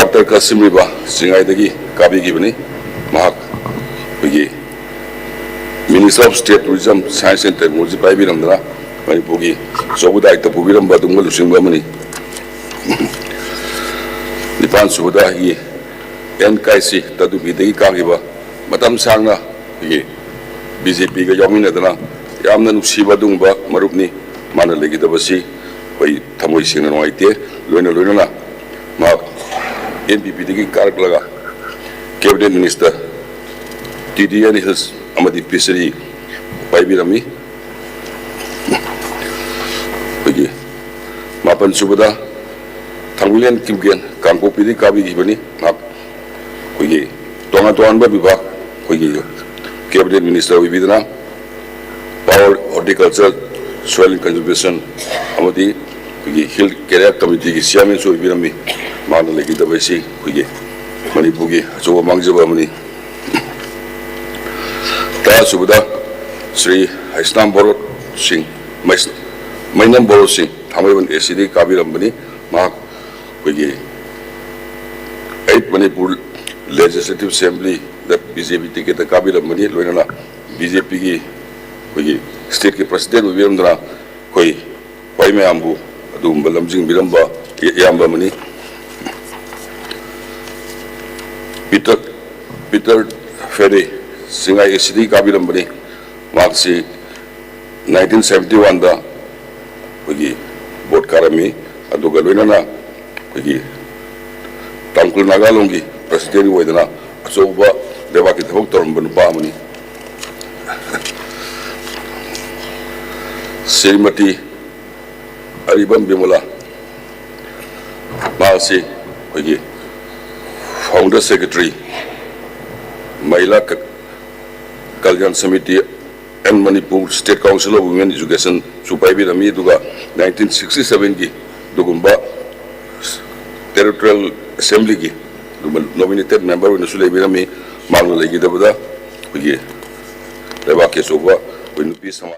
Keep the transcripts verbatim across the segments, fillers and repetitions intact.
Doctor Kasim ꯔꯤꯕꯥ ꯆꯤꯡꯉꯥꯏꯗꯒꯤ ꯀꯥꯕꯤꯈꯤꯕꯅꯤ꯫ ꯃꯍꯥꯛ ꯑꯩꯈꯣꯏꯒꯤ Minister of State Tourism, Science and Technology ꯄꯥꯏꯕꯤꯔꯝꯗꯅ ꯃꯅꯤꯄꯨꯔꯒꯤ ꯑꯆꯧꯕ ꯗꯥꯏꯇ ꯄꯨꯕꯤꯔꯝꯕ ꯑꯗꯨꯒꯨꯝꯕ ꯂꯨꯆꯤꯡꯕ ꯑꯃꯅꯤ꯫ ꯅꯤꯄꯥꯟ ꯁꯨꯕꯗ ꯑꯩꯒꯤ ꯑꯦꯟ ꯀꯥꯏꯁꯤ ꯇꯗꯨꯄꯤꯗꯒꯤ ꯀꯥꯈꯤꯕ, ꯃꯇꯝ ꯁꯥꯡꯅ ꯑꯩꯈꯣꯏꯒꯤ ꯕꯤ ꯖꯦ ꯄꯤꯒ ꯌꯥꯎꯃꯤꯟꯅꯗꯅ ꯌꯥꯝꯅ ꯅꯨꯡꯁꯤꯕ ꯑꯗꯨꯒꯨꯝꯕ ꯃꯔꯨꯞꯅꯤ꯫ ꯃꯥꯅ ꯂꯩꯈꯤꯗꯕꯁꯤ ꯑꯩꯈꯣꯏ ꯊꯃꯣꯏ ꯁꯦꯡꯅ ꯅꯨꯡꯉꯥꯏꯇꯦ꯫ ꯂꯣꯏꯅ ꯂꯣꯏꯅꯅ ꯃꯍꯥꯛ ꯑꯦꯟ ꯄꯤ ꯄꯤꯗꯒꯤ ꯀꯥꯔꯛꯂꯒ Cabinet Minister, T D and Hills ꯑꯃꯗꯤ Fishery ꯄꯥꯏꯕꯤꯔꯝꯃꯤ꯫ ꯑꯩꯈꯣꯏꯒꯤ ꯃꯥꯄꯟ ꯁꯨꯕꯗ ꯊꯥꯡꯃꯩꯕꯟ ꯀꯤꯝꯒꯦꯟ ꯀꯥꯡꯄꯣꯛꯄꯤꯗꯒꯤ ꯀꯥꯕꯤꯈꯤꯕꯅꯤ꯫ ꯃꯍꯥꯛ ꯑꯩꯈꯣꯏꯒꯤ ꯇꯣꯉꯥꯟ ꯇꯣꯉꯥꯟꯕ ꯕꯤꯚꯥꯒ, ꯑꯩꯈꯣꯏꯒꯤ Cabinet Minister ꯑꯣꯏꯕꯤꯗꯅ Power, Horticulture, Soil and Conservation ꯑꯃꯗꯤ ꯑꯩꯈꯣꯏꯒꯤ Hill Career Committeeꯒꯤ Chairmanꯁꯨ ꯑꯣꯏꯕꯤꯔꯝꯃꯤ꯫ ꯃꯥꯅ ꯂꯩꯈꯤꯗꯕ ꯑꯁꯤ ꯑꯩꯈꯣꯏꯒꯤ ꯃꯅꯤꯄꯨꯔꯒꯤ ꯑꯆꯧꯕ ꯃꯥꯡꯖꯕ ꯑꯃꯅꯤ꯫ ꯇꯔꯥ ꯁꯨꯕꯗ ꯁ꯭ꯔꯤ ꯍꯩꯁꯅꯥꯝ ꯕꯣꯔꯣꯠ ꯁꯤꯡ, ꯃꯩꯁ-, ꯃꯩꯅꯝ ꯕꯣꯔꯣꯠ ꯁꯤꯡ ꯊꯥꯡꯃꯩꯕꯟ ꯑꯦ ꯁꯤꯗꯒꯤ ꯀꯥꯕꯤꯔꯝꯕꯅꯤ꯫ ꯃꯍꯥꯛ ꯑꯩꯈꯣꯏꯒꯤ Eight Manipur Legislative Assemblyꯗ ꯕꯤ ꯖꯦ ꯄꯤ ticketꯇ ꯀꯥꯕꯤꯔꯝꯕꯅꯤ꯫ ꯂꯣꯏꯅꯅ ꯕꯤ ꯖꯦ ꯄꯤꯒꯤ ꯑꯩꯈꯣꯏꯒꯤ stateꯀꯤ president ꯑꯣꯏꯕꯤꯔꯝꯗꯅ ꯑꯩꯈꯣꯏ ꯈ꯭ꯋꯥꯏ ꯃꯌꯥꯝꯕꯨ ꯑꯗꯨꯒꯨꯝꯕ ꯂꯝꯖꯤꯡꯕꯤꯔꯝꯕ ꯏꯌꯥꯝꯕ ꯑꯃꯅꯤ꯫ ꯄꯤꯇꯔ, ꯄꯤꯇꯔ ꯐꯦꯔꯦ ꯆꯤꯡꯉꯥꯏ ꯑꯦ ꯁꯤꯗꯒꯤ ꯀꯥꯕꯤꯔꯝꯕꯅꯤ꯫ ꯃꯍꯥꯛꯁꯤ nineteen seventy oneꯗ ꯑꯩꯈꯣꯏꯒꯤ vote ꯀꯥꯔꯝꯃꯤ꯫ ꯑꯗꯨꯒ ꯂꯣꯏꯅꯅ ꯑꯩꯈꯣꯏꯒꯤ ꯇꯥꯡꯈꯨꯜ ꯅꯥꯒꯥ ꯂꯣꯟꯒꯤ president ꯑꯣꯏꯗꯅ ꯑꯆꯧꯕ ꯂꯩꯕꯥꯛꯀꯤ ꯊꯕꯛ ꯇꯧꯔꯝꯕ ꯅꯨꯄꯥ ꯑꯃꯅꯤ꯫ ꯁ꯭ꯔꯤꯃꯇꯤ ꯑꯔꯤꯕꯝ ꯕꯤꯃꯣꯂꯥ, ꯃꯍꯥꯛꯁꯤ ꯑꯩꯈꯣꯏꯒꯤ founder secretary, ꯃꯍꯤꯂꯥ ꯀ-, Kalyan samiti and Manipur State Council of Women Educationꯁꯨ ꯄꯥꯏꯕꯤꯔꯝꯃꯤ꯫ ꯑꯗꯨꯒ nineteen sixty sevenꯒꯤ ꯑꯗꯨꯒꯨꯝꯕ Territorial Assemblyꯒꯤ ꯑꯗꯨꯒꯨꯝꯕ nominated member ꯑꯣꯏꯅꯁꯨ ꯂꯩꯕꯤꯔꯝꯃꯤ꯫ ꯃꯍꯥꯛꯅ ꯂꯩꯈꯤꯗꯕꯗ ꯑꯩꯈꯣꯏꯒꯤ ꯂꯩꯕꯥꯛꯀꯤ ꯑꯆꯧꯕ ꯑꯩꯈꯣꯏ ꯅꯨꯄꯤ ꯁꯃꯥꯖ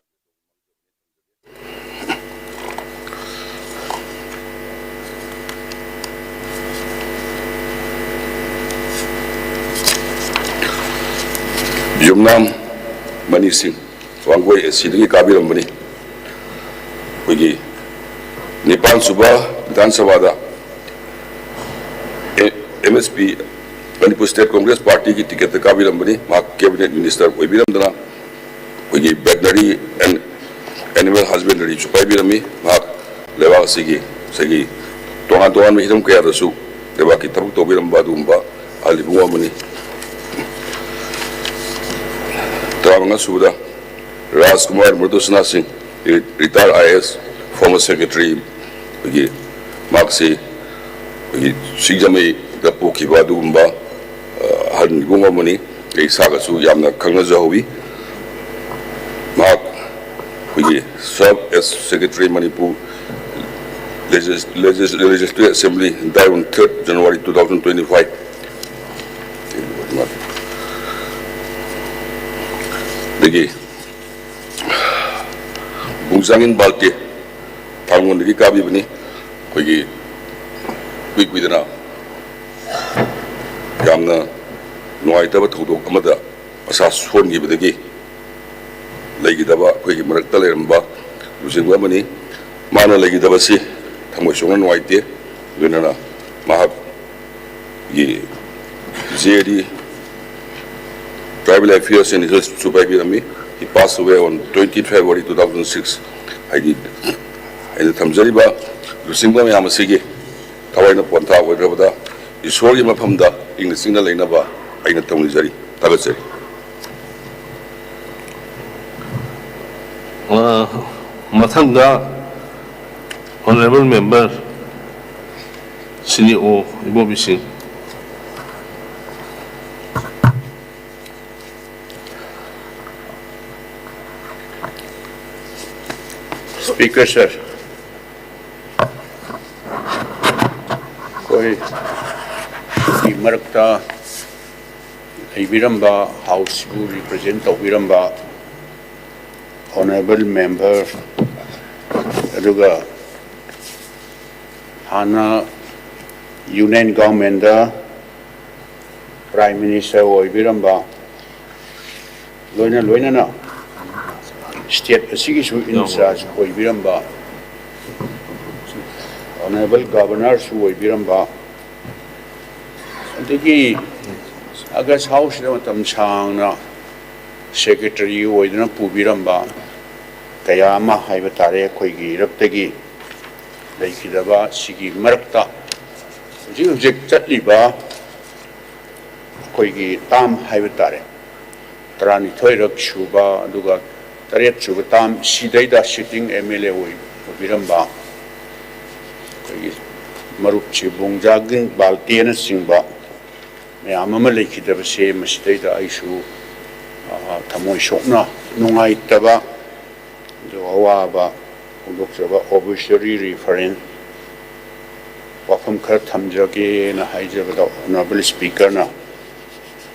ꯌꯨꯝꯅꯥꯝ ꯃꯅꯤ ꯁꯤꯡ, ꯋꯥꯡꯒꯣꯏ ꯑꯦꯁ ꯁꯤꯗꯒꯤ ꯀꯥꯕꯤꯔꯝꯕꯅꯤ꯫ ꯑꯩꯈꯣꯏꯒꯤ ꯅꯤꯄꯥꯟ ꯁꯨꯕ ꯕꯤꯙꯥꯟ ꯁꯚꯥꯗ M S P, Manipur state Congress ꯄꯥꯔꯇꯤꯒꯤ ꯇꯤꯀꯦꯠꯇ ꯀꯥꯕꯤꯔꯝꯕꯅꯤ꯫ ꯃꯍꯥꯛ ꯀꯦꯕꯤꯅꯦꯠ ꯃꯤꯅꯤꯁꯇꯔ ꯑꯣꯏꯕꯤꯔꯝꯗꯅ ꯑꯩꯈꯣꯏꯒꯤ ꯚꯦꯇꯅꯔꯤ ꯑꯦꯟ ꯑꯦꯅꯤꯃꯦꯜ ꯍꯁꯕꯦꯟꯗꯔꯤꯁꯨ ꯄꯥꯏꯕꯤꯔꯝꯃꯤ꯫ ꯃꯍꯥꯛ ꯂꯩꯕꯥꯛ ꯑꯁꯤꯒꯤ, ꯉꯁꯥꯏꯒꯤ ꯇꯣꯉꯥꯟ ꯇꯣꯉꯥꯟꯕ ꯍꯤꯔꯝ ꯀꯌꯥꯗꯁꯨ ꯂꯩꯕꯥꯛꯀꯤ ꯊꯕꯛ ꯇꯧꯕꯤꯔꯝꯕ ꯑꯗꯨꯒꯨꯝꯕ ꯑꯍꯜ ꯏꯕꯨꯡ ꯑꯃꯅꯤ꯫ ꯇꯔꯥꯃꯉꯥ ꯁꯨꯕꯗ ꯔꯥꯖꯀꯨꯃꯥꯔ ꯃ꯭ꯔꯗꯨꯁꯅꯥ ꯁꯤꯡ, retire I A S, former secretary, ꯑꯩꯈꯣꯏꯒꯤ ꯃꯍꯥꯛꯁꯤ ꯑꯩꯈꯣꯏꯒꯤ ꯁꯤꯡꯖꯃꯩꯗ ꯄꯣꯛꯈꯤꯕ ꯑꯗꯨꯒꯨꯝꯕ, ꯑ, ꯑꯍꯜ ꯏꯕꯨꯡ ꯑꯃꯅꯤ꯫ ꯑꯩ ꯏꯁꯥꯒꯁꯨ ꯌꯥꯝꯅ ꯈꯪꯅꯖꯍꯧꯋꯤ꯫ ꯃꯍꯥꯛ ꯑꯩꯈꯣꯏꯒꯤ serve as Secretary Manipur Legis-, Legis-, Legislative Assembly, died on third January two thousand twenty-five꯫ ꯑꯗꯒꯤ ꯕꯨꯡꯖꯥꯡꯏꯟ ꯕꯥꯜꯇꯦ, ꯊꯥꯡꯒꯣꯟꯗꯒꯤ ꯀꯥꯕꯤꯕꯅꯤ꯫ ꯑꯩꯈꯣꯏꯒꯤ ꯀꯨꯏ ꯀꯨꯏꯗꯅ ꯌꯥꯝꯅ ꯅꯨꯡꯉꯥꯏꯇꯕ ꯊꯧꯗꯣꯛ ꯑꯃꯗ ꯃꯁꯥ ꯁꯣꯟꯈꯤꯕꯗꯒꯤ ꯂꯩꯈꯤꯗꯕ ꯑꯩꯈꯣꯏꯒꯤ ꯃꯔꯛꯇ ꯂꯩꯔꯝꯕ ꯂꯨꯆꯤꯡꯕ ꯑꯃꯅꯤ꯫ ꯃꯥꯅ ꯂꯩꯈꯤꯗꯕꯁꯤ ꯊꯃꯣꯏ ꯁꯣꯛꯅ ꯅꯨꯡꯉꯥꯏꯇꯦ꯫ ꯂꯣꯏꯅꯅ ꯃꯍꯥꯛꯀꯤ J D Tribal Affairs and Research ꯁꯨ ꯄꯥꯏꯕꯤꯔꯝꯃꯤ꯫ He passed away on twenty February two thousand six꯫ ꯍꯥꯏꯗꯤ, ꯑꯩꯅ ꯊꯝꯖꯔꯤꯕ ꯂꯨꯆꯤꯡꯕ ꯃꯌꯥꯝ ꯑꯁꯤꯒꯤ ꯊꯋꯥꯏꯅ ꯄꯣꯟꯊꯥ ꯑꯣꯏꯈ꯭ꯔꯕꯗ ꯏꯁꯣꯔꯒꯤ ꯃꯐꯝꯗ ꯏꯪꯅ ꯆꯤꯛꯅ ꯂꯩꯅꯕ ꯑꯩꯅ ꯊꯧꯅꯤꯖꯔꯤ꯫ ꯊꯥꯒꯠꯆꯔꯤ꯫ ꯑ, ꯃꯊꯪꯗ Honourable Member C D O ꯏꯕꯣꯕꯤ ꯁꯤꯡ꯫ Speaker sir, ꯑꯩꯈꯣꯏꯒꯤ ꯃꯔꯛꯇ ꯂꯩꯕꯤꯔꯝꯕ, House ꯕꯨ represent ꯇꯧꯕꯤꯔꯝꯕ Honourable Member, ꯑꯗꯨꯒ ꯍꯥꯟꯅ Union Government ꯇ Prime Minister ꯑꯣꯏꯕꯤꯔꯝꯕ ꯂꯣꯏꯅ ꯂꯣꯏꯅꯅ ꯁ꯭ꯇꯦꯠ ꯑꯁꯤꯒꯤꯁꯨ ꯏꯟꯆꯥꯔꯖ ꯑꯣꯏꯕꯤꯔꯝꯕ, ꯑꯣꯅꯔꯦꯕꯜ ꯒꯕꯔꯅꯔꯁꯨ ꯑꯣꯏꯕꯤꯔꯝꯕ, ꯑꯗꯒꯤ ꯑꯒꯁ ꯍꯥꯎꯁꯁꯤꯗ ꯃꯇꯝ ꯁꯥꯡꯅ ꯁꯦꯀ꯭ꯔꯦꯇꯔꯤ ꯑꯣꯏꯗꯨꯅ ꯄꯨꯕꯤꯔꯝꯕ ꯀꯌꯥ ꯑꯃ ꯍꯥꯏꯕ ꯇꯥꯔꯦ, ꯑꯩꯈꯣꯏꯒꯤ ꯏꯔꯛꯇꯒꯤ ꯂꯩꯈꯤꯗꯕ꯫ ꯁꯤꯒꯤ ꯃꯔꯛꯇ ꯍꯧꯖꯤꯛ ꯍꯧꯖꯤꯛ ꯆꯠꯂꯤꯕ ꯑꯩꯈꯣꯏꯒꯤ ꯇꯥꯝ ꯍꯥꯏꯕ ꯇꯥꯔꯦ, ꯇꯔꯥꯅꯤꯊꯣꯏꯔꯛ ꯁꯨꯕ, ꯑꯗꯨꯒ ꯇꯔꯦꯠ ꯁꯨꯕ ꯇꯥꯝ ꯁꯤꯗꯩꯗ ꯁꯤꯇꯤꯡ ꯑꯦꯝ ꯑꯦꯜ ꯑꯦ ꯑꯣꯏꯕꯤꯔꯝꯕ ꯑꯩꯈꯣꯏꯒꯤ ꯃꯔꯨꯞꯁꯤ ꯕꯣꯡꯖꯥꯒꯤꯡ ꯕꯥꯜꯇꯦꯅꯆꯤꯡꯕ ꯃꯌꯥꯝ ꯑꯃ ꯂꯩꯈꯤꯗꯕꯁꯦ, ꯃꯁꯤꯗꯩꯗ ꯑꯩꯁꯨ, ꯑ, ꯊꯃꯣꯏ ꯁꯣꯛꯅ ꯅꯨꯡꯉꯥꯏꯇꯕ, ꯑꯗꯨꯒ ꯑꯋꯥꯕ ꯐꯣꯡꯗꯣꯛꯆꯕ ꯑꯣꯕꯤꯁꯔꯤ ꯔꯤꯐꯔꯦꯟ ꯋꯥꯐꯝ ꯈꯔ ꯊꯝꯖꯒꯦꯅ ꯍꯥꯏꯖꯕꯗ, ꯑꯣꯅꯔꯦꯕꯜ ꯁ꯭ꯄꯤꯀꯔꯅ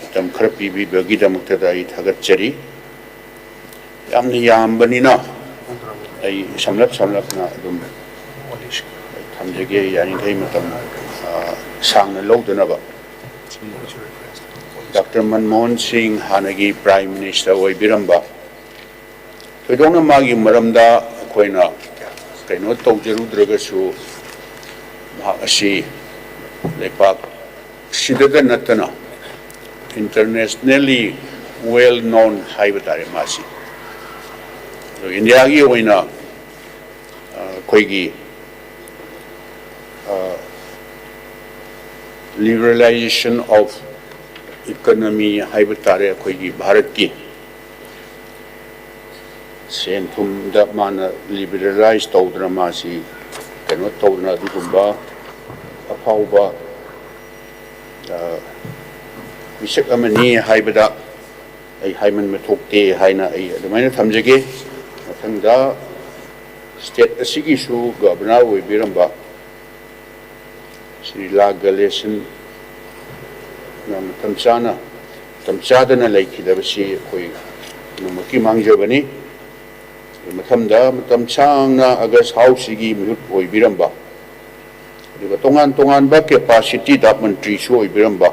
ꯃꯇꯝ ꯈꯔ ꯄꯤꯕꯤꯕꯒꯤꯗꯃꯛꯇꯗ ꯑꯩ ꯊꯥꯒꯠꯆꯔꯤ꯫ ꯌꯥꯝꯅ ꯌꯥꯝꯕꯅꯤꯅ ꯑꯩ ꯁꯝꯂꯞ ꯁꯝꯂꯞꯅ ꯑꯗꯨꯝ ꯊꯝꯖꯒꯦ, ꯌꯥꯔꯤꯈꯩ ꯃꯇꯝ, ꯑ, ꯁꯥꯡꯅ ꯂꯧꯗꯅꯕ꯫ ꯗꯥꯛꯇꯔ ꯃꯟꯃꯣꯍꯟ ꯁꯤꯡ ꯍꯥꯟꯅꯒꯤ ꯄ꯭ꯔꯥꯏꯝ ꯃꯤꯅꯤꯁꯇꯔ ꯑꯣꯏꯕꯤꯔꯝꯕ, ꯊꯣꯏꯗꯣꯛꯅ ꯃꯥꯒꯤ ꯃꯔꯝꯗ ꯑꯩꯈꯣꯏꯅ ꯀꯩꯅꯣ ꯇꯧꯖꯔꯨꯗ꯭ꯔꯒꯁꯨ, ꯃꯍꯥꯛ ꯑꯁꯤ ꯂꯩꯄꯥꯛ ꯁꯤꯗꯇ ꯅꯠꯇꯅ internationally well known ꯍꯥꯏꯕ ꯇꯥꯔꯦ ꯃꯥꯁꯤ꯫ ꯑꯗꯣ ꯏꯟꯗꯤꯌꯥꯒꯤ ꯑꯣꯏꯅ, ꯑ, ꯑꯩꯈꯣꯏꯒꯤ, ꯑ, liberalization of economy ꯍꯥꯏꯕ ꯇꯥꯔꯦ, ꯑꯩꯈꯣꯏꯒꯤ ꯚꯥꯔꯠꯀꯤ ꯁꯦꯟ ꯊꯨꯝꯗ ꯃꯥꯅ ꯂꯤꯕꯔꯦꯂꯥꯏꯁ ꯇꯧꯗꯅ, ꯃꯥꯁꯤ ꯀꯩꯅꯣ ꯇꯧꯗꯅ, ꯑꯗꯨꯒꯨꯝꯕ ꯑꯐꯥꯎꯕ, ꯑ, ꯃꯤꯁꯛ ꯑꯃꯅꯤ ꯍꯥꯏꯕꯗ ꯑꯩ ꯍꯥꯏꯃꯟꯕ ꯊꯣꯛꯇꯦ ꯍꯥꯏꯅ ꯑꯩ ꯑꯗꯨꯃꯥꯏꯅ ꯊꯝꯖꯒꯦ꯫ ꯃꯊꯪꯗ ꯁ꯭ꯇꯦꯠ ꯑꯁꯤꯒꯤꯁꯨ ꯒꯕꯔꯅꯔ ꯑꯣꯏꯕꯤꯔꯝꯕ ꯁ꯭ꯔꯤ ꯂꯥ ꯒꯂꯦꯁꯟꯅ ꯃꯇꯝ ꯆꯥꯅ, ꯃꯇꯝ ꯆꯥꯗꯅ ꯂꯩꯈꯤꯗꯕꯁꯤ ꯑꯩꯈꯣꯏ ꯄꯨꯝꯅꯃꯛꯀꯤ ꯃꯥꯡꯖꯕꯅꯤ꯫ ꯃꯊꯪꯗ ꯃꯇꯝ ꯁꯥꯡꯅ ꯑꯒꯁ ꯍꯥꯎꯁꯁꯤꯒꯤ ꯃꯤꯍꯨꯠ ꯑꯣꯏꯕꯤꯔꯝꯕ, ꯑꯗꯨꯒ ꯇꯣꯉꯥꯟ ꯇꯣꯉꯥꯟꯕ ꯀꯦꯄꯥꯁꯤꯇꯤꯗ ꯃꯟꯇ꯭ꯔꯤꯁꯨ ꯑꯣꯏꯕꯤꯔꯝꯕ, ꯑ,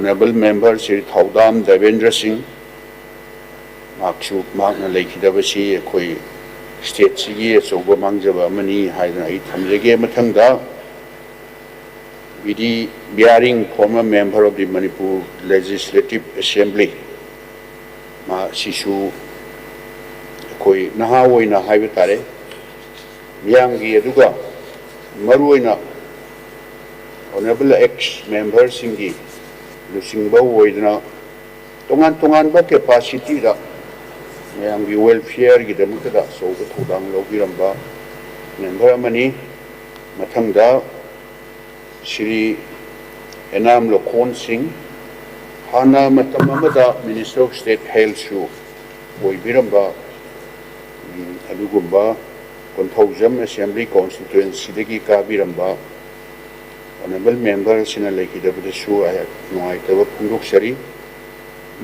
Honourable Member ꯁ꯭ꯔꯤ ꯊꯧꯗꯥꯝ ꯗꯦꯕꯦꯟꯗ꯭ꯔ ꯁꯤꯡ, ꯃꯍꯥꯛꯁꯨ, ꯃꯍꯥꯛꯅ ꯂꯩꯈꯤꯗꯕꯁꯤ ꯑꯩꯈꯣꯏ state ꯁꯤꯒꯤ ꯑꯆꯧꯕ ꯃꯥꯡꯖꯕ ꯑꯃꯅꯤ ꯍꯥꯏꯗꯅ ꯑꯩ ꯊꯝꯖꯒꯦ꯫ ꯃꯊꯪꯗ, B D Behring, former member of the Manipur Legislative Assembly, ꯃꯥ, ꯁꯤꯁꯨ ꯑꯩꯈꯣꯏ ꯅꯍꯥ ꯑꯣꯏꯅ ꯍꯥꯏꯕ ꯇꯥꯔꯦ, ꯃꯤꯌꯥꯝꯒꯤ, ꯑꯗꯨꯒ ꯃꯔꯨꯑꯣꯏꯅ Honourable ex member ꯁꯤꯡꯒꯤ ꯂꯨꯆꯤꯡꯕ ꯑꯣꯏꯗꯨꯅ ꯇꯣꯉꯥꯟ ꯇꯣꯉꯥꯟꯕ capacity ꯗ ꯃꯌꯥꯝꯒꯤ welfare ꯒꯤꯗꯃꯛꯇꯗ ꯑꯆꯧꯕ ꯊꯧꯗꯥꯡ ꯂꯧꯕꯤꯔꯝꯕ member ꯑꯃꯅꯤ꯫ ꯃꯊꯪꯗ, ꯁ꯭ꯔꯤ ꯑꯦꯅꯥꯝ ꯂꯣꯈꯣꯟ ꯁꯤꯡ, ꯍꯥꯟꯅ ꯃꯇꯝ ꯑꯃꯗ Minister of State Health ꯁꯨ ꯑꯣꯏꯕꯤꯔꯝꯕ, ꯎꯝ, ꯑꯗꯨꯒꯨꯝꯕ ꯀꯣꯟꯊꯧꯖꯝ Assembly Constituency ꯗꯒꯤ ꯀꯥꯕꯤꯔꯝꯕ Honourable Member ꯁꯤꯅ ꯂꯩꯈꯤꯗꯕꯗꯁꯨ ꯑꯩꯍꯥꯛ ꯅꯨꯡꯉꯥꯏꯇꯕ ꯐꯣꯡꯗꯣꯛꯆꯔꯤ꯫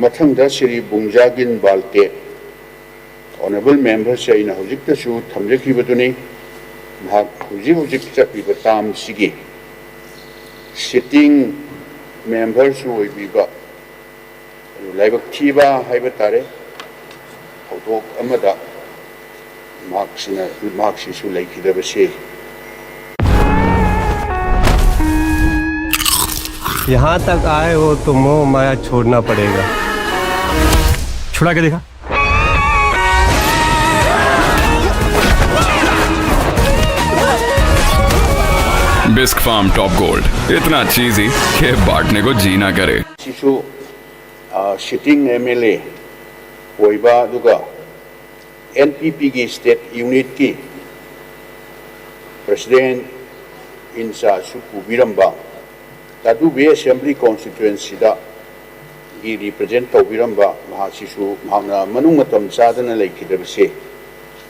ꯃꯊꯪꯗ, ꯁ꯭ꯔꯤ ꯕꯨꯡꯖꯥꯒꯤꯟ ꯕꯥꯜꯇꯦ, Honourable Member ꯁꯦ ꯑꯩꯅ ꯍꯧꯖꯤꯛꯇꯁꯨ ꯊꯝꯖꯈꯤꯕꯗꯨꯅꯤ꯫ ꯃꯍꯥꯛ ꯍꯧꯖꯤꯛ ꯍꯧꯖꯤꯛ ꯆꯠꯂꯤꯕ term ꯁꯤꯒꯤ sitting member ꯁꯨ ꯑꯣꯏꯕꯤꯕ, ꯑꯗꯨ ꯂꯥꯏꯕꯛ ꯊꯤꯕ ꯍꯥꯏꯕ ꯇꯥꯔꯦ, ꯊꯧꯗꯣꯛ ꯑꯃꯗ ꯃꯍꯥꯛꯁꯤꯅ, ꯃꯍꯥꯛꯁꯤꯁꯨ ꯂꯩꯈꯤꯗꯕꯁꯤ꯫ यहाँ तक आए हो तो मोह माया छोड़ना पड़ेगा। छुड़ा के देखा। Bisc Farm Top Gold, इतना cheesy कि बांटने को जी ना करे। ꯁꯤꯁꯨ, ꯑ, sitting M L A ꯑꯣꯏꯕ, ꯑꯗꯨꯒ N P P ꯒꯤ state unit ꯀꯤ president in charge ꯁꯨ ꯄꯨꯕꯤꯔꯝꯕ, ꯇꯥꯗꯨꯕꯤ Assembly Constituency ꯗ ꯒꯤ represent ꯇꯧꯕꯤꯔꯝꯕ ꯃꯍꯥꯛꯁꯤꯁꯨ, ꯃꯍꯥꯛꯅ ꯃꯅꯨꯡ ꯃꯇꯝ ꯆꯥꯗꯅ ꯂꯩꯈꯤꯗꯕꯁꯦ,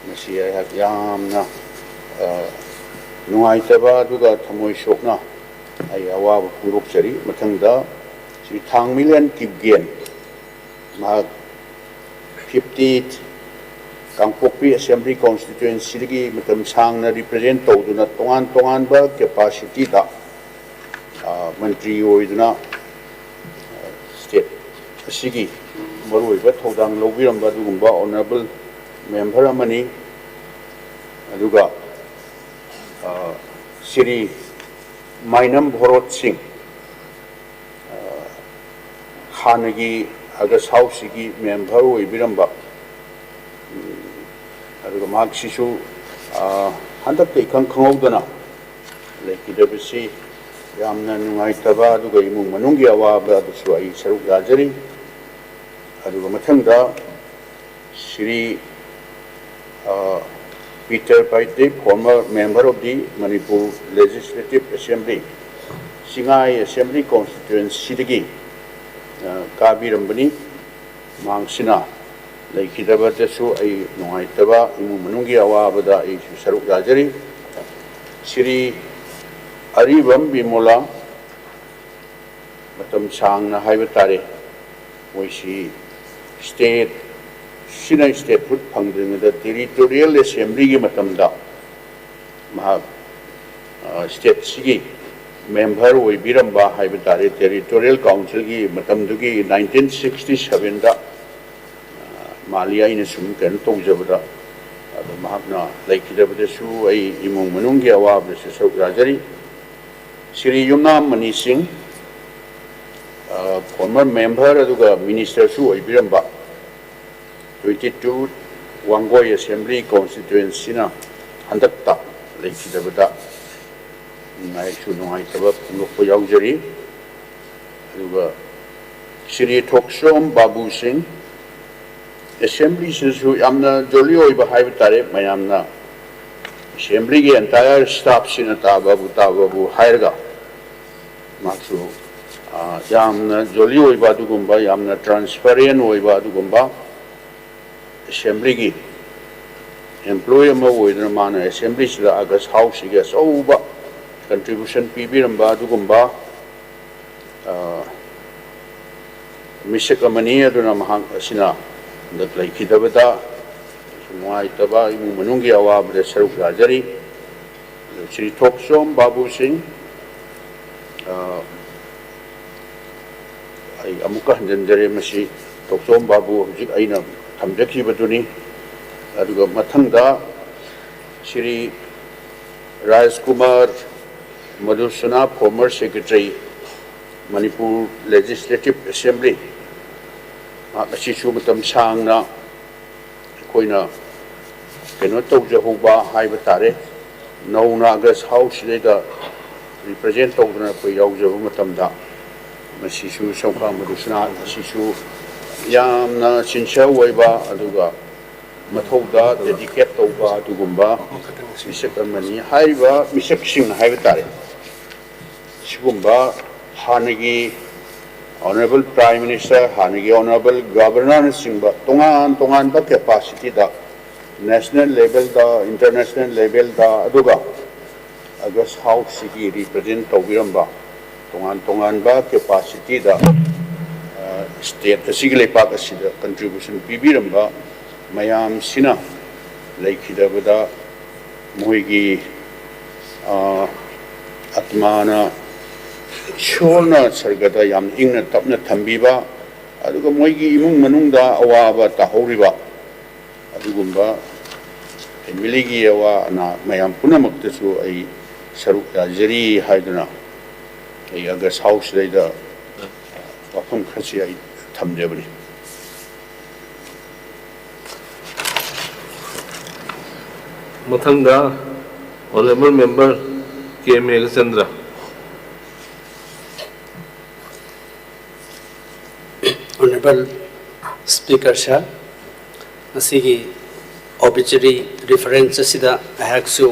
ꯃꯁꯤ ꯑꯩꯍꯥꯛ ꯌꯥꯝꯅ, ꯑ, ꯅꯨꯡꯉꯥꯏꯇꯕ ꯑꯗꯨꯒ ꯊꯃꯣꯏ ꯁꯣꯛꯅ ꯑꯩ ꯑꯋꯥꯕ ꯐꯣꯡꯗꯣꯛꯆꯔꯤ꯫ ꯃꯊꯪꯗ ꯁ꯭ꯔꯤ ꯊꯥꯡꯃꯤꯂꯦꯟ ꯀꯤꯞꯒꯦꯟ, ꯃꯍꯥꯛ fifty ꯀꯥꯡꯄꯣꯛꯄꯤ Assembly Constituency ꯗꯒꯤ ꯃꯇꯝ ꯁꯥꯡꯅ represent ꯇꯧꯗꯨꯅ ꯇꯣꯉꯥꯟ ꯇꯣꯉꯥꯟꯕ capacity ꯗ, ꯑ, ꯃꯟꯇ꯭ꯔꯤ ꯑꯣꯏꯗꯨꯅ ꯑꯁꯤꯒꯤ ꯃꯔꯨꯑꯣꯏꯕ ꯊꯧꯗꯥꯡ ꯂꯧꯕꯤꯔꯝꯕ ꯑꯗꯨꯒꯨꯝꯕ honourable member ꯑꯃꯅꯤ꯫ ꯑꯗꯨꯒ, ꯑ, ꯁ꯭ꯔꯤ ꯃꯥꯏꯅꯝ ꯚꯣꯔꯣꯠ ꯁꯤꯡ, ꯑ, ꯍꯥꯟꯅꯒꯤ August House ꯁꯤꯒꯤ member ꯑꯣꯏꯕꯤꯔꯝꯕ, ꯎꯝ, ꯑꯗꯨꯒ ꯃꯍꯥꯛꯁꯤꯁꯨ, ꯑ, ꯍꯟꯗꯛꯇ ꯏꯈꯪ ꯈꯪꯍꯧꯗꯅ ꯂꯩꯈꯤꯗꯕꯁꯤ ꯌꯥꯝꯅ ꯅꯨꯡꯉꯥꯏꯇꯕ, ꯑꯗꯨꯒ ꯏꯃꯨꯡ ꯃꯅꯨꯡꯒꯤ ꯑꯋꯥꯕ ꯑꯗꯨꯁꯨ ꯑꯩ ꯁꯔꯨꯛ ꯌꯥꯖꯔꯤ꯫ ꯑꯗꯨꯒ ꯃꯊꯪꯗ ꯁ꯭ꯔꯤ, ꯑ, Peter Paite, former member of the Manipur Legislative Assembly, Chingai Assembly Constituency ꯗꯒꯤ, ꯑ, ꯀꯥꯕꯤꯔꯝꯕꯅꯤ꯫ ꯃꯍꯥꯛꯁꯤꯅ ꯂꯩꯈꯤꯗꯕꯗꯁꯨ ꯑꯩ ꯅꯨꯡꯉꯥꯏꯇꯕ, ꯏꯃꯨꯡ ꯃꯅꯨꯡꯒꯤ ꯑꯋꯥꯕꯗ ꯑꯩꯁꯨ ꯁꯔꯨꯛ ꯌꯥꯖꯔꯤ꯫ ꯁ꯭ꯔꯤ ꯑꯔꯤꯕꯝ ꯕꯤꯃꯣꯂꯥ, ꯃꯇꯝ ꯁꯥꯡꯅ ꯍꯥꯏꯕ ꯇꯥꯔꯦ, ꯃꯣꯏꯁꯤ state ꯁꯤꯅ statehood ꯐꯪꯗ꯭ꯔꯤꯉꯩꯗ territorial assembly ꯒꯤ ꯃꯇꯝꯗ ꯃꯍꯥꯛ, ꯑ, state ꯁꯤꯒꯤ member ꯑꯣꯏꯕꯤꯔꯝꯕ ꯍꯥꯏꯕ ꯇꯥꯔꯦ, territorial council ꯒꯤ ꯃꯇꯝꯗꯨꯒꯤ nineteen sixty seven ꯗ, ꯑ, ꯃꯥꯜꯂꯤ ꯑꯩꯅ ꯁꯨꯝ ꯀꯩꯅꯣ ꯇꯧꯖꯕꯗ꯫ ꯑꯗꯣ ꯃꯍꯥꯛꯅ ꯂꯩꯈꯤꯗꯕꯗꯁꯨ ꯑꯩ ꯏꯃꯨꯡ ꯃꯅꯨꯡꯒꯤ ꯑꯋꯥꯕꯗꯁꯨ ꯁꯔꯨꯛ ꯌꯥꯖꯔꯤ꯫ ꯁ꯭ꯔꯤ ꯌꯨꯝꯅꯥꯝ ꯃꯅꯤ ꯁꯤꯡ, ꯑ, former member ꯑꯗꯨꯒ minister ꯁꯨ ꯑꯣꯏꯕꯤꯔꯝꯕ, twenty two Wangoi Assembly Constituency ꯅ ꯍꯟꯗꯛꯇ ꯂꯩꯈꯤꯗꯕꯗ ꯑꯩꯁꯨ ꯅꯨꯡꯉꯥꯏꯇꯕ ꯐꯣꯡꯗꯣꯛꯄ ꯌꯥꯎꯖꯔꯤ꯫ ꯑꯗꯨꯒ ꯁ꯭ꯔꯤ ꯊꯣꯛꯆꯣꯝ ꯕꯥꯕꯨ ꯁꯤꯡ, Assembly ꯁꯤꯗꯁꯨ ꯌꯥꯝꯅ jolly ꯑꯣꯏꯕ ꯍꯥꯏꯕ ꯇꯥꯔꯦ, ꯃꯌꯥꯝꯅ Assembly ꯒꯤ entire staff ꯁꯤꯅ ꯇꯥꯕꯕꯨ ꯇꯥꯕꯕꯨ ꯍꯥꯏꯔꯒ ꯃꯍꯥꯛꯁꯨ, ꯑ, ꯌꯥꯝꯅ jolly ꯑꯣꯏꯕ ꯑꯗꯨꯒꯨꯝꯕ, ꯌꯥꯝꯅ transparent ꯑꯣꯏꯕ ꯑꯗꯨꯒꯨꯝꯕ Assembly ꯒꯤ employee ꯑꯃ ꯑꯣꯏꯗꯨꯅ ꯃꯥꯅ Assembly ꯁꯤꯗ August House ꯁꯤꯒꯤ ꯑꯆꯧꯕ contribution ꯄꯤꯕꯤꯔꯝꯕ ꯑꯗꯨꯒꯨꯝꯕ, ꯑ, ꯃꯤꯁꯛ ꯑꯃꯅꯤ꯫ ꯑꯗꯨꯅ ꯃꯍꯥꯛ ꯑꯁꯤꯅ ꯍꯟꯗꯛ ꯂꯩꯈꯤꯗꯕꯗ ꯅꯨꯡꯉꯥꯏꯇꯕ, ꯏꯃꯨꯡ ꯃꯅꯨꯡꯒꯤ ꯑꯋꯥꯕꯗ ꯁꯔꯨꯛ ꯌꯥꯖꯔꯤ꯫ ꯁ꯭ꯔꯤ ꯊꯣꯛꯆꯣꯝ ꯕꯥꯕꯨ ꯁꯤꯡ, ꯑ, ꯑꯩ ꯑꯃꯨꯛꯀ ꯍꯟꯖꯤꯟꯖꯔꯦ꯫ ꯃꯁꯤ ꯇꯣꯛꯆꯣꯝ ꯕꯥꯕꯨ ꯍꯧꯖꯤꯛ ꯑꯩꯅ ꯊꯝꯖꯈꯤꯕꯗꯨꯅꯤ꯫ ꯑꯗꯨꯒ ꯃꯊꯪꯗ Shri Rajkumar ꯃꯙꯨꯁꯨꯅꯥ, former secretary, Manipur Legislative Assembly, ꯃꯍꯥꯛ ꯑꯁꯤꯁꯨ ꯃꯇꯝ ꯁꯥꯡꯅ ꯑꯩꯈꯣꯏꯅ ꯀꯩꯅꯣ ꯇꯧꯖꯍꯧꯕ ꯍꯥꯏꯕ ꯇꯥꯔꯦ꯫ ꯅꯧꯅ ꯑꯒꯁ ꯍꯥꯎꯁꯁꯤꯗꯩꯗ represent ꯇꯧꯗꯅ ꯑꯩꯈꯣꯏ ꯌꯥꯎꯖꯕ ꯃꯇꯝꯗ ꯃꯁꯤꯁꯨ ꯁꯣꯝꯈꯥ ꯃꯙꯨꯁꯨꯅꯥ ꯑꯁꯤꯁꯨ ꯌꯥꯝꯅ sincere ꯑꯣꯏꯕ, ꯑꯗꯨꯒ ꯃꯊꯧꯗ dedicate ꯇꯧꯕ ꯑꯗꯨꯒꯨꯝꯕ ꯃꯤꯁꯛ ꯑꯃꯅꯤ꯫ ꯍꯥꯏꯔꯤꯕ ꯃꯤꯁꯛꯁꯤꯡ ꯍꯥꯏꯕ ꯇꯥꯔꯦ, ꯁꯤꯒꯨꯝꯕ ꯍꯥꯟꯅꯒꯤ Honourable Prime Minister, ꯍꯥꯟꯅꯒꯤ Honourable Governorꯅꯆꯤꯡꯕ ꯇꯣꯉꯥꯟ ꯇꯣꯉꯥꯟꯕ capacityꯗ, national levelꯗ, international levelꯗ, ꯑꯗꯨꯒ ꯑꯒꯁ ꯍꯥꯎꯁꯁꯤꯒꯤ represent ꯇꯧꯕꯤꯔꯝꯕ ꯇꯣꯉꯥꯟ ꯇꯣꯉꯥꯟꯕ capacityꯗ, ꯑ, state ꯑꯁꯤꯒꯤ, ꯂꯩꯄꯥꯛ ꯑꯁꯤꯗ contribution ꯄꯤꯕꯤꯔꯝꯕ ꯃꯌꯥꯝꯁꯤꯅ ꯂꯩꯈꯤꯗꯕꯗ ꯃꯣꯏꯒꯤ, ꯑ, ꯑꯥꯇꯃꯥꯅ, ꯏꯁꯣꯔꯅ ꯁꯔꯒꯗ ꯌꯥꯝ ꯏꯪꯅ ꯇꯞꯅ ꯊꯝꯕꯤꯕ, ꯑꯗꯨꯒ ꯃꯣꯏꯒꯤ ꯏꯃꯨꯡ ꯃꯅꯨꯡꯗ ꯑꯋꯥꯕ ꯇꯥꯍꯧꯔꯤꯕ ꯑꯗꯨꯒꯨꯝꯕ familyꯒꯤ ꯑꯋꯥ ꯑꯅꯥ ꯃꯌꯥꯝ ꯄꯨꯝꯅꯃꯛꯇꯁꯨ ꯑꯩ ꯁꯔꯨꯛ ꯌꯥꯖꯔꯤ ꯍꯥꯏꯗꯨꯅ ꯑꯩ ꯑꯒꯁ ꯍꯥꯎꯁꯁꯤꯗꯩꯗ ꯋꯥꯐꯝ ꯈꯔꯁꯤ ꯑꯩ ꯊꯝꯖꯕꯅꯤ꯫ ꯃꯊꯪꯗ Honourable Member ꯀꯦ ꯃꯦꯘꯆꯟꯗ꯭ꯔ꯫ Honourable Speaker Sir, ꯉꯁꯤꯒꯤ obituary reference ꯑꯁꯤꯗ ꯑꯩꯍꯥꯛꯁꯨ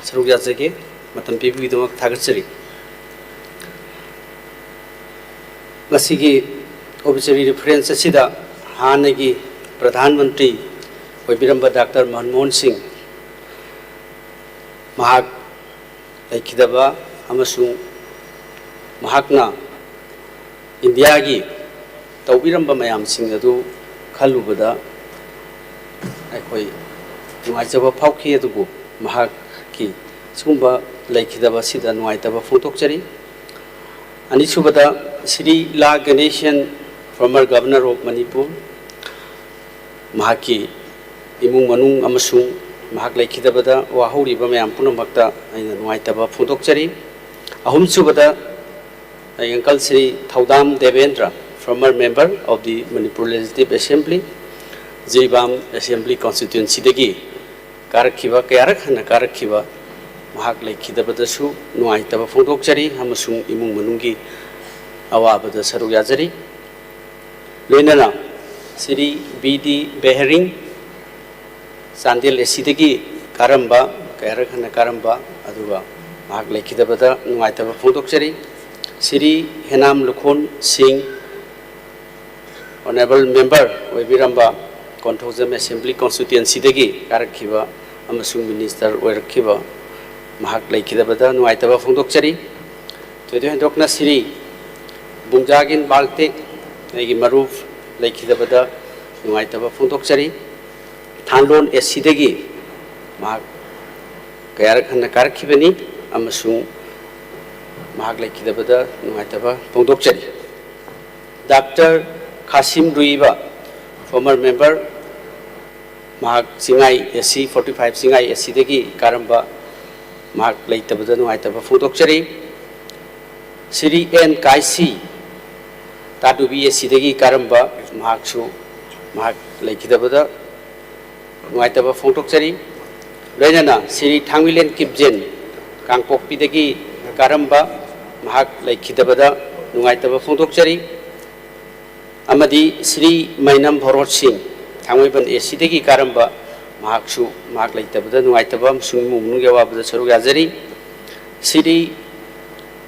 ꯁꯔꯨꯛ ꯌꯥꯖꯒꯦ꯫ ꯃꯇꯝ ꯄꯤꯕꯒꯤꯗꯃꯛ ꯊꯥꯒꯠꯆꯔꯤ꯫ ꯉꯁꯤꯒꯤ obituary reference ꯑꯁꯤꯗ ꯍꯥꯟꯅꯒꯤ ꯄ꯭ꯔꯙꯥꯟ ꯃꯟꯇ꯭ꯔꯤ ꯑꯣꯏꯕꯤꯔꯝꯕ ꯗꯥꯛꯇꯔ ꯃꯟꯃꯣꯍꯟ ꯁꯤꯡ, ꯃꯍꯥꯛ ꯂꯩꯈꯤꯗꯕ ꯑꯃꯁꯨꯡ ꯃꯍꯥꯛꯅ ꯏꯟꯗꯤꯌꯥꯒꯤ ꯇꯧꯕꯤꯔꯝꯕ ꯃꯌꯥꯝꯁꯤꯡ ꯑꯗꯨ ꯈꯜꯂꯨꯕꯗ ꯑꯩꯈꯣꯏ ꯅꯨꯡꯉꯥꯏꯖꯕ ꯐꯥꯎꯈꯤ꯫ ꯑꯗꯨꯕꯨ ꯃꯍꯥꯛꯀꯤ ꯁꯤꯒꯨꯝꯕ ꯂꯩꯈꯤꯗꯕ ꯑꯁꯤꯗ ꯅꯨꯡꯉꯥꯏꯇꯕ ꯐꯣꯡꯗꯣꯛꯆꯔꯤ꯫ ꯑꯅꯤꯁꯨꯕꯗ, ꯁ꯭ꯔꯤ ꯂꯥ ꯒꯅꯦꯁꯟ, former Governor of Manipur, ꯃꯍꯥꯛꯀꯤ ꯏꯃꯨꯡ ꯃꯅꯨꯡ ꯑꯃꯁꯨꯡ ꯃꯍꯥꯛ ꯂꯩꯈꯤꯗꯕꯗ ꯋꯥꯍꯧꯔꯤꯕ ꯃꯌꯥꯝ ꯄꯨꯝꯅꯃꯛꯇ ꯑꯩꯅ ꯅꯨꯡꯉꯥꯏꯇꯕ ꯐꯣꯡꯗꯣꯛꯆꯔꯤ꯫ ꯑꯍꯨꯝꯁꯨꯕꯗ, ꯑꯩ uncle ꯁ꯭ꯔꯤ ꯊꯧꯗꯥꯝ Debendra, former member of the Manipur Legislative Assembly, Jiribam Assembly Constituencyꯗꯒꯤ ꯀꯥꯔꯛꯈꯤꯕ, ꯀꯌꯥꯔꯛ ꯍꯟꯅ ꯀꯥꯔꯛꯈꯤꯕ, ꯃꯍꯥꯛ ꯂꯩꯈꯤꯗꯕꯗꯁꯨ ꯅꯨꯡꯉꯥꯏꯇꯕ ꯐꯣꯡꯗꯣꯛꯆꯔꯤ ꯑꯃꯁꯨꯡ ꯏꯃꯨꯡ ꯃꯅꯨꯡꯒꯤ ꯑꯋꯥꯕꯗ ꯁꯔꯨꯛ ꯌꯥꯖꯔꯤ꯫ ꯂꯣꯏꯅꯅ ꯁ꯭ꯔꯤ ꯕꯤ ꯗꯤ ꯕꯦꯍꯔꯤꯡ, ꯆꯥꯟꯗꯦꯜ ꯑꯦ ꯁꯤꯗꯒꯤ ꯀꯥꯔꯝꯕ, ꯀꯌꯥꯔꯛ ꯍꯟꯅ ꯀꯥꯔꯝꯕ, ꯑꯗꯨꯒ ꯃꯍꯥꯛ ꯂꯩꯈꯤꯗꯕꯗ ꯅꯨꯡꯉꯥꯏꯇꯕ ꯐꯣꯡꯗꯣꯛꯆꯔꯤ꯫ ꯁ꯭ꯔꯤ ꯍꯦꯅꯥꯝ ꯂꯨꯈꯣꯟ ꯁꯤꯡ, Honourable Member ꯑꯣꯏꯕꯤꯔꯝꯕ ꯀꯣꯟꯊꯧꯖꯝ Assembly Constituencyꯗꯒꯤ ꯀꯥꯔꯛꯈꯤꯕ ꯑꯃꯁꯨꯡ Minister ꯑꯣꯏꯔꯛꯈꯤꯕ, ꯃꯍꯥꯛ ꯂꯩꯈꯤꯗꯕꯗ ꯅꯨꯡꯉꯥꯏꯇꯕ ꯐꯣꯡꯗꯣꯛꯆꯔꯤ꯫ ꯊꯣꯏꯗꯣꯛ ꯍꯦꯟꯗꯣꯛꯅ ꯁ꯭ꯔꯤ ꯕꯨꯡꯖꯥꯒꯤꯟ ꯕꯥꯜꯇꯦꯛ, ꯑꯩꯒꯤ ꯃꯔꯨꯞ, ꯂꯩꯈꯤꯗꯕꯗ ꯅꯨꯡꯉꯥꯏꯇꯕ ꯐꯣꯡꯗꯣꯛꯆꯔꯤ꯫ ꯊꯥꯟꯂꯣꯟ ꯑꯦ ꯁꯤꯗꯒꯤ ꯃꯍꯥꯛ ꯀꯌꯥꯔꯛ ꯍꯟꯅ ꯀꯥꯔꯛꯈꯤꯕꯅꯤ ꯑꯃꯁꯨꯡ ꯃꯍꯥꯛ ꯂꯩꯈꯤꯗꯕꯗ ꯅꯨꯡꯉꯥꯏꯇꯕ ꯐꯣꯡꯗꯣꯛꯆꯔꯤ꯫ ꯗꯥꯛꯇꯔ ꯈꯥꯁꯤꯝ ꯔꯨꯏꯕ, former member, ꯃꯍꯥꯛ ꯆꯤꯡꯉꯥꯏ ꯑꯦ ꯁꯤ forty five, ꯆꯤꯡꯉꯥꯏ ꯑꯦ ꯁꯤꯗꯒꯤ ꯀꯥꯔꯝꯕ, ꯃꯍꯥꯛ ꯂꯩꯇꯕꯗ ꯅꯨꯡꯉꯥꯏꯇꯕ ꯐꯣꯡꯗꯣꯛꯆꯔꯤ꯫ ꯁ꯭ꯔꯤ ꯑꯦꯟ ꯀꯥꯏꯁꯤ, ꯇꯥꯗꯨꯕꯤ ꯑꯦ ꯁꯤꯗꯒꯤ ꯀꯥꯔꯝꯕ, ꯃꯍꯥꯛꯁꯨ ꯃꯍꯥꯛ ꯂꯩꯈꯤꯗꯕꯗ ꯅꯨꯡꯉꯥꯏꯇꯕ ꯐꯣꯡꯗꯣꯛꯆꯔꯤ꯫ ꯂꯣꯏꯅꯅ ꯁ꯭ꯔꯤ ꯊꯥꯡꯃꯤꯂꯦꯟ ꯀꯤꯞꯖꯦꯟ, ꯀꯥꯡꯄꯣꯛꯄꯤꯗꯒꯤ ꯀꯥꯔꯝꯕ, ꯃꯍꯥꯛ ꯂꯩꯈꯤꯗꯕꯗ ꯅꯨꯡꯉꯥꯏꯇꯕ ꯐꯣꯡꯗꯣꯛꯆꯔꯤ꯫ ꯑꯃꯗꯤ ꯁ꯭ꯔꯤ ꯃꯩꯅꯝ ꯚꯣꯔꯣꯠ ꯁꯤꯡ, ꯊꯥꯡꯃꯩꯕꯟ ꯑꯦ ꯁꯤꯗꯒꯤ ꯀꯥꯔꯝꯕ, ꯃꯍꯥꯛꯁꯨ ꯃꯍꯥꯛ ꯂꯩꯇꯕꯗ ꯅꯨꯡꯉꯥꯏꯇꯕ ꯑꯃꯁꯨꯡ ꯏꯃꯨꯡ ꯃꯅꯨꯡꯒꯤ ꯑꯋꯥꯕꯗ ꯁꯔꯨꯛ ꯌꯥꯖꯔꯤ꯫ ꯁ꯭ꯔꯤ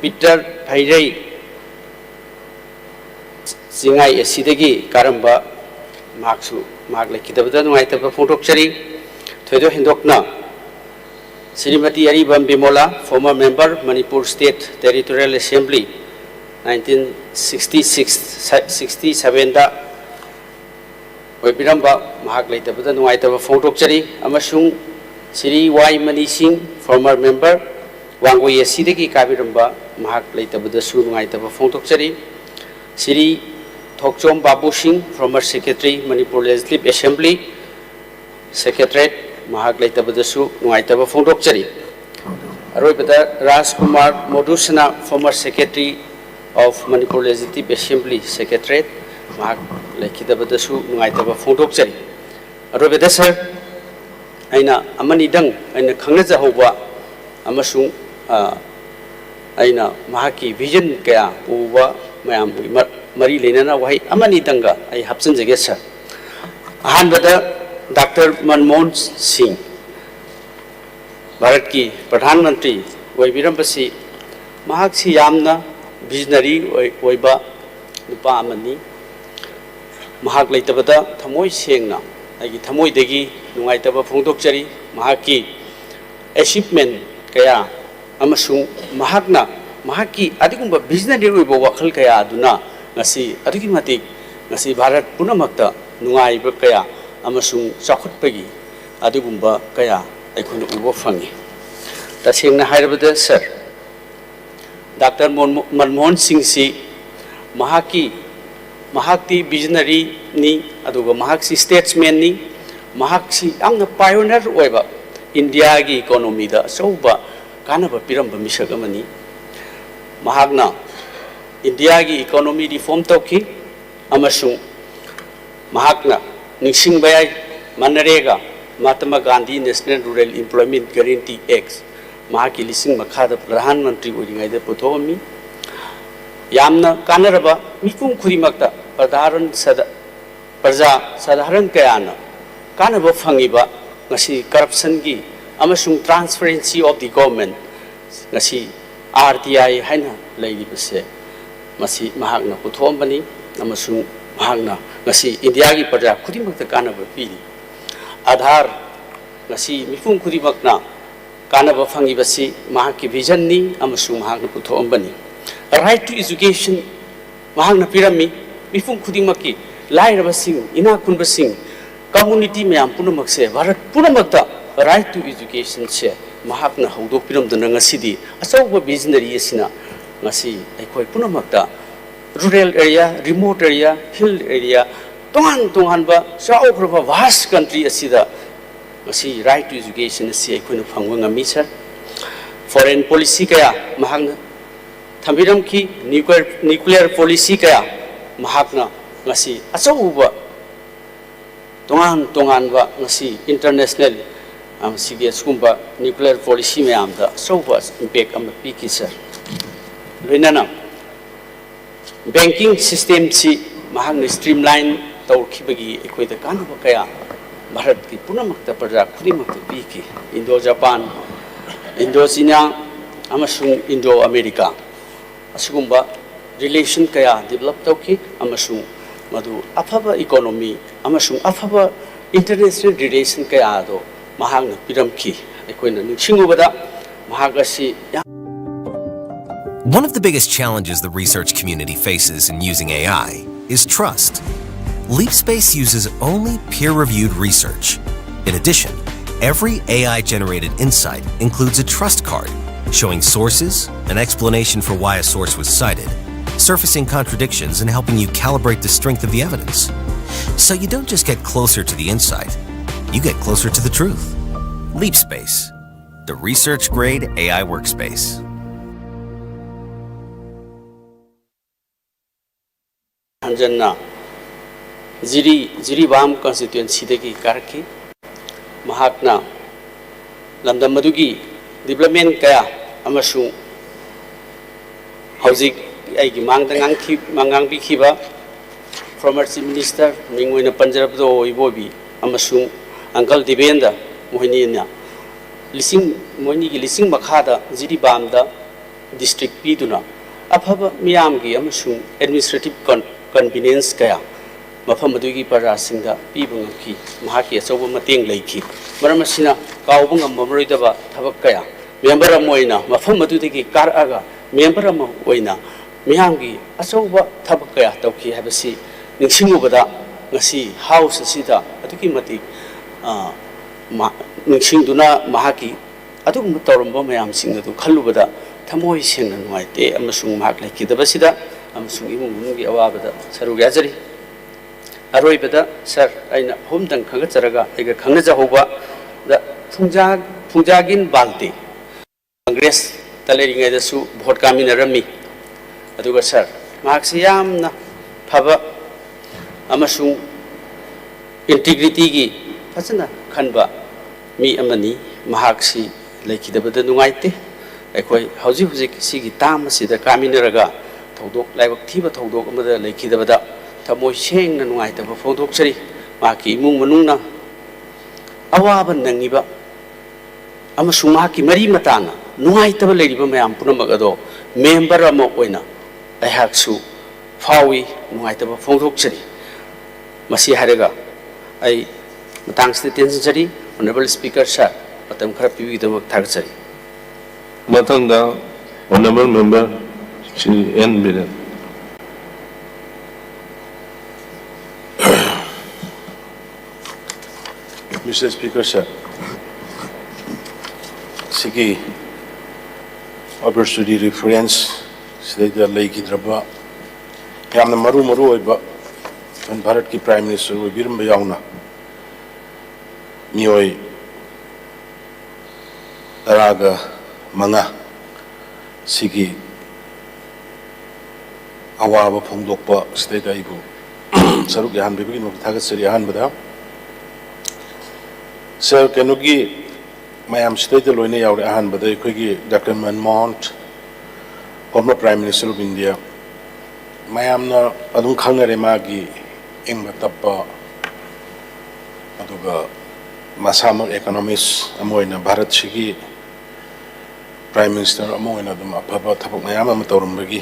ꯄꯤꯇꯔ ꯐꯩꯔꯩ, ꯆꯤꯡꯉꯥꯏ ꯑꯦ ꯁꯤꯗꯒꯤ ꯀꯥꯔꯝꯕ, ꯃꯍꯥꯛꯁꯨ ꯃꯍꯥꯛ ꯂꯩꯈꯤꯗꯕꯗ ꯅꯨꯡꯉꯥꯏꯇꯕ ꯐꯣꯡꯗꯣꯛꯆꯔꯤ꯫ ꯊꯣꯏꯗꯣꯛ ꯍꯦꯟꯗꯣꯛꯅ ꯁ꯭ꯔꯤꯃꯇꯤ ꯑꯔꯤꯕꯝ ꯕꯤꯃꯣꯂꯥ, former member, Manipur State Territorial Assembly, nineteen sixty six, sixty sevenꯗ ꯑꯣꯏꯕꯤꯔꯝꯕ, ꯃꯍꯥꯛ ꯂꯩꯇꯕꯗ ꯅꯨꯡꯉꯥꯏꯇꯕ ꯐꯣꯡꯗꯣꯛꯆꯔꯤ꯫ ꯑꯃꯁꯨꯡ ꯁ꯭ꯔꯤ ꯋꯥꯏ ꯃꯅꯤ ꯁꯤꯡ, former member, ꯋꯥꯡꯒꯣꯏ ꯑꯦ ꯁꯤꯗꯒꯤ ꯀꯥꯕꯤꯔꯝꯕ ꯃꯍꯥꯛ ꯂꯩꯇꯕꯗꯁꯨ ꯅꯨꯡꯉꯥꯏꯇꯕ ꯐꯣꯡꯗꯣꯛꯆꯔꯤ꯫ ꯁ꯭ꯔꯤ ꯊꯣꯛꯆꯣꯝ ꯕꯥꯕꯨ ꯁꯤꯡ, former secretary, Manipur Legislative Assembly, Secretariat, ꯃꯍꯥꯛ ꯂꯩꯇꯕꯗꯁꯨ ꯅꯨꯡꯉꯥꯏꯇꯕ ꯐꯣꯡꯗꯣꯛꯆꯔꯤ꯫ ꯑꯔꯣꯏꯕꯗ ꯔꯥꯖꯀꯨꯃꯥꯔ ꯃꯣꯗꯨꯁꯅꯥ, former secretary of Manipur Legislative Assembly, Secretariat, ꯃꯍꯥꯛ ꯂꯩꯈꯤꯗꯕꯗꯁꯨ ꯅꯨꯡꯉꯥꯏꯇꯕ ꯐꯣꯡꯗꯣꯛꯆꯔꯤ꯫ ꯑꯔꯣꯏꯕꯗ ꯁꯥꯔ, ꯑꯩꯅ ꯑꯃꯅꯤꯗꯪ ꯑꯩꯅ ꯈꯪꯅꯖꯍꯧꯕ ꯑꯃꯁꯨꯡ, ꯑ, ꯑꯩꯅ ꯃꯍꯥꯛꯀꯤ vision ꯀꯌꯥ ꯎꯕ ꯃꯌꯥꯝꯒꯤ ꯃ-, ꯃꯔꯤ ꯂꯩꯅꯅ ꯋꯥꯍꯩ ꯑꯃꯅꯤꯗꯪꯒ ꯑꯩ ꯍꯥꯞꯆꯤꯟꯖꯒꯦ ꯁꯥꯔ꯫ ꯑꯍꯥꯟꯕꯗ ꯗꯥꯛꯇꯔ ꯃꯟꯃꯣꯍꯟ ꯁꯤꯡ, ꯚꯥꯔꯠꯀꯤ ꯄ꯭ꯔꯙꯥꯟ ꯃꯟꯇ꯭ꯔꯤ ꯑꯣꯏꯕꯤꯔꯝꯕꯁꯤ, ꯃꯍꯥꯛꯁꯤ ꯌꯥꯝꯅ visionary ꯑꯣꯏ-, ꯑꯣꯏꯕ ꯅꯨꯄꯥ ꯑꯃꯅꯤ꯫ ꯃꯍꯥꯛ ꯂꯩꯇꯕꯗ ꯊꯃꯣꯏ ꯁꯦꯡꯅ ꯑꯩꯒꯤ ꯊꯃꯣꯏꯗꯒꯤ ꯅꯨꯡꯉꯥꯏꯇꯕ ꯐꯣꯡꯗꯣꯛꯆꯔꯤ꯫ ꯃꯍꯥꯛꯀꯤ achievement ꯀꯌꯥ ꯑꯃꯁꯨꯡ ꯃꯍꯥꯛꯅ, ꯃꯍꯥꯛꯀꯤ ꯑꯗꯨꯒꯨꯝꯕ visionary ꯑꯣꯏꯕ ꯋꯥꯈꯜ ꯀꯌꯥ ꯑꯗꯨꯅ ꯉꯁꯤ ꯑꯗꯨꯛꯀꯤ ꯃꯇꯤꯛ ꯉꯁꯤ ꯚꯥꯔꯠ ꯄꯨꯝꯅꯃꯛꯇ ꯅꯨꯡꯉꯥꯏꯕ ꯀꯌꯥ ꯑꯃꯁꯨꯡ ꯆꯥꯎꯈꯠꯄꯒꯤ ꯑꯗꯨꯒꯨꯝꯕ ꯀꯌꯥ ꯑꯩꯈꯣꯏꯅ ꯎꯕ ꯐꯪꯉꯤ꯫ ꯇꯁꯦꯡꯅ ꯍꯥꯏꯔꯕꯗ ꯁꯥꯔ, ꯗꯥꯛꯇꯔ ꯃꯣꯟ-, ꯃꯟꯃꯣꯍꯟ ꯁꯤꯡꯁꯤ ꯃꯍꯥꯛꯀꯤ, ꯃꯍꯥꯛꯇꯤ visionaryꯅꯤ, ꯑꯗꯨꯒ ꯃꯍꯥꯛꯁꯤ statesmanꯅꯤ꯫ ꯃꯍꯥꯛꯁꯤ ꯌꯥꯝꯅ pioneer ꯑꯣꯏꯕ, ꯏꯟꯗꯤꯌꯥꯒꯤ economyꯗ ꯑꯆꯧꯕ ꯀꯥꯟꯅꯕ ꯄꯤꯔꯝꯕ ꯃꯤꯁꯛ ꯑꯃꯅꯤ꯫ ꯃꯍꯥꯛꯅ ꯏꯟꯗꯤꯌꯥꯒꯤ economy reform ꯇꯧꯈꯤ ꯑꯃꯁꯨꯡ ꯃꯍꯥꯛꯅ ꯅꯤꯡꯁꯤꯡꯕ ꯌꯥꯏ, ꯃꯟꯔꯦꯒꯥ, Mahatma Gandhi National Rural Employment Guarantee Act, ꯃꯍꯥꯛꯀꯤ ꯂꯤꯁꯤꯡ ꯃꯈꯥꯗ ꯄ꯭ꯔꯙꯥꯟ ꯃꯟꯇ꯭ꯔꯤ ꯑꯣꯏꯔꯤꯉꯩꯗ ꯄꯨꯊꯣꯛꯑꯝꯃꯤ꯫ ꯌꯥꯝꯅ ꯀꯥꯟꯅꯔꯕ ꯃꯤꯄꯨꯝ ꯈꯨꯗꯤꯡꯃꯛꯇ ꯄ꯭ꯔꯙꯥꯟ ꯁꯗ-, ꯄ꯭ꯔꯖꯥ ꯁꯥꯙꯥꯔꯟ ꯀꯌꯥꯅ ꯀꯥꯟꯅꯕ ꯐꯪꯉꯤꯕ ꯉꯁꯤ corruptionꯒꯤ ꯑꯃꯁꯨꯡ transparency of the government ꯉꯁꯤ RTI ꯍꯥꯏꯅ ꯂꯩꯔꯤꯕꯁꯦ, ꯃꯁꯤ ꯃꯍꯥꯛꯅ ꯄꯨꯊꯣꯛꯑꯝꯕꯅꯤ ꯑꯃꯁꯨꯡ ꯃꯍꯥꯛꯅ ꯉꯁꯤ ꯏꯟꯗꯤꯌꯥꯒꯤ ꯄ꯭ꯔꯖꯥ ꯈꯨꯗꯤꯡꯃꯛꯇ ꯀꯥꯟꯅꯕ ꯄꯤꯔꯤ꯫ ꯑꯥꯙꯥꯔ ꯉꯁꯤ ꯃꯤꯄꯨꯝ ꯈꯨꯗꯤꯡꯃꯛꯅ ꯀꯥꯟꯅꯕ ꯐꯪꯉꯤꯕꯁꯤ ꯃꯍꯥꯛꯀꯤ visionꯅꯤ ꯑꯃꯁꯨꯡ ꯃꯍꯥꯛꯅ ꯄꯨꯊꯣꯛꯑꯝꯕꯅꯤ꯫ Right to education ꯃꯍꯥꯛꯅ ꯄꯤꯔꯝꯃꯤ꯫ ꯃꯤꯄꯨꯝ ꯈꯨꯗꯤꯡꯃꯛꯀꯤ, ꯂꯥꯏꯔꯕꯁꯤꯡ, ꯏꯅꯥꯛ ꯈꯨꯟꯕꯁꯤꯡ, community ꯃꯌꯥꯝ ꯄꯨꯝꯅꯃꯛꯁꯦ, ꯚꯥꯔꯠ ꯄꯨꯝꯅꯃꯛꯇ right to educationꯁꯦ ꯃꯍꯥꯛꯅ ꯍꯧꯗꯣꯛꯄꯤꯔꯝꯗꯨꯅ ꯉꯁꯤꯗꯤ ꯑꯆꯧꯕ visionary ꯑꯁꯤꯅ ꯉꯁꯤ ꯑꯩꯈꯣꯏ ꯄꯨꯝꯅꯃꯛꯇ rural area, remote area, field area, ꯇꯣꯉꯥꯟ ꯇꯣꯉꯥꯟꯕ ꯆꯥꯎꯈ꯭ꯔꯕ vast country ꯑꯁꯤꯗ ꯉꯁꯤ right to education ꯑꯁꯤ ꯑꯩꯈꯣꯏꯅ ꯐꯪꯕ ꯉꯝꯃꯤ, sir꯫ Foreign policy ꯀꯌꯥ ꯃꯍꯥꯛꯅ ꯊꯝꯕꯤꯔꯝꯈꯤ, nuclear, nuclear policy ꯀꯌꯥ ꯃꯍꯥꯛꯅ ꯉꯁꯤ ꯑꯆꯧꯕ ꯇꯣꯉꯥꯟ ꯇꯣꯉꯥꯟꯕ ꯉꯁꯤ international, ꯑ, ꯁꯤꯒꯤ ꯑꯁꯤꯒꯨꯝꯕ nuclear policy ꯃꯌꯥꯝꯗ ꯑꯆꯧꯕ impact ꯑꯃ ꯄꯤꯈꯤ, sir꯫ ꯂꯣꯏꯅꯅ banking system ꯁꯤ ꯃꯍꯥꯛꯅ streamline ꯇꯧꯔꯛꯈꯤꯕꯒꯤ ꯑꯩꯈꯣꯏꯗ ꯀꯥꯟꯅꯕ ꯀꯌꯥ ꯚꯥꯔꯠꯀꯤ ꯄꯨꯝꯅꯃꯛꯇ, ꯄ꯭ꯔꯖꯥ ꯈꯨꯗꯤꯡꯃꯛꯇ ꯄꯤꯈꯤ꯫ Indo Japan, Indo China ꯑꯃꯁꯨꯡ Indo America ꯑꯁꯤꯒꯨꯝꯕ relation ꯀꯌꯥ develop ꯇꯧꯈꯤ ꯑꯃꯁꯨꯡ ꯃꯗꯨ ꯑꯐꯕ economy ꯑꯃꯁꯨꯡ ꯑꯐꯕ international relation ꯀꯌꯥ ꯑꯗꯨ ꯃꯍꯥꯛꯅ ꯄꯤꯔꯝꯈꯤ꯫ ꯑꯩꯈꯣꯏꯅ ꯅꯤꯡꯁꯤꯡꯉꯨꯕꯗ ꯃꯍꯥꯛ ꯑꯁꯤ ꯌꯥꯝ One of the biggest challenges the research community faces in using A I is trust. LeapSpace uses only peer-reviewed research. In addition, every A I-generated insight includes a trust card showing sources, an explanation for why a source was cited, surfacing contradictions, and helping you calibrate the strength of the evidence. So you don't just get closer to the insight, you get closer to the truth. LeapSpace, the research-grade A I workspace. ꯍꯟꯖꯟꯅ Jiri, Jiribam constituency ꯗꯒꯤ ꯀꯥꯔꯛꯈꯤ꯫ ꯃꯍꯥꯛꯅ ꯂꯝꯗꯝ ꯑꯗꯨꯒꯤ development ꯀꯌꯥ ꯑꯃꯁꯨꯡ ꯍꯧꯖꯤꯛ ꯑꯩꯒꯤ ꯃꯥꯡꯗ ꯉꯥꯡꯈꯤ-, ꯉꯥꯡꯕꯤꯈꯤꯕ former Chief Minister, ꯃꯤꯡ ꯑꯣꯏꯅ ꯄꯟꯖꯔꯕꯗ ꯏꯕꯣꯕꯤ ꯑꯃꯁꯨꯡ uncle ꯗꯤꯕꯦꯟꯗ, ꯃꯈꯣꯏꯅꯤꯅ ꯂꯤꯁꯤꯡ, ꯃꯈꯣꯏꯅꯤꯒꯤ ꯂꯤꯁꯤꯡ ꯃꯈꯥꯗ ꯖꯤꯔꯤꯕꯥꯝꯗ district ꯄꯤꯗꯨꯅ ꯑꯐꯕ ꯃꯤꯌꯥꯝꯒꯤ ꯑꯃꯁꯨꯡ administrative con-, convenience ꯀꯌꯥ ꯃꯐꯝ ꯑꯗꯨꯒꯤ ꯄ꯭ꯔꯖꯥꯁꯤꯡꯗ ꯄꯤꯕ ꯉꯝꯈꯤ꯫ ꯃꯍꯥꯛꯀꯤ ꯑꯆꯧꯕ ꯃꯇꯦꯡ ꯂꯩꯈꯤ꯫ ꯃꯔꯝ ꯑꯁꯤꯅ ꯀꯥꯎꯕ ꯉꯝꯃꯔꯣꯏꯗꯕ ꯊꯕꯛ ꯀꯌꯥ, member ꯑꯃ ꯑꯣꯏꯅ ꯃꯐꯝ ꯑꯗꯨꯗꯒꯤ ꯀꯥꯔꯛꯑꯒ member ꯑꯃ ꯑꯣꯏꯅ ꯃꯤꯌꯥꯝꯒꯤ ꯑꯆꯧꯕ ꯊꯕꯛ ꯀꯌꯥ ꯇꯧꯈꯤ ꯍꯥꯏꯕꯁꯤ ꯅꯤꯡꯁꯤꯡꯂꯨꯕꯗ ꯉꯁꯤ house ꯑꯁꯤꯗ ꯑꯗꯨꯛꯀꯤ ꯃꯇꯤꯛ, ꯑ, ꯃ-, ꯅꯤꯡꯁꯤꯡꯗꯨꯅ ꯃꯍꯥꯛꯀꯤ ꯑꯗꯨꯒꯨꯝꯕ ꯇꯧꯔꯝꯕ ꯃꯌꯥꯝꯁꯤꯡ ꯑꯗꯨ ꯈꯜꯂꯨꯕꯗ ꯊꯃꯣꯏ ꯁꯦꯡꯅ ꯅꯨꯡꯉꯥꯏꯇꯦ, ꯑꯃꯁꯨꯡ ꯃꯍꯥꯛ ꯂꯩꯈꯤꯗꯕꯁꯤꯗ ꯑꯃꯁꯨꯡ ꯏꯃꯨꯡ ꯃꯅꯨꯡꯒꯤ ꯑꯋꯥꯕꯗ ꯁꯔꯨꯛ ꯌꯥꯖꯔꯤ꯫ ꯑꯔꯣꯏꯕꯗ, ꯁꯥꯔ, ꯑꯩꯅ ꯑꯍꯨꯝꯗꯪ ꯈꯪꯒꯠꯆꯔꯒ ꯑꯩꯒ ꯈꯪꯅꯖꯍꯧꯕꯗ, ꯐꯨꯡꯖꯥ, ꯐꯨꯡꯖꯥꯒꯤꯟ ꯕꯥꯜꯇꯦ, ꯀꯪꯒ꯭ꯔꯦꯁꯇ ꯂꯩꯔꯤꯉꯩꯗꯁꯨ ꯚꯣꯠ ꯀꯥꯃꯤꯟꯅꯔꯝꯃꯤ꯫ ꯑꯗꯨꯒ, ꯁꯥꯔ, ꯃꯍꯥꯛꯁꯤ ꯌꯥꯝꯅ ꯐꯕ ꯑꯃꯁꯨꯡ ꯏꯟꯇꯤꯒ꯭ꯔꯤꯇꯤꯒꯤ ꯐꯖꯅ ꯈꯟꯕ ꯃꯤ ꯑꯃꯅꯤ꯫ ꯃꯍꯥꯛꯁꯤ ꯂꯩꯈꯤꯗꯕꯗ ꯅꯨꯡꯉꯥꯏꯇꯦ꯫ ꯑꯩꯈꯣꯏ ꯍꯧꯖꯤꯛ ꯍꯧꯖꯤꯛ ꯁꯤꯒꯤ ꯇꯥꯝ ꯑꯁꯤꯗ ꯀꯥꯃꯤꯟꯅꯔꯒ ꯊꯧꯗꯣꯛ, ꯂꯥꯏꯕꯛ ꯊꯤꯕ ꯊꯧꯗꯣꯛ ꯑꯃꯗ ꯂꯩꯈꯤꯗꯕꯗ ꯊꯃꯣꯏ ꯁꯦꯡꯅ ꯅꯨꯡꯉꯥꯏꯇꯕ ꯐꯣꯡꯗꯣꯛꯆꯔꯤ꯫ ꯃꯍꯥꯛꯀꯤ ꯏꯃꯨꯡ ꯃꯅꯨꯡꯅ ꯑꯋꯥꯕ ꯅꯪꯉꯤꯕ ꯑꯃꯁꯨꯡ ꯃꯍꯥꯛꯀꯤ ꯃꯔꯤ ꯃꯇꯥꯅ ꯅꯨꯡꯉꯥꯏꯇꯕ ꯂꯩꯔꯤꯕ ꯃꯌꯥꯝ ꯄꯨꯝꯅꯃꯛ ꯑꯗꯣ ꯃꯦꯝꯕꯔ ꯑꯃ ꯑꯣꯏꯅ ꯑꯩꯍꯥꯛꯁꯨ ꯐꯥꯎꯏ, ꯅꯨꯡꯉꯥꯏꯇꯕ ꯐꯣꯡꯗꯣꯛꯆꯔꯤ꯫ ꯃꯁꯤ ꯍꯥꯏꯔꯒ ꯑꯩ ꯃꯇꯥꯡꯁꯤꯗ ꯇꯦꯟꯖꯔꯤ꯫ ꯑꯣꯅꯔꯦꯕꯜ ꯁ꯭ꯄꯤꯀꯔ ꯁꯥꯔ, ꯃꯇꯝ ꯈꯔ ꯄꯤꯕꯤꯒꯤꯗꯃꯛ ꯊꯥꯒꯠꯆꯔꯤ꯫ ꯃꯊꯪꯗ honourable member Shri N Biren. Mister Speaker, sir, ꯁꯤꯒꯤ opportunity reference ꯁꯤꯗꯩꯗ ꯂꯩꯈꯤꯗ꯭ꯔꯕ ꯌꯥꯝꯅ ꯃꯔꯨ ꯃꯔꯨ ꯑꯣꯏꯕ ꯚꯥꯔꯠꯀꯤ Prime Minister ꯑꯣꯏꯕꯤꯔꯝꯕ ꯌꯥꯎꯅ ꯃꯤꯑꯣꯏ ꯇꯔꯥꯒ ꯃꯉꯥ ꯁꯤꯒꯤ ꯑꯋꯥꯕ ꯐꯣꯡꯗꯣꯛꯄ ꯁꯤꯗꯩꯗ ꯑꯩꯕꯨ ꯁꯔꯨꯛ ꯌꯥꯍꯟꯕꯤꯕꯒꯤꯗꯃꯛꯇ ꯊꯥꯒꯠꯆꯔꯤ꯫ ꯑꯍꯥꯟꯕꯗ ꯁꯥꯔ ꯀꯩꯅꯣꯒꯤ ꯃꯌꯥꯝꯁꯤꯗꯩꯗ ꯂꯣꯏꯅ ꯌꯥꯎꯔꯦ꯫ ꯑꯍꯥꯟꯕꯗ ꯑꯩꯈꯣꯏꯒꯤ Doctor Manmohan, former Prime Minister of India, ꯃꯌꯥꯝꯅ ꯑꯗꯨꯝ ꯈꯪꯅꯔꯦ ꯃꯥꯒꯤ ꯏꯪꯕ ꯇꯞꯄ, ꯑꯗꯨꯒ ꯃꯁꯥꯃꯛ economist ꯑꯃ ꯑꯣꯏꯅ ꯚꯥꯔꯠꯁꯤꯒꯤ Prime Minister ꯑꯃ ꯑꯣꯏꯅ ꯑꯗꯨꯝ ꯑꯐꯕ ꯊꯕꯛ ꯃꯌꯥꯝ ꯑꯃ ꯇꯧꯔꯝꯕꯒꯤ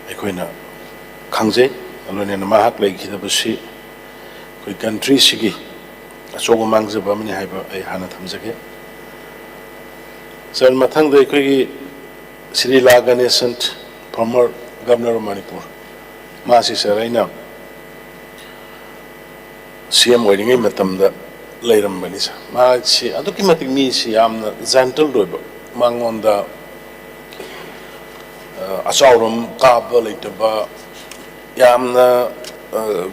ꯑꯩꯈꯣꯏꯅ ꯈꯪꯖꯩ꯫ ꯂꯣꯏꯅꯅ ꯃꯍꯥꯛ ꯂꯩꯈꯤꯗꯕꯁꯤ ꯑꯩꯈꯣꯏ countryꯁꯤꯒꯤ ꯑꯆꯧꯕ ꯃꯥꯡꯖꯕ ꯑꯃꯅꯤ ꯍꯥꯏꯕ ꯑꯩ ꯍꯥꯟꯅ ꯊꯝꯖꯒꯦ꯫ ꯁꯥꯔ, ꯃꯊꯪꯗ ꯑꯩꯈꯣꯏꯒꯤ ꯁ꯭ꯔꯤ ꯂꯥ ꯒꯅꯦꯁꯟ, former Governor of Manipur, ꯃꯥꯁꯤ ꯁꯥꯔ ꯑꯩꯅ ꯁꯤ ꯑꯦꯝ ꯑꯣꯏꯔꯤꯉꯩ ꯃꯇꯝꯗ ꯂꯩꯔꯝꯕꯅꯤ ꯁꯥꯔ꯫ ꯃꯥꯁꯤ ꯑꯗꯨꯛꯀꯤ ꯃꯇꯤꯛ ꯃꯤꯁꯤ ꯌꯥꯝꯅ ꯖꯦꯟꯇꯜ ꯑꯣꯏꯕ, ꯃꯉꯣꯟꯗ ꯑ, ꯑꯆꯥꯎꯔꯝ ꯀꯥꯕ ꯂꯩꯇꯕ, ꯌꯥꯝꯅ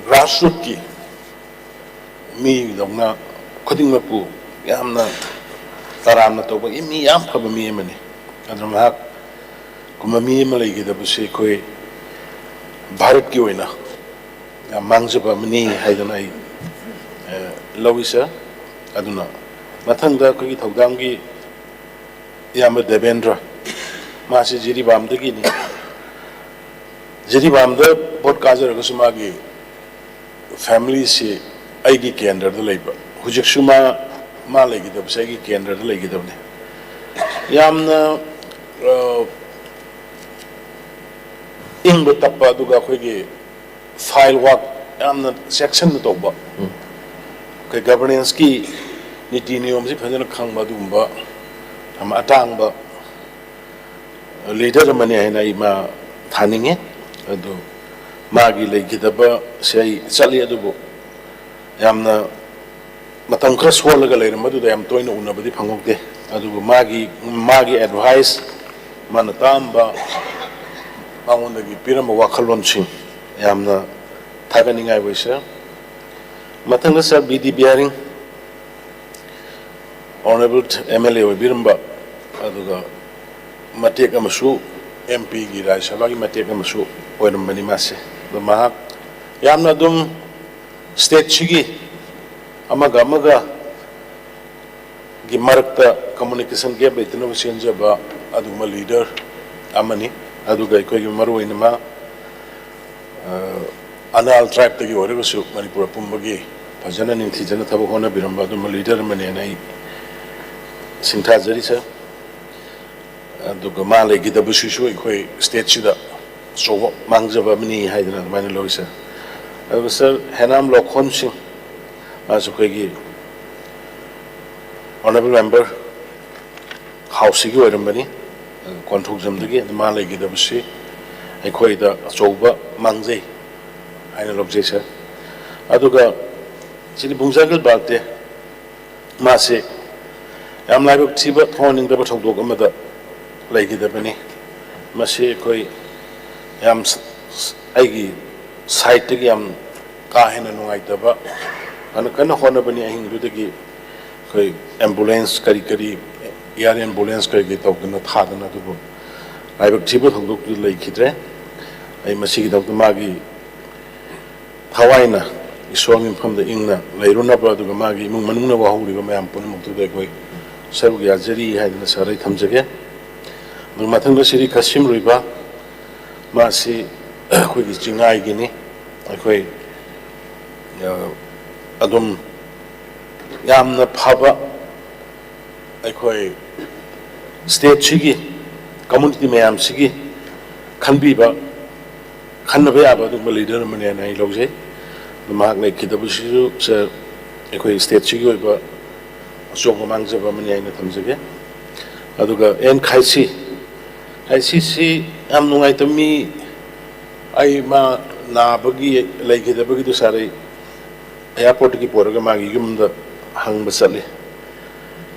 ꯒ꯭ꯔꯥꯁꯔꯨꯠꯀꯤ ꯃꯤꯗꯧꯅ ꯈꯨꯗꯤꯡꯃꯛꯄꯨ ꯌꯥꯝꯅ ꯇꯔꯥꯝꯅ ꯇꯧꯕꯒꯤ ꯃꯤ ꯌꯥꯝ ꯐꯕ ꯃꯤ ꯑꯃꯅꯤ꯫ ꯑꯗꯨꯅ ꯃꯍꯥꯛ ꯀꯨꯝꯕ ꯃꯤ ꯑꯃ ꯂꯩꯈꯤꯗꯕꯁꯤ ꯑꯩꯈꯣꯏ ꯚꯥꯔꯠꯀꯤ ꯑꯣꯏꯅ ꯌꯥꯝ ꯃꯥꯡꯖꯕ ꯑꯃꯅꯤ ꯍꯥꯏꯗꯅ ꯑꯩ ꯑ, ꯂꯧꯏ ꯁꯥꯔ꯫ ꯑꯗꯨꯅ ꯃꯊꯪꯗ ꯑꯩꯈꯣꯏꯒꯤ ꯊꯧꯗꯥꯝꯒꯤ ꯏꯌꯥꯝꯕ ꯗꯦꯕꯦꯟꯗ꯭ꯔ, ꯃꯥꯁꯤ ꯖꯤꯔꯤꯕꯥꯝꯗꯒꯤꯅꯤ꯫ ꯖꯤꯔꯤꯕꯥꯝꯗ ꯚꯣꯠ ꯀꯥꯖꯔꯒꯁꯨ ꯃꯥꯒꯤ ꯐꯦꯃꯤꯂꯤꯁꯤ ꯑꯩꯒꯤ ꯀꯦꯟꯗ꯭ꯔꯗ ꯂꯩꯕ꯫ ꯍꯧꯖꯤꯛꯁꯨ ꯃꯥ, ꯃꯥ ꯂꯩꯒꯗꯕꯁꯦ ꯑꯩꯒꯤ ꯀꯦꯟꯗ꯭ꯔꯗ ꯂꯩꯒꯗꯕꯅꯤ꯫ ꯌꯥꯝꯅ ꯑ, ꯏꯪꯕ ꯇꯞꯄ, ꯑꯗꯨꯒ ꯑꯩꯈꯣꯏꯒꯤ ꯐꯥꯏꯜ ꯋꯥꯔꯛ ꯌꯥꯝꯅ ꯆꯦꯛꯁꯤꯟꯅ ꯇꯧꯕ, ꯑꯩꯈꯣꯏ ꯒꯚꯔꯅꯦꯟꯁꯀꯤ ꯅꯤꯇꯤ ꯅꯤꯌꯣꯝꯁꯤ ꯐꯖꯅ ꯈꯪꯕ, ꯑꯗꯨꯒꯨꯝꯕ ꯌꯥꯝ ꯑꯇꯥꯡꯕ ꯂꯤꯗꯔ ꯑꯃꯅꯤ ꯍꯥꯏꯅ ꯑꯩ ꯃꯥ ꯊꯥꯅꯤꯡꯉꯤ꯫ ꯑꯗꯨ ꯃꯥꯒꯤ ꯂꯩꯈꯤꯗꯕꯁꯦ ꯑꯩ ꯆꯠꯂꯤ, ꯑꯗꯨꯕꯨ ꯌꯥꯝꯅ ꯃꯇꯝ ꯈꯔ ꯁꯣꯜꯂꯒ ꯂꯩꯔꯝꯕꯗꯨꯗ ꯌꯥꯝ ꯇꯣꯏꯅ ꯎꯅꯕꯗꯤ ꯐꯪꯍꯧꯗꯦ꯫ ꯑꯗꯨꯕꯨ ꯃꯥꯒꯤ, ꯃꯥꯒꯤ ꯑꯦꯗꯚꯥꯏꯁ, ꯃꯥꯅ ꯇꯥꯛꯑꯝꯕ, ꯃꯉꯣꯟꯗꯒꯤ ꯄꯤꯔꯝꯕ ꯋꯥꯈꯜꯂꯣꯟꯁꯤꯡ ꯌꯥꯝꯅ ꯊꯥꯒꯠꯅꯤꯡꯉꯥꯏ ꯑꯣꯏ ꯁꯥꯔ꯫ ꯃꯊꯪꯗ sir B D Behring, honourable M L A ꯑꯣꯏꯕꯤꯔꯝꯕ, ꯑꯗꯨꯒ ꯃꯇꯦꯛ ꯑꯃꯁꯨ ꯑꯦꯝ ꯄꯤꯒꯤ ꯔꯥꯖ꯭ꯌ ꯁꯚꯥꯒꯤ ꯃꯇꯦꯛ ꯑꯃꯁꯨ ꯑꯣꯏꯔꯝꯕꯅꯤ ꯃꯥꯁꯦ꯫ ꯑꯗꯣ ꯃꯍꯥꯛ ꯌꯥꯝꯅ ꯑꯗꯨꯝ ꯁ꯭ꯇꯦꯠꯁꯤꯒꯤ ꯑꯃꯒ ꯑꯃꯒ ꯒꯤ ꯃꯔꯛꯇ ꯀꯝꯃꯨꯅꯤꯀꯦꯁꯟ ꯒꯦꯞ ꯂꯩꯇꯅꯕ ꯆꯦꯟꯖꯕ ꯑꯗꯨꯒꯨꯝꯕ ꯂꯤꯗꯔ ꯑꯃꯅꯤ꯫ ꯑꯗꯨꯒ ꯑꯩꯈꯣꯏꯒꯤ ꯃꯔꯨꯑꯣꯏꯅ ꯃꯥ, ꯑ, ꯑꯅꯥꯜ ꯇ꯭ꯔꯥꯏꯕꯇꯒꯤ ꯑꯣꯏꯔꯒꯁꯨ ꯃꯅꯤꯄꯨꯔ ꯄꯨꯝꯕꯒꯤ ꯐꯖꯅ ꯅꯤꯡꯊꯤꯖꯅ ꯊꯕꯛ ꯍꯣꯠꯅꯕꯤꯔꯝꯕ ꯑꯗꯨꯝꯕ ꯂꯤꯗꯔ ꯑꯃꯅꯦꯅ ꯑꯩ ꯁꯤꯡꯊꯥꯖꯔꯤ ꯁꯥꯔ꯫ ꯑꯗꯨꯒ ꯃꯥ ꯂꯩꯈꯤꯗꯕꯁꯤꯁꯨ ꯑꯩꯈꯣꯏ ꯁ꯭ꯇꯦꯠꯁꯤꯗ ꯑꯆꯧꯕ ꯃꯥꯡꯖꯕ ꯑꯃꯅꯤ ꯍꯥꯏꯗꯅ ꯑꯗꯨꯃꯥꯏꯅ ꯂꯧꯏ ꯁꯥꯔ꯫ ꯑꯗꯨꯒ ꯁꯥꯔ ꯍꯦꯅꯥꯝ ꯂꯣꯈꯣꯟ ꯁꯤꯡ, ꯃꯥꯁꯨ ꯑꯩꯈꯣꯏꯒꯤ ꯑꯣꯅꯔꯦꯕꯜ ꯃꯦꯝꯕꯔ ꯍꯥꯎꯁꯁꯤꯒꯤ ꯑꯣꯏꯔꯝꯕꯅꯤ, ꯀꯣꯟꯊꯣꯛꯖꯝꯗꯒꯤ꯫ ꯑꯗꯨ ꯃꯥ ꯂꯩꯈꯤꯗꯕꯁꯤ ꯑꯩꯈꯣꯏꯗ ꯑꯆꯧꯕ ꯃꯥꯡꯖꯩ ꯍꯥꯏꯅ ꯂꯧꯖꯩ ꯁꯥꯔ꯫ ꯑꯗꯨꯒ ꯁꯤꯗꯤ ꯕꯨꯡꯖꯥꯒꯤꯜ ꯕꯥꯜꯇꯦ, ꯃꯥꯁꯦ ꯌꯥꯝ ꯂꯥꯏꯕꯛ ꯊꯤꯕ, ꯊꯋꯥꯏ ꯅꯤꯡꯗꯕ ꯊꯧꯗꯣꯛ ꯑꯃꯗ ꯂꯩꯈꯤꯗꯕꯅꯤ꯫ ꯃꯁꯤ ꯑꯩꯈꯣꯏ ꯌꯥꯝ ꯁ-, ꯁ-, ꯑꯩꯒꯤ ꯁꯥꯏꯠꯇꯒꯤ ꯌꯥꯝ ꯀꯥ ꯍꯦꯟꯅ ꯅꯨꯡꯉꯥꯏꯇꯕ꯫ ꯐꯅ ꯀꯟꯅ ꯍꯣꯠꯅꯕꯅꯤ ꯑꯍꯤꯡꯗꯨꯗꯒꯤ, ꯑꯩꯈꯣꯏ ꯑꯦꯝꯕꯨꯂꯦꯟꯁ ꯀꯔꯤ ꯀꯔꯤ, ꯑꯦꯌꯥꯔ ꯑꯦꯝꯕꯨꯂꯦꯟꯁ ꯀꯔꯤ ꯀꯔꯤ ꯇꯧꯗꯅ ꯊꯥꯗꯅ, ꯑꯗꯨꯕꯨ ꯂꯥꯏꯕꯛ ꯊꯤꯕ ꯊꯧꯗꯣꯛꯇꯨ ꯂꯩꯈꯤꯗ꯭ꯔꯦ꯫ ꯑꯩ ꯃꯁꯤꯒꯤꯗꯃꯛꯇ ꯃꯥꯒꯤ ꯊꯋꯥꯏꯅ ꯏꯁꯣꯔꯒꯤ ꯃꯐꯝꯗ ꯏꯪꯅ ꯂꯩꯔꯨꯅꯕ, ꯑꯗꯨꯒ ꯃꯥꯒꯤ ꯏꯃꯨꯡ ꯃꯅꯨꯡꯅ ꯋꯥꯍꯧꯔꯤꯕ ꯃꯌꯥꯝ ꯄꯨꯝꯅꯃꯛꯇꯨꯗ ꯑꯩꯈꯣꯏ ꯁꯔꯨꯛ ꯌꯥꯖꯔꯤ ꯍꯥꯏꯗꯅ ꯁꯥꯔ ꯑꯩ ꯊꯝꯖꯒꯦ꯫ ꯑꯗꯨꯒ ꯃꯊꯪꯗ ꯁꯤꯔꯤ ꯀꯥꯁꯤꯝ ꯔꯨꯏꯕꯥ, ꯃꯥꯁꯤ ꯑꯩꯈꯣꯏꯒꯤ ꯆꯤꯡꯉꯥꯏꯒꯤꯅꯤ꯫ ꯑꯩꯈꯣꯏ, ꯑ, ꯑꯗꯨꯝ ꯌꯥꯝꯅ ꯐꯕ, ꯑꯩꯈꯣꯏ ꯁ꯭ꯇꯦꯠꯁꯤꯒꯤ, ꯀꯝꯃꯨꯅꯤꯇꯤ ꯃꯌꯥꯝꯁꯤꯒꯤ ꯈꯟꯕꯤꯕ, ꯈꯟꯅꯕ ꯌꯥꯕ ꯑꯗꯨꯒꯨꯝꯕ ꯂꯤꯗꯔ ꯑꯃꯅꯦꯅ ꯑꯩ ꯂꯧꯖꯩ꯫ ꯑꯗꯨ ꯃꯍꯥꯛ ꯂꯩꯈꯤꯗꯕꯁꯤꯁꯨ, ꯁꯥꯔ, ꯑꯩꯈꯣꯏ ꯁ꯭ꯇꯦꯠꯁꯤꯒꯤ ꯑꯣꯏꯕ ꯑꯆꯧꯕ ꯃꯥꯡꯖꯕ ꯑꯃꯅꯤ ꯍꯥꯏꯅ ꯊꯝꯖꯒꯦ꯫ ꯑꯗꯨꯒ ꯑꯦꯟ ꯈꯥꯏꯁꯤ, ꯈꯥꯏꯁꯤꯁꯤ ꯌꯥꯝ ꯅꯨꯡꯉꯥꯏꯇꯕ ꯃꯤ, ꯑꯩ ꯃꯥ ꯅꯥꯕꯒꯤ ꯂꯩꯈꯤꯗꯕꯒꯤꯗꯨ ꯁꯥꯔ ꯑꯩ ꯑꯦꯌꯥꯔꯄꯣꯔꯠꯇꯒꯤ ꯄꯨꯔꯒ ꯃꯥꯒꯤ ꯌꯨꯝꯗ ꯍꯪꯕ ꯆꯠꯂꯤ꯫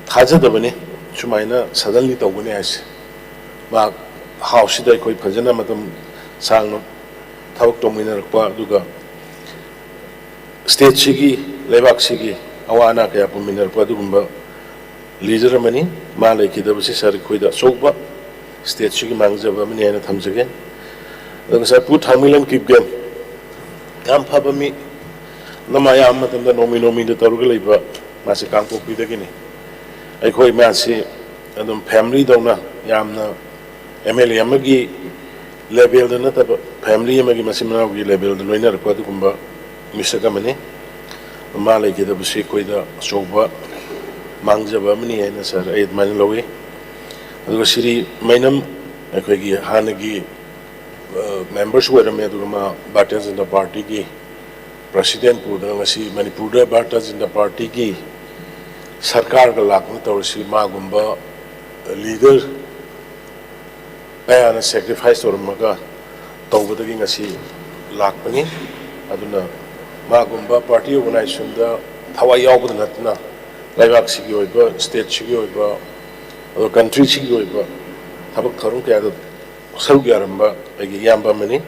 ꯊꯥꯖꯗꯕꯅꯤ ꯁꯨꯃꯥꯏꯅ ꯁꯗꯟꯂꯤ ꯇꯧꯒꯅꯤ ꯍꯥꯏꯁꯦ꯫ ꯃꯍꯥꯛ ꯍꯥꯎꯁꯁꯤꯗ ꯑꯩꯈꯣꯏ ꯐꯖꯅ ꯃꯇꯝ ꯁꯥꯡꯅ ꯊꯕꯛ ꯇꯧꯃꯤꯟꯅꯔꯛꯄ, ꯑꯗꯨꯒ ꯁ꯭ꯇꯦꯠꯁꯤꯒꯤ, ꯂꯩꯕꯥꯛꯁꯤꯒꯤ ꯑꯋꯥ ꯑꯅꯥ ꯀꯌꯥ ꯄꯨꯃꯤꯟꯅꯔꯛꯄ ꯑꯗꯨꯒꯨꯝꯕ ꯂꯤꯗꯔ ꯑꯃꯅꯤ꯫ ꯃꯥ ꯂꯩꯈꯤꯗꯕꯁꯤ ꯁꯥꯔ ꯑꯩꯈꯣꯏꯗ ꯑꯆꯧꯕ ꯁ꯭ꯇꯦꯠꯁꯤꯒꯤ ꯃꯥꯡꯖꯕ ꯑꯃꯅꯤ ꯍꯥꯏꯅ ꯊꯝꯖꯒꯦ꯫ ꯑꯗꯨꯒ ꯁꯥꯔ ꯄꯨ ꯊꯥꯡꯃꯩꯂꯟ ꯀꯤꯞꯒꯦꯟ, ꯌꯥꯝ ꯐꯕ ꯃꯤ, ꯅꯃꯥ ꯑꯌꯥꯝꯕ ꯃꯇꯝꯗ ꯅꯣꯡꯃꯩ ꯅꯣꯡꯃꯩꯗ ꯇꯧꯔꯒ ꯂꯩꯕ, ꯃꯥꯁꯤ ꯀꯥꯡꯄꯣꯛꯄꯤꯗꯒꯤꯅꯤ꯫ ꯑꯩꯈꯣꯏ ꯃꯥꯁꯤ ꯑꯗꯨꯝ ꯐꯦꯃꯤꯂꯤꯗꯧꯅ ꯌꯥꯝꯅ ꯑꯦꯝ ꯑꯦꯜ ꯑꯦ ꯑꯃꯒꯤ ꯂꯦꯚꯦꯜꯗ ꯅꯠꯇꯕ, ꯐꯦꯃꯤꯂꯤ ꯑꯃꯒꯤ ꯃꯆꯤꯟ ꯃꯅꯥꯎꯒꯤ ꯂꯦꯚꯦꯜꯗ ꯂꯣꯏꯅꯔꯛꯄ ꯑꯗꯨꯒꯨꯝꯕ ꯃꯤꯁꯛ ꯑꯃꯅꯤ꯫ ꯃꯥ ꯂꯩꯈꯤꯗꯕꯁꯤ ꯑꯩꯈꯣꯏꯗ ꯑꯆꯧꯕ ꯃꯥꯡꯖꯕ ꯑꯃꯅꯤ ꯍꯥꯏꯅ ꯁꯥꯔ ꯑꯩ ꯑꯗꯨꯃꯥꯏꯅ ꯂꯧꯏ꯫ ꯑꯗꯨꯒ ꯁꯤꯔꯤ ꯃꯩꯅꯝ, ꯑꯩꯈꯣꯏꯒꯤ ꯍꯥꯟꯅꯒꯤ, ꯑ, ꯃꯦꯝꯕꯔꯁꯨ ꯑꯣꯏꯔꯝꯃꯦ, ꯑꯗꯨꯒ ꯃꯥ ꯚꯥꯔꯇꯤꯌ ꯖꯅꯇꯥ ꯄꯥꯔꯇꯤꯒꯤ ꯄ꯭ꯔꯁꯤꯗꯦꯟ ꯄꯨꯗꯅ ꯉꯁꯤ ꯃꯅꯤꯄꯨꯔꯗ ꯚꯥꯔꯇꯤꯌ ꯖꯅꯇꯥ ꯄꯥꯔꯇꯤꯒꯤ ꯁꯔꯀꯥꯔꯒ ꯂꯥꯛꯇꯅ ꯇꯧꯔꯤꯁꯤ ꯃꯥꯒꯨꯝꯕ ꯂꯤꯗꯔ ꯀꯌꯥꯅ ꯁꯦꯀ꯭ꯔꯤꯐꯥꯏꯁ ꯇꯧꯔꯝꯃꯒ ꯇꯧꯕꯗꯒꯤ ꯉꯁꯤ ꯂꯥꯛꯄꯅꯤ꯫ ꯑꯗꯨꯅ ꯃꯥꯒꯨꯝꯕ ꯄꯥꯔꯇꯤ ꯑꯣꯔꯒꯅꯥꯏꯖꯦꯁꯟꯗ ꯊꯋꯥꯏ ꯌꯥꯎꯕꯗ ꯅꯠꯇꯅ ꯂꯩꯕꯥꯛꯁꯤꯒꯤ ꯑꯣꯏꯕ, ꯁ꯭ꯇꯦꯠꯁꯤꯒꯤ ꯑꯣꯏꯕ, ꯑꯗꯨꯒ ꯀꯟꯇ꯭ꯔꯤꯁꯤꯒꯤ ꯑꯣꯏꯕ ꯊꯕꯛ ꯊꯧꯔꯝ ꯀꯌꯥꯗ ꯁꯔꯨꯛ ꯌꯥꯔꯝꯕ ꯑꯩꯒꯤ ꯏꯌꯥꯝꯕ ꯑꯃꯅꯤ꯫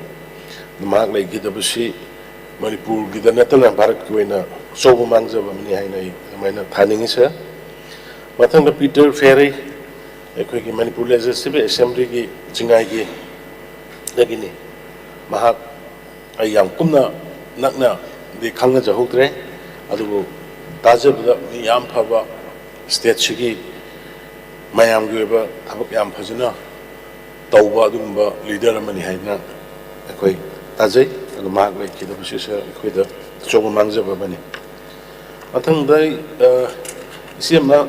ꯃꯍꯥꯛ ꯂꯩꯈꯤꯗꯕꯁꯤ ꯃꯅꯤꯄꯨꯔꯒꯤꯗ ꯅꯠꯇꯅ ꯚꯥꯔꯠꯀꯤ ꯑꯣꯏꯅ ꯑꯆꯧꯕ ꯃꯥꯡꯖꯕ ꯑꯃꯅꯤ ꯍꯥꯏꯅ ꯑꯩ ꯑꯗꯨꯃꯥꯏꯅ ꯊꯥꯅꯤꯡꯉꯤ, ꯁꯥꯔ꯫ ꯃꯊꯪꯗ ꯄꯤꯇꯔ ꯐꯦꯔꯩ, ꯑꯩꯈꯣꯏꯒꯤ ꯃꯅꯤꯄꯨꯔ ꯂꯦꯖꯤꯁꯂꯦꯇꯤꯚ ꯑꯦꯁꯦꯝꯕ꯭ꯂꯤꯒꯤ ꯆꯤꯡꯉꯥꯏꯒꯤ ꯗꯒꯤꯅꯤ꯫ ꯃꯍꯥꯛ ꯑꯩ ꯌꯥꯝ ꯀꯨꯞꯅ ꯅꯛꯅꯗꯤ ꯈꯪꯅꯖꯍꯧꯗ꯭ꯔꯦ, ꯑꯗꯨꯕꯨ ꯇꯥꯖꯕꯗ ꯃꯤ ꯌꯥꯝ ꯐꯕ, ꯁ꯭ꯇꯦꯠꯁꯤꯒꯤ ꯃꯌꯥꯝꯒꯤ ꯑꯣꯏꯕ ꯊꯕꯛ ꯌꯥꯝ ꯐꯖꯅ ꯇꯧꯕ ꯑꯗꯨꯒꯨꯝꯕ ꯂꯤꯗꯔ ꯑꯃꯅꯤ ꯍꯥꯏꯅ ꯑꯩꯈꯣꯏ ꯇꯥꯖꯩ꯫ ꯑꯗꯨ ꯃꯍꯥꯛ ꯂꯩꯈꯤꯗꯕꯁꯤꯁꯨ ꯑꯩꯈꯣꯏꯗ ꯑꯆꯧꯕ ꯃꯥꯡꯖꯕ ꯑꯃꯅꯤ꯫ ꯃꯊꯪꯗ ꯑꯩ, ꯑ, ꯏꯆꯦ ꯑꯃ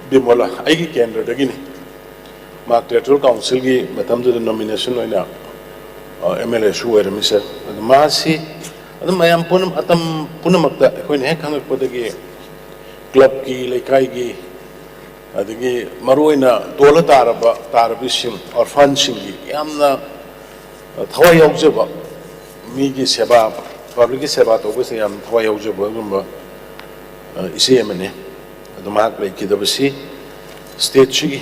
ꯕꯤꯃꯣꯂꯥ, ꯑꯩꯒꯤ ꯀꯦꯟꯗ꯭ꯔꯗꯒꯤꯅꯤ꯫ ꯃꯍꯥꯛ ꯇꯦꯔꯤꯇꯣꯔꯤꯌꯦꯜ ꯀꯥꯎꯟꯁꯤꯜꯒꯤ ꯃꯇꯝꯗꯨꯗ ꯅꯣꯃꯤꯅꯦꯁꯟ ꯑꯣꯏꯅ, ꯑ, ꯑꯦꯝ ꯑꯦꯜ ꯑꯦꯁꯨ ꯑꯣꯏꯔꯝꯃꯤ, ꯁꯥꯔ꯫ ꯑꯗꯨ ꯃꯥꯁꯤ ꯑꯗꯨꯝ ꯃꯌꯥꯝ ꯄꯨꯝꯅꯃꯛ, ꯃꯇꯝ ꯄꯨꯝꯅꯃꯛꯇ ꯑꯩꯈꯣꯏꯅ ꯍꯦꯛ ꯈꯪꯉꯛꯄꯗꯒꯤ ꯀ꯭ꯂꯕꯀꯤ, ꯂꯩꯀꯥꯏꯒꯤ, ꯑꯗꯒꯤ ꯃꯔꯨꯑꯣꯏꯅ ꯇꯣꯜꯂ ꯇꯥꯔꯕ, ꯇꯥꯔꯕꯁꯤꯡ, ꯑꯣꯔꯐꯥꯟꯁꯤꯡꯒꯤ ꯌꯥꯝꯅ ꯊꯋꯥꯏ ꯌꯥꯎꯖꯕ, ꯃꯤꯒꯤ ꯁꯦꯕꯥ, ꯄꯕ꯭ꯂꯤꯛꯀꯤ ꯁꯦꯕꯥ ꯇꯧꯕꯁꯤꯗ ꯌꯥꯝ ꯊꯋꯥꯏ ꯌꯥꯎꯖꯕ ꯑꯗꯨꯒꯨꯝꯕ, ꯑ, ꯏꯆꯦ ꯑꯃꯅꯤ꯫ ꯑꯗꯣ ꯃꯍꯥꯛ ꯂꯩꯈꯤꯗꯕꯁꯤ ꯁ꯭ꯇꯦꯠꯁꯤꯒꯤ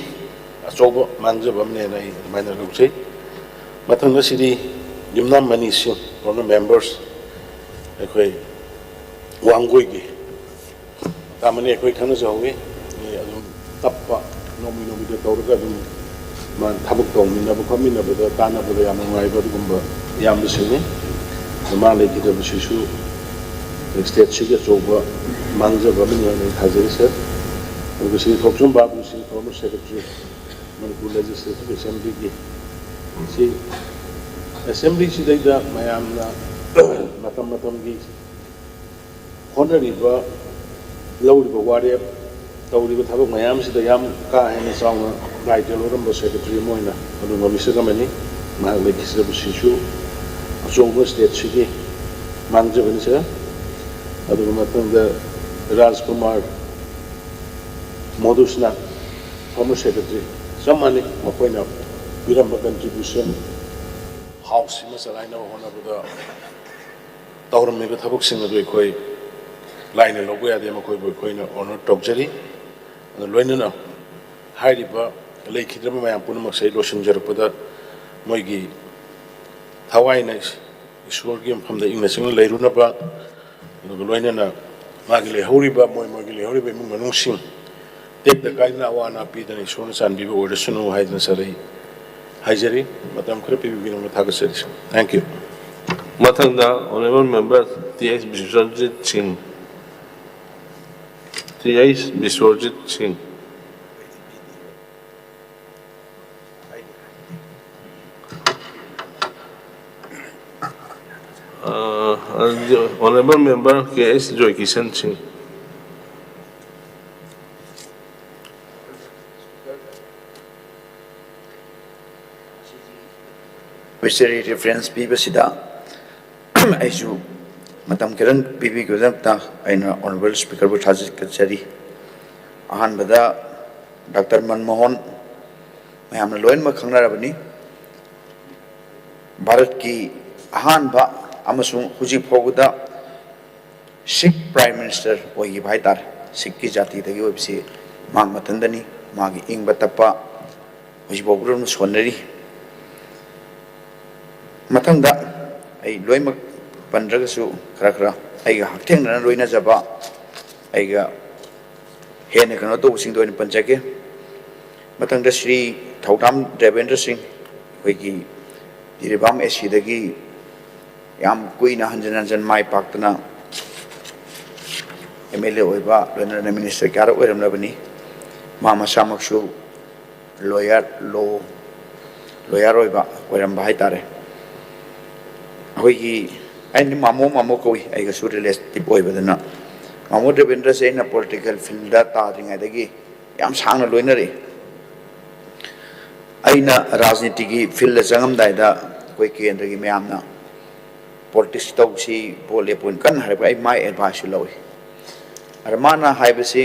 ꯑꯆꯧꯕ ꯃꯥꯡꯖꯕ ꯑꯃꯅꯦꯅ ꯑꯩ ꯑꯗꯨꯃꯥꯏꯅ ꯂꯧꯖꯩ꯫ ꯃꯊꯪꯗ ꯁꯤꯗꯤ ꯌꯨꯝꯅꯥꯝ ꯃꯅꯤ ꯁꯤꯡ, former members, ꯑꯩꯈꯣꯏ ꯋꯥꯡꯒꯣꯏꯒꯤ ꯇꯥꯃꯅꯤ ꯑꯩꯈꯣꯏ ꯈꯪꯅꯖꯍꯧꯋꯤ꯫ ꯃꯤ ꯑꯗꯨꯝ ꯇꯞꯄ, ꯅꯣꯡꯃꯩ ꯅꯣꯡꯃꯩꯗ ꯇꯧꯔꯒ ꯑꯗꯨꯝ ꯃꯥ ꯊꯕꯛ ꯇꯧꯃꯤꯟꯅꯕ ꯈꯣꯠꯃꯤꯟꯅꯕꯗ ꯇꯥꯟꯅꯕꯗ ꯌꯥꯝ ꯅꯨꯡꯉꯥꯏꯕ ꯑꯗꯨꯒꯨꯝꯕ ꯏꯌꯥꯝꯕꯁꯤꯡꯅꯤ꯫ ꯑꯗꯣ ꯃꯥ ꯂꯩꯈꯤꯗꯕꯁꯤꯁꯨ ꯁ꯭ꯇꯦꯠꯁꯤꯒꯤ ꯑꯆꯧꯕ ꯃꯥꯡꯖꯕ ꯑꯃꯅꯤ ꯍꯥꯏꯅ ꯑꯩ ꯊꯥꯖꯔꯤ, ꯁꯥꯔ꯫ ꯑꯗꯨꯒ Shri Thokchom Babu, Shri former secretary, Manipur legislative ꯑꯦꯁꯦꯝꯕ꯭ꯂꯤꯒꯤ ꯁꯤ ꯑꯦꯁꯦꯝꯕ꯭ꯂꯤꯁꯤꯗꯩꯗ ꯃꯌꯥꯝꯅ ꯃꯇꯝ ꯃꯇꯝꯒꯤ ꯍꯣꯠꯅꯔꯤꯕ, ꯂꯧꯔꯤꯕ ꯋꯥꯔꯦꯞ, ꯇꯧꯔꯤꯕ ꯊꯕꯛ ꯃꯌꯥꯝꯁꯤꯗ ꯌꯥꯝ ꯀꯥ ꯍꯦꯟꯅ ꯆꯥꯎꯅ ꯗꯥꯏꯇ ꯂꯧꯔꯝꯕ ꯁꯦꯀ꯭ꯔꯦꯇꯔꯤ ꯑꯃ ꯑꯣꯏꯅ ꯑꯗꯨꯒꯨꯝꯕ ꯃꯤꯁꯛ ꯑꯃꯅꯤ꯫ ꯃꯍꯥꯛ ꯂꯩꯈꯤꯗꯕꯁꯤꯁꯨ ꯑꯆꯧꯕ ꯁ꯭ꯇꯦꯠꯁꯤꯒꯤ ꯃꯥꯡꯖꯕꯅꯤ, ꯁꯥꯔ꯫ ꯑꯗꯨꯒ ꯃꯊꯪꯗ ꯔꯥꯖꯀꯨꯃꯥꯔ ꯃꯣꯗꯨꯁꯅꯥ, former secretary, ꯆꯞ ꯃꯥꯟꯅꯩ꯫ ꯃꯈꯣꯏꯅ ꯄꯤꯔꯝꯕ contribution, ꯍꯥꯎꯁꯁꯤꯃ ꯆꯂꯥꯏꯅꯕ ꯍꯣꯠꯅꯕꯗ ꯇꯧꯔꯝꯃꯤꯕ ꯊꯕꯛꯁꯤꯡ ꯑꯗꯨ ꯑꯩꯈꯣꯏ ꯂꯥꯏꯅ ꯂꯧꯕ ꯌꯥꯗꯦ꯫ ꯃꯈꯣꯏꯕꯨ ꯑꯩꯈꯣꯏꯅ ꯑꯣꯅꯔ ꯇꯧꯖꯔꯤ꯫ ꯑꯗꯨ ꯂꯣꯏꯅꯅ ꯍꯥꯏꯔꯤꯕ ꯂꯩꯈꯤꯗ꯭ꯔꯕ ꯃꯌꯥꯝ ꯄꯨꯝꯅꯃꯛꯁꯦ ꯑꯩ ꯂꯣꯏꯁꯤꯟꯖꯔꯛꯄꯗ ꯃꯣꯏꯒꯤ ꯊꯋꯥꯏꯅ ꯏꯁꯣꯔꯒꯤ ꯃꯐꯝꯗ ꯏꯪꯅ ꯆꯤꯛꯅ ꯂꯩꯔꯨꯅꯕ, ꯑꯗꯨꯒ ꯂꯣꯏꯅꯅ ꯃꯥꯒꯤ ꯂꯩꯍꯧꯔꯤꯕ, ꯃꯣꯏ ꯃꯣꯏꯒꯤ ꯂꯩꯍꯧꯔꯤꯕ ꯏꯃꯨꯡ ꯃꯅꯨꯡꯁꯤꯡ ꯇꯦꯛꯇ ꯀꯥꯏꯗꯅ ꯑꯋꯥ ꯑꯅꯥ ꯄꯤꯗꯅ ꯏꯁꯣꯔꯅ ꯆꯥꯟꯕꯤꯕ ꯑꯣꯏꯔꯁꯅꯨ ꯍꯥꯏꯗꯅ ꯁꯥꯔ ꯑꯩ ꯍꯥꯏꯖꯔꯤ꯫ ꯃꯇꯝ ꯈꯔ ꯄꯤꯕꯤꯕꯒꯤꯗꯃꯛ ꯊꯥꯒꯠꯆꯔꯤ꯫ Thank you꯫ ꯃꯊꯪꯗ Honourable Member T H Biswajit ꯁꯤꯡ, ꯇꯤ ꯑꯩꯆ ꯕꯤꯁ꯭ꯋꯖꯤꯠ ꯁꯤꯡ꯫ ꯑ, ꯑꯗꯨꯗꯤ Honourable Member ꯀꯦ ꯑꯦꯁ ꯖꯣꯏꯀꯤꯁꯟ ꯁꯤꯡ꯫ Obituary reference ꯄꯤꯕꯁꯤꯗ ꯑꯩꯁꯨ ꯃꯇꯝ ꯈꯤꯇꯪ ꯄꯤꯕꯤꯕꯒꯤꯗꯃꯛꯇ ꯑꯩꯅ Honourable Speakerꯕꯨ ꯊꯥꯒꯠꯆꯔꯤ꯫ ꯑꯍꯥꯟꯕꯗ ꯗꯥꯛꯇꯔ ꯃꯟꯃꯣꯍꯟ, ꯃꯌꯥꯝꯅ ꯂꯣꯏꯅꯃꯛ ꯈꯪꯅꯔꯕꯅꯤ, ꯚꯥꯔꯠꯀꯤ ꯑꯍꯥꯟꯕ ꯑꯃꯁꯨꯡ ꯍꯧꯖꯤꯛ ꯐꯥꯎꯕꯗ ꯁꯤꯈ Prime Minister ꯑꯣꯏꯈꯤꯕ ꯍꯥꯏꯇꯥꯔꯦ꯫ ꯁꯤꯈꯀꯤ ꯖꯥꯇꯤꯗꯒꯤ ꯑꯣꯏꯕꯁꯤ ꯃꯍꯥꯛ ꯃꯊꯟꯇꯅꯤ꯫ ꯃꯥꯒꯤ ꯏꯪꯕ ꯇꯞꯄ ꯍꯧꯖꯤꯛ ꯐꯥꯎꯕ ꯑꯗꯨꯝ ꯁꯣꯟꯅꯔꯤ꯫ ꯃꯊꯪꯗ ꯑꯩ ꯂꯣꯏꯅꯃꯛ ꯄꯟꯗ꯭ꯔꯒꯁꯨ ꯈꯔ ꯈꯔ ꯑꯩꯒ ꯍꯛꯊꯦꯡꯅꯅ ꯂꯣꯏꯅꯖꯕ, ꯑꯩꯒ ꯍꯦꯟꯅ ꯀꯩꯅꯣ ꯇꯧꯕꯁꯤꯡꯗꯣ ꯑꯣꯏꯅ ꯄꯟꯖꯒꯦ꯫ ꯃꯊꯪꯗ ꯁ꯭ꯔꯤ ꯊꯧꯗꯥꯝ ꯗꯦꯕꯦꯟꯗ꯭ꯔ ꯁꯤꯡ, ꯑꯩꯈꯣꯏꯒꯤ ꯖꯤꯔꯤꯕꯥꯝ ꯑꯦ ꯁꯤꯗꯒꯤ ꯌꯥꯝ ꯀꯨꯏꯅ ꯍꯟꯖꯤꯟ ꯍꯟꯖꯤꯟ ꯃꯥꯏ ꯄꯥꯛꯇꯅ ꯑꯦꯝ ꯑꯦꯜ ꯑꯦ ꯑꯣꯏꯕ, ꯂꯣꯏꯅꯅ ꯃꯤꯅꯤꯁꯇꯔ ꯀꯌꯥꯔꯛ ꯑꯣꯏꯔꯝꯂꯕꯅꯤ꯫ ꯃꯥ ꯃꯁꯥꯃꯛꯁꯨ ꯂꯣꯌꯔ, ꯂꯣ ꯂꯣꯌꯔ ꯑꯣꯏꯕ, ꯑꯣꯏꯔꯝꯕ ꯍꯥꯏꯇꯥꯔꯦ꯫ ꯑꯩꯈꯣꯏꯒꯤ, ꯑꯩꯅ ꯃꯥꯃꯣ ꯃꯥꯃꯣ ꯀꯧꯏ, ꯑꯩꯒꯁꯨ ꯔꯤꯂꯦꯇꯤꯚ ꯑꯣꯏꯕꯗꯨꯅ꯫ ꯃꯥꯃꯣ ꯗꯦꯕꯦꯟꯗ꯭ꯔꯁꯦ ꯑꯩꯅ ꯄꯣꯂꯤꯇꯤꯀꯦꯜ ꯐꯤꯜꯗ ꯇꯥꯗ꯭ꯔꯤꯉꯩꯗꯒꯤ ꯌꯥꯝ ꯁꯥꯡꯅ ꯂꯣꯏꯅꯔꯛꯏ꯫ ꯑꯩꯅ ꯔꯥꯖꯅꯤꯇꯤꯒꯤ ꯐꯤꯜꯗ ꯆꯪꯉꯝꯗꯥꯏꯗ ꯑꯩꯈꯣꯏ ꯀꯦꯟꯗ꯭ꯔꯒꯤ ꯃꯌꯥꯝꯅ ꯄꯣꯂꯤꯇꯤꯛꯁ ꯇꯧꯁꯤ, ꯚꯣꯠ ꯂꯦꯞꯄꯨꯅ ꯀꯟꯅ ꯍꯥꯏꯔꯛꯄ, ꯑꯩ ꯃꯥꯏ ꯑꯦꯗꯚꯥꯏꯁꯁꯨ ꯂꯧꯏ꯫ ꯑꯗ ꯃꯥꯅ ꯍꯥꯏꯕꯁꯤ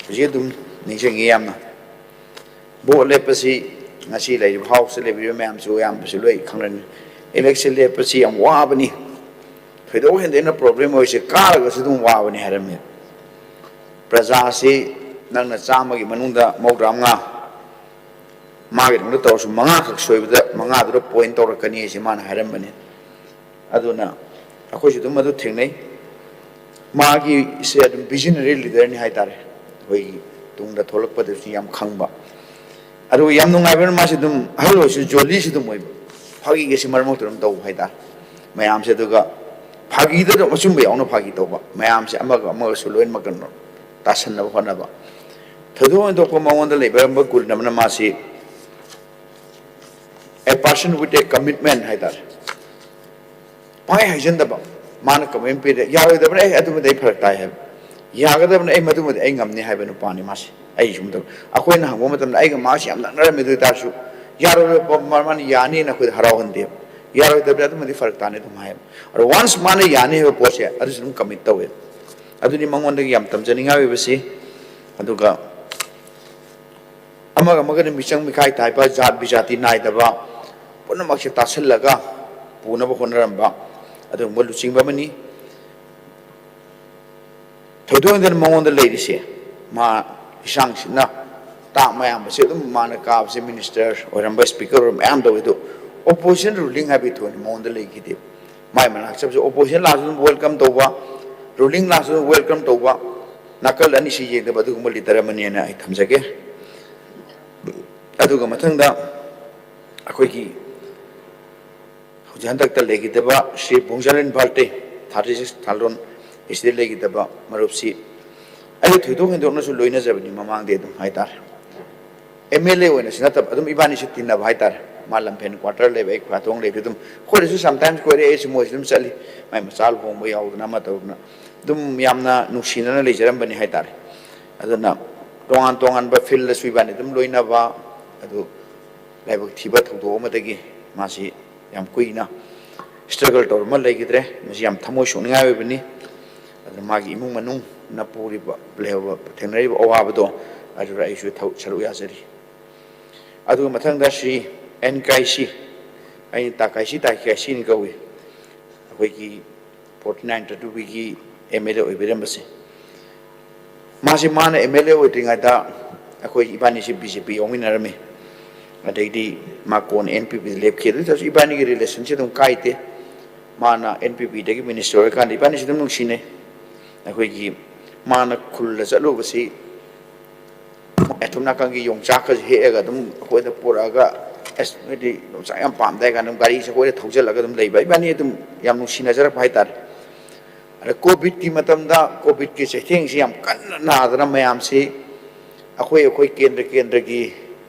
ꯍꯧꯖꯤꯛ ꯑꯗꯨꯝ ꯅꯤꯡꯁꯤꯡꯉꯤ ꯌꯥꯝꯅ꯫ ꯚꯣꯠ ꯂꯦꯞꯄꯁꯤ ꯉꯁꯤ ꯂꯩꯔꯤꯕ ꯍꯥꯎꯁꯇ ꯂꯩꯕꯤꯔꯤꯕ ꯃꯌꯥꯝꯁꯨ ꯑꯌꯥꯝꯕꯁꯨ ꯂꯣꯏ ꯈꯪꯂꯝꯅꯤ꯫ ꯏꯂꯦꯛꯁꯟ ꯂꯦꯞꯄꯁꯤ ꯌꯥꯝ ꯋꯥꯕꯅꯤ꯫ ꯊꯣꯏꯗꯣꯛ ꯍꯦꯟꯗꯣꯛꯅ ꯄ꯭ꯔꯣꯕ꯭ꯂꯦꯝ ꯑꯣꯏꯔꯤꯁꯦ ꯀꯥꯔꯒꯁꯨ ꯑꯗꯨꯝ ꯋꯥꯕꯅꯤ ꯍꯥꯏꯔꯝꯃꯤ꯫ ꯄ꯭ꯔꯖꯥꯁꯤ ꯅꯪꯅ ꯆꯥꯝꯃꯒꯤ ꯃꯅꯨꯡꯗ ꯃꯧꯗ꯭ꯔꯥ ꯃꯉꯥ ꯃꯥꯒꯤꯗꯃꯛꯇ ꯇꯧꯔꯁꯨ ꯃꯉꯥꯈꯛ ꯁꯣꯏꯕꯗ ꯃꯉꯥꯗꯨꯗ ꯄꯣꯏꯟ ꯇꯧꯔꯛꯀꯅꯤ ꯍꯥꯏꯁꯦ ꯃꯥꯅ ꯍꯥꯏꯔꯝꯕꯅꯤ꯫ ꯑꯗꯨꯅ ꯑꯩꯈꯣꯏꯁꯨ ꯑꯗꯨꯝ ꯑꯗꯨ ꯊꯦꯡꯅꯩ꯫ ꯃꯥꯒꯤꯁꯦ ꯑꯗꯨꯝ ꯚꯤꯖꯅꯔꯤ ꯂꯤꯗꯔꯅꯤ ꯍꯥꯏ ꯇꯥꯔꯦ꯫ ꯑꯩꯈꯣꯏꯒꯤ ꯇꯨꯡꯗ ꯊꯣꯛꯂꯛꯄꯗꯁꯨ ꯌꯥꯝ ꯈꯪꯕ꯫ ꯑꯗꯨꯒ ꯌꯥꯝ ꯅꯨꯡꯉꯥꯏꯕꯅ ꯃꯥꯁꯦ ꯑꯗꯨꯝ ꯑꯍꯜ ꯑꯣꯏꯔꯁꯨ ꯖꯣꯂꯤꯁꯨ ꯑꯗꯨꯝ ꯑꯣꯏꯕ, ꯐꯥꯒꯤꯒꯁꯤ ꯃꯔꯛ ꯃꯔꯛꯇ ꯑꯗꯨꯝ ꯇꯧꯕ ꯍꯥꯏ ꯇꯥꯔꯦ ꯃꯌꯥꯝꯁꯦ꯫ ꯑꯗꯨꯒ ꯐꯥꯒꯤꯗ ꯑꯗꯨꯝ ꯑꯆꯨꯝꯕ ꯌꯥꯎꯅ ꯐꯥꯒꯤ ꯇꯧꯕ, ꯃꯌꯥꯝꯁꯦ ꯑꯃꯒ ꯑꯃꯒꯁꯨ ꯂꯣꯏꯅꯃꯛ ꯀꯩꯅꯣ ꯇꯥꯁꯟꯅꯕ ꯍꯣꯠꯅꯕ꯫ ꯊꯣꯏꯗꯣꯛ ꯍꯦꯟꯗꯣꯛꯄ ꯃꯉꯣꯟꯗ ꯂꯩꯕ ꯒꯨꯟ ꯑꯃꯅ ꯃꯥꯁꯤ a person with a commitment ꯍꯥꯏ ꯇꯥꯔꯦ꯫ ꯄꯥꯏ ꯍꯥꯏꯖꯟꯗꯕ꯫ ꯃꯥꯅ ꯀꯃꯦꯟ ꯄꯤꯔꯦ, ꯌꯥꯔꯣꯏꯗꯕꯅ ꯑꯩ ꯑꯗꯨꯃꯗꯤ ꯑꯩ ꯐꯔꯛ ꯇꯥꯏ ꯍꯥꯏꯕ, ꯌꯥꯒꯗꯕꯅ ꯑꯩ ꯃꯗꯨꯃꯗꯤ ꯑꯩ ꯉꯝꯅꯤ ꯍꯥꯏꯕ ꯅꯨꯄꯥꯅꯤ ꯃꯥꯁꯦ꯫ ꯑꯩ ꯁꯨꯝ ꯇꯧ-, ꯑꯩꯈꯣꯏꯅ ꯍꯪꯕ ꯃꯇꯝꯗ ꯑꯩꯒ ꯃꯥꯁꯤ ꯌꯥꯝ ꯅꯛꯅꯔꯝꯃꯤ꯫ ꯑꯗꯨ ꯑꯣꯏꯇꯥꯔꯁꯨ ꯌꯥꯔꯣꯏꯗꯕ ꯃꯥꯅ ꯌꯥꯅꯤꯅ ꯑꯩꯈꯣꯏꯗ ꯍꯔꯥꯎꯍꯟꯗꯦꯕ꯫ ꯌꯥꯔꯣꯏꯗꯕꯅꯤ, ꯑꯗꯨꯃꯗꯤ ꯐꯔꯛ ꯇꯥꯅꯤ ꯑꯗꯨꯝ ꯍꯥꯏꯌꯦꯕ꯫ ꯑꯗꯣ ꯋꯥꯟꯁ ꯃꯥꯅ ꯌꯥꯅꯤ ꯍꯥꯏꯕ ꯄꯣꯠꯁꯦ ꯑꯗꯨꯁꯨ ꯑꯗꯨꯝ ꯀꯃꯤꯠ ꯇꯧꯋꯦ꯫ ꯑꯗꯨꯅꯤ ꯃꯉꯣꯟꯗꯒꯤ ꯌꯥꯝ ꯇꯝꯖꯅꯤꯡꯉꯥꯏ ꯑꯣꯏꯕꯁꯤ꯫ ꯑꯗꯨꯒ ꯑꯃꯒ ꯑꯃꯒꯅ ꯃꯤꯆꯪ ꯃꯤꯈꯥꯏ ꯇꯥꯏꯕ, ꯖꯥꯠ ꯕꯤꯖꯥꯇꯤ ꯅꯥꯏꯗꯕ ꯄꯨꯝꯅꯃꯛꯁꯦ ꯇꯥꯁꯤꯜꯂꯒ ꯄꯨꯅꯕ ꯍꯣꯠꯅꯔꯝꯕ ꯑꯗꯨꯒꯨꯝꯕ ꯂꯨꯆꯤꯡꯕ ꯑꯃꯅꯤ꯫ ꯊꯣꯏꯗꯣꯛ ꯍꯦꯟꯗꯣꯛꯅ ꯃꯉꯣꯟꯗ ꯂꯩꯔꯤꯁꯦ, ꯃꯥ ꯂꯤꯁꯥꯡ ꯁꯤꯠꯅ ꯇꯥꯛ ꯃꯌꯥꯝꯕꯁꯦ ꯑꯗꯨꯝ ꯃꯥꯅ ꯀꯥꯕꯁꯦ ꯃꯤꯅꯤꯁꯇꯔ ꯑꯣꯏꯔꯝꯕ, ꯁ꯭ꯄꯤꯀꯔ ꯑꯣꯏꯔꯝꯕ ꯃꯌꯥꯝ ꯇꯧꯋꯤ꯫ ꯑꯗꯨ ꯑꯣꯄꯣꯖꯤꯁꯟ ꯔꯨꯂꯤꯡ ꯍꯥꯏꯕꯒꯤ ꯊꯣꯏꯅ ꯃꯉꯣꯟꯗ ꯂꯩꯈꯤꯗꯦꯕ꯫ ꯃꯥꯏ ꯃꯅꯥꯛ ꯆꯠꯄꯁꯦ ꯑꯣꯄꯣꯖꯤꯁꯟ ꯂꯥꯛꯑꯁꯨ ꯑꯗꯨꯝ ꯋꯦꯜꯀꯝ ꯇꯧꯕ, ꯔꯨꯂꯤꯡ ꯂꯥꯛꯑꯁꯨ ꯑꯗꯨꯝ ꯋꯦꯜꯀꯝ ꯇꯧꯕ, ꯅꯥꯀꯜ ꯑꯅꯤꯁꯤ ꯌꯦꯡꯗꯕ ꯑꯗꯨꯒꯨꯝꯕ ꯂꯤꯗꯔ ꯑꯃꯅꯦꯅ ꯑꯩ ꯊꯝꯖꯒꯦ꯫ ꯑꯗꯨꯒ ꯃꯊꯪꯗ ꯑꯩꯈꯣꯏꯒꯤ ꯍꯧꯖꯤꯛ ꯍꯟꯗꯛꯇ ꯂꯩꯈꯤꯗꯕ ꯁ꯭ꯔꯤ ꯕꯣꯡꯖꯥꯂꯤꯟ ꯚꯥꯜꯇꯦ, thirty six ꯊꯥꯜꯔꯣꯟ, ꯑꯁꯤꯗ ꯂꯩꯈꯤꯗꯕ ꯃꯔꯨꯞꯁꯤ ꯑꯩ ꯊꯣꯏꯗꯣꯛ ꯍꯦꯟꯗꯣꯛꯅꯁꯨ ꯂꯣꯏꯅꯖꯕꯅꯤ ꯃꯃꯥꯡꯗꯤ ꯑꯗꯨꯝ ꯍꯥꯏꯇꯥꯔꯦ꯫ ꯑꯦꯝ ꯑꯦꯜ ꯑꯦ ꯑꯣꯏꯅꯁꯨ ꯅꯠꯇꯕ, ꯑꯗꯨꯝ ꯏꯕꯥꯅꯤꯁꯨ ꯇꯤꯟꯅꯕ ꯍꯥꯏꯇꯥꯔꯦ꯫ ꯃꯥ ꯂꯝꯐꯦꯟ ꯀ꯭ꯋꯥꯇꯔ ꯂꯩꯕ, ꯑꯩ ꯈ꯭ꯋꯥꯊꯣꯡ ꯂꯩꯕ, ꯑꯗꯨꯝ ꯑꯩꯈꯣꯏꯗꯁꯨ ꯁꯝꯇꯥꯏꯝꯁ ꯀꯣꯏꯔꯛꯑꯦ, ꯑꯩꯁꯨ ꯃꯣꯏꯁꯨ ꯑꯗꯨꯝ ꯆꯠꯂꯤ꯫ ꯃꯥꯏ ꯃꯆꯥ ꯂꯨꯍꯣꯡꯕ ꯌꯥꯎꯗꯅ ꯑꯃ ꯇꯧꯗꯅ ꯑꯗꯨꯝ ꯌꯥꯝꯅ ꯅꯨꯡꯁꯤꯅꯅ ꯂꯩꯖꯔꯝꯕꯅꯤ ꯍꯥꯏꯇꯥꯔꯦ꯫ ꯑꯗꯨꯅ ꯇꯣꯉꯥꯟ ꯇꯣꯉꯥꯟꯕ ꯐꯤꯜꯗꯁꯨ ꯏꯕꯥꯅꯤ ꯑꯗꯨꯝ ꯂꯣꯏꯅꯕ, ꯑꯗꯨ ꯂꯥꯏꯕꯛ ꯊꯤꯕ ꯊꯧꯗꯣꯛ ꯑꯃꯗꯒꯤ ꯃꯥꯁꯤ ꯌꯥꯝ ꯀꯨꯏꯅ ꯁ꯭ꯇ꯭ꯔꯒꯜ ꯇꯧꯔꯝꯃ ꯂꯩꯈꯤꯗ꯭ꯔꯦ꯫ ꯃꯁꯤ ꯌꯥꯝ ꯊꯃꯣꯏ ꯁꯣꯛꯅꯤꯡꯉꯥꯏ ꯑꯣꯏꯕꯅꯤ꯫ ꯑꯗꯨꯅ ꯃꯥꯒꯤ ꯏꯃꯨꯡ ꯃꯅꯨꯡꯅ ꯄꯨꯔꯤꯕ, ꯂꯩꯍꯧꯕ, ꯊꯦꯡꯅꯔꯤꯕ ꯑꯋꯥꯕꯗꯣ ꯑꯗꯨꯗ ꯑꯩꯁꯨ ꯊꯧ-, ꯁꯔꯨꯛ ꯌꯥꯖꯔꯤ꯫ ꯑꯗꯨꯒ ꯃꯊꯪꯗ ꯁ꯭ꯔꯤ ꯑꯦꯟ ꯀꯥꯏꯁꯤ, ꯑꯩꯅ ꯇꯥ ꯀꯥꯏꯁꯤ, ꯇꯥ ꯀꯥꯏꯁꯤꯅ ꯀꯧꯏ꯫ ꯑꯩꯈꯣꯏꯒꯤ ꯐꯣꯔꯇꯤ ꯅꯥꯏꯟ ꯇꯨꯕꯤꯒꯤ ꯑꯦꯝ ꯑꯦꯜ ꯑꯦ ꯑꯣꯏꯕꯤꯔꯝꯕꯁꯦ꯫ ꯃꯥꯁꯦ, ꯃꯥꯅ ꯑꯦꯝ ꯑꯦꯜ ꯑꯦ ꯑꯣꯏꯗ꯭ꯔꯤꯉꯩꯗ ꯑꯩꯈꯣꯏ ꯏꯕꯥꯅꯤꯁꯦ ꯕꯤ ꯖꯦ ꯄꯤ ꯌꯥꯎꯃꯤꯟꯅꯔꯝꯃꯤ꯫ ꯑꯗꯩꯗꯤ ꯃꯥ ꯀꯣꯟꯅ ꯑꯦꯟ ꯄꯤ ꯄꯤꯗ ꯂꯦꯞꯈꯤ꯫ ꯑꯗꯨ ꯑꯣꯏꯇꯥꯔꯁꯨ ꯏꯕꯥꯅꯤꯒꯤ ꯔꯤꯂꯦꯁꯟꯁꯦ ꯑꯗꯨꯝ ꯀꯥꯏꯗꯦ꯫ ꯃꯥꯅ ꯑꯦꯟ ꯄꯤ ꯄꯤꯗꯒꯤ ꯃꯤꯅꯤꯁꯇꯔ ꯑꯣꯏꯔꯀꯥꯟꯗ ꯏꯕꯥꯅꯤꯁꯦ ꯑꯗꯨꯝ ꯅꯨꯡꯁꯤꯅꯩ꯫ ꯑꯩꯈꯣꯏꯒꯤ ꯃꯥꯅ ꯈꯨꯜꯗ ꯆꯠꯂꯨꯕꯁꯤ ꯑꯁꯣꯝ ꯅꯥꯀꯟꯒꯤ ꯌꯣꯡꯆꯥꯛꯀꯁꯦ ꯍꯦꯛꯑꯒ ꯑꯗꯨꯝ ꯑꯩꯈꯣꯏꯗ ꯄꯨꯔꯛꯑꯒ, "ꯑꯁ, ꯅꯣꯏꯗꯤ ꯌꯣꯡꯆꯥꯛ ꯌꯥꯝ ꯄꯥꯝꯗꯥꯏ" ꯀꯥꯏꯅ ꯑꯗꯨꯝ ꯒꯥꯔꯤꯁꯦ ꯑꯩꯈꯣꯏꯗ ꯊꯧꯖꯤꯜꯂꯒ ꯑꯗꯨꯝ ꯂꯩꯕ꯫ ꯏꯕꯥꯅꯤ ꯑꯗꯨꯝ ꯌꯥꯝ ꯅꯨꯡꯁꯤꯅꯖꯔꯛꯄ ꯍꯥꯏꯇꯥꯔꯦ꯫ ꯑꯗ ꯀꯣꯚꯤꯗꯀꯤ ꯃꯇꯝꯗ, ꯀꯣꯚꯤꯗꯀꯤ ꯆꯩꯊꯦꯡꯁꯤ ꯌꯥꯝ ꯀꯟꯅ ꯅꯥꯗꯅ ꯃꯌꯥꯝꯁꯤ, ꯑꯩꯈꯣꯏ, ꯑꯩꯈꯣꯏ ꯀꯦꯟꯗ꯭ꯔ ꯀꯦꯟꯗ꯭ꯔꯒꯤ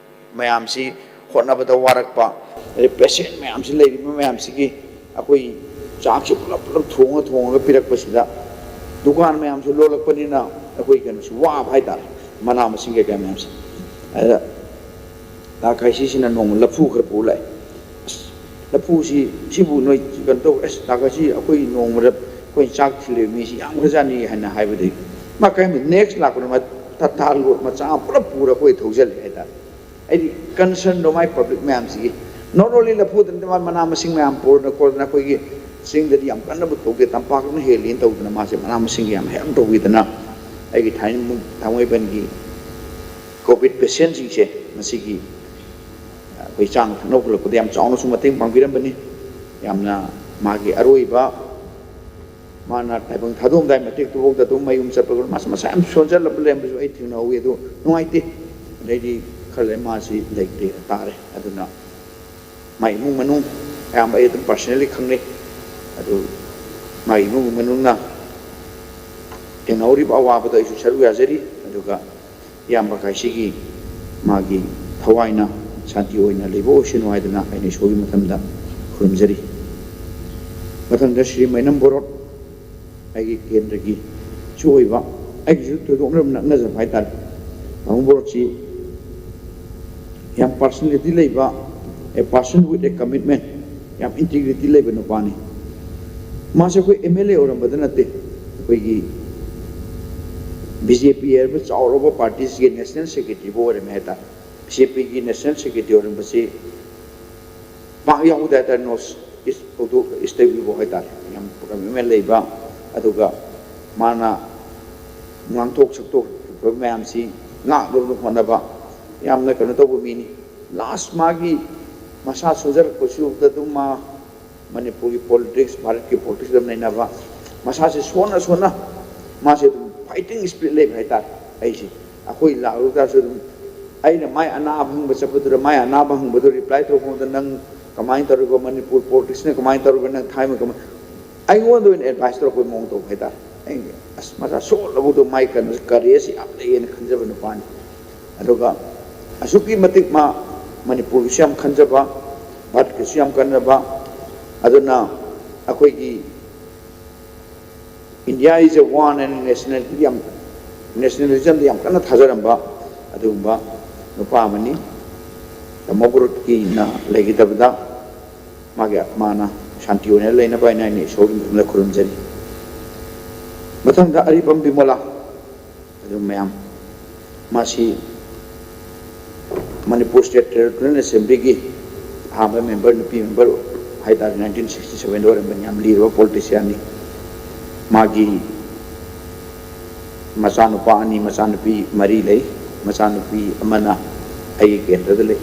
ꯃꯌꯥꯝꯁꯤ ꯍꯣꯠꯅꯕꯗ ꯋꯥꯔꯛꯄ, ꯑꯗꯩ ꯄꯦꯁꯦꯟ ꯃꯌꯥꯝꯁꯤ, ꯂꯩꯔꯤꯕ ꯃꯌꯥꯝꯁꯤꯒꯤ ꯑꯩꯈꯣꯏ ꯆꯥꯛꯁꯤ ꯄꯨꯂꯞ ꯄꯨꯂꯞ ꯊꯣꯡꯉ ꯊꯣꯡꯉꯒ ꯄꯤꯔꯛꯄꯁꯤꯗ, ꯗꯨꯀꯥꯟ ꯃꯌꯥꯝꯁꯨ ꯂꯣꯜꯂꯛꯄꯅꯤꯅ ꯑꯩꯈꯣꯏ ꯀꯩꯅꯣꯁꯨ ꯋꯥꯕ ꯍꯥꯏꯇꯥꯔꯦ, ꯃꯅꯥ ꯃꯁꯤꯡ ꯀꯩꯀꯥ ꯃꯌꯥꯝꯁꯦ꯫ ꯑꯗ ꯗꯥ ꯀꯥꯏꯁꯤꯁꯤꯅ ꯅꯣꯡꯃ ꯂꯐꯨ ꯈꯔ ꯄꯨ ꯂꯥꯛꯑꯦ꯫ "ꯑꯁ, ꯂꯐꯨꯁꯤ, ꯁꯤꯕꯨ ꯅꯣꯏ ꯀꯩꯅꯣ ꯇꯧ, ꯑꯁ, ꯗꯥ ꯀꯥꯏꯁꯤ, ꯑꯩꯈꯣꯏ ꯅꯣꯡꯃꯗ ꯑꯩꯈꯣꯏ ꯆꯥꯛ ꯊꯤꯜꯂꯤꯕ ꯃꯤꯁꯤ ꯌꯥꯝꯈ꯭ꯔꯖꯥꯠꯅꯤ" ꯍꯥꯏꯅ ꯍꯥꯏꯕꯗꯒꯤ ꯃꯥ ꯀꯩ ꯍꯥꯏꯅꯤ, ꯅꯦꯛꯁ ꯂꯥꯛꯄꯗ ꯃꯥ ꯇꯇꯥ ꯂꯣꯠ ꯃꯆꯥ ꯑꯃ ꯄꯨꯂꯞ ꯄꯨꯔ ꯑꯩꯈꯣꯏ ꯊꯧꯖꯜꯂꯦ ꯍꯥꯏꯇꯥꯔꯦ꯫ ꯍꯥꯏꯗꯤ ꯀꯟꯁꯔꯟꯗꯣ ꯃꯥꯏ ꯄꯕ꯭ꯂꯤꯛ ꯃꯌꯥꯝꯁꯤꯒꯤ, not only ꯂꯐꯨꯗ ꯅꯠꯇꯦ, ꯃꯥ ꯃꯅꯥ ꯃꯁꯤꯡ ꯃꯌꯥꯝ ꯄꯨꯔꯗꯅ ꯈꯣꯠꯇꯅ, ꯑꯩꯈꯣꯏꯒꯤ ꯆꯤꯡꯗꯗꯤ ꯌꯥꯝ ꯀꯟꯅꯕꯨ ꯇꯧꯗꯦ, ꯇꯝꯄꯥꯛꯅ ꯍꯦꯜꯂꯤꯅ ꯇꯧꯗꯅ ꯃꯥꯁꯦ ꯃꯅꯥ ꯃꯁꯤꯡꯒꯤ ꯌꯥꯝ ꯍꯦꯜꯞ ꯇꯧꯕꯤꯗꯅ, ꯑꯩꯒꯤ ꯊꯥꯏꯅ ꯊꯥꯡꯃꯩꯕꯟꯒꯤ ꯀꯣꯚꯤꯗ ꯄꯦꯁꯦꯟꯁꯤꯡꯁꯦ ꯃꯁꯤꯒꯤ ꯑꯩꯈꯣꯏ ꯆꯥꯅ ꯊꯛꯅꯕ ꯄꯨꯔꯛꯄꯗ ꯌꯥꯝ ꯆꯥꯎꯅꯁꯨ ꯃꯇꯦꯡ ꯄꯥꯡꯕꯤꯔꯝꯕꯅꯤ꯫ ꯌꯥꯝꯅ ꯃꯥꯒꯤ ꯑꯔꯣꯏꯕ ꯃꯥꯅ ꯇꯥꯏꯕꯪ ꯊꯥꯗꯣꯛꯑꯝꯗꯥꯏ ꯃꯇꯦꯛꯇꯨꯐꯥꯎꯗ ꯑꯗꯨꯝ ꯃꯌꯨꯝ ꯆꯠꯄꯒ ꯃꯥꯁ-, ꯃꯁꯥ ꯌꯥꯝ ꯁꯣꯟꯖꯜꯂꯕ ꯂꯩꯔꯝꯕꯁꯨ ꯑꯩ ꯊꯦꯡꯅꯍꯧꯋꯤ꯫ ꯑꯗꯨ ꯅꯨꯡꯉꯥꯏꯇꯦ꯫ ꯑꯗꯩꯗꯤ ꯈꯔ ꯂꯩꯔ ꯃꯥꯁꯤ ꯂꯩꯇ꯭ꯔꯦ ꯇꯥꯔꯦ꯫ ꯑꯗꯨꯅ ꯃꯥꯏ ꯏꯃꯨꯡ ꯃꯅꯨꯡ ꯑꯌꯥꯝꯕ ꯑꯩ ꯑꯗꯨꯝ ꯄꯥꯔꯁꯅꯦꯜꯂꯤ ꯈꯪꯅꯩ꯫ ꯑꯗꯨ ꯃꯥꯒꯤ ꯏꯃꯨꯡ ꯃꯅꯨꯡꯅ ꯊꯦꯡꯅꯍꯧꯔꯤꯕ ꯑꯋꯥꯕꯗꯣ ꯑꯩꯁꯨ ꯁꯔꯨꯛ ꯌꯥꯖꯔꯤ꯫ ꯑꯗꯨꯒ ꯏꯌꯥꯝꯕ ꯀꯥꯏꯁꯤꯒꯤ ꯃꯥꯒꯤ ꯊꯋꯥꯏꯅ ꯁꯥꯟꯇꯤ ꯑꯣꯏꯅ ꯂꯩꯕ ꯑꯣꯏꯁꯅꯨ ꯍꯥꯏꯗꯨꯅ ꯑꯩꯅ ꯏꯁꯣꯔꯒꯤ ꯃꯊꯪꯗ ꯈꯨꯔꯨꯝꯖꯔꯤ꯫ ꯃꯊꯪꯗ ꯁ꯭ꯔꯤ ꯃꯩꯅꯝ ꯕꯣꯔꯣꯠ, ꯑꯩꯒꯤ ꯀꯦꯟꯗ꯭ꯔꯒꯤꯁꯨ ꯑꯣꯏꯕ, ꯑꯩꯒꯤꯁꯨ ꯊꯣꯏꯗꯣꯛꯅ ꯅꯛꯅꯖꯕ ꯍꯥꯏꯇꯥꯔꯦ꯫ ꯃꯩꯅꯝ ꯕꯣꯔꯣꯠꯁꯤ ꯌꯥꯝ ꯄꯥꯔꯁꯅꯦꯂꯤꯇꯤ ꯂꯩꯕ, a person with a commitment, ꯌꯥꯝ ꯏꯟꯇꯤꯒ꯭ꯔꯤꯇꯤ ꯂꯩꯕ ꯅꯨꯄꯥꯅꯤ꯫ ꯃꯥꯁꯦ ꯑꯩꯈꯣꯏ ꯑꯦꯝ ꯑꯦꯜ ꯑꯦ ꯑꯣꯏꯔꯝꯕꯗ ꯅꯠꯇꯦ, ꯑꯩꯈꯣꯏꯒꯤ ꯕꯤ ꯖꯦ ꯄꯤ ꯍꯥꯏꯔꯤꯕ ꯆꯥꯎꯔꯕ ꯄꯥꯔꯇꯤꯁꯤꯒꯤ ꯅꯦꯁꯅꯦꯜ ꯁꯦꯀ꯭ꯔꯦꯇꯔꯤꯕꯨ ꯑꯣꯏꯔꯝꯃꯦ ꯍꯥꯏꯇꯥꯔꯦ꯫ ꯕꯤ ꯖꯦ ꯄꯤꯒꯤ ꯅꯦꯁꯅꯦꯜ ꯁꯦꯀ꯭ꯔꯦꯇꯔꯤ ꯑꯣꯏꯔꯝꯕꯁꯤ ꯄꯥꯛ ꯌꯥꯎꯗꯦ ꯍꯥꯏꯇꯥꯔꯦ, ꯅꯣꯁ-, ꯏꯁ ꯍꯧꯗꯣꯛ ꯏꯁꯇꯕꯤꯕꯨ ꯍꯥꯏꯇꯥꯔꯦ, ꯌꯥꯝ ꯀꯃꯤꯠꯃꯦꯟ ꯂꯩꯕ, ꯑꯗꯨꯒ ꯃꯥꯅ ꯉꯥꯡꯊꯣꯛ ꯁꯛꯇꯣꯛꯈꯤꯕ ꯃꯌꯥꯝꯁꯤ ꯉꯥꯛꯅꯕ ꯍꯣꯠꯅꯕ, ꯌꯥꯝꯅ ꯀꯩꯅꯣ ꯇꯧꯕ ꯃꯤꯅꯤ꯫ ꯂꯥꯁ ꯃꯥꯒꯤ ꯃꯁꯥ ꯁꯣꯟꯖꯔꯛꯄꯁꯤꯗ ꯑꯗꯨꯝ ꯃꯥ ꯃꯅꯤꯄꯨꯔꯒꯤ ꯄꯣꯂꯤꯇꯤꯛꯁ, ꯚꯥꯔꯠꯀꯤ ꯄꯣꯂꯤꯇꯤꯛꯁ ꯑꯗꯨꯝ ꯅꯩꯅꯕ, ꯃꯁꯥꯁꯦ ꯁꯣꯟꯅ ꯁꯣꯟꯅ ꯃꯥꯁꯦ ꯑꯗꯨꯝ ꯐꯥꯏꯇꯤꯡ ꯏꯁꯄꯤꯔꯤꯠ ꯂꯩꯕ ꯍꯥꯏꯇꯥꯔꯦ꯫ ꯑꯩꯁꯦ ꯑꯩꯈꯣꯏ ꯂꯥꯛꯂꯨ ꯇꯥꯔꯁꯨ ꯑꯗꯨꯝ ꯑꯩꯅ ꯃꯥꯏ ꯑꯅꯥꯕ ꯍꯪꯕ ꯆꯠꯄꯗꯨꯗ ꯃꯥꯏ ꯑꯅꯥꯕ ꯍꯪꯕꯗꯨ ꯔꯤꯄ꯭ꯂꯥꯏ ꯇꯧꯔꯛꯄꯗ, "ꯅꯪ ꯀꯃꯥꯏꯅ ꯇꯧꯔꯤꯕ ꯃꯅꯤꯄꯨꯔ ꯄꯣꯂꯤꯇꯤꯛꯁꯅ ꯀꯃꯥꯏꯅ ꯇꯧꯔꯤꯕ, ꯅꯪ ꯊꯥꯏꯃ ꯀꯃꯥꯏꯅ?" ꯑꯩꯉꯣꯟꯗ ꯑꯣꯏꯅ ꯑꯦꯗꯚꯥꯏꯁ ꯇꯧꯔꯛꯄꯒꯤ ꯃꯑꯣꯡ ꯇꯧꯕ ꯍꯥꯏꯇꯥꯔꯦ꯫ ꯑꯩ ꯑꯁ ꯃꯁꯥ ꯁꯣꯜꯂꯕꯨꯗꯣ ꯃꯥꯏ ꯀꯩꯅꯣꯁꯦ ꯀꯔꯦꯖꯁꯦ ꯌꯥꯝ ꯂꯩꯌꯦꯅ ꯈꯟꯖꯕ ꯅꯨꯄꯥꯅꯤ꯫ ꯑꯗꯨꯒ ꯑꯁꯨꯛꯀꯤ ꯃꯇꯤꯛ ꯃꯥ ꯃꯅꯤꯄꯨꯔꯒꯤꯁꯨ ꯌꯥꯝ ꯈꯟꯖꯕ, ꯚꯥꯔꯠꯀꯤꯁꯨ ꯌꯥꯝ ꯀꯟꯅꯕ, ꯑꯗꯨꯅ ꯑꯩꯈꯣꯏꯒꯤ India is a one and nationality ꯌꯥꯝ, ꯅꯦꯁꯅꯦꯂꯤꯖꯝꯗ ꯌꯥꯝ ꯀꯟꯅ ꯊꯥꯖꯔꯝꯕ ꯑꯗꯨꯒꯨꯝꯕ ꯅꯨꯄꯥ ꯑꯃꯅꯤ꯫ ꯇꯃꯣꯒꯨꯔꯨꯠꯀꯤꯅ ꯂꯩꯈꯤꯗꯕꯗ ꯃꯥꯒꯤ ꯑꯥꯠꯃꯥꯅ ꯁꯥꯟꯇꯤ ꯑꯣꯏꯅ ꯂꯩꯅꯕ ꯍꯥꯏꯅ ꯑꯩꯅ ꯏꯁꯣꯔꯒꯤ ꯃꯐꯝꯗ ꯈꯨꯔꯨꯝꯖꯔꯤ꯫ ꯃꯊꯪꯗ ꯑꯔꯤꯕꯝ ꯕꯤꯃꯣꯂꯥ, ꯑꯗꯨ ꯃꯌꯥꯝ, ꯃꯥꯁꯤ ꯃꯅꯤꯄꯨꯔ ꯁ꯭ꯇꯦꯠ ꯇꯦꯔꯤꯇꯣꯔꯤꯌꯦꯜ ꯑꯦꯁꯦꯝꯕ꯭ꯂꯤꯒꯤ ꯑꯍꯥꯟꯕ ꯃꯦꯝꯕꯔ, ꯅꯨꯄꯤ ꯃꯦꯝꯕꯔ ꯍꯥꯏꯇꯥꯔꯦ, ꯅꯥꯏꯟꯇꯤꯟ ꯁꯤꯛꯁꯇꯤ ꯁꯚꯦꯟꯗ ꯑꯣꯏꯔꯝꯕꯅꯤ꯫ ꯌꯥꯝ ꯂꯤꯔꯕ ꯄꯣꯂꯤꯇꯤꯁꯤꯌꯥꯟꯅꯤ꯫ ꯃꯥꯒꯤ ꯃꯆꯥꯅꯨꯄꯥ ꯑꯅꯤ, ꯃꯆꯥꯅꯨꯄꯤ ꯃꯔꯤ ꯂꯩ꯫ ꯃꯆꯥꯅꯨꯄꯤ ꯑꯃꯅ ꯑꯩꯒꯤ ꯀꯦꯟꯗ꯭ꯔꯗ ꯂꯩ꯫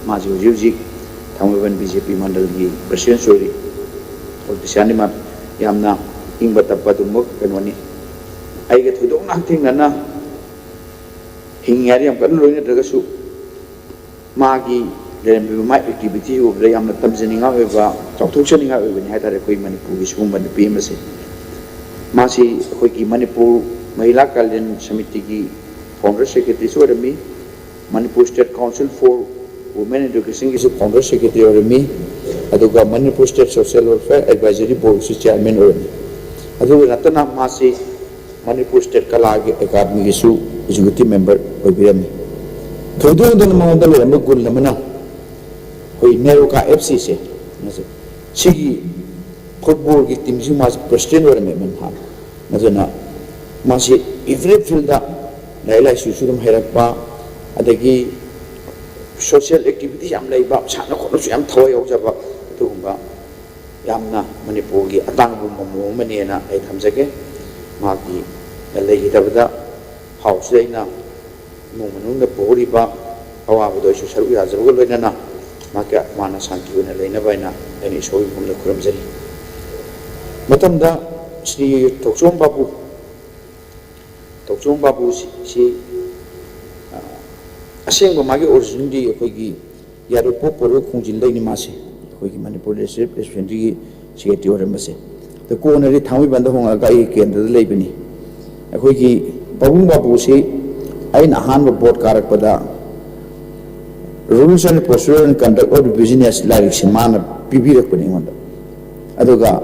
ꯃꯥꯁꯤ ꯍꯧꯖꯤꯛ ꯍꯧꯖꯤꯛ ꯊꯥꯡꯃꯩꯕꯟ ꯕꯤ ꯖꯦ ꯄꯤ ꯃꯟꯗꯜꯒꯤ ꯄ꯭ꯔꯁꯤꯗꯦꯟꯁꯨ ꯑꯣꯏꯔꯤ꯫ ꯄꯣꯂꯤꯇꯤꯁꯤꯌꯥꯟꯅꯤ ꯃꯥ꯫ ꯌꯥꯝꯅ ꯏꯪꯕ ꯇꯞꯄ ꯑꯗꯨꯒꯨꯝꯕ ꯀꯩꯅꯣꯅꯤ꯫ ꯑꯩꯒ ꯊꯣꯏꯗꯣꯛꯅ ꯍꯛꯊꯦꯡꯅꯅ ꯍꯤꯡꯉꯤꯉꯩꯗ ꯌꯥꯝ ꯀꯟꯅ ꯂꯣꯏꯅꯗ꯭ꯔꯒꯁꯨ, ꯃꯥꯒꯤ ꯂꯩꯔꯝꯃꯤꯕ ꯃꯥꯒꯤ ꯑꯦꯛꯇꯤꯚꯤꯇꯤ ꯎꯕꯗ ꯌꯥꯝꯅ ꯇꯝꯖꯅꯤꯡꯉꯥꯏ ꯑꯣꯏꯕ, ꯆꯥꯎꯊꯣꯛꯆꯅꯤꯡꯉꯥꯏ ꯑꯣꯏꯕꯅꯤ ꯍꯥꯏꯇꯥꯔꯦ, ꯑꯩꯈꯣꯏ ꯃꯅꯤꯄꯨꯔꯒꯤ ꯁꯤꯒꯨꯝꯕ ꯅꯨꯄꯤ ꯑꯃꯁꯦ꯫ ꯃꯥꯁꯤ ꯑꯩꯈꯣꯏꯒꯤ ꯃꯅꯤꯄꯨꯔ ꯃꯍꯤꯂꯥ ꯀꯜꯌꯥꯟ ꯁꯃꯤꯇꯤꯒꯤ ꯐꯥꯎꯟꯗꯔ ꯁꯦꯀ꯭ꯔꯦꯇꯔꯤꯁꯨ ꯑꯣꯏꯔꯝꯃꯤ, Manipur state council for women ꯑꯦꯗꯨꯀꯦꯁꯟꯒꯤꯁꯨ ꯐꯥꯎꯟꯗꯔ ꯁꯦꯀ꯭ꯔꯦꯇꯔꯤ ꯑꯣꯏꯔꯝꯃꯤ, ꯑꯗꯨꯒ Manipur state social welfare advisory ꯕꯣꯔꯗꯁꯨ ꯆꯤꯌꯥꯔꯃꯦꯟ ꯑꯣꯏꯔꯝꯃꯤ꯫ ꯑꯗꯨꯒ ꯅꯠꯇꯅ ꯃꯥꯁꯤ ꯃꯅꯤꯄꯨꯔ ꯁ꯭ꯇꯦꯠ ꯀꯂꯥꯒꯤ ꯑꯦꯀꯥꯗꯃꯤꯒꯤꯁꯨ ꯑꯦꯛꯖꯤꯀ꯭ꯌꯨꯇꯤꯚ ꯃꯦꯝꯕꯔ ꯑꯣꯏꯕꯤꯔꯝꯃꯤ꯫ ꯊꯣꯏꯗꯣꯛ ꯍꯦꯟꯗꯣꯛꯅ ꯃꯉꯣꯟꯗ ꯂꯩꯔꯝꯕ ꯒꯨꯟ ꯑꯃꯅ ꯑꯩꯈꯣꯏ ꯅꯦꯔꯣꯀꯥ ꯑꯦꯐ ꯁꯤꯁꯦ, ꯁꯤꯒꯤ ꯐꯨꯠꯕꯣꯜꯒꯤ ꯇꯤꯝꯁꯤ ꯃꯥꯁꯦ ꯄ꯭ꯔꯁꯤꯗꯦꯟ ꯑꯣꯏꯔꯝꯃꯦ ꯃꯟꯍꯥꯟ꯫ ꯑꯗꯨꯅ ꯃꯥꯁꯤ ꯑꯦꯚ꯭ꯔꯤ ꯐꯤꯜꯗ ꯂꯥꯏꯔꯤꯛ ꯂꯥꯏꯁꯨꯁꯨ ꯑꯗꯨꯝ ꯍꯩꯔꯛꯄ, ꯑꯗꯒꯤ ꯁꯣꯁꯤꯌꯦꯜ ꯑꯦꯛꯇꯤꯚꯤꯇꯤ ꯌꯥꯝ ꯂꯩꯕ, ꯁꯥꯟꯅ ꯈꯣꯠꯅꯕꯁꯨ ꯌꯥꯝ ꯊꯋꯥꯏ ꯌꯥꯎꯖꯕ ꯑꯗꯨꯒꯨꯝꯕ ꯌꯥꯝꯅ ꯃꯅꯤꯄꯨꯔꯒꯤ ꯑꯇꯥꯡꯕ ꯃꯃꯣꯝ ꯑꯃꯅꯦꯅ ꯑꯩ ꯊꯝꯖꯒꯦ꯫ ꯃꯍꯥꯛꯀꯤ ꯂꯩꯈꯤꯗꯕꯗ ꯍꯥꯎꯁꯁꯤꯗ ꯑꯩꯅ ꯏꯃꯨꯡ ꯃꯅꯨꯡꯗ ꯄꯨꯍꯧꯔꯤꯕ ꯑꯋꯥꯕꯗꯣ ꯑꯩꯁꯨ ꯁꯔꯨꯛ ꯌꯥꯖꯕꯒ ꯂꯣꯏꯅꯅ ꯃꯍꯥꯛꯀꯤ ꯑꯥꯠꯃꯥꯅ ꯁꯥꯟꯇꯤ ꯑꯣꯏꯅ ꯂꯩꯅꯕ ꯍꯥꯏꯅ ꯑꯩꯅ ꯏꯁꯣꯔꯒꯤ ꯃꯐꯝꯗ ꯈꯨꯔꯨꯝꯖꯔꯤ꯫ ꯃꯊꯪꯗ ꯁ꯭ꯔꯤ ꯊꯣꯛꯆꯣꯝ ꯕꯥꯕꯨ, ꯊꯣꯛꯆꯣꯝ ꯕꯥꯕꯨꯁꯤ, ꯁꯤ, ꯑ, ꯑꯁꯦꯡꯕ ꯃꯥꯒꯤ ꯑꯣꯔꯤꯖꯤꯟꯗꯤ ꯑꯩꯈꯣꯏꯒꯤ ꯌꯥꯏꯔꯤꯄꯣꯛ ꯄꯣꯔꯣ ꯈꯣꯡꯖꯤꯟꯗꯩꯅꯤ ꯃꯥꯁꯦ꯫ ꯑꯩꯈꯣꯏꯒꯤ ꯃꯅꯤꯄꯨꯔ ꯂꯤꯇꯔꯦꯆꯔ ꯑꯦꯁꯣꯁꯤꯌꯦꯁꯟꯒꯤ ꯁꯦꯀ꯭ꯔꯦꯇꯔꯤ ꯑꯣꯏꯔꯝꯕꯁꯦ꯫ ꯑꯗ ꯀꯣꯟꯅꯗꯤ ꯊꯥꯡꯃꯩꯕꯟꯗ ꯍꯣꯡꯉꯛꯑꯒ ꯑꯩꯒꯤ ꯀꯦꯟꯗ꯭ꯔꯗ ꯂꯩꯕꯅꯤ꯫ ꯑꯩꯈꯣꯏꯒꯤ ꯄꯥꯕꯨꯡ ꯕꯥꯕꯨꯁꯤ ꯑꯩꯅ ꯑꯍꯥꯟꯕ boat ꯀꯥꯔꯛꯄꯗ Rules and Procedure and Conduct of the Business ꯂꯥꯏꯔꯤꯛꯁꯤ ꯃꯥꯅ ꯄꯤꯕꯤꯔꯛꯄꯅꯤ ꯑꯩꯉꯣꯟꯗ꯫ ꯑꯗꯨꯒ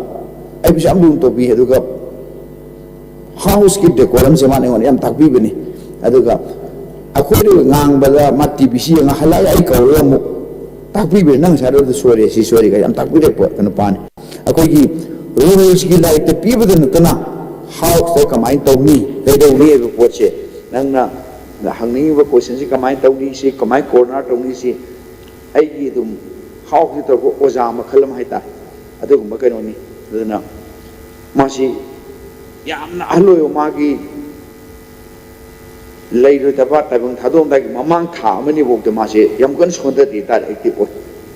ꯑꯩꯕꯨꯁꯨ ꯌꯥꯝ ꯂꯨꯅ ꯇꯧꯕꯤ꯫ ꯑꯗꯨꯒ ꯍꯥꯎꯁꯀꯤ ꯗꯦꯀꯣꯔꯝꯁꯦ ꯃꯥꯅ ꯑꯩꯉꯣꯟꯗ ꯌꯥꯝ ꯇꯥꯛꯄꯤꯕꯅꯤ꯫ ꯑꯗꯨꯒ ꯑꯩꯈꯣꯏꯅ ꯉꯥꯡꯕꯗ ꯃꯥ ꯇꯤ ꯚꯤ ꯁꯤ ꯌꯦꯡꯉ ꯍꯜꯂꯛꯑꯒ ꯑꯩ ꯀꯧꯔꯒ ꯑꯃꯨꯛ ꯇꯥꯛꯄꯤꯕꯅꯤ, "ꯅꯪ ꯉꯁꯥꯏꯗꯣ ꯁꯣꯏꯔꯦ, ꯁꯤ ꯁꯣꯏꯔꯦ" ꯀꯥꯏꯅ ꯌꯥꯝ ꯇꯥꯛꯄꯤꯔꯛꯄ ꯅꯨꯄꯥꯅꯤ꯫ ꯑꯩꯈꯣꯏꯒꯤ ꯔꯨꯜꯁꯀꯤ ꯂꯥꯏꯔꯤꯛꯇ ꯄꯤꯕꯗ ꯅꯠꯇꯅ ꯍꯥꯎꯁꯇ ꯀꯃꯥꯏꯅ ꯇꯧꯅꯤ, ꯀꯩꯗꯧꯅꯤ ꯍꯥꯏꯕ ꯄꯣꯠꯁꯦ, ꯅꯪꯅ ꯍꯪꯅꯤꯡꯉꯤꯕ ꯀꯣꯏꯁꯟꯁꯤ ꯀꯃꯥꯏꯅ ꯇꯧꯅꯤ, ꯁꯤ ꯀꯃꯥꯏꯅ ꯀꯣꯔꯅꯔ ꯇꯧꯅꯤ, ꯁꯤ ꯑꯩꯒꯤ ꯑꯗꯨꯝ ꯍꯥꯎꯁꯀꯤ ꯇꯧꯔꯛꯄ ꯑꯣꯖꯥ ꯃꯈꯜ ꯑꯃ ꯍꯥꯏꯇꯥꯔꯦ, ꯑꯗꯨꯒꯨꯝꯕ ꯀꯩꯅꯣꯅꯤ꯫ ꯑꯗꯨꯅ ꯃꯥꯁꯤ ꯌꯥꯝꯅ ꯑꯍꯜ ꯑꯣꯏꯕ, ꯃꯥꯒꯤ ꯂꯩꯔꯣꯏꯗꯕ ꯇꯥꯏꯕꯪ ꯊꯥꯗꯣꯛꯑꯝꯗꯥꯏꯒꯤ ꯃꯃꯥꯡ ꯊꯥ ꯑꯃꯅꯤꯐꯥꯎꯗ ꯃꯥꯁꯦ ꯌꯥꯝ ꯀꯟꯅ ꯁꯣꯟꯊꯗꯦ ꯍꯥꯏꯇꯥꯔꯦ, ꯑꯦꯛꯇꯤꯚ ꯑꯣꯏ꯫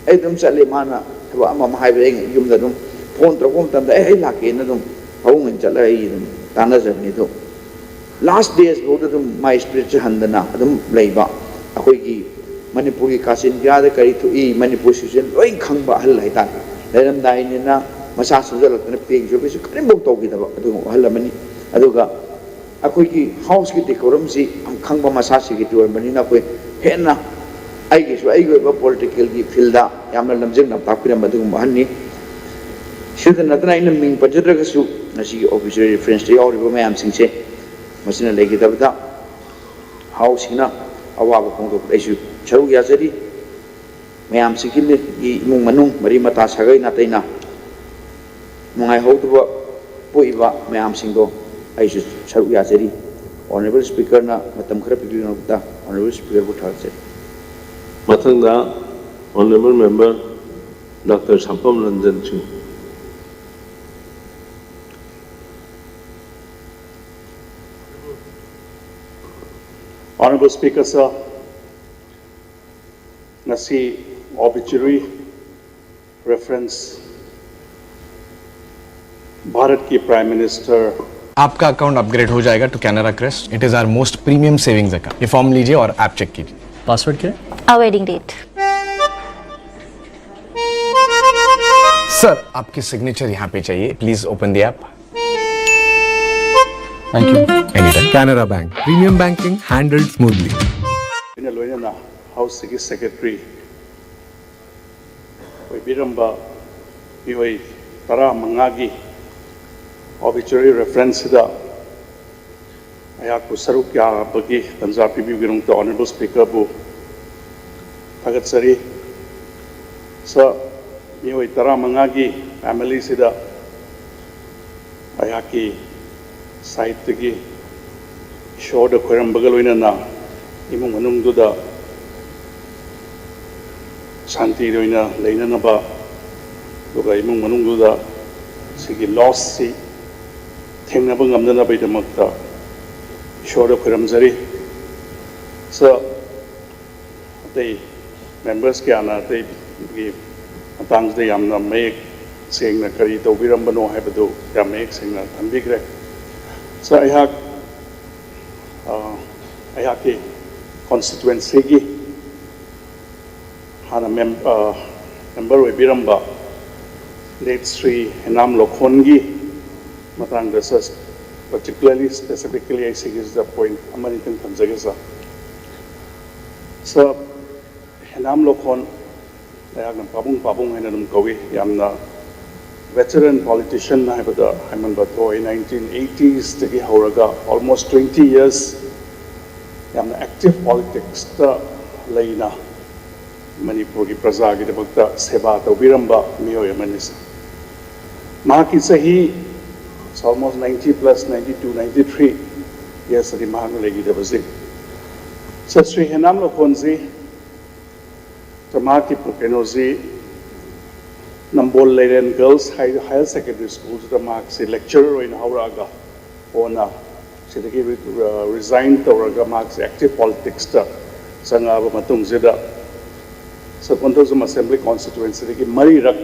ꯑꯩ ꯑꯗꯨꯝ ꯆꯠꯂꯦ, ꯃꯥꯅ ꯊꯕꯛ ꯑꯃ ꯑꯃ ꯍꯥꯏꯕꯗ ꯑꯩ ꯌꯨꯝꯗ ꯑꯗꯨꯝ ꯐꯣꯟ ꯇꯧꯔꯛꯄ ꯃꯇꯝꯗ "ꯑꯩ, ꯑꯩ ꯂꯥꯛꯀꯦꯅ" ꯑꯗꯨꯝ ꯐꯃꯨꯡ ꯑꯣꯏꯅ ꯆꯠꯂꯒ ꯑꯩ ꯑꯗꯨꯝ ꯇꯥꯟꯅꯖꯕꯅꯤ꯫ ꯑꯗꯣ ꯂꯥꯁ ꯗꯦꯖꯐꯥꯎꯗ ꯑꯗꯨꯝ ꯃꯥꯏ ꯁ꯭ꯄꯤꯔꯤꯠꯁꯦ ꯍꯟꯗꯅ ꯑꯗꯨꯝ ꯂꯩꯕ꯫ ꯑꯩꯈꯣꯏꯒꯤ ꯃꯅꯤꯄꯨꯔꯒꯤ ꯀꯥꯆꯤꯟ ꯀꯣꯌꯥꯗ ꯀꯔꯤ ꯊꯣꯛꯏ, ꯃꯅꯤꯄꯨꯔ ꯁꯤꯆꯨꯋꯦꯁꯟ ꯂꯣꯏ ꯈꯪꯕ ꯑꯍꯜ ꯍꯥꯏꯇꯥꯔꯦ꯫ ꯂꯩꯔꯝꯗꯥꯏꯅꯤꯅ ꯃꯁꯥ ꯁꯣꯟꯖꯜꯂꯛꯇꯅ ꯄꯦꯡꯁꯨ ꯀꯩꯁꯨ ꯀꯔꯤꯝꯐꯥꯎ ꯇꯧꯈꯤꯗꯕ ꯑꯗꯨꯒꯨꯝꯕ ꯑꯍꯜ ꯑꯃꯅꯤ꯫ ꯑꯗꯨꯒ ꯑꯩꯈꯣꯏꯒꯤ ꯍꯥꯎꯁꯀꯤ ꯗꯦꯀꯣꯔꯝꯁꯤ ꯌꯥꯝ ꯈꯪꯕ, ꯃꯁꯥ ꯁꯦꯀ꯭ꯔꯦꯇꯔꯤ ꯑꯣꯏꯔꯕꯅꯤꯅ ꯑꯩꯈꯣꯏ ꯍꯦꯟꯅ ꯑꯩꯒꯤꯁꯨ ꯑꯩꯒꯤ ꯑꯣꯏꯕ ꯄꯣꯂꯤꯇꯤꯀꯦꯜꯒꯤ ꯐꯤꯜꯗ ꯌꯥꯝꯅ ꯂꯝꯖꯤꯡꯅ ꯇꯥꯛꯄꯤꯔꯝꯕ ꯑꯗꯨꯒꯨꯝꯕ ꯑꯍꯟꯅꯤ꯫ ꯁꯤꯗ ꯅꯠꯇꯅ ꯑꯩꯅ ꯃꯤꯡ ꯄꯟꯖꯗ꯭ꯔꯒꯁꯨ ꯉꯁꯤꯒꯤ ꯑꯣꯐꯤꯁꯤꯌꯦꯜ ꯔꯤꯐ꯭ꯔꯦꯟꯁꯇ ꯌꯥꯎꯔꯤꯕ ꯃꯌꯥꯝꯁꯤꯡꯁꯦ, ꯃꯁꯤꯅ ꯂꯩꯈꯤꯗꯕꯗ ꯍꯥꯎꯁꯁꯤꯅ ꯑꯋꯥꯕ ꯐꯣꯡꯗꯣꯛꯄꯗ ꯑꯩꯁꯨ ꯁꯔꯨꯛ ꯌꯥꯖꯔꯤ꯫ ꯃꯌꯥꯝꯁꯤꯒꯤ ꯏꯃꯨꯡ ꯃꯅꯨꯡ, ꯃꯔꯤ ꯃꯇꯥ, ꯁꯥꯒꯩ ꯅꯥꯇꯩꯅ ꯅꯨꯡꯉꯥꯏꯍꯧꯗꯕ ꯄꯣꯛꯏꯕ ꯃꯌꯥꯝꯁꯤꯡꯗꯣ ꯑꯩꯁꯨ ꯁꯔꯨꯛ ꯌꯥꯖꯔꯤ꯫ ꯑꯣꯅꯔꯦꯕꯜ ꯁ꯭ꯄꯤꯀꯔꯅ ꯃꯇꯝ ꯈꯔ ꯄꯤꯕꯤꯕꯒꯤꯗꯃꯛꯇ ꯑꯣꯅꯔꯦꯕꯜ ꯁ꯭ꯄꯤꯀꯔꯕꯨ ꯊꯥꯒꯠꯆꯔꯤ꯫ ꯃꯊꯪꯗ ꯑꯣꯅꯔꯦꯕꯜ ꯃꯦꯝꯕꯔ ꯗꯥꯛꯇꯔ ꯁꯝꯄꯝ ꯔꯟꯖꯟ ꯁꯤꯡ꯫ Honorable Speaker, sir, ꯉꯁꯤ obituary reference ꯚꯥꯔꯠꯀꯤ Prime Minister आपका अकाउंट अपग्रेड हो जाएगा to Canara Crest. It is our most premium savings account. ये फॉर्म लीजिए और ऐप चेक कीजिए। पासवर्ड क्या है? A wedding date. सर, आपकी सिग्नेचर यहाँ पे चाहिए। Please open the app. Thank you. Any time. Canara Bank. Premium banking handled smoothly. ꯂꯣꯏꯅ ꯂꯣꯏꯅꯅ ꯍꯥꯎꯁꯁꯤꯒꯤ ꯁꯦꯀ꯭ꯔꯦꯇꯔꯤ ꯑꯣꯏꯕꯤꯔꯝꯕ ꯃꯤꯑꯣꯏ ꯇꯔꯥꯃꯉꯥꯒꯤ obituary referenceꯁꯤꯗ ꯑꯩꯍꯥꯛꯄꯨ ꯁꯔꯨꯛ ꯌꯥꯕꯒꯤ ꯇꯥꯟꯖꯥ ꯄꯤꯕꯤꯕꯒꯤꯗꯃꯛꯇ Honorable Speakerꯕꯨ ꯊꯥꯒꯠꯆꯔꯤ꯫ ꯁ ꯃꯤꯑꯣꯏ ꯇꯔꯥꯃꯉꯥꯒꯤ ꯐꯦꯃꯤꯂꯤꯁꯤꯗ ꯑꯩꯍꯥꯛꯀꯤ ꯁꯥꯏꯠꯇꯒꯤ ꯏꯁꯣꯔꯗ ꯈꯣꯏꯔꯝꯕꯒ ꯂꯣꯏꯅꯅ ꯏꯃꯨꯡ ꯃꯅꯨꯡꯗꯨꯗ ꯁꯥꯟꯇꯤ ꯑꯣꯏꯅ ꯂꯩꯅꯅꯕ, ꯑꯗꯨꯒ ꯏꯃꯨꯡ ꯃꯅꯨꯡꯗꯨꯗ ꯁꯤꯒꯤ ꯂꯣꯁꯁꯤ ꯊꯦꯡꯅꯕ ꯉꯝꯅꯅꯕꯒꯤꯗꯃꯛꯇ ꯏꯁꯣꯔꯗ ꯈꯣꯏꯔꯝꯖꯔꯤ꯫ ꯁ ꯑꯇꯩ ꯃꯦꯝꯕꯔꯁ ꯀꯌꯥꯅ ꯑꯇꯩꯒꯤ ꯃꯇꯥꯡꯁꯤꯗ ꯌꯥꯝꯅ ꯃꯌꯦꯛ ꯁꯦꯡꯅ ꯀꯔꯤ ꯇꯧꯕꯤꯔꯝꯕꯅꯣ ꯍꯥꯏꯕꯗꯨ ꯌꯥꯝ ꯃꯌꯦꯛ ꯁꯦꯡꯅ ꯊꯝꯕꯤꯈ꯭ꯔꯦ꯫ ꯁ ꯑꯩꯍꯥꯛ ꯑ, ꯑꯩꯍꯥꯛꯀꯤ ꯀꯣꯟꯁꯇꯤꯇ꯭ꯋꯦꯟꯁꯤꯒꯤ ꯍꯥꯟꯅ ꯃꯦꯝ ꯃꯦꯝꯕꯔ ꯑꯣꯏꯕꯤꯔꯝꯕ ꯂꯦꯠ ꯁ꯭ꯔꯤ ꯍꯦꯅꯥꯝ ꯂꯣꯈꯣꯟꯒꯤ ꯃꯇꯥꯡꯗ ꯁ particularly specifically ꯑꯩ ꯁꯤꯒꯤꯁꯤꯗ ꯄꯣꯏꯟ ꯑꯃꯅꯤꯇꯪ ꯊꯝꯖꯒꯦ ꯁ꯫ ꯁ ꯍꯦꯅꯥꯝ ꯂꯣꯈꯣꯟ ꯑꯩꯍꯥꯛꯅ ꯄꯥꯕꯨꯡ ꯄꯥꯕꯨꯡ ꯍꯥꯏꯅ ꯑꯗꯨꯝ ꯀꯧꯏ꯫ ꯌꯥꯝꯅ ꯚꯦꯇꯔꯟ ꯄꯣꯂꯤꯇꯤꯁꯤꯌꯟ ꯍꯥꯏꯕꯗ ꯍꯥꯏꯃꯟꯕ ꯊꯣꯛꯑꯣꯏ꯫ ꯅꯥꯏꯟꯇꯤꯟ ꯑꯩꯠꯇꯤꯁꯇꯒꯤ ꯍꯧꯔꯒ ꯑꯣꯜꯃꯣꯁ ꯇ꯭ꯋꯦꯟꯇꯤ ꯌꯔꯁ ꯌꯥꯝꯅ ꯑꯦꯛꯇꯤꯚ ꯄꯣꯂꯤꯇꯤꯛꯁꯇ ꯂꯩꯅ ꯃꯅꯤꯄꯨꯔꯒꯤ ꯄ꯭ꯔꯖꯥꯒꯤꯗꯃꯛꯇ ꯁꯦꯕꯥ ꯇꯧꯕꯤꯔꯝꯕ ꯃꯤꯑꯣꯏ ꯑꯃꯅꯤ꯫ ꯃꯍꯥꯛꯀꯤ ꯆꯍꯤ almost ninety plus, ninety two, ninety three ꯌꯔꯁꯇꯗꯤ ꯃꯍꯥꯛꯅ ꯂꯩꯈꯤꯗꯕꯁꯤ꯫ ꯁ ꯁ꯭ꯔꯤ ꯍꯦꯅꯥꯝ ꯂꯣꯈꯣꯟꯁꯤ ꯃꯍꯥꯛꯀꯤ ꯀꯩꯅꯣꯁꯤ ꯅꯝꯕꯣꯜ ꯂꯩꯔꯦꯟ ꯒꯔꯜꯁ ꯍꯥꯏꯌꯔ ꯁꯦꯀꯦꯟꯗꯔꯤ ꯁ꯭ꯀꯨꯜꯁꯤꯗ ꯃꯍꯥꯛꯁꯤ ꯂꯦꯛꯆꯔꯔ ꯑꯣꯏꯅ ꯍꯧꯔꯛꯑꯒ ꯀꯣꯟꯅ ꯁꯤꯗꯒꯤ resign ꯇꯧꯔꯒ ꯃꯍꯥꯛꯁꯦ active politics ꯇ ꯆꯪꯉꯛꯑꯕ ꯃꯇꯨꯡꯁꯤꯗ ꯁꯕ ꯀꯣꯟꯊꯧꯖꯝ assembly constituency ꯗꯒꯤ ꯃꯔꯤꯔꯛ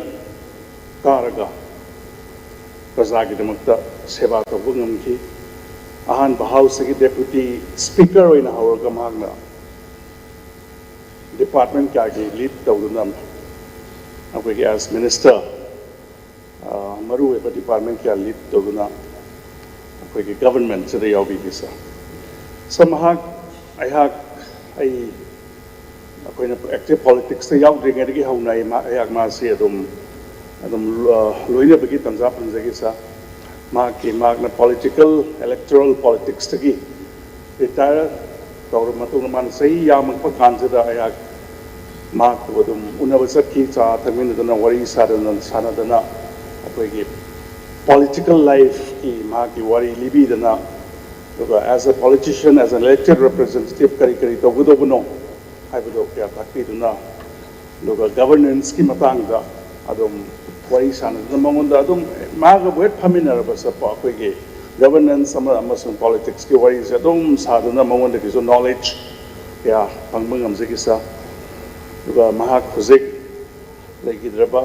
ꯀꯥꯔꯒ ꯄ꯭ꯔꯖꯥꯒꯤꯗꯃꯛꯇ ꯁꯦꯕꯥ ꯇꯧꯕ ꯉꯝꯈꯤ꯫ ꯑꯍꯥꯟꯕ House ꯁꯤꯒꯤ deputy speaker ꯑꯣꯏꯅ ꯍꯧꯔꯒ ꯃꯍꯥꯛꯅ department ꯀꯌꯥꯒꯤ lead ꯇꯧꯗꯨꯅ ꯑꯩꯈꯣꯏꯒꯤ as minister ꯃꯔꯨꯑꯣꯏꯕ department ꯀꯌꯥ lead ꯇꯧꯗꯨꯅ ꯑꯩꯈꯣꯏꯒꯤ government ꯁꯤꯗ ꯌꯥꯎꯕꯤꯈꯤ꯫ Sir, sir, ꯃꯍꯥꯛ ꯑꯩꯍꯥꯛ ꯑꯩ ꯑꯩꯈꯣꯏꯅ active politics ꯇ ꯌꯥꯎꯗ꯭ꯔꯤꯉꯩꯗꯒꯤ ꯍꯧꯅ ꯑꯩ ꯃꯥ- ꯑꯩꯍꯥꯛ ꯃꯥꯁꯤ ꯑꯗꯨꯝ ꯑꯗꯨꯝ ꯑ, ꯂꯣꯏꯅꯕꯒꯤ ꯇꯥꯟꯖꯥ ꯐꯪꯖꯈꯤ꯫ Sir, ꯃꯍꯥꯛꯀꯤ ꯃꯍꯥꯛꯅ political electoral politics ꯇꯒꯤ retire ꯇꯧꯔꯕ ꯃꯇꯨꯡꯗ ꯃꯥꯅ ꯆꯍꯤ ꯌꯥꯝꯃꯛꯄ ꯀꯥꯟꯁꯤꯗ ꯑꯩꯍꯥꯛ ꯃꯍꯥꯛꯄꯨ ꯑꯗꯨꯝ ꯎꯅꯕ ꯆꯠꯈꯤ꯫ ꯆꯥ ꯊꯛꯃꯤꯟꯅꯗꯅ ꯋꯥꯔꯤ ꯁꯥꯗꯅ ꯁꯥꯟꯅꯗꯅ ꯑꯩꯈꯣꯏꯒꯤ political life ꯀꯤ ꯃꯍꯥꯛꯀꯤ ꯋꯥꯔꯤ ꯂꯤꯕꯤꯗꯅ, ꯑꯗꯨꯒ as a politician, as an elected representative ꯀꯔꯤ ꯀꯔꯤ ꯇꯧꯒꯗꯧꯕꯅꯣ ꯍꯥꯏꯕꯗꯣ ꯀꯌꯥ ꯇꯥꯛꯄꯤꯗꯨꯅ, ꯑꯗꯨꯒ governance ꯀꯤ ꯃꯇꯥꯡꯗ ꯑꯗꯨꯝ ꯋꯥꯔꯤ ꯁꯥꯟꯅꯗꯨꯅ ꯃꯉꯣꯟꯗ ꯑꯗꯨꯝ ꯃꯥꯒꯕꯨ ꯍꯦꯛ ꯐꯝꯃꯤꯟꯅꯔꯕ ꯆꯠꯄ ꯑꯩꯈꯣꯏꯒꯤ governance ꯑꯃ ꯑꯃꯁꯨꯡ politics ꯀꯤ ꯋꯥꯔꯤꯁꯦ ꯑꯗꯨꯝ ꯁꯥꯗꯨꯅ ꯃꯉꯣꯟꯗꯒꯤꯁꯨ knowledge ꯀꯌꯥ ꯐꯪꯕ ꯉꯝꯖꯈꯤ꯫ Sir, ꯑꯗꯨꯒ ꯃꯍꯥꯛ ꯍꯧꯖꯤꯛ ꯂꯩꯈꯤꯗ꯭ꯔꯕ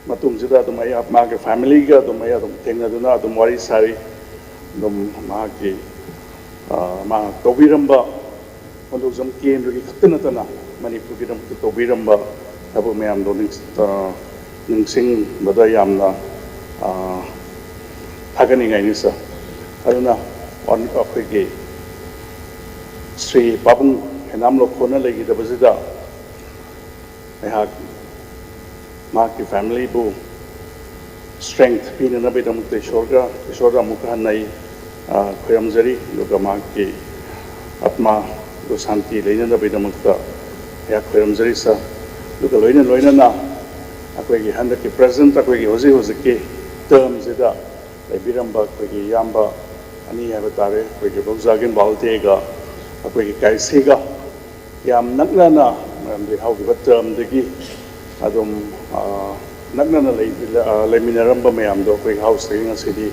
ꯃꯇꯨꯡꯁꯤꯗ ꯑꯗꯨꯝ ꯑꯩ ꯃꯥꯒꯤ family ꯒ ꯑꯗꯨꯝ ꯑꯩ ꯑꯗꯨꯝ ꯊꯦꯡꯅꯗꯨꯅ ꯑꯗꯨꯝ ꯋꯥꯔꯤ ꯁꯥꯔꯤ꯫ ꯑꯗꯨꯝ ꯃꯍꯥꯛꯀꯤ ꯑ, ꯃꯍꯥꯛ ꯇꯧꯕꯤꯔꯝꯕ ꯈꯣꯟꯊꯣꯛꯖꯝ ꯀꯦꯟꯗ꯭ꯔꯒꯤ ꯈꯛꯇ ꯅꯠꯇꯅ ꯃꯅꯤꯄꯨꯔꯒꯤꯗꯃꯛꯇ ꯇꯧꯕꯤꯔꯝꯕ ꯊꯕꯛ ꯃꯌꯥꯝꯗꯣ ꯅꯤꯡ- ꯑ, ꯅꯤꯡꯁꯤꯡꯕꯗ ꯌꯥꯝꯅ ꯑ, ꯊꯥꯒꯠꯅꯤꯡꯉꯥꯏꯅꯤ꯫ Sir, ꯑꯗꯨꯅ ꯑꯣꯟ- ꯑꯩꯈꯣꯏꯒꯤ ꯁ꯭ꯔꯤ ꯄꯥꯕꯨꯡ ꯍꯦꯅꯥꯝ ꯂꯣꯛꯈꯣꯅ ꯂꯩꯈꯤꯗꯕꯁꯤꯗ ꯑꯩꯍꯥꯛ ꯃꯍꯥꯛꯀꯤ family ꯕꯨ strength ꯄꯤꯅꯅꯕꯒꯤꯗꯃꯛꯇ ꯏꯁꯣꯔꯒ ꯏꯁꯣꯔꯗ ꯑꯃꯨꯛꯀ ꯍꯟꯅ ꯑꯩ ꯑ, ꯈꯣꯏꯔꯝꯖꯔꯤ꯫ ꯑꯗꯨꯒ ꯃꯍꯥꯛꯀꯤ ꯑꯥꯠꯃꯥꯗꯨ ꯁꯥꯟꯇꯤ ꯂꯩꯅꯅꯕꯒꯤꯗꯃꯛꯇ ꯑꯩꯍꯥꯛ ꯈꯣꯏꯔꯝꯖꯔꯤ꯫ Sir, ꯑꯗꯨꯒ ꯂꯣꯏꯅ ꯂꯣꯏꯅꯅ ꯑꯩꯈꯣꯏꯒꯤ ꯍꯟꯗꯛꯀꯤ present ꯑꯩꯈꯣꯏꯒꯤ ꯍꯧꯖꯤꯛ ꯍꯧꯖꯤꯛꯀꯤ term ꯁꯤꯗ ꯂꯩꯕꯤꯔꯝꯕ ꯑꯩꯈꯣꯏꯒꯤ ꯏꯌꯥꯝꯕ ꯑꯅꯤ ꯍꯥꯏꯕ ꯇꯥꯔꯦ, ꯑꯩꯈꯣꯏꯒꯤ ꯕꯣꯛꯖꯥꯒꯤꯟ ꯕꯥꯜꯇꯦꯒ ꯑꯩꯈꯣꯏꯒꯤ ꯀꯥꯏꯁꯤꯒ ꯌꯥꯝ ꯅꯛꯅꯅ, ꯃꯔꯝꯗꯤ ꯍꯧꯈꯤꯕ term ꯗꯒꯤ ꯑꯗꯨꯝ ꯑ, ꯅꯛꯅꯅ ꯂꯩ- ꯑ, ꯂꯩꯃꯤꯟꯅꯔꯝꯕ ꯃꯌꯥꯝꯗꯣ ꯑꯩꯈꯣꯏ House ꯇꯒꯤ ꯉꯁꯤꯗꯤ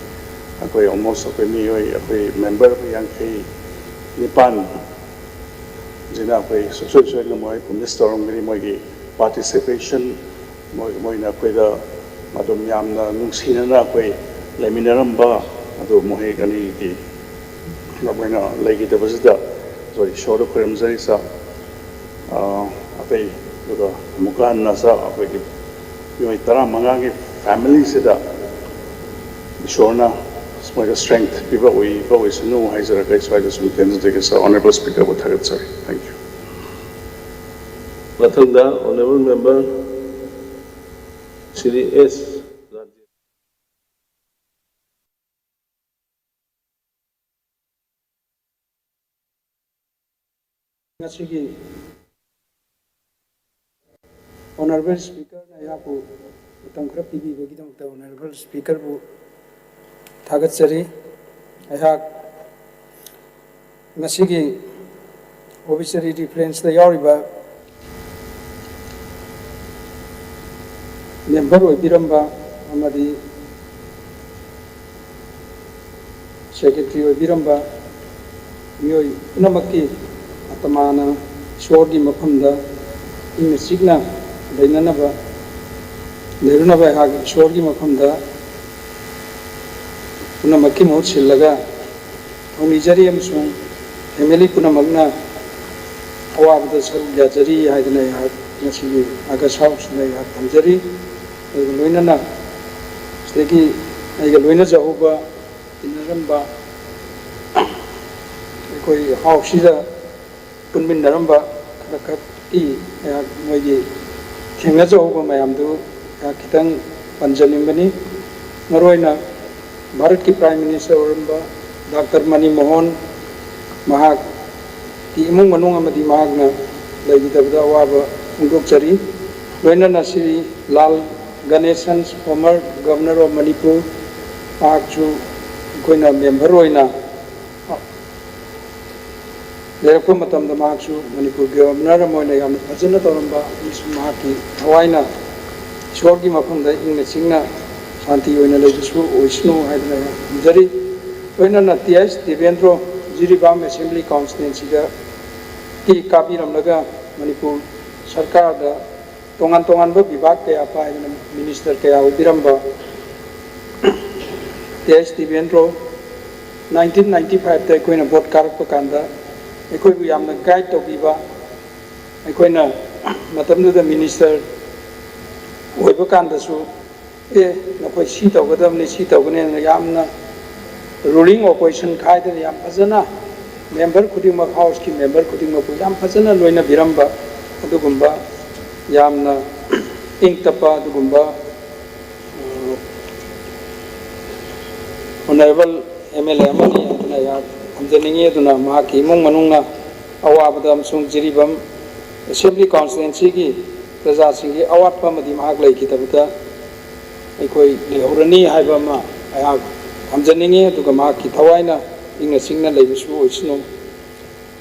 ꯑꯩꯈꯣꯏ almost ꯑꯩꯈꯣꯏ ꯃꯤꯑꯣꯏ ꯑꯩꯈꯣꯏ member ꯑꯩꯈꯣꯏ ꯌꯥꯡꯈꯩ ꯅꯤꯄꯥꯟ ꯁꯤꯅ ꯑꯩꯈꯣꯏ ꯁꯨꯡꯁꯣꯏ ꯁꯣꯏꯗꯅ ꯃꯣꯏ miss ꯇꯧꯔꯝꯒꯅꯤ꯫ ꯃꯣꯏꯒꯤ participation, ꯃꯣꯏ ꯃꯣꯏꯅ ꯑꯩꯈꯣꯏꯗ ꯑꯗꯨꯝ ꯌꯥꯝꯅ ꯅꯨꯡꯁꯤꯅꯅ ꯑꯩꯈꯣꯏ ꯂꯩꯃꯤꯟꯅꯔꯝꯕ ꯑꯗꯨ ꯃꯈꯣꯏ ꯑꯅꯤꯒꯤ ꯃꯣꯏꯅ ꯂꯩꯈꯤꯗꯕꯁꯤꯗ ꯑꯩꯈꯣꯏ ꯏꯁꯣꯔꯗ ꯈꯨꯔꯨꯝꯖꯔꯤ꯫ ꯁꯥꯔ, ꯑꯇꯩ ꯑꯗꯨꯒ ꯑꯃꯨꯛꯀ ꯍꯟꯅ ꯁꯥꯔ ꯑꯩꯈꯣꯏꯒꯤ ꯃꯤꯑꯣꯏ ꯇꯔꯥꯃꯉꯥꯒꯤ family ꯁꯤꯗ ꯏꯁꯣꯔꯅ ꯃꯣꯏꯗ strength ꯄꯤꯕ ꯑꯣꯏꯕ ꯑꯣꯏꯁꯅꯨ ꯍꯥꯏꯖꯔꯒ ꯑꯩ ꯁ꯭ꯋꯥꯏꯗ ꯁꯨꯝ ꯇꯦꯟꯖꯖꯒꯦ꯫ ꯁꯥꯔ, honourable speaker ꯕꯨ ꯊꯥꯒꯠꯆꯔꯤ꯫ Thank you꯫ ꯃꯊꯪꯗ honourable member ꯁ꯭ꯔꯤ ꯑꯦꯁ ꯔꯥꯖꯦꯟ꯫ ꯉꯁꯤꯒꯤ honourable speaker ꯅ ꯑꯩꯍꯥꯛꯄꯨ ꯃꯇꯝ ꯈꯔ ꯄꯤꯕꯤꯕꯒꯤꯗꯃꯛꯇ honourable speaker ꯕꯨ ꯊꯥꯒꯠꯆꯔꯤ꯫ ꯑꯩꯍꯥꯛ ꯉꯁꯤꯒꯤ obituary reference ꯇ ꯌꯥꯎꯔꯤꯕ member ꯑꯣꯏꯕꯤꯔꯝꯕ ꯑꯃꯗꯤ secretary ꯑꯣꯏꯕꯤꯔꯝꯕ ꯃꯤꯑꯣꯏ ꯄꯨꯝꯅꯃꯛꯀꯤ ꯑꯇꯃꯥꯅ ꯏꯁꯣꯔꯒꯤ ꯃꯐꯝꯗ ꯏꯪꯅ ꯆꯤꯛꯅ ꯂꯩꯅꯅꯕ, ꯂꯩꯔꯨꯅꯕ ꯑꯩꯍꯥꯛ ꯏꯁꯣꯔꯒꯤ ꯃꯐꯝꯗ ꯄꯨꯝꯅꯃꯛꯀꯤ ꯃꯍꯨꯠ ꯁꯤꯜꯂꯒ ꯊꯧꯅꯤꯖꯔꯤ ꯑꯃꯁꯨꯡ family ꯄꯨꯝꯅꯃꯛꯅ ꯑꯋꯥꯕꯗ ꯁꯔꯨꯛ ꯌꯥꯖꯔꯤ ꯍꯥꯏꯗꯅ ꯑꯩꯍꯥꯛ ꯉꯁꯤꯒꯤ August House ꯁꯤꯗ ꯑꯩꯍꯥꯛ ꯊꯝꯖꯔꯤ꯫ ꯑꯗꯨꯒ ꯂꯣꯏꯅꯅ ꯁꯤꯗꯒꯤ ꯑꯩꯒ ꯂꯣꯏꯅꯖꯍꯧꯕ, ꯇꯤꯟꯅꯔꯝꯕ, ꯑꯩꯈꯣꯏ house ꯁꯤꯗ ꯄꯨꯟꯃꯤꯟꯅꯔꯝꯕ ꯈꯔ ꯈꯛꯀꯤ ꯑꯩꯍꯥꯛ ꯃꯣꯏꯒꯤ ꯊꯦꯡꯅꯖꯍꯧꯕ ꯃꯌꯥꯝꯗꯨ ꯑꯩꯍꯥꯛ ꯈꯤꯇꯪ ꯄꯟꯖꯅꯤꯡꯕꯅꯤ꯫ ꯃꯔꯨꯑꯣꯏꯅ ꯚꯥꯔꯠꯀꯤ Prime Minister ꯑꯣꯏꯔꯝꯕ ꯗꯥꯛꯇꯔ ꯃꯅꯤꯃꯣꯍꯟ, ꯃꯍꯥꯛꯀꯤ ꯏꯃꯨꯡ ꯃꯅꯨꯡ ꯑꯃꯗꯤ ꯃꯍꯥꯛꯅ ꯂꯩꯈꯤꯗꯕꯗ ꯑꯋꯥꯕ ꯐꯣꯡꯗꯣꯛꯆꯔꯤ꯫ ꯂꯣꯏꯅꯅ ꯁ꯭ꯔꯤ ꯂꯥꯜ ꯒꯅꯦꯁꯟ, former Governor of Manipur, ꯃꯍꯥꯛꯁꯨ ꯑꯩꯈꯣꯏꯅ member ꯑꯣꯏꯅ ꯂꯩꯔꯛꯄ ꯃꯇꯝꯗ ꯃꯍꯥꯛꯁꯨ ꯃꯅꯤꯄꯨꯔꯒꯤ Governor ꯑꯃ ꯑꯣꯏꯅ ꯌꯥꯝꯅ ꯐꯖꯅ ꯇꯧꯔꯝꯕ ꯑꯃꯁꯨꯡ ꯃꯍꯥꯛꯀꯤ ꯊꯋꯥꯏꯅ ꯏꯁꯣꯔꯒꯤ ꯃꯐꯝꯗ ꯏꯪꯅ ꯆꯤꯛꯅ ꯁꯥꯟꯇꯤ ꯑꯣꯏꯅ ꯂꯩꯕꯁꯨ ꯑꯣꯏꯁꯅꯨ ꯍꯥꯏꯗꯅ ꯊꯝꯖꯔꯤ꯫ ꯂꯣꯏꯅꯅ T H Debendro Jiribam assembly ꯀꯣꯟꯁꯇꯤꯇ꯭ꯋꯦꯟꯁꯤꯗ ꯇꯤ ꯀꯥꯕꯤꯔꯝꯂꯒ ꯃꯅꯤꯄꯨꯔ ꯁꯔꯀꯥꯔꯗ ꯇꯣꯉꯥꯟ ꯇꯣꯉꯥꯟꯕ ꯕꯤꯚꯥꯒ ꯀꯌꯥ ꯄꯥꯏꯗꯅ ꯃꯤꯅꯤꯁꯇꯔ ꯀꯌꯥ ꯑꯣꯏꯕꯤꯔꯝꯕ T H Debendro, nineteen ninety ꯐꯥꯏꯚꯇ ꯑꯩꯈꯣꯏꯅ ꯚꯣꯠ ꯀꯥꯔꯛꯄ ꯀꯥꯟꯗ ꯑꯩꯈꯣꯏꯕꯨ ꯌꯥꯝꯅ ꯒꯥꯏꯗ ꯇꯧꯕꯤꯕ, ꯑꯩꯈꯣꯏꯅ ꯃꯇꯝꯗꯨꯗ ꯃꯤꯅꯤꯁꯇꯔ ꯑꯣꯏꯕ ꯀꯥꯟꯗꯁꯨ, "ꯑꯦ, ꯅꯈꯣꯏ ꯁꯤ ꯇꯧꯒꯗꯕꯅꯤ, ꯁꯤ ꯇꯧꯒꯅꯤ" ꯍꯥꯏꯅ ꯌꯥꯝꯅ ꯔꯨꯂꯤꯡ ꯑꯣꯄꯣꯖꯤꯁꯟ ꯈꯥꯏꯗꯅ ꯌꯥꯝ ꯐꯖꯅ ꯃꯦꯝꯕꯔ ꯈꯨꯗꯤꯡꯃꯛ, ꯍꯥꯎꯁꯀꯤ ꯃꯦꯝꯕꯔ ꯈꯨꯗꯤꯡꯃꯛꯄꯨ ꯌꯥꯝ ꯐꯖꯅ ꯂꯣꯏꯅꯕꯤꯔꯝꯕ ꯑꯗꯨꯒꯨꯝꯕ ꯌꯥꯝꯅ ꯏꯪ ꯇꯞꯄ ꯑꯗꯨꯒꯨꯝꯕ ꯑꯣꯅꯔꯦꯕꯜ ꯑꯦꯝ ꯑꯦꯜ ꯑꯦ ꯑꯃꯅꯤ ꯍꯥꯏꯗꯨꯅ ꯑꯩꯍꯥꯛ ꯊꯝꯖꯅꯤꯡꯏ꯫ ꯑꯗꯨꯅ ꯃꯍꯥꯛꯀꯤ ꯏꯃꯨꯡ ꯃꯅꯨꯡꯅ ꯑꯋꯥꯕꯗ ꯑꯃꯁꯨꯡ ꯖꯤꯔꯤꯕꯥꯝ ꯑꯦꯁꯦꯝꯕ꯭ꯂꯤ ꯀꯣꯟꯁꯇꯤꯇ꯭ꯋꯦꯟꯁꯤꯒꯤ ꯄ꯭ꯔꯖꯥꯁꯤꯡꯒꯤ ꯑꯋꯥꯠꯄ ꯑꯃꯗꯤ ꯃꯍꯥꯛ ꯂꯩꯈꯤꯗꯕꯗ ꯑꯩꯈꯣꯏ ꯂꯩꯍꯧꯔꯅꯤ ꯍꯥꯏꯕ ꯑꯃ ꯑꯩꯍꯥꯛ ꯊꯝꯖꯅꯤꯡꯏ꯫ ꯑꯗꯨꯒ ꯃꯍꯥꯛꯀꯤ ꯊꯋꯥꯏꯅ ꯏꯪꯅ ꯆꯤꯛꯅ ꯂꯩꯕꯁꯨ ꯑꯣꯏꯁꯅꯨ꯫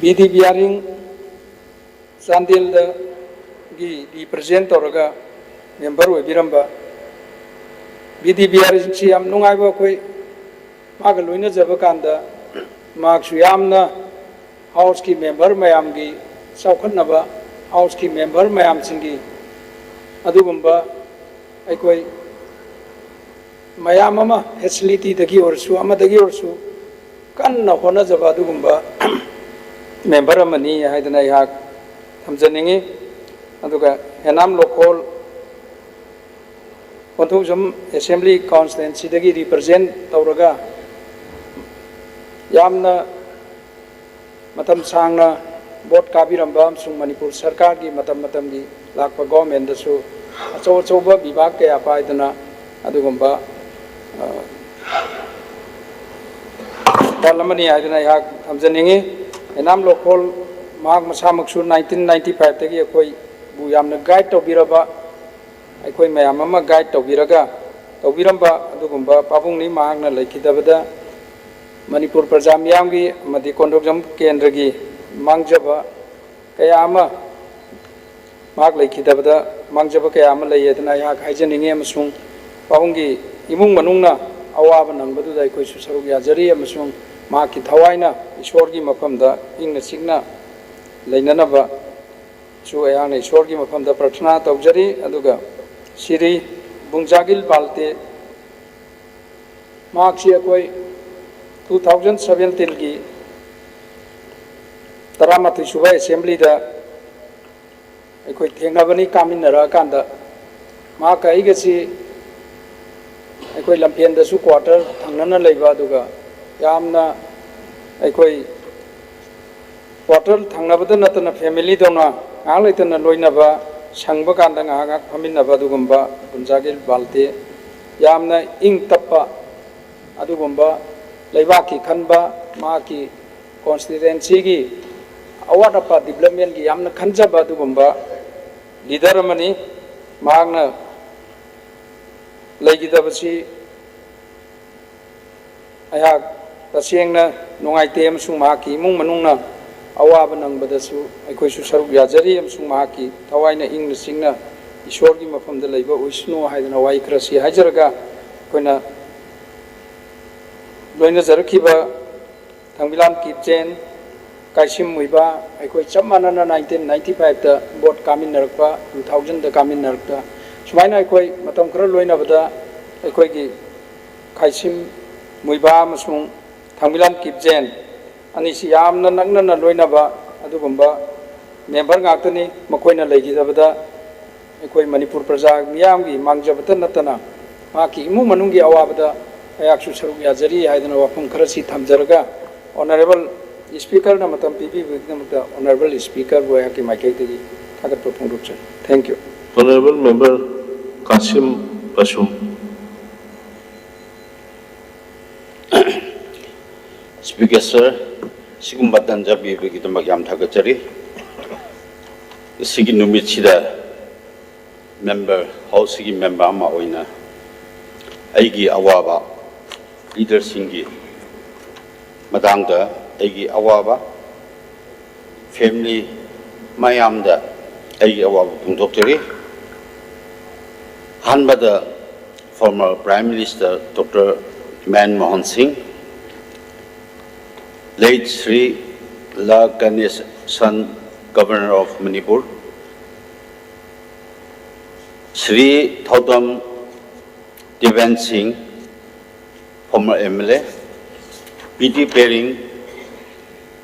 ꯕꯤ ꯗꯤ ꯕꯤꯌꯥꯔꯤꯡ ꯆꯥꯟꯗꯦꯜꯗꯒꯤ ꯔꯤꯄ꯭ꯔꯖꯦꯟ ꯇꯧꯔꯒ ꯃꯦꯝꯕꯔ ꯑꯣꯏꯕꯤꯔꯝꯕ ꯕꯤ ꯗꯤ ꯕꯤꯌꯥꯔꯤꯡꯁꯤ ꯌꯥꯝ ꯅꯨꯡꯉꯥꯏꯕ, ꯑꯩꯈꯣꯏ ꯃꯥꯒ ꯂꯣꯏꯅꯖꯕ ꯀꯥꯟꯗ ꯃꯍꯥꯛꯁꯨ ꯌꯥꯝꯅ ꯍꯥꯎꯁꯀꯤ ꯃꯦꯝꯕꯔ ꯃꯌꯥꯝꯒꯤ ꯆꯥꯎꯈꯠꯅꯕ, ꯍꯥꯎꯁꯀꯤ ꯃꯦꯝꯕꯔ ꯃꯌꯥꯝꯁꯤꯡꯒꯤ ꯑꯗꯨꯒꯨꯝꯕ ꯑꯩꯈꯣꯏ ꯃꯌꯥꯝ ꯑꯃ, ꯐꯦꯁꯤꯂꯤꯇꯤꯗꯒꯤ ꯑꯣꯏꯔꯁꯨ, ꯑꯃꯗꯒꯤ ꯑꯣꯏꯔꯁꯨ ꯀꯟꯅ ꯍꯣꯠꯅꯖꯕ ꯑꯗꯨꯒꯨꯝꯕ ꯃꯦꯝꯕꯔ ꯑꯃꯅꯤ ꯍꯥꯏꯗꯅ ꯑꯩꯍꯥꯛ ꯊꯝꯖꯅꯤꯡꯏ꯫ ꯑꯗꯨꯒ ꯍꯦꯅꯥꯝ ꯂꯣꯈꯣꯜ ꯀꯣꯟꯊꯧꯖꯝ ꯑꯦꯁꯦꯝꯕ꯭ꯂꯤ ꯀꯣꯟꯁꯇꯤꯇ꯭ꯋꯦꯟꯁꯤꯗꯒꯤ ꯔꯤꯄ꯭ꯔꯖꯦꯟ ꯇꯧꯔꯒ ꯌꯥꯝꯅ ꯃꯇꯝ ꯁꯥꯡꯅ ꯚꯣꯠ ꯀꯥꯕꯤꯔꯝꯕ ꯑꯃꯁꯨꯡ ꯃꯅꯤꯄꯨꯔ ꯁꯔꯀꯥꯔꯒꯤ ꯃꯇꯝ ꯃꯇꯝꯒꯤ ꯂꯥꯛꯄ ꯒꯣꯚꯔꯟꯃꯦꯟꯗꯁꯨ ꯑꯆꯧ ꯑꯆꯧꯕ ꯕꯤꯚꯥꯒ ꯀꯌꯥ ꯄꯥꯏꯗꯨꯅ ꯑꯗꯨꯒꯨꯝꯕ, ꯑ, ꯗꯜ ꯑꯃꯅꯤ ꯍꯥꯏꯗꯨꯅ ꯑꯩꯍꯥꯛ ꯊꯝꯖꯅꯤꯡꯏ꯫ ꯍꯦꯅꯥꯝ ꯂꯣꯈꯣꯜ ꯃꯍꯥꯛ ꯃꯁꯥꯃꯛꯁꯨ ꯅꯥꯏꯟꯇꯤꯟ ꯅꯥꯏꯟꯇꯤ ꯐꯥꯏꯚꯇꯒꯤ ꯑꯩꯈꯣꯏꯕꯨ ꯌꯥꯝꯅ ꯒꯥꯏꯗ ꯇꯧꯕꯤꯔꯕ, ꯑꯩꯈꯣꯏ ꯃꯌꯥꯝ ꯑꯃ ꯒꯥꯏꯗ ꯇꯧꯕꯤꯔꯒ ꯇꯧꯕꯤꯔꯝꯕ ꯑꯗꯨꯒꯨꯝꯕ ꯄꯥꯕꯨꯡꯅꯤ꯫ ꯃꯍꯥꯛꯅ ꯂꯩꯈꯤꯗꯕꯗ ꯃꯅꯤꯄꯨꯔ ꯄ꯭ꯔꯖꯥ ꯃꯤꯌꯥꯝꯒꯤ ꯑꯃꯗꯤ ꯀꯣꯟꯊꯧꯖꯝ ꯀꯦꯟꯗ꯭ꯔꯒꯤ ꯃꯥꯡꯖꯕ ꯀꯌꯥ ꯑꯃ, ꯃꯍꯥꯛ ꯂꯩꯈꯤꯗꯕꯗ ꯃꯥꯡꯖꯕ ꯀꯌꯥ ꯑꯃ ꯂꯩ ꯍꯥꯏꯗꯅ ꯑꯩꯍꯥꯛ ꯍꯥꯏꯖꯅꯤꯡꯏ꯫ ꯑꯃꯁꯨꯡ ꯄꯥꯕꯨꯡꯒꯤ ꯏꯃꯨꯡ ꯃꯅꯨꯡꯅ ꯑꯋꯥꯕ ꯅꯪꯕꯗꯨꯗ ꯑꯩꯈꯣꯏꯁꯨ ꯁꯔꯨꯛ ꯌꯥꯖꯔꯤ ꯑꯃꯁꯨꯡ ꯃꯍꯥꯛꯀꯤ ꯊꯋꯥꯏꯅ ꯏꯁꯣꯔꯒꯤ ꯃꯐꯝꯗ ꯏꯪꯅ ꯆꯤꯛꯅ ꯂꯩꯅꯅꯕꯁꯨ ꯑꯩꯍꯥꯛꯅ ꯏꯁꯣꯔꯒꯤ ꯃꯐꯝꯗ ꯄ꯭ꯔꯊꯅꯥ ꯇꯧꯖꯔꯤ꯫ ꯑꯗꯨꯒ ꯁꯤꯔꯤ ꯕꯨꯡꯖꯥꯒꯤꯜ ꯕꯥꯜꯇꯦ, ꯃꯍꯥꯛꯁꯤ ꯑꯩꯈꯣꯏ two thousand seventeenꯒꯤ ꯇꯔꯥꯃꯥꯊꯣꯏ ꯁꯨꯕ ꯑꯦꯁꯦꯝꯕ꯭ꯂꯤꯗ ꯑꯩꯈꯣꯏ ꯊꯦꯡꯅꯕꯅꯤ꯫ ꯀꯥꯃꯤꯟꯅꯔꯛꯑꯀꯥꯟꯗ ꯃꯍꯥꯛꯀ ꯑꯩꯒꯁꯤ ꯑꯩꯈꯣꯏ ꯂꯝꯐꯦꯟꯗꯁꯨ ꯀ꯭ꯋꯥꯇꯔ ꯊꯪꯅꯅ ꯂꯩꯕ, ꯑꯗꯨꯒ ꯌꯥꯝꯅ ꯑꯩꯈꯣꯏ ꯀ꯭ꯋꯥꯇꯔ ꯊꯪꯅꯕꯗ ꯅꯠꯇꯅ ꯐꯦꯃꯤꯂꯤꯗꯧꯅ ꯉꯥꯏꯍꯥꯛ ꯂꯩꯇꯅ ꯂꯣꯏꯅꯕ, ꯁꯪꯕ ꯀꯥꯟꯗ ꯉꯥꯏꯍꯥꯛ ꯉꯥꯏꯍꯥꯛ ꯐꯝꯃꯤꯟꯅꯕ ꯑꯗꯨꯒꯨꯝꯕ ꯕꯨꯟꯖꯥꯒꯤꯜ ꯕꯥꯜꯇꯦ꯫ ꯌꯥꯝꯅ ꯏꯪ ꯇꯞꯄ ꯑꯗꯨꯒꯨꯝꯕ, ꯂꯩꯕꯥꯛꯀꯤ ꯈꯟꯕ, ꯃꯍꯥꯛꯀꯤ ꯀꯣꯟꯁꯇꯤꯇ꯭ꯋꯦꯟꯁꯤꯒꯤ ꯑꯋꯥꯠ ꯑꯄꯥ ꯗꯤꯕ꯭ꯂꯞꯃꯦꯟꯒꯤ ꯌꯥꯝꯅ ꯈꯟꯖꯕ ꯑꯗꯨꯒꯨꯝꯕ ꯂꯤꯗꯔ ꯑꯃꯅꯤ꯫ ꯃꯍꯥꯛꯅ ꯂꯩꯈꯤꯗꯕꯁꯤ ꯑꯩꯍꯥꯛ ꯇꯁꯦꯡꯅ ꯅꯨꯡꯉꯥꯏꯇꯦ ꯑꯃꯁꯨꯡ ꯃꯍꯥꯛꯀꯤ ꯏꯃꯨꯡ ꯃꯅꯨꯡꯅ ꯑꯋꯥꯕ ꯅꯪꯕꯗꯁꯨ ꯑꯩꯈꯣꯏꯁꯨ ꯁꯔꯨꯛ ꯌꯥꯖꯔꯤ ꯑꯃꯁꯨꯡ ꯃꯍꯥꯛꯀꯤ ꯊꯋꯥꯏꯅ ꯏꯪꯅ ꯆꯤꯡꯅ ꯏꯁꯣꯔꯒꯤ ꯃꯐꯝꯗ ꯂꯩꯕ ꯑꯣꯏꯁꯅꯨ ꯍꯥꯏꯗꯅ ꯋꯥꯍꯩ ꯈꯔꯁꯤ ꯍꯥꯏꯖꯔꯒ, ꯑꯩꯈꯣꯏꯅ ꯂꯣꯏꯅꯖꯔꯛꯈꯤꯕ ꯊꯥꯡꯕꯤꯂꯥꯝ ꯀꯤꯞꯆꯦꯟ, ꯀꯥꯏꯁꯤꯝ ꯃꯨꯏꯕꯥ, ꯑꯩꯈꯣꯏ ꯆꯞ ꯃꯥꯟꯅꯅ nineteen ninety fiveꯇ ꯚꯣꯠ ꯀꯥꯃꯤꯟꯅꯔꯛꯄ, two thousandꯗ ꯀꯥꯃꯤꯟꯅꯔꯛꯄ, ꯁꯨꯃꯥꯏꯅ ꯑꯩꯈꯣꯏ ꯃꯇꯝ ꯈꯔ ꯂꯣꯏꯅꯕꯗ ꯑꯩꯈꯣꯏꯒꯤ ꯀꯥꯏꯁꯤꯝ ꯃꯨꯏꯕꯥ ꯑꯃꯁꯨꯡ ꯊꯥꯡꯕꯤꯂꯥꯝ ꯀꯤꯞꯆꯦꯟ ꯑꯅꯤꯁꯤ ꯌꯥꯝꯅ ꯅꯛꯅꯅ ꯂꯣꯏꯅꯕ ꯑꯗꯨꯒꯨꯝꯕ ꯃꯦꯝꯕꯔ ꯉꯥꯛꯇꯅꯤ꯫ ꯃꯈꯣꯏꯅ ꯂꯩꯈꯤꯗꯕꯗ ꯑꯩꯈꯣꯏ ꯃꯅꯤꯄꯨꯔ ꯄ꯭ꯔꯖꯥ ꯃꯤꯌꯥꯝꯒꯤ ꯃꯥꯡꯖꯕꯇ ꯅꯠꯇꯅ ꯃꯍꯥꯛꯀꯤ ꯏꯃꯨꯡ ꯃꯅꯨꯡꯒꯤ ꯑꯋꯥꯕꯗ ꯑꯩꯍꯥꯛꯁꯨ ꯁꯔꯨꯛ ꯌꯥꯖꯔꯤ ꯍꯥꯏꯗꯅ ꯋꯥꯐꯝ ꯈꯔꯁꯤ ꯊꯝꯖꯔꯒ, ꯑꯣꯅꯔꯦꯕꯜ ꯁ꯭ꯄꯤꯀꯔꯅ ꯃꯇꯝ ꯄꯤꯕꯤꯕꯒꯤꯗꯃꯛꯇ ꯑꯣꯅꯔꯦꯕꯜ ꯁ꯭ꯄꯤꯀꯔꯕꯨ ꯑꯩꯍꯥꯛꯀꯤ ꯃꯥꯏꯀꯩꯗꯒꯤ ꯊꯥꯒꯠꯄ ꯐꯣꯡꯗꯣꯛꯆꯔꯤ꯫ Thank you꯫ Honourable Member Kasim Basum꯫ Speaker Sir, ꯁꯤꯒꯨꯝꯕ ꯇꯥꯟꯖꯥ ꯄꯤꯕꯒꯤꯗꯃꯛ ꯌꯥꯝ ꯊꯥꯒꯠꯆꯔꯤ꯫ ꯉꯁꯤꯒꯤ ꯅꯨꯃꯤꯠꯁꯤꯗ member, Houseꯀꯤ member ꯑꯃ ꯑꯣꯏꯅ ꯑꯩꯒꯤ ꯑꯋꯥꯕ, leaderꯁꯤꯡꯒꯤ ꯃꯇꯥꯡꯗ ꯑꯩꯒꯤ ꯑꯋꯥꯕ, family ꯃꯌꯥꯝꯗ ꯑꯩꯒꯤ ꯑꯋꯥꯕ ꯐꯣꯡꯗꯣꯛꯆꯔꯤ꯫ ꯑꯍꯥꯟꯕꯗ former Prime Minister Doctor Manmohan Singh, late Sri La Ganesan, Governor of Manipur, Sri Thaudam Devan Singh, former M L A, P T Pering,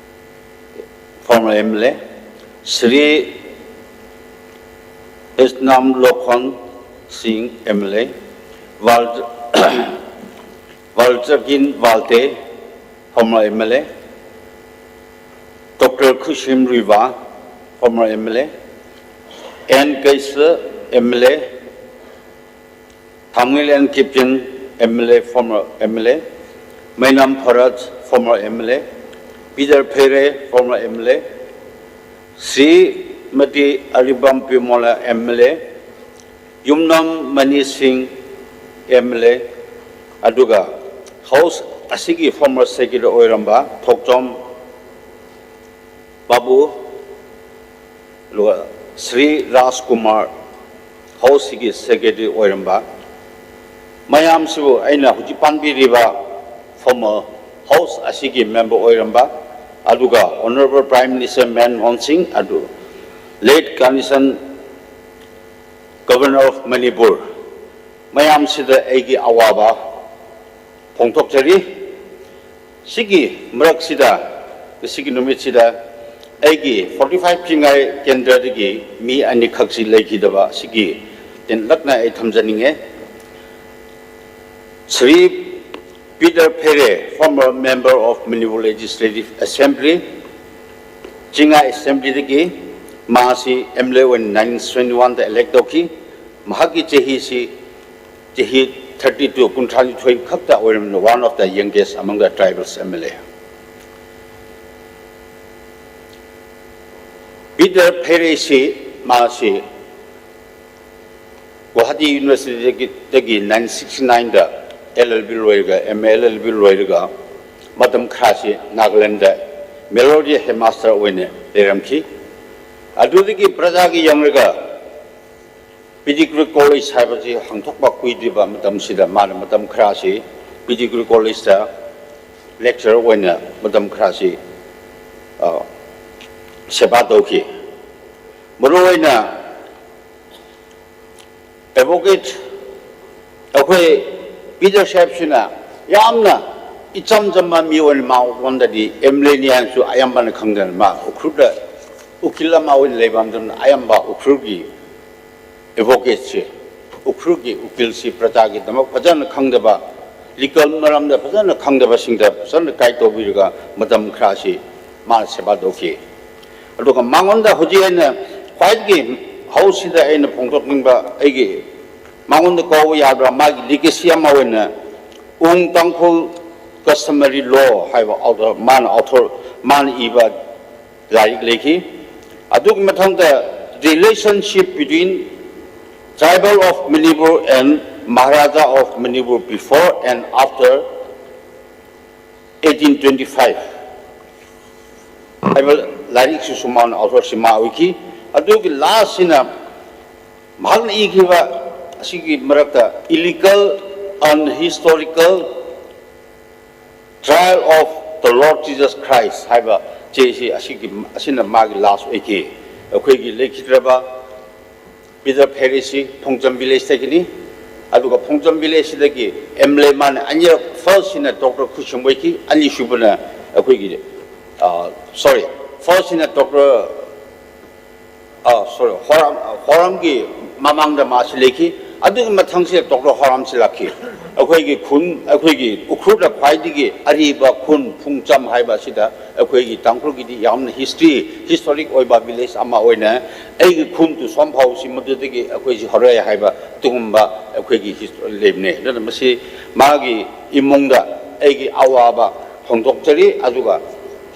former M L A, Sri Esnam Lokhan Singh, M L A, Val-, Valjakin Valte, former M L A, Doctor Khushim Riva, former M L A, N Kaisa, M L A, Thamngil N Kipgen, M L A, former M L A, Mainam Pharaj, former M L A, Peter Phere, former M L A, Srimati Aribam Pimola, M L A, Yumnam Mani Singh, M L A, ꯑꯗꯨꯒ House ꯑꯁꯤꯒꯤ former Secretary ꯑꯣꯏꯔꯝꯕ ꯊꯣꯛꯆꯣꯝ ꯕꯥꯕꯨ, ꯑꯗꯨꯒ ꯁ꯭ꯔꯤ ꯔꯥꯖꯀꯨꯃꯥꯔ, House ꯁꯤꯒꯤ Secretary ꯑꯣꯏꯔꯝꯕ, ꯃꯌꯥꯝꯁꯤꯕꯨ ꯑꯩꯅ ꯍꯧꯖꯤꯛ ꯄꯥꯟꯕꯤꯔꯤꯕ former House ꯑꯁꯤꯒꯤ member ꯑꯣꯏꯔꯝꯕ, ꯑꯗꯨꯒ Honourable Prime Minister ꯃꯟꯃꯣꯍꯟ ꯁꯤꯡ, ꯑꯗꯨ late Ganesan, Governor of Manipur, ꯃꯌꯥꯝꯁꯤꯗ ꯑꯩꯒꯤ ꯑꯋꯥꯕ ꯐꯣꯡꯗꯣꯛꯆꯔꯤ꯫ ꯁꯤꯒꯤ ꯃꯔꯛꯁꯤꯗ, ꯉꯁꯤꯒꯤ ꯅꯨꯃꯤꯠꯁꯤꯗ ꯑꯩꯒꯤ forty five ꯆꯤꯡꯉꯥꯏ ꯀꯦꯟꯗ꯭ꯔꯗꯒꯤ ꯃꯤ ꯑꯅꯤꯈꯛꯁꯤ ꯂꯩꯈꯤꯗꯕ, ꯁꯤꯒꯤ ꯇꯦꯟꯂꯞꯅ ꯑꯩ ꯊꯝꯖꯅꯤꯡꯉꯦ꯫ Shri Peter Pherei, former member of Manipur Legislative Assembly, Chingai Assemblyꯗꯒꯤ ꯃꯥꯁꯤ M L A ꯑꯣꯏꯅ nineteen seventy oneꯗ elect ꯇꯧꯈꯤ꯫ ꯃꯍꯥꯛꯀꯤ ꯆꯍꯤꯁꯤ ꯆꯍꯤ thirty two, ꯀꯨꯟꯊ꯭ꯔꯥꯅꯤꯊꯣꯏ ꯈꯛꯇ ꯑꯣꯏꯔꯝꯅ, one of the youngest among the tribals M L A꯫ Peter ꯐꯦꯔꯦꯁꯤ, ꯃꯥꯁꯤ ꯒꯨꯋꯥꯍꯥꯇꯤ ꯌꯨꯅꯤꯚꯔꯁꯤꯇꯤꯗꯒꯤ, ꯗꯒꯤ nineteen sixty nineꯗ L L B ꯂꯣꯏꯔꯒ, M A L L B ꯂꯣꯏꯔꯒ ꯃꯇꯝ ꯈꯔꯁꯤ ꯅꯥꯒꯥꯂꯦꯟꯗ Melody headmaster ꯑꯣꯏꯅ ꯂꯩꯔꯝꯈꯤ꯫ ꯑꯗꯨꯗꯒꯤ ꯄ꯭ꯔꯖꯥꯒꯤ ꯌꯦꯡꯂꯒ ꯄꯤꯗꯤꯒ꯭ꯔꯤ ꯀꯣꯂꯦꯖ ꯍꯥꯏꯕꯁꯤ ꯍꯥꯡꯗꯣꯛꯄ ꯀꯨꯏꯗ꯭ꯔꯤꯕ ꯃꯇꯝꯁꯤꯗ ꯃꯥꯅ ꯃꯇꯝ ꯈꯔꯁꯤ ꯄꯤꯗꯤꯒ꯭ꯔꯤ ꯀꯣꯂꯦꯖꯇ lecturer ꯑꯣꯏꯅ ꯃꯇꯝ ꯈꯔꯁꯤ, ꯑ, ꯁꯦꯕꯥ ꯇꯧꯈꯤ꯫ ꯃꯔꯨꯑꯣꯏꯅ advocate ꯑꯩꯈꯣꯏ ꯄꯤꯇꯔ ꯁꯥꯍꯦꯕꯁꯤꯅ ꯌꯥꯝꯅ ꯏꯆꯝ ꯆꯝꯕ ꯃꯤ ꯑꯣꯏꯅ ꯃꯉꯣꯟꯗꯗꯤ ꯑꯦꯝ ꯑꯦꯜ ꯑꯦꯅꯤ ꯍꯥꯏꯅꯁꯨ ꯑꯌꯥꯝꯕꯅ ꯈꯪꯗꯅ ꯃꯥ ꯎꯈ꯭ꯔꯨꯜꯗ ꯎꯀꯤꯜ ꯑꯃ ꯑꯣꯏꯅ ꯂꯩꯕ ꯃꯇꯝꯗ ꯑꯌꯥꯝꯕ ꯎꯈ꯭ꯔꯨꯜꯒꯤ advocateꯁꯤ, ꯎꯈ꯭ꯔꯨꯜꯒꯤ ꯎꯀꯤꯜꯁꯤ ꯄ꯭ꯔꯖꯥꯒꯤꯗꯃꯛ ꯐꯖꯅ ꯈꯪꯗꯕ, legal ꯃꯔꯝꯗ ꯐꯖꯅ ꯈꯪꯗꯕꯁꯤꯡꯗ ꯐꯖꯅ guide ꯇꯧꯕꯤꯔꯒ ꯃꯇꯝ ꯈꯔꯁꯤ ꯃꯥꯅ ꯁꯦꯕꯥ ꯇꯧꯈꯤ꯫ ꯑꯗꯨꯒ ꯃꯉꯣꯟꯗ ꯍꯧꯖꯤꯛ ꯑꯩꯅ ꯈ꯭ꯋꯥꯏꯗꯒꯤ ꯍꯧꯁꯤꯗ ꯑꯩꯅ ꯐꯣꯡꯗꯣꯛꯅꯤꯡꯕ ꯑꯩꯒꯤ ꯃꯉꯣꯟꯗ ꯀꯧꯕ ꯌꯥꯗ꯭ꯔ ꯃꯥꯒꯤ legacy ꯑꯃ ꯑꯣꯏꯅ Ung Tangkhul Customary Law ꯍꯥꯏꯕ author, ꯃꯥꯅ author, ꯃꯥꯅ ꯏꯕ ꯂꯥꯏꯔꯤꯛ ꯂꯩꯈꯤ꯫ ꯑꯗꯨꯒꯤ ꯃꯊꯪꯗ relationship between Tribal of Manipur and Maharaja of Manipur before and after eighteen twenty-five ꯍꯥꯏꯕ ꯂꯥꯏꯔꯤꯛꯁꯤꯁꯨ ꯃꯥꯅ authorꯁꯤ ꯃꯥ ꯑꯣꯏꯈꯤ꯫ ꯑꯗꯨꯒꯤ lastꯁꯤꯅ ꯃꯍꯥꯛꯅ ꯏꯈꯤꯕ ꯑꯁꯤꯒꯤ ꯃꯔꯛꯇ Illegal, Unhistorical Trial of the Lord Jesus Christ ꯍꯥꯏꯕ ꯆꯦꯁꯤ ꯑꯁꯤꯒꯤ, ꯑꯁꯤꯅ ꯃꯥꯒꯤ last ꯑꯣꯏꯈꯤ꯫ ꯑꯩꯈꯣꯏꯒꯤ ꯂꯩꯈꯤꯗ꯭ꯔꯕ ꯄꯤꯇꯔ ꯐꯦꯔꯤꯁꯁꯤ ꯐꯣꯡꯖꯝ villageꯇꯒꯤꯅꯤ꯫ ꯑꯗꯨꯒ ꯐꯣꯡꯖꯝ villageꯁꯤꯗꯒꯤ ꯑꯦꯝ ꯑꯦꯜ ꯑꯦ ꯃꯥꯅ ꯑꯅꯤꯔꯛ, firstꯁꯤꯅ ꯗꯣꯛꯇꯔ ꯈꯨꯁꯨꯝ ꯑꯣꯏꯈꯤ, ꯑꯅꯤꯁꯨꯕꯅ ꯑꯩꯈꯣꯏꯒꯤ, ꯑ, sorry, firstꯁꯤꯅ ꯗꯣꯛꯇꯔ, ꯑ, sorry, ꯍꯣꯔꯥꯝ, ꯍꯣꯔꯥꯝꯒꯤ ꯃꯃꯥꯡꯗ ꯃꯥꯁꯤ ꯂꯩꯈꯤ꯫ ꯑꯗꯨꯒꯤ ꯃꯊꯪꯁꯤꯗ ꯗꯣꯛꯇꯔ ꯍꯣꯔꯥꯝꯁꯤ ꯂꯥꯛꯈꯤ꯫ ꯑꯩꯈꯣꯏꯒꯤ ꯈꯨꯟ, ꯑꯩꯈꯣꯏꯒꯤ ꯎꯈ꯭ꯔꯨꯜꯗ ꯈ꯭ꯋꯥꯏꯗꯒꯤ ꯑꯔꯤꯕ ꯈꯨꯟ ꯐꯣꯡꯖꯝ ꯍꯥꯏꯕ ꯑꯁꯤꯗ ꯑꯩꯈꯣꯏꯒꯤ ꯇꯥꯡꯈꯨꯜꯒꯤꯗꯤ ꯌꯥꯝꯅ history, historic ꯑꯣꯏꯕ village ꯑꯃ ꯑꯣꯏꯅ ꯑꯩꯒꯤ ꯈꯨꯟ ꯇꯨꯁꯣꯝ ꯐꯥꯎꯁꯤ ꯃꯗꯨꯗꯒꯤ ꯑꯩꯈꯣꯏꯁꯤ ꯍꯧꯔꯛꯑꯦ ꯍꯥꯏꯕ ꯑꯗꯨꯒꯨꯝꯕ ꯑꯩꯈꯣꯏꯒꯤ history ꯂꯩꯕꯅꯦ꯫ ꯑꯗꯨꯅ ꯃꯁꯤ ꯃꯥꯒꯤ ꯏꯃꯨꯡꯗ ꯑꯩꯒꯤ ꯑꯋꯥꯕ ꯐꯣꯡꯗꯣꯛꯆꯔꯤ꯫ ꯑꯗꯨꯒ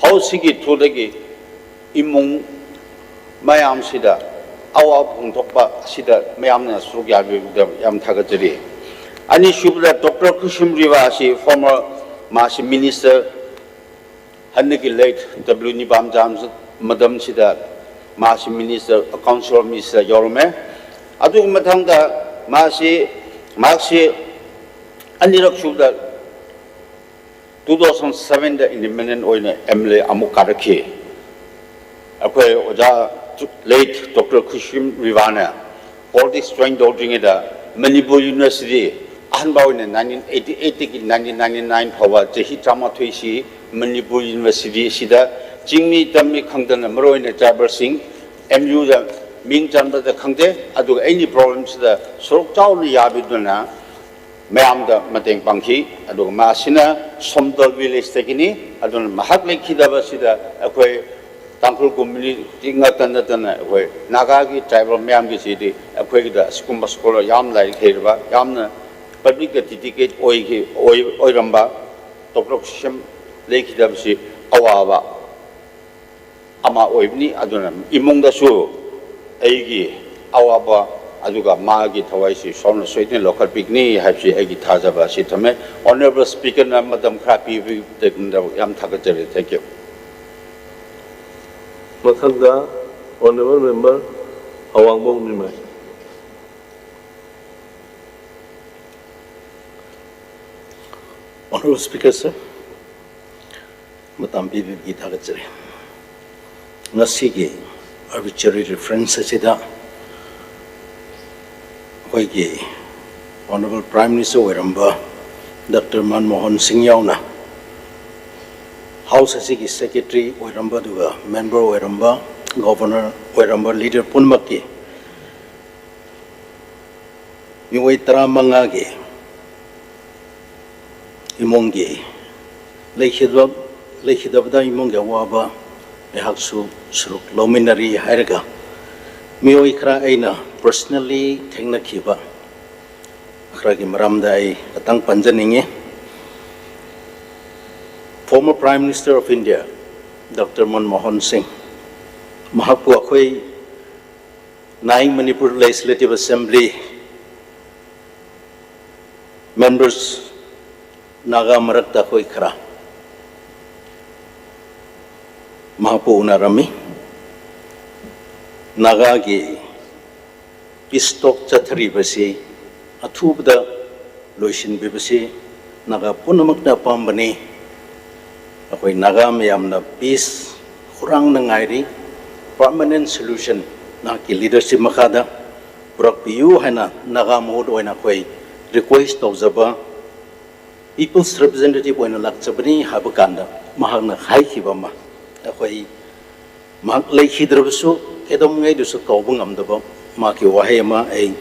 ꯍꯧꯖꯤꯛꯀꯤ throughꯗꯒꯤ ꯏꯃꯨꯡ ꯃꯌꯥꯝꯁꯤꯗ ꯑꯋꯥꯕ ꯐꯣꯡꯗꯣꯛꯄ ꯑꯁꯤꯗ ꯃꯌꯥꯝꯅ ꯁꯔꯨꯛ ꯌꯥꯕꯤꯕꯗ ꯌꯥꯝ ꯊꯥꯒꯠꯆꯔꯤ꯫ ꯑꯅꯤꯁꯨꯕꯗ ꯗꯣꯛꯇꯔ ꯈꯨꯁꯨꯝ ꯔꯤꯕꯥ ꯑꯁꯤ former, ꯃꯥꯁꯤ minister, ꯍꯟꯗꯛꯀꯤ late W ꯅꯤꯄꯥꯝꯖꯥꯝ madamꯁꯤꯗ ꯃꯥꯁꯤ minister, council of minister ꯌꯥꯎꯔꯝꯃꯦ꯫ ꯑꯗꯨꯒꯤ ꯃꯊꯪꯗ ꯃꯥꯁꯤ, ꯃꯍꯥꯛꯁꯤ ꯑꯅꯤꯔꯛ ꯁꯨꯕꯗ two thousand sevenꯗ independent ꯑꯣꯏꯅ M L A ꯑꯃꯨꯛ ꯀꯥꯔꯛꯈꯤ꯫ ꯑꯩꯈꯣꯏ ꯑꯣꯖꯥ late Doctor ꯈꯨꯁꯤꯝ ꯔꯤꯕꯥꯅ politics join ꯇꯧꯗ꯭ꯔꯤꯉꯩꯗ ꯃꯅꯤꯄꯨꯔ University ꯑꯍꯥꯟꯕ ꯑꯣꯏꯅ nineteen eighty eightꯇꯒꯤ nineteen ninety nine ꯐꯥꯎꯕ ꯆꯍꯤ ꯇꯔꯥꯃꯥꯊꯣꯏꯁꯤ ꯃꯅꯤꯄꯨꯔ University ꯑꯁꯤꯗ ꯆꯤꯡꯃꯤ ꯇꯝꯃꯤ ꯈꯪꯗꯅ, ꯃꯔꯨꯑꯣꯏꯅ tribalꯁꯤꯡ M Uꯗ ꯃꯤꯡ ꯆꯟꯕꯗ ꯈꯪꯗꯦ, ꯑꯗꯨꯒ any problemꯁꯤꯗ ꯁꯔꯨꯛ ꯆꯥꯎꯅ ꯌꯥꯕꯤꯗꯨꯅ ꯃꯌꯥꯝꯗ ꯃꯇꯦꯡ ꯄꯥꯡꯈꯤ꯫ ꯑꯗꯨꯒ ꯃꯥꯁꯤꯅ ꯁꯣꯝꯗꯜ villageꯇꯒꯤꯅꯤ꯫ ꯑꯗꯨꯅ ꯃꯍꯥꯛ ꯂꯩꯈꯤꯗꯕꯁꯤꯗ ꯑꯩꯈꯣꯏ ꯇꯥꯡꯈꯨꯜ community ꯉꯥꯛꯇ ꯅꯠꯇꯅ ꯑꯩꯈꯣꯏ ꯅꯥꯒꯥꯒꯤ tribal ꯃꯌꯥꯝꯒꯤꯁꯤꯗꯤ ꯑꯩꯈꯣꯏꯒꯤꯗ ꯑꯁꯤꯒꯨꯝꯕ scholar ꯌꯥꯝ ꯂꯥꯏꯔꯤꯛ ꯍꯩꯔꯕ, ꯌꯥꯝꯅ publicꯇ dedicate ꯑꯣꯏꯈꯤ, ꯑꯣꯏ-, ꯑꯣꯏꯔꯝꯕ Doctor ꯈꯨꯁꯤꯝ ꯂꯩꯈꯤꯗꯕꯁꯤ ꯑꯋꯥꯕ ꯑꯃ ꯑꯣꯏꯕꯅꯤ꯫ ꯑꯗꯨꯅ ꯏꯃꯨꯡꯗꯁꯨ ꯑꯩꯒꯤ ꯑꯋꯥꯕ ꯑꯗꯨꯒ ꯃꯥꯒꯤ ꯊꯋꯥꯏꯁꯤ ꯏꯁꯣꯔꯅ ꯁꯣꯏꯗꯅ ꯂꯧꯈꯠꯄꯤꯒꯅꯤ ꯍꯥꯏꯕꯁꯤ ꯑꯩꯒꯤ ꯊꯥꯖꯕ ꯑꯁꯤ ꯊꯝꯃꯦ꯫ Honourable Speakerꯅ ꯃꯇꯝ ꯈꯔ ꯄꯤꯕꯤꯕꯒꯤꯗꯃꯛ ꯌꯥꯝ ꯊꯥꯒꯠꯆꯔꯤ꯫ Thank you꯫ ꯃꯊꯪꯗ Honourable Member ꯑꯋꯥꯡꯕꯝ ꯅꯤꯃꯩ꯫ Honourable Speaker sir, ꯃꯇꯝ ꯄꯤꯕꯤꯕꯒꯤ ꯊꯥꯒꯠꯆꯔꯤ꯫ ꯉꯁꯤꯒꯤ arbitrary reference ꯑꯁꯤꯗ ꯑꯩꯈꯣꯏꯒꯤ Honourable Prime Minister ꯑꯣꯏꯔꯝꯕ Doctor ꯃꯟꯃꯣꯍꯟ ꯁꯤꯡ ꯌꯥꯎꯅ House ꯑꯁꯤꯒꯤ Secretary ꯑꯣꯏꯔꯝꯕ, ꯑꯗꯨꯒ member ꯑꯣꯏꯔꯝꯕ, Governor ꯑꯣꯏꯔꯝꯕ leader ꯄꯨꯝꯅꯃꯛꯀꯤ ꯃꯤꯑꯣꯏ ꯇꯔꯥꯃꯉꯥꯒꯤ ꯏꯃꯨꯡꯒꯤ ꯂꯩꯈꯤꯗꯕ, ꯂꯩꯈꯤꯗꯕꯗ ꯏꯃꯨꯡꯒꯤ ꯑꯋꯥꯕ ꯑꯩꯍꯥꯛꯁꯨ ꯁꯔꯨꯛ ꯂꯧꯃꯤꯟꯅꯔꯤ ꯍꯥꯏꯔꯒ, ꯃꯤꯑꯣꯏ ꯈꯔ ꯑꯩꯅ personally ꯊꯦꯡꯅꯈꯤꯕ ꯈꯔꯒꯤ ꯃꯔꯝꯗ ꯑꯩ ꯈꯇꯪ ꯄꯟꯖꯅꯤꯡꯉꯤ꯫ Former Prime Minister of India, Doctor Manmohan ꯁꯤꯡ, ꯃꯍꯥꯛꯄꯨ ꯑꯩꯈꯣꯏ nine Manipur Legislative Assembly members Naga ꯃꯔꯛꯇ ꯑꯩꯈꯣꯏ ꯈꯔ ꯃꯍꯥꯛꯄꯨ ꯎꯅꯔꯝꯃꯤ꯫ ꯅꯥꯒꯥꯒꯤ ꯄꯤꯁ ꯇꯣꯛ ꯆꯠꯊꯔꯤꯕꯁꯤ ꯑꯊꯨꯕꯗ ꯂꯣꯏꯁꯤꯟꯕꯤꯕꯁꯤ ꯅꯥꯒꯥ ꯄꯨꯝꯅꯃꯛꯅ ꯑꯄꯥꯝꯕꯅꯤ꯫ ꯑꯩꯈꯣꯏ ꯅꯥꯒꯥ ꯃꯌꯥꯝꯅ ꯄꯤꯁ ꯈꯧꯔꯥꯡꯅ ꯉꯥꯏꯔꯤ꯫ ꯄꯔꯃꯅꯦꯟ ꯁꯣꯂꯨꯁꯟ ꯅꯍꯥꯛꯀꯤ ꯂꯤꯗꯔꯁꯤꯞ ꯃꯈꯥꯗ ꯄꯨꯔꯛꯄꯤꯌꯨ ꯍꯥꯏꯅ ꯅꯥꯒꯥ ꯃꯍꯨꯠ ꯑꯣꯏꯅ ꯑꯩꯈꯣꯏ ꯔꯤꯀ꯭ꯋꯦꯁ ꯇꯧꯖꯕ ꯄꯤꯄꯜꯁ ꯔꯤꯄ꯭ꯔꯖꯦꯟꯇꯦꯇꯤꯚ ꯑꯣꯏꯅ ꯂꯥꯛꯆꯕꯅꯤ ꯍꯥꯏꯕ ꯀꯥꯟꯗ ꯃꯍꯥꯛꯅ ꯍꯥꯏꯈꯤꯕ ꯑꯃ, ꯑꯩꯈꯣꯏ ꯃꯍꯥꯛ ꯂꯩꯈꯤꯗ꯭ꯔꯕꯁꯨ ꯀꯩꯗꯧꯉꯩꯗꯁꯨ ꯀꯥꯎꯕ ꯉꯝꯗꯕ ꯃꯍꯥꯛꯀꯤ ꯋꯥꯍꯩ ꯑꯃ ꯑꯩ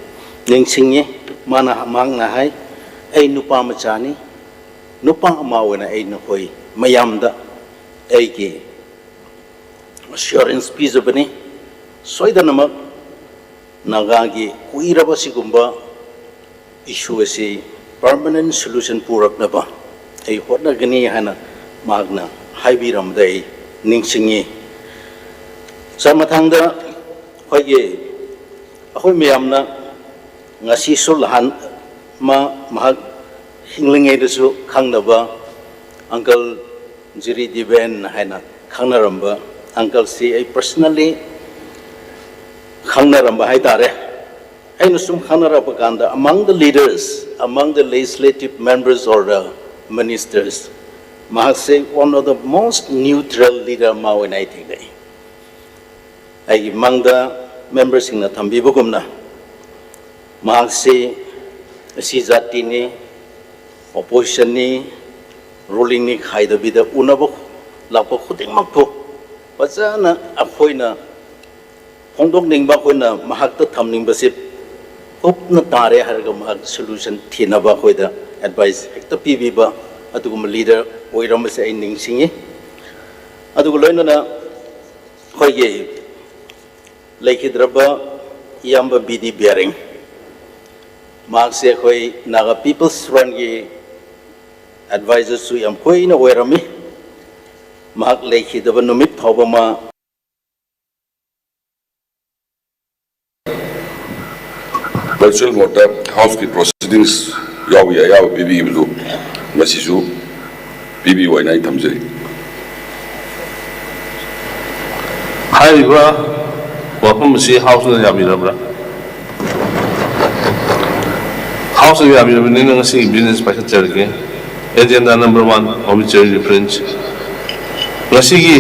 ꯅꯤꯡꯁꯤꯡꯉꯤ꯫ ꯃꯥꯅ, ꯃꯍꯥꯛꯅ ꯍꯥꯏ, "ꯑꯩ ꯅꯨꯄꯥ ꯃꯆꯥꯅꯤ, ꯅꯨꯄꯥ ꯑꯃ ꯑꯣꯏꯅ ꯑꯩ ꯅꯈꯣꯏ ꯃꯌꯥꯝꯗ ꯑꯩꯒꯤ ꯑꯦꯁꯨꯔꯦꯟꯁ ꯄꯤꯖꯕꯅꯤ, ꯁꯣꯏꯗꯅꯃꯛ ꯅꯥꯒꯥꯒꯤ ꯀꯨꯏꯔꯕ ꯁꯤꯒꯨꯝꯕ ꯏꯁꯨ ꯑꯁꯤ ꯄꯔꯃꯅꯦꯟ ꯁꯣꯂꯨꯁꯟ ꯄꯨꯔꯛꯅꯕ ꯑꯩ ꯍꯣꯠꯅꯒꯅꯤ" ꯍꯥꯏꯅ ꯃꯍꯥꯛꯅ ꯍꯥꯏꯕꯤꯔꯝꯕꯗ ꯑꯩ ꯅꯤꯡꯁꯤꯡꯉꯤ꯫ ꯁꯥꯔ, ꯃꯊꯪꯗ ꯑꯩꯈꯣꯏꯒꯤ, ꯑꯩꯈꯣꯏ ꯃꯌꯥꯝꯅ ꯉꯁꯤꯁꯨ ꯂꯍꯥꯟ ꯃꯥ, ꯃꯍꯥꯛ ꯍꯤꯡꯂꯤꯉꯩꯗꯁꯨ ꯈꯪꯅꯕ ꯑꯪꯀꯜ ꯖꯤꯔꯤ ꯗꯤꯕꯦꯟ ꯍꯥꯏꯅ ꯈꯪꯅꯔꯝꯕ ꯑꯪꯀꯜꯁꯤ ꯑꯩ ꯄꯔꯁꯅꯦꯜꯂꯤ ꯈꯪꯅꯔꯝꯕ ꯍꯥꯏꯇꯥꯔꯦ꯫ ꯑꯩꯅ ꯁꯨꯝ ꯈꯪꯅꯔꯛꯄ ꯀꯥꯟꯗ, among the leaders, among the legislative members or the ministers, ꯃꯍꯥꯛꯁꯦ one of the most neutral leader ꯑꯃ ꯑꯣꯏꯅ ꯑꯩ ꯊꯦꯡꯅꯩ꯫ ꯑꯩꯒꯤ ꯃꯥꯡꯗ ꯃꯦꯝꯕꯔꯁꯤꯡꯅ ꯊꯝꯕꯤꯕꯒꯨꯝꯅ, ꯃꯍꯥꯛꯁꯤ ꯑꯦꯁ ꯁꯤ ꯖꯥꯇꯤꯅꯤ, ꯑꯣꯄꯣꯖꯤꯁꯟꯅꯤ, ꯔꯨꯂꯤꯡꯅꯤ ꯈꯥꯏꯗꯕꯤꯗ ꯎꯅꯕ ꯂꯥꯛꯄ ꯈꯨꯗꯤꯡꯃꯛꯄꯨ ꯐꯖꯅ ꯑꯩꯈꯣꯏꯅ ꯐꯣꯡꯗꯣꯛꯅꯤꯡꯕ, ꯑꯩꯈꯣꯏꯅ ꯃꯍꯥꯛꯇ ꯊꯝꯅꯤꯡꯕꯁꯤ ꯀꯨꯞꯅ ꯇꯥꯔꯦ ꯍꯥꯏꯔꯒ ꯃꯍꯥꯛ ꯁꯣꯂꯨꯁꯟ ꯊꯤꯅꯕ ꯑꯩꯈꯣꯏꯗ ꯑꯦꯗꯚꯥꯏꯁ ꯍꯦꯛꯇ ꯄꯤꯕꯤꯕ ꯑꯗꯨꯒꯨꯝꯕ ꯂꯤꯗꯔ ꯑꯣꯏꯔꯝꯕꯁꯦ ꯑꯩ ꯅꯤꯡꯁꯤꯡꯉꯤ꯫ ꯑꯗꯨꯒ ꯂꯣꯏꯅꯅ ꯑꯩꯈꯣꯏꯒꯤ ꯂꯩꯈꯤꯗ꯭ꯔꯕ ꯏꯌꯥꯝꯕ ꯕꯤ ꯗꯤ ꯕꯤꯌꯥꯔꯤꯡ, ꯃꯍꯥꯛꯁꯦ ꯑꯩꯈꯣꯏ ꯅꯥꯒꯥ ꯄꯤꯄꯜꯁ ꯐ꯭ꯔꯟꯒꯤ ꯑꯦꯗꯚꯥꯏꯖꯔꯁꯨ ꯌꯥꯝ ꯀꯨꯏꯅ ꯑꯣꯏꯔꯝꯃꯤ꯫ ꯃꯍꯥꯛ ꯂꯩꯈꯤꯗꯕ ꯅꯨꯃꯤꯠ ꯐꯥꯎꯕ ꯃꯥ ꯚꯔꯆꯨꯋꯦꯜ ꯃꯣꯗꯇ ꯍꯥꯎꯁꯀꯤ ꯄ꯭ꯔꯣꯁꯤꯗꯤꯡꯁ ꯌꯥꯎꯕꯒꯤ ꯑꯌꯥꯕ ꯄꯤꯕꯤꯕꯗꯨ ꯉꯁꯤꯁꯨ ꯄꯤꯕꯤꯌꯨ ꯍꯥꯏꯅ ꯑꯩ ꯊꯝꯖꯔꯤ꯫ ꯍꯥꯏꯔꯤꯕ ꯋꯥꯐꯝ ꯑꯁꯤ ꯍꯥꯎꯁꯅ ꯌꯥꯕꯤꯔꯕ꯭ꯔꯥ? House ꯌꯥꯕꯤꯔꯕꯅꯤꯅ ꯉꯁꯤꯒꯤ business ꯄꯥꯏꯈꯠꯆꯔꯒꯦ꯫ Agenda number one, obituary reference. ꯉꯁꯤꯒꯤ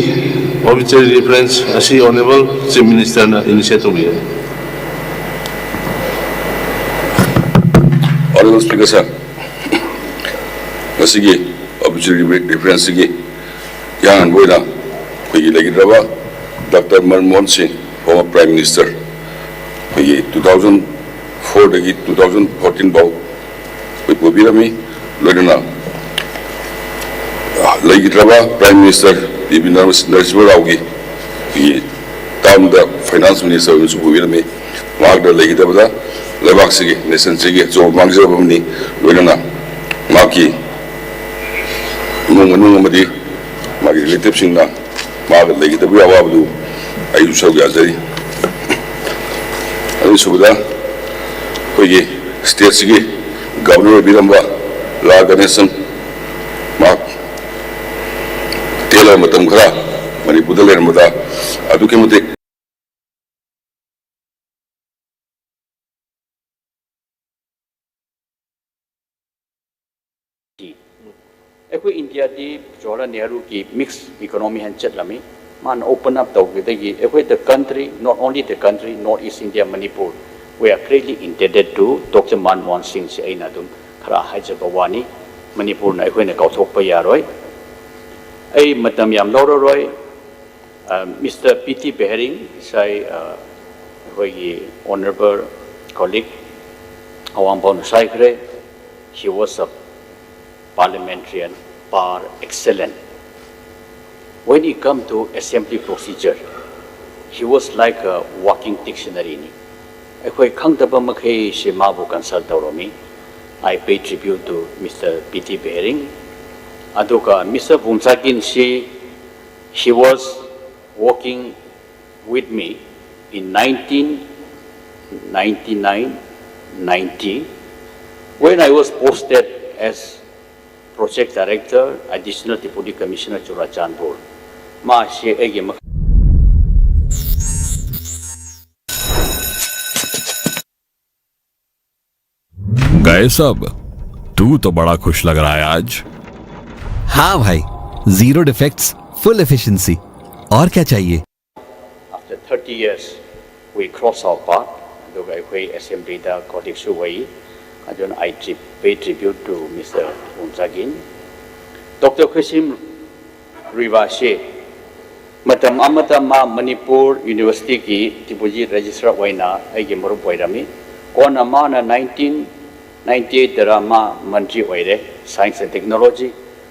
obituary reference ꯑꯁꯤ Honourable Chief Ministerꯅ initiate ꯇꯧꯕꯤꯒꯅꯤ꯫ Honourable Speaker sir, ꯉꯁꯤꯒꯤ obituary reference ꯁꯤꯒꯤ ꯏꯍꯥꯟ ꯍꯥꯟꯕ ꯑꯣꯏꯅ ꯑꯩꯈꯣꯏꯒꯤ ꯂꯩꯈꯤꯗ꯭ꯔꯕ Doctor ꯃꯟꯃꯣꯍꯟ ꯁꯤꯡ, former Prime Minister, ꯑꯩꯈꯣꯏꯒꯤ two thousand four ꯗꯒꯤ two thousand fourteen ꯐꯥꯎ ꯑꯩꯈꯣꯏ ꯄꯨꯕꯤꯔꯝꯃꯤ꯫ ꯂꯣꯏꯅꯅ ꯂꯩꯈꯤꯗ꯭ꯔꯕ Prime Minister P V Narasimha ꯔꯥꯎꯒꯤ ꯑꯩꯈꯣꯏꯒꯤ term ꯗ Finance Minister ꯑꯣꯏꯅꯁꯨ ꯄꯨꯕꯤꯔꯝꯃꯤ꯫ ꯃꯍꯥꯛꯅ ꯂꯩꯈꯤꯗꯕꯗ ꯂꯩꯕꯥꯛꯁꯤꯒꯤ, nationꯁꯤꯒꯤ ꯑꯆꯧꯕ ꯃꯥꯡꯖꯕ ꯑꯃꯅꯤ꯫ ꯂꯣꯏꯅꯅ ꯃꯍꯥꯛꯀꯤ ꯏꯃꯨꯡ ꯃꯅꯨꯡ ꯑꯃꯗꯤ ꯃꯥꯒꯤ relativeꯁꯤꯡꯅ ꯃꯥꯒ ꯂꯩꯈꯤꯗꯕꯒꯤ ꯑꯋꯥꯕꯗꯨ ꯑꯩꯁꯨ ꯁꯔꯨꯛ ꯌꯥꯖꯔꯤ꯫ ꯑꯅꯤꯁꯨꯕꯗ ꯑꯩꯈꯣꯏꯒꯤ stateꯁꯤꯒꯤ Governor ꯑꯣꯏꯕꯤꯔꯝꯕ ꯂꯥ ꯒꯅꯦꯁꯟ, ꯃꯍꯥꯛ ꯇꯦꯜꯂꯕ ꯃꯇꯝ ꯈꯔ ꯃꯅꯤꯄꯨꯔꯗ ꯂꯩꯔꯝꯕꯗ ꯑꯗꯨꯛꯀꯤ ꯃꯇꯤꯛ ꯑꯩꯈꯣꯏ ꯏꯟꯗꯤꯌꯥꯗꯤ ꯖꯋꯥꯍꯔꯂꯥꯜ ꯅꯦꯍꯔꯨꯒꯤ mixed economy ꯍꯥꯏꯅ ꯆꯠꯂꯝꯃꯤ꯫ ꯃꯥꯅ open up ꯇꯧꯕꯗꯒꯤ ꯑꯩꯈꯣꯏ the country, not only the country, North East India, Manipur, we are greatly indebted to Doctor Manmohan ꯁꯤꯡꯁꯦ ꯑꯩꯅ ꯑꯗꯨꯝ ꯈꯔ ꯍꯥꯏꯖꯕ ꯋꯥꯅꯤ꯫ ꯃꯅꯤꯄꯨꯔꯅ ꯑꯩꯈꯣꯏꯅ ꯀꯥꯎꯊꯣꯛꯄ ꯌꯥꯔꯣꯏ꯫ ꯑꯩ ꯃꯇꯝ ꯌꯥꯝ ꯂꯧꯔꯔꯣꯏ꯫ Mister ꯄꯤ ꯇꯤ ꯕꯦꯍꯔꯤꯡ, ꯉꯁꯥꯏ ꯑꯩꯈꯣꯏꯒꯤ honourable colleague ꯑꯋꯥꯡꯕꯝꯅꯁꯨ ꯍꯥꯏꯈ꯭ꯔꯦ, he was a parliamentarian par excellence. When it come to assembly procedure, he was like a walking dictionary ꯅꯤ꯫ ꯑꯩꯈꯣꯏ ꯈꯪꯗꯕ ꯃꯈꯩꯁꯤ ꯃꯥꯕꯨ consult ꯇꯧꯔꯝꯃꯤ꯫ I pay tribute to Mister P T Behring. ꯑꯗꯨꯒ Mister ꯕꯨꯝꯆꯥꯒꯤꯟꯁꯤ, he was working with me in nineteen ninety-nine ninety, when I was posted as Project Director, Additional Deputy Commissioner, Churachandpur꯫ ꯃꯥꯁꯤ ꯑꯩꯒꯤ ꯃꯈ- ऐ सब, तू तो बड़ा खुश लग रहा है आज। हाँ भाई, zero defects, full efficiency, और क्या चाहिए? After thirty years, we cross our path. ꯑꯗꯨꯒ ꯑꯩꯈꯣꯏ ꯑꯦꯁꯦꯝꯕ꯭ꯂꯤꯗ ꯀꯣꯂꯤꯛꯁꯨ ꯑꯣꯏ꯫ ꯑꯗꯨꯅ I tri- pay tribute to Mister Wumzagin. Doctor Khuishim Riva ꯑꯁꯤ ꯃꯇꯝ ꯑꯃꯗ ꯃꯥ ꯃꯅꯤꯄꯨꯔ ꯌꯨꯅꯤꯚꯔꯁꯤꯇꯤꯒꯤ ꯗꯤꯄꯨꯇꯤ ꯔꯦꯖꯤꯁꯇ꯭ꯔꯥꯔ ꯑꯣꯏꯅ ꯑꯩꯒꯤ ꯃꯔꯨꯞ ꯑꯣꯏꯔꯝꯃꯤ꯫ ꯀꯣꯟꯅ ꯃꯥꯅ nineteen ninety eight ꯇꯔꯥ ꯃꯥ ꯃꯟꯇ꯭ꯔꯤ ꯑꯣꯏꯔꯦ, Science and Technology꯫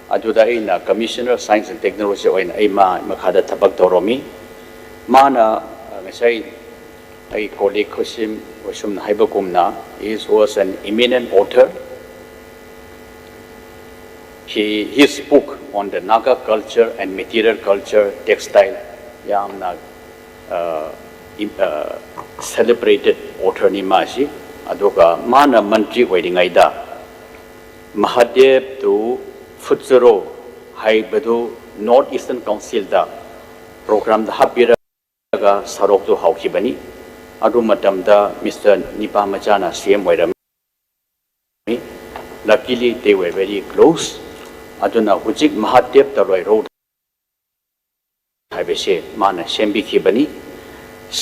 ꯑꯗꯨꯗ ꯑꯩꯅ Commissioner Science and Technology ꯑꯣꯏꯅ ꯑꯩ ꯃꯥ ꯃꯈꯥꯗ ꯊꯕꯛ ꯇꯧꯔꯝꯃꯤ꯫ ꯃꯥꯅ, ꯑ, ꯉꯁꯥꯏ ꯑꯩ ꯀꯣꯂꯤꯛ ꯈꯨꯁꯤꯝ ꯈꯨꯁꯨꯝꯅ ꯍꯥꯏꯕꯒꯨꯝꯅ, he was an eminent author. He, his book on the Naga culture and material culture, textile, ꯌꯥꯝꯅ, ꯑ, ꯏꯝ-, ꯑ, celebrated authorꯅꯤ ꯃꯥꯁꯤ꯫ ꯑꯗꯨꯒ ꯃꯥꯅ ꯃꯟꯇ꯭ꯔꯤ ꯑꯣꯏꯔꯤꯉꯩꯗ ꯃꯍꯥꯗꯦꯕ ꯇꯨ ꯐꯨꯠꯖꯔꯣ ꯍꯥꯏꯕꯗꯨ North Eastern Councilꯗ programꯗ ꯍꯥꯞꯄꯤꯔꯒ ꯁꯔꯣꯛꯇꯨ ꯍꯧꯈꯤꯕꯅꯤ꯫ ꯑꯗꯨ ꯃꯇꯝꯗ Mister ꯅꯤꯄꯥ ꯃꯆꯥꯅ C M ꯑꯣꯏꯔꯝꯃꯤ꯫ Luckily, they were very close. ꯑꯗꯨꯅ ꯍꯧꯖꯤꯛ ꯃꯍꯥꯗꯦꯕ ꯇꯔꯣꯏ ꯔꯣꯗ ꯍꯥꯏꯕꯁꯦ ꯃꯥꯅ ꯁꯦꯝꯕꯤꯈꯤꯕꯅꯤ꯫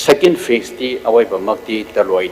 Second phaseꯇꯤ ꯑꯋꯥꯏꯕꯃꯛꯇꯤ ꯇꯔꯣꯏ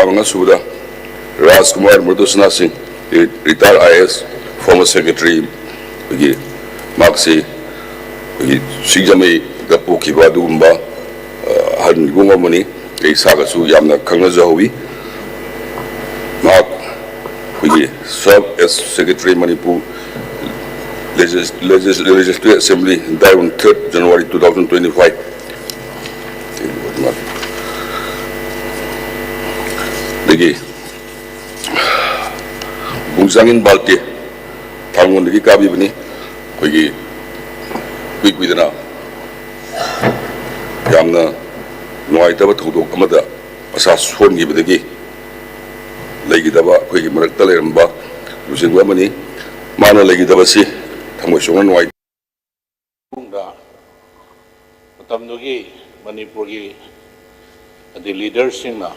ꯃꯉꯥ ꯁꯨꯕꯗ ꯔꯥꯖꯀꯨꯃꯥꯔ ꯃꯔꯗꯨꯁꯅꯥ ꯁꯤꯡ, retire I A S, former secretary, ꯑꯩꯈꯣꯏꯒꯤ ꯃꯍꯥꯛꯁꯤ ꯑꯩꯈꯣꯏꯒꯤ ꯁꯤꯡꯖꯃꯩꯗ ꯄꯣꯛꯈꯤꯕ ꯑꯗꯨꯒꯨꯝꯕ, ꯑ, ꯑꯍꯟ ꯃꯤꯑꯣꯏ ꯑꯃꯅꯤ꯫ ꯑꯩ ꯏꯁꯥꯒꯁꯨ ꯌꯥꯝꯅ ꯈꯪꯅꯖꯍꯧꯋꯤ꯫ ꯃꯍꯥꯛ ꯑꯩꯈꯣꯏꯒꯤ serve as secretary Manipur Legis-, Legis-, Legislative Assembly, died on third January two thousand twenty-five꯫ ꯑꯗꯒꯤ ꯕꯨꯡꯖꯥꯡꯏꯟ ꯕꯥꯜꯇꯦ, ꯊꯥꯡꯒꯣꯟꯗꯒꯤ ꯀꯥꯕꯤꯕꯅꯤ꯫ ꯑꯩꯈꯣꯏꯒꯤ ꯀꯨꯏ ꯀꯨꯏꯗꯅ ꯌꯥꯝꯅ ꯅꯨꯡꯉꯥꯏꯇꯕ ꯊꯧꯗꯣꯛ ꯑꯃꯗ ꯃꯁꯥ ꯁꯣꯟꯈꯤꯕꯗꯒꯤ ꯂꯩꯈꯤꯗꯕ ꯑꯩꯈꯣꯏꯒꯤ ꯃꯔꯛꯇ ꯂꯩꯔꯝꯕ ꯂꯨꯆꯤꯡꯕ ꯑꯃꯅꯤ꯫ ꯃꯥꯅ ꯂꯩꯈꯤꯗꯕꯁꯤ ꯊꯃꯣꯏ ꯁꯣꯛꯅ ꯅꯨꯡꯉꯥꯏ꯫ ꯃꯇꯨꯡꯗ ꯃꯇꯝꯗꯨꯒꯤ ꯃꯅꯤꯄꯨꯔꯒꯤ ꯑꯗꯩ ꯂꯤꯗꯔꯁꯤꯡꯅ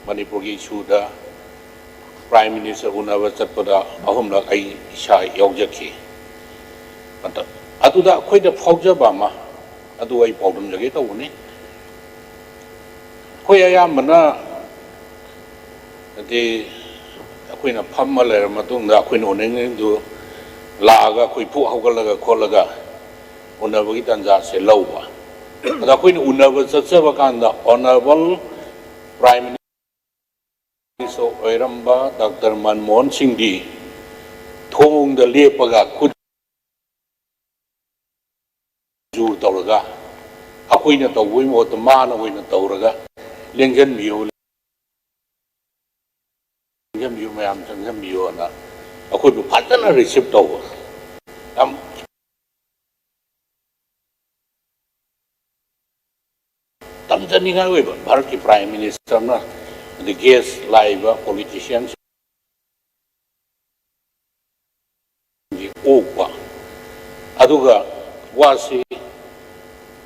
ꯃꯅꯤꯄꯨꯔꯒꯤ ꯏꯁꯨꯗ ꯄ꯭ꯔꯥꯏꯝ ꯃꯤꯅꯤꯁꯇꯔ ꯎꯅꯕ ꯆꯠꯄꯗ ꯑꯍꯨꯝꯂꯛ ꯑꯩ ꯏꯁꯥ ꯌꯥꯎꯖꯈꯤ꯫ ꯃꯇꯝ ꯑꯗꯨꯗ ꯑꯩꯈꯣꯏꯗ ꯐꯥꯎꯖꯕ ꯑꯃ, ꯑꯗꯨ ꯑꯩ ꯄꯥꯎꯗꯝꯖꯒꯦ ꯇꯧꯕꯅꯤ꯫ ꯑꯩꯈꯣꯏ ꯑꯌꯥꯝꯕꯅ ꯍꯥꯏꯗꯤ ꯑꯩꯈꯣꯏꯅ ꯐꯝꯃ ꯂꯩꯔ ꯃꯇꯨꯡꯗ ꯑꯩꯈꯣꯏꯅ ꯎꯅꯅꯤꯡꯉꯤꯗꯨ ꯂꯥꯛꯑꯒ ꯑꯩꯈꯣꯏ ꯐꯨꯛ ꯍꯧꯒꯠꯂꯒ ꯈꯣꯠꯂꯒ ꯎꯅꯕꯒꯤ ꯇꯥꯟꯖꯥꯁꯦ ꯂꯧꯕ꯫ ꯑꯗ ꯑꯩꯈꯣꯏꯅ ꯎꯅꯕ ꯆꯠꯆꯕ ꯀꯥꯟꯗ Honourable Prime Minister ꯑꯣꯏꯔꯝꯕ ꯗꯥꯛꯇꯔ ꯃꯟꯃꯣꯍꯟ ꯁꯤꯡꯗꯤ ꯊꯣꯡꯗ ꯂꯦꯞꯄꯒ ꯈꯨꯠ ꯖꯨꯔ ꯇꯧꯔꯒ, ꯑꯩꯈꯣꯏꯅ ꯇꯧꯕꯒꯤ ꯃꯍꯨꯠꯇ ꯃꯥꯅ ꯑꯣꯏꯅ ꯇꯧꯔꯒ, "ꯂꯦꯡꯁꯤꯟꯕꯤꯌꯨ, ꯂꯦꯡꯁꯤꯟꯕꯤꯌꯨ, ꯃꯌꯥꯝ ꯆꯪꯁꯤꯟꯕꯤꯌꯨꯅ" ꯑꯩꯈꯣꯏꯕꯨ ꯐꯖꯅ receive ꯇꯧꯕ꯫ ꯌꯥꯝ ꯇꯝꯖꯅꯤꯡꯉꯥꯏ ꯑꯣꯏꯕ ꯚꯥꯔꯠꯀꯤ ꯄ꯭ꯔꯥꯏꯝ ꯃꯤꯅꯤꯁꯇꯔꯅ, ꯑꯗꯩ ꯒꯦꯁ ꯂꯥꯛꯏꯕ ꯄꯣꯂꯤꯇꯤꯁꯤꯌꯥꯟꯁꯤꯡ ꯑꯣꯛꯄ꯫ ꯑꯗꯨꯒ ꯋꯥꯁꯤ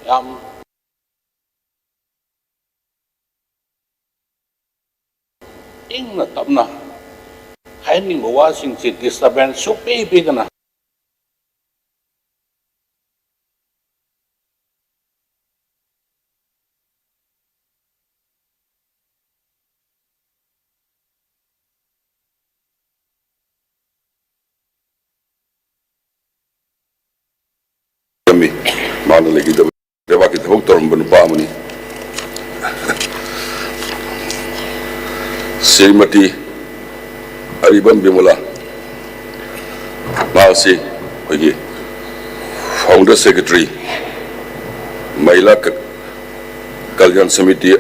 ꯌꯥꯝ ꯏꯪꯅ ꯇꯞꯅ ꯍꯥꯏꯍꯟꯅꯤꯡꯕ ꯋꯥꯁꯤꯡꯁꯤ ꯗꯤꯁꯇꯔꯕꯦꯟꯁ ꯁꯨꯛꯄꯤ ꯄꯤꯗꯅ ꯃꯥꯅ ꯂꯩꯈꯤꯗꯕ ꯂꯩꯕꯥꯛꯀꯤ ꯊꯕꯛ ꯇꯧꯔꯝꯕ ꯅꯨꯄꯥ ꯑꯃꯅꯤ꯫ ꯁ꯭ꯔꯤꯃꯇꯤ ꯑꯔꯤꯕꯝ ꯕꯤꯃꯣꯂꯥ, ꯃꯍꯥꯛ ꯑꯁꯤ ꯑꯩꯈꯣꯏꯒꯤ founder secretary, ꯃꯍꯤꯂꯥ ꯀ-, Kalyan samiti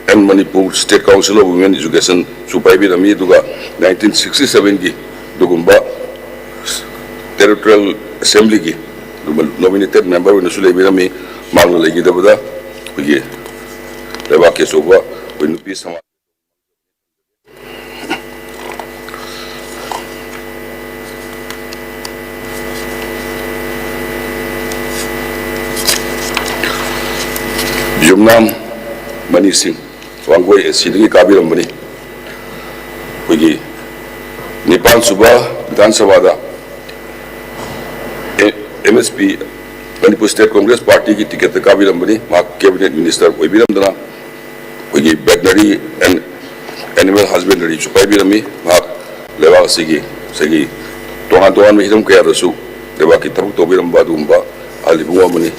and Manipur State Council of Women Education ꯁꯨ ꯄꯥꯏꯕꯤꯔꯝꯃꯤ꯫ ꯑꯗꯨꯒ nineteen sixty seven ꯒꯤ ꯑꯗꯨꯒꯨꯝꯕ territorial assembly ꯒꯤ ꯑꯗꯨꯒꯨꯝꯕ nominated member ꯑꯣꯏꯅꯁꯨ ꯂꯩꯕꯤꯔꯝꯃꯤ꯫ ꯃꯍꯥꯛꯅ ꯂꯩꯈꯤꯗꯕꯗ ꯑꯩꯈꯣꯏꯒꯤ ꯂꯩꯕꯥꯛꯀꯤ ꯑꯆꯧꯕ ꯑꯩꯈꯣꯏ ꯅꯨꯄꯤ ꯁꯃꯥꯖ ꯌꯨꯝꯅꯥꯝ ꯃꯅꯤ ꯁꯤꯡ, ꯋꯥꯡꯒꯣꯏ ꯑꯦ ꯁꯤꯗꯒꯤ ꯀꯥꯕꯤꯔꯝꯕꯅꯤ꯫ ꯑꯩꯈꯣꯏꯒꯤ ꯅꯤꯄꯥꯟ ꯁꯨꯕ ꯕꯤꯙꯥꯟ ꯁꯚꯥꯗ A-, M S P, Manipur state Congress ꯄꯥꯔꯇꯤꯒꯤ ꯇꯤꯀꯦꯠꯇ ꯀꯥꯕꯤꯔꯝꯕꯅꯤ꯫ ꯃꯍꯥꯛ cabinet minister ꯑꯣꯏꯕꯤꯔꯝꯗꯅ ꯑꯩꯈꯣꯏꯒꯤ veterinary and animal husbandry ꯁꯨ ꯄꯥꯏꯕꯤꯔꯝꯃꯤ꯫ ꯃꯍꯥꯛ ꯂꯩꯕꯥꯛ ꯑꯁꯤꯒꯤ, ꯉꯁꯥꯏꯒꯤ ꯇꯣꯉꯥꯟ ꯇꯣꯉꯥꯟꯕ ꯍꯤꯔꯝ ꯀꯌꯥꯗꯁꯨ ꯂꯩꯕꯥꯛꯀꯤ ꯊꯕꯛ ꯇꯧꯕꯤꯔꯝꯕ ꯑꯗꯨꯒꯨꯝꯕ ꯑꯍꯜ ꯏꯕꯨꯡ ꯑꯃꯅꯤ꯫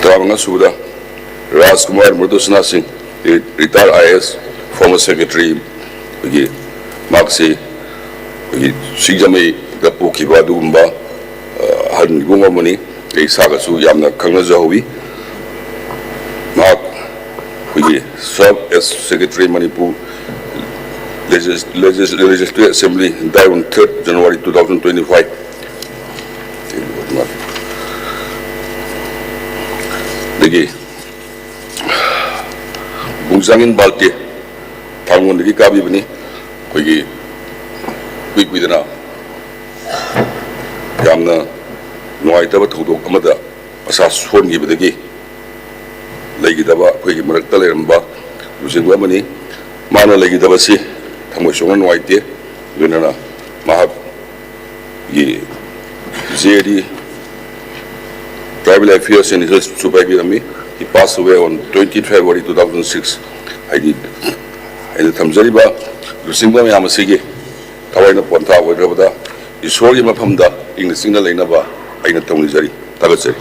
ꯇꯔꯥꯃꯉꯥ ꯁꯨꯕꯗ ꯔꯥꯖꯀꯨꯃꯥꯔ ꯃ꯭ꯔꯗꯨꯁꯅꯥ ꯁꯤꯡ, retired I A S, former secretary, ꯑꯩꯈꯣꯏꯒꯤ ꯃꯍꯥꯛꯁꯤ ꯑꯩꯈꯣꯏꯒꯤ ꯁꯤꯡꯖꯃꯩꯗ ꯄꯣꯛꯈꯤꯕ ꯑꯗꯨꯒꯨꯝꯕ, ꯑ, ꯑꯍꯜ ꯏꯕꯨꯡ ꯑꯃꯅꯤ꯫ ꯑꯩ ꯏꯁꯥꯒꯁꯨ ꯌꯥꯝꯅ ꯈꯪꯅꯖꯍꯧꯋꯤ꯫ ꯃꯍꯥꯛ ꯑꯩꯈꯣꯏꯒꯤ serve as secretary Manipur Legis-, Legis-, Legislative Assembly, died on third January two thousand twenty-five꯫ ꯑꯗꯒꯤ ꯕꯨꯡꯖꯥꯡꯏꯟ ꯕꯥꯜꯇꯦ, ꯊꯥꯡꯒꯣꯟꯗꯒꯤ ꯀꯥꯕꯤꯕꯅꯤ꯫ ꯑꯩꯈꯣꯏꯒꯤ ꯀꯨꯏ ꯀꯨꯏꯗꯅ ꯌꯥꯝꯅ ꯅꯨꯡꯉꯥꯏꯇꯕ ꯊꯧꯗꯣꯛ ꯑꯃꯗ ꯃꯁꯥ ꯁꯣꯟꯈꯤꯕꯗꯒꯤ ꯂꯩꯈꯤꯗꯕ ꯑꯩꯈꯣꯏꯒꯤ ꯃꯔꯛꯇ ꯂꯩꯔꯝꯕ ꯂꯨꯆꯤꯡꯕ ꯑꯃꯅꯤ꯫ ꯃꯥꯅ ꯂꯩꯈꯤꯗꯕꯁꯤ ꯊꯃꯣꯏ ꯁꯣꯛꯅ ꯅꯨꯡꯉꯥꯏꯇꯦ꯫ ꯂꯣꯏꯅꯅ ꯃꯍꯥꯛꯀꯤ J D Tribal Affairs and Research ꯁꯨ ꯄꯥꯏꯕꯤꯔꯝꯃꯤ꯫ He passed away on twenty February two thousand six꯫ ꯍꯥꯏꯗꯤ, ꯑꯩꯅ ꯊꯝꯖꯔꯤꯕ ꯂꯨꯆꯤꯡꯕ ꯃꯌꯥꯝ ꯑꯁꯤꯒꯤ ꯊꯋꯥꯏꯅ ꯄꯣꯟꯊꯥ ꯑꯣꯏꯈ꯭ꯔꯕꯗ ꯏꯁꯣꯔꯒꯤ ꯃꯐꯝꯗ ꯏꯪꯅ ꯆꯤꯛꯅ ꯂꯩꯅꯕ ꯑꯩꯅ ꯊꯧꯅꯤꯖꯔꯤ꯫ ꯊꯥꯒꯠꯆꯔꯤ꯫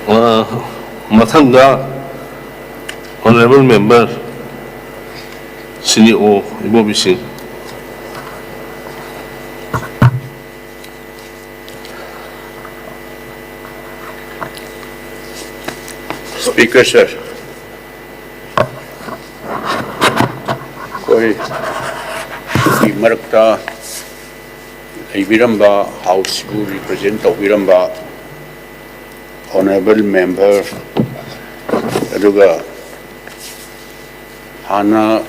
ꯑ, ꯃꯊꯪꯗ Honourable Member ꯁꯤꯅꯤ ꯑꯣ ꯏꯕꯣꯕꯤ ꯁꯤꯡ꯫ Speaker sir, ꯑꯩꯈꯣꯏꯒꯤ ꯃꯔꯛꯇ ꯂꯩꯕꯤꯔꯝꯕ, House ꯁꯤꯕꯨ represent ꯇꯧꯕꯤꯔꯝꯕ Honourable Member, ꯑꯗꯨꯒ ꯍꯥꯟꯅ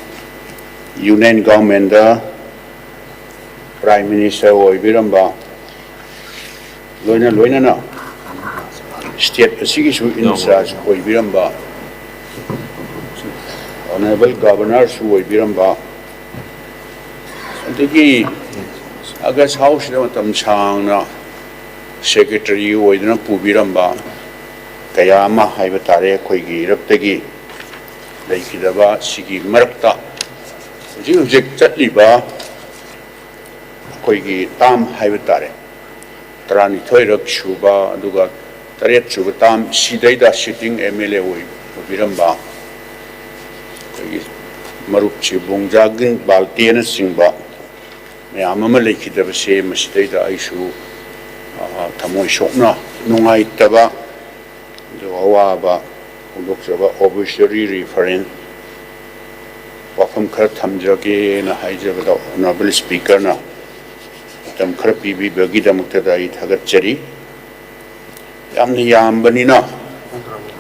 Union Government ꯇ Prime Minister ꯑꯣꯏꯕꯤꯔꯝꯕ, ꯂꯣꯏꯅ ꯂꯣꯏꯅꯅ state ꯑꯁꯤꯒꯤꯁꯨ in charge ꯑꯣꯏꯕꯤꯔꯝꯕ, Honourable Governor ꯁꯨ ꯑꯣꯏꯕꯤꯔꯝꯕ, ꯑꯗꯒꯤ August House ꯁꯤꯗ ꯃꯇꯝ ꯁꯥꯡꯅ Secretary ꯑꯣꯏꯗꯨꯅ ꯄꯨꯕꯤꯔꯝꯕ ꯀꯌꯥ ꯑꯃ ꯍꯥꯏꯕ ꯇꯥꯔꯦ, ꯑꯩꯈꯣꯏꯒꯤ ꯏꯔꯛꯇꯒꯤ ꯂꯩꯈꯤꯗꯕ꯫ ꯁꯤꯒꯤ ꯃꯔꯛꯇ ꯍꯧꯖꯤꯛ ꯍꯧꯖꯤꯛ ꯆꯠꯂꯤꯕ ꯑꯩꯈꯣꯏꯒꯤ term ꯍꯥꯏꯕ ꯇꯥꯔꯦ, ꯇꯔꯥꯅꯤꯊꯣꯏꯔꯛ ꯁꯨꯕ, ꯑꯗꯨꯒ ꯇꯔꯦꯠ ꯁꯨꯕ term ꯁꯤꯗꯩꯗ sitting M L A ꯑꯣꯏ-, ꯑꯣꯏꯕꯤꯔꯝꯕ ꯑꯩꯈꯣꯏꯒꯤ ꯃꯔꯨꯞꯁꯤ ꯕꯣꯡꯖꯥꯒꯤꯟ ꯕꯥꯜꯇꯦꯅꯆꯤꯡꯕ ꯃꯌꯥꯝ ꯑꯃ ꯂꯩꯈꯤꯗꯕꯁꯦ, ꯃꯁꯤꯗꯩꯗ ꯑꯩꯁꯨ, ꯑ, ꯊꯃꯣꯏ ꯁꯣꯛꯅ ꯅꯨꯡꯉꯥꯏꯇꯕ, ꯑꯗꯨꯒ ꯑꯋꯥꯕ ꯐꯣꯡꯗꯣꯛꯆꯕ, obituary reference ꯋꯥꯐꯝ ꯈꯔ ꯊꯝꯖꯒꯦꯅ ꯍꯥꯏꯖꯕꯗ, Honourable Speaker ꯅ ꯃꯇꯝ ꯈꯔ ꯄꯤꯕꯤꯕꯒꯤꯗꯃꯛꯇꯗ ꯑꯩ ꯊꯥꯒꯠꯆꯔꯤ꯫ ꯌꯥꯝꯅ ꯌꯥꯝꯕꯅꯤꯅ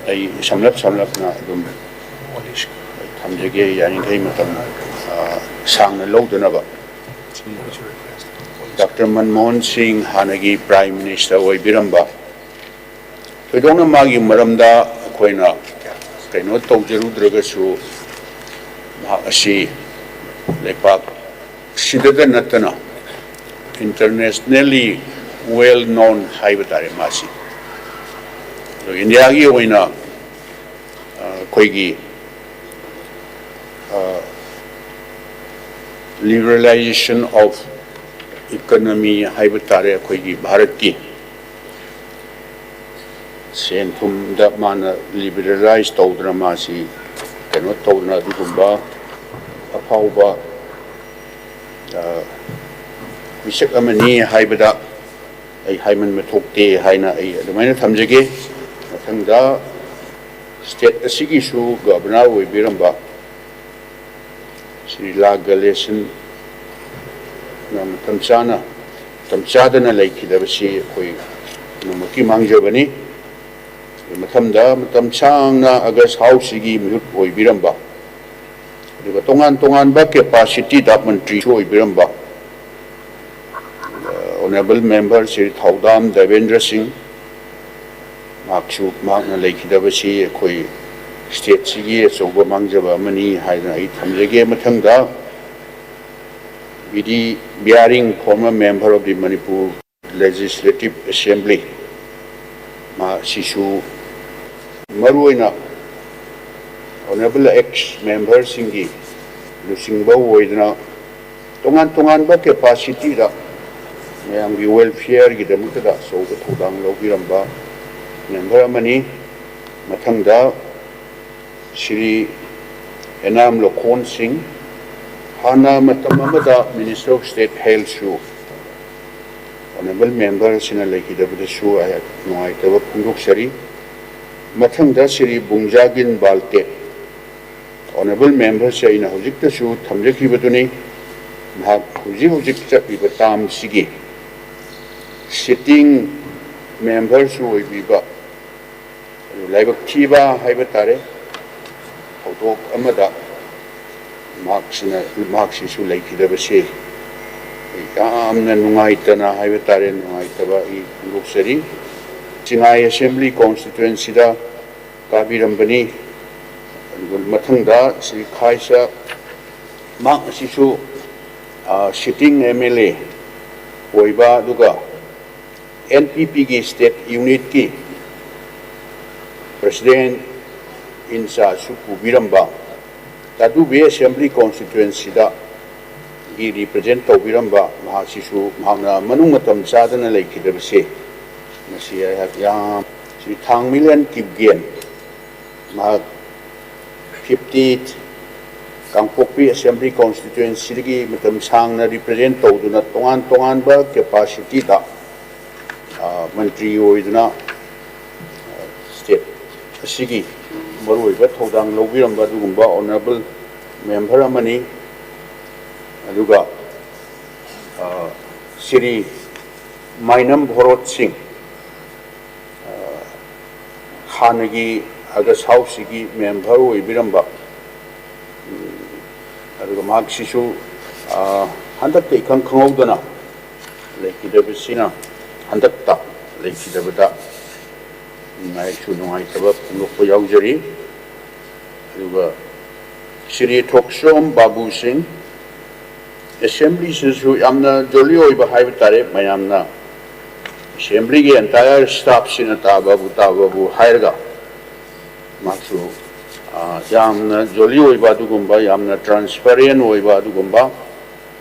ꯑꯩ ꯁꯝꯂꯞ ꯁꯝꯂꯞꯅ ꯑꯗꯨꯝ ꯊꯝꯖꯒꯦ, ꯌꯥꯔꯤꯈꯩ ꯃꯇꯝ, ꯑ, ꯁꯥꯡꯅ ꯂꯧꯗꯅꯕ꯫ Doctor ꯃꯟꯃꯣꯍꯟ ꯁꯤꯡ ꯍꯥꯟꯅꯒꯤ Prime Minister ꯑꯣꯏꯕꯤꯔꯝꯕ, ꯊꯣꯏꯗꯣꯛꯅ ꯃꯥꯒꯤ ꯃꯔꯝꯗ ꯑꯩꯈꯣꯏꯅ ꯀꯩꯅꯣ ꯇꯧꯖꯔꯨꯗ꯭ꯔꯒꯁꯨ, ꯃꯍꯥꯛ ꯑꯁꯤ ꯂꯩꯄꯥꯛ ꯁꯤꯗꯇ ꯅꯠꯇꯅ internationally well known ꯍꯥꯏꯕ ꯇꯥꯔꯦ ꯃꯥꯁꯤ꯫ ꯑꯗꯣ ꯏꯟꯗꯤꯌꯥꯒꯤ ꯑꯣꯏꯅ, ꯑ, ꯑꯩꯈꯣꯏꯒꯤ, ꯑ, Liberalization of economy ꯍꯥꯏꯕ ꯇꯥꯔꯦ꯫ ꯑꯩꯈꯣꯏꯒꯤ ꯚꯥꯔꯠꯀꯤ ꯁꯦꯟ ꯊꯨꯝꯗ ꯃꯥꯅ liberalize ꯇꯧꯗꯅ, ꯃꯥꯁꯤ ꯀꯩꯅꯣ ꯇꯧꯗꯅ, ꯑꯗꯨꯒꯨꯝꯕ ꯑꯐꯥꯎꯕ, ꯑ, ꯃꯤꯁꯛ ꯑꯃꯅꯤ ꯍꯥꯏꯕꯗ ꯑꯩ ꯍꯥꯏꯃꯟꯕ ꯊꯣꯛꯇꯦ ꯍꯥꯏꯅ ꯑꯩ ꯑꯗꯨꯃꯥꯏꯅ ꯊꯝꯖꯒꯦ꯫ ꯃꯊꯪꯗ, state ꯑꯁꯤꯒꯤꯁꯨ governor ꯑꯣꯏꯕꯤꯔꯝꯕ ꯁ꯭ꯔꯤ ꯂꯥ ꯒꯦꯂꯦꯁꯟꯅ ꯃꯇꯝ ꯆꯥꯅ, ꯃꯇꯝ ꯆꯥꯗꯅ ꯂꯩꯈꯤꯗꯕꯁꯤ ꯑꯩꯈꯣꯏ ꯄꯨꯝꯅꯃꯛꯀꯤ ꯃꯥꯡꯖꯕꯅꯤ꯫ ꯃꯊꯪꯗ, ꯃꯇꯝ ꯁꯥꯡꯅ August Houseꯁꯤꯒꯤ ꯃꯤꯍꯨꯠ ꯑꯣꯏꯕꯤꯔꯝꯕ, ꯑꯗꯨꯒ ꯇꯣꯉꯥꯟ ꯇꯣꯉꯥꯟꯕ capacityꯗ ꯃꯟꯇ꯭ꯔꯤꯁꯨ ꯑꯣꯏꯕꯤꯔꯝꯕ, ꯑ, honourable member ꯁ꯭ꯔꯤ ꯊꯧꯗꯥꯝ ꯗꯦꯕꯦꯟꯗ꯭ꯔ ꯁꯤꯡ, ꯃꯍꯥꯛꯁꯨ, ꯃꯍꯥꯛꯅ ꯂꯩꯈꯤꯗꯕꯁꯤ ꯑꯩꯈꯣꯏ stateꯁꯤꯒꯤ ꯑꯆꯧꯕ ꯃꯥꯡꯖꯕ ꯑꯃꯅꯤ ꯍꯥꯏꯗꯅ ꯑꯩ ꯊꯝꯖꯒꯦ꯫ ꯃꯊꯪꯗ, B D Byring, former member of the Manipur Legislative Assembly, ꯃꯥ ꯁꯤꯁꯨ ꯃꯔꯨꯑꯣꯏꯅ honourable ex memberꯁꯤꯡꯒꯤ ꯂꯨꯆꯤꯡꯕ ꯑꯣꯏꯗꯨꯅ ꯇꯣꯉꯥꯟ ꯇꯣꯉꯥꯟꯕ capacityꯗ ꯃꯌꯥꯝꯒꯤ welfareꯒꯤꯗꯃꯛꯇꯗ ꯑꯆꯧꯕ ꯊꯧꯗꯥꯡ ꯂꯧꯕꯤꯔꯝꯕ member ꯑꯃꯅꯤ꯫ ꯃꯊꯪꯗ ꯁ꯭ꯔꯤ ꯑꯦꯅꯥꯝ ꯂꯣꯈꯣꯟ ꯁꯤꯡ, ꯍꯥꯟꯅ ꯃꯇꯝ ꯑꯃꯗ Minister of State Healthꯁꯨ honourable member ꯑꯁꯤꯅ ꯂꯩꯈꯤꯗꯕꯗꯁꯨ ꯑꯩꯍꯥꯛ ꯅꯨꯡꯉꯥꯏꯇꯕ ꯐꯣꯡꯗꯣꯛꯆꯔꯤ꯫ ꯃꯊꯪꯗ ꯁ꯭ꯔꯤ ꯕꯨꯡꯖꯥꯒꯤꯟ ꯕꯥꯜꯇꯦ, honourable memberꯁꯦ ꯑꯩꯅ ꯍꯧꯖꯤꯛꯇꯁꯨ ꯊꯝꯖꯈꯤꯕꯗꯨꯅꯤ꯫ ꯃꯍꯥꯛ ꯍꯧꯖꯤꯛ ꯍꯧꯖꯤꯛ ꯆꯠꯂꯤꯕ termꯁꯤꯒꯤ sitting memberꯁꯨ ꯑꯣꯏꯕꯤꯕ, ꯑꯗꯨ ꯂꯥꯏꯕꯛ ꯊꯤꯕ ꯍꯥꯏꯕ ꯇꯥꯔꯦ, ꯊꯧꯗꯣꯛ ꯑꯃꯗ ꯃꯍꯥꯛꯁꯤꯅ, ꯃꯍꯥꯛꯁꯤꯁꯨ ꯂꯩꯈꯤꯗꯕꯁꯤ ꯑꯩ ꯌꯥꯝꯅ ꯅꯨꯡꯉꯥꯏꯇꯅ ꯍꯥꯏꯕ ꯇꯥꯔꯦ, ꯅꯨꯡꯉꯥꯏꯇꯕ ꯑꯩ ꯐꯣꯡꯗꯣꯛꯆꯔꯤ꯫ ꯆꯤꯡꯉꯥꯏ Assembly Constituencyꯗ ꯀꯥꯕꯤꯔꯝꯕꯅꯤ꯫ ꯑꯗꯨꯒ ꯃꯊꯪꯗ ꯁ꯭ꯔꯤ ꯈꯥꯏꯁꯥ, ꯃꯍꯥꯛ ꯑꯁꯤꯁꯨ, ꯑ, sitting M L A ꯑꯣꯏꯕ, ꯑꯗꯨꯒ N P Pꯒꯤ state unitꯀꯤ president in chargeꯁꯨ ꯄꯨꯕꯤꯔꯝꯕ, Tadubi Assembly Constituencyꯗ ꯒꯤ ꯔꯤꯄ꯭ꯔꯖꯦꯟ ꯇꯧꯕꯤꯔꯝꯕ ꯃꯍꯥꯛꯁꯤꯁꯨ ꯃꯍꯥꯛꯅ ꯃꯅꯨꯡ ꯃꯇꯝ ꯆꯥꯗꯅ ꯂꯩꯈꯤꯗꯕꯁꯦ, ꯃꯁꯤ ꯑꯩꯍꯥꯛ ꯌꯥꯝ, ꯁ꯭ꯔꯤ ꯊꯥꯡꯃꯤꯂꯦꯟ ꯀꯤꯞꯒꯦꯟ, ꯃꯍꯥꯛ ꯐꯤꯐꯇꯤ ꯀꯥꯡꯄꯣꯛꯄꯤ ꯑꯦꯁꯦꯝꯕ꯭ꯂꯤ ꯀꯣꯟꯁꯇꯤꯇ꯭ꯋꯦꯟꯁꯤꯗꯒꯤ ꯃꯇꯝ ꯁꯥꯡꯅ ꯔꯤꯄ꯭ꯔꯖꯦꯟ ꯇꯧꯗꯨꯅ ꯇꯣꯉꯥꯟ ꯇꯣꯉꯥꯟꯕ ꯀꯦꯄꯥꯁꯤꯇꯤꯗ ꯃꯟꯇ꯭ꯔꯤ ꯑꯣꯏꯗꯨꯅ ꯁ꯭ꯇꯦꯠ ꯑꯁꯤꯒꯤ ꯃꯔꯨꯑꯣꯏꯕ ꯊꯧꯗꯥꯡ ꯂꯧꯕꯤꯔꯝꯕ ꯑꯗꯨꯒꯨꯝꯕ ꯑꯣꯅꯔꯦꯕꯜ ꯃꯦꯝꯕꯔ ꯑꯃꯅꯤ꯫ ꯑꯗꯨꯒ ꯁ꯭ꯔꯤ ꯃꯥꯏꯅꯝ ꯚꯣꯔꯣꯠ ꯁꯤꯡ, ꯍꯥꯟꯅꯒꯤ ꯑꯒꯁ ꯍꯥꯎꯁꯁꯤꯒꯤ ꯃꯦꯝꯕꯔ ꯑꯣꯏꯕꯤꯔꯝꯕ, ꯑꯗꯨꯒ ꯃꯍꯥꯛꯁꯤꯁꯨ ꯍꯟꯗꯛꯇ ꯏꯈꯪ ꯈꯪꯍꯧꯗꯅ ꯂꯩꯈꯤꯗꯕꯁꯤꯅ ꯍꯟꯗꯛꯇ ꯂꯩꯈꯤꯗꯕꯗ ꯑꯩꯁꯨ ꯅꯨꯡꯉꯥꯏꯇꯕ ꯐꯣꯡꯗꯣꯛꯄ ꯌꯥꯎꯖꯔꯤ꯫ ꯑꯗꯨꯒ ꯁ꯭ꯔꯤ ꯊꯣꯛꯆꯣꯝ ꯕꯥꯕꯨ ꯁꯤꯡ, ꯑꯦꯁꯦꯝꯕ꯭ꯂꯤꯁꯤꯁꯨ ꯌꯥꯝꯅ ꯖꯣꯂꯤ ꯑꯣꯏꯕ ꯍꯥꯏꯕ ꯇꯥꯔꯦ꯫ ꯃꯌꯥꯝꯅ ꯑꯦꯁꯦꯝꯕ꯭ꯂꯤꯒꯤ ꯑꯦꯟꯇꯥꯌꯔ ꯁ꯭ꯇꯥꯐꯁꯤꯅ ꯇꯥꯕꯕꯨ ꯇꯥꯕꯕꯨ ꯍꯥꯏꯔꯒ ꯃꯍꯥꯛꯁꯨ ꯌꯥꯝꯅ ꯖꯣꯂꯤ ꯑꯣꯏꯕ ꯑꯗꯨꯒꯨꯝꯕ, ꯌꯥꯝꯅ ꯇ꯭ꯔꯥꯟꯁꯄꯔꯦꯟ ꯑꯣꯏꯕ ꯑꯗꯨꯒꯨꯝꯕ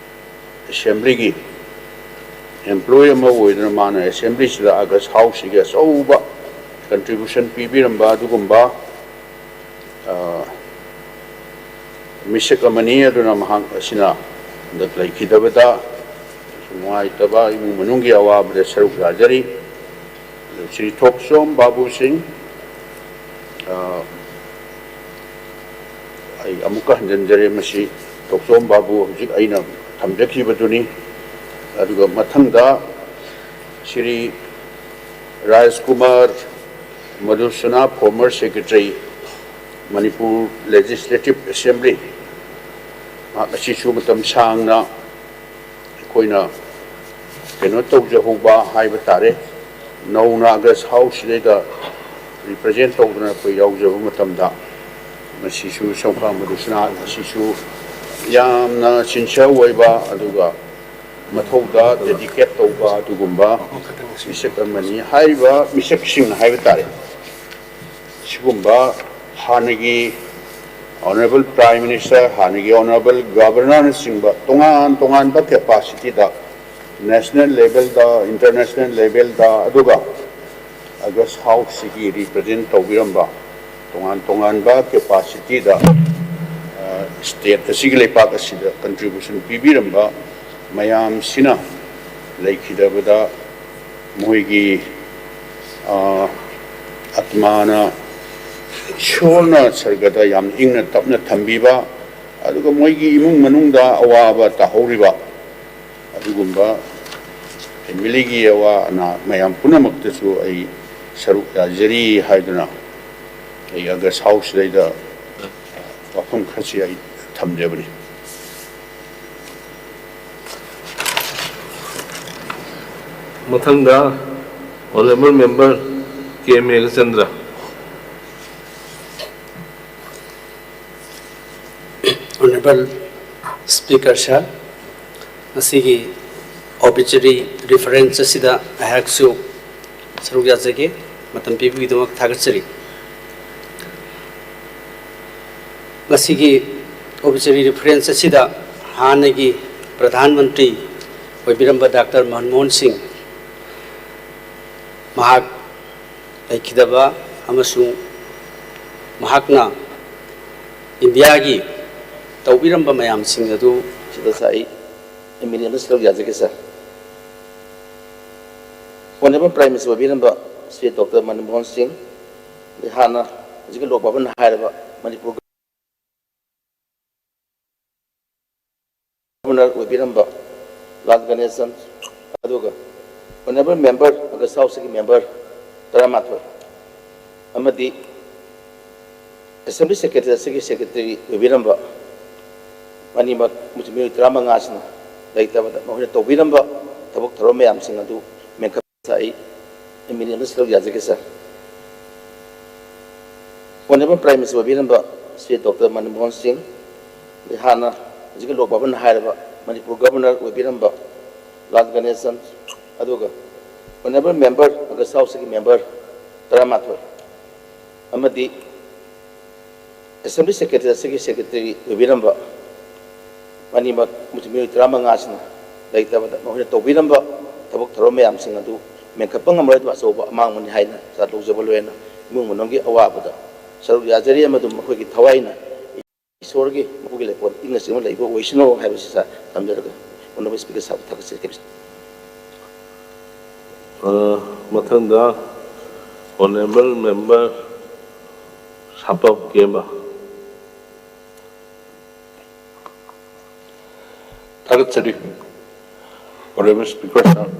ꯑꯦꯁꯦꯝꯕ꯭ꯂꯤꯒꯤ ꯑꯦꯝꯄ꯭ꯂꯣꯌꯤ ꯑꯃ ꯑꯣꯏꯗꯨꯅ ꯃꯥꯅ ꯑꯦꯁꯦꯝꯕ꯭ꯂꯤꯁꯤꯗ ꯑꯒꯁ ꯍꯥꯎꯁꯁꯤꯒꯤ ꯑꯆꯧꯕ ꯀꯟꯇ꯭ꯔꯤꯕ꯭ꯌꯨꯁꯟ ꯄꯤꯕꯤꯔꯝꯕ ꯑꯗꯨꯒꯨꯝꯕ ꯃꯤꯁꯛ ꯑꯃꯅꯤ꯫ ꯑꯗꯨꯅ ꯃꯍꯥꯛ ꯑꯁꯤꯅ ꯍꯟꯗꯛ ꯂꯩꯈꯤꯗꯕꯗ ꯅꯨꯡꯉꯥꯏꯇꯕ, ꯏꯃꯨꯡ ꯃꯅꯨꯡꯒꯤ ꯑꯋꯥꯕꯗ ꯁꯔꯨꯛ ꯌꯥꯖꯔꯤ꯫ ꯑꯗꯨ ꯁ꯭ꯔꯤ ꯊꯣꯛꯆꯣꯝ ꯕꯥꯕꯨ ꯁꯤꯡ, ꯑꯩ ꯑꯃꯨꯛꯀ ꯍꯟꯖꯤꯟꯖꯔꯦ, ꯃꯁꯤ ꯊꯣꯛꯆꯣꯝ ꯕꯥꯕꯨ ꯍꯧꯖꯤꯛ ꯑꯩꯅ ꯊꯝꯖꯈꯤꯕꯗꯨꯅꯤ꯫ ꯑꯗꯨꯒ ꯃꯊꯪꯗ ꯁ꯭ꯔꯤ ꯔꯥꯖꯀꯨꯃꯥꯔ ꯃꯗꯨꯁꯨꯅꯥ, former secretary, Manipur Legislative Assembly, ꯃꯍꯥꯛ ꯑꯁꯤꯁꯨ ꯃꯇꯝ ꯁꯥꯡꯅ ꯑꯩꯈꯣꯏꯅ ꯀꯩꯅꯣ ꯇꯧꯖꯍꯧꯕ ꯍꯥꯏꯕ ꯇꯥꯔꯦ, ꯅꯧꯅ ꯑꯒꯁ ꯍꯥꯎꯁꯁꯤꯗꯩꯗ ꯔꯤꯄ꯭ꯔꯖꯦꯟ ꯇꯧꯗꯅ ꯑꯩꯈꯣꯏ ꯌꯥꯎꯖꯕ ꯃꯇꯝꯗ ꯃꯁꯤꯁꯨ ꯁꯣꯝꯀꯥ ꯃꯗꯨꯁꯨꯅꯥ ꯑꯁꯤꯁꯨ ꯌꯥꯝꯅ ꯁꯤꯟꯁꯤꯌꯔ ꯑꯣꯏꯕ ꯑꯗꯨꯒ ꯃꯊꯧꯗ ꯗꯦꯗꯤꯀꯦꯠ ꯇꯧꯕ ꯑꯗꯨꯒꯨꯝꯕ ꯃꯤꯁꯛ ꯑꯃꯅꯤ꯫ ꯍꯥꯏꯔꯤꯕ ꯃꯤꯁꯛꯁꯤꯡ ꯍꯥꯏꯕ ꯇꯥꯔꯦ, ꯁꯤꯒꯨꯝꯕ ꯍꯥꯟꯅꯒꯤ Honorable Prime Minister, ꯍꯥꯟꯅꯒꯤ Honorable Governorꯅꯆꯤꯡꯕ ꯇꯣꯉꯥꯟ ꯇꯣꯉꯥꯟꯕ capacityꯗ, national levelꯗ, international levelꯗ, ꯑꯗꯨꯒ August Houseꯁꯤꯒꯤ represent ꯇꯧꯕꯤꯔꯝꯕ, ꯇꯣꯉꯥꯟ ꯇꯣꯉꯥꯟꯕ capacityꯗ, ꯑ, state ꯑꯁꯤꯒꯤ, ꯂꯩꯄꯥꯛ ꯑꯁꯤꯗ contribution ꯄꯤꯕꯤꯔꯝꯕ ꯃꯌꯥꯝꯁꯤꯅ ꯂꯩꯈꯤꯗꯕꯗ ꯃꯣꯏꯒꯤ, ꯑ, ꯑꯥꯇꯃꯥꯅ, ꯏꯁꯣꯔꯅ ꯁꯔꯒꯗ ꯌꯥꯝ ꯏꯪꯅ ꯇꯞꯅ ꯊꯝꯕꯤꯕ, ꯑꯗꯨꯒ ꯃꯣꯏꯒꯤ ꯏꯃꯨꯡ ꯃꯅꯨꯡꯗ ꯑꯋꯥꯕ ꯇꯥꯍꯧꯔꯤꯕ ꯑꯗꯨꯒꯨꯝꯕ familyꯒꯤ ꯑꯋꯥ ꯑꯅꯥ ꯃꯌꯥꯝ ꯄꯨꯝꯅꯃꯛꯇꯁꯨ ꯑꯩ ꯁꯔꯨꯛ ꯌꯥꯖꯔꯤ ꯍꯥꯏꯗꯨꯅ ꯑꯩ August Houseꯁꯤꯗꯩꯗ ꯋꯥꯐꯝ ꯈꯔꯁꯤ ꯑꯩ ꯊꯝꯖꯕꯅꯤ꯫ ꯃꯊꯪꯗ Honorable Member ꯀꯦ ꯃꯦꯘꯆꯟꯗ꯭ꯔ꯫ Honorable Speaker Sir, ꯉꯁꯤꯒꯤ obituary reference ꯑꯁꯤꯗ ꯑꯩꯍꯥꯛꯁꯨ ꯁꯔꯨꯛ ꯌꯥꯖꯒꯦ꯫ ꯃꯇꯝ ꯄꯤꯕꯒꯤꯗꯃꯛ ꯊꯥꯒꯠꯆꯔꯤ꯫ ꯉꯁꯤꯒꯤ obituary reference ꯑꯁꯤꯗ ꯍꯥꯟꯅꯒꯤ ꯄ꯭ꯔꯙꯥꯟ ꯃꯟꯇ꯭ꯔꯤ ꯑꯣꯏꯕꯤꯔꯝꯕ ꯗꯥꯛꯇꯔ ꯃꯟꯃꯣꯍꯟ ꯁꯤꯡ, ꯃꯍꯥꯛ ꯂꯩꯈꯤꯗꯕ ꯑꯃꯁꯨꯡ ꯃꯍꯥꯛꯅ ꯏꯟꯗꯤꯌꯥꯒꯤ ꯇꯧꯕꯤꯔꯝꯕ ꯃꯌꯥꯝꯁꯤꯡ ꯑꯗꯨ ꯁꯤꯗ ꯑꯩ ꯑꯦꯝ ꯑꯦꯜ ꯑꯦ ꯑꯃ ꯁꯔꯨꯛ ꯌꯥꯖꯒꯦ ꯁꯥꯔ꯫ Honorable Prime Minister ꯑꯣꯏꯕꯤꯔꯝꯕ ꯁ꯭ꯔꯤ ꯗꯣꯛꯇꯔ ꯃꯟꯃꯣꯍꯟ ꯁꯤꯡ, ꯍꯥꯟꯅ ꯍꯧꯖꯤꯛꯀꯤ ꯂꯣꯛ ꯚꯕꯟ ꯍꯥꯏꯔꯕ ꯃꯅꯤꯄꯨꯔ Governor ꯑꯣꯏꯕꯤꯔꯝꯕ ꯂꯥꯜ ꯒꯅꯦꯁꯟ, ꯑꯗꯨꯒ Honorable Member August Houseꯀꯤ member ꯇꯔꯥꯃꯥꯊꯣꯏ ꯑꯃꯗꯤ Assembly Secretary ꯑꯁꯤꯒꯤ secretary ꯑꯣꯏꯕꯤꯔꯝꯕ ꯑꯅꯤꯃꯛ ꯃꯤꯑꯣꯏ ꯇꯔꯥꯃꯉꯥꯁꯤꯅ ꯂꯩꯇꯕꯗ ꯃꯈꯣꯏꯅ ꯇꯧꯕꯤꯔꯝꯕ ꯊꯕꯛ ꯊꯧꯔꯝ ꯃꯌꯥꯝꯁꯤꯡ ꯑꯗꯨ ꯃꯦꯟꯈꯠ ꯑꯩ ꯑꯦꯝ ꯑꯦꯜ ꯑꯦ ꯑꯃ ꯁꯔꯨꯛ ꯌꯥꯖꯒꯦ ꯁꯥꯔ꯫ Honorable Prime Minister ꯑꯣꯏꯕꯤꯔꯝꯕ ꯁ꯭ꯔꯤ ꯗꯣꯛꯇꯔ ꯃꯟꯃꯣꯍꯟ ꯁꯤꯡ, ꯍꯥꯟꯅ ꯍꯧꯖꯤꯛꯀꯤ ꯂꯣꯛ ꯚꯕꯟ ꯍꯥꯏꯔꯕ ꯃꯅꯤꯄꯨꯔ Governor ꯑꯣꯏꯕꯤꯔꯝꯕ ꯂꯥꯜ ꯒꯅꯦꯁꯟ, ꯑꯗꯨꯒ Honorable Member August Houseꯀꯤ member ꯇꯔꯥꯃꯥꯊꯣꯏ ꯑꯃꯗꯤ ꯑꯦꯁꯦꯝꯕ꯭ꯂꯤ ꯁꯦꯀ꯭ꯔꯦꯇꯔꯤ ꯑꯁꯤꯒꯤ ꯁꯦꯀ꯭ꯔꯦꯇꯔꯤ ꯑꯣꯏꯕꯤꯔꯝꯕ ꯑꯅꯤꯃꯛ, ꯑꯃꯁꯨꯡ ꯃꯤꯑꯣꯏ ꯇꯔꯥꯃꯉꯥꯁꯤꯅ ꯂꯩꯇꯕꯗ ꯃꯈꯣꯏꯅ ꯇꯧꯕꯤꯔꯝꯕ ꯊꯕꯛ ꯊꯧꯔꯝ ꯃꯌꯥꯝꯁꯤꯡ ꯑꯗꯨ ꯃꯦꯟꯈꯠꯄ ꯉꯝꯂꯔꯣꯏꯗꯕ ꯑꯆꯧꯕ ꯑꯃꯥꯡꯕꯅꯤ ꯍꯥꯏꯅ ꯁꯥꯔ ꯂꯧꯖꯕ ꯂꯣꯏꯅ ꯏꯃꯨꯡ ꯃꯅꯨꯡꯒꯤ ꯑꯋꯥꯕꯗ ꯁꯔꯨꯛ ꯌꯥꯖꯔꯤ, ꯑꯃꯗꯤ ꯃꯈꯣꯏꯒꯤ ꯊꯋꯥꯏꯅ ꯏꯁꯣꯔꯒꯤ ꯃꯄꯨꯒꯤ ꯂꯩꯀꯣꯜ ꯏꯪꯅ ꯆꯤꯛꯅ ꯂꯩꯕ ꯑꯣꯏꯁꯅꯨ ꯍꯥꯏꯕꯁꯤ ꯁꯥꯔ ꯊꯝꯖꯔꯒ, ꯑꯣꯅꯔꯦꯕꯜ ꯁ꯭ꯄꯤꯀꯔ ꯁꯥꯔꯕꯨ ꯊꯥꯒꯠꯆꯔꯤ꯫ ꯑ, ꯃꯊꯪꯗ ꯑꯣꯅꯔꯦꯕꯜ ꯃꯦꯝꯕꯔ ꯁꯥꯄꯝ ꯀꯦꯝꯕ꯫ ꯊꯥꯒꯠꯆꯔꯤ꯫ ꯑꯣꯅꯔꯦꯕꯜ ꯁ꯭ꯄꯤꯀꯔ ꯁꯥꯔ,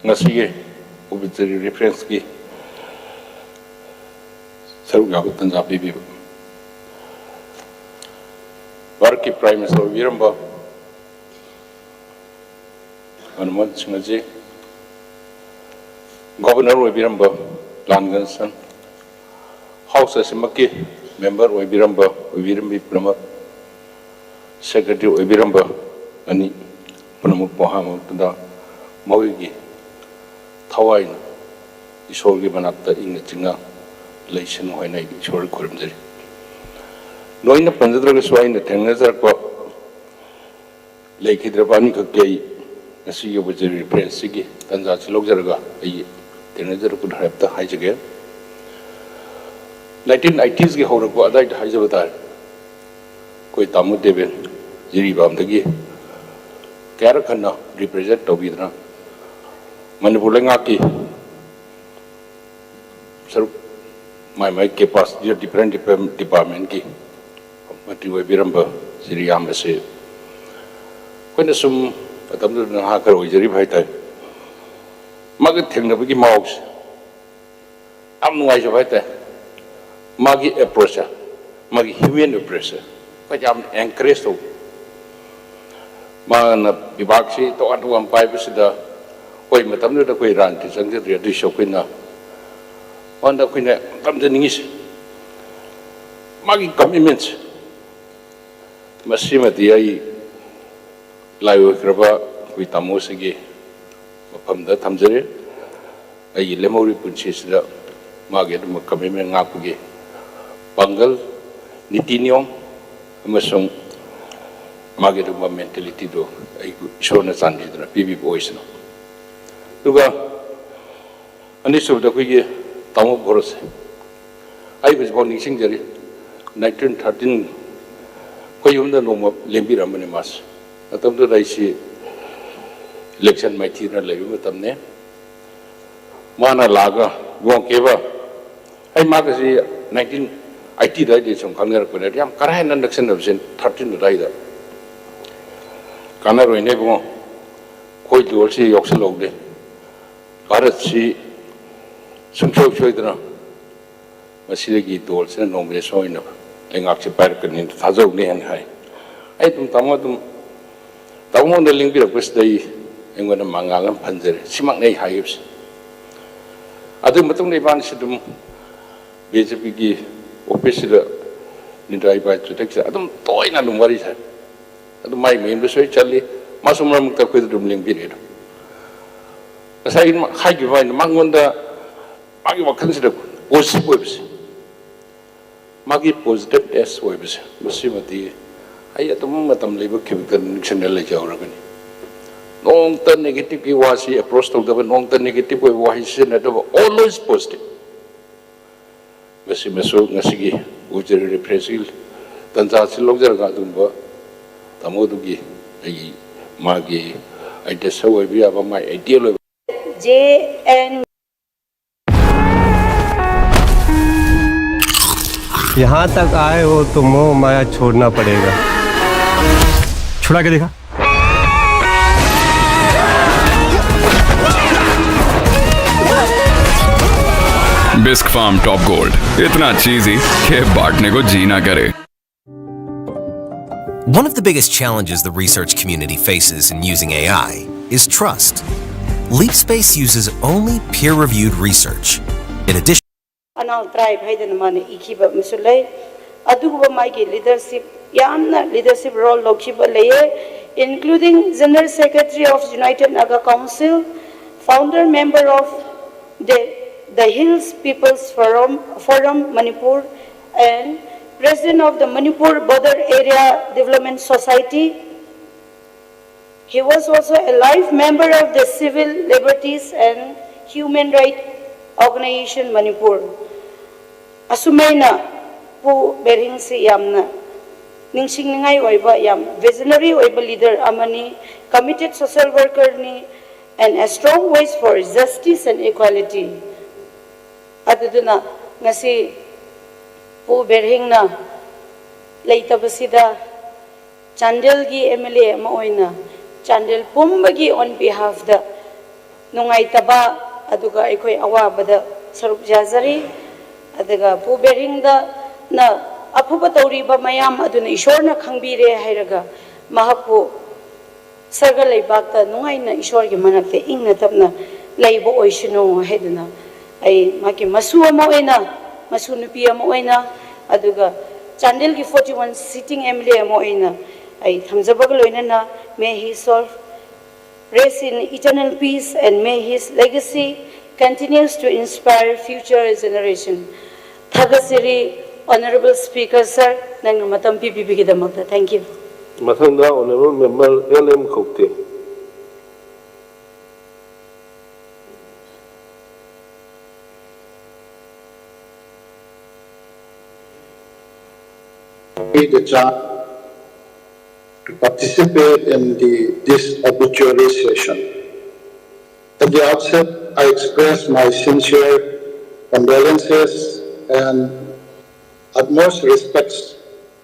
ꯉꯁꯤꯒꯤ ꯑꯣꯕꯤꯇꯔꯤ ꯔꯤꯐ꯭ꯔꯦꯟꯁꯀꯤ ꯁꯔꯨꯛ ꯌꯥꯕ ꯇꯥꯟꯖꯥ ꯄꯤꯕꯤꯕ꯫ ꯚꯥꯔꯠꯀꯤ ꯄ꯭ꯔꯥꯏꯝ ꯃꯤꯅꯤꯁꯇꯔ ꯑꯣꯏꯕꯤꯔꯝꯕ ꯃꯟꯃꯣꯍꯟ ꯁꯤꯡ ꯑꯁꯤ, ꯒꯣꯕꯔꯅꯔ ꯑꯣꯏꯕꯤꯔꯝꯕ ꯂꯥꯟꯒꯟꯁꯟ, ꯍꯥꯎꯁ ꯑꯁꯤꯃꯛꯀꯤ ꯃꯦꯝꯕꯔ ꯑꯣꯏꯕꯤꯔꯝꯕ, ꯑꯣꯏꯕꯤꯔꯝꯕꯤ ꯄꯨꯝꯅꯃꯛ, ꯁꯦꯀ꯭ꯔꯦꯇꯔꯤ ꯑꯣꯏꯕꯤꯔꯝꯕ ꯑꯅꯤ ꯄꯨꯝꯅꯃꯛꯄꯨ ꯑꯍꯥꯟꯕ ꯃꯛꯇꯗ ꯃꯈꯣꯏꯒꯤ ꯊꯋꯥꯏꯅ ꯏꯁꯣꯔꯒꯤ ꯃꯅꯥꯛꯇ ꯏꯪꯅ ꯆꯤꯡꯅ ꯂꯩꯁꯅꯨ ꯍꯥꯏꯅ ꯑꯩ ꯏꯁꯣꯔ ꯈꯨꯔꯨꯝꯖꯔꯤ꯫ ꯂꯣꯏꯅ ꯄꯟꯖꯗ꯭ꯔꯒꯁꯨ ꯑꯩꯅ ꯊꯦꯡꯅꯖꯔꯛꯄ ꯂꯩꯈꯤꯗ꯭ꯔꯕ ꯑꯅꯤꯈꯛꯀꯤ ꯑꯩ ꯉꯁꯤꯒꯤ ꯑꯣꯏꯕ ꯔꯤꯐ꯭ꯔꯦꯟꯁꯁꯤꯒꯤ ꯇꯥꯟꯖꯥꯁꯤ ꯂꯧꯖꯔꯒ ꯑꯩ ꯊꯦꯡꯅꯖꯔꯛꯄꯗꯨ ꯍꯥꯏꯐꯦꯠꯇ ꯍꯥꯏꯖꯒꯦ꯫ ꯅꯥꯏꯟꯇꯤꯟ ꯑꯩꯠꯇꯤꯁꯀꯤ ꯍꯧꯔꯛꯄ ꯑꯗꯥꯏꯗ ꯍꯥꯏꯖꯕ ꯇꯥꯔꯦ, ꯑꯩꯈꯣꯏ ꯇꯥꯃꯣ ꯗꯦꯕꯦꯟ ꯖꯤꯔꯤꯕꯥꯝꯗꯒꯤ ꯀꯌꯥꯔꯛ ꯍꯟꯅ ꯔꯤꯄ꯭ꯔꯖꯦꯟ ꯇꯧꯕꯤꯗꯨꯅ ꯃꯅꯤꯄꯨꯔ ꯂꯩꯉꯥꯛꯀꯤ ꯁꯔꯨꯛ ꯃꯥꯏ ꯃꯥꯏ ꯀꯦꯄꯥꯁꯤꯇꯤ ꯗꯤꯐꯔꯦꯟ ꯗꯤꯐꯔꯦꯟ ꯗꯤꯄꯥꯔꯠꯃꯦꯟꯒꯤ ꯃꯟꯇ꯭ꯔꯤ ꯑꯣꯏꯕꯤꯔꯝꯕ ꯁꯤꯔꯤꯌꯥꯝ ꯑꯁꯤ ꯑꯩꯈꯣꯏꯅ ꯁꯨꯝ ꯃꯇꯝꯗꯨꯗ ꯅꯍꯥ ꯈꯔ ꯑꯣꯏꯖꯔꯤꯕ ꯍꯥꯏꯇꯥꯔꯦ꯫ ꯃꯥꯒ ꯊꯦꯡꯅꯕꯒꯤ ꯃꯍꯥꯎꯁꯦ ꯌꯥꯝ ꯅꯨꯡꯉꯥꯏꯖꯕ ꯍꯥꯏꯇꯥꯔꯦ꯫ ꯃꯥꯒꯤ ꯑꯦꯄ꯭ꯔꯣꯆꯁꯦ, ꯃꯥꯒꯤ ꯍ꯭ꯌꯨꯃꯦꯟ ꯑꯦꯄ꯭ꯔꯣꯆꯁꯦ ꯑꯩꯈꯣꯏ ꯌꯥꯝ ꯑꯦꯟꯀꯔꯦꯖ ꯇꯧꯕ꯫ ꯃꯥꯅ ꯕꯤꯚꯥꯒꯁꯤ ꯇꯣꯉꯥꯟ ꯇꯣꯉꯥꯟ ꯄꯥꯏꯕꯁꯤꯗ ꯑꯩꯈꯣꯏ ꯃꯇꯝꯗꯨꯗ ꯑꯩꯈꯣꯏ ꯔꯥꯖꯅꯤꯇꯤ ꯆꯪꯖꯗ꯭ꯔꯤ, ꯑꯗꯨꯏꯁꯨ ꯑꯩꯈꯣꯏꯅ ꯃꯉꯣꯟꯗ ꯑꯩꯈꯣꯏꯅ ꯇꯝꯖꯅꯤꯡꯉꯤꯁꯦ ꯃꯥꯒꯤ ꯀꯃꯤꯠꯃꯦꯟꯁꯦ꯫ ꯃꯁꯤꯃꯗꯤ ꯑꯩ ꯂꯥꯏ ꯑꯣꯏꯈ꯭ꯔꯕ ꯑꯩꯈꯣꯏ ꯇꯥꯃꯣꯁꯤꯒꯤ ꯃꯐꯝꯗ ꯊꯝꯖꯔꯤ꯫ ꯑꯩꯒꯤ ꯂꯦꯝꯍꯧꯔꯤꯕ ꯄꯨꯟꯁꯤꯁꯤꯗ ꯃꯥꯒꯤ ꯑꯗꯨꯝꯕ ꯀꯃꯤꯠꯃꯦꯟ ꯉꯥꯛꯄꯒꯤ ꯄꯥꯡꯒꯜ, ꯅꯤꯇꯤ ꯅꯤꯌꯣꯝ ꯑꯃꯁꯨꯡ ꯃꯥꯒꯤ ꯑꯗꯨꯒꯨꯝꯕ ꯃꯦꯟꯇꯦꯂꯤꯇꯤꯗꯨ ꯑꯩ ꯏꯁꯣꯔꯅ ꯆꯥꯟꯕꯤꯗꯨꯅ ꯄꯤꯕꯤꯕ ꯑꯣꯏꯁꯅꯨ꯫ ꯑꯗꯨꯒ ꯑꯅꯤꯁꯨꯕꯗ ꯑꯩꯈꯣꯏꯒꯤ ꯇꯥꯃꯣ ꯚꯣꯔꯁꯦ ꯑꯩ ꯍꯧꯖꯤꯛꯐꯥꯎ ꯅꯤꯡꯁꯤꯡꯖꯔꯤ꯫ ꯅꯥꯏꯟꯇꯤꯟ ꯊꯥꯔꯇꯤꯟ ꯑꯩꯈꯣꯏ ꯌꯨꯝꯗ ꯅꯣꯡꯃ ꯂꯦꯡꯕꯤꯔꯝꯕꯅꯤ ꯃꯥꯁꯦ꯫ ꯃꯇꯝꯗꯨꯗ ꯑꯩꯁꯤ ꯏꯂꯦꯛꯁꯟ ꯃꯥꯏꯊꯤꯗꯅ ꯂꯩꯕ ꯃꯇꯝꯅꯦ꯫ ꯃꯥꯅ ꯂꯥꯛꯑꯒ, "ꯏꯕꯨꯡꯉꯣ ꯀꯦꯕ, ꯑꯩ ꯃꯥꯒꯁꯤ ꯅꯥꯏꯟꯇꯤꯟ ꯑꯩꯠꯇꯤ ꯑꯗꯨꯋꯥꯏꯗꯒꯤ ꯁꯨꯝ ꯈꯪꯅꯔꯛꯄꯅꯦ, ꯌꯥꯝ ꯀꯥ ꯍꯦꯟꯅ ꯅꯛꯁꯤꯟꯅꯕꯁꯦ ꯊꯥꯔꯇꯤꯟ ꯑꯗꯨꯋꯥꯏꯗ꯫ ꯀꯥꯟꯅꯔꯣꯏꯅꯦ ꯏꯕꯨꯡꯉꯣ, ꯑꯩꯈꯣꯏ ꯂꯣꯜꯁꯤ ꯌꯥꯎꯁꯜꯍꯧꯗꯦ, ꯚꯥꯔꯠꯁꯤ ꯁꯨꯡꯁꯣꯏ ꯁꯣꯏꯗꯅ ꯃꯁꯤꯗꯒꯤ ꯗꯣꯜꯁꯤꯅ ꯅꯣꯡꯃꯗꯤ ꯁꯣꯏꯅ ꯂꯩꯉꯥꯛꯁꯤ ꯄꯥꯏꯔꯛꯀꯅꯤꯅ ꯊꯥꯖꯧꯅꯦ" ꯍꯥꯏꯅ ꯍꯥꯏ꯫ ꯑꯩ ꯑꯗꯨꯝ ꯇꯥꯃꯣ ꯑꯗꯨꯝ ꯇꯥꯃꯣꯅ ꯂꯦꯡꯕꯤꯔꯛꯄꯁꯤꯗ ꯑꯩ, ꯑꯩꯉꯣꯟꯗ ꯃꯉꯥꯜ ꯑꯃ ꯐꯪꯖꯔꯦ꯫ ꯁꯤꯃꯛꯅꯤ ꯑꯩ ꯍꯥꯏꯈꯤꯕꯁꯦ꯫ ꯑꯗꯨꯒꯤ ꯃꯇꯨꯡꯗ ꯏꯕꯥꯅꯤꯁꯤ ꯑꯗꯨꯝ ꯕꯤ ꯖꯦ ꯄꯤꯒꯤ ꯑꯣꯐꯤꯁꯁꯤꯗ ꯅꯤꯗꯥꯏ ꯕꯥꯏ ꯆꯨꯊꯛꯁꯤꯗ ꯑꯗꯨꯝ ꯇꯣꯏꯅ ꯑꯗꯨꯝ ꯋꯥꯔꯤ ꯁꯥꯏ꯫ ꯑꯗꯨ ꯃꯥꯏ ꯃꯌꯨꯝꯗꯁꯨ ꯑꯩ ꯆꯠꯂꯤ, ꯃꯥꯁꯨ ꯃꯔꯛ ꯃꯔꯛꯇ ꯑꯩꯈꯣꯏꯗ ꯑꯗꯨꯝ ꯂꯦꯡꯕꯤꯔꯛꯑꯦ꯫ ꯑꯗꯨꯝ ꯉꯁꯥꯏ ꯑꯩꯅ ꯍꯥꯏꯈꯤꯕ ꯍꯥꯏꯅ ꯃꯉꯣꯟꯗ ꯃꯥꯒꯤ ꯋꯥꯈꯜꯁꯤꯗ ꯄꯣꯖꯤꯇꯤꯚ ꯑꯣꯏꯕꯁꯦ, ꯃꯥꯒꯤ ꯄꯣꯖꯤꯇꯤꯚꯅꯦꯁ ꯑꯣꯏꯕꯁꯦ, ꯃꯁꯤꯃꯗꯤ ꯑꯩ ꯑꯗꯨꯝ ꯃꯇꯝ ꯂꯩꯕ ꯈꯤꯕꯗ ꯅꯤꯡꯁꯤꯡꯅ ꯂꯩꯖꯍꯧꯔꯒꯅꯤ꯫ ꯅꯣꯡꯃꯇ ꯅꯦꯒꯦꯇꯤꯚꯀꯤ ꯋꯥꯁꯤ ꯑꯦꯄ꯭ꯔꯣꯆ ꯇꯧꯗꯕ, ꯅꯣꯡꯃꯇ ꯅꯦꯒꯦꯇꯤꯚ ꯑꯣꯏꯕ ꯋꯥꯍꯩ ꯁꯤꯖꯤꯟꯅꯗꯕ, always positive꯫ ꯃꯁꯤꯃꯁꯨ ꯉꯁꯤꯒꯤ ꯑꯣꯏꯖꯔꯤꯕ ꯄ꯭ꯔꯦꯁꯀꯤ ꯇꯟꯖꯥꯁꯤ ꯂꯧꯖꯔꯒ ꯑꯗꯨꯒꯨꯝꯕ ꯇꯥꯃꯣꯗꯨꯒꯤ ꯑꯩꯒꯤ ꯃꯥꯒꯤ ꯑꯥꯏꯗꯤꯌꯥꯁ ꯑꯣꯏꯕ ꯌꯥꯕ, ꯃꯥꯒꯤ ꯑꯥꯏꯗꯤꯌꯦꯜ ꯑꯣꯏꯕ J N यहाँ तक आए हो तो मोह माया छोड़ना पड़ेगा। छुड़ा के देखा। बिस्क फार्म टॉप गोल्ड, इतना चीजी कि बांटने को जी ना करे। One of the biggest challenges the research community faces in using A I is trust. LeapSpace uses only peer reviewed research. In addition, Anal ꯇ꯭ꯔꯥꯏꯕ ꯍꯥꯏꯗꯅ ꯃꯥꯅ ꯏꯈꯤꯕ ꯑꯃꯁꯨ ꯂꯩ꯫ ꯑꯗꯨꯒꯨꯝꯕ ꯃꯥꯒꯤ ꯂꯤꯗꯔꯁꯤꯞ, ꯌꯥꯝꯅ ꯂꯤꯗꯔꯁꯤꯞ ꯔꯣꯜ ꯂꯧꯈꯤꯕ ꯂꯩꯌꯦ, including General Secretary of United Naga Council, founder member of the, the Hills People's Forum, Forum Manipur, and President of the Manipur Border Area Development Society. He was also a life member of the Civil Liberties and Human Rights Organization Manipur. ꯑꯁꯨꯃꯥꯏꯅ ꯄꯨ ꯕꯦꯔꯤꯡꯁꯤ ꯌꯥꯝꯅ ꯅꯤꯡꯁꯤꯡꯅꯤꯡꯉꯥꯏ ꯑꯣꯏꯕ, ꯌꯥꯝ visionary ꯑꯣꯏꯕ leader ꯑꯃꯅꯤ, committed social workerꯅꯤ, and a strong voice for justice and equality. ꯑꯗꯨꯗꯨꯅ ꯉꯁꯤ ꯄꯨ ꯕꯦꯔꯤꯡꯅ ꯂꯩꯇꯕꯁꯤꯗ ꯆꯥꯟꯗꯦꯜꯒꯤ M L A ꯑꯃ ꯑꯣꯏꯅ ꯆꯥꯟꯗꯦꯜ ꯄꯨꯝꯕꯒꯤ on behalfꯇ ꯅꯨꯡꯉꯥꯏꯇꯕ ꯑꯗꯨꯒ ꯑꯩꯈꯣꯏ ꯑꯋꯥꯕꯗ ꯁꯔꯨꯛ ꯌꯥꯖꯔꯤ꯫ ꯑꯗꯨꯒ ꯄꯨ ꯕꯦꯔꯤꯡꯗꯅ ꯑꯐꯕ ꯇꯧꯔꯤꯕ ꯃꯌꯥꯝ ꯑꯗꯨꯅ ꯏꯁꯣꯔꯅ ꯈꯪꯕꯤꯔꯦ ꯍꯥꯏꯔꯒ ꯃꯍꯥꯛꯄꯨ ꯁꯔꯒ ꯂꯩꯕꯥꯛꯇ ꯅꯨꯡꯉꯥꯏꯅ ꯏꯁꯣꯔꯒꯤ ꯃꯅꯥꯛꯇ ꯏꯪꯅ ꯇꯞꯅ ꯂꯩꯕ ꯑꯣꯏꯁꯅꯨ ꯍꯥꯏꯗꯨꯅ ꯑꯩ ꯃꯥꯒꯤ ꯃꯁꯨ ꯑꯃ ꯑꯣꯏꯅ, ꯃꯁꯨ ꯅꯨꯄꯤ ꯑꯃ ꯑꯣꯏꯅ, ꯑꯗꯨꯒ ꯆꯥꯟꯗꯦꯜꯒꯤ forty one sitting M L A ꯑꯃ ꯑꯣꯏꯅ ꯑꯩ ꯊꯝꯖꯕꯒ ꯂꯣꯏꯅꯅ, may his soul rest in eternal peace and may his legacy continues to inspire future generation. ꯊꯥꯒꯠꯆꯔꯤ꯫ Honorable Speaker sir, ꯅꯪꯅ ꯃꯇꯝ ꯄꯤꯕꯤꯕꯒꯤꯗꯃꯛꯇ thank you. ꯃꯊꯪꯗ Honorable Member L M ꯈꯧꯇꯦ꯫ The chance to participate in the, this obituary session. At the outset, I express my sincere condolences and utmost respects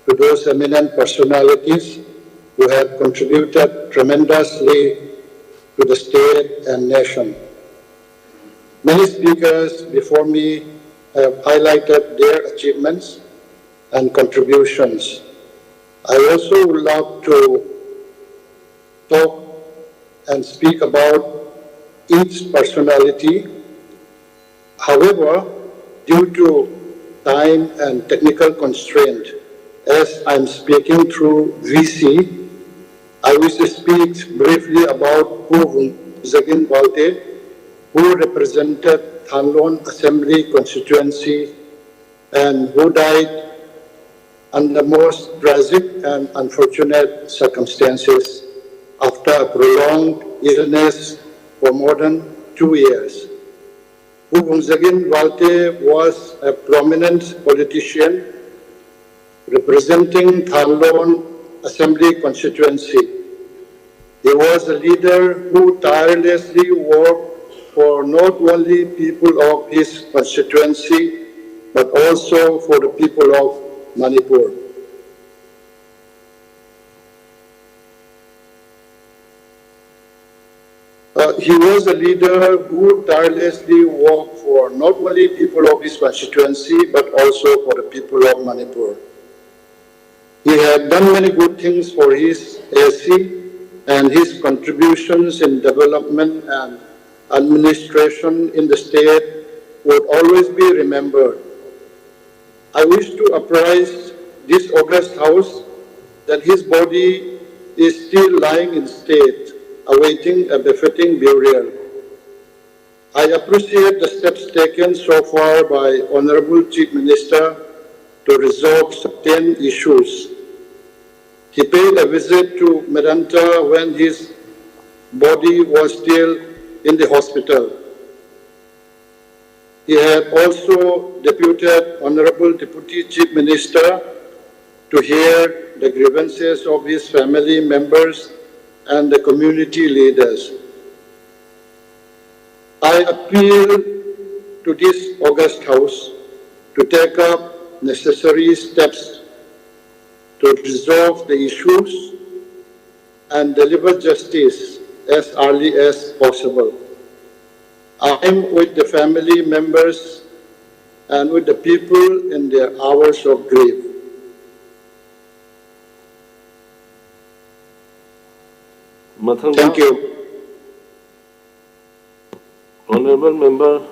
to those eminent personalities who have contributed tremendously to the state and nation. Many speakers before me have highlighted their achievements and contributions. I also would love to talk and speak about each personality. However, due to time and technical constraint, as I'm speaking through V C, I wish to speak briefly about Pu Vungzagin Balte, who represented Thanlon Assembly Constituency and who died under most tragic and unfortunate circumstances after a prolonged illness for more than two years. Pu Bungzagin Walte was a prominent politician representing Thanlon Assembly Constituency. He was a leader who tirelessly worked for not only people of his constituency but also for the people of Manipur. Uh, he was a leader who tirelessly worked for not only people of his constituency but also for the people of Manipur. He had done many good things for his A C, and his contributions in development and administration in the state would always be remembered. I wish to apprise this august House that his body is still lying in state, awaiting a befitting burial. I appreciate the steps taken so far by Honorable Chief Minister to resolve certain issues. He paid a visit to Medanta when his body was still in the hospital. He had also deputed Honorable Deputy Chief Minister to hear the grievances of his family members and the community leaders. I appeal to this august House to take up necessary steps to resolve the issues and deliver justice as early as possible. I am with the family members and with the people in their hours of grief. ꯃꯊꯪꯗ Thank you. Honorable Member,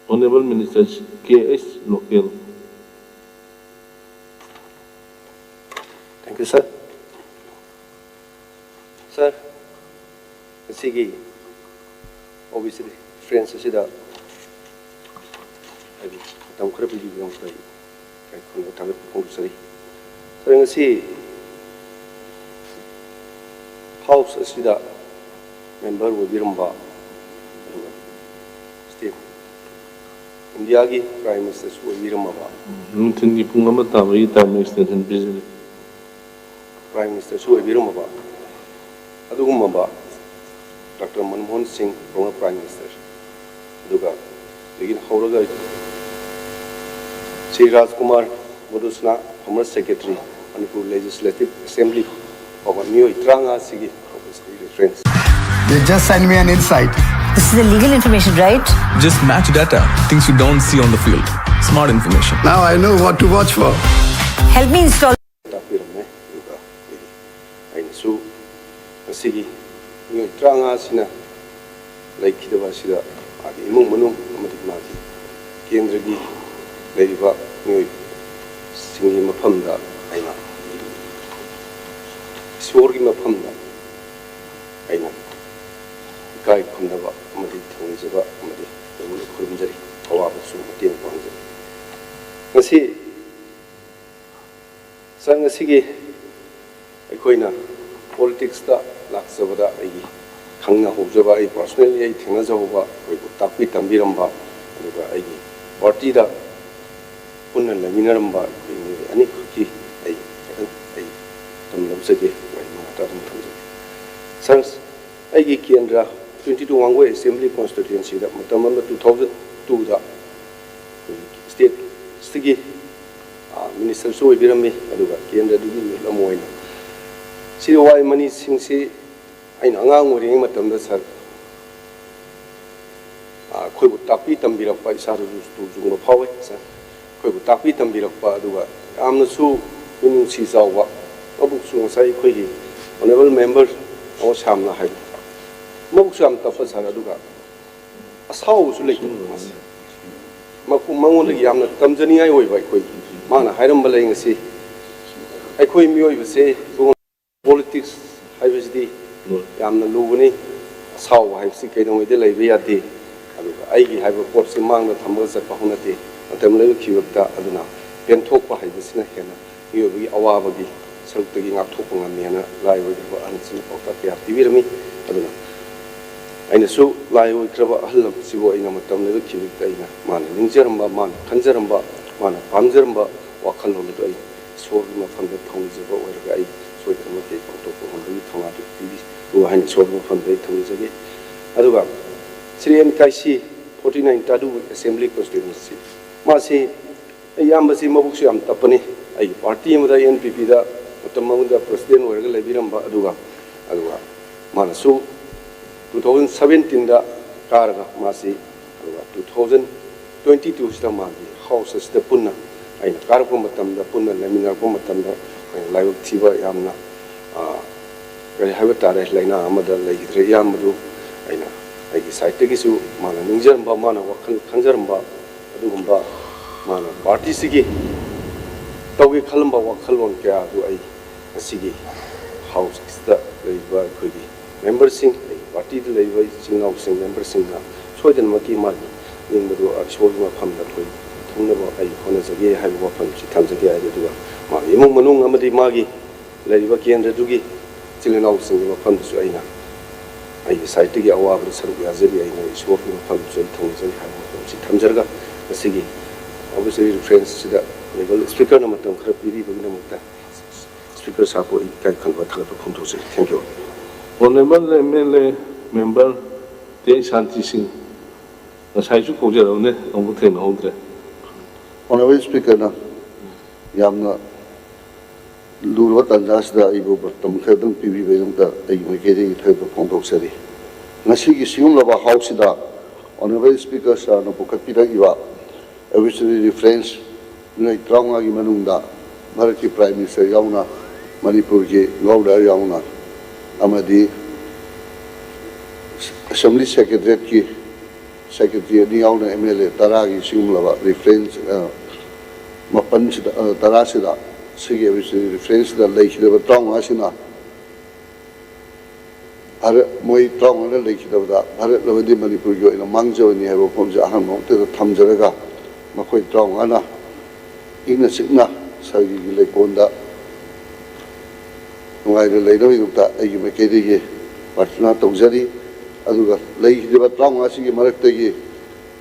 Honorable Minister K H Lokel. Thank you, sir. Sir, ꯉꯁꯤꯒꯤ ꯑꯣ B C ꯗꯦ friends ꯑꯁꯤꯗ ꯍꯥꯏꯗꯤ ꯃꯇꯝ ꯈꯔ ꯄꯤꯕꯤꯕꯒꯤꯗꯃꯛꯇ ꯑꯩ ꯏꯀꯥꯏ ꯈꯨꯝꯅꯕ ꯊꯥꯒꯠꯄ ꯐꯣꯡꯗꯣꯛꯆꯔꯤ꯫ ꯁꯥꯔ, ꯉꯁꯤ ꯍꯥꯎꯁ ꯑꯁꯤꯗ ꯃꯦꯝꯕꯔ ꯑꯣꯏꯕꯤꯔꯝꯕ, ꯑꯗꯨꯒ ꯁ꯭ꯇꯦꯠ ꯏꯟꯗꯤꯌꯥꯒꯤ ꯄ꯭ꯔꯥꯏꯝ ꯃꯤꯅꯤꯁꯇꯔꯁꯨ ꯑꯣꯏꯕꯤꯔꯝꯃꯕ, ꯅꯨꯡꯊꯤꯜꯒꯤ ꯄꯨꯡ ꯑꯃ ꯇꯥꯕꯒꯤ ꯇꯥꯏꯝ ꯑꯦꯛꯁꯇꯦꯟꯁꯟ ꯄꯤꯖꯔꯤ꯫ ꯄ꯭ꯔꯥꯏꯝ ꯃꯤꯅꯤꯁꯇꯔꯁꯨ ꯑꯣꯏꯕꯤꯔꯝꯃꯕ ꯑꯗꯨꯒꯨꯝꯂꯕ ꯗꯥꯛꯇꯔ ꯃꯟꯃꯣꯍꯟ ꯁꯤꯡ, ꯐꯣꯔꯃꯔ ꯄ꯭ꯔꯥꯏꯝ ꯃꯤꯅꯤꯁꯇꯔ, ꯑꯗꯨꯒ ꯑꯗꯒꯤ ꯍꯧꯔꯒ Shri Rajkumar Madhusuna, former secretary, Manipur legislative assembly ꯐꯥꯎꯕ ꯃꯤꯑꯣꯏ ꯇꯔꯥꯃꯉꯥꯁꯤꯒꯤ ꯑꯣꯐꯤꯁꯀꯤ reference. They just send me an insight. This is a legal information, right? Just match data, things you don't see on the field. Smart information. Now I know what to watch for. Help me install. ꯇꯥꯛꯄꯤꯔꯝꯃꯦ꯫ ꯑꯗꯨꯒ ꯑꯩꯈꯣꯏꯒꯤ ꯑꯩꯅꯁꯨ ꯉꯁꯤꯒꯤ ꯃꯤꯑꯣꯏ ꯇꯔꯥꯃꯉꯥꯁꯤꯅ ꯂꯩꯈꯤꯗꯕ ꯑꯁꯤꯗ ꯃꯥꯒꯤ ꯏꯃꯨꯡ ꯃꯅꯨꯡ ꯑꯃꯗꯤ ꯃꯥꯒꯤ ꯀꯦꯟꯗ꯭ꯔꯒꯤ ꯂꯩꯔꯤꯕ ꯃꯤꯑꯣꯏꯁꯤꯡꯒꯤ ꯃꯐꯝꯗ ꯑꯩꯅ ꯏꯁꯣꯔꯒꯤ ꯃꯐꯝꯗ ꯑꯩꯅ ꯏꯀꯥꯏ ꯈꯨꯝꯅꯕ ꯑꯃꯗꯤ ꯊꯧꯅꯤꯖꯕ ꯑꯃꯗꯤ ꯈꯨꯔꯨꯝꯖꯔꯤ꯫ ꯑꯋꯥꯕꯁꯨ ꯃꯇꯦꯡ ꯄꯥꯡꯖꯔꯤ꯫ ꯉꯁꯤ ꯁꯥꯔ, ꯉꯁꯤꯒꯤ ꯑꯩꯈꯣꯏꯅ ꯄꯣꯂꯤꯇꯤꯛꯁꯇ ꯂꯥꯛꯆꯕꯗ ꯑꯩꯒꯤ ꯈꯪꯅꯍꯧꯖꯕ, ꯑꯩ ꯄꯥꯔꯁꯣꯅꯦꯜꯂꯤ ꯑꯩ ꯊꯦꯡꯅꯖꯍꯧꯕ, ꯑꯩꯈꯣꯏꯕꯨ ꯇꯥꯛꯄꯤ ꯇꯝꯕꯤꯔꯝꯕ, ꯑꯗꯨꯒ ꯑꯩꯒꯤ ꯄꯥꯔꯇꯤꯗ ꯄꯨꯟꯅ ꯂꯩꯃꯤꯟꯅꯔꯝꯕ ꯑꯩꯈꯣꯏ ꯃꯤꯑꯣꯏ ꯑꯅꯤꯈꯛꯀꯤ ꯑꯩ ꯈꯤꯇꯪ ꯑꯩ ꯃꯇꯝ ꯂꯧꯖꯒꯦ, ꯋꯥꯍꯩ ꯃꯉꯥ ꯇꯔꯥ ꯑꯗꯨꯝ ꯊꯝꯖꯒꯦ꯫ ꯁꯥꯔ, ꯑꯩꯒꯤ ꯀꯦꯟꯗ꯭ꯔ twenty two ꯋꯥꯡꯒꯣꯏ ꯑꯦꯁꯦꯝꯕ꯭ꯂꯤ ꯀꯣꯟꯁꯇꯤꯇ꯭ꯋꯦꯟꯁꯤꯗ ꯃꯇꯝ ꯑꯃꯗ two thousand twoꯗ ꯑꯩꯈꯣꯏꯒꯤ ꯁ꯭ꯇꯦꯠꯁꯤꯒꯤ ꯃꯤꯅꯤꯁꯇꯔꯁꯨ ꯑꯣꯏꯕꯤꯔꯝꯃꯤ, ꯑꯗꯨꯒ ꯀꯦꯟꯗ꯭ꯔꯗꯨꯒꯤ ꯃꯤꯍꯨꯠ ꯑꯃ ꯑꯣꯏꯅ ꯁ꯭ꯔꯤ ꯋꯥꯏ ꯃꯅꯤ ꯁꯤꯡꯁꯤ ꯑꯩꯅ ꯑꯉꯥꯡ ꯑꯣꯏꯔꯤꯉꯩ ꯃꯇꯝꯗ ꯁꯥꯔ, ꯑꯩꯈꯣꯏꯕꯨ ꯇꯥꯛꯄꯤ ꯇꯝꯕꯤꯔꯛꯄ, ꯏꯁꯥꯗꯁꯨ ꯇꯨ ꯆꯨꯡꯕ ꯐꯥꯎꯋꯦ ꯁꯥꯔ꯫ ꯑꯩꯈꯣꯏꯕꯨ ꯇꯥꯛꯄꯤ ꯇꯝꯕꯤꯔꯛꯄ, ꯑꯗꯨꯒ ꯌꯥꯝꯅꯁꯨ ꯃꯤꯅꯨꯡꯁꯤ ꯆꯥꯎꯕ, ꯃꯕꯨꯛꯁꯨ ꯉꯁꯥꯏ ꯑꯩꯈꯣꯏꯒꯤ ꯑꯣꯅꯔꯦꯕꯜ ꯃꯦꯝꯕꯔ ꯑꯃ ꯁꯥꯝꯅ ꯍꯥꯏꯕ, ꯃꯕꯨꯛꯁꯨ ꯌꯥꯝ ꯇꯞꯄ ꯁꯥꯔ, ꯑꯗꯨꯒ ꯑꯁꯥꯎꯕꯁꯨ ꯂꯩꯇꯕ ꯃꯥꯁꯦ꯫ ꯃꯈꯣ-, ꯃꯉꯣꯟꯗꯒꯤ ꯌꯥꯝꯅ ꯇꯝꯖꯅꯤꯡꯉꯥꯏ ꯑꯣꯏꯕ ꯑꯩꯈꯣꯏ, ꯃꯥꯅ ꯍꯥꯏꯔꯝꯕ ꯂꯩ ꯉꯁꯤ, ꯑꯩꯈꯣꯏ ꯃꯤꯑꯣꯏꯕꯁꯦ ꯄꯣꯂꯤꯇꯤꯛꯁ ꯍꯥꯏꯕꯁꯤꯗꯤ ꯌꯥꯝꯅ ꯂꯨꯕꯅꯤ꯫ ꯑꯁꯥꯎꯕ ꯍꯥꯏꯕꯁꯤ ꯀꯩꯗꯧꯉꯩꯗ ꯂꯩꯕ ꯌꯥꯗꯦ꯫ ꯑꯗꯨꯒ ꯑꯩꯒꯤ ꯍꯥꯏꯕ ꯄꯣꯠꯁꯤ ꯃꯥꯡꯗ ꯊꯝꯃꯒ ꯆꯠꯄ ꯍꯧꯅꯗꯦ꯫ ꯃꯇꯝ ꯂꯩꯕ ꯈꯤꯕꯛꯇ ꯑꯗꯨꯅ ꯄꯦꯟꯊꯣꯛꯄ ꯍꯥꯏꯕꯁꯤꯅ ꯍꯦꯟꯅ ꯃꯤꯑꯣꯏꯕꯒꯤ ꯑꯋꯥꯕꯒꯤ ꯁꯔꯨꯛꯇꯒꯤ ꯉꯥꯛꯊꯣꯛꯄ ꯉꯝꯃꯦꯅ ꯂꯥꯏ ꯑꯣꯏꯈ꯭ꯔꯕ ꯑꯍꯟꯁꯤꯅ ꯄꯥꯎꯇꯥꯛ ꯀꯌꯥ ꯄꯤꯕꯤꯔꯝꯃꯤ꯫ ꯑꯗꯨꯅ ꯑꯩꯅꯁꯨ ꯂꯥꯏ ꯑꯣꯏꯈ꯭ꯔꯕ ꯑꯍꯜ ꯑꯃꯁꯤꯕꯨ ꯑꯩꯅ ꯃꯇꯝ ꯂꯦꯟꯈꯤꯕꯗ ꯑꯩꯅ ꯃꯥꯅ ꯅꯤꯡꯖꯔꯝꯕ, ꯃꯥꯅ ꯈꯟꯖꯔꯝꯕ, ꯃꯥꯅ ꯄꯥꯝꯖꯔꯝꯕ ꯋꯥꯈꯜꯂꯣꯟ ꯑꯗꯨ ꯑꯩ ꯏꯁꯣꯔꯒꯤ ꯃꯐꯝꯗ ꯊꯧꯅꯤꯖꯕ ꯑꯣꯏꯔꯒ ꯑꯩ ꯁꯣꯏꯗꯅꯃꯛꯀꯤ ꯑꯩ ꯄꯥꯡꯊꯣꯛꯄ ꯉꯝꯕꯒꯤ ꯊꯧꯅꯥꯗꯨ ꯄꯤꯕꯤꯌꯨ ꯍꯥꯏꯅ ꯏꯁꯣꯔꯒꯤ ꯃꯐꯝꯗ ꯑꯩ ꯊꯧꯅꯤꯖꯒꯦ꯫ ꯑꯗꯨꯒ Shri N Kaisi, forty nine Tadu assembly constituency, ꯃꯥꯁꯤ ꯏꯌꯥꯝꯕꯁꯤ ꯃꯕꯨꯛꯁꯨ ꯌꯥꯝ ꯇꯞꯄꯅꯤ꯫ ꯑꯩꯒꯤ ꯄꯥꯔꯇꯤ ꯑꯃꯗ, ꯑꯦꯟ ꯄꯤ ꯄꯤꯗ ꯃꯇꯝ ꯑꯃꯗ ꯄ꯭ꯔꯁꯤꯗꯦꯟ ꯑꯣꯏꯔꯒ ꯂꯩꯕꯤꯔꯝꯕ, ꯑꯗꯨꯒ, ꯑꯗꯨꯒ ꯃꯥꯅꯁꯨ ꯇꯨ ꯊꯥꯎꯖꯟ ꯁꯕꯦꯟꯇꯤꯟꯗ ꯀꯥꯔꯒ ꯃꯥꯁꯤ, ꯑꯗꯨꯒ ꯇꯨ ꯊꯥꯎꯖꯟ ꯇ꯭ꯋꯦꯟꯇꯤ ꯇꯨꯁꯤꯗ ꯃꯥꯒꯤ ꯍꯥꯎꯁ ꯑꯁꯤꯗ ꯄꯨꯟꯅ ꯑꯩꯅ ꯀꯥꯔꯛꯄ ꯃꯇꯝꯗ, ꯄꯨꯟꯅ ꯂꯩꯃꯤꯟꯅꯔꯛꯄ ꯃꯇꯝꯗ ꯑꯩꯈꯣꯏꯅ ꯂꯥꯏꯕꯛ ꯊꯤꯕ ꯌꯥꯝꯅ, ꯑ, ꯀꯔꯤ ꯍꯥꯏꯕ ꯇꯥꯔꯦ, ꯂꯥꯏꯅꯥ ꯑꯃꯗ ꯂꯩꯈꯤꯗ꯭ꯔꯦ꯫ ꯏꯌꯥꯝꯕꯗꯨ ꯑꯩꯅ ꯑꯩꯒꯤ ꯁꯥꯏꯠꯇꯒꯤꯁꯨ ꯃꯥꯅ ꯅꯤꯡꯖꯔꯝꯕ, ꯃꯥꯅ ꯋꯥꯈꯜ ꯈꯟꯖꯔꯝꯕ ꯑꯗꯨꯒꯨꯝꯕ, ꯃꯥꯅ ꯄꯥꯔꯇꯤꯁꯤꯒꯤ ꯇꯧꯒꯦ ꯈꯜꯂꯝꯕ ꯋꯥꯈꯜꯂꯣꯟ ꯀꯌꯥ ꯑꯗꯨ ꯑꯩ ꯉꯁꯤꯒꯤ ꯍꯥꯎꯁꯇ ꯂꯩꯔꯤꯕ ꯑꯩꯈꯣꯏꯒꯤ ꯃꯦꯝꯕꯔꯁꯤꯡ, ꯑꯩꯒꯤ ꯄꯥꯔꯇꯤꯗ ꯂꯩꯔꯤꯕ ꯏꯆꯤꯜ ꯏꯅꯥꯎꯁꯤꯡ, ꯃꯦꯝꯕꯔꯁꯤꯡꯅ ꯁꯣꯏꯗꯅꯃꯛꯀꯤ ꯃꯥꯒꯤ ꯅꯤꯡꯕꯗꯨ ꯏꯁꯣꯔꯒꯤ ꯃꯐꯝꯗ ꯑꯩꯈꯣꯏ ꯊꯨꯡꯅꯕ ꯑꯩ ꯍꯣꯠꯅꯖꯒꯦ ꯍꯥꯏꯕ ꯋꯥꯐꯝꯁꯤ ꯊꯝꯖꯒꯦ ꯍꯥꯏ꯫ ꯑꯗꯨꯒ ꯃꯥꯒꯤ ꯏꯃꯨꯡ ꯃꯅꯨꯡ ꯑꯃꯗꯤ ꯃꯥꯒꯤ ꯂꯩꯔꯤꯕ ꯀꯦꯟꯗ꯭ꯔꯗꯨꯒꯤ ꯏꯆꯤꯜ ꯏꯅꯥꯎꯁꯤꯡꯒꯤ ꯃꯐꯝꯗꯁꯨ ꯑꯩꯅ ꯑꯩꯒꯤ ꯁꯥꯏꯠꯇꯒꯤ ꯑꯋꯥꯕꯗ ꯁꯔꯨꯛ ꯌꯥꯖꯔꯤ, ꯑꯩꯅ ꯏꯁꯣꯔꯒꯤ ꯃꯐꯝꯗꯁꯨ ꯑꯩ ꯊꯧꯅꯤꯖꯔꯤ ꯍꯥꯏꯕ ꯋꯥꯐꯝꯁꯤ ꯊꯝꯖꯔꯒ, ꯉꯁꯤꯒꯤ ꯑꯣꯕꯤꯁꯤ ꯔꯤꯐ꯭ꯔꯦꯟꯁꯁꯤꯗ ꯑꯣꯅꯔꯦꯕꯜ ꯁ꯭ꯄꯤꯀꯔꯅ ꯃꯇꯝ ꯈꯔ ꯄꯤꯕꯤꯕꯒꯤꯗꯃꯛꯇ ꯁ꯭ꯄꯤꯀꯔ ꯁꯥꯍꯕꯄꯨ ꯑꯩ ꯏꯀꯥꯏ ꯈꯨꯝꯅꯕ ꯊꯥꯒꯠꯄ ꯐꯣꯡꯗꯣꯛꯆꯔꯤ꯫ Thank you. Honorable M L A member T. Shanti Singh, ꯉꯁꯥꯏꯁꯨ ꯀꯧꯖꯔꯕꯅꯦ, ꯑꯃꯨꯛ ꯊꯦꯡꯅꯍꯧꯗ꯭ꯔꯦ꯫ ꯑꯣꯅꯔꯦꯕꯜ ꯁ꯭ꯄꯤꯀꯔꯅ ꯌꯥꯝꯅ ꯂꯨꯔꯕ ꯇꯥꯟꯖꯥ ꯑꯁꯤꯗ ꯑꯩꯕꯨ ꯃꯇꯝ ꯈꯔꯗꯪ ꯄꯤꯕꯤꯕꯒꯤꯗꯃꯛꯇ ꯑꯩꯒꯤ ꯃꯥꯏꯀꯩꯗꯒꯤ ꯊꯥꯒꯠꯄ ꯐꯣꯡꯗꯣꯛꯆꯔꯤ꯫ ꯉꯁꯤꯒꯤ ꯁꯤꯒꯨꯝꯂꯕ ꯍꯥꯎꯁꯁꯤꯗ ꯑꯣꯅꯔꯦꯕꯜ ꯁ꯭ꯄꯤꯀꯔ ꯁꯥꯔꯅ ꯄꯨꯈꯠꯄꯤꯔꯛꯂꯤꯕ ꯑꯣꯕꯤꯁꯤ ꯔꯤꯐ꯭ꯔꯦꯟꯁ ꯃꯤꯑꯣꯏ ꯇꯔꯥꯃꯉꯥꯒꯤ ꯃꯅꯨꯡꯗ ꯚꯥꯔꯠꯀꯤ ꯄ꯭ꯔꯥꯏꯝ ꯃꯤꯅꯤꯁꯇꯔ ꯌꯥꯎꯅ, ꯃꯅꯤꯄꯨꯔꯒꯤ ꯒꯚꯔꯅꯔ ꯌꯥꯎꯅ, ꯑꯃꯗꯤ ꯑꯦꯁꯦꯝꯕ꯭ꯂꯤ ꯁꯦꯀ꯭ꯔꯦꯇꯔꯤꯌꯦꯠꯀꯤ ꯁꯦꯀ꯭ꯔꯦꯇꯔꯤ ꯑꯅꯤ ꯌꯥꯎꯅ ꯑꯦꯝ ꯑꯦꯜ ꯑꯦ ꯇꯔꯥꯒꯤ ꯁꯤꯒꯨꯝꯂꯕ ꯔꯤꯐ꯭ꯔꯦꯟꯁ, ꯑ, ꯃꯥꯄꯟꯁꯤꯗ, ꯑ, ꯇꯔꯥꯁꯤꯗ, ꯁꯤꯒꯤ ꯔꯤꯐ꯭ꯔꯦꯟꯁꯁꯤꯗ ꯂꯩꯈꯤꯗꯕ ꯇꯔꯥꯃꯉꯥꯁꯤꯅ ꯚꯥꯔꯠ, ꯃꯣꯏ ꯇꯔꯥꯃꯉꯥꯅ ꯂꯩꯈꯤꯗꯕꯗ ꯚꯥꯔꯠ ꯑꯃꯗꯤ ꯃꯅꯤꯄꯨꯔꯒꯤ ꯑꯣꯏꯅ ꯃꯥꯡꯖꯕꯅꯤ ꯍꯥꯏꯕ ꯋꯥꯐꯝꯁꯦ ꯑꯍꯥꯟꯕ ꯃꯛꯇꯗ ꯊꯝꯖꯔꯒ, ꯃꯈꯣꯏ ꯇꯔꯥꯃꯉꯥꯅ ꯏꯪꯅ ꯆꯤꯛꯅ ꯁꯔꯒꯤꯒꯤ ꯂꯩꯀꯣꯜꯗ ꯅꯨꯡꯉꯥꯏꯅ ꯂꯩꯅꯕꯒꯤꯗꯃꯛꯇ ꯑꯩꯒꯤ ꯃꯥꯏꯀꯩꯗꯒꯤ ꯄ꯭ꯔꯥꯔꯊꯅꯥ ꯇꯧꯖꯔꯤ꯫ ꯑꯗꯨꯒ ꯂꯩꯈꯤꯗ꯭ꯔꯤꯕ ꯇꯔꯥꯃꯉꯥꯁꯤꯒꯤ ꯃꯔꯛꯇꯒꯤ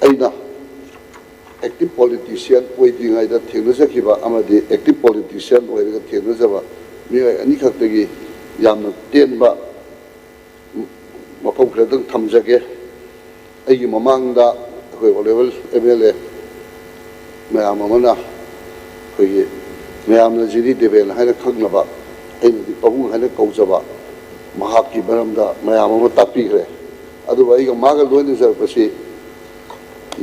ꯑꯩꯅ ꯑꯦꯛꯇꯤꯚ ꯄꯣꯂꯤꯇꯤꯁꯤꯌꯥꯟ ꯑꯣꯏꯗ꯭ꯔꯤꯉꯩꯗ ꯊꯦꯡꯅꯖꯈꯤꯕ ꯑꯃꯗꯤ ꯑꯦꯛꯇꯤꯚ ꯄꯣꯂꯤꯇꯤꯁꯤꯌꯥꯟ ꯑꯣꯏꯔꯒ ꯊꯦꯡꯅꯖꯕ ꯃꯤꯑꯣꯏ ꯑꯅꯤꯈꯛꯇꯒꯤ ꯌꯥꯝꯅ ꯇꯦꯟꯕ ꯃꯐꯝ ꯈꯔꯗꯪ ꯊꯝꯖꯒꯦ꯫ ꯑꯩꯒꯤ ꯃꯃꯥꯡꯗ ꯑꯩꯈꯣꯏ ꯑꯣꯅꯔꯦꯕꯜ ꯑꯦꯝ ꯑꯦꯜ ꯑꯦ ꯃꯌꯥꯝ ꯑꯃꯅ ꯑꯩꯈꯣꯏꯒꯤ ꯃꯌꯥꯝꯅ ꯖꯤ ꯗꯤ ꯗꯦꯕꯦꯟ ꯍꯥꯏꯅ ꯈꯪꯅꯕ, ꯑꯩꯅꯗꯤ ꯄꯥꯕꯨꯡ ꯍꯥꯏꯅ ꯀꯧꯖꯕ, ꯃꯍꯥꯛꯀꯤ ꯃꯔꯝꯗ ꯃꯌꯥꯝ ꯑꯃ ꯇꯥꯛꯄꯤꯈ꯭ꯔꯦ꯫ ꯑꯗꯨꯕꯨ ꯑꯩꯒ ꯃꯥꯒ ꯂꯣꯏꯅꯖꯔꯛꯄꯁꯤ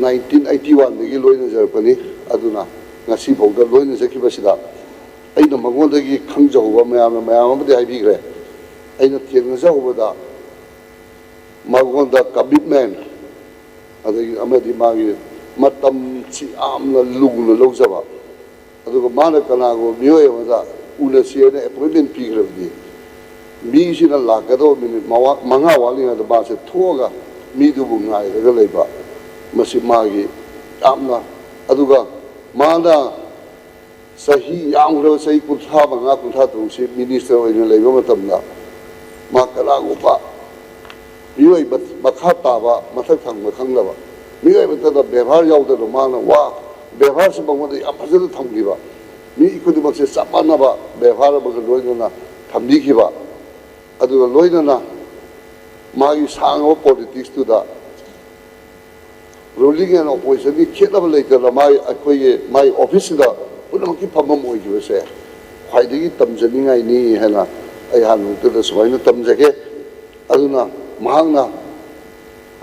ꯅꯥꯏꯟꯇꯤꯟ ꯑꯩꯠꯇꯤ ꯋꯥꯟꯗꯒꯤ ꯂꯣꯏꯅꯖꯔꯛꯄꯅꯤ꯫ ꯑꯗꯨꯅ ꯉꯁꯤꯐꯥꯎꯗ ꯂꯣꯏꯅꯖꯈꯤꯕꯁꯤꯗ ꯑꯩꯅ ꯃꯉꯣꯟꯗꯒꯤ ꯈꯪꯖꯍꯧꯕ ꯃꯌꯥꯝꯅ ꯃꯌꯥꯝ ꯑꯃꯗꯤ ꯍꯥꯏꯕꯤꯈ꯭ꯔꯦ꯫ ꯑꯩꯅ ꯊꯦꯡꯅꯖꯍꯧꯕꯗ ꯃꯉꯣꯟꯗ ꯀꯃꯤꯠꯃꯦꯟ, ꯑꯗꯒꯤ ꯑꯃꯗꯤ ꯃꯥꯒꯤ ꯃꯇꯝꯁꯤ ꯌꯥꯝꯅ ꯂꯨꯅ ꯂꯧꯖꯕ, ꯑꯗꯨꯒ ꯃꯥꯅ ꯀꯅꯥꯒꯨꯝꯕ ꯃꯤꯑꯣꯏ ꯑꯃꯗ ꯎꯅꯁꯤ ꯍꯥꯏꯅ ꯑꯦꯄꯣꯏꯟꯃꯦꯟ ꯄꯤꯈ꯭ꯔꯕꯗꯤ ꯃꯤꯁꯤꯅ ꯂꯥꯛꯀꯗꯧꯕ ꯃꯤꯅꯤꯠ ꯃꯉꯥ ꯋꯥꯠꯂꯤꯉꯩꯗ ꯃꯥꯁꯦ ꯊꯣꯛꯑꯒ ꯃꯤꯗꯨꯕꯨ ꯉꯥꯏꯔꯒ ꯂꯩꯕ, ꯃꯁꯤ ꯃꯥꯒꯤ ꯌꯥꯝꯅ, ꯑꯗꯨꯒ ꯃꯥꯅ ꯆꯍꯤ ꯌꯥꯝꯈ꯭ꯔꯕ ꯆꯍꯤ ꯀꯨꯟꯊ꯭ꯔꯥ ꯃꯉꯥ, ꯀꯨꯟꯊ꯭ꯔꯥ ꯇꯔꯨꯛꯁꯤ ꯃꯤꯅꯤꯁꯇꯔ ꯑꯣꯏꯅ ꯂꯩꯕ ꯃꯇꯝꯗ ꯃꯥ ꯀꯅꯥꯒꯨꯝꯕ ꯃꯤꯑꯣꯏ ꯃꯈꯥ ꯇꯥꯕ, ꯃꯊꯛ ꯊꯪꯕ ꯈꯪꯗꯕ ꯃꯤꯑꯣꯏ ꯑꯃꯠꯇꯗ ꯕꯦꯕꯥꯔ ꯌꯥꯎꯗꯅ ꯃꯥꯅ ꯋꯥ, ꯕꯦꯕꯥꯔꯁꯤ ꯃꯉꯣꯟꯗ ꯌꯥꯝ ꯐꯖꯅ ꯊꯝꯈꯤꯕ, ꯃꯤ ꯈꯨꯗꯤꯡꯃꯛꯁꯦ ꯆꯞ ꯃꯥꯟꯅꯕ ꯕꯦꯕꯥꯔ ꯑꯃꯒ ꯂꯣꯏꯅꯅ ꯊꯝꯕꯤꯈꯤꯕ, ꯑꯗꯨꯒ ꯂꯣꯏꯅꯅ ꯃꯥꯒꯤ ꯁꯥꯡꯉꯕ ꯄꯣꯂꯤꯇꯤꯛꯁꯇꯨꯗ ꯔꯨꯂꯤꯡ ꯑꯦꯟ ꯑꯣꯄꯣꯖꯤꯁꯟꯒꯤ ꯈꯦꯠꯅꯕ ꯂꯩꯇꯅ ꯃꯥꯒꯤ, ꯑꯩꯈꯣꯏꯒꯤ ꯃꯥꯒꯤ ꯑꯣꯐꯤꯁꯁꯤꯗ ꯄꯨꯝꯅꯃꯛꯀꯤ ꯐꯝꯐꯝ ꯑꯣꯏꯈꯤꯕꯁꯦ ꯈ꯭ꯋꯥꯏꯗꯒꯤ ꯇꯝꯖꯅꯤꯡꯉꯥꯏꯅꯤ ꯍꯥꯏꯅ ꯑꯩ ꯍꯥꯟꯅꯃꯛꯇꯗ ꯁꯨꯃꯥꯏꯅ ꯇꯝꯖꯒꯦ꯫ ꯑꯗꯨꯅ ꯃꯍꯥꯛꯅ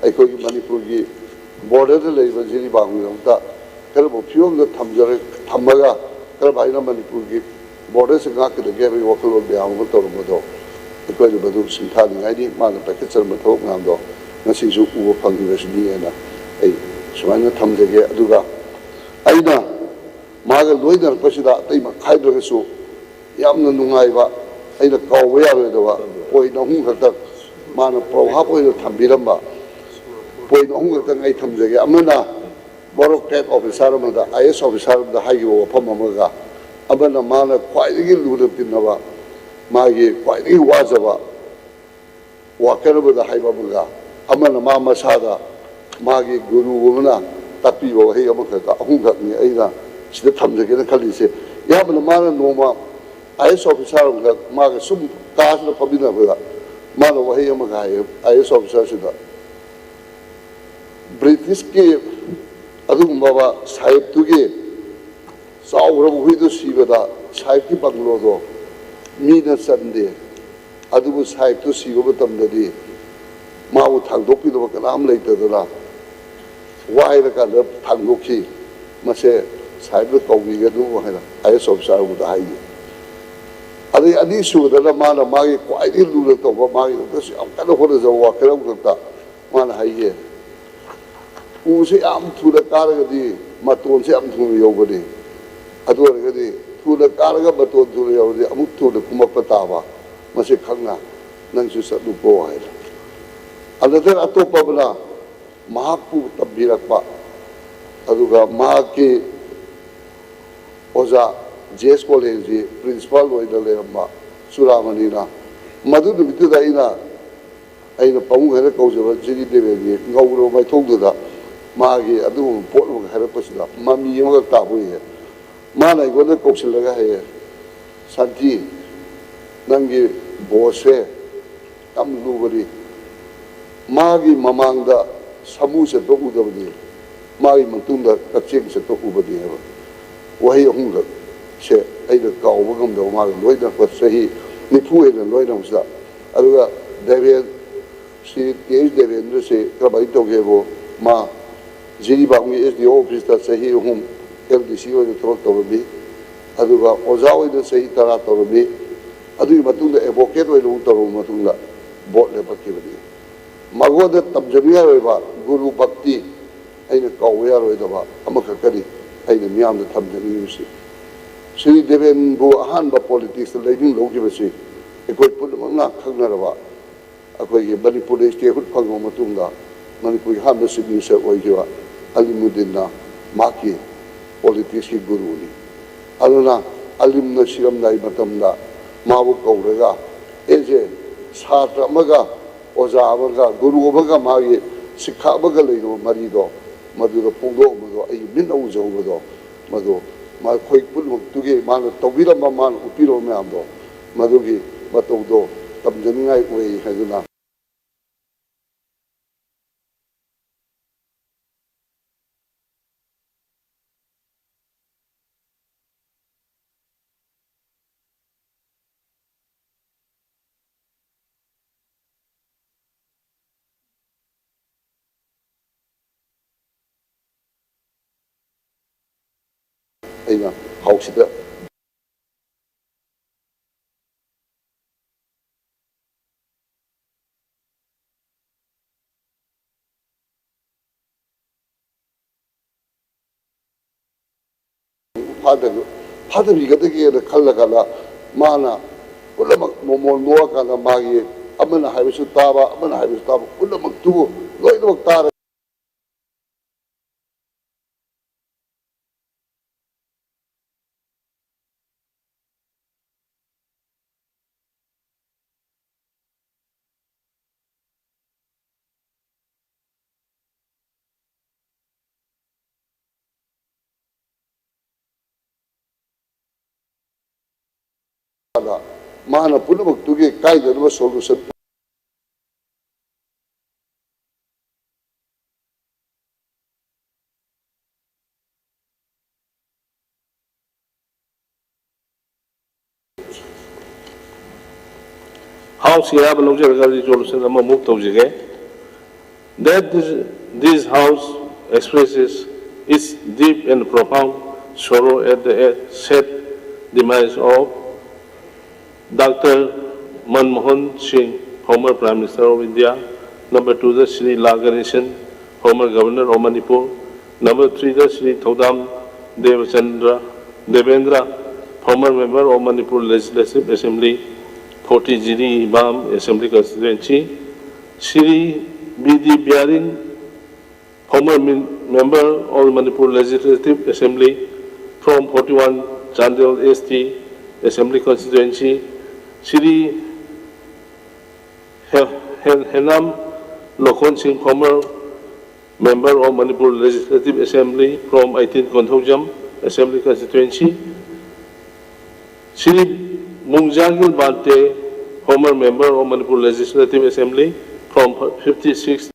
ꯑꯩꯈꯣꯏꯒꯤ ꯃꯅꯤꯄꯨꯔꯒꯤ ꯕꯣꯔꯗꯔꯗ ꯂꯩꯔꯤꯕ ꯖꯤꯔꯤꯕꯥꯝꯒꯤꯗꯃꯛꯇ ꯀꯔꯝꯕ ꯐꯤꯕꯝꯗ ꯊꯝꯖꯔ-, ꯊꯝꯃꯒ ꯀꯔꯝꯍꯥꯏꯅ ꯃꯅꯤꯄꯨꯔꯒꯤ ꯕꯣꯔꯗꯔꯁꯤ ꯉꯥꯛꯀꯗꯒꯦ ꯍꯥꯏꯕꯒꯤ ꯋꯥꯈꯜꯂꯣꯟ ꯃꯌꯥꯝ ꯑꯃ ꯇꯧꯔꯝꯕꯗꯣ ꯑꯩꯈꯣꯏꯅ ꯃꯗꯨ ꯁꯤꯡꯊꯥꯅꯤꯡꯉꯥꯏꯅꯤ꯫ ꯃꯥꯅ ꯄꯥꯏꯈꯠꯆꯔꯝꯕ ꯊꯕꯛ ꯃꯌꯥꯝꯗꯣ ꯉꯁꯤꯁꯨ ꯎꯕ ꯐꯪꯂꯤꯕꯁꯤꯅꯤ ꯍꯥꯏꯅ ꯑꯩ ꯁꯨꯃꯥꯏꯅ ꯊꯝꯖꯒꯦ꯫ ꯑꯗꯨꯒ ꯑꯩꯅ ꯃꯥꯒ ꯂꯣꯏꯅꯔꯛꯄꯁꯤꯗ ꯑꯇꯩ ꯃꯈꯥꯏꯗ꯭ꯔꯒꯁꯨ ꯌꯥꯝꯅ ꯅꯨꯡꯉꯥꯏꯕ, ꯑꯩꯅ ꯀꯥꯎꯕ ꯌꯥꯔꯣꯏꯗꯕ ꯄꯣꯏꯟ ꯑꯍꯨꯝ ꯈꯛꯇꯪ ꯃꯥꯅ ꯄ꯭ꯔꯣꯚꯥꯕ ꯑꯣꯏꯅ ꯊꯝꯕꯤꯔꯝꯕ ꯄꯣꯏꯟ ꯑꯍꯨꯝ ꯈꯛꯇꯪ ꯑꯩ ꯊꯝꯖꯒꯦ꯫ ꯑꯃꯅ ꯕ꯭ꯌꯨꯔꯣꯀ꯭ꯔꯦꯠ ꯑꯣꯐꯤꯁꯥꯔ ꯑꯃꯗ, ꯑꯥꯏ ꯑꯦꯁ ꯑꯣꯐꯤꯁꯥꯔ ꯑꯃꯗ ꯍꯥꯏꯈꯤꯕ ꯋꯥꯐꯝ ꯑꯃꯒ, ꯑꯃꯅ ꯃꯥꯅ ꯈ꯭ꯋꯥꯏꯗꯒꯤ ꯂꯨꯅ ꯇꯤꯟꯅꯕ, ꯃꯥꯒꯤ ꯈ꯭ꯋꯥꯏꯗꯒꯤ ꯋꯥꯖꯕ ꯋꯥꯀꯔ ꯑꯃꯗ ꯍꯥꯏꯕ ꯑꯃꯒ, ꯑꯃꯅ ꯃꯥ ꯃꯁꯥꯗ ꯃꯥꯒꯤ ꯒꯨꯔꯨ ꯑꯃꯅ ꯇꯥꯛꯄꯤꯕ ꯋꯥꯍꯩ ꯑꯃꯈꯛꯀ, ꯑꯍꯨꯝꯈꯛꯅꯤ ꯑꯩꯅ ꯁꯤꯗ ꯊꯝꯖꯒꯦꯅ ꯈꯜꯂꯤꯁꯦ꯫ ꯑꯌꯥꯝꯕꯅ ꯃꯥꯅ ꯅꯣꯡꯃ ꯑꯥꯏ ꯑꯦꯁ ꯑꯣꯐꯤꯁꯥꯔ ꯑꯃꯈꯛ ꯃꯥꯒ ꯁꯨꯝ ꯀꯥꯁꯤꯗ ꯐꯝꯃꯤꯟꯅꯕꯗ ꯃꯥꯅ ꯋꯥꯍꯩ ꯑꯃꯈꯛ ꯍꯥꯏꯌꯦ ꯑꯥꯏ ꯑꯦꯁ ꯑꯣꯐꯤꯁꯥꯔꯁꯤꯗ, "ꯕ꯭ꯔꯤꯇꯤꯁꯀꯤ ꯑꯗꯨꯒꯨꯝꯕ ꯁꯥꯍꯦꯕꯇꯨꯒꯤ ꯆꯥꯎꯈ꯭ꯔꯕ ꯍꯨꯏꯗꯨ ꯁꯤꯕꯗ ꯁꯥꯍꯦꯕꯀꯤ ꯕꯪꯒꯂꯣꯗꯣ ꯃꯤꯅ ꯆꯟꯗꯦ, ꯑꯗꯨꯕꯨ ꯁꯥꯍꯦꯕꯇꯨ ꯁꯤꯕ ꯃꯇꯝꯗꯗꯤ ꯃꯥꯕꯨ ꯊꯥꯡꯗꯣꯛꯄꯤꯅꯕ ꯀꯅꯥꯝ ꯂꯩꯇꯗꯅ ꯋꯥꯏꯔꯀꯥꯟꯗ ꯊꯥꯡꯗꯣꯛꯈꯤ꯫ ꯃꯁꯦ ꯁꯥꯍꯦꯕꯅ ꯀꯧꯕꯤꯒꯅꯨ" ꯍꯥꯏꯅ ꯑꯥꯏ ꯑꯦꯁ ꯑꯣꯐꯤꯁꯥꯔ ꯑꯃꯗ ꯍꯥꯏꯌꯦ꯫ ꯑꯗꯩ ꯑꯅꯤꯁꯨꯕꯗꯅ ꯃꯥꯅ ꯃꯥꯒꯤ ꯈ꯭ꯋꯥꯏꯗꯒꯤ ꯂꯨꯅ ꯇꯧꯕ, ꯃꯥꯒꯤꯗꯃꯛꯇꯁꯨ ꯌꯥꯝ ꯀꯟꯅ ꯍꯣꯠꯅꯖꯕ ꯋꯥꯀꯔ ꯑꯃꯈꯛꯇ ꯃꯥꯅ ꯍꯥꯏꯌꯦ, "ꯎꯁꯦ ꯌꯥꯝ ꯊꯨꯅ ꯀꯥꯔꯒꯗꯤ ꯃꯇꯣꯟꯁꯦ ꯌꯥꯝ ꯊꯨꯅ ꯌꯧꯕꯅꯤ꯫ ꯑꯗꯨ ꯑꯣꯏꯔꯒꯗꯤ ꯊꯨꯅ ꯀꯥꯔꯒ ꯃꯇꯣꯟ ꯊꯨꯅ ꯌꯧꯔꯗꯤ ꯑꯃꯨꯛ ꯊꯨꯅ ꯀꯨꯝꯃꯛꯄ ꯇꯥꯕ꯫ ꯃꯁꯤ ꯈꯪꯅ ꯅꯪꯁꯨ ꯆꯠꯂꯨꯀꯣ" ꯍꯥꯏꯅ꯫ ꯑꯅꯗꯔ ꯑꯇꯣꯞꯄ ꯑꯃꯅ ꯃꯍꯥꯛꯄꯨ ꯇꯝꯕꯤꯔꯛꯄ, ꯑꯗꯨꯒ ꯃꯍꯥꯛꯀꯤ ꯑꯣꯖꯥ, ꯖꯦ ꯑꯦꯁ ꯀꯣꯂꯦꯖꯀꯤ ꯄ꯭ꯔꯤꯟꯁꯤꯄꯥꯜ ꯑꯣꯏꯅ ꯂꯩꯔꯝꯕ ꯆꯨꯔꯥꯃꯅꯤꯅ, ꯃꯗꯨ ꯅꯨꯃꯤꯠꯇꯨꯗ ꯑꯩꯅ, ꯑꯩꯅ ꯄꯥꯕꯨꯡ ꯍꯥꯏꯅ ꯀꯧꯖꯕ ꯖꯤ ꯗꯤ ꯗꯦꯕꯦꯟꯒꯤ ꯉꯧꯔꯕ ꯃꯥꯏꯊꯣꯡꯗꯨꯗ ꯃꯥꯒꯤ ꯑꯗꯨꯒꯨꯝꯕ ꯄꯣꯠ ꯑꯃꯈꯛ ꯍꯥꯏꯔꯛꯄꯁꯤꯗ ꯃꯃꯤ ꯑꯃꯈꯛ ꯇꯥꯕ ꯑꯣꯏꯌꯦ꯫ ꯃꯥꯅ ꯑꯩꯉꯣꯟꯗ ꯀꯧꯁꯤꯜꯂꯒ ꯍꯥꯏꯌꯦ, "ꯁꯥꯟꯇꯤ, ꯅꯪꯒꯤ ꯕꯣꯁꯁꯦ ꯌꯥꯝ ꯂꯨꯕꯅꯤ꯫ ꯃꯥꯒꯤ ꯃꯃꯥꯡꯗ ꯁꯥꯃꯨ ꯆꯠꯄ ꯎꯗꯕꯅꯤ, ꯃꯥꯒꯤ ꯃꯇꯨꯡꯗ ꯀꯛꯆꯦꯡ ꯆꯠꯄ ꯎꯕꯅꯤ" ꯍꯥꯏꯕ ꯋꯥꯍꯩ ꯑꯍꯨꯝꯈꯛꯁꯦ ꯑꯩꯅ ꯀꯥꯎꯕ ꯉꯝꯗꯕ, ꯃꯥꯒ ꯂꯣꯏꯅꯔꯛꯄ ꯆꯍꯤ ꯅꯤꯐꯨ ꯍꯦꯟꯅ ꯂꯣꯏꯅꯕꯁꯤꯗ꯫ ꯑꯗꯨꯒ ꯗꯦꯕꯦꯟ, ꯁꯤ ꯇꯤ ꯑꯩꯆ ꯗꯦꯕꯦꯟꯗ꯭ꯔꯁꯤ ꯀꯔꯝꯍꯥꯏꯅ ꯇꯧꯒꯦꯕꯨ, ꯃꯥ ꯖꯤꯔꯤꯕꯥꯝꯒꯤ ꯑꯦꯁ ꯗꯤ ꯑꯣ ꯑꯣꯐꯤꯁꯇ ꯆꯍꯤ ꯑꯍꯨꯝ ꯑꯦꯜ ꯗꯤ ꯁꯤ ꯑꯣꯏꯅ ꯊꯕꯛ ꯇꯧꯔꯝꯃꯤ꯫ ꯑꯗꯨꯒ ꯑꯣꯖꯥ ꯑꯣꯏꯅ ꯆꯍꯤ ꯇꯔꯥ ꯇꯧꯔꯝꯃꯤ꯫ ꯑꯗꯨꯒꯤ ꯃꯇꯨꯡꯗ ꯑꯦꯗꯚꯣꯀꯦꯠ ꯑꯣꯏꯅ ꯑꯃꯨꯛ ꯇꯧꯔꯕ ꯃꯇꯨꯡꯗ ꯕꯣꯠ ꯂꯦꯞꯄꯛꯈꯤꯕꯅꯤ꯫ ꯃꯉꯣꯟꯗ ꯇꯝꯖꯅꯤꯡꯉꯥꯏ ꯑꯣꯏꯕ ꯒꯨꯔꯨ ꯚꯛꯇꯤ ꯑꯩꯅ ꯀꯥꯎꯕ ꯌꯥꯔꯣꯏꯗꯕ ꯑꯃꯈꯛꯀꯅꯤ ꯑꯩꯅ ꯃꯤꯌꯥꯝꯗ ꯊꯝꯖꯅꯤꯡꯉꯤꯕꯁꯤ꯫ ꯁ꯭ꯔꯤ ꯗꯦꯕꯦꯟꯕꯨ ꯑꯍꯥꯟꯕ ꯄꯣꯂꯤꯇꯤꯛꯁꯇ ꯂꯩꯅꯤꯡ ꯂꯧꯈꯤꯕꯁꯤ ꯑꯩꯈꯣꯏ ꯄꯨꯝꯅꯃꯛꯅ ꯈꯪꯅꯔꯕ, ꯑꯩꯈꯣꯏꯒꯤ ꯃꯅꯤꯄꯨꯔꯗ ꯁ꯭ꯇꯦꯠꯍꯨꯗ ꯐꯪꯕ ꯃꯇꯨꯡꯗ ꯃꯅꯤꯄꯨꯔꯒꯤ ꯑꯍꯥꯟꯕ ꯆꯤꯐ ꯃꯤꯅꯤꯁꯇꯔ ꯑꯣꯏꯈꯤꯕ ꯑꯂꯤꯃꯨꯗꯤꯟꯅ ꯃꯍꯥꯛꯀꯤ ꯄꯣꯂꯤꯇꯤꯛꯁꯀꯤ ꯒꯨꯔꯨꯅꯤ꯫ ꯑꯗꯨꯅ ꯑꯂꯤꯝꯅ ꯁꯤꯔꯝꯗꯥꯏ ꯃꯇꯝꯗ ꯃꯥꯕꯨ ꯀꯧꯔꯒ, ꯑꯦꯁꯦ ꯁꯥꯇ꯭ꯔ ꯑꯃꯒ ꯑꯣꯖꯥ ꯑꯃꯒ ꯒꯨꯔꯨ ꯑꯃꯒ ꯃꯥꯒꯤ ꯁꯤꯛꯈꯥ ꯑꯃꯒ ꯂꯩꯅꯕ ꯃꯔꯤꯗꯣ, ꯃꯗꯨꯗ ꯐꯣꯡꯗꯣꯛꯑꯝꯕꯗꯣ, ꯑꯩꯒꯤ ꯃꯤꯠꯅ ꯎꯖꯍꯧꯕꯗꯣ, ꯃꯗꯨ ꯃꯈꯣꯏ ꯄꯨꯝꯅꯃꯛꯇꯨꯒꯤ ꯃꯥꯅ ꯇꯧꯕꯤꯔꯝꯕ, ꯃꯥꯅ ꯎꯠꯄꯤꯔꯝꯕ ꯃꯌꯥꯝꯗꯣ, ꯃꯗꯨꯒꯤ ꯃꯇꯧꯗꯣ ꯇꯝꯖꯅꯤꯡꯉꯥꯏ ꯑꯣꯏ ꯍꯥꯏꯗꯨꯅ ꯑꯩꯅ ꯍꯥꯎꯁꯤꯗ ꯐꯥꯗꯕ-, ꯐꯥꯗꯕꯤꯒꯗꯒꯦꯅ ꯈꯜꯂ ꯀꯥꯟꯗ, ꯃꯥꯅ ꯄꯨꯝꯅꯃꯛ ꯃꯣꯃꯣꯟ ꯅꯣꯛꯑꯀꯥꯟꯗ, ꯃꯥꯒꯤ ꯑꯃꯅ ꯍꯥꯏꯕꯁꯨ ꯇꯥꯕ, ꯑꯃꯅ ꯍꯥꯏꯕꯁꯨ ꯇꯥꯕ, ꯄꯨꯝꯅꯃꯛꯇꯨꯕꯨ ꯂꯣꯏꯅꯃꯛ ꯇꯥꯔꯒ ꯃꯥꯅ ꯄꯨꯝꯅꯃꯛꯇꯨꯒꯤ ꯀꯥꯏꯗꯅꯕ solution꯫ House ꯀꯤ ꯑꯌꯥꯕ ꯂꯧꯖꯔꯒ resolution ꯑꯃ move ꯇꯧꯖꯒꯦ꯫ That this, this House expresses its deep and profound sorrow at the sad demise of Doctor Manmohan Singh, former Prime Minister of India. Number two ꯗ ꯁ꯭ꯔꯤ ꯂꯥ ꯒꯅꯦꯁꯟ, former Governor of Manipur. Number three ꯗ ꯁ꯭ꯔꯤ ꯊꯧꯗꯥꯝ ꯗꯦꯕꯆꯟꯗ꯭ꯔ, Debendra, former Member of Manipur Legislative Assembly, forty Jiribam Assembly Constituency. Shri B D Behring, former Min-, member of Manipur Legislative Assembly from forty-one Chandel S T Assembly Constituency, Shri He-, He-, Henam Lokhon Singh, former member of Manipur Legislative Assembly from eighteen Konthoujam Assembly Constituency, Shri Mungjagil Bante, former member of Manipur Legislative Assembly from fifty-six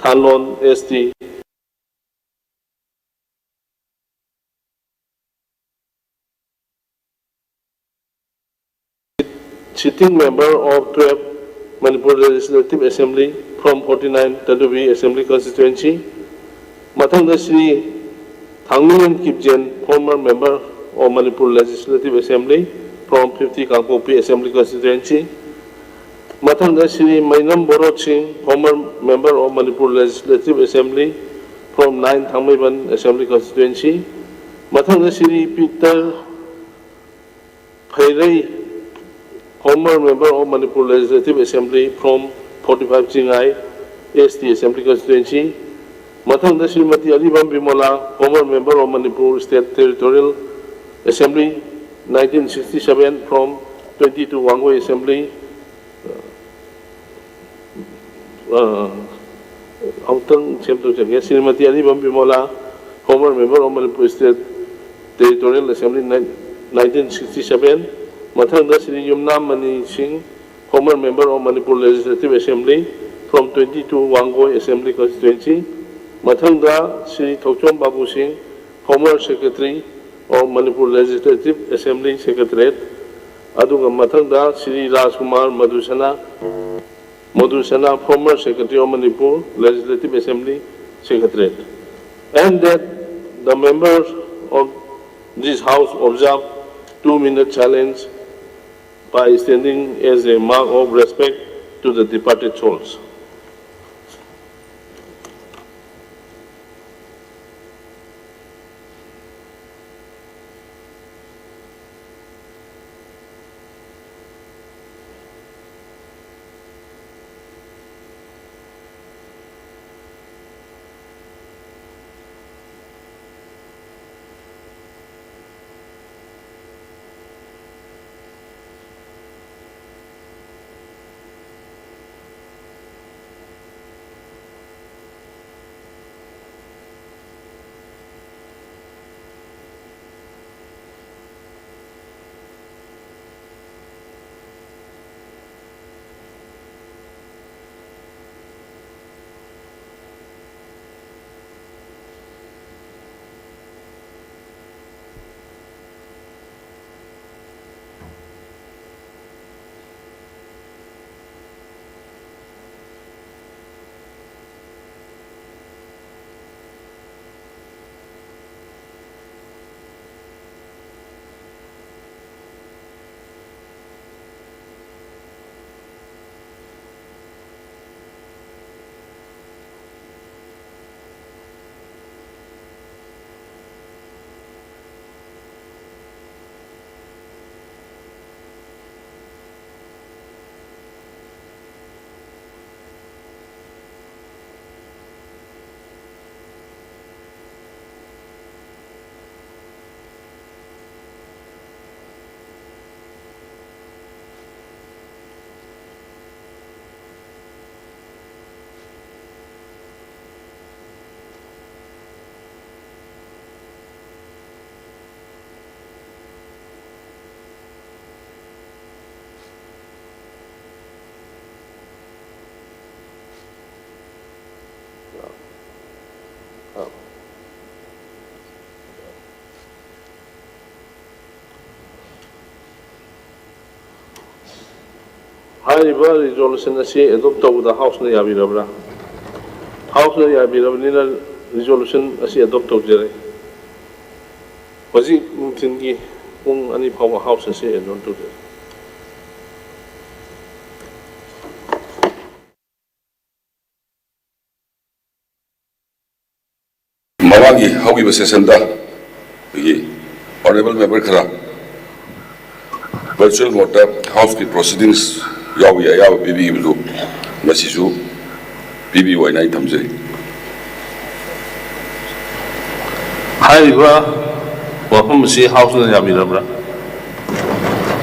Thanlon S T, sitting member of twelve Manipur Legislative Assembly from forty-nine Tandubi Assembly Constituency. ꯃꯊꯪꯗ Shri ꯊꯥꯡꯃꯤꯂꯦꯟ ꯀꯤꯞꯖꯦꯟ, former member of Manipur Legislative Assembly from fifty Kangpokpi Assembly Constituency. ꯃꯊꯪꯗ ꯁ꯭ꯔꯤ ꯃꯩꯅꯝ ꯕꯣꯔꯣꯠ ꯁꯤꯡ, former member of Manipur Legislative Assembly from nine Thangmeiban Assembly Constituency. ꯃꯊꯪꯗ Shri Peter Pherei, former member of Manipur Legislative Assembly from forty-five Chingai S T Assembly Constituency. ꯃꯊꯪꯗ ꯁ꯭ꯔꯤꯃꯇꯤ ꯑꯔꯤꯕꯝ ꯕꯤꯃꯣꯂꯥ, former member of Manipur State Territorial Assembly, nineteen sixty-seven from twenty-two Wangoi Assembly, ꯑ, ꯑꯃꯨꯛꯇꯪ ꯁꯦꯝꯗꯣꯛꯆꯒꯦ꯫ ꯁ꯭ꯔꯤꯃꯇꯤ ꯑꯔꯤꯕꯝ ꯕꯤꯃꯣꯂꯥ, former member of Manipur State Territorial Assembly, nineteen sixty-seven꯫ ꯃꯊꯪꯗ ꯁ꯭ꯔꯤ ꯌꯨꯝꯅꯥꯝ money ꯁꯤꯡ, former member of Manipur Legislative Assembly from twenty-two Wangoi Assembly Constituency꯫ ꯃꯊꯪꯗ ꯁ꯭ꯔꯤ ꯊꯣꯛꯆꯣꯝ ꯕꯥꯕꯨ ꯁꯤꯡ, former secretary of Manipur Legislative Assembly Secretariat꯫ ꯑꯗꯨꯒ ꯃꯊꯪꯗ ꯁ꯭ꯔꯤ ꯔꯥꯖꯀꯨꯃꯥꯔ ꯃꯙꯨꯁꯅꯥ, Madhusana, former Secretary of Manipur Legislative Assembly Secretariat, and that the members of this House observe two-minute silence by standing as a mark of respect to the departed souls. ꯍꯥꯏꯔꯤꯕ resolution ꯑꯁꯤ adopt ꯇꯧꯕꯗ ꯍꯥꯎꯁꯅ ꯌꯥꯕꯤꯔꯕ꯭ꯔꯥ? ꯍꯥꯎꯁꯅ ꯌꯥꯕꯤꯔꯕꯅꯤꯅ resolution ꯑꯁꯤ adopt ꯇꯧꯖꯔꯦ꯫ ꯍꯧꯖꯤꯛ ꯅꯨꯡꯊꯤꯜꯒꯤ ꯄꯨꯡ ꯑꯅꯤ ꯐꯥꯎꯕ ꯍꯥꯎꯁ ꯑꯁꯤ ꯑꯦꯗꯣꯞ ꯇꯧꯖꯔꯦ꯫ ꯃꯃꯥꯡꯒꯤ ꯍꯧꯈꯤꯕ ꯁꯦꯁꯟꯗ ꯑꯩꯈꯣꯏꯒꯤ ꯑꯣꯅꯔꯦꯕꯜ ꯃꯦꯝꯕꯔ ꯈꯔ ꯚꯔꯆꯨꯋꯦꯜ ꯃꯣꯗꯇ ꯍꯥꯎꯁꯀꯤ ꯄ꯭ꯔꯣꯁꯤꯗꯤꯡꯁ ꯌꯥꯎꯕꯒꯤ ꯑꯌꯥꯕ ꯄꯤꯕꯤꯈꯤꯕꯗꯨ ꯉꯁꯤꯁꯨ ꯄꯤꯕꯤꯌꯨ ꯍꯥꯏꯅ ꯑꯩ ꯊꯝꯖꯔꯤ꯫ ꯍꯥꯏꯔꯤꯕ ꯋꯥꯐꯝ ꯑꯁꯤ ꯍꯥꯎꯁꯅ ꯌꯥꯕꯤꯔꯕ꯭ꯔꯥ?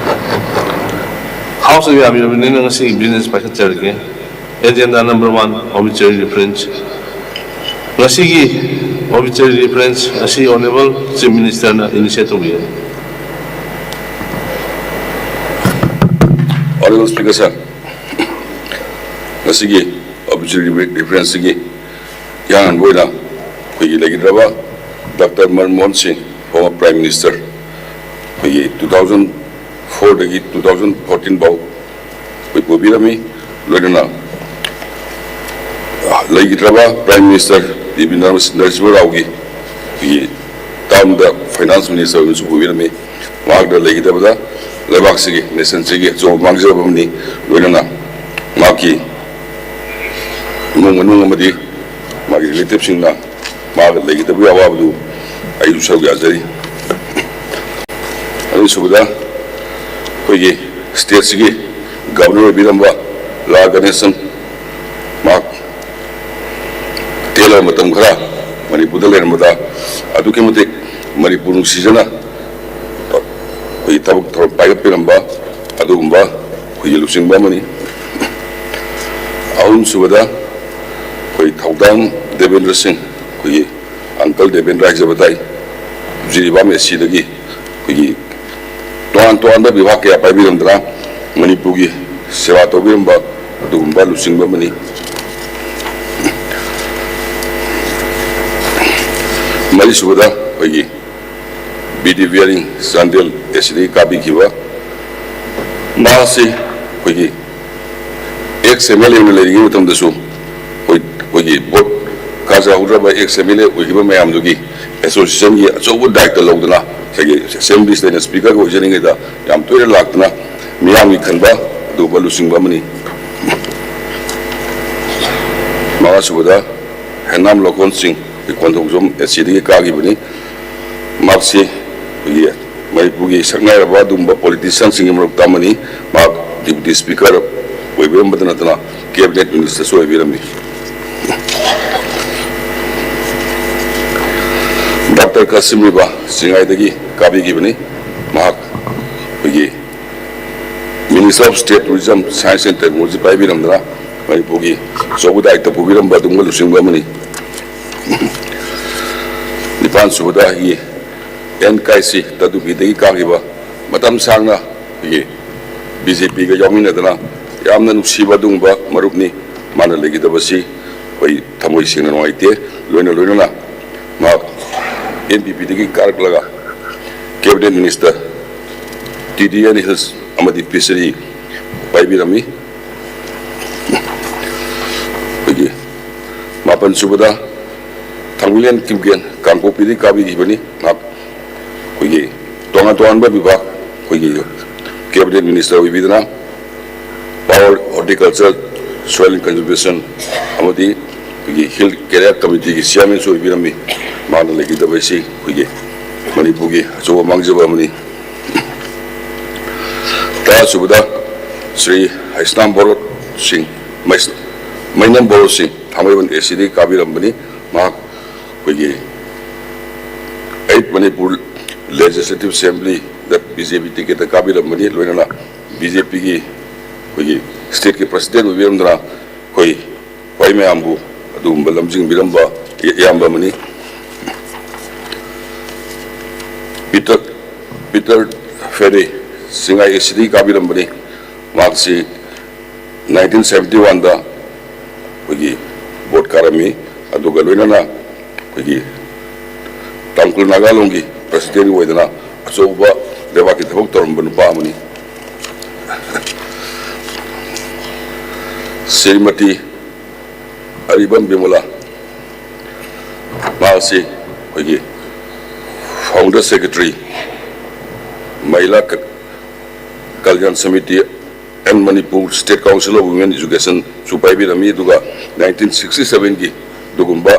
ꯍꯥꯎꯁꯅ ꯌꯥꯕꯤꯔꯕꯅꯤꯅ ꯉꯁꯤꯒꯤ ꯕꯤꯖꯤꯅꯦꯁ ꯄꯥꯏꯈꯠꯆꯔꯒꯦ꯫ Agenda number one, obituary reference꯫ ꯉꯁꯤꯒꯤ obituary reference ꯑꯁꯤ ꯑꯣꯅꯔꯦꯕꯜ ꯆꯤꯐ ꯃꯤꯅꯤꯁꯇꯔꯅ ꯏꯅꯤꯁꯤꯌꯦꯠ ꯇꯧꯕꯤꯒꯅꯤ꯫ ꯑꯣꯅꯔꯦꯕꯜ ꯁ꯭ꯄꯤꯀꯔ ꯁꯥꯔ, ꯉꯁꯤꯒꯤ obituary referenceꯁꯤꯒꯤ ꯏꯍꯥꯟ ꯍꯥꯟꯕ ꯑꯣꯏꯅ ꯑꯩꯈꯣꯏꯒꯤ ꯂꯩꯈꯤꯗ꯭ꯔꯕ ꯗꯥꯛꯇꯔ ꯃꯟꯃꯣꯍꯟ ꯁꯤꯡ, former Prime Minister, ꯑꯩꯈꯣꯏꯒꯤ two thousand fourꯗꯒꯤ two thousand fourteen ꯐꯥꯎ ꯑꯩꯈꯣꯏ ꯄꯨꯕꯤꯔꯝꯃꯤ꯫ ꯂꯣꯏꯅꯅ ꯂꯩꯈꯤꯗ꯭ꯔꯕ Prime Minister P V Narasimha ꯔꯥꯎꯒꯤ ꯑꯩꯈꯣꯏꯒꯤ ꯇꯥꯔꯝꯗ ꯐꯥꯏꯅꯥꯟꯁ ꯃꯤꯅꯤꯁꯇꯔ ꯑꯣꯏꯅꯁꯨ ꯄꯨꯕꯤꯔꯝꯃꯤ꯫ ꯃꯍꯥꯛꯅ ꯂꯩꯈꯤꯗꯕꯗ ꯂꯩꯕꯥꯛꯁꯤꯒꯤ, ꯅꯦꯁꯟꯁꯤꯒꯤ ꯑꯆꯧꯕ ꯃꯥꯡꯖꯕ ꯑꯃꯅꯤ꯫ ꯂꯣꯏꯅꯅ ꯃꯍꯥꯛꯀꯤ ꯏꯃꯨꯡ ꯃꯅꯨꯡ ꯑꯃꯗꯤ ꯃꯥꯒꯤ ꯔꯤꯂꯦꯇꯤꯚꯁꯤꯡꯅ ꯃꯥꯒ ꯂꯩꯈꯤꯗꯕꯒꯤ ꯑꯋꯥꯕꯗꯨ ꯑꯩꯁꯨ ꯁꯔꯨꯛ ꯌꯥꯖꯔꯤ꯫ ꯑꯅꯤꯁꯨꯕꯗ, ꯑꯩꯈꯣꯏꯒꯤ ꯁ꯭ꯇꯦꯠꯁꯤꯒꯤ ꯒꯕꯔꯅꯔ ꯑꯣꯏꯕꯤꯔꯝꯕ ꯂꯥ ꯒꯅꯦꯁꯟ, ꯃꯍꯥꯛ ꯇꯦꯜꯂꯕ ꯃꯇꯝ ꯈꯔ ꯃꯅꯤꯄꯨꯔꯗ ꯂꯩꯔꯝꯕꯗ ꯑꯗꯨꯛꯀꯤ ꯃꯇꯤꯛ ꯃꯅꯤꯄꯨꯔ ꯅꯨꯡꯁꯤꯖꯅ ꯑꯩꯈꯣꯏꯒꯤ ꯊꯕꯛ ꯊꯧꯔꯝ ꯄꯥꯏꯈꯠꯄꯤꯔꯝꯕ ꯑꯗꯨꯒꯨꯝꯕ ꯑꯩꯈꯣꯏꯒꯤ ꯂꯨꯆꯤꯡꯕ ꯑꯃꯅꯤ꯫ ꯑꯍꯨꯝꯁꯨꯕꯗ, ꯑꯩꯈꯣꯏ ꯊꯧꯗꯥꯝ ꯗꯦꯕꯦꯟꯗ꯭ꯔ ꯁꯤꯡ, ꯑꯩꯈꯣꯏꯒꯤ ꯑꯪꯀꯜ ꯗꯦꯕꯦꯟꯗ꯭ꯔ ꯍꯥꯏꯖꯕ ꯇꯥꯏ, ꯖꯤꯔꯤꯕꯥꯝ ꯑꯦꯁꯤꯗꯒꯤ ꯑꯩꯈꯣꯏꯒꯤ ꯇꯣꯉꯥꯟ ꯇꯣꯉꯥꯟꯕ ꯕꯤꯚꯥꯒ ꯀꯌꯥ ꯄꯥꯏꯕꯤꯔꯝꯗꯅ ꯃꯅꯤꯄꯨꯔꯒꯤ ꯁꯦꯕꯥ ꯇꯧꯕꯤꯔꯝꯕ ꯑꯗꯨꯒꯨꯝꯕ ꯂꯨꯆꯤꯡꯕ ꯑꯃꯅꯤ꯫ ꯃꯔꯤꯁꯨꯕꯗ, ꯑꯩꯈꯣꯏꯒꯤ ꯕꯤ ꯗꯤ ꯕꯤꯌꯥꯔꯤꯡ, ꯆꯥꯟꯗꯦꯜ ꯑꯦꯁꯤꯗꯒꯤ ꯀꯥꯕꯤꯈꯤꯕ, ꯃꯍꯥꯛꯁꯤ ꯑꯩꯈꯣꯏꯒꯤ ꯑꯦꯛꯁ ꯑꯦꯝ ꯑꯦꯜ ꯑꯦ ꯑꯣꯏꯅ ꯂꯩꯔꯤꯉꯩ ꯃꯇꯝꯗꯁꯨ ꯑꯩꯈꯣꯏ, ꯑꯩꯈꯣꯏꯒꯤ ꯚꯣꯠ ꯀꯥꯖꯍꯧꯗ꯭ꯔꯕ ꯑꯦꯛꯁ ꯑꯦꯝ ꯑꯦꯜ ꯑꯦ ꯑꯣꯏꯈꯤꯕ ꯃꯌꯥꯝꯗꯨꯒꯤ ꯑꯦꯁꯣꯁꯤꯌꯦꯁꯟꯒꯤ ꯑꯆꯧꯕ ꯗꯥꯌꯤꯠꯇ ꯂꯧꯗꯨꯅ, ꯉꯁꯥꯏꯒꯤ ꯑꯦꯁꯦꯝꯕ꯭ꯂꯤꯁꯤꯗ ꯑꯩꯅ ꯁ꯭ꯄꯤꯀꯔꯒ ꯑꯣꯏꯖꯔꯤꯉꯩꯗ ꯌꯥꯝ ꯇꯣꯏꯅ ꯂꯥꯛꯇꯨꯅ ꯃꯤꯌꯥꯝꯒꯤ ꯈꯟꯕ ꯑꯗꯨꯒꯨꯝꯕ ꯂꯨꯆꯤꯡꯕ ꯑꯃꯅꯤ꯫ ꯃꯉꯥꯁꯨꯕꯗ ꯍꯦꯅꯥꯝ ꯂꯣꯈꯣꯟ ꯁꯤꯡ, ꯑꯩꯈꯣꯏ ꯀꯣꯟꯊꯧꯖꯝ ꯑꯦꯁ ꯁꯤꯗꯒꯤ ꯀꯥꯈꯤꯕꯅꯤ꯫ ꯃꯍꯥꯛꯁꯤ ꯑꯩꯈꯣꯏꯒꯤ ꯃꯅꯤꯄꯨꯔꯒꯤ ꯁꯛꯅꯥꯏꯔꯕ ꯑꯗꯨꯒꯨꯝꯕ ꯄꯣꯂꯤꯇꯤꯁꯤꯌꯥꯟꯁꯤꯡꯒꯤ ꯃꯔꯛꯇ ꯑꯃꯅꯤ꯫ ꯃꯍꯥꯛ ꯗꯤꯄꯨꯇꯤ ꯁ꯭ꯄꯤꯀꯔ ꯑꯣꯏꯕꯤꯔꯝꯕꯗ ꯅꯠꯇꯅ ꯀꯦꯕꯤꯅꯦꯠ ꯃꯤꯅꯤꯁꯇꯔꯁꯨ ꯑꯣꯏꯕꯤꯔꯝꯃꯤ꯫ ꯗꯥꯛꯇꯔ ꯀꯥꯁꯤꯝ ꯔꯤꯕꯥ ꯆꯤꯡꯉꯥꯏꯗꯒꯤ ꯀꯥꯕꯤꯈꯤꯕꯅꯤ꯫ ꯃꯍꯥꯛ ꯑꯩꯈꯣꯏꯒꯤ Minister of State Tourism, Science and Technology ꯄꯥꯏꯕꯤꯔꯝꯗꯅ ꯃꯅꯤꯄꯨꯔꯒꯤ ꯑꯆꯧꯕ ꯗꯥꯌꯤꯠꯇ ꯄꯨꯕꯤꯔꯝꯕ ꯑꯗꯨꯒꯨꯝꯕ ꯂꯨꯆꯤꯡꯕ ꯑꯃꯅꯤ꯫ ꯅꯤꯄꯥꯟ ꯁꯨꯕꯗ ꯑꯩꯒꯤ ꯑꯦꯟ ꯀꯥꯏꯁꯤ ꯇꯗꯨꯄꯤꯗꯒꯤ ꯀꯥꯈꯤꯕ, ꯃꯇꯝ ꯁꯥꯡꯅ ꯑꯩꯈꯣꯏꯒꯤ ꯕꯤ ꯖꯦ ꯄꯤꯒ ꯌꯥꯎꯃꯤꯟꯅꯗꯅ ꯌꯥꯝꯅ ꯅꯨꯡꯁꯤꯕ ꯑꯗꯨꯒꯨꯝꯕ ꯃꯔꯨꯞꯅꯤ꯫ ꯃꯥꯅ ꯂꯩꯈꯤꯗꯕꯁꯤ ꯑꯩꯈꯣꯏ ꯊꯃꯣꯏ ꯁꯦꯡꯅ ꯅꯨꯡꯉꯥꯏꯇꯦ꯫ ꯂꯣꯏꯅ ꯂꯣꯏꯅꯅ ꯃꯍꯥꯛ ꯑꯦꯟ ꯄꯤ ꯄꯤꯗꯒꯤ ꯀꯥꯔꯛꯂꯒ cabinet minister, T D and hills ꯑꯃꯗꯤ ꯐꯤꯁꯔꯤ ꯄꯥꯏꯕꯤꯔꯝꯃꯤ꯫ ꯑꯩꯈꯣꯏꯒꯤ ꯃꯥꯄꯟ ꯁꯨꯕꯗ ꯊꯥꯡꯃꯩꯕꯟ ꯀꯤꯝꯒꯦꯟ ꯀꯥꯡꯄꯣꯛꯄꯤꯗꯒꯤ ꯀꯥꯕꯤꯈꯤꯕꯅꯤ꯫ ꯃꯍꯥꯛ ꯑꯩꯈꯣꯏꯒꯤ ꯇꯣꯉꯥꯟ ꯇꯣꯉꯥꯟꯕ ꯕꯤꯚꯥꯒ, ꯑꯩꯈꯣꯏꯒꯤ ꯀꯦꯕꯤꯅꯦꯠ ꯃꯤꯅꯤꯁꯇꯔ ꯑꯣꯏꯕꯤꯗꯅ power, horticulture, soil and conservation ꯑꯃꯗꯤ ꯑꯩꯈꯣꯏꯒꯤ ꯍꯤꯜ ꯀꯦꯔꯤꯌꯔ ꯀꯃꯤꯇꯤꯒꯤ ꯆꯤꯌꯥꯔꯃꯦꯟꯁꯨ ꯑꯣꯏꯕꯤꯔꯝꯃꯤ꯫ ꯃꯥꯅ ꯂꯩꯈꯤꯗꯕ ꯑꯁꯤ ꯑꯩꯈꯣꯏꯒꯤ ꯃꯅꯤꯄꯨꯔꯒꯤ ꯑꯆꯧꯕ ꯃꯥꯡꯖꯕ ꯑꯃꯅꯤ꯫ ꯇꯔꯥꯁꯨꯕꯗ ꯁ꯭ꯔꯤ ꯍꯩꯁꯅꯥꯝ ꯕꯣꯔꯣꯠ ꯁꯤꯡ, ꯃꯩꯁ-, ꯃꯩꯅꯝ ꯕꯣꯔꯣꯠ ꯁꯤꯡ, ꯊꯥꯡꯃꯩꯕꯟ ꯑꯦ ꯁꯤꯗꯒꯤ ꯀꯥꯕꯤꯔꯝꯕꯅꯤ꯫ ꯃꯍꯥꯛ ꯑꯩꯈꯣꯏꯒꯤ eighth Manipur Legislative Assemblyꯗ ꯕꯤ ꯖꯦ ꯄꯤ ꯇꯤꯀꯦꯠꯇ ꯀꯥꯕꯤꯔꯝꯕꯅꯤ꯫ ꯂꯣꯏꯅꯅ ꯕꯤ ꯖꯦ ꯄꯤꯒꯤ ꯑꯩꯈꯣꯏꯒꯤ ꯁ꯭ꯇꯦꯠꯀꯤ ꯄ꯭ꯔꯁꯤꯗꯦꯟ ꯑꯣꯏꯕꯤꯔꯝꯗꯅ ꯑꯩꯈꯣꯏ ꯈ꯭ꯋꯥꯏ ꯃꯌꯥꯝꯕꯨ ꯑꯗꯨꯒꯨꯝꯕ ꯂꯝꯖꯤꯡꯕꯤꯔꯝꯕ ꯏꯌꯥꯝꯕ ꯑꯃꯅꯤ꯫ ꯄꯤꯇꯔ, ꯄꯤꯇꯔ ꯐꯦꯔꯦ ꯆꯤꯡꯉꯥꯏ ꯑꯦ ꯁꯤꯗꯒꯤ ꯀꯥꯕꯤꯔꯝꯕꯅꯤ꯫ ꯃꯍꯥꯛꯁꯤ nineteen seventy oneꯗ ꯑꯩꯈꯣꯏꯒꯤ ꯚꯣꯠ ꯀꯥꯔꯝꯃꯤ꯫ ꯑꯗꯨꯒ ꯂꯣꯏꯅꯅ ꯑꯩꯈꯣꯏꯒꯤ ꯇꯥꯡꯈꯨꯜ ꯅꯥꯒꯥꯂꯣꯟꯒꯤ ꯄ꯭ꯔꯁꯤꯗꯦꯟ ꯑꯣꯏꯗꯅ ꯑꯆꯧꯕ ꯂꯩꯕꯥꯛꯀꯤ ꯊꯕꯛ ꯇꯧꯔꯝꯕ ꯅꯨꯄꯥ ꯑꯃꯅꯤ꯫ ꯁ꯭ꯔꯤꯃꯇꯤ ꯑꯔꯤꯕꯝ ꯕꯤꯃꯣꯂꯥ, ꯃꯍꯥꯛ ꯑꯁꯤ ꯑꯩꯈꯣꯏꯒꯤ founder secretary, ꯃꯍꯤꯂꯥ ꯀ-, Kalyan samiti and Manipur State Council of Women Education ꯁꯨ ꯄꯥꯏꯕꯤꯔꯝꯃꯤ꯫ ꯑꯗꯨꯒ nineteen sixty seven ꯒꯤ ꯑꯗꯨꯒꯨꯝꯕ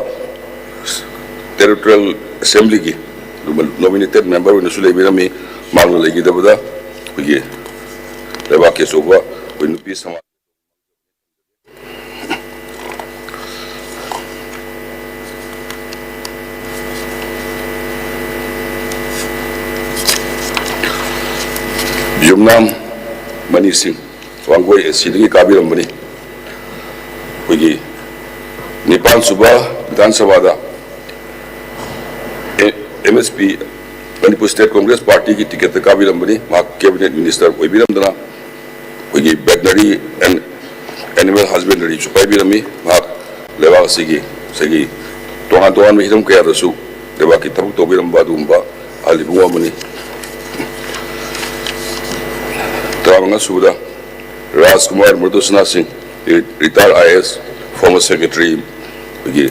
territorial assembly ꯒꯤ ꯑꯗꯨꯒꯨꯝꯕ nominated member ꯑꯣꯏꯅꯁꯨ ꯂꯩꯕꯤꯔꯝꯃꯤ꯫ ꯃꯍꯥꯛꯅ ꯂꯩꯈꯤꯗꯕꯗ ꯑꯩꯈꯣꯏꯒꯤ ꯂꯩꯕꯥꯛꯀꯤ ꯑꯆꯧꯕ ꯑꯩꯈꯣꯏ ꯅꯨꯄꯤ ꯁꯃꯥꯖ ꯌꯨꯝꯅꯥꯝ ꯃꯅꯤ ꯁꯤꯡ, ꯋꯥꯡꯒꯣꯏ ꯑꯦ ꯁꯤꯗꯒꯤ ꯀꯥꯕꯤꯔꯝꯕꯅꯤ꯫ ꯑꯩꯈꯣꯏꯒꯤ ꯅꯤꯄꯥꯟ ꯁꯨꯕ ꯕꯤꯙꯥꯟ ꯁꯚꯥꯗ M S P, Manipur state Congress ꯄꯥꯔꯇꯤꯒꯤ ꯇꯤꯀꯦꯠꯇ ꯀꯥꯕꯤꯔꯝꯕꯅꯤ꯫ ꯃꯍꯥꯛ cabinet minister ꯑꯣꯏꯕꯤꯔꯝꯗꯅ ꯑꯩꯈꯣꯏꯒꯤ veterinary and animal husbandry ꯁꯨ ꯄꯥꯏꯕꯤꯔꯝꯃꯤ꯫ ꯃꯍꯥꯛ ꯂꯩꯕꯥꯛ ꯑꯁꯤꯒꯤ ꯉꯁꯥꯏꯒꯤ ꯇꯣꯉꯥꯟ ꯇꯣꯉꯥꯟꯕ ꯍꯤꯔꯝ ꯀꯌꯥꯗꯁꯨ ꯂꯩꯕꯥꯛꯀꯤ ꯊꯕꯛ ꯇꯧꯕꯤꯔꯝꯕ ꯑꯗꯨꯒꯨꯝꯕ ꯑꯍꯜ ꯏꯕꯨꯡ ꯑꯃꯅꯤ꯫ ꯇꯔꯥꯃꯉꯥ ꯁꯨꯕꯗ ꯔꯥꯖꯀꯨꯃꯥꯔ ꯃ꯭ꯔꯗꯨꯁꯅꯥ ꯁꯤꯡ, retired I A S, former secretary, ꯑꯩꯈꯣꯏꯒꯤ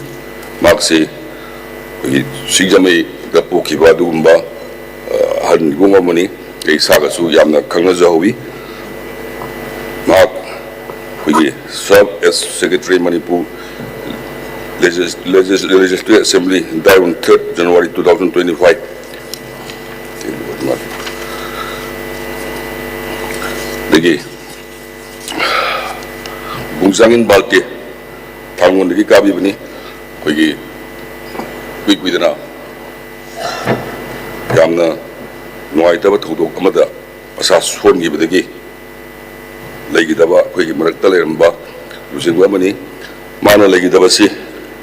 ꯃꯍꯥꯛꯁꯤ ꯑꯩꯈꯣꯏꯒꯤ ꯁꯤꯡꯖꯃꯩꯗ ꯄꯣꯛꯈꯤꯕ ꯑꯗꯨꯒꯨꯝꯕ, ꯑ, ꯑꯍꯜ ꯏꯕꯨꯡ ꯑꯃꯅꯤ꯫ ꯑꯩ ꯏꯁꯥꯒꯁꯨ ꯌꯥꯝꯅ ꯈꯪꯅꯖꯍꯧꯋꯤ꯫ ꯃꯍꯥꯛ ꯑꯩꯈꯣꯏꯒꯤ serve as secretary Manipur Legis-, Legis-, Legislative Assembly, died on third January two thousand twenty-five꯫ ꯑꯗꯒꯤ ꯕꯨꯡꯖꯥꯡꯏꯟ ꯕꯥꯜꯇꯦ, ꯊꯥꯡꯒꯣꯟꯗꯒꯤ ꯀꯥꯕꯤꯕꯅꯤ꯫ ꯑꯩꯈꯣꯏꯒꯤ ꯏꯀꯨꯏ ꯀꯨꯏꯗꯅ ꯌꯥꯝꯅ ꯅꯨꯡꯉꯥꯏꯇꯕ ꯊꯧꯗꯣꯛ ꯑꯃꯗ ꯃꯁꯥ ꯁꯣꯟꯈꯤꯕꯗꯒꯤ ꯂꯩꯈꯤꯗꯕ ꯑꯩꯈꯣꯏꯒꯤ ꯃꯔꯛꯇ ꯂꯩꯔꯝꯕ ꯂꯨꯆꯤꯡꯕ ꯑꯃꯅꯤ꯫ ꯃꯥꯅ ꯂꯩꯈꯤꯗꯕꯁꯤ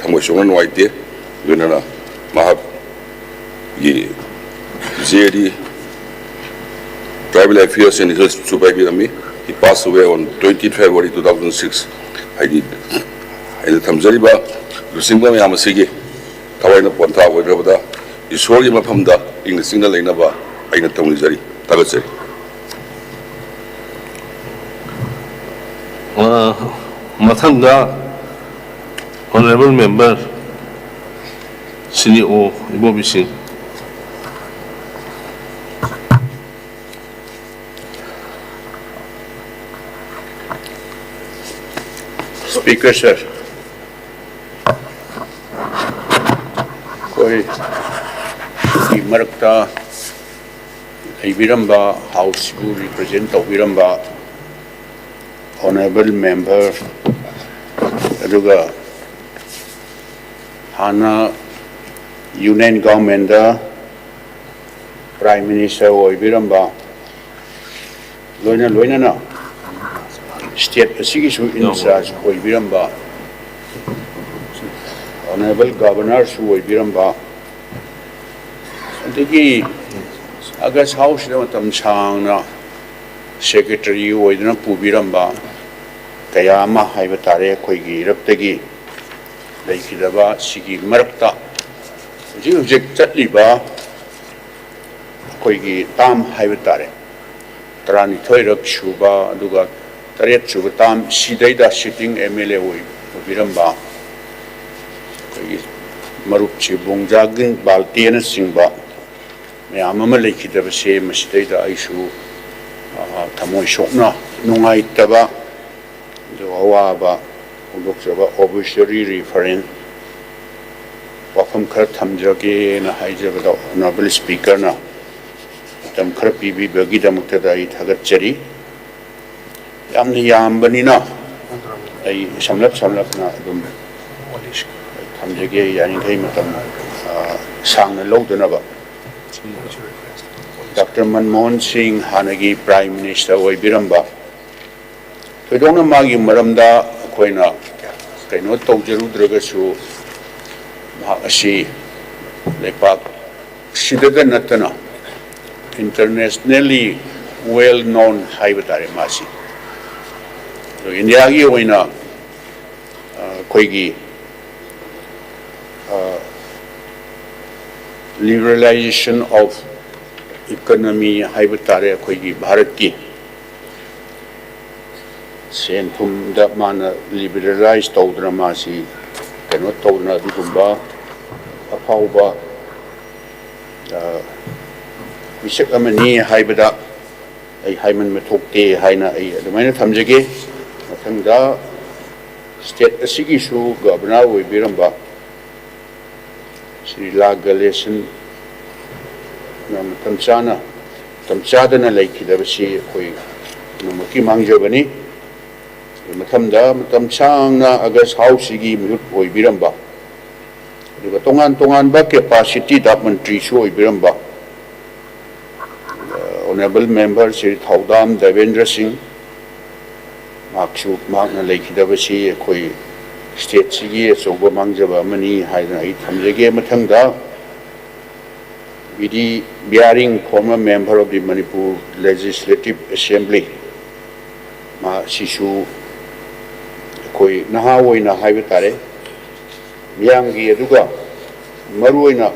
ꯊꯃꯣꯏ ꯁꯣꯛꯅ ꯅꯨꯡꯉꯥꯏꯇꯦ꯫ ꯂꯣꯏꯅꯅ ꯃꯍꯥꯛ ꯒꯤ J D Tribal Affairs and Research ꯁꯨ ꯄꯥꯏꯕꯤꯔꯝꯃꯤ꯫ He passed away on twenty February two thousand six꯫ ꯍꯥꯏꯗꯤ, ꯑꯩꯅ ꯊꯝꯖꯔꯤꯕ ꯂꯨꯆꯤꯡꯕ ꯃꯌꯥꯝ ꯑꯁꯤꯒꯤ ꯊꯋꯥꯏꯅ ꯄꯣꯟꯊꯥ ꯑꯣꯏꯈ꯭ꯔꯕꯗ ꯏꯁꯣꯔꯒꯤ ꯃꯐꯝꯗ ꯏꯪꯅ ꯆꯤꯛꯅ ꯂꯩꯅꯕ ꯑꯩꯅ ꯊꯧꯅꯤꯖꯔꯤ꯫ ꯊꯥꯒꯠꯆꯔꯤ꯫ ꯑ, ꯃꯊꯪꯗ Honourable Member ꯁꯤꯅꯤ ꯑꯣ ꯏꯕꯣꯕꯤ ꯁꯤꯡ꯫ Speaker sir, ꯑꯩꯈꯣꯏꯒꯤ ꯃꯔꯛꯇ ꯂꯩꯕꯤꯔꯝꯕ, House ꯁꯤꯕꯨ represent ꯇꯧꯕꯤꯔꯝꯕ Honourable Member, ꯑꯗꯨꯒ ꯍꯥꯟꯅ Union Government ꯗ Prime Minister ꯑꯣꯏꯕꯤꯔꯝꯕ, ꯂꯣꯏꯅ ꯂꯣꯏꯅꯅ state ꯑꯁꯤꯒꯤꯁꯨ in charge ꯑꯣꯏꯕꯤꯔꯝꯕ, Honourable Governor ꯁꯨ ꯑꯣꯏꯕꯤꯔꯝꯕ, ꯑꯗꯒꯤ August House ꯁꯤꯗ ꯃꯇꯝ ꯁꯥꯡꯅ Secretary ꯑꯣꯏꯗꯨꯅ ꯄꯨꯕꯤꯔꯝꯕ ꯀꯌꯥ ꯑꯃ ꯍꯥꯏꯕ ꯇꯥꯔꯦ, ꯑꯩꯈꯣꯏꯒꯤ ꯏꯔꯞꯇꯒꯤ ꯂꯩꯈꯤꯗꯕ꯫ ꯁꯤꯒꯤ ꯃꯔꯛꯇ ꯍꯧꯖꯤꯛ ꯍꯧꯖꯤꯛ ꯆꯠꯂꯤꯕ ꯑꯩꯈꯣꯏꯒꯤ term ꯍꯥꯏꯕ ꯇꯥꯔꯦ, ꯇꯔꯥꯅꯤꯊꯣꯏꯔꯛ ꯁꯨꯕ, ꯑꯗꯨꯒ ꯇꯔꯦꯠ ꯁꯨꯕ term, ꯁꯤꯗꯩꯗ sitting M L A ꯑꯣꯏ-, ꯑꯣꯏꯕꯤꯔꯝꯕ ꯑꯩꯈꯣꯏꯒꯤ ꯃꯔꯨꯞꯁꯤ ꯕꯣꯡꯖꯥꯒꯤꯟ ꯕꯥꯜꯇꯦꯅꯆꯤꯡꯕ ꯃꯌꯥꯝ ꯑꯃ ꯂꯩꯈꯤꯗꯕꯁꯦ, ꯃꯁꯤꯗꯩꯗ ꯑꯩꯁꯨ, ꯑ, ꯊꯃꯣꯏ ꯁꯣꯛꯅ ꯅꯨꯡꯉꯥꯏꯇꯕ, ꯑꯗꯨꯒ ꯑꯋꯥꯕ ꯐꯣꯡꯗꯣꯛꯆꯕ, obituary reference ꯋꯥꯐꯝ ꯈꯔ ꯊꯝꯖꯒꯦꯅ ꯍꯥꯏꯖꯕꯗ, Honourable Speaker ꯅ ꯃꯇꯝ ꯈꯔ ꯄꯤꯕꯤꯕꯒꯤꯗꯃꯛꯇꯗ ꯑꯩ ꯊꯥꯒꯠꯆꯔꯤ꯫ ꯌꯥꯝꯅ ꯌꯥꯝꯕꯅꯤꯅ ꯑꯩ ꯁꯝꯂꯞ ꯁꯝꯂꯞꯅ ꯑꯗꯨꯝ ꯊꯝꯖꯒꯦ, ꯌꯥꯔꯤꯈꯩ ꯃꯇꯝ, ꯑ, ꯁꯥꯡꯅ ꯂꯧꯗꯅꯕ꯫ ꯗꯥꯛꯇꯔ ꯃꯟꯃꯣꯍꯟ ꯁꯤꯡ ꯍꯥꯟꯅꯒꯤ Prime Minister ꯑꯣꯏꯕꯤꯔꯝꯕ, ꯊꯣꯏꯗꯣꯛꯅ ꯃꯥꯒꯤ ꯃꯔꯝꯗ ꯑꯩꯈꯣꯏꯅ ꯀꯩꯅꯣ ꯇꯧꯖꯔꯨꯗ꯭ꯔꯒꯁꯨ, ꯃꯍꯥꯛ ꯑꯁꯤ ꯂꯩꯄꯥꯛ ꯁꯤꯗꯇ ꯅꯠꯇꯅ internationally well known ꯍꯥꯏꯕ ꯇꯥꯔꯦ ꯃꯥꯁꯤ꯫ ꯑꯗꯣ ꯏꯟꯗꯤꯌꯥꯒꯤ ꯑꯣꯏꯅ, ꯑ, ꯑꯩꯈꯣꯏꯒꯤ, ꯑ, liberalization of economy ꯍꯥꯏꯕ ꯇꯥꯔꯦ, ꯑꯩꯈꯣꯏꯒꯤ ꯚꯥꯔꯠꯀꯤ ꯁꯦꯟ ꯊꯨꯝꯗ ꯃꯥꯅ ꯂꯤꯕꯔꯦꯂꯥꯏꯁ ꯇꯧꯗꯅ, ꯃꯥꯁꯤ ꯀꯩꯅꯣ ꯇꯧꯗꯅ, ꯑꯗꯨꯒꯨꯝꯕ ꯑꯐꯥꯎꯕ, ꯑ, ꯃꯤꯁꯛ ꯑꯃꯅꯤ ꯍꯥꯏꯕꯗ ꯑꯩ ꯍꯥꯏꯃꯟꯕ ꯊꯣꯛꯇꯦ ꯍꯥꯏꯅ ꯑꯩ ꯑꯗꯨꯃꯥꯏꯅ ꯊꯝꯖꯒꯦ꯫ ꯃꯊꯪꯗ, ꯁ꯭ꯇꯦꯠ ꯑꯁꯤꯒꯤꯁꯨ ꯒꯕꯔꯅꯔ ꯑꯣꯏꯕꯤꯔꯝꯕ ꯁ꯭ꯔꯤ ꯂꯥ ꯒꯂꯦꯁꯟꯅ ꯃꯇꯝ ꯆꯥꯅ, ꯃꯇꯝ ꯆꯥꯗꯅ ꯂꯩꯈꯤꯗꯕꯁꯤ ꯑꯩꯈꯣꯏ ꯄꯨꯝꯅꯃꯛꯀꯤ ꯃꯥꯡꯖꯕꯅꯤ꯫ ꯃꯊꯪꯗ, ꯃꯇꯝ ꯁꯥꯡꯅ ꯑꯒꯁ ꯍꯥꯎꯁꯁꯤꯒꯤ ꯃꯤꯍꯨꯠ ꯑꯣꯏꯕꯤꯔꯝꯕ, ꯑꯗꯨꯒ ꯇꯣꯉꯥꯟ ꯇꯣꯉꯥꯟꯕ ꯀꯦꯄꯥꯁꯤꯇꯤꯗ ꯃꯟꯇ꯭ꯔꯤꯁꯨ ꯑꯣꯏꯕꯤꯔꯝꯕ ꯑꯣꯅꯔꯦꯕꯜ ꯃꯦꯝꯕꯔ ꯁ꯭ꯔꯤ ꯊꯧꯗꯥꯝ ꯗꯦꯕꯦꯟꯗ꯭ꯔ ꯁꯤꯡ, ꯃꯍꯥꯛꯁꯨ, ꯃꯍꯥꯛꯅ ꯂꯩꯈꯤꯗꯕꯁꯤ ꯑꯩꯈꯣꯏ ꯁ꯭ꯇꯦꯠꯁꯤꯒꯤ ꯑꯆꯧꯕ ꯃꯥꯡꯖꯕ ꯑꯃꯅꯤ ꯍꯥꯏꯗꯅ ꯑꯩ ꯊꯝꯖꯒꯦ꯫ ꯃꯊꯪꯗ, B D Behring, former member of the Manipur Legislative Assembly, ꯃꯍꯥꯛꯁꯤꯁꯨ ꯑꯩꯈꯣꯏ ꯅꯍꯥ ꯑꯣꯏꯅ ꯍꯥꯏꯕ ꯇꯥꯔꯦ, ꯃꯤꯌꯥꯝꯒꯤ, ꯑꯗꯨꯒ ꯃꯔꯨꯑꯣꯏꯅ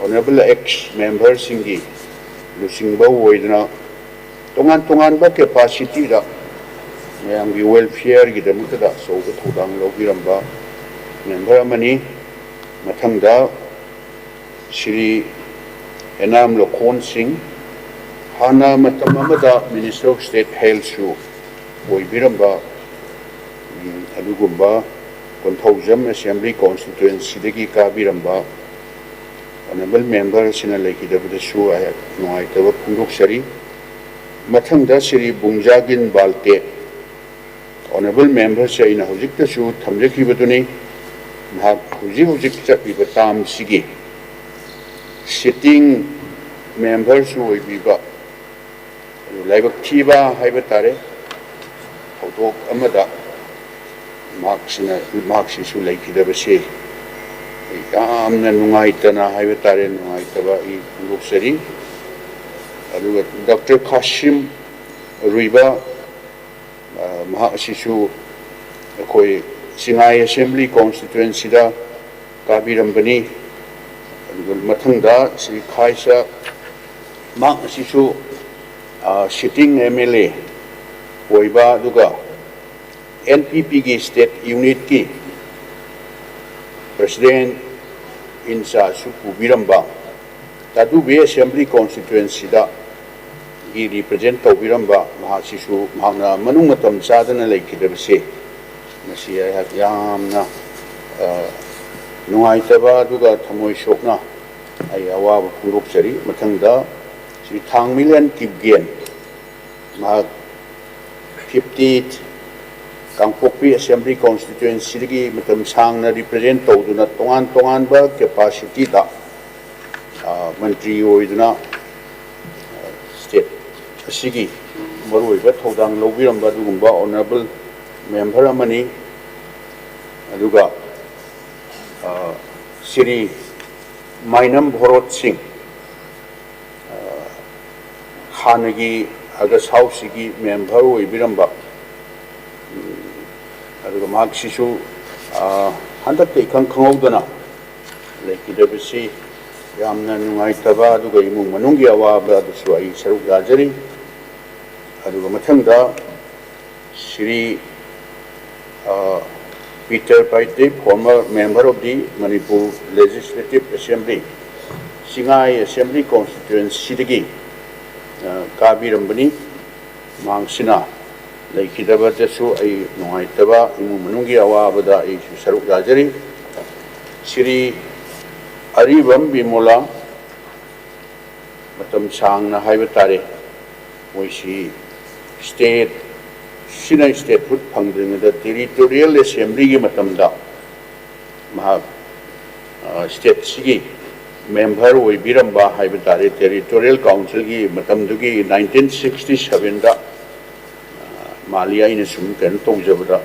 ꯑꯣꯅꯔꯦꯕꯜ ꯑꯦꯛꯁ ꯃꯦꯝꯕꯔꯁꯤꯡꯒꯤ ꯂꯨꯆꯤꯡꯕ ꯑꯣꯏꯗꯨꯅ ꯇꯣꯉꯥꯟ ꯇꯣꯉꯥꯟꯕ ꯀꯦꯄꯥꯁꯤꯇꯤꯗ ꯃꯌꯥꯝꯒꯤ ꯋꯦꯜꯐꯤꯌꯔꯒꯤꯗꯃꯛꯇꯗ ꯑꯆꯧꯕ ꯊꯧꯗꯥꯡ ꯂꯧꯕꯤꯔꯝꯕ ꯃꯦꯝꯕꯔ ꯑꯃꯅꯤ꯫ ꯃꯊꯪꯗ, ꯁ꯭ꯔꯤ ꯑꯦꯅꯥꯝ ꯂꯣꯈꯣꯟ ꯁꯤꯡ, ꯍꯥꯟꯅ ꯃꯇꯝ ꯑꯃꯗ Minister of State Healthꯁꯨ ꯑꯣꯏꯕꯤꯔꯝꯕ, ꯎꯝ, ꯑꯗꯨꯒꯨꯝꯕ ꯀꯣꯟꯊꯧꯖꯝ Assembly Constituencyꯗꯒꯤ ꯀꯥꯕꯤꯔꯝꯕ ꯑꯣꯅꯔꯦꯕꯜ ꯃꯦꯝꯕꯔꯁꯤꯅ ꯂꯩꯈꯤꯗꯕꯗꯁꯨ ꯑꯩꯍꯥꯛ ꯅꯨꯡꯉꯥꯏꯇꯕ ꯐꯣꯡꯗꯣꯛꯆꯔꯤ꯫ ꯃꯊꯪꯗ, ꯁ꯭ꯔꯤ ꯕꯨꯡꯖꯥꯒꯤꯟ ꯕꯥꯜꯇꯦ, ꯑꯣꯅꯔꯦꯕꯜ ꯃꯦꯝꯕꯔꯁꯦ ꯑꯩꯅ ꯍꯧꯖꯤꯛꯇꯁꯨ ꯊꯝꯖꯈꯤꯕꯗꯨꯅꯤ꯫ ꯃꯍꯥꯛ ꯍꯧꯖꯤꯛ ꯍꯧꯖꯤꯛ ꯆꯠꯂꯤꯕ ꯇꯥꯝꯁꯤꯒꯤ ꯁꯤꯇꯤꯡ ꯃꯦꯝꯕꯔꯁꯨ ꯑꯣꯏꯕꯤꯕ, ꯑꯗꯨ ꯂꯥꯏꯕꯛ ꯊꯤꯕ ꯍꯥꯏꯕ ꯇꯥꯔꯦ, ꯊꯧꯗꯣꯛ ꯑꯃꯗ ꯃꯍꯥꯛꯁꯤꯅ, ꯃꯍꯥꯛꯁꯤꯁꯨ ꯂꯩꯈꯤꯗꯕꯁꯤ ꯑꯩ ꯌꯥꯝꯅ ꯅꯨꯡꯉꯥꯏꯇꯅ ꯍꯥꯏꯕ ꯇꯥꯔꯦ, ꯅꯨꯡꯉꯥꯏꯇꯕ ꯑꯩ ꯐꯣꯡꯗꯣꯛꯆꯔꯤ꯫ ꯑꯗꯨꯒ ꯗꯣꯛꯇꯔ ꯈꯥꯁꯤꯝ ꯔꯨꯏꯕ, ꯑ, ꯃꯍꯥꯛ ꯑꯁꯤꯁꯨ ꯑꯩꯈꯣꯏ ꯆꯤꯉꯥꯏ Assembly Constituencyꯗ ꯀꯥꯕꯤꯔꯝꯕꯅꯤ꯫ ꯑꯗꯨꯒ ꯃꯊꯪꯗ ꯁ꯭ꯔꯤ ꯈꯥꯏꯁ, ꯃꯍꯥꯛ ꯑꯁꯤꯁꯨ, ꯑ, sitting M L A, ꯑꯣꯏꯕ, ꯑꯗꯨꯒ ꯑꯦꯟ ꯄꯤ ꯄꯤꯒꯤ ꯁ꯭ꯇꯦꯠ ꯌꯨꯅꯤꯠꯀꯤ ꯄ꯭ꯔꯁꯤꯗꯦꯟꯠ ꯏꯟꯆꯥꯔꯖꯁꯨ ꯄꯨꯕꯤꯔꯝꯕ, ꯇꯥꯗꯨꯕꯦ ꯑꯦꯁꯦꯝꯕ꯭ꯂꯤ ꯀꯣꯟꯁꯇꯤꯇ꯭ꯋꯦꯟꯁꯤꯗꯒꯤ ꯔꯤꯄ꯭ꯔꯖꯦꯟꯠ ꯇꯧꯕꯤꯔꯝꯕ ꯃꯍꯥꯛꯁꯤꯁꯨ, ꯃꯍꯥꯛꯅ ꯃꯅꯨꯡ ꯃꯇꯝ ꯆꯥꯗꯅ ꯂꯩꯈꯤꯗꯕꯁꯦ, ꯃꯁꯤ ꯑꯩꯍꯥꯛ ꯌꯥꯝꯅ, ꯑ, ꯅꯨꯡꯉꯥꯏꯇꯕ ꯑꯗꯨꯒ ꯊꯃꯣꯏ ꯁꯣꯛꯅ ꯑꯩ ꯑꯋꯥꯕ ꯐꯣꯡꯗꯣꯛꯆꯔꯤ꯫ ꯃꯊꯪꯗ ꯁ꯭ꯔꯤ ꯊꯥꯡꯃꯤꯂꯦꯟ ꯀꯤꯞꯒꯦꯟ, ꯃꯍꯥꯛ ꯐꯤꯐꯇꯤ ꯀꯥꯡꯄꯣꯛꯄꯤ ꯑꯦꯁꯦꯝꯕ꯭ꯂꯤ ꯀꯣꯟꯁꯇꯤꯇ꯭ꯋꯦꯟꯁꯤꯗꯒꯤ ꯃꯇꯝ ꯁꯥꯡꯅ ꯔꯤꯄ꯭ꯔꯖꯦꯟꯠ ꯇꯧꯗꯨꯅ ꯇꯣꯉꯥꯟ ꯇꯣꯉꯥꯟꯕ ꯀꯦꯄꯥꯁꯤꯇꯤꯗ, ꯑ, ꯃꯟꯇ꯭ꯔꯤ ꯑꯣꯏꯗꯨꯅ, ꯑ, ꯁ꯭ꯇꯦꯠ ꯑꯁꯤꯒꯤ ꯃꯔꯨꯑꯣꯏꯕ ꯊꯧꯗꯥꯡ ꯂꯧꯕꯤꯔꯝꯕ ꯑꯗꯨꯒꯨꯝꯕ ꯑꯣꯅꯔꯦꯕꯜ ꯃꯦꯝꯕꯔ ꯑꯃꯅꯤ꯫ ꯑꯗꯨꯒ, ꯑ, ꯁ꯭ꯔꯤ ꯃꯥꯏꯅꯝ ꯚꯣꯔꯣꯠ ꯁꯤꯡ, ꯑ, ꯍꯥꯟꯅꯒꯤ ꯑꯥꯒꯁ ꯍꯥꯎꯁꯁꯤꯒꯤ ꯃꯦꯝꯕꯔ ꯑꯣꯏꯕꯤꯔꯝꯕ, ꯎꯝ, ꯑꯗꯨꯒ ꯃꯍꯥꯛꯁꯤꯁꯨ, ꯑ, ꯍꯟꯗꯛꯇ ꯏꯈꯪ ꯈꯪꯍꯧꯗꯅ ꯂꯩꯈꯤꯗꯕꯁꯤ ꯌꯥꯝꯅ ꯅꯨꯡꯉꯥꯏꯇꯕ ꯑꯗꯨꯒ ꯏꯃꯨꯡ ꯃꯅꯨꯡꯒꯤ ꯑꯋꯥꯕ ꯑꯗꯨꯁꯨ ꯑꯩ ꯁꯔꯨꯛ ꯌꯥꯖꯔꯤ꯫ ꯑꯗꯨꯒ ꯃꯊꯪꯗ ꯁ꯭ꯔꯤ, ꯑ, Peter Paite, former member of the Manipur Legislative Assembly, Chingai assembly ꯀꯣꯟꯁꯇꯤꯇ꯭ꯋꯦꯟꯁꯤꯗꯒꯤ, ꯑ, ꯀꯥꯕꯤꯔꯝꯕꯅꯤ꯫ ꯃꯍꯥꯛꯁꯤꯅ ꯂꯩꯈꯤꯗꯕꯗꯁꯨ ꯑꯩ ꯅꯨꯡꯉꯥꯏꯇꯕ, ꯏꯃꯨꯡ ꯃꯅꯨꯡꯒꯤ ꯑꯋꯥꯕꯗ ꯑꯩꯁꯨ ꯁꯔꯨꯛ ꯌꯥꯖꯔꯤ꯫ ꯁ꯭ꯔꯤ ꯑꯔꯤꯕꯝ ꯕꯤꯃꯣꯂꯥ, ꯃꯇꯝ ꯁꯥꯡꯅ ꯍꯥꯏꯕ ꯇꯥꯔꯦ, ꯃꯣꯏꯁꯤ ꯁ꯭ꯇꯦꯠ, ꯁꯤꯅ ꯁ꯭ꯇꯦꯠꯍꯨꯗ ꯐꯪꯗ꯭ꯔꯤꯉꯩꯗ ꯇꯦꯔꯤꯇꯣꯔꯤꯌꯦꯜ ꯑꯦꯁꯦꯝꯕ꯭ꯂꯤꯒꯤ ꯃꯇꯝꯗ ꯃꯍꯥꯛ, ꯑ, ꯁ꯭ꯇꯦꯠꯁꯤꯒꯤ ꯃꯦꯝꯕꯔ ꯑꯣꯏꯕꯤꯔꯝꯕ ꯍꯥꯏꯕ ꯇꯥꯔꯦ, ꯇꯦꯔꯤꯇꯣꯔꯤꯌꯦꯜ ꯀꯥꯎꯟꯁꯤꯜꯒꯤ ꯃꯇꯝꯗꯨꯒꯤ ꯅꯥꯏꯟꯇꯤꯟ ꯁꯤꯛꯁꯇꯤ ꯁꯚꯦꯟꯗ, ꯑ, ꯃꯥꯜꯂꯤ, ꯑꯩꯅ ꯁꯨꯝ ꯀꯩꯅꯣ ꯇꯧꯖꯕꯗ꯫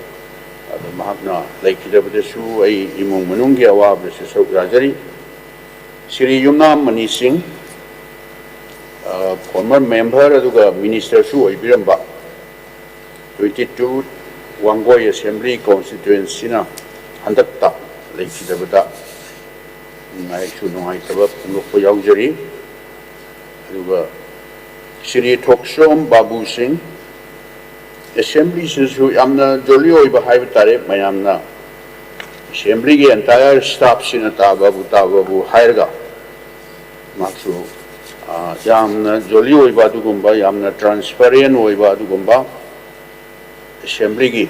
ꯑꯗꯣ ꯃꯍꯥꯛꯅ ꯂꯩꯈꯤꯗꯕꯗꯁꯨ ꯑꯩ ꯏꯃꯨꯡ ꯃꯅꯨꯡꯒꯤ ꯑꯋꯥꯕꯗꯁꯨ ꯁꯔꯨꯛ ꯌꯥꯖꯔꯤ꯫ ꯁ꯭ꯔꯤ ꯌꯨꯝꯅꯥꯝ ꯃꯅꯤ ꯁꯤꯡ, ꯑ, former member ꯑꯗꯨꯒ ꯃꯤꯅꯤꯁꯇꯔꯁꯨ ꯑꯣꯏꯕꯤꯔꯝꯕ, twenty two ꯋꯥꯡꯒꯣꯏ ꯑꯦꯁꯦꯝꯕ꯭ꯂꯤ ꯀꯣꯟꯁꯇꯤꯇ꯭ꯋꯦꯟꯁꯤꯅ ꯍꯟꯗꯛꯇ ꯂꯩꯈꯤꯗꯕꯗ ꯑꯩꯁꯨ ꯅꯨꯡꯉꯥꯏꯇꯕ ꯐꯣꯡꯗꯣꯛꯄ ꯌꯥꯎꯖꯔꯤ꯫ ꯑꯗꯨꯒ ꯁ꯭ꯔꯤ ꯊꯣꯛꯆꯣꯝ ꯕꯥꯕꯨ ꯁꯤꯡ, ꯑꯦꯁꯦꯝꯕ꯭ꯂꯤꯁꯤꯁꯨ ꯌꯥꯝꯅ ꯖꯣꯂꯤ ꯑꯣꯏꯕ ꯍꯥꯏꯕ ꯇꯥꯔꯦ꯫ ꯃꯌꯥꯝꯅ ꯑꯦꯁꯦꯝꯕ꯭ꯂꯤꯒꯤ ꯑꯦꯟꯇꯥꯌꯔ ꯁ꯭ꯇꯥꯐꯁꯤꯅ ꯇꯥꯕꯕꯨ ꯇꯥꯕꯕꯨ ꯍꯥꯏꯔꯒ, ꯃꯍꯥꯛꯁꯨ ꯑ, ꯌꯥꯝꯅ ꯖꯣꯂꯤ ꯑꯣꯏꯕ ꯑꯗꯨꯒꯨꯝꯕ, ꯌꯥꯝꯅ ꯇ꯭ꯔꯥꯟꯁꯄꯔꯦꯟ ꯑꯣꯏꯕ ꯑꯗꯨꯒꯨꯝꯕ ꯑꯦꯁꯦꯝꯕ꯭ꯂꯤꯒꯤ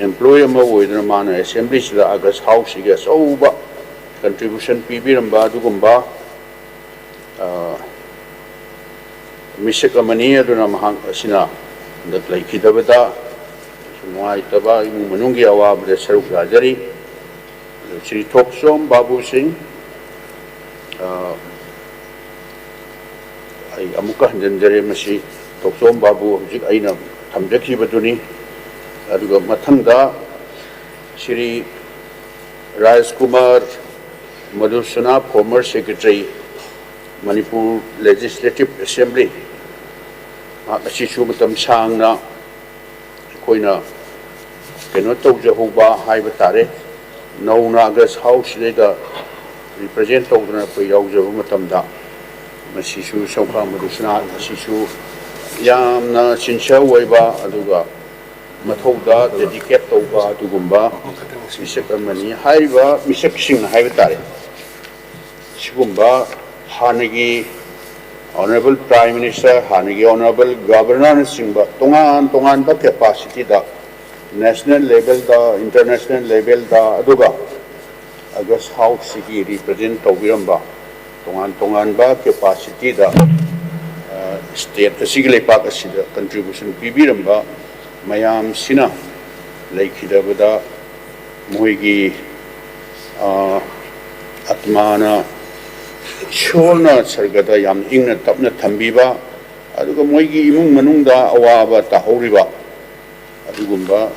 ꯑꯦꯝꯄ꯭ꯂꯣꯌꯤ ꯑꯃ ꯑꯣꯏꯗꯨꯅ ꯃꯥꯅ ꯑꯦꯁꯦꯝꯕ꯭ꯂꯤꯁꯤꯗ ꯑꯥꯒꯁ ꯍꯥꯎꯁꯁꯤꯒꯤ ꯑꯆꯧꯕ ꯀꯟꯇ꯭ꯔꯤꯕ꯭ꯌꯨꯁꯟ ꯄꯤꯕꯤꯔꯝꯕ ꯑꯗꯨꯒꯨꯝꯕ, ꯑ, ꯃꯤꯁꯛ ꯑꯃꯅꯤ꯫ ꯑꯗꯨꯅ ꯃꯍꯥꯛ ꯑꯁꯤꯅ ꯍꯟꯗꯛ ꯂꯩꯈꯤꯗꯕꯗ ꯅꯨꯡꯉꯥꯏꯇꯕ, ꯏꯃꯨꯡ ꯃꯅꯨꯡꯒꯤ ꯑꯋꯥꯕꯗ ꯁꯔꯨꯛ ꯌꯥꯖꯔꯤ꯫ ꯑꯗꯨ ꯁ꯭ꯔꯤ ꯊꯣꯛꯆꯣꯝ ꯕꯥꯕꯨ ꯁꯤꯡ, ꯑ, ꯑꯩ ꯑꯃꯨꯛꯀ ꯍꯟꯖꯤꯟꯖꯔꯦ, ꯃꯁꯤ ꯊꯣꯛꯆꯣꯝ ꯕꯥꯕꯨ ꯍꯧꯖꯤꯛ ꯑꯩꯅ ꯊꯝꯖꯈꯤꯕꯗꯨꯅꯤ꯫ ꯑꯗꯨꯒ ꯃꯊꯪꯗ Shri Rajkumar ꯃꯙꯨꯁꯨꯅꯥ, former secretary, Manipur Legislative Assembly, ꯃꯍꯥꯛ ꯑꯁꯤꯁꯨ ꯃꯇꯝ ꯁꯥꯡꯅ ꯑꯩꯈꯣꯏꯅ ꯀꯩꯅꯣ ꯇꯧꯖꯍꯧꯕ ꯍꯥꯏꯕ ꯇꯥꯔꯦ꯫ ꯅꯧꯅ ꯑꯥꯒꯁ ꯍꯥꯎꯁꯁꯤꯗꯩꯗ ꯔꯤꯄ꯭ꯔꯖꯦꯟ ꯇꯧꯗꯨꯅ ꯑꯩꯈꯣꯏ ꯌꯥꯎꯖꯕ ꯃꯇꯝꯗ, ꯃꯁꯤꯁꯨ ꯁꯣꯝꯀꯥ ꯃꯙꯨꯁꯨꯅꯥ ꯑꯁꯤꯁꯨ ꯌꯥꯝꯅ ꯁꯤꯟꯁꯤꯌꯔ ꯑꯣꯏꯕ, ꯑꯗꯨꯒ ꯃꯊꯧꯗ ꯗꯦꯗꯤꯀꯦꯠ ꯇꯧꯕ ꯑꯗꯨꯒꯨꯝꯕ ꯃꯤꯁꯛ ꯑꯃꯅꯤ꯫ ꯍꯥꯏꯔꯤꯕ ꯃꯤꯁꯛꯁꯤꯡ ꯍꯥꯏꯕ ꯇꯥꯔꯦ, ꯁꯤꯒꯨꯝꯕ ꯍꯥꯟꯅꯒꯤ ꯑꯣꯅꯔꯦꯕꯜ ꯄ꯭ꯔꯥꯏꯝ ꯃꯤꯅꯤꯁꯇꯔ, ꯍꯥꯟꯅꯒꯤ ꯑꯣꯅꯔꯦꯕꯜ ꯒꯕꯔꯅꯔꯅꯆꯤꯡꯕ ꯇꯣꯉꯥꯟ ꯇꯣꯉꯥꯟꯕ ꯀꯦꯄꯥꯁꯤꯇꯤꯗ, ꯅꯦꯁꯅꯦꯜ ꯂꯦꯚꯦꯜꯗ, ꯏꯟꯇꯔꯅꯦꯁꯅꯦꯜ ꯂꯦꯚꯦꯜꯗ, ꯑꯗꯨꯒ ꯑꯥꯒꯁ ꯍꯥꯎꯁꯁꯤꯒꯤ ꯔꯤꯄ꯭ꯔꯖꯦꯟ ꯇꯧꯕꯤꯔꯝꯕ ꯇꯣꯉꯥꯟ ꯇꯣꯉꯥꯟꯕ ꯀꯦꯄꯥꯁꯤꯇꯤꯗ, ꯑ, ꯁ꯭ꯇꯦꯠ ꯑꯁꯤꯒꯤ, ꯂꯩꯄꯥꯛ ꯑꯁꯤꯗ ꯀꯟꯇ꯭ꯔꯤꯕ꯭ꯌꯨꯁꯟ ꯄꯤꯕꯤꯔꯝꯕ ꯃꯌꯥꯝꯁꯤꯅ ꯂꯩꯈꯤꯗꯕꯗ ꯃꯣꯏꯒꯤ, ꯑ, ꯑꯥꯇꯃꯥꯅ, ꯏꯁꯣꯔꯅ ꯁꯔꯒꯗ ꯌꯥꯝ ꯏꯪꯅ ꯇꯞꯅ ꯊꯝꯕꯤꯕ, ꯑꯗꯨꯒ ꯃꯣꯏꯒꯤ ꯏꯃꯨꯡ ꯃꯅꯨꯡꯗ ꯑꯋꯥꯕ ꯇꯥꯍꯧꯔꯤꯕ ꯑꯗꯨꯒꯨꯝꯕ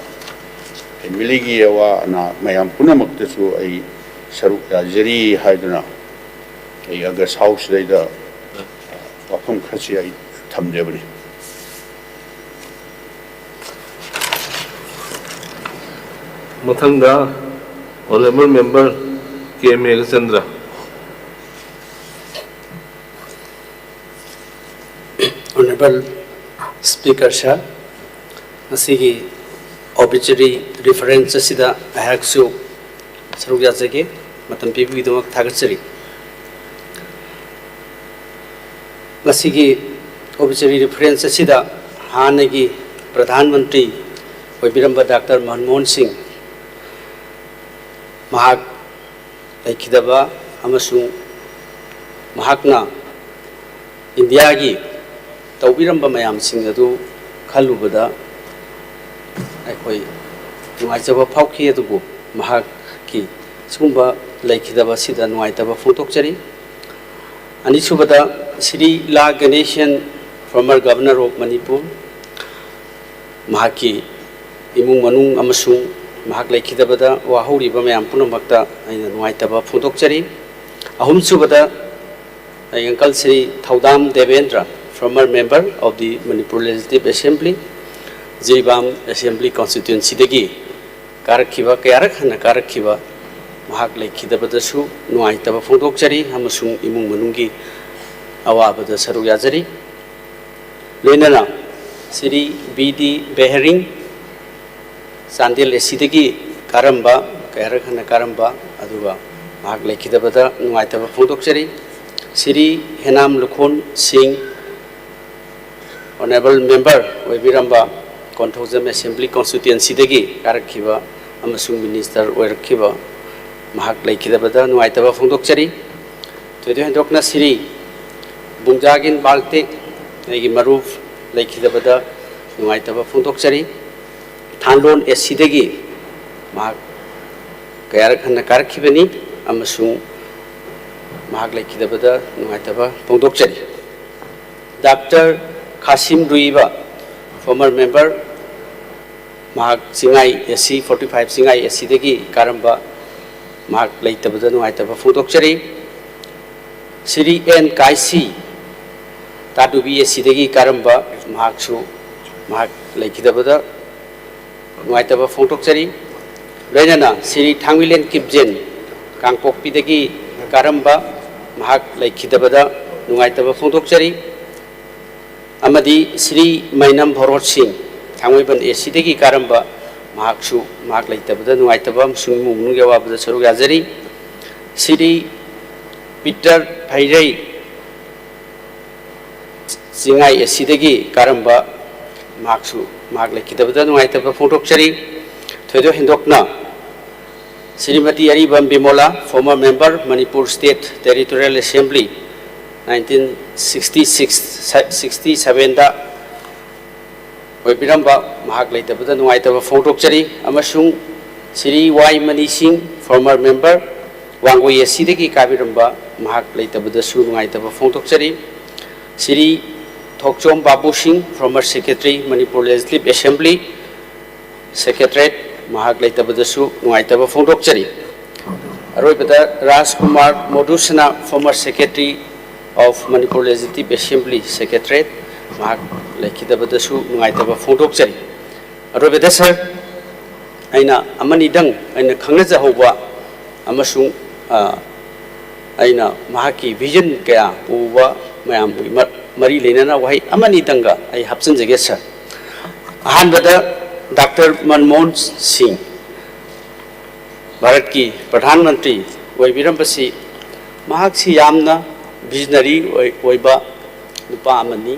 ꯐꯦꯃꯤꯂꯤꯒꯤ ꯑꯋꯥ ꯑꯅꯥ ꯃꯌꯥꯝ ꯄꯨꯝꯅꯃꯛꯇꯁꯨ ꯑꯩ ꯁꯔꯨꯛ ꯌꯥꯖꯔꯤ ꯍꯥꯏꯗꯨꯅ ꯑꯩ ꯑꯥꯒꯁ ꯍꯥꯎꯁꯁꯤꯗꯩꯗ ꯋꯥꯐꯝ ꯈꯔꯁꯤ ꯑꯩ ꯊꯝꯖꯕꯅꯤ꯫ ꯃꯊꯪꯗ ꯑꯣꯅꯔꯦꯕꯜ ꯃꯦꯝꯕꯔ ꯀꯦ ꯃꯦꯘꯆꯟꯗ꯭ꯔ꯫ Honorable Speaker sir, ꯉꯁꯤꯒꯤ obituary reference ꯑꯁꯤꯗ ꯑꯩꯍꯥꯛꯁꯨ ꯁꯔꯨꯛ ꯌꯥꯖꯒꯦ꯫ ꯃꯇꯝ ꯄꯤꯕꯒꯤꯗꯃꯛ ꯊꯥꯒꯠꯆꯔꯤ꯫ ꯉꯁꯤꯒꯤ obituary reference ꯑꯁꯤꯗ ꯍꯥꯟꯅꯒꯤ ꯄ꯭ꯔꯙꯥꯟ ꯃꯟꯇ꯭ꯔꯤ ꯑꯣꯏꯕꯤꯔꯝꯕ ꯗꯥꯛꯇꯔ ꯃꯟꯃꯣꯍꯟ ꯁꯤꯡ, ꯃꯍꯥꯛ ꯂꯩꯈꯤꯗꯕ ꯑꯃꯁꯨꯡ ꯃꯍꯥꯛꯅ ꯏꯟꯗꯤꯌꯥꯒꯤ ꯇꯧꯕꯤꯔꯝꯕ ꯃꯌꯥꯝꯁꯤꯡ ꯑꯗꯨ ꯈꯜꯂꯨꯕꯗ ꯑꯩꯈꯣꯏ ꯅꯨꯡꯉꯥꯏꯖꯕ ꯐꯥꯎꯈꯤ꯫ ꯑꯗꯨꯕꯨ ꯃꯍꯥꯛꯀꯤ ꯁꯤꯒꯨꯝꯕ ꯂꯩꯈꯤꯗꯕ ꯑꯁꯤꯗ ꯅꯨꯡꯉꯥꯏꯇꯕ ꯐꯣꯡꯗꯣꯛꯆꯔꯤ꯫ ꯑꯅꯤꯁꯨꯕꯗ, ꯁ꯭ꯔꯤ ꯂꯥ ꯒꯅꯦꯁꯟ, former Governor of Manipur, ꯃꯍꯥꯛꯀꯤ ꯏꯃꯨꯡ ꯃꯅꯨꯡ ꯑꯃꯁꯨꯡ ꯃꯍꯥꯛ ꯂꯩꯈꯤꯗꯕꯗ ꯋꯥꯍꯧꯔꯤꯕ ꯃꯌꯥꯝ ꯄꯨꯝꯅꯃꯛꯇ ꯑꯩꯅ ꯅꯨꯡꯉꯥꯏꯇꯕ ꯐꯣꯡꯗꯣꯛꯆꯔꯤ꯫ ꯑꯍꯨꯝꯁꯨꯕꯗ, ꯑꯩ uncle ꯁ꯭ꯔꯤ ꯊꯧꯗꯥꯝ Debendra, former member of the Manipur Legislative Assembly, Jiribam Assembly Constituency ꯗꯒꯤ ꯀꯥꯔꯛꯈꯤꯕ, ꯀꯌꯥꯔꯛ ꯍꯟꯅ ꯀꯥꯔꯛꯈꯤꯕ ꯃꯍꯥꯛ ꯂꯩꯈꯤꯗꯕꯗꯁꯨ ꯅꯨꯡꯉꯥꯏꯇꯕ ꯐꯣꯡꯗꯣꯛꯆꯔꯤ ꯑꯃꯁꯨꯡ ꯏꯃꯨꯡ ꯃꯅꯨꯡꯒꯤ ꯑꯋꯥꯕꯗ ꯁꯔꯨꯛ ꯌꯥꯖꯔꯤ꯫ ꯂꯣꯏꯅꯅ ꯁ꯭ꯔꯤ ꯕꯤ ꯗꯤ ꯕꯦꯍꯔꯤꯡ, ꯆꯥꯟꯗꯦꯜ ꯑꯦ ꯁꯤꯗꯒꯤ ꯀꯥꯔꯝꯕ, ꯀꯌꯥꯔꯛ ꯍꯟꯅ ꯀꯥꯔꯝꯕ, ꯑꯗꯨꯒ ꯃꯍꯥꯛ ꯂꯩꯈꯤꯗꯕꯗ ꯅꯨꯡꯉꯥꯏꯇꯕ ꯐꯣꯡꯗꯣꯛꯆꯔꯤ꯫ ꯁ꯭ꯔꯤ ꯍꯦꯅꯥꯝ ꯂꯨꯈꯣꯟ ꯁꯤꯡ, honourable member ꯑꯣꯏꯕꯤꯔꯝꯕ Konthoujam Assembly Constituency ꯗꯒꯤ ꯀꯥꯔꯛꯈꯤꯕ ꯑꯃꯁꯨꯡ minister ꯑꯣꯏꯔꯛꯈꯤꯕ ꯃꯍꯥꯛ ꯂꯩꯈꯤꯗꯕꯗ ꯅꯨꯡꯉꯥꯏꯇꯕ ꯐꯣꯡꯗꯣꯛꯆꯔꯤ꯫ ꯊꯣꯏꯗꯣꯛ ꯍꯦꯟꯗꯣꯛꯅ ꯁ꯭ꯔꯤ ꯕꯨꯡꯖꯥꯒꯤꯟ ꯕꯥꯜꯇꯦ, ꯑꯩꯒꯤ ꯃꯔꯨꯞ, ꯂꯩꯈꯤꯗꯕꯗ ꯅꯨꯡꯉꯥꯏꯇꯕ ꯐꯣꯡꯗꯣꯛꯆꯔꯤ꯫ ꯊꯥꯟꯂꯣꯟ ꯑꯦ ꯁꯤꯗꯒꯤ ꯃꯍꯥꯛ ꯀꯌꯥꯔꯛ ꯍꯟꯅ ꯀꯥꯔꯛꯈꯤꯕꯅꯤ ꯑꯃꯁꯨꯡ ꯃꯍꯥꯛ ꯂꯩꯈꯤꯗꯕꯗ ꯅꯨꯡꯉꯥꯏꯇꯕ ꯐꯣꯡꯗꯣꯛꯆꯔꯤ꯫ ꯗꯥꯛꯇꯔ ꯈꯥꯁꯤꯝ ꯔꯨꯏꯕ, former member, ꯃꯍꯥꯛ ꯆꯤꯡꯉꯥꯏ ꯑꯦ ꯁꯤ forty five, ꯆꯤꯡꯉꯥꯏ ꯑꯦ ꯁꯤꯗꯒꯤ ꯀꯥꯔꯝꯕ, ꯃꯍꯥꯛ ꯂꯩꯇꯕꯗ ꯅꯨꯡꯉꯥꯏꯇꯕ ꯐꯣꯡꯗꯣꯛꯆꯔꯤ꯫ ꯁ꯭ꯔꯤ ꯑꯦꯟ ꯀꯥꯏꯁꯤ, ꯇꯥꯗꯨꯕꯤ ꯑꯦ ꯁꯤꯗꯒꯤ ꯀꯥꯔꯝꯕ, ꯃꯍꯥꯛꯁꯨ ꯃꯍꯥꯛ ꯂꯩꯈꯤꯗꯕꯗ ꯅꯨꯡꯉꯥꯏꯇꯕ ꯐꯣꯡꯗꯣꯛꯆꯔꯤ꯫ ꯂꯣꯏꯅꯅ ꯁ꯭ꯔꯤ ꯊꯥꯡꯃꯤꯂꯦꯟ ꯀꯤꯞꯖꯦꯟ, ꯀꯥꯡꯄꯣꯛꯄꯤꯗꯒꯤ ꯀꯥꯔꯝꯕ, ꯃꯍꯥꯛ ꯂꯩꯈꯤꯗꯕꯗ ꯅꯨꯡꯉꯥꯏꯇꯕ ꯐꯣꯡꯗꯣꯛꯆꯔꯤ꯫ ꯑꯃꯗꯤ ꯁ꯭ꯔꯤ ꯃꯩꯅꯝ ꯚꯣꯔꯣꯠ ꯁꯤꯡ, ꯊꯥꯡꯃꯩꯕꯟ ꯑꯦ ꯁꯤꯗꯒꯤ ꯀꯥꯔꯝꯕ ꯃꯍꯥꯛꯁꯨ ꯃꯍꯥꯛ ꯂꯩꯇꯕꯗ ꯅꯨꯡꯉꯥꯏꯇꯕ ꯑꯃꯁꯨꯡ ꯏꯃꯨꯡ ꯃꯅꯨꯡꯒꯤ ꯑꯋꯥꯕꯗ ꯁꯔꯨꯛ ꯌꯥꯖꯔꯤ꯫ ꯁ꯭ꯔꯤ ꯄꯤꯇꯔ ꯐꯩꯔꯩ ꯆꯤꯡꯉꯥꯏ ꯑꯦ ꯁꯤꯗꯒꯤ ꯀꯥꯔꯝꯕ ꯃꯍꯥꯛꯁꯨ ꯃꯍꯥꯛ ꯂꯩꯈꯤꯗꯕꯗ ꯅꯨꯡꯉꯥꯏꯇꯕ ꯐꯣꯡꯗꯣꯛꯆꯔꯤ꯫ ꯊꯣꯏꯗꯣꯛ ꯍꯦꯟꯗꯣꯛꯅ ꯁ꯭ꯔꯤꯃꯇꯤ ꯑꯔꯤꯕꯝ ꯕꯤꯃꯣꯂꯥ, former member, Manipur State Territorial Assembly, nineteen sixty six, sixty seven ꯗ ꯑꯣꯏꯕꯤꯔꯝꯕ ꯃꯍꯥꯛ ꯂꯩꯇꯕꯗ ꯅꯨꯡꯉꯥꯏꯇꯕ ꯐꯣꯡꯗꯣꯛꯆꯔꯤ, ꯑꯃꯁꯨꯡ ꯁ꯭ꯔꯤ ꯋꯥꯏ ꯃꯅꯤ ꯁꯤꯡ, former member, ꯋꯥꯡꯒꯣꯏ ꯑꯦ ꯁꯤꯗꯒꯤ ꯀꯥꯕꯤꯔꯝꯕ ꯃꯍꯥꯛ ꯂꯩꯇꯕꯗꯁꯨ ꯅꯨꯡꯉꯥꯏꯇꯕ ꯐꯣꯡꯗꯣꯛꯆꯔꯤ꯫ ꯁ꯭ꯔꯤ ꯊꯣꯛꯆꯣꯝ ꯕꯥꯕꯨ ꯁꯤꯡ, former secretary, Manipur Legislative Assembly, Secretariat, ꯃꯍꯥꯛ ꯂꯩꯇꯕꯗꯁꯨ ꯅꯨꯡꯉꯥꯏꯇꯕ ꯐꯣꯡꯗꯣꯛꯆꯔꯤ꯫ ꯑꯔꯣꯏꯕꯗ ꯔꯥꯖꯀꯨꯃꯥꯔ ꯃꯣꯗꯨꯁꯅꯥ, former secretary of Manipur Legislative Assembly, Secretariat, ꯃꯍꯥꯛ ꯂꯩꯈꯤꯗꯕꯗꯁꯨ ꯅꯨꯡꯉꯥꯏꯇꯕ ꯐꯣꯡꯗꯣꯛꯆꯔꯤ꯫ ꯑꯔꯣꯏꯕꯗ ꯁꯥꯔ, ꯑꯩꯅ ꯑꯃꯅꯤꯗꯪ ꯑꯩꯅ ꯈꯪꯅꯖꯍꯧꯕ ꯑꯃꯁꯨꯡ, ꯑ, ꯑꯩꯅ ꯃꯍꯥꯛꯀꯤ vision ꯀꯌꯥ ꯎꯕ ꯃꯌꯥꯝꯒꯤ ꯃ-, ꯃꯔꯤ ꯂꯩꯅꯅ ꯋꯥꯍꯩ ꯑꯃꯅꯤꯗꯪꯒ ꯑꯩ ꯍꯥꯞꯆꯤꯟꯖꯒꯦ ꯁꯥꯔ꯫ ꯑꯍꯥꯟꯕꯗ, ꯗꯥꯛꯇꯔ ꯃꯟꯃꯣꯍꯟ ꯁꯤꯡ, ꯚꯥꯔꯠꯀꯤ ꯄ꯭ꯔꯙꯥꯟ ꯃꯟꯇ꯭ꯔꯤ ꯑꯣꯏꯕꯤꯔꯝꯕꯁꯤ, ꯃꯍꯥꯛꯁꯤ ꯌꯥꯝꯅ visionary ꯑꯣꯏ-, ꯑꯣꯏꯕ ꯅꯨꯄꯥ ꯑꯃꯅꯤ꯫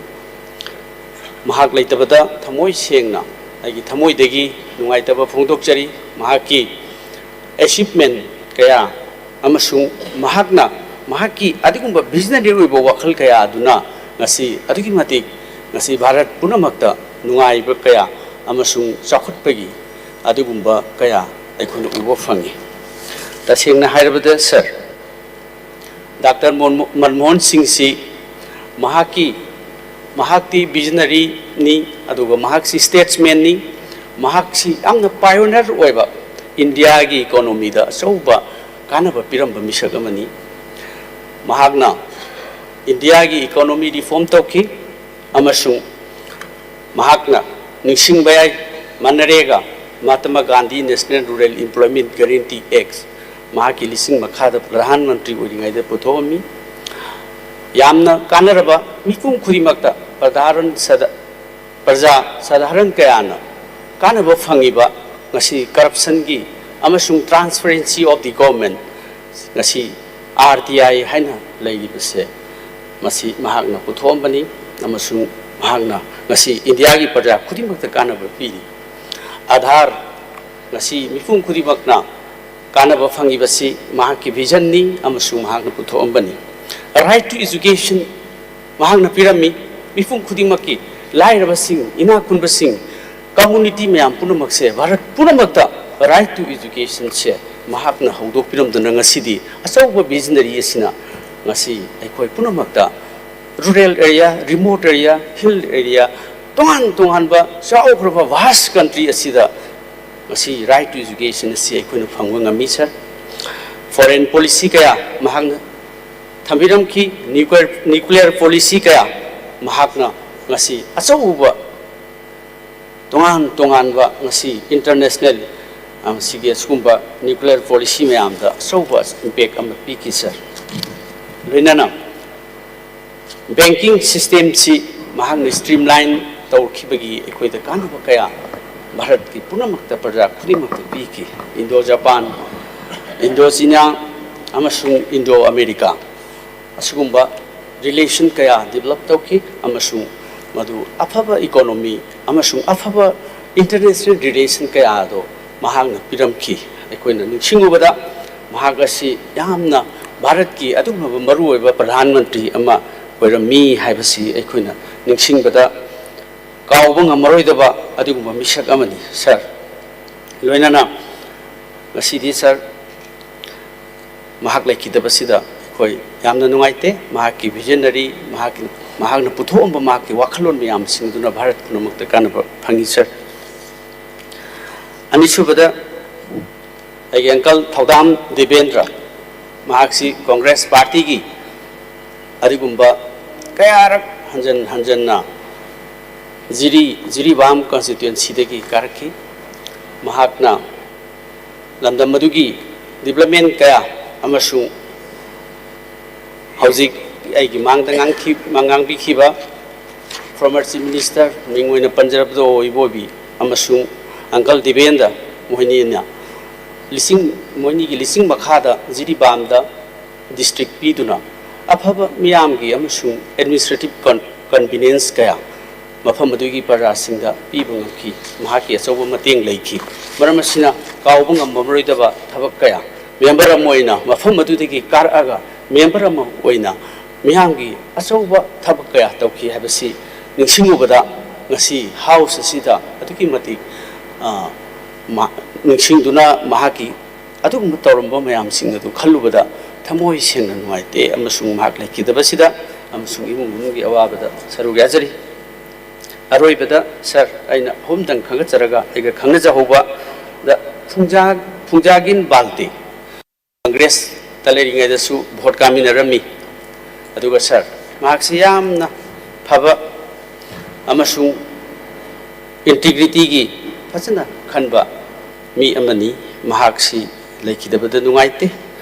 ꯃꯍꯥꯛ ꯂꯩꯇꯕꯗ ꯊꯃꯣꯏ ꯁꯦꯡꯅ ꯑꯩꯒꯤ ꯊꯃꯣꯏꯗꯒꯤ ꯅꯨꯡꯉꯥꯏꯇꯕ ꯐꯣꯡꯗꯣꯛꯆꯔꯤ꯫ ꯃꯍꯥꯛꯀꯤ achievement ꯀꯌꯥ ꯑꯃꯁꯨꯡ ꯃꯍꯥꯛꯅ ꯃꯍꯥꯛꯀꯤ ꯑꯗꯨꯒꯨꯝꯕ visionary ꯑꯣꯏꯕ ꯋꯥꯈꯜ ꯀꯌꯥ ꯑꯗꯨꯅ ꯉꯁꯤ ꯑꯗꯨꯛꯀꯤ ꯃꯇꯤꯛ ꯉꯁꯤ ꯚꯥꯔꯠ ꯄꯨꯝꯅꯃꯛꯇ ꯅꯨꯡꯉꯥꯏꯕ ꯀꯌꯥ ꯑꯃꯁꯨꯡ ꯆꯥꯎꯈꯠꯄꯒꯤ ꯑꯗꯨꯒꯨꯝꯕ ꯀꯌꯥ ꯑꯩꯈꯣꯏꯅ ꯎꯕ ꯐꯪꯉꯤ꯫ ꯇꯁꯦꯡꯅ ꯍꯥꯏꯔꯕꯗ ꯁꯥꯔ, ꯗꯥꯛꯇꯔ ꯃꯣꯟ-, ꯃꯟꯃꯣꯍꯟ ꯁꯤꯡꯁꯤ ꯃꯍꯥꯛꯀꯤ, ꯃꯍꯥꯛꯇꯤ visionary ꯅꯤ, ꯑꯗꯨꯒ ꯃꯍꯥꯛꯁꯤ statesman ꯅꯤ꯫ ꯃꯍꯥꯛꯁꯤ ꯌꯥꯝꯅ pioneer ꯑꯣꯏꯕ, ꯏꯟꯗꯤꯌꯥꯒꯤ economy ꯗ ꯑꯆꯧꯕ ꯀꯥꯟꯅꯕ ꯄꯤꯔꯝꯕ ꯃꯤꯁꯛ ꯑꯃꯅꯤ꯫ ꯃꯍꯥꯛꯅ ꯏꯟꯗꯤꯌꯥꯒꯤ economy reform ꯇꯧꯈꯤ, ꯑꯃꯁꯨꯡ ꯃꯍꯥꯛꯅ ꯅꯤꯡꯁꯤꯡꯕ ꯌꯥꯏ, ꯃꯟꯔꯦꯒꯥ, Mahatma Gandhi National Rural Employment Guarantee Act, ꯃꯍꯥꯛꯀꯤ ꯂꯤꯁꯤꯡ ꯃꯈꯥꯗ ꯄ꯭ꯔꯙꯥꯟ ꯃꯟꯇ꯭ꯔꯤ ꯑꯣꯏꯔꯤꯉꯩꯗ ꯄꯨꯊꯣꯛꯑꯝꯃꯤ꯫ ꯌꯥꯝꯅ ꯀꯥꯟꯅꯔꯕ, ꯃꯤꯄꯨꯝ ꯈꯨꯗꯤꯡꯃꯛꯇ ꯄ꯭ꯔꯙꯥꯟ ꯁꯗ-, ꯄ꯭ꯔꯖꯥ ꯁꯥꯙꯥꯔꯟ ꯀꯌꯥꯅ ꯀꯥꯟꯅꯕ ꯐꯪꯉꯤꯕ ꯉꯁꯤ ꯀꯔꯞꯁꯟꯒꯤ ꯑꯃꯁꯨꯡ transparency of the government, ꯉꯁꯤ R T I ꯍꯥꯏꯅ ꯂꯩꯔꯤꯕꯁꯦ, ꯃꯁꯤ ꯃꯍꯥꯛꯅ ꯄꯨꯊꯣꯛꯑꯝꯕꯅꯤ ꯑꯃꯁꯨꯡ ꯃꯍꯥꯛꯅ ꯉꯁꯤ ꯏꯟꯗꯤꯌꯥꯒꯤ ꯄ꯭ꯔꯖꯥ ꯈꯨꯗꯤꯡꯃꯛꯇ ꯀꯥꯟꯅꯕ ꯄꯤꯔꯤ꯫ ꯑꯥꯙꯥꯔ ꯉꯁꯤ ꯃꯤꯄꯨꯝ ꯈꯨꯗꯤꯡꯃꯛꯅ ꯀꯥꯟꯅꯕ ꯐꯪꯉꯤꯕꯁꯤ ꯃꯍꯥꯛꯀꯤ vision ꯅꯤ ꯑꯃꯁꯨꯡ ꯃꯍꯥꯛꯅ ꯄꯨꯊꯣꯛꯑꯝꯕꯅꯤ꯫ Right to education ꯃꯍꯥꯛꯅ ꯄꯤꯔꯝꯃꯤ꯫ ꯃꯤꯄꯨꯝ ꯈꯨꯗꯤꯡꯃꯛꯀꯤ, ꯂꯥꯏꯔꯕꯁꯤꯡ, ꯏꯅꯥꯛ ꯈꯨꯟꯕꯁꯤꯡ, community ꯃꯌꯥꯝ ꯄꯨꯝꯅꯃꯛꯁꯦ, ꯚꯥꯔꯠ ꯄꯨꯝꯅꯃꯛꯇ right to education ꯁꯦ ꯃꯍꯥꯛꯅ ꯍꯧꯗꯣꯛꯄꯤꯔꯝꯗꯨꯅ ꯉꯁꯤꯗꯤ ꯑꯆꯧꯕ visionary ꯑꯁꯤꯅ ꯉꯁꯤ ꯑꯩꯈꯣꯏ ꯄꯨꯝꯅꯃꯛꯇ rural area, remote area, hill area, ꯇꯣꯉꯥꯟ ꯇꯣꯉꯥꯟꯕ ꯆꯥꯎꯈ꯭ꯔꯕ vast country ꯑꯁꯤꯗ ꯉꯁꯤ right to education ꯑꯁꯤ ꯑꯩꯈꯣꯏꯅ ꯐꯪꯕ ꯉꯝꯃꯤ, sir꯫ Foreign policy ꯀꯌꯥ ꯃꯍꯥꯛꯅ ꯊꯝꯕꯤꯔꯝꯈꯤ, nuclear, nuclear policy ꯀꯌꯥ ꯃꯍꯥꯛꯅ ꯉꯁꯤ ꯑꯆꯧꯕ ꯇꯣꯉꯥꯟ ꯇꯣꯉꯥꯟꯕ ꯉꯁꯤ international, ꯑ, ꯁꯤꯒꯤ ꯑꯁꯤꯒꯨꯝꯕ nuclear policy ꯃꯌꯥꯝꯗ ꯑꯆꯧꯕ impact ꯑꯃ ꯄꯤꯈꯤ, sir꯫ ꯂꯣꯏꯅꯅ banking system ꯁꯤ ꯃꯍꯥꯛꯅ streamline ꯇꯧꯔꯛꯈꯤꯕꯒꯤ ꯑꯩꯈꯣꯏꯗ ꯀꯥꯟꯅꯕ ꯀꯌꯥ ꯚꯥꯔꯠꯀꯤ ꯄꯨꯝꯅꯃꯛꯇ, ꯄ꯭ꯔꯖꯥ ꯈꯨꯗꯤꯡꯃꯛꯇ ꯄꯤꯈꯤ꯫ Indo Japan, Indo China ꯑꯃꯁꯨꯡ Indo America ꯑꯁꯤꯒꯨꯝꯕ relation ꯀꯌꯥ develop ꯇꯧꯈꯤ ꯑꯃꯁꯨꯡ ꯃꯗꯨ ꯑꯐꯕ economy ꯑꯃꯁꯨꯡ ꯑꯐꯕ international relation ꯀꯌꯥ ꯑꯗꯨ ꯃꯍꯥꯛꯅ ꯄꯤꯔꯝꯈꯤ꯫ ꯑꯩꯈꯣꯏꯅ ꯅꯤꯡꯁꯤꯡꯂꯨꯕꯗ ꯃꯍꯥꯛ ꯑꯁꯤ ꯌꯥꯝꯅ ꯚꯥꯔꯠꯀꯤ ꯑꯗꯨꯒꯨꯝꯂꯕ ꯃꯔꯨꯑꯣꯏꯕ ꯄ꯭ꯔꯙꯥꯟ ꯃꯟꯇ꯭ꯔꯤ ꯑꯃ ꯑꯣꯏꯔꯝꯃꯤ ꯍꯥꯏꯕꯁꯤ ꯑꯩꯈꯣꯏꯅ ꯅꯤꯡꯁꯤꯡꯕꯗ ꯀꯥꯎꯕ ꯉꯝꯃꯔꯣꯏꯗꯕ ꯑꯗꯨꯒꯨꯝꯕ ꯃꯤꯁꯛ ꯑꯃꯅꯤ, sir꯫ ꯂꯣꯏꯅꯅ ꯉꯁꯤꯗꯤ, sir, ꯃꯍꯥꯛ ꯂꯩꯈꯤꯗꯕꯁꯤꯗ ꯑꯩꯈꯣꯏ ꯌꯥꯝꯅ ꯅꯨꯡꯉꯥꯏꯇꯦ꯫ ꯃꯍꯥꯛꯀꯤ visionary, ꯃꯍꯥꯛꯀꯤ, ꯃꯍꯥꯛꯅ ꯄꯨꯊꯣꯛꯑꯝꯕ ꯃꯍꯥꯛꯀꯤ ꯋꯥꯈꯜꯂꯣꯟ ꯃꯌꯥꯝꯁꯤꯡꯗꯨꯅ ꯚꯥꯔꯠ ꯄꯨꯝꯅꯃꯛꯇ ꯀꯥꯟꯅꯕ ꯐꯪꯉꯤ, sir꯫ ꯑꯅꯤꯁꯨꯕꯗ, ꯑꯩꯒꯤ uncle ꯊꯧꯗꯥꯝ ꯗꯤꯕꯦꯟꯗ꯭ꯔ, ꯃꯍꯥꯛꯁꯤ Congress party ꯒꯤ ꯑꯗꯨꯒꯨꯝꯕ ꯀꯌꯥꯔꯛ ꯍꯟꯖꯟ ꯍꯟꯖꯟꯅ ꯖꯤꯔꯤ, ꯖꯤꯔꯤꯕꯥꯝ constituency ꯗꯒꯤ ꯀꯥꯔꯛꯈꯤ꯫ ꯃꯍꯥꯛꯅ ꯂꯝꯗꯝ ꯑꯗꯨꯒꯤ development ꯀꯌꯥ ꯑꯃꯁꯨꯡ ꯍꯧꯖꯤꯛ ꯑꯩꯒꯤ ꯃꯥꯡꯗ ꯉꯥꯡꯈꯤ-, ꯉꯥꯡꯕꯤꯈꯤꯕ Former Chief Minister, ꯃꯤꯡ ꯑꯣꯏꯅ ꯄꯟꯖꯔꯕꯗ ꯑꯣꯏꯕ ꯑꯣꯏꯕꯤ ꯑꯃꯁꯨꯡ Uncle ꯗꯤꯕꯦꯟꯗ, ꯃꯈꯣꯏꯅꯤꯅ ꯂꯤꯁꯤꯡ, ꯃꯈꯣꯏꯅꯤꯒꯤ ꯂꯤꯁꯤꯡ ꯃꯈꯥꯗ ꯖꯤꯔꯤꯕꯥꯝꯗ district ꯄꯤꯗꯨꯅ ꯑꯐꯕ ꯃꯤꯌꯥꯝꯒꯤ ꯑꯃꯁꯨꯡ administrative con-, convenience ꯀꯌꯥ ꯃꯐꯝ ꯑꯗꯨꯒꯤ ꯄ꯭ꯔꯖꯥꯁꯤꯡꯗ ꯄꯤꯕ ꯉꯝꯈꯤ꯫ ꯃꯍꯥꯛꯀꯤ ꯑꯆꯧꯕ ꯃꯇꯦꯡ ꯂꯩꯈꯤ꯫ ꯃꯔꯝ ꯑꯁꯤꯅ ꯀꯥꯎꯕ ꯉꯝꯃꯔꯣꯏꯗꯕ ꯊꯕꯛ ꯀꯌꯥ member ꯑꯃ ꯑꯣꯏꯅ ꯃꯐꯝ ꯑꯗꯨꯗꯒꯤ ꯀꯥꯔꯛꯑꯒ member ꯑꯃ ꯑꯣꯏꯅ ꯃꯤꯌꯥꯝꯒꯤ ꯑꯆꯧꯕ ꯊꯕꯛ ꯀꯌꯥ ꯇꯧꯈꯤ ꯍꯥꯏꯕꯁꯤ ꯅꯤꯡꯁꯤꯡꯂꯨꯕꯗ ꯉꯁꯤ house ꯑꯁꯤꯗ ꯑꯗꯨꯛꯀꯤ ꯃꯇꯤꯛ, ꯑ, ꯃꯥ-, ꯅꯤꯡꯁꯤꯡꯗꯨꯅ ꯃꯍꯥꯛꯀꯤ ꯑꯗꯨꯒꯨꯝꯕ ꯇꯧꯔꯝꯕ ꯃꯌꯥꯝꯁꯤꯡ ꯑꯗꯨ ꯈꯜꯂꯨꯕꯗ ꯊꯃꯣꯏ ꯁꯦꯡꯅ ꯅꯨꯡꯉꯥꯏꯇꯦ ꯑꯃꯁꯨꯡ ꯃꯍꯥꯛ ꯂꯩꯈꯤꯗꯕꯁꯤꯗ ꯑꯃꯁꯨꯡ ꯏꯃꯨꯡ ꯃꯅꯨꯡꯒꯤ ꯑꯋꯥꯕꯗ ꯁꯔꯨꯛ ꯌꯥꯖꯔꯤ꯫ ꯑꯔꯣꯏꯕꯗ, sir, ꯑꯩꯅ ꯑꯍꯨꯝꯗꯪ ꯈꯪꯒꯠꯆꯔꯒ ꯑꯩꯒ ꯈꯪꯅꯖꯍꯧꯕꯗ, ꯐꯨꯡꯖꯥ-, ꯐꯨꯡꯖꯥꯒꯤꯟ ꯕꯥꯜꯇꯦ꯫ Congressꯇ ꯂꯩꯔꯤꯉꯩꯗꯁꯨ vote ꯀꯥꯃꯤꯟꯅꯔꯝꯃꯤ꯫ ꯑꯗꯨꯒ sir, ꯃꯍꯥꯛꯁꯤ ꯌꯥꯝꯅ ꯐꯕ ꯑꯃꯁꯨꯡ integrityꯒꯤ ꯐꯖꯅ ꯈꯟꯕ ꯃꯤ ꯑꯃꯅꯤ꯫ ꯃꯍꯥꯛꯁꯤ ꯂꯩꯈꯤꯗꯕꯗ ꯅꯨꯡꯉꯥꯏꯇꯦ꯫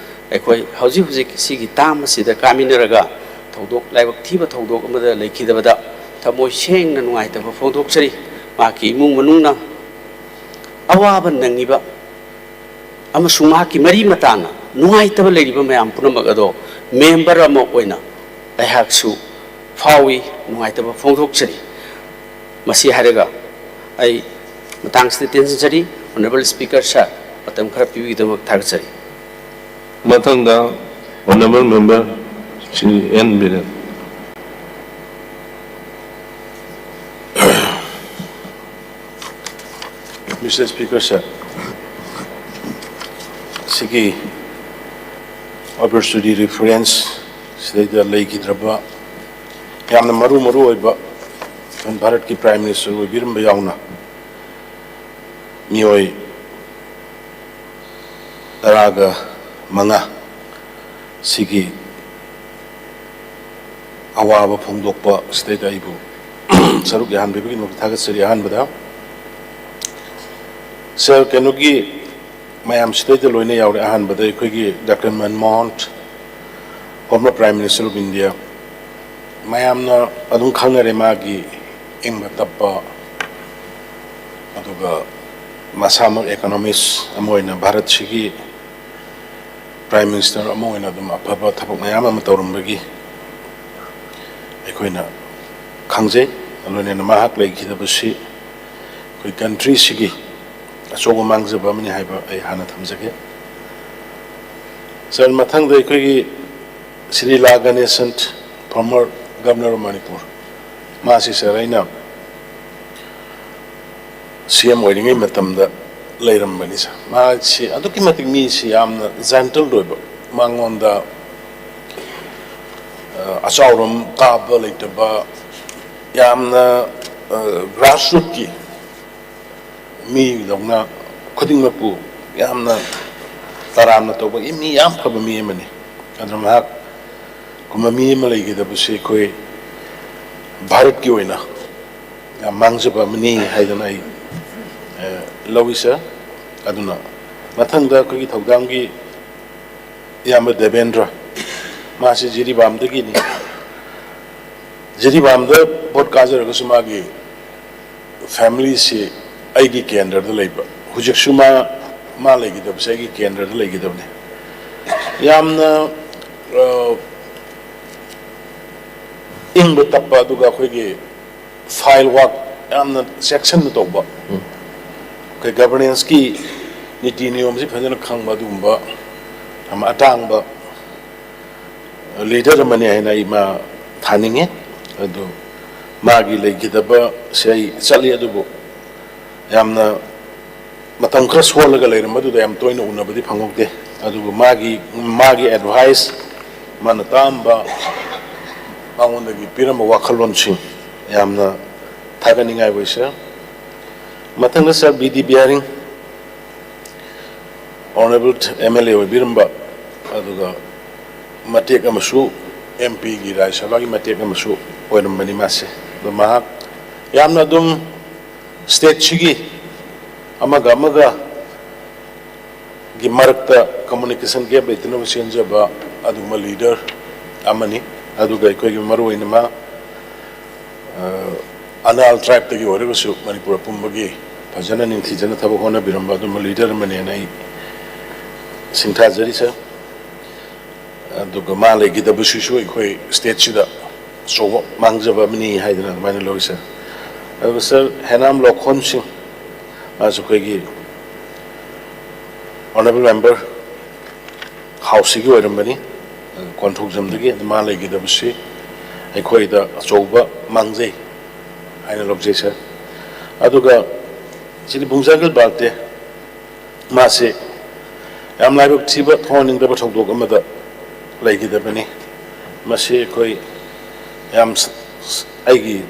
ꯑꯩꯈꯣꯏ ꯍꯧꯖꯤꯛ ꯍꯧꯖꯤꯛ ꯁꯤꯒꯤ term ꯑꯁꯤꯗ ꯀꯥꯃꯤꯟꯅꯔꯒ ꯊꯧꯗꯣꯛ, ꯂꯥꯏꯕꯛ ꯊꯤꯕ ꯊꯧꯗꯣꯛ ꯑꯃꯗ ꯂꯩꯈꯤꯗꯕꯗ ꯊꯃꯣꯏ ꯁꯦꯡꯅ ꯅꯨꯡꯉꯥꯏꯇꯕ ꯐꯣꯡꯗꯣꯛꯆꯔꯤ꯫ ꯃꯍꯥꯛꯀꯤ ꯏꯃꯨꯡ ꯃꯅꯨꯡꯅ ꯑꯋꯥꯕ ꯅꯪꯉꯤꯕ ꯑꯃꯁꯨꯡ ꯃꯍꯥꯛꯀꯤ ꯃꯔꯤ ꯃꯇꯥꯅ ꯅꯨꯡꯉꯥꯏꯇꯕ ꯂꯩꯔꯤꯕ ꯃꯌꯥꯝ ꯄꯨꯝꯅꯃꯛ ꯑꯗꯣ member ꯑꯃ ꯑꯣꯏꯅ ꯑꯩꯍꯥꯛꯁꯨ ꯐꯥꯎꯏ, ꯅꯨꯡꯉꯥꯏꯇꯕ ꯐꯣꯡꯗꯣꯛꯆꯔꯤ꯫ ꯃꯁꯤ ꯍꯥꯏꯔꯒ ꯑꯩ ꯃꯇꯥꯡꯁꯤꯗ ꯇꯦꯟꯖꯟꯖꯔꯤ꯫ Honourable Speaker sir, ꯃꯇꯝ ꯈꯔ ꯄꯤꯕꯤꯒꯤꯗꯃꯛ ꯊꯥꯒꯠꯆꯔꯤ꯫ ꯃꯊꯪꯗ Honourable Member Shri N Biren. Mister Speaker sir, ꯁꯤꯒꯤ opportunity reference ꯁꯤꯗꯩꯗ ꯂꯩꯈꯤꯗ꯭ꯔꯕ ꯌꯥꯝꯅ ꯃꯔꯨ ꯃꯔꯨ ꯑꯣꯏꯕ ꯚꯥꯔꯠꯀꯤ Prime Minister ꯑꯣꯏꯕꯤꯔꯝꯕ ꯌꯥꯎꯅ ꯃꯤꯑꯣꯏ ꯇꯔꯥꯒ ꯃꯉꯥ ꯁꯤꯒꯤ ꯑꯋꯥꯕ ꯐꯣꯡꯗꯣꯛꯄ ꯁꯤꯗꯩꯗ ꯑꯩꯕꯨ ꯁꯔꯨꯛ ꯌꯥꯍꯟꯕꯤꯕꯒꯤꯗꯃꯛꯇ ꯊꯥꯒꯠꯆꯔꯤ꯫ ꯑꯍꯥꯟꯕꯗ sir, ꯀꯩꯅꯣꯒꯤ ꯃꯌꯥꯝ ꯁꯤꯗꯩꯗ ꯂꯣꯏꯅ ꯌꯥꯎꯔꯦ꯫ ꯑꯍꯥꯟꯕꯗ ꯑꯩꯈꯣꯏꯒꯤ Doctor Manmohan, former Prime Minister of India, ꯃꯌꯥꯝꯅ ꯑꯗꯨꯝ ꯈꯪꯅꯔꯦ, ꯃꯥꯒꯤ ꯏꯪꯕ ꯇꯞꯄ, ꯑꯗꯨꯒ ꯃꯁꯥꯃꯛ economist ꯑꯃ ꯑꯣꯏꯅ ꯚꯥꯔꯠꯁꯤꯒꯤ Prime Minister ꯑꯃ ꯑꯣꯏꯅ ꯑꯗꯨꯝ ꯑꯐꯕ ꯊꯕꯛ ꯃꯌꯥꯝ ꯑꯃ ꯇꯧꯔꯝꯕꯒꯤ ꯑꯩꯈꯣꯏꯅ ꯈꯪꯖꯩ꯫ ꯂꯣꯏꯅꯅ ꯃꯍꯥꯛ ꯂꯩꯈꯤꯗꯕꯁꯤ ꯑꯩꯈꯣꯏ countryꯁꯤꯒꯤ ꯑꯆꯧꯕ ꯃꯥꯡꯖꯕ ꯑꯃꯅꯤ ꯍꯥꯏꯕ ꯑꯩ ꯍꯥꯟꯅ ꯊꯝꯖꯒꯦ꯫ Sir, ꯃꯊꯪꯗ ꯑꯩꯈꯣꯏꯒꯤ ꯁ꯭ꯔꯤ ꯂꯥ ꯒꯅꯦꯁꯟ, former Governor of Manipur, ꯃꯥꯁꯤ, Sir, ꯑꯩꯅ C M ꯑꯣꯏꯔꯤꯉꯩ ꯃꯇꯝꯗ ꯂꯩꯔꯝꯕꯅꯤ, Sir꯫ ꯃꯥꯁꯤ ꯑꯗꯨꯛꯀꯤ ꯃꯇꯤꯛ ꯃꯤꯁꯤ ꯌꯥꯝꯅ gentle ꯑꯣꯏꯕ, ꯃꯉꯣꯟꯗ, ꯑ, ꯑꯆꯥꯎꯔꯝ ꯀꯥꯕ ꯂꯩꯇꯕ, ꯌꯥꯝꯅ, ꯑ, grassrootꯀꯤ ꯃꯤꯗꯧꯅ ꯈꯨꯗꯤꯡꯃꯛꯄꯨ ꯌꯥꯝꯅ ꯇꯔꯥꯝꯅ ꯇꯧꯕꯒꯤ ꯃꯤ ꯌꯥꯝ ꯐꯕ ꯃꯤ ꯑꯃꯅꯤ꯫ ꯑꯗꯨꯅ ꯃꯍꯥꯛꯀꯨꯝꯕ ꯃꯤ ꯑꯃ ꯂꯩꯈꯤꯗꯕꯁꯤ ꯑꯩꯈꯣꯏ ꯚꯥꯔꯠꯀꯤ ꯑꯣꯏꯅ ꯌꯥꯝ ꯃꯥꯡꯖꯕ ꯑꯃꯅꯤ ꯍꯥꯏꯗꯅ ꯑꯩ, ꯑ, ꯂꯧꯏ, Sir꯫ ꯑꯗꯨꯅ ꯃꯊꯪꯗ ꯑꯩꯈꯣꯏꯒꯤ ꯊꯧꯗꯥꯝꯒꯤ ꯏꯌꯥꯝꯕ ꯗꯦꯕꯦꯟꯗ꯭ꯔ, ꯃꯥꯁꯤ ꯖꯤꯔꯤꯕꯥꯝꯗꯒꯤꯅꯤ꯫ ꯖꯤꯔꯤꯕꯥꯝꯗ vote ꯀꯥꯖꯔꯒꯁꯨ ꯃꯥꯒꯤ familyꯁꯤ ꯑꯩꯒꯤ ꯀꯦꯟꯗ꯭ꯔꯗ ꯂꯩꯕ꯫ ꯍꯧꯖꯤꯛꯁꯨ ꯃꯥ, ꯃꯥ ꯂꯩꯈꯤꯗꯕꯁꯦ ꯑꯩꯒꯤ ꯀꯦꯟꯗ꯭ꯔꯗ ꯂꯩꯈꯤꯗꯕꯅꯤ꯫ ꯌꯥꯝꯅ, ꯑ, ꯏꯪꯕ ꯇꯞꯄ, ꯑꯗꯨꯒ ꯑꯩꯈꯣꯏꯒꯤ file work ꯌꯥꯝꯅ ꯆꯦꯛꯁꯤꯟꯅ ꯇꯧꯕ, ꯑꯩꯈꯣꯏ governanceꯀꯤ ꯅꯤꯇꯤ ꯅꯤꯌꯣꯝꯁꯤ ꯐꯖꯅ ꯈꯪꯕ ꯑꯗꯨꯒꯨꯝꯕ ꯌꯥꯝ ꯑꯇꯥꯡꯕ leader ꯑꯃꯅꯤ ꯍꯥꯏꯅ ꯑꯩ ꯃꯥ ꯊꯥꯅꯤꯡꯉꯤ꯫ ꯑꯗꯨ ꯃꯥꯒꯤ ꯂꯩꯈꯤꯗꯕꯁꯦ ꯑꯩ ꯆꯠꯂꯤ, ꯑꯗꯨꯕꯨ ꯌꯥꯝꯅ ꯃꯇꯝ ꯈꯔ ꯁꯣꯜꯂꯒ ꯂꯩꯔꯝꯕꯗꯨꯗ ꯌꯥꯝ ꯇꯣꯏꯅ ꯎꯅꯕꯗꯤ ꯐꯪꯍꯧꯗꯦ꯫ ꯑꯗꯨꯕꯨ ꯃꯥꯒꯤ, ꯃꯥꯒꯤ advice, ꯃꯥꯅ ꯇꯥꯛꯑꯝꯕ, ꯃꯉꯣꯟꯗꯒꯤ ꯄꯤꯔꯝꯕ ꯋꯥꯈꯜꯂꯣꯟꯁꯤꯡ ꯌꯥꯝꯅ ꯊꯥꯒꯠꯅꯤꯡꯉꯥꯏ ꯑꯣꯏ, Sir꯫ ꯃꯊꯪꯗ, Sir, B D Behring, Honourable M L A ꯑꯣꯏꯕꯤꯔꯝꯕ, ꯑꯗꯨꯒ ꯃꯇꯦꯛ ꯑꯃꯁꯨ M Pꯒꯤ ꯔꯥꯖ꯭ꯌ ꯁꯚꯥꯒꯤ ꯃꯇꯦꯛ ꯑꯃꯁꯨ ꯑꯣꯏꯔꯝꯕꯅꯤ ꯃꯥꯁꯦ꯫ ꯑꯗꯣ ꯃꯍꯥꯛ ꯌꯥꯝꯅ ꯑꯗꯨꯝ stateꯁꯤꯒꯤ ꯑꯃꯒ ꯑꯃꯒ ꯒꯤ ꯃꯔꯛꯇ communication gap ꯂꯩꯇꯅꯕ ꯆꯦꯟꯖꯕ ꯑꯗꯨꯒꯨꯝꯕ leader ꯑꯃꯅꯤ꯫ ꯑꯗꯨꯒ ꯑꯩꯈꯣꯏꯒꯤ ꯃꯔꯨꯑꯣꯏꯅ ꯃꯥ, ꯑ, ꯑꯅꯥꯜ tribeꯇꯒꯤ ꯑꯣꯏꯔꯒꯁꯨ ꯃꯅꯤꯄꯨꯔ ꯑꯄꯨꯝꯕꯒꯤ ꯐꯖꯅ ꯅꯤꯡꯊꯤꯖꯅ ꯊꯕꯛ ꯍꯣꯠꯅꯕꯤꯔꯝꯕ ꯑꯗꯨꯝꯕ leader ꯑꯃꯅꯦꯅ ꯑꯩ ꯁꯤꯡꯊꯥꯖꯔꯤ, sir꯫ ꯑꯗꯨꯒ ꯃꯥ ꯂꯩꯈꯤꯗꯕꯁꯤꯁꯨ ꯑꯩꯈꯣꯏ stateꯁꯤꯗ ꯑꯆꯧꯕ ꯃꯥꯡꯖꯕ ꯑꯃꯅꯤ ꯍꯥꯏꯗꯅ ꯑꯗꯨꯃꯥꯏꯅ ꯂꯧꯏ, sir꯫ ꯑꯗꯨꯒ sir ꯍꯦꯅꯥꯝ ꯂꯣꯈꯣꯟ ꯁꯤꯡ, ꯃꯥꯁꯨ ꯑꯩꯈꯣꯏꯒꯤ honourable member Houseꯁꯤꯒꯤ ꯑꯣꯏꯔꯝꯕꯅꯤ, ꯀꯣꯟꯊꯣꯛꯖꯝꯗꯒꯤ꯫ ꯑꯗꯨ ꯃꯥ ꯂꯩꯈꯤꯗꯕꯁꯤ ꯑꯩꯈꯣꯏꯗ ꯑꯆꯧꯕ ꯃꯥꯡꯖꯩ ꯍꯥꯏꯅ ꯂꯧꯖꯩ, sir꯫ ꯑꯗꯨꯒ ꯁꯤꯗꯤ ꯕꯨꯡꯖꯥꯒꯜ ꯕꯥꯜꯇꯦ, ꯃꯥꯁꯤ ꯌꯥꯝ ꯂꯥꯏꯕꯛ ꯊꯤꯕ, ꯊꯣꯛꯍꯟꯅꯤꯡꯗꯕ ꯊꯧꯗꯣꯛ ꯑꯃꯗ ꯂꯩꯈꯤꯗꯕꯅꯤ꯫ ꯃꯁꯤ ꯑꯩꯈꯣꯏ ꯌꯥꯝ ꯁ-, ꯁ-, ꯑꯩꯒꯤ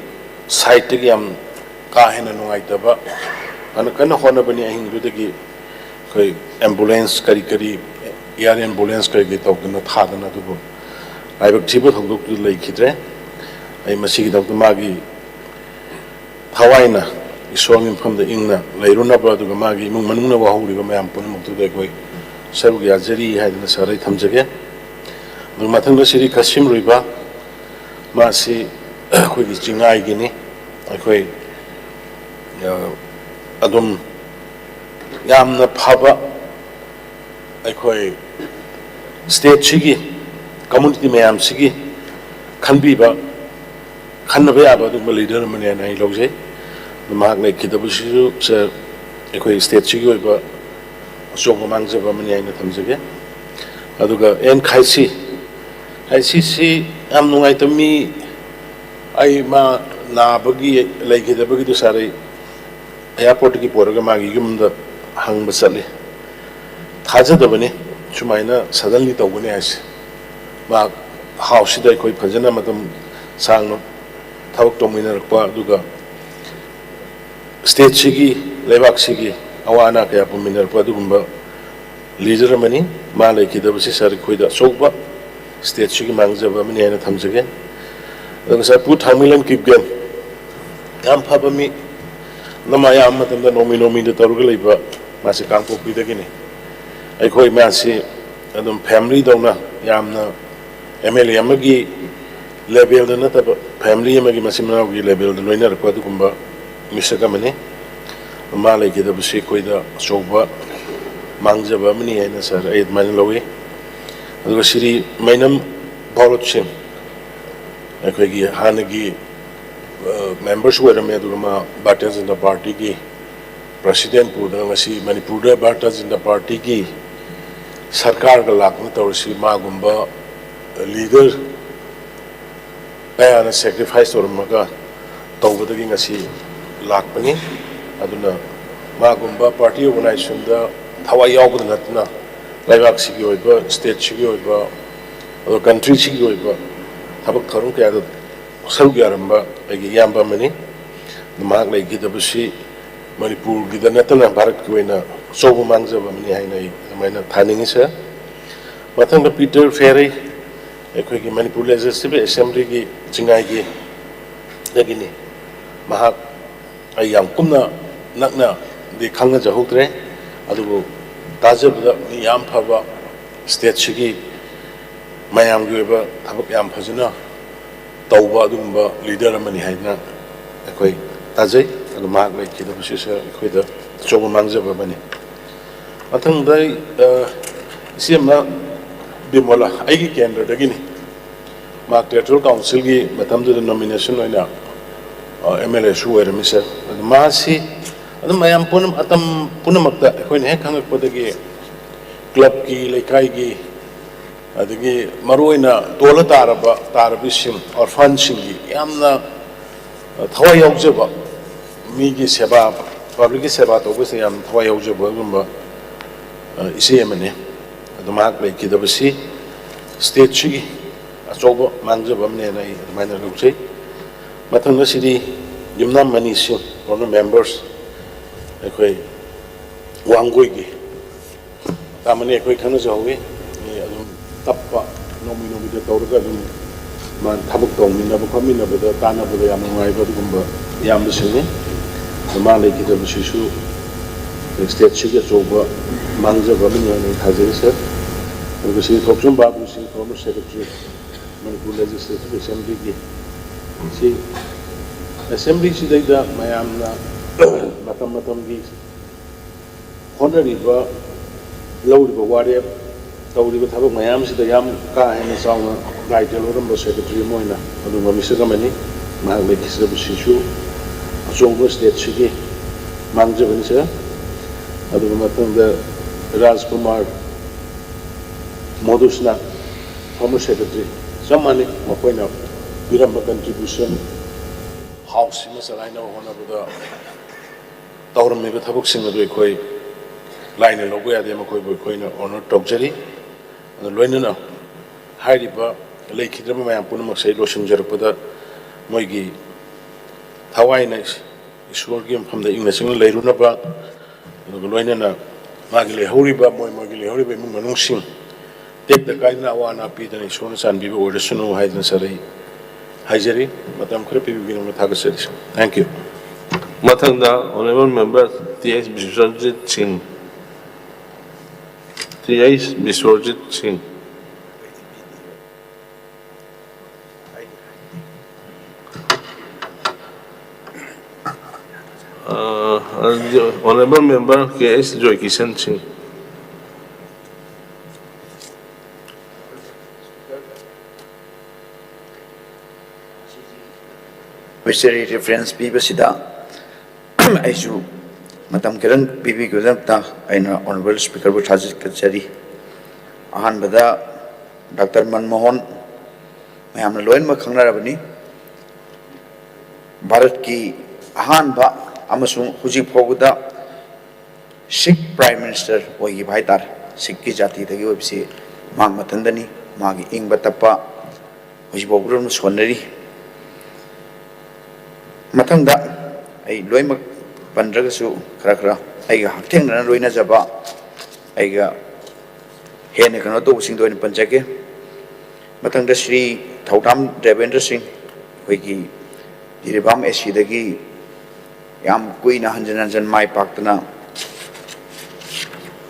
sideꯇꯒꯤ ꯌꯥꯝ ꯀꯥ ꯍꯦꯟꯅ ꯅꯨꯡꯉꯥꯏꯇꯕ, ꯐꯅ ꯀꯟꯅ ꯍꯣꯠꯅꯕꯅꯤ꯫ ꯑꯍꯤꯡꯗꯨꯗꯒꯤ ꯑꯩꯈꯣꯏ ambulance ꯀꯔꯤ ꯀꯔꯤ, air ambulance ꯀꯔꯤ ꯀꯔꯤ ꯇꯧꯗꯅ ꯊꯥꯗꯅ, ꯑꯗꯨꯕꯨ ꯂꯥꯏꯕꯛ ꯊꯤꯕ ꯊꯧꯗꯣꯛꯇꯨ ꯂꯩꯈꯤꯗ꯭ꯔꯦ꯫ ꯑꯩ ꯃꯁꯤꯒꯤꯗꯃꯛꯇ ꯃꯥꯒꯤ ꯊꯋꯥꯏꯅ ꯏꯁꯣꯔꯒꯤ ꯃꯐꯝꯗ ꯏꯪꯅ ꯂꯩꯔꯨꯅꯕ, ꯑꯗꯨꯒ ꯃꯥꯒꯤ ꯏꯃꯨꯡ ꯃꯅꯨꯡꯅ ꯋꯥꯍꯧꯔꯤꯕ ꯃꯌꯥꯝ ꯄꯨꯝꯅꯃꯛꯇꯨꯗ ꯑꯩꯈꯣꯏ ꯁꯔꯨꯛ ꯌꯥꯖꯔꯤ ꯍꯥꯏꯗꯅ sir ꯑꯩ ꯊꯝꯖꯒꯦ꯫ ꯑꯗꯨꯒ ꯃꯊꯪꯗ ꯁ꯭ꯔꯤ ꯀꯁꯤꯝ ꯔꯨꯏꯕꯥ, ꯃꯥꯁꯤ ꯑꯩꯈꯣꯏꯒꯤ ꯆꯤꯡꯉꯥꯏꯒꯤꯅꯤ꯫ ꯑꯩꯈꯣꯏ, ꯑ, ꯑꯗꯨꯝ ꯌꯥꯝꯅ ꯐꯕ, ꯑꯩꯈꯣꯏ stateꯁꯤꯒꯤ community ꯃꯌꯥꯝꯁꯤꯒꯤ ꯈꯟꯕꯤꯕ, ꯈꯟꯅꯕ ꯌꯥꯕ ꯑꯗꯨꯒꯨꯝꯕ leader ꯑꯃꯅꯦꯅ ꯑꯩ ꯂꯧꯖꯩ꯫ ꯑꯗꯨ ꯃꯍꯥꯛ ꯂꯩꯈꯤꯗꯕꯁꯤꯁꯨ, sir, ꯑꯩꯈꯣꯏ stateꯁꯤꯒꯤ ꯑꯣꯏꯕ ꯑꯆꯧꯕ ꯃꯥꯡꯖꯕ ꯑꯃꯅꯤ ꯍꯥꯏꯅ ꯊꯝꯖꯒꯦ꯫ ꯑꯗꯨꯒ ꯑꯦꯟ ꯈꯥꯏꯁꯤ, ꯈꯥꯏꯁꯤꯁꯤ ꯌꯥꯝ ꯅꯨꯡꯉꯥꯏꯇꯕ ꯃꯤ, ꯑꯩ ꯃꯥ ꯅꯥꯕꯒꯤ ꯂꯩꯈꯤꯗꯕꯒꯤꯗꯨ sir ꯑꯩ airportꯇꯒꯤ ꯄꯨꯔꯒ ꯃꯥꯒꯤ ꯌꯨꯝꯗ ꯍꯪꯕ ꯆꯠꯂꯤ꯫ ꯊꯥꯖꯗꯕꯅꯤ ꯁꯨꯃꯥꯏꯅ suddenly ꯇꯧꯒꯅꯤ ꯍꯥꯏꯁꯦ꯫ ꯃꯥ Houseꯁꯤꯗ ꯑꯩꯈꯣꯏ ꯐꯖꯅ ꯃꯇꯝ ꯁꯥꯡꯅ ꯊꯕꯛ ꯇꯧꯃꯤꯟꯅꯔꯛꯄ, ꯑꯗꯨꯒ stateꯁꯤꯒꯤ, ꯂꯩꯕꯥꯛꯁꯤꯒꯤ ꯑꯋꯥ ꯑꯅꯥ ꯀꯌꯥ ꯄꯨꯃꯤꯟꯅꯔꯛꯄ ꯑꯗꯨꯒꯨꯝꯕ leader ꯑꯃꯅꯤ꯫ ꯃꯥ ꯂꯩꯈꯤꯗꯕꯁꯤ sir ꯑꯩꯈꯣꯏꯗ ꯑꯆꯧꯕ stateꯁꯤꯒꯤ ꯃꯥꯡꯖꯕ ꯑꯃꯅꯤ ꯍꯥꯏꯅ ꯊꯝꯖꯒꯦ꯫ ꯑꯗꯨꯒ sir ꯄꯨ ꯊꯥꯡꯃꯩꯂꯟ ꯀꯤꯞꯒꯦꯟ, ꯌꯥꯝ ꯐꯕ ꯃꯤ, ꯅꯃꯥ ꯌꯥꯝꯕ ꯃꯇꯝꯗ ꯅꯣꯡꯃꯤ ꯅꯣꯡꯃꯤꯗ ꯇꯧꯔꯒ ꯂꯩꯕ, ꯃꯥꯁꯤ ꯀꯥꯡꯄꯣꯛꯄꯤꯗꯒꯤꯅꯤ꯫ ꯑꯩꯈꯣꯏ ꯃꯥꯁꯤ ꯑꯗꯨꯝ familyꯗꯧꯅ ꯌꯥꯝꯅ MLA ꯑꯃꯒꯤ ꯂꯦꯕꯦꯜꯗ ꯅꯠꯇꯕ, ꯐꯦꯃꯤꯂꯤ ꯑꯃꯒꯤ ꯃꯆꯤꯟ ꯃꯅꯥꯎꯒꯤ ꯂꯦꯕꯦꯜꯗ ꯂꯣꯏꯅꯔꯛꯄ ꯑꯗꯨꯒꯨꯝꯕ ꯃꯤꯁꯛ ꯑꯃꯅꯤ꯫ ꯃꯥ ꯂꯩꯈꯤꯗꯕꯁꯤ ꯑꯩꯈꯣꯏꯗ ꯑꯆꯧꯕ ꯃꯥꯡꯖꯕ ꯑꯃꯅꯤ ꯍꯥꯏꯅ, ꯁꯥꯔ, ꯑꯩ ꯑꯗꯨꯃꯥꯏꯅ ꯂꯧꯏ꯫ ꯑꯗꯨꯒ ꯁ꯭ꯔꯤ ꯃꯩꯅꯝ ꯚꯥꯔꯠ ꯁꯤꯡ, ꯑꯩꯈꯣꯏꯒꯤ ꯍꯥꯟꯅꯒꯤ, ꯑ, ꯃꯦꯝꯕꯔꯁꯨ ꯑꯣꯏꯔꯝꯃꯦ, ꯑꯗꯨꯒ ꯃꯥ ꯚꯥꯔꯇꯤꯌ ꯖꯅꯇꯥ ꯄꯥꯔꯇꯤꯒꯤ ꯄ꯭ꯔꯁꯤꯗꯦꯟ ꯄꯨꯗꯨꯅ ꯉꯁꯤ ꯃꯅꯤꯄꯨꯔꯗ ꯚꯥꯔꯇꯤꯌ ꯖꯅꯇꯥ ꯄꯥꯔꯇꯤꯒꯤ ꯁꯔꯀꯥꯔꯒ ꯂꯥꯛꯇꯅ ꯇꯧꯔꯤꯁꯤ ꯃꯥꯒꯨꯝꯕ ꯂꯤꯗꯔ ꯀꯌꯥꯅ ꯁꯦꯀ꯭ꯔꯤꯐꯥꯏꯁ ꯇꯧꯔꯝꯃꯒ ꯇꯧꯕꯗꯒꯤ ꯉꯁꯤ ꯂꯥꯛꯄꯅꯤ꯫ ꯑꯗꯨꯅ ꯃꯥꯒꯨꯝꯕ ꯄꯥꯔꯇꯤ ꯑꯣꯔꯒꯅꯥꯏꯖꯦꯁꯟꯗ ꯊꯋꯥꯏ ꯌꯥꯎꯕꯗ ꯅꯠꯇꯅ ꯂꯩꯕꯥꯛꯁꯤꯒꯤ ꯑꯣꯏꯕ, ꯁ꯭ꯇꯦꯠꯁꯤꯒꯤ ꯑꯣꯏꯕ, ꯑꯗꯨꯒ ꯀꯟꯇ꯭ꯔꯤꯁꯤꯒꯤ ꯑꯣꯏꯕ ꯊꯕꯛ ꯊꯧꯔꯝ ꯀꯌꯥꯗ ꯁꯔꯨꯛ ꯌꯥꯔꯝꯕ ꯑꯩꯒꯤ ꯏꯌꯥꯝꯕ ꯑꯃꯅꯤ꯫ ꯃꯍꯥꯛ ꯂꯩꯈꯤꯗꯕꯁꯤ ꯃꯅꯤꯄꯨꯔꯒꯤꯗ ꯅꯠꯇꯅ ꯚꯥꯔꯠꯀꯤ ꯑꯣꯏꯅ ꯑꯆꯧꯕ ꯃꯥꯡꯖꯕ ꯑꯃꯅꯤ ꯍꯥꯏꯅ ꯑꯩ ꯑꯗꯨꯃꯥꯏꯅ ꯊꯥꯅꯤꯡꯉꯤ, ꯁꯥꯔ꯫ ꯃꯊꯪꯗ ꯄꯤꯇꯔ ꯐꯦꯔꯩ, ꯑꯩꯈꯣꯏꯒꯤ ꯃꯅꯤꯄꯨꯔ ꯂꯦꯖꯤꯁꯂꯦꯇꯤꯚ ꯑꯦꯁꯦꯝꯕ꯭ꯂꯤꯒꯤ ꯆꯤꯡꯉꯥꯏꯒꯤ ꯗꯒꯤꯅꯤ꯫ ꯃꯍꯥꯛ ꯑꯩ ꯌꯥꯝ ꯀꯨꯞꯅ ꯅꯛꯅꯗꯤ ꯈꯪꯅꯖꯍꯧꯗ꯭ꯔꯦ, ꯑꯗꯨꯕꯨ ꯇꯥꯖꯕꯗ ꯃꯤ ꯌꯥꯝ ꯐꯕ, ꯁ꯭ꯇꯦꯠꯁꯤꯒꯤ ꯃꯌꯥꯝꯒꯤ ꯑꯣꯏꯕ ꯊꯕꯛ ꯌꯥꯝ ꯐꯖꯅ ꯇꯧꯕ ꯑꯗꯨꯒꯨꯝꯕ ꯂꯤꯗꯔ ꯑꯃꯅꯤ ꯍꯥꯏꯅ ꯑꯩꯈꯣꯏ ꯇꯥꯖꯩ꯫ ꯑꯗꯨ ꯃꯍꯥꯛ ꯂꯩꯈꯤꯗꯕꯁꯤꯁꯨ ꯑꯩꯈꯣꯏꯗ ꯑꯆꯧꯕ ꯃꯥꯡꯖꯕ ꯑꯃꯅꯤ꯫ ꯃꯊꯪꯗ ꯑꯩ, ꯑ, ꯏꯆꯦꯝꯃ ꯕꯤꯃꯣꯂꯥ, ꯑꯩꯒꯤ ꯀꯦꯟꯗ꯭ꯔꯗꯒꯤꯅꯤ꯫ ꯃꯍꯥꯛ ꯇꯦꯔꯤꯇꯣꯔꯤꯌꯦꯜ ꯀꯥꯎꯟꯁꯤꯜꯒꯤ ꯃꯇꯝꯗꯨꯗ ꯅꯣꯃꯤꯅꯦꯁꯟ ꯑꯣꯏꯅ, ꯑ, ꯑꯦꯝ ꯑꯦꯜ ꯑꯦꯁꯨ ꯑꯣꯏꯔꯝꯃꯤ, ꯁꯥꯔ꯫ ꯑꯗꯨ ꯃꯥꯁꯤ ꯑꯗꯨꯝ ꯃꯌꯥꯝ ꯄꯨꯝꯅꯃꯛ, ꯃꯇꯝ ꯄꯨꯝꯅꯃꯛꯇ ꯑꯩꯈꯣꯏꯅ ꯍꯦꯛ ꯈꯪꯉꯛꯄꯗꯒꯤ ꯀ꯭ꯂꯕꯀꯤ, ꯂꯩꯀꯥꯏꯒꯤ, ꯑꯗꯒꯤ ꯃꯔꯨꯑꯣꯏꯅ ꯇꯣꯜꯂ ꯇꯥꯔꯕ, ꯇꯥꯔꯕꯤꯁꯤꯡ, ꯑꯣꯔꯐꯥꯟꯁꯤꯡꯒꯤ ꯌꯥꯝꯅ, ꯑ, ꯊꯋꯥꯏ ꯌꯥꯎꯖꯕ, ꯃꯤꯒꯤ ꯁꯦꯕꯥ, ꯄꯕ꯭ꯂꯤꯛꯀꯤ ꯁꯦꯕꯥ ꯇꯧꯕꯁꯤꯗ ꯌꯥꯝ ꯊꯋꯥꯏ ꯌꯥꯎꯖꯕ ꯑꯗꯨꯒꯨꯝꯕ, ꯑ, ꯏꯆꯦ ꯑꯃꯅꯤ꯫ ꯑꯗꯨ ꯃꯍꯥꯛ ꯂꯩꯈꯤꯗꯕꯁꯤ ꯁ꯭ꯇꯦꯠꯁꯤꯒꯤ ꯑꯆꯧꯕ ꯃꯥꯡꯖꯕ ꯑꯃꯅꯦꯅ ꯑꯩ ꯑꯗꯨꯃꯥꯏꯅ ꯂꯧꯖꯩ꯫ ꯃꯊꯪꯗ ꯁꯤꯗꯤ ꯌꯨꯝꯅꯥꯝ ꯃꯅꯤꯁꯤꯡ, former members, ꯑꯩꯈꯣꯏ ꯋꯥꯡꯒꯣꯏꯒꯤ ꯇꯥꯃꯅꯤ ꯑꯩꯈꯣꯏ ꯈꯪꯅꯖꯍꯧꯋꯤ꯫ ꯑꯦ, ꯑꯗꯨꯝ ꯇꯞꯄ, ꯅꯣꯡꯃꯩ ꯅꯣꯡꯃꯩꯗ ꯇꯧꯔꯒ ꯑꯗꯨꯝ ꯃꯥ ꯊꯕꯛ ꯇꯧꯃꯤꯟꯅꯕ ꯈꯣꯠꯃꯤꯟꯅꯕꯗ ꯇꯥꯟꯅꯕꯗ ꯌꯥꯝ ꯅꯨꯡꯉꯥꯏꯕ ꯑꯗꯨꯒꯨꯝꯕ ꯏꯌꯥꯝꯕꯁꯤꯡꯅꯤ꯫ ꯑꯗꯣ ꯃꯥ ꯂꯩꯈꯤꯗꯕꯁꯤꯁꯨ ꯁ꯭ꯇꯦꯠꯁꯤꯒꯤ ꯑꯆꯧꯕ ꯃꯥꯡꯖꯕ ꯑꯃꯅꯤ ꯍꯥꯏꯅ ꯑꯩ ꯊꯥꯖꯩ, ꯁꯥꯔ꯫ ꯑꯗꯨꯒ ꯁꯤ ꯊꯣꯛꯆꯣꯝ ꯕꯥꯕꯨ ꯁꯤꯡ, former secretary, ꯃꯅꯤꯄꯨꯔ ꯂꯦꯖꯤꯁꯂꯦꯇꯤꯚ ꯑꯦꯁꯦꯝꯕ꯭ꯂꯤꯒꯤ ꯁꯤ ꯑꯦꯁꯦꯝꯕ꯭ꯂꯤꯁꯤꯗꯩꯗ ꯃꯌꯥꯝꯅ ꯃꯇꯝ ꯃꯇꯝꯒꯤ ꯍꯣꯠꯅꯔꯤꯕ, ꯂꯧꯔꯤꯕ ꯋꯥꯔꯦꯞ, ꯇꯧꯔꯤꯕ ꯊꯕꯛ ꯃꯌꯥꯝꯁꯤꯗ ꯌꯥꯝ ꯀꯥ ꯍꯦꯟꯅ ꯆꯥꯎꯅ ꯂꯥꯏ ꯇꯦꯜꯍꯧꯔꯝꯕ ꯁꯦꯀ꯭ꯔꯦꯇꯔꯤ ꯑꯃ ꯑꯣꯏꯅ ꯑꯗꯨꯒꯨꯝꯕ ꯃꯤꯁꯛ ꯑꯃꯅꯤ꯫ ꯃꯍꯥꯛ ꯂꯩꯈꯤꯗꯕꯁꯤꯁꯨ ꯑꯆꯧꯕ ꯁ꯭ꯇꯦꯠꯁꯤꯒꯤ ꯃꯥꯡꯖꯕꯅꯤ, ꯁꯥꯔ꯫ ꯑꯗꯨꯒ ꯃꯊꯪꯗ ꯔꯥꯖꯀꯨꯃꯥꯔ ꯃꯣꯗꯨꯁꯅꯥ, ꯐꯣꯔꯃꯔ ꯁꯦꯀ꯭ꯔꯦꯇꯔꯤ, ꯆꯞ ꯃꯥꯟꯅꯩ꯫ ꯃꯈꯣꯏꯅ ꯄꯤꯔꯝꯕ ꯀꯟꯇ꯭ꯔꯤꯕ꯭ꯌꯨꯁꯟ, ꯍꯥꯎꯁꯁꯤꯃ ꯆꯂꯥꯏꯅꯕ ꯍꯣꯠꯅꯕꯗ ꯇꯧꯔꯝꯃꯤꯕ ꯊꯕꯛꯁꯤꯡ ꯑꯗꯨ ꯑꯩꯈꯣꯏ ꯂꯥꯏꯅ ꯂꯧꯕ ꯌꯥꯗꯦ꯫ ꯃꯈꯣꯏꯕꯨ ꯑꯩꯈꯣꯏꯅ ꯑꯣꯅꯔ ꯇꯧꯖꯔꯤ꯫ ꯑꯗꯨ ꯂꯣꯏꯅꯅ ꯍꯥꯏꯔꯤꯕ ꯂꯩꯈꯤꯗ꯭ꯔꯕ ꯃꯌꯥꯝ ꯄꯨꯝꯅꯃꯛꯁꯦ ꯑꯩ ꯂꯣꯏꯁꯤꯟꯖꯔꯛꯄꯗ ꯃꯣꯏꯒꯤ ꯊꯋꯥꯏꯅ ꯏꯁꯣꯔꯒꯤ ꯃꯐꯝꯗ ꯏꯪꯅ ꯆꯤꯛꯅ ꯂꯩꯔꯨꯅꯕ, ꯑꯗꯨꯒ ꯂꯣꯏꯅꯅ ꯃꯥꯒꯤ ꯂꯩꯍꯧꯔꯤꯕ, ꯃꯣꯏ ꯃꯣꯏꯒꯤ ꯂꯩꯍꯧꯔꯤꯕ ꯏꯃꯨꯡ ꯃꯅꯨꯡꯁꯤꯡ ꯇꯦꯛꯇ ꯀꯥꯏꯗꯅ ꯑꯋꯥ ꯑꯅꯥ ꯄꯤꯗꯅ ꯏꯁꯣꯔꯅ ꯆꯥꯟꯕꯤꯕ ꯑꯣꯏꯔꯁꯅꯨ ꯍꯥꯏꯗꯅ ꯁꯥꯔ ꯑꯩ ꯍꯥꯏꯖꯔꯤ꯫ ꯃꯇꯝ ꯈꯔ ꯄꯤꯕꯤꯕꯒꯤꯗꯃꯛ ꯊꯥꯒꯠꯆꯔꯤ꯫ Thank you꯫ ꯃꯊꯪꯗ Honourable Member T H Biswajit ꯁꯤꯡ꯫ T H ꯕꯤꯁ꯭ꯋꯖꯤꯠ ꯁꯤꯡ꯫ ꯑ, Honourable Member K H ꯖꯣꯏꯀꯤꯁꯟ ꯁꯤꯡ꯫ ꯃꯤꯁꯇꯔ ꯔꯤꯐꯔꯦꯟꯁ ꯄꯤꯕꯁꯤꯗ ꯑꯩꯁꯨ ꯃꯇꯝ ꯈꯤꯇꯪ ꯄꯤꯕꯤꯕꯒꯤꯗꯃꯛꯇ ꯑꯩꯅ ꯑꯣꯅꯔꯦꯕꯜ ꯁ꯭ꯄꯤꯀꯔꯕꯨ ꯊꯥꯒꯠꯆꯔꯤ꯫ ꯑꯍꯥꯟꯕꯗ ꯗꯥꯛꯇꯔ ꯃꯟꯃꯣꯍꯟ ꯃꯌꯥꯝꯅ ꯂꯣꯏꯅꯃꯛ ꯈꯪꯅꯔꯕꯅꯤ꯫ ꯚꯥꯔꯠꯀꯤ ꯑꯍꯥꯟꯕ ꯑꯃꯁꯨꯡ ꯍꯧꯖꯤꯛ ꯐꯥꯎꯕꯗ ꯁꯤꯈ ꯄ꯭ꯔꯥꯏꯝ ꯃꯤꯅꯤꯁꯇꯔ ꯑꯣꯏꯈꯤꯕ ꯍꯥꯏꯇꯥꯔꯦ꯫ ꯁꯤꯈꯀꯤ ꯖꯥꯇꯤꯗꯒꯤ ꯑꯣꯏꯕꯁꯤ ꯃꯍꯥꯛ ꯃꯊꯟꯇꯅꯤ꯫ ꯃꯥꯒꯤ ꯏꯪꯕ ꯇꯞꯄ ꯍꯧꯖꯤꯛ ꯐꯥꯎꯕꯗ ꯑꯗꯨꯝ ꯁꯣꯟꯅꯔꯤ꯫ ꯃꯊꯪꯗ ꯑꯩ ꯂꯣꯏꯅꯃꯛ ꯄꯟꯗ꯭ꯔꯒꯁꯨ ꯈꯔ ꯈꯔ ꯑꯩꯒ ꯍꯛꯊꯦꯡꯅꯅ ꯂꯣꯏꯅꯖꯕ, ꯑꯩꯒ ꯍꯦꯟꯅ ꯀꯩꯅꯣ ꯇꯧꯕꯁꯤꯡꯗꯣ ꯑꯣꯏꯅ ꯄꯟꯖꯒꯦ꯫ ꯃꯊꯪꯗ ꯁ꯭ꯔꯤ ꯊꯧꯗꯥꯝ ꯗꯦꯕꯦꯟꯗ꯭ꯔ ꯁꯤꯡ, ꯑꯩꯈꯣꯏꯒꯤ ꯖꯤꯔꯤꯕꯥꯝ ꯑꯦ ꯁꯤꯗꯒꯤ ꯌꯥꯝ ꯀꯨꯏꯅ ꯍꯟꯖꯤꯟ ꯍꯟꯖꯤꯟ ꯃꯥꯏ ꯄꯥꯛꯇꯅ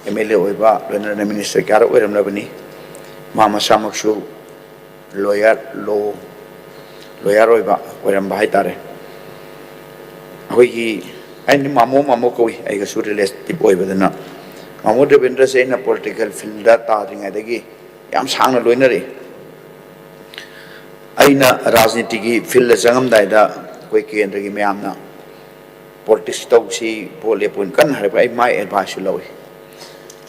ꯑꯦꯝ ꯑꯦꯜ ꯑꯦ ꯑꯣꯏꯕ, ꯂꯣꯏꯅꯅ ꯃꯤꯅꯤꯁꯇꯔ ꯀꯌꯥꯔꯛ ꯑꯣꯏꯔꯝꯂꯕꯅꯤ꯫ ꯃꯥ ꯃꯁꯥꯃꯛꯁꯨ ꯂꯣꯌꯔ ꯂꯣ ꯂꯣꯌꯔ ꯑꯣꯏꯕ ꯑꯣꯏꯔꯝꯕ ꯍꯥꯏꯇꯥꯔꯦ꯫ ꯑꯩꯈꯣꯏꯒꯤ ꯑꯩꯅ ꯃꯥꯃꯣ ꯃꯥꯃꯣ ꯀꯧꯏ, ꯑꯩꯒꯁꯨ ꯔꯤꯂꯦꯇꯤꯞ ꯑꯣꯏꯕꯗꯨꯅ꯫ ꯃꯥꯃꯣ ꯗꯦꯕꯦꯟꯗ꯭ꯔꯁꯦ ꯑꯩꯅ ꯄꯣꯂꯤꯇꯤꯀꯦꯜ ꯐꯤꯜꯗ ꯇꯥꯗ꯭ꯔꯤꯉꯩꯗꯒꯤ ꯌꯥꯝ ꯁꯥꯡꯅ ꯂꯣꯏꯅꯔꯛꯏ꯫ ꯑꯩꯅ ꯔꯥꯖꯅꯤꯇꯤꯒꯤ ꯐꯤꯜꯗ ꯆꯪꯉꯝꯗꯥꯏꯗ ꯑꯩꯈꯣꯏ ꯀꯦꯟꯗ꯭ꯔꯒꯤ ꯃꯌꯥꯝꯅ ꯄꯣꯂꯤꯇꯤꯛꯁ ꯇꯧꯁꯤ, ꯚꯣꯠ ꯂꯦꯞꯄꯨꯅ ꯀꯟꯅ ꯍꯥꯏꯔꯛꯄ, ꯑꯩ ꯃꯥꯏ ꯑꯦꯗꯚꯥꯏꯁꯁꯨ ꯂꯧꯏ꯫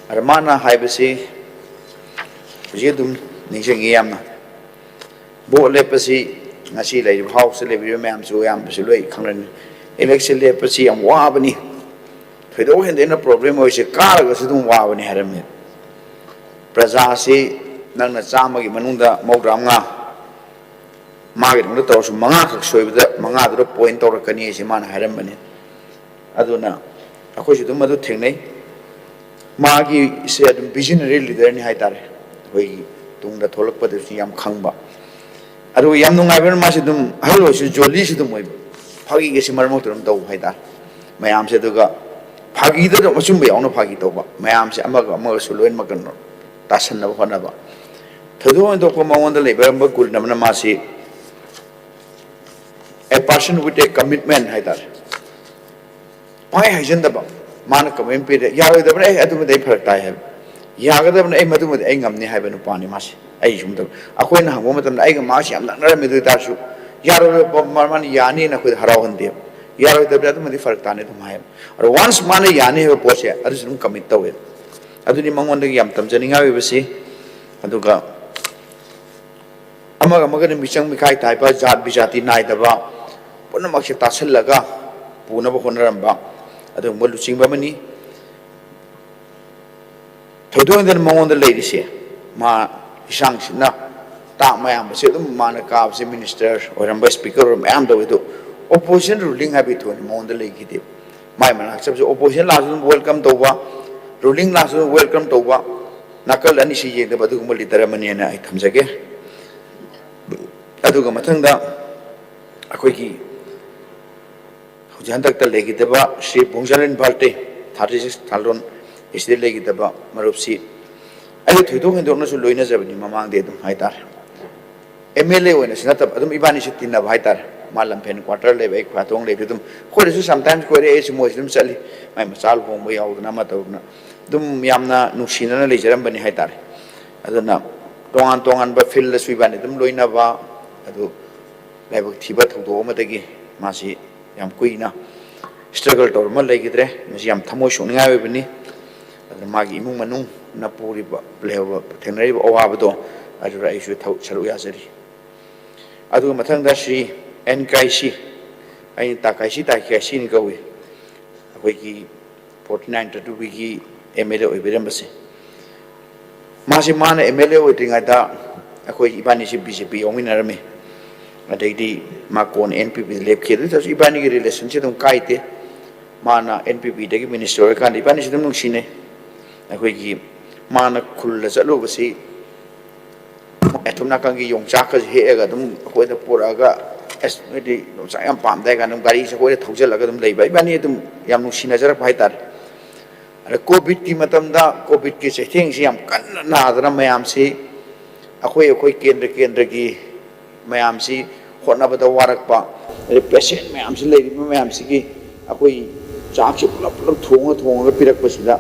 ꯑꯗ ꯃꯥꯅ ꯍꯥꯏꯕꯁꯤ ꯍꯧꯖꯤꯛ ꯑꯗꯨꯝ ꯅꯤꯡꯁꯤꯡꯉꯤ ꯌꯥꯝꯅ꯫ ꯚꯣꯠ ꯂꯦꯞꯄꯁꯤ ꯉꯁꯤ ꯂꯩꯔꯤꯕ ꯍꯥꯎꯁꯇ ꯂꯩꯕꯤꯔꯤꯕ ꯃꯌꯥꯝꯁꯨ ꯑꯌꯥꯝꯕꯁꯨ ꯂꯣꯏ ꯈꯪꯔꯅꯤ꯫ ꯏꯂꯦꯛꯁꯟ ꯂꯦꯞꯄꯁꯤ ꯌꯥꯝ ꯋꯥꯕꯅꯤ꯫ ꯊꯣꯏꯗꯣꯛ ꯍꯦꯟꯗꯣꯛꯅ ꯄ꯭ꯔꯣꯕ꯭ꯂꯦꯝ ꯑꯣꯏꯔꯤꯁꯦ ꯀꯥꯔꯒꯁꯨ ꯑꯗꯨꯝ ꯋꯥꯕꯅꯤ ꯍꯥꯏꯔꯝꯃꯤ꯫ ꯄ꯭ꯔꯖꯥꯁꯤ ꯅꯪꯅ ꯆꯥꯝꯃꯒꯤ ꯃꯅꯨꯡꯗ ꯃꯧꯗ꯭ꯔꯥ ꯃꯉꯥ ꯃꯥꯒꯤꯗꯃꯛꯇ ꯇꯧꯔꯁꯨ ꯃꯉꯥꯈꯛ ꯁꯣꯏꯕꯗ ꯃꯉꯥꯗꯨꯗ ꯄꯣꯏꯟ ꯇꯧꯔꯛꯀꯅꯤ ꯍꯥꯏꯁꯦ ꯃꯥꯅ ꯍꯥꯏꯔꯝꯕꯅꯤ꯫ ꯑꯗꯨꯅ ꯑꯩꯈꯣꯏꯁꯨ ꯑꯗꯨꯝ ꯑꯗꯨ ꯊꯦꯡꯅꯩ꯫ ꯃꯥꯒꯤꯁꯦ ꯑꯗꯨꯝ ꯚꯤꯖꯅꯔꯤ ꯂꯤꯗꯔꯅꯤ ꯍꯥꯏꯇꯥꯔꯦ꯫ ꯑꯩꯈꯣꯏꯒꯤ ꯇꯨꯡꯗ ꯊꯣꯛꯂꯛꯄꯗꯁꯨ ꯌꯥꯝ ꯈꯪꯕ꯫ ꯑꯗꯨꯒ ꯌꯥꯝ ꯅꯨꯡꯉꯥꯏꯕꯅ ꯃꯥꯁꯦ ꯑꯗꯨꯝ ꯑꯍꯜ ꯑꯣꯏꯔꯁꯨ ꯖꯣꯂꯤꯁꯨ ꯑꯗꯨꯝ ꯑꯣꯏꯕ꯫ ꯐꯥꯒꯤꯒꯁꯦ ꯃꯔꯛ ꯃꯔꯛꯇ ꯑꯗꯨꯝ ꯇꯧꯕ ꯍꯥꯏꯇꯥꯔꯦ ꯃꯌꯥꯝꯁꯦ꯫ ꯑꯗꯨꯒ ꯐꯥꯒꯤꯗ ꯑꯗꯨꯝ ꯑꯆꯨꯝꯕ ꯌꯥꯎꯅ ꯐꯥꯒꯤ ꯇꯧꯕ꯫ ꯃꯌꯥꯝꯁꯦ ꯑꯃꯒ ꯑꯃꯒꯁꯨ ꯂꯣꯏꯅꯃꯛ ꯀꯩꯅꯣ ꯇꯥꯁꯟꯅꯕ ꯍꯣꯠꯅꯕ꯫ ꯊꯣꯏꯗꯣꯛ ꯍꯦꯟꯗꯣꯛꯄ ꯃꯉꯣꯟꯗ ꯂꯩꯕ ꯒꯨꯟ ꯑꯃꯅ ꯃꯥꯁꯤ a person with a commitment ꯍꯥꯏꯇꯥꯔꯦ꯫ ꯄꯥꯏ ꯍꯥꯏꯖꯟꯗꯕ꯫ ꯃꯥꯅ ꯀꯃꯦꯟ ꯄꯤꯔꯦ, ꯌꯥꯔꯣꯏꯗꯕꯅ ꯑꯩ ꯑꯗꯨꯃꯗꯤ ꯑꯩ ꯐꯔꯛ ꯇꯥꯏ ꯍꯥꯏꯕ, ꯌꯥꯒꯗꯕꯅ ꯑꯩ ꯃꯗꯨꯃꯗꯤ ꯑꯩ ꯉꯝꯅꯤ ꯍꯥꯏꯕ ꯅꯨꯄꯥꯅꯤ ꯃꯥꯁꯦ꯫ ꯑꯩ ꯁꯨꯝ ꯇꯧ-, ꯑꯩꯈꯣꯏꯅ ꯍꯪꯕ ꯃꯇꯝꯗ ꯑꯩꯒ ꯃꯥꯁꯤ ꯌꯥꯝ ꯅꯛꯅꯔꯝꯃꯤ꯫ ꯑꯗꯨ ꯑꯣꯏꯇꯥꯔꯁꯨ ꯌꯥꯔꯣꯏꯗꯕ ꯃꯥ-, ꯃꯥꯅ ꯌꯥꯅꯤꯅ ꯑꯩꯈꯣꯏꯗ ꯍꯔꯥꯎꯍꯟꯗꯦꯕ꯫ ꯌꯥꯔꯣꯏꯗꯕꯅꯤ ꯑꯗꯨꯃꯗꯤ ꯐꯔꯛ ꯇꯥꯅꯤ ꯑꯗꯨꯝ ꯍꯥꯏꯌꯦꯕ꯫ ꯑꯗꯣ ꯋꯥꯟꯁ ꯃꯥꯅ ꯌꯥꯅꯤ ꯍꯥꯏꯕ ꯄꯣꯠꯁꯦ ꯑꯗꯨꯁꯨ ꯑꯗꯨꯝ ꯀꯃꯤꯠ ꯇꯧꯋꯦꯕ꯫ ꯑꯗꯨꯅꯤ ꯃꯉꯣꯟꯗꯒꯤ ꯌꯥꯝ ꯇꯝꯖꯅꯤꯡꯉꯥꯏ ꯑꯣꯏꯕꯁꯤ꯫ ꯑꯗꯨꯒ ꯑꯃꯒ ꯑꯃꯒꯅ ꯃꯤꯆꯪ ꯃꯤꯈꯥꯏ ꯇꯥꯏꯕ, ꯖꯥꯠ ꯕꯤꯖꯥꯇꯤ ꯅꯥꯏꯗꯕ, ꯄꯨꯝꯅꯃꯛꯁꯦ ꯇꯥꯁꯤꯜꯂꯒ ꯄꯨꯅꯕ ꯍꯣꯠꯅꯔꯝꯕ ꯑꯗꯨꯒꯨꯝꯕ ꯂꯨꯆꯤꯡꯕ ꯑꯃꯅꯤ꯫ ꯊꯣꯏꯗꯣꯛ ꯍꯦꯟꯗꯣꯛꯅ ꯃꯉꯣꯟꯗ ꯂꯩꯔꯤꯁꯦ, ꯃꯥ ꯏꯁꯥꯡꯁꯤꯅ ꯇꯥꯛ ꯃꯌꯥꯝꯕꯁꯦ ꯑꯗꯨꯝ ꯃꯥꯅ ꯀꯥꯕꯁꯦ ꯃꯤꯅꯤꯁꯇꯔ ꯑꯣꯏꯔꯝꯕ, ꯏꯁꯄꯤꯀꯔ ꯑꯣꯏꯔꯝꯕ ꯃꯌꯥꯝ ꯇꯧꯋꯤ꯫ ꯑꯗꯨ ꯑꯣꯄꯣꯖꯤꯁꯟ ꯔꯨꯂꯤꯡ ꯍꯥꯏꯕꯒꯤ ꯊꯣꯏꯅ ꯃꯉꯣꯟꯗ ꯂꯩꯈꯤꯗꯦ꯫ ꯃꯥꯏ ꯃꯅꯥꯛ ꯆꯠꯄꯁꯦ ꯑꯣꯄꯣꯖꯤꯁꯟ ꯂꯥꯛꯑꯁꯨ ꯑꯗꯨꯝ ꯋꯦꯜꯀꯝ ꯇꯧꯕ, ꯔꯨꯂꯤꯡ ꯂꯥꯛꯑꯁꯨ ꯑꯗꯨꯝ ꯋꯦꯜꯀꯝ ꯇꯧꯕ, ꯅꯥꯀꯜ ꯑꯅꯤꯁꯤ ꯌꯦꯡꯗꯕ ꯑꯗꯨꯒꯨꯝꯕ ꯂꯤꯗꯔ ꯑꯃꯅꯦꯅ ꯑꯩ ꯊꯝꯖꯒꯦ꯫ ꯑꯗꯨꯒ ꯃꯊꯪꯗ ꯑꯩꯈꯣꯏꯒꯤ ꯍꯧꯖꯤꯛ ꯍꯟꯗꯛꯇ ꯂꯩꯈꯤꯗꯕ ꯁ꯭ꯔꯤ ꯕꯣꯡꯖꯥꯂꯤꯟ ꯚꯥꯔꯇꯦ, thirty six ꯊꯥꯂꯣꯟ, ꯑꯁꯤꯗ ꯂꯩꯈꯤꯗꯕ ꯃꯔꯨꯞꯁꯤ ꯑꯩ ꯊꯣꯏꯗꯣꯛ ꯍꯦꯟꯗꯣꯛꯅꯁꯨ ꯂꯣꯏꯅꯖꯕꯅꯤ ꯃꯃꯥꯡꯗꯤ ꯑꯗꯨꯝ ꯍꯥꯏꯇꯥꯔꯦ꯫ ꯑꯦꯝ ꯑꯦꯜ ꯑꯦ ꯑꯣꯏꯅꯁꯨ ꯅꯠꯇꯕ, ꯑꯗꯨꯝ ꯏꯕꯥꯅꯤꯁꯨ ꯇꯤꯟꯅꯕ ꯍꯥꯏꯇꯥꯔꯦ꯫ ꯃꯥ ꯂꯝꯐꯦꯟ ꯀ꯭ꯋꯥꯇꯔ ꯂꯩꯕ, ꯑꯩ ꯈ꯭ꯋꯥꯏꯊꯣꯡ ꯂꯩꯕ, ꯑꯗꯨꯝ ꯑꯩꯈꯣꯏꯗꯁꯨ ꯁꯝꯇꯥꯏꯝꯁ ꯀꯣꯏꯔꯛꯑꯦ, ꯑꯩꯁꯨ ꯃꯣꯏꯁꯨ ꯑꯗꯨꯝ ꯆꯠꯂꯤ꯫ ꯃꯥꯏ ꯃꯆꯥ ꯂꯨꯍꯣꯡꯕ ꯌꯥꯎꯗꯅ ꯑꯃ ꯇꯧꯗꯅ ꯑꯗꯨꯝ ꯌꯥꯝꯅ ꯅꯨꯡꯁꯤꯅꯅ ꯂꯩꯖꯔꯝꯕꯅꯤ ꯍꯥꯏꯇꯥꯔꯦ꯫ ꯑꯗꯨꯅ ꯇꯣꯉꯥꯟ ꯇꯣꯉꯥꯟꯕ ꯐꯤꯜꯗꯁꯨ ꯏꯕꯥꯅꯤ ꯑꯗꯨꯝ ꯂꯣꯏꯅꯕ, ꯑꯗꯨ ꯂꯥꯏꯕꯛ ꯊꯤꯕ ꯊꯧꯗꯣꯛ ꯑꯃꯗꯒꯤ ꯃꯥꯁꯤ ꯌꯥꯝ ꯀꯨꯏꯅ ꯁ꯭ꯇ꯭ꯔꯒꯜ ꯇꯧꯔꯝꯃ ꯂꯩꯈꯤꯗ꯭ꯔꯦ꯫ ꯃꯁꯤ ꯌꯥꯝ ꯊꯃꯣꯏ ꯁꯣꯛꯅꯤꯡꯉꯥꯏ ꯑꯣꯏꯕꯅꯤ꯫ ꯑꯗꯨꯅ ꯃꯥꯒꯤ ꯏꯃꯨꯡ ꯃꯅꯨꯡꯅ ꯄꯨꯔꯤꯕ, ꯂꯩꯍꯧꯕ, ꯊꯦꯡꯅꯔꯤꯕ ꯑꯋꯥꯕꯗꯣ ꯑꯗꯨꯗ ꯑꯩꯁꯨ ꯊꯧ-, ꯁꯔꯨꯛ ꯌꯥꯖꯔꯤ꯫ ꯑꯗꯨꯒ ꯃꯊꯪꯗ ꯁ꯭ꯔꯤ ꯑꯦꯟ ꯀꯥꯏꯁꯤ, ꯑꯩꯅ ꯇꯥ ꯀꯥꯏꯁꯤ, ꯇꯥ ꯀꯥꯏꯁꯤꯅꯤ ꯀꯧꯏ, ꯑꯩꯈꯣꯏꯒꯤ ꯐꯣꯔꯇꯤ ꯅꯥꯏꯟ ꯇ꯭ꯋꯦꯟꯇꯤ ꯇꯨꯒꯤ ꯑꯦꯝ ꯑꯦꯜ ꯑꯦ ꯑꯣꯏꯕꯤꯔꯝꯕꯁꯦ꯫ ꯃꯥꯁꯤ, ꯃꯥꯅ ꯑꯦꯝ ꯑꯦꯜ ꯑꯦ ꯑꯣꯏꯗ꯭ꯔꯤꯉꯩꯗ ꯑꯩꯈꯣꯏ ꯏꯕꯥꯅꯤꯁꯤ ꯕꯤ ꯖꯦ ꯄꯤ ꯌꯥꯎꯃꯤꯟꯅꯔꯝꯃꯤ꯫ ꯑꯗꯩꯗꯤ ꯃꯥ ꯀꯣꯟꯅ ꯑꯦꯟ ꯄꯤ ꯄꯤꯗ ꯂꯦꯞꯈꯤ꯫ ꯑꯗꯨ ꯑꯣꯏ ꯇꯥꯔꯁꯨ ꯏꯕꯥꯅꯤꯒꯤ ꯔꯤꯂꯦꯁꯟꯁꯤ ꯑꯗꯨꯝ ꯀꯥꯏꯗꯦ꯫ ꯃꯥꯅ ꯑꯦꯟ ꯄꯤ ꯄꯤꯗꯒꯤ ꯃꯤꯅꯤꯁꯇꯔ ꯑꯣꯏꯔꯀꯥꯟꯗ ꯏꯕꯥꯅꯤꯁꯤ ꯑꯗꯨꯝ ꯅꯨꯡꯁꯤꯅꯩ꯫ ꯑꯩꯈꯣꯏꯒꯤ ꯃꯥꯅ ꯈꯨꯜꯗ ꯆꯠꯂꯨꯕꯁꯤ ꯑꯁꯣꯝ ꯅꯥꯀꯟꯒꯤ ꯌꯣꯡꯆꯥꯛꯀꯁꯦ ꯍꯦꯛꯑꯒ ꯑꯗꯨꯝ ꯑꯩꯈꯣꯏꯗ ꯄꯨꯔꯛꯑꯒ, "ꯑꯁ, ꯅꯣꯏꯗꯤ ꯌꯣꯡꯆꯥꯛ ꯌꯥꯝ ꯄꯥꯝꯗꯥꯏ" ꯀꯥꯏꯅ ꯑꯗꯨꯝ ꯒꯥꯔꯤꯁꯦ ꯑꯩꯈꯣꯏꯗ ꯊꯧꯖꯤꯜꯂꯒ ꯑꯗꯨꯝ ꯂꯩꯕ꯫ ꯏꯕꯥꯅꯤ ꯑꯗꯨꯝ ꯌꯥꯝ ꯅꯨꯡꯁꯤꯅꯖꯔꯛꯄ ꯍꯥꯏꯇꯥꯔꯦ꯫ ꯑꯗ ꯀꯣꯚꯤꯗꯀꯤ ꯃꯇꯝꯗ, ꯀꯣꯚꯤꯗꯀꯤ ꯆꯩꯊꯦꯡꯁꯤ ꯌꯥꯝ ꯀꯟꯅ ꯅꯥꯗꯅ ꯃꯌꯥꯝꯁꯤ, ꯑꯩꯈꯣꯏ, ꯑꯩꯈꯣꯏ ꯀꯦꯟꯗ꯭ꯔ ꯀꯦꯟꯗ꯭ꯔꯒꯤ ꯃꯌꯥꯝꯁꯤ ꯍꯣꯠꯅꯕꯗ ꯋꯥꯔꯛꯄ, ꯑꯗꯩ ꯄꯦꯁꯦꯟ ꯃꯌꯥꯝꯁꯤ, ꯂꯩꯔꯤꯕ ꯃꯌꯥꯝꯁꯤꯒꯤ ꯑꯩꯈꯣꯏ ꯆꯥꯛꯁꯤ ꯄꯨꯂꯞ ꯄꯨꯂꯞ ꯊꯣꯡꯉ ꯊꯣꯡꯉꯒ ꯄꯤꯔꯛꯄꯁꯤꯗ,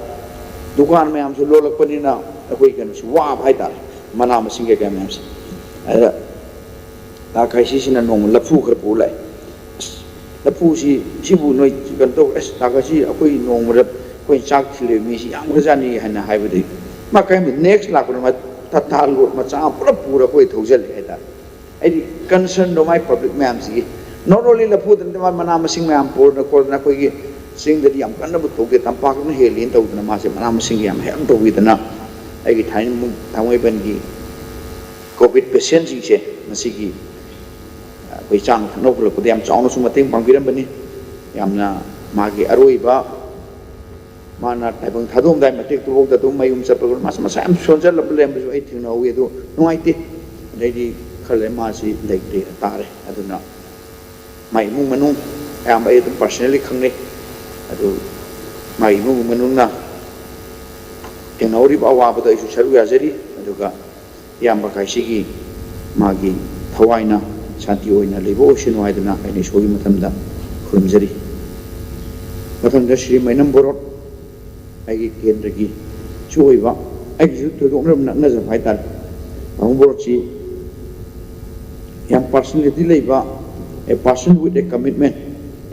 ꯗꯨꯀꯥꯟ ꯃꯌꯥꯝꯁꯨ ꯂꯣꯜꯂꯛꯄꯅꯤꯅ ꯑꯩꯈꯣꯏ ꯀꯩꯅꯣꯁꯤ ꯋꯥꯕ ꯍꯥꯏꯇꯥꯔꯦ, ꯃꯅꯥ ꯃꯁꯤꯡ ꯀꯩꯀꯥ ꯃꯌꯥꯝꯁꯦ꯫ ꯑꯗ ꯇꯥ ꯀꯥꯏꯁꯤꯁꯤꯅ ꯅꯣꯡꯃ ꯂꯐꯨ ꯈꯔ ꯄꯨꯔ ꯂꯥꯛꯑꯦ꯫ "ꯑꯁ, ꯂꯐꯨꯁꯤ, ꯁꯤꯕꯨ ꯅꯣꯏ ꯀꯩꯅꯣ ꯇꯧ, ꯑꯁ, ꯇꯥ ꯀꯥꯏꯁꯤ, ꯑꯩꯈꯣꯏ ꯅꯣꯡꯃꯗ ꯑꯩꯈꯣꯏ ꯆꯥꯛ ꯊꯤꯜꯂꯤꯕ ꯃꯤꯁꯤ ꯌꯥꯝꯈ꯭ꯔꯖꯥꯠꯅꯤ" ꯍꯥꯏꯅ ꯍꯥꯏꯕꯗꯒꯤ, ꯃꯥ ꯀꯔꯤꯒꯨꯝꯕ ꯅꯦꯛꯁ ꯂꯥꯛꯄꯗ ꯃꯥ ꯇꯇꯥ ꯂꯣꯠ ꯃꯆꯥ ꯑꯃ ꯄꯨꯂꯞ ꯄꯨꯔ ꯑꯩꯈꯣꯏ ꯊꯧꯖꯤꯜꯂꯦ ꯍꯥꯏꯇꯥꯔꯦ꯫ ꯍꯥꯏꯗꯤ ꯀꯟꯁꯔꯟꯗꯣ ꯃꯥꯏ ꯄꯕ꯭ꯂꯤꯛ ꯃꯌꯥꯝꯁꯤꯒꯤ, not only ꯂꯐꯨꯗ ꯅꯠꯇꯦ, ꯃꯥ ꯃꯅꯥ ꯃꯁꯤꯡ ꯃꯌꯥꯝ ꯄꯨꯔꯗꯅ ꯈꯣꯠꯇꯅ, ꯑꯩꯈꯣꯏꯒꯤ ꯆꯤꯡꯗꯗꯤ ꯌꯥꯝ ꯀꯟꯅꯕꯨ ꯇꯧꯗꯦ, ꯇꯝꯄꯥꯛꯅ ꯍꯦꯜꯂꯤꯅ ꯇꯧꯗꯅ ꯃꯥꯁꯦ ꯃꯅꯥ ꯃꯁꯤꯡ ꯌꯥꯝ help ꯇꯧꯕꯤꯗꯅ, ꯑꯩꯒꯤ ꯊꯥꯏꯅ ꯊꯥꯡꯃꯩꯕꯟꯒꯤ ꯀꯣꯚꯤꯗ ꯄꯦꯁꯦꯟꯁꯤꯡꯁꯦ ꯃꯁꯤꯒꯤ ꯑꯩꯈꯣꯏ ꯆꯥꯅ ꯊꯛꯅꯕ ꯄꯨꯔꯛꯄꯗ ꯌꯥꯝ ꯆꯥꯎꯅꯁꯨ ꯃꯇꯦꯡ ꯄꯥꯡꯕꯤꯔꯝꯕꯅꯤ꯫ ꯌꯥꯝꯅ ꯃꯥꯒꯤ ꯑꯔꯣꯏꯕ ꯃꯥꯅ ꯇꯥꯏꯕꯪ ꯊꯥꯗꯣꯛꯑꯝꯗꯥꯏ ꯃꯇꯦꯛꯇꯨꯐꯥꯎꯗ ꯑꯗꯨꯝ ꯃꯌꯨꯝ ꯆꯠꯄ ꯃꯥꯁ-, ꯃꯁꯥ ꯌꯥꯝ ꯁꯣꯟꯖꯜꯂꯕ ꯂꯩꯔꯝꯕꯁꯨ ꯑꯩ ꯊꯦꯡꯅꯍꯧꯋꯤ꯫ ꯑꯗꯨ ꯅꯨꯡꯉꯥꯏꯇꯦ꯫ ꯑꯗꯩꯗꯤ ꯈꯔ ꯂꯩꯔ ꯃꯥꯁꯤ ꯂꯩꯇ꯭ꯔꯦ ꯇꯥꯔꯦ꯫ ꯑꯗꯨꯅ ꯃꯥꯏ ꯏꯃꯨꯡ ꯃꯅꯨꯡ ꯑꯌꯥꯝꯕ ꯑꯩ ꯑꯗꯨꯝ personally ꯈꯪꯅꯩ꯫ ꯑꯗꯨ ꯃꯥꯒꯤ ꯏꯃꯨꯡ ꯃꯅꯨꯡꯅ ꯊꯦꯡꯅꯍꯧꯔꯤꯕ ꯑꯋꯥꯕꯗꯣ ꯑꯩꯁꯨ ꯁꯔꯨꯛ ꯌꯥꯖꯔꯤ꯫ ꯑꯗꯨꯒ ꯏꯌꯥꯝꯕ ꯀꯥꯏꯁꯤꯒꯤ ꯃꯥꯒꯤ ꯊꯋꯥꯏꯅ ꯁꯥꯟꯇꯤ ꯑꯣꯏꯅ ꯂꯩꯕ ꯑꯣꯏꯁꯅꯨ ꯍꯥꯏꯗꯨꯅ ꯑꯩꯅ ꯏꯁꯣꯔꯒꯤ ꯃꯊꯪꯗ ꯈꯨꯔꯨꯝꯖꯔꯤ꯫ ꯃꯊꯪꯗ ꯁ꯭ꯔꯤ ꯃꯩꯅꯝ ꯕꯣꯔꯣꯠ, ꯑꯩꯒꯤ ꯀꯦꯟꯗ꯭ꯔꯒꯤꯁꯨ ꯑꯣꯏꯕ, ꯑꯩꯒꯤꯁꯨ ꯊꯣꯏꯗꯣꯛꯅ ꯅꯛꯅꯖꯕ ꯍꯥꯏꯇꯥꯔꯦ꯫ ꯃꯩꯅꯝ ꯕꯣꯔꯣꯠꯁꯤ ꯌꯥꯝ personality ꯂꯩꯕ, a person with a commitment,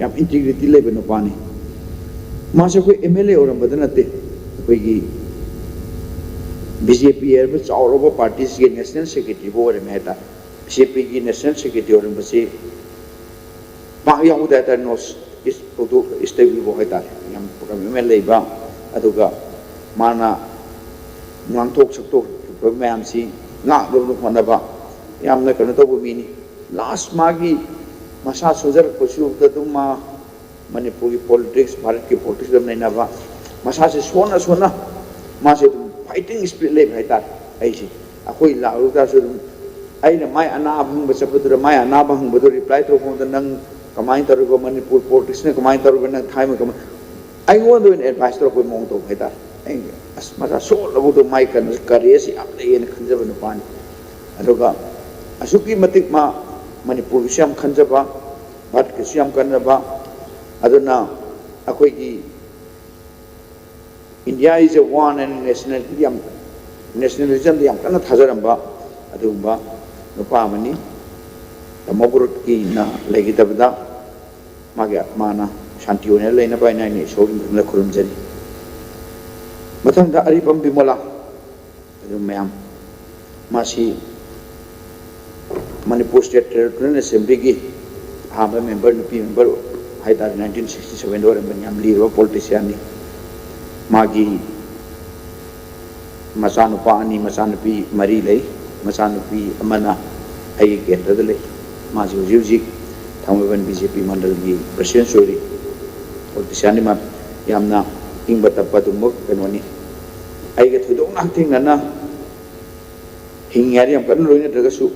ꯌꯥꯝ integrity ꯂꯩꯕ ꯅꯨꯄꯥꯅꯤ꯫ ꯃꯥꯁꯦ ꯑꯩꯈꯣꯏ M L A ꯑꯣꯏꯔꯝꯕꯗ ꯅꯠꯇꯦ, ꯑꯩꯈꯣꯏꯒꯤ B J P ꯍꯥꯏꯔꯤꯕ ꯆꯥꯎꯔꯕ party ꯁꯤꯒꯤ national secretary ꯐꯥꯎ ꯑꯣꯏꯔꯝꯃꯦ ꯍꯥꯏꯇꯥꯔꯦ꯫ B J P ꯒꯤ national secretary ꯑꯣꯏꯔꯝꯕꯁꯤ ꯄꯥꯛ ꯌꯥꯎꯗꯦ ꯍꯥꯏꯇꯥꯔꯦ, North East ꯐꯥꯎꯗꯣꯛ East ꯇꯒꯤꯕꯨ ꯍꯥꯏꯇꯥꯔꯦ꯫ ꯌꯥꯝ commitment ꯂꯩꯕ, ꯑꯗꯨꯒ ꯃꯥꯅ ꯉꯥꯡꯊꯣꯛ ꯁꯛꯇꯣꯛꯈꯤꯕ ꯃꯌꯥꯝꯁꯤ ꯉꯥꯛꯅꯕ ꯍꯣꯠꯅꯕ ꯌꯥꯝꯅ ꯀꯩꯅꯣ ꯇꯧꯕ ꯃꯤꯅꯤ꯫ Last ꯃꯥꯒꯤ ꯃꯁꯥ ꯁꯣꯟꯖꯔꯛꯄꯁꯤꯐꯥꯎꯗ ꯑꯗꯨꯝ ꯃꯥ ꯃꯅꯤꯄꯨꯔꯒꯤ politics, ꯚꯥꯔꯠꯀꯤ politics ꯑꯗꯨꯝ ꯅꯩꯅꯕ, ꯃꯁꯥꯁꯦ ꯁꯣꯟꯅ ꯁꯣꯟꯅ ꯃꯥꯁꯦ ꯑꯗꯨꯝ fighting spirit ꯂꯩꯕ ꯍꯥꯏꯇꯥꯔꯦ꯫ ꯑꯩꯁꯦ, ꯑꯩꯈꯣꯏ ꯂꯥꯛꯂꯨ ꯇꯥꯔꯁꯨ ꯑꯗꯨꯝ ꯑꯩꯅ ꯃꯥꯏ ꯑꯅꯥꯕ ꯍꯪꯕ ꯆꯠꯄꯗꯨꯗ, ꯃꯥꯏ ꯑꯅꯥꯕ ꯍꯪꯕꯗꯨ reply ꯇꯧꯔꯛꯄ ꯃꯇꯝꯗ, "ꯅꯪ ꯀꯃꯥꯏꯅ ꯇꯧꯔꯤꯕ, ꯃꯅꯤꯄꯨꯔ politics ꯅ ꯀꯃꯥꯏꯅ ꯇꯧꯔꯤꯕ, ꯅꯪ ꯊꯥꯏꯃ ꯀꯃꯥꯏ?" ꯑꯩꯉꯣꯟꯗ ꯑꯣꯏꯅ advice ꯇꯧꯔꯛꯄꯒꯤ ꯃꯑꯣꯡ ꯇꯧꯕ ꯍꯥꯏꯇꯥꯔꯦ꯫ ꯑꯩ, "ꯑꯁ, ꯃꯆꯥ ꯁꯣꯜꯂꯕꯗꯣ ꯃꯥꯏ ꯀꯩꯅꯣ courage ꯌꯥꯝ ꯂꯩꯌꯦꯅ" ꯈꯟꯖꯕ ꯅꯨꯄꯥꯅꯤ꯫ ꯑꯗꯨꯒ ꯑꯁꯨꯛꯀꯤ ꯃꯇꯤꯛ ꯃꯥ ꯃꯅꯤꯄꯨꯔꯒꯤꯁꯨ ꯌꯥꯝ ꯈꯟꯖꯕ, ꯚꯥꯔꯠꯀꯤꯁꯨ ꯌꯥꯝ ꯈꯟꯖꯕ, ꯑꯗꯨꯅ ꯑꯩꯈꯣꯏꯒꯤ India is a one and nationality ꯌꯥꯝ, nationalism ꯗ ꯌꯥꯝ ꯀꯟꯅ ꯊꯥꯖꯔꯝꯕ ꯑꯗꯨꯒꯨꯝꯕ ꯅꯨꯄꯥ ꯑꯃꯅꯤ꯫ ꯇꯥꯃꯣ ꯕꯣꯔꯣꯠꯀꯤꯅ ꯂꯩꯈꯤꯗꯕꯗ ꯃꯥꯒꯤ ꯑꯥꯠꯃꯥꯅ ꯁꯥꯟꯇꯤ ꯑꯣꯏꯅ ꯂꯩꯅꯕ ꯍꯥꯏꯅ ꯑꯩꯅ ꯏꯁꯣꯔꯒꯤ ꯃꯐꯝꯗ ꯈꯨꯔꯨꯝꯖꯔꯤ꯫ ꯃꯊꯪꯗ ꯑꯔꯤꯕꯝ ꯕꯤꯃꯣꯂꯥ, ꯑꯗꯨ ꯃꯌꯥꯝ, ꯃꯥꯁꯤ ꯃꯅꯤꯄꯨꯔ State Territorial Assembly ꯒꯤ ꯑꯍꯥꯟꯕ member, ꯅꯨꯄꯤ member ꯍꯥꯏꯇꯥꯔꯦ, nineteen sixty seven ꯗ ꯑꯣꯏꯔꯝꯕꯅꯤ꯫ ꯌꯥꯝ ꯂꯤꯔꯕ politician ꯅꯤ꯫ ꯃꯥꯒꯤ ꯃꯆꯥꯅꯨꯄꯥ ꯑꯅꯤ, ꯃꯆꯥꯅꯨꯄꯤ ꯃꯔꯤ ꯂꯩ꯫ ꯃꯆꯥꯅꯨꯄꯤ ꯑꯃꯅ ꯑꯩꯒꯤ ꯀꯦꯟꯗ꯭ꯔꯗ ꯂꯩ꯫ ꯃꯥꯁꯤ ꯍꯧꯖꯤꯛ ꯍꯧꯖꯤꯛ ꯊꯥꯡꯃꯩꯕꯟ B J P ꯃꯟꯗꯜꯒꯤ president ꯑꯣꯏꯔꯤ꯫ Politician ꯅꯤ ꯃꯥ, ꯌꯥꯝꯅ ꯏꯪꯕ ꯇꯞꯄ ꯑꯗꯨꯒꯨꯝꯕ ꯀꯩꯅꯣꯅꯤ꯫ ꯑꯩꯒ ꯊꯣꯏꯗꯣꯛꯅ ꯍꯛꯊꯦꯡꯅꯅ ꯍꯤꯡꯉꯤ ꯍꯥꯏꯅ ꯌꯥꯝ ꯀꯟꯅ ꯂꯣꯏꯅꯗ꯭ꯔꯒꯁꯨ,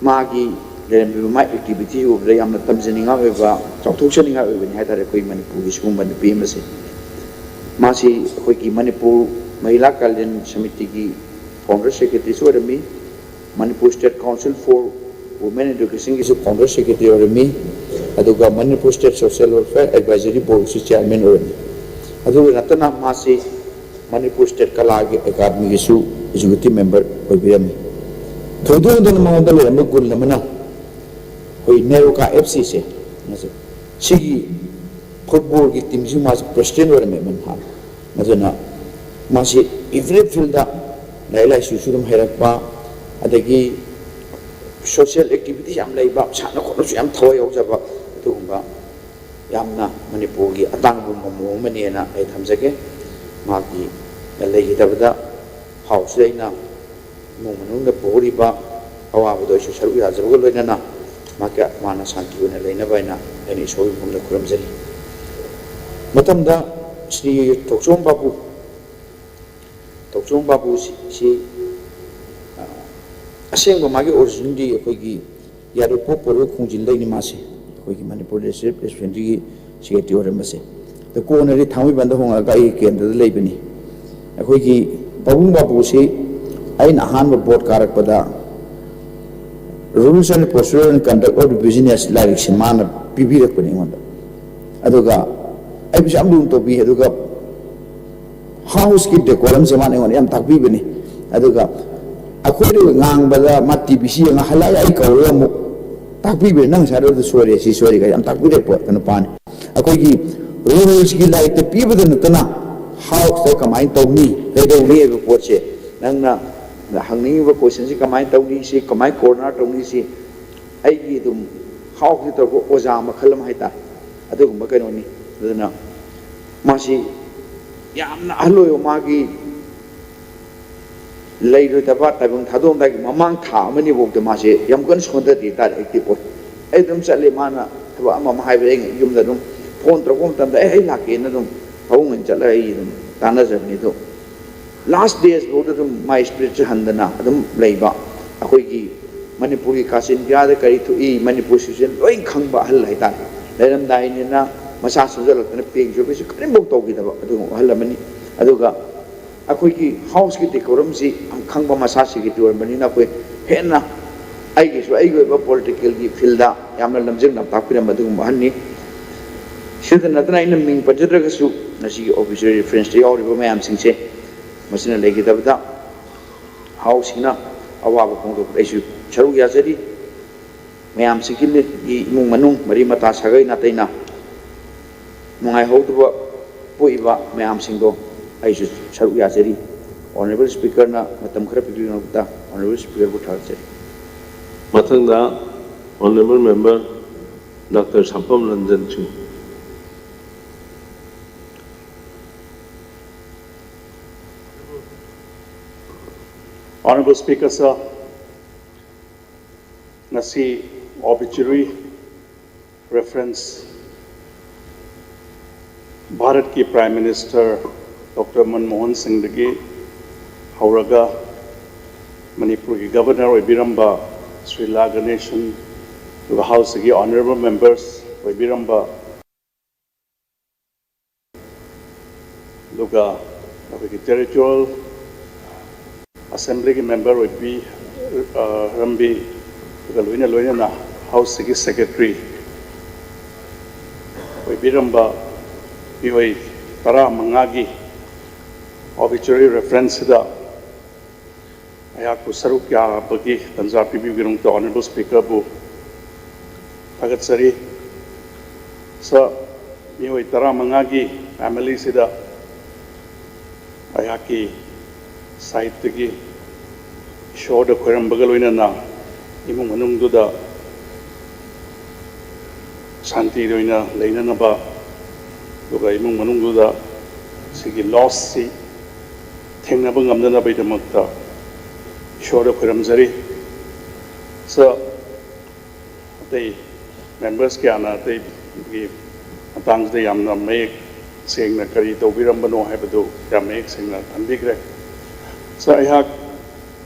ꯃꯥꯒꯤ ꯂꯩꯔꯝꯃꯤꯕ ꯃꯥꯒꯤ activity ꯎꯕꯗ ꯌꯥꯝꯅ ꯇꯝꯖꯅꯤꯡꯉꯥꯏ ꯑꯣꯏꯕ, ꯆꯥꯎꯊꯣꯛꯆꯅꯤꯡꯉꯥꯏ ꯑꯣꯏꯕꯅꯤ ꯍꯥꯏꯇꯥꯔꯦ, ꯑꯩꯈꯣꯏ ꯃꯅꯤꯄꯨꯔꯒꯤ ꯁꯤꯒꯨꯝꯕ ꯅꯨꯄꯤ ꯑꯃꯁꯦ꯫ ꯃꯥꯁꯤ ꯑꯩꯈꯣꯏꯒꯤ ꯃꯅꯤꯄꯨꯔ ꯃꯍꯤꯂꯥ ꯀꯜꯌꯥꯟ ꯁꯃꯤꯇꯤꯒꯤ founder secretary ꯁꯨ ꯑꯣꯏꯔꯝꯃꯤ꯫ Manipur State Council for Women Educationꯒꯤꯁꯨ founder secretary ꯑꯣꯏꯔꯝꯃꯤ꯫ ꯑꯗꯨꯒ Manipur State Social Welfare Advisory Boardꯒꯤꯁꯨ chairman ꯑꯣꯏꯔꯝꯃꯤ꯫ ꯑꯗꯨꯒ ꯅꯠꯇꯅ ꯃꯥꯁꯤ Manipur State ꯀꯂꯥꯒꯤ ꯑꯦꯀꯥꯗꯃꯤꯒꯤꯁꯨ executive member ꯑꯣꯏꯕꯤꯔꯝꯃꯤ꯫ ꯊꯣꯏꯗꯣꯛ ꯍꯦꯟꯗꯣꯛꯅ ꯃꯉꯣꯟꯗ ꯂꯩꯔꯝꯕ ꯒꯨꯟ ꯑꯃꯅ ꯑꯩꯈꯣꯏ ꯅꯦꯔꯣꯀꯥ ꯑꯦꯐ ꯁꯤꯁꯦ, ꯁꯤꯒꯤ ꯐꯨꯠꯕꯣꯜꯒꯤ ꯇꯤꯝꯁꯤ ꯃꯥꯁꯤ ꯄ꯭ꯔꯦꯁꯤꯗꯦꯟ ꯑꯣꯏꯔꯝꯃꯦꯕ ꯅꯍꯥꯟ꯫ ꯑꯗꯨꯅ ꯃꯥꯁꯤ every fieldꯗ ꯂꯥꯏꯔꯤꯛ ꯂꯥꯏꯁꯨꯁꯨ ꯑꯗꯨꯝ ꯍꯩꯔꯛꯄ, ꯑꯗꯒꯤ social activity ꯌꯥꯝ ꯂꯩꯕ, ꯁꯥꯟꯅ ꯈꯣꯠꯅꯕꯁꯨ ꯌꯥꯝ ꯊꯋꯥꯏ ꯌꯥꯎꯖꯕ, ꯑꯗꯨꯒꯨꯝꯕ ꯌꯥꯝꯅ ꯃꯅꯤꯄꯨꯔꯒꯤ ꯑꯇꯥꯡꯕ ꯃꯃꯣ ꯑꯃꯅꯦꯅ ꯑꯩ ꯊꯝꯖꯒꯦ꯫ ꯃꯥꯒꯤ ꯂꯩꯈꯤꯗꯕꯗ ꯍꯥꯎꯁꯁꯤꯗ ꯑꯩꯅ ꯏꯃꯨꯡ ꯃꯅꯨꯡꯗ ꯄꯨꯍꯧꯔꯤꯕ ꯑꯋꯥꯕꯗꯣ ꯑꯩꯁꯨ ꯁꯔꯨꯛ ꯌꯥꯖꯕꯒ ꯂꯣꯏꯅꯅ ꯃꯥꯒꯤ, ꯃꯥꯅ ꯁꯥꯟꯇꯤ ꯑꯣꯏꯅ ꯂꯩꯅꯕ ꯍꯥꯏꯅ ꯑꯩꯅ ꯏꯁꯣꯔꯒꯤ ꯃꯐꯝꯗ ꯈꯨꯔꯨꯝꯖꯔꯤ꯫ ꯃꯊꯪꯗ ꯁ꯭ꯔꯤ ꯊꯣꯛꯆꯣꯝ ꯕꯥꯕꯨ, ꯊꯣꯛꯆꯣꯝ ꯕꯥꯕꯨꯁꯤ, ꯁꯤ, ꯑ, ꯑꯁꯦꯡꯕ ꯃꯥꯒꯤ originꯗꯤ ꯑꯩꯈꯣꯏꯒꯤ ꯌꯥꯏꯔꯤꯄꯣꯛ ꯄꯣꯔꯣ ꯈꯣꯡꯖꯤꯟꯗꯩꯅꯤ ꯃꯥꯁꯦ, ꯑꯩꯈꯣꯏꯒꯤ ꯃꯅꯤꯄꯨꯔ ꯂꯤꯇꯔꯦꯆꯔ ꯑꯦꯁꯣꯁꯤꯌꯦꯁꯟꯒꯤ secretary ꯑꯣꯏꯔꯝꯕꯁꯦ꯫ ꯑꯗ ꯀꯣꯟꯅꯗꯤ ꯊꯥꯡꯃꯩꯕꯟꯗ ꯍꯣꯡꯉꯛꯑꯒ ꯑꯩꯒꯤ ꯀꯦꯟꯗ꯭ꯔꯗ ꯂꯩꯕꯅꯤ꯫ ꯑꯩꯈꯣꯏꯒꯤ ꯄꯥꯕꯨꯡ ꯕꯥꯕꯨꯁꯤ ꯑꯩꯅ ꯑꯍꯥꯟꯕ ꯕꯣꯔꯗ ꯀꯥꯔꯛꯄꯗ Rules and Procedure and Conduct of the Business ꯂꯥꯏꯔꯤꯛꯁꯦ ꯃꯥꯅ ꯄꯤꯕꯤꯔꯛꯄꯅꯤ ꯑꯩꯉꯣꯟꯗ꯫ ꯑꯗꯨꯒ ꯑꯩꯕꯨꯁꯨ ꯌꯥꯝ ꯂꯨꯅ ꯇꯧꯕꯤ꯫ ꯑꯗꯨꯒ ꯍꯥꯎꯁꯀꯤ ꯗꯦꯀꯣꯔꯝꯁꯦ ꯃꯥꯅ ꯑꯩꯉꯣꯟꯗ ꯌꯥꯝ ꯇꯥꯛꯄꯤꯕꯅꯤ꯫ ꯑꯗꯨꯒ ꯑꯩꯈꯣꯏꯅ ꯉꯥꯡꯕꯗ ꯃꯥ ꯇꯤ ꯚꯤ ꯁꯤ ꯌꯦꯡꯉ ꯍꯜꯂꯛꯑꯒ ꯑꯩ ꯀꯧꯔꯒ ꯑꯃꯨꯛ ꯇꯥꯛꯄꯤꯕꯅꯤ, "ꯅꯪ ꯉꯁꯥꯏ ꯑꯗꯨ ꯁꯣꯏꯔꯦ, ꯁꯤ ꯁꯣꯏꯔꯦ" ꯀꯥꯏꯅ ꯌꯥꯝ ꯇꯥꯛꯄꯤꯔꯛꯄ ꯅꯨꯄꯥꯅꯤ꯫ ꯑꯩꯈꯣꯏꯒꯤ ꯔꯨꯜꯁꯀꯤ ꯂꯥꯏꯔꯤꯛꯇ ꯄꯤꯕꯗ ꯅꯠꯇꯅ ꯍꯥꯎꯁꯇ ꯀꯃꯥꯏꯅ ꯇꯧꯅꯤ, ꯀꯩꯗꯧꯅꯤ ꯍꯥꯏꯕ ꯄꯣꯠꯁꯦ, ꯅꯪꯅ ꯍꯪꯅꯤꯡꯉꯤꯕ ꯀꯣꯏꯁꯟꯁꯤ ꯀꯃꯥꯏꯅ ꯇꯧꯅꯤ, ꯁꯤ ꯀꯃꯥꯏꯅ ꯀꯣꯔꯅꯔ ꯇꯧꯅꯤ, ꯁꯤ ꯑꯩꯒꯤ ꯑꯗꯨꯝ ꯍꯥꯎꯁꯀꯤ ꯇꯧꯔꯛꯄ ꯑꯣꯖꯥ ꯃꯈꯜ ꯑꯃ ꯍꯥꯏꯇꯥꯔꯦ, ꯑꯗꯨꯒꯨꯝꯕ ꯀꯩꯅꯣꯅꯤ꯫ ꯑꯗꯨꯅ ꯃꯥꯁꯤ ꯌꯥꯝꯅ ꯑꯍꯜ ꯑꯣꯏꯕ, ꯃꯥꯒꯤ ꯂꯩꯔꯣꯏꯗꯕ ꯇꯥꯏꯕꯪ ꯊꯥꯗꯣꯛꯑꯝꯗꯥꯏꯒꯤ ꯃꯃꯥꯡ ꯊꯥ ꯑꯃꯅꯤꯐꯥꯎꯗ ꯃꯥꯁꯦ ꯌꯥꯝ ꯀꯟꯅ ꯁꯣꯟꯊꯗꯦ ꯍꯥꯏꯇꯥꯔꯦ, ꯑꯦꯛꯇꯤꯚ ꯑꯣꯏ꯫ ꯑꯩ ꯑꯗꯨꯝ ꯆꯠꯂꯦ, ꯃꯥꯅ ꯊꯕꯛ ꯑꯃ ꯑꯃ ꯍꯥꯏꯕꯗ ꯑꯩ ꯌꯨꯝꯗ ꯑꯗꯨꯝ ꯐꯣꯟ ꯇꯧꯔꯛꯄ ꯃꯇꯝꯗ "ꯑꯦ, ꯑꯩ ꯂꯥꯛꯀꯦꯅ" ꯑꯗꯨꯝ ꯐꯃꯨꯡ ꯑꯣꯏꯅ ꯆꯠꯂꯒ ꯑꯩ ꯑꯗꯨꯝ ꯇꯥꯟꯅꯖꯕꯅꯤ꯫ ꯑꯗꯣ ꯂꯥꯁ ꯗꯦꯖ ꯐꯥꯎꯗ ꯑꯗꯨꯝ ꯃꯥꯏ ꯏꯁꯄꯤꯔꯤꯠꯁꯦ ꯍꯟꯗꯅ ꯑꯗꯨꯝ ꯂꯩꯕ, ꯑꯩꯈꯣꯏꯒꯤ ꯃꯅꯤꯄꯨꯔꯒꯤ ꯀꯥꯆꯤꯟ ꯀꯌꯥꯗ ꯀꯔꯤ ꯊꯣꯛꯏ, ꯃꯅꯤꯄꯨꯔ ꯁꯤꯆꯨꯋꯦꯁꯟ ꯂꯣꯏ ꯈꯪꯕ ꯑꯍꯜ ꯍꯥꯏꯇꯥꯔꯦ꯫ ꯂꯩꯔꯝꯗꯥꯏꯅꯤꯅ ꯃꯁꯥ ꯁꯣꯟꯖꯜꯂꯛꯇꯅ ꯄꯦꯡ ꯆꯣꯏꯕꯁꯨ ꯀꯔꯤꯝꯐꯥꯎ ꯇꯧꯈꯤꯗꯕ ꯑꯗꯨꯒꯨꯝꯕ ꯑꯍꯜ ꯑꯃꯅꯤ꯫ ꯑꯗꯨꯒ ꯑꯩꯈꯣꯏꯒꯤ ꯍꯥꯎꯁꯀꯤ ꯗꯦꯀꯣꯔꯝꯁꯤ ꯈꯪꯕ ꯃꯁꯥ ꯁꯦꯀ꯭ꯔꯦꯇꯔꯤ ꯑꯣꯏꯔꯝꯕꯅꯤꯅ ꯑꯩꯈꯣꯏ ꯍꯦꯟꯅ ꯑꯩꯒꯤꯁꯨ ꯑꯩꯒꯤ ꯑꯣꯏꯕ ꯄꯣꯂꯤꯇꯤꯀꯦꯜꯒꯤ ꯐꯤꯜꯗ ꯌꯥꯝꯅ ꯂꯝꯖꯤꯡ ꯂꯝꯇꯥꯛꯄꯤꯔꯝꯕ ꯑꯗꯨꯒꯨꯝꯕ ꯑꯍꯟꯅꯤ꯫ ꯁꯤꯗ ꯅꯠꯇꯅ ꯑꯩꯅ ꯃꯤꯡ ꯄꯟꯖꯗ꯭ꯔꯒꯁꯨ ꯉꯁꯤꯒꯤ ꯑꯣꯕꯤꯁꯤ ꯔꯤꯐ꯭ꯔꯦꯟꯁꯇ ꯌꯥꯎꯔꯤꯕ ꯃꯌꯥꯝꯁꯤꯡꯁꯦ ꯃꯁꯤꯅ ꯂꯩꯈꯤꯗꯕꯗ ꯍꯥꯎꯁꯤꯡꯅ ꯑꯋꯥꯕ ꯐꯣꯡꯗꯣꯛꯄꯗ ꯑꯩꯁꯨ ꯁꯔꯨꯛ ꯌꯥꯖꯔꯤ꯫ ꯃꯌꯥꯝꯁꯤꯒꯤ ꯏꯃꯨꯡ ꯃꯅꯨꯡ ꯃꯔꯤ ꯃꯇꯥ ꯁꯥꯒꯩ ꯅꯥꯇꯩꯅ ꯅꯨꯡꯉꯥꯏꯍꯧꯗꯕ ꯄꯣꯛꯏꯕ ꯃꯌꯥꯝꯁꯤꯡꯗꯣ ꯑꯩꯁꯨ ꯁꯔꯨꯛ ꯌꯥꯖꯔꯤ꯫ ꯑꯣꯅꯔꯦꯕꯜ ꯁ꯭ꯄꯤꯀꯔꯅ ꯃꯇꯝ ꯈꯔ ꯄꯤꯕꯤꯕꯒꯤꯗꯃꯛꯇ ꯑꯣꯅꯔꯦꯕꯜ ꯁ꯭ꯄꯤꯀꯔꯕꯨ ꯊꯥꯒꯠꯆꯔꯤ꯫ ꯃꯊꯪꯗ ꯑꯣꯅꯔꯦꯕꯜ ꯃꯦꯝꯕꯔ ꯗꯥꯛꯇꯔ ꯁꯥꯄꯝ ꯔꯟꯖꯟ ꯁꯤꯡ꯫ Honorable Speaker, sir, ꯉꯁꯤ obituary reference ꯚꯥꯔꯠꯀꯤ Prime Minister Doctor ꯃꯟꯃꯣꯍꯟ ꯁꯤꯡꯗꯒꯤ ꯍꯧꯔꯒ ꯃꯅꯤꯄꯨꯔꯒꯤ Governor ꯑꯣꯏꯕꯤꯔꯝꯕ ꯁ꯭ꯔꯤ ꯂꯥ ꯒꯅꯦꯁꯟ, ꯑꯗꯨꯒ ꯍꯥꯎꯁꯁꯤꯒꯤ Honorable Members ꯑꯣꯏꯕꯤꯔꯝꯕ, ꯑꯗꯨꯒ ꯑꯩꯈꯣꯏꯒꯤ Territorial Assemblyꯒꯤ member ꯑꯣꯏꯕꯤ ꯑ, ꯔꯝꯕꯤ, ꯑꯗꯨꯒ ꯂꯣꯏꯅ ꯂꯣꯏꯅꯅ ꯍꯥꯎꯁꯁꯤꯒꯤ secretary ꯑꯣꯏꯕꯤꯔꯝꯕ ꯃꯤꯑꯣꯏ ꯇꯔꯥꯃꯉꯥꯒꯤ obituary referenceꯁꯤꯗ ꯑꯩꯍꯥꯛꯄꯨ ꯁꯔꯨꯛ ꯌꯥꯕꯒꯤ ꯇꯥꯟꯖꯥ ꯄꯤꯕꯤꯕꯒꯤꯗꯃꯛꯇ Honorable Speakerꯕꯨ ꯊꯥꯒꯠꯆꯔꯤ꯫ Sir, ꯃꯤꯑꯣꯏ ꯇꯔꯥꯃꯉꯥꯒꯤ familyꯁꯤꯗ ꯑꯩꯍꯥꯛꯀꯤ sideꯇꯒꯤ ꯏꯁꯣꯔꯗ ꯈꯣꯏꯔꯝꯕꯒ ꯂꯣꯏꯅꯅ ꯏꯃꯨꯡ ꯃꯅꯨꯡꯗꯨꯗ ꯁꯥꯟꯇꯤ ꯑꯣꯏꯅ ꯂꯩꯅꯅꯕ, ꯑꯗꯨꯒ ꯏꯃꯨꯡ ꯃꯅꯨꯡꯗꯨꯗ ꯁꯤꯒꯤ lossꯁꯤ ꯊꯦꯡꯅꯕ ꯉꯝꯅꯅꯕꯒꯤꯗꯃꯛꯇ ꯏꯁꯣꯔꯗ ꯈꯣꯏꯔꯝꯖꯔꯤ꯫ Sir, ꯑꯇꯩ members ꯀꯌꯥꯅ ꯑꯇꯩꯒꯤ ꯃꯇꯥꯡꯁꯤꯗ ꯌꯥꯝꯅ ꯃꯌꯦꯛ ꯁꯦꯡꯅ ꯀꯔꯤ ꯇꯧꯕꯤꯔꯝꯕꯅꯣ ꯍꯥꯏꯕꯗꯨ ꯌꯥꯝ ꯃꯌꯦꯛ ꯁꯦꯡꯅ ꯊꯝꯕꯤꯈ꯭ꯔꯦ꯫ Sir, ꯑꯩꯍꯥꯛ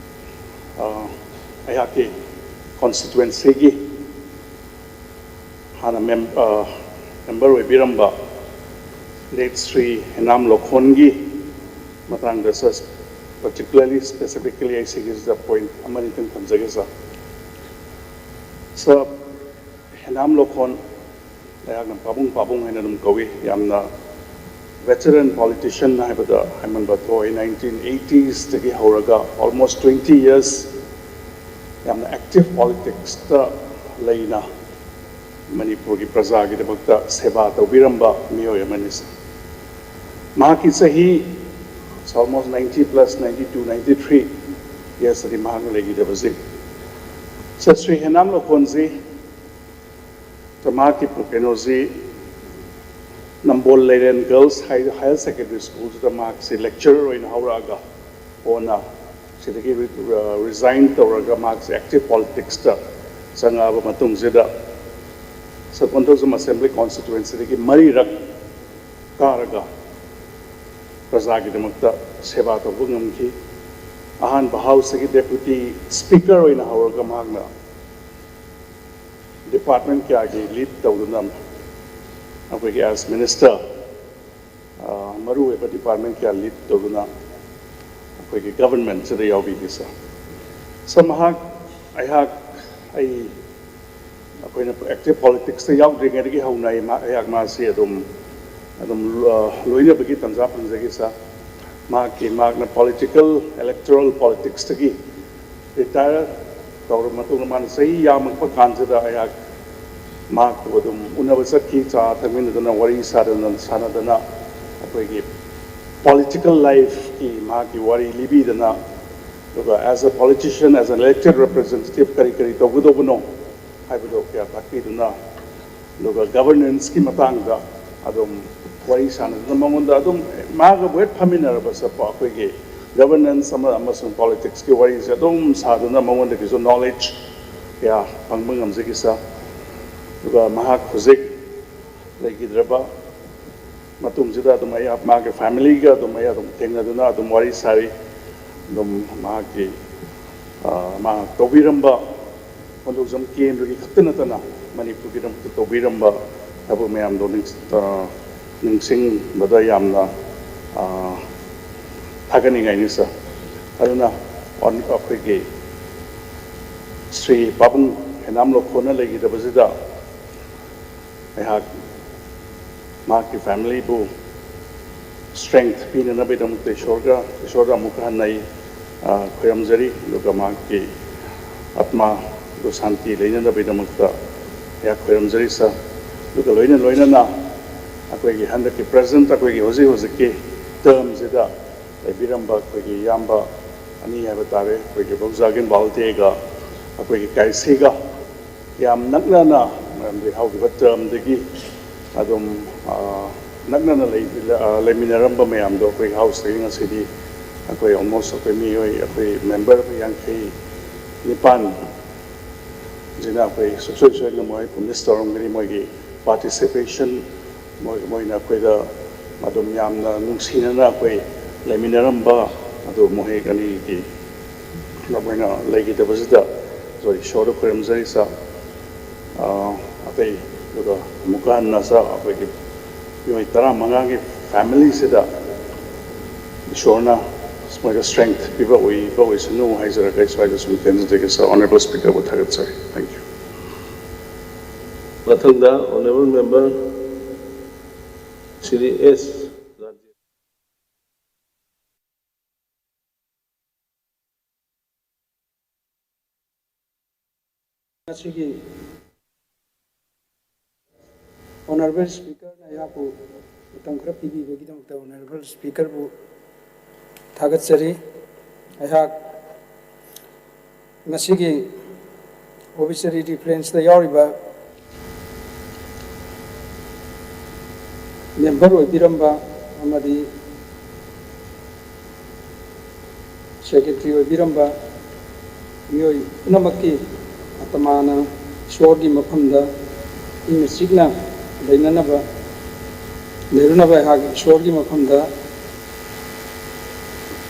ꯑ, ꯑꯩꯍꯥꯛꯀꯤ constituencyꯒꯤ ꯍꯥꯟꯅ ꯃꯦꯝ-, ꯑ, member ꯑꯣꯏꯕꯤꯔꯝꯕ late ꯁ꯭ꯔꯤ ꯍꯦꯅꯥꯝ ꯂꯣꯈꯣꯟꯒꯤ ꯃꯇꯥꯡꯗ, sir, Particularly, specifically ꯑꯩ ꯁꯤꯒꯤꯁꯤꯗ point ꯑꯃꯅꯤꯇꯪ ꯊꯝꯖꯒꯦ, sir꯫ Sir, ꯍꯦꯅꯥꯝ ꯂꯣꯈꯣꯟ, ꯑꯩꯍꯥꯛꯅ ꯄꯥꯕꯨꯡ ꯄꯥꯕꯨꯡ ꯍꯥꯏꯅ ꯑꯗꯨꯝ ꯀꯧꯏ꯫ ꯌꯥꯝꯅ veteran politician ꯍꯥꯏꯕꯗ ꯍꯥꯏꯃꯟꯕ ꯊꯣꯛꯑꯣꯏ꯫ Nineteen eightiesꯇꯒꯤ ꯍꯧꯔꯒ almost twenty years ꯌꯥꯝꯅ active politicsꯇ ꯂꯩꯅ ꯃꯅꯤꯄꯨꯔꯒꯤ ꯄ꯭ꯔꯖꯥꯒꯤꯗꯃꯛꯇ ꯁꯦꯕꯥ ꯇꯧꯕꯤꯔꯝꯕ ꯃꯤꯑꯣꯏ ꯑꯃꯅꯤ꯫ ꯃꯍꯥꯛꯀꯤ ꯆꯍꯤ almost ninety plus, ninety two, ninety three yearsꯇꯗꯤ ꯃꯍꯥꯛꯅ ꯂꯩꯈꯤꯗꯕꯁꯤ꯫ Sir, ꯁ꯭ꯔꯤ ꯍꯦꯅꯥꯝ ꯂꯣꯈꯣꯟꯁꯤ, ꯃꯍꯥꯛꯀꯤ ꯀꯩꯅꯣꯁꯤ, ꯅꯝꯕꯣꯜ ꯂꯩꯔꯦꯟ Girls High, Higher Secondary Schoolꯁꯤꯗ ꯃꯍꯥꯛꯁꯤ lecturer ꯑꯣꯏꯅ ꯍꯧꯔꯛꯑꯒ ꯀꯣꯟꯅ ꯁꯤꯗꯒꯤ resign ꯇꯧꯔꯒ ꯃꯍꯥꯛꯁꯦ active politicsꯇ ꯆꯪꯉꯛꯑꯕ ꯃꯇꯨꯡꯁꯤꯗ ꯁꯕ ꯀꯣꯟꯊꯧꯖꯝ Assembly Constituencyꯗꯒꯤ ꯃꯔꯤꯔꯛ ꯀꯥꯔꯒ ꯄ꯭ꯔꯖꯥꯒꯤꯗꯃꯛꯇ ꯁꯦꯕꯥ ꯇꯧꯕ ꯉꯝꯈꯤ꯫ ꯑꯍꯥꯟꯕ Houseꯇꯒꯤ Deputy Speaker ꯑꯣꯏꯅ ꯍꯧꯔꯒ ꯃꯍꯥꯛꯅ department ꯀꯌꯥꯒꯤ lead ꯇꯧꯗꯨꯅ, ꯑꯩꯈꯣꯏꯒꯤ as minister, ꯑ, ꯃꯔꯨꯑꯣꯏꯕ department ꯀꯌꯥ lead ꯇꯧꯗꯨꯅ ꯑꯩꯈꯣꯏꯒꯤ governmentꯁꯤꯗ ꯌꯥꯎꯕꯤꯈꯤ, sir꯫ Sir, ꯃꯍꯥꯛ, ꯑꯩꯍꯥꯛ, ꯑꯩ, ꯑꯩꯈꯣꯏꯅ active politicsꯇ ꯌꯥꯎꯗ꯭ꯔꯤꯉꯩꯗꯒꯤ ꯍꯧꯅ ꯑꯩ ꯃꯥ-, ꯑꯩꯍꯥꯛ ꯃꯥꯁꯤ ꯑꯗꯨꯝ, ꯑꯗꯨꯝ, ꯑ, ꯂꯣꯏꯅꯕꯒꯤ ꯇꯥꯟꯖꯥ ꯐꯪꯖꯈꯤ, sir꯫ ꯃꯍꯥꯛꯀꯤ, ꯃꯍꯥꯛꯅ political, electoral politicsꯇꯒꯤ retire ꯇꯧꯔꯕ ꯃꯇꯨꯡꯗ ꯃꯥꯅ ꯆꯍꯤ ꯌꯥꯝꯃꯛꯄ ꯀꯥꯟꯁꯤꯗ ꯑꯩꯍꯥꯛ ꯃꯍꯥꯛꯄꯨ ꯑꯗꯨꯝ ꯎꯅꯕ ꯆꯠꯈꯤ, ꯆꯥ ꯊꯛꯃꯤꯟꯅꯗꯅ, ꯋꯥꯔꯤ ꯁꯥꯗꯅ, ꯁꯥꯟꯅꯗꯅ, ꯑꯩꯈꯣꯏꯒꯤ political lifeꯀꯤ ꯃꯍꯥꯛꯀꯤ ꯋꯥꯔꯤ ꯂꯤꯕꯤꯗꯅ, ꯑꯗꯨꯒ as a politician, as an elected representative ꯀꯔꯤ ꯀꯔꯤ ꯇꯧꯒꯗꯧꯕꯅꯣ ꯍꯥꯏꯕꯗꯣ ꯀꯌꯥ ꯇꯥꯛꯄꯤꯗꯨꯅ, ꯑꯗꯨꯒ governanceꯀꯤ ꯃꯇꯥꯡꯗ ꯑꯗꯨꯝ ꯋꯥꯔꯤ ꯁꯥꯟꯅꯗꯨꯅ, ꯃꯉꯣꯟꯗ ꯑꯗꯨꯝ ꯃꯥꯒ ꯋꯦꯠ ꯐꯝꯃꯤꯟꯅꯔꯕ ꯆꯠꯄ ꯑꯩꯈꯣꯏꯒꯤ governance ꯑꯃ ꯑꯃꯁꯨꯡ politicsꯀꯤ ꯋꯥꯔꯤꯁꯦ ꯑꯗꯨꯝ ꯁꯥꯗꯨꯅ ꯃꯉꯣꯟꯗꯒꯤꯁꯨ knowledge ꯀꯌꯥ ꯐꯪꯕ ꯉꯝꯖꯈꯤ, sir꯫ ꯑꯗꯨꯒ ꯃꯍꯥꯛ ꯍꯧꯖꯤꯛ ꯂꯩꯈꯤꯗ꯭ꯔꯕ ꯃꯇꯨꯡꯁꯤꯗ ꯑꯗꯨꯝ ꯑꯩ ꯃꯥꯒꯤ familyꯒ ꯑꯗꯨꯝ ꯑꯩ ꯑꯗꯨꯝ ꯊꯦꯡꯅꯗꯨꯅ ꯑꯗꯨꯝ ꯋꯥꯔꯤ ꯁꯥꯔꯤ꯫ ꯑꯗꯨꯝ ꯃꯍꯥꯛꯀꯤ, ꯑ, ꯃꯥ ꯇꯧꯕꯤꯔꯝꯕ ꯈꯣꯟꯖꯣꯝ ꯀꯦꯟꯗ꯭ꯔꯒꯤ ꯈꯛꯇ ꯅꯠꯇꯅ ꯃꯅꯤꯄꯨꯔꯒꯤꯗꯃꯛꯇ ꯇꯧꯕꯤꯔꯝꯕ ꯊꯕꯛ ꯃꯌꯥꯝꯗꯣ ꯅꯤꯡ-, ꯑ, ꯅꯤꯡꯁꯤꯡꯕꯗ ꯌꯥꯝꯅ, ꯑ, ꯊꯥꯒꯠꯅꯤꯡꯉꯥꯏꯅꯤ, sir꯫ ꯑꯗꯨꯅ ꯑꯩꯈꯣꯏꯒꯤ ꯁ꯭ꯔꯤ ꯄꯥꯕꯨꯡ ꯈꯦꯅꯥꯝ ꯂꯣꯛꯈꯣꯅ ꯂꯩꯈꯤꯗꯕꯁꯤꯗ ꯑꯩꯍꯥꯛ ꯃꯍꯥꯛꯀꯤ ꯐꯦꯃꯤꯂꯤꯕꯨ ꯁ꯭ꯇ꯭ꯔꯦꯡꯊ ꯄꯤꯅꯅꯕꯒꯤꯗꯃꯛꯇ ꯏꯁꯣꯔꯒ ꯏꯁꯣꯔꯗ ꯑꯃꯨꯛꯀ ꯍꯟꯅ ꯑꯩ ꯈꯨꯔꯨꯝꯖꯔꯤ꯫ ꯑꯗꯨꯒ ꯃꯍꯥꯛꯀꯤ ꯑꯥꯠꯃꯥꯗꯨ ꯁꯥꯟꯇꯤ ꯂꯩꯅꯅꯕꯒꯤꯗꯃꯛꯇ ꯑꯩꯍꯥꯛ ꯈꯨꯔꯨꯝꯖꯔꯤ ꯁꯥꯔ꯫ ꯑꯗꯨꯒ ꯂꯣꯏꯅ ꯂꯣꯏꯅꯅ ꯑꯩꯈꯣꯏꯒꯤ ꯍꯟꯗꯛꯀꯤ ꯄ꯭ꯔꯦꯖꯦꯟꯠ ꯑꯩꯈꯣꯏꯒꯤ ꯍꯧꯖꯤꯛ ꯍꯧꯖꯤꯛꯀꯤ ꯇꯔꯝꯁꯤꯗ ꯂꯩꯕꯤꯔꯝꯕ ꯑꯩꯈꯣꯏꯒꯤ ꯏꯌꯥꯝꯕ ꯑꯅꯤ ꯍꯥꯏꯕ ꯇꯥꯔꯦ, ꯑꯩꯈꯣꯏꯒꯤ ꯕꯣꯛꯖꯥꯒꯤꯟ ꯕꯥꯜꯇꯦꯒ ꯑꯩꯈꯣꯏꯒꯤ ꯀꯥꯏꯁꯤꯒ ꯌꯥꯝ ꯅꯛꯅꯅ, ꯃꯔꯝꯗꯤ ꯍꯧꯈꯤꯕ ꯇꯔꯝꯗꯒꯤ ꯑꯗꯨꯝ ꯅꯛꯅꯅ ꯂꯩꯃꯤꯟꯅꯔꯝꯕ ꯃꯌꯥꯝꯗꯣ ꯑꯩꯈꯣꯏ ꯍꯥꯎꯁꯇꯒꯤ ꯉꯁꯤꯗꯤ ꯑꯩꯈꯣꯏ ꯑꯣꯜꯃꯣꯁ ꯑꯩꯈꯣꯏ ꯃꯤꯑꯣꯏ ꯑꯩꯈꯣꯏ ꯃꯦꯝꯕꯔ ꯑꯩꯈꯣꯏ ꯌꯥꯡꯈꯩ ꯅꯤꯄꯥꯟ ꯁꯤꯅ ꯑꯩꯈꯣꯏ ꯁꯨꯡꯁꯣꯏ ꯁꯣꯏꯗꯅ ꯃꯣꯏ ꯃꯤꯁ ꯇꯧꯔꯝꯒꯅꯤ꯫ ꯃꯣꯏꯒꯤ ꯄꯥꯔꯇꯤꯁꯤꯄꯦꯁꯟ, ꯃꯣꯏꯅ ꯑꯩꯈꯣꯏꯗ ꯑꯗꯨꯝ ꯌꯥꯝꯅ ꯅꯨꯡꯁꯤꯅꯅ ꯑꯩꯈꯣꯏ ꯂꯩꯃꯤꯟꯅꯔꯝꯕ ꯑꯗꯨ ꯃꯈꯣꯏ ꯑꯅꯤꯒꯤ ꯃꯈꯣꯏꯅ ꯂꯩꯈꯤꯗꯕꯁꯤꯗ ꯑꯩꯈꯣꯏ ꯏꯁꯣꯔꯗ ꯈꯨꯔꯨꯝꯖꯔꯤ ꯁꯥꯔ꯫ ꯑꯇꯩ ꯑꯗꯨꯒ ꯑꯃꯨꯛꯀ ꯍꯟꯅ ꯁꯥꯔ ꯑꯩꯈꯣꯏꯒꯤ ꯃꯤꯑꯣꯏ ꯇꯔꯥꯃꯉꯥꯒꯤ ꯐꯦꯃꯤꯂꯤꯁꯤꯗ ꯏꯁꯣꯔꯅ ꯃꯣꯏꯗ ꯁ꯭ꯇ꯭ꯔꯦꯡꯊ ꯄꯤꯕ ꯑꯣꯏꯕ ꯑꯣꯏꯁꯅꯨ ꯍꯥꯏꯖꯔꯒ ꯑꯩ ꯁ꯭ꯋꯥꯏꯗ ꯁꯨꯝ ꯇꯦꯟꯖꯖꯒꯦ ꯁꯥꯔ꯫ ꯑꯣꯅꯔꯦꯕꯜ ꯁ꯭ꯄꯤꯀꯔꯕꯨ ꯊꯥꯒꯠꯆꯔꯤ꯫ Thank you꯫ ꯃꯊꯪꯗ ꯑꯣꯅꯔꯦꯕꯜ ꯃꯦꯝꯕꯔ ꯁ꯭ꯔꯤ ꯑꯦꯁ ꯉꯁꯤꯒꯤ ꯑꯣꯅꯔꯦꯕꯜ ꯁ꯭ꯄꯤꯀꯔꯅ ꯑꯩꯍꯥꯛꯄꯨ ꯃꯇꯝ ꯈꯔ ꯄꯤꯕꯤꯕꯒꯤꯗꯃꯛꯇ ꯑꯣꯅꯔꯦꯕꯜ ꯁ꯭ꯄꯤꯀꯔꯕꯨ ꯊꯥꯒꯠꯆꯔꯤ꯫ ꯑꯩꯍꯥꯛ ꯉꯁꯤꯒꯤ ꯑꯣꯕꯤꯁꯔꯤ ꯔꯤꯐ꯭ꯔꯦꯟꯁꯇ ꯌꯥꯎꯔꯤꯕ ꯃꯦꯝꯕꯔ ꯑꯣꯏꯕꯤꯔꯝꯕ ꯑꯃꯗꯤ ꯁꯦꯀ꯭ꯔꯦꯇꯔꯤ ꯑꯣꯏꯕꯤꯔꯝꯕ ꯃꯤꯑꯣꯏ ꯄꯨꯝꯅꯃꯛꯀꯤ ꯑꯇꯃꯥꯅ ꯏꯁꯣꯔꯒꯤ ꯃꯐꯝꯗ ꯏꯪꯅ ꯆꯤꯛꯅ ꯂꯩꯅꯅꯕ, ꯂꯩꯔꯨꯅꯕ ꯑꯩꯍꯥꯛ ꯏꯁꯣꯔꯒꯤ ꯃꯐꯝꯗ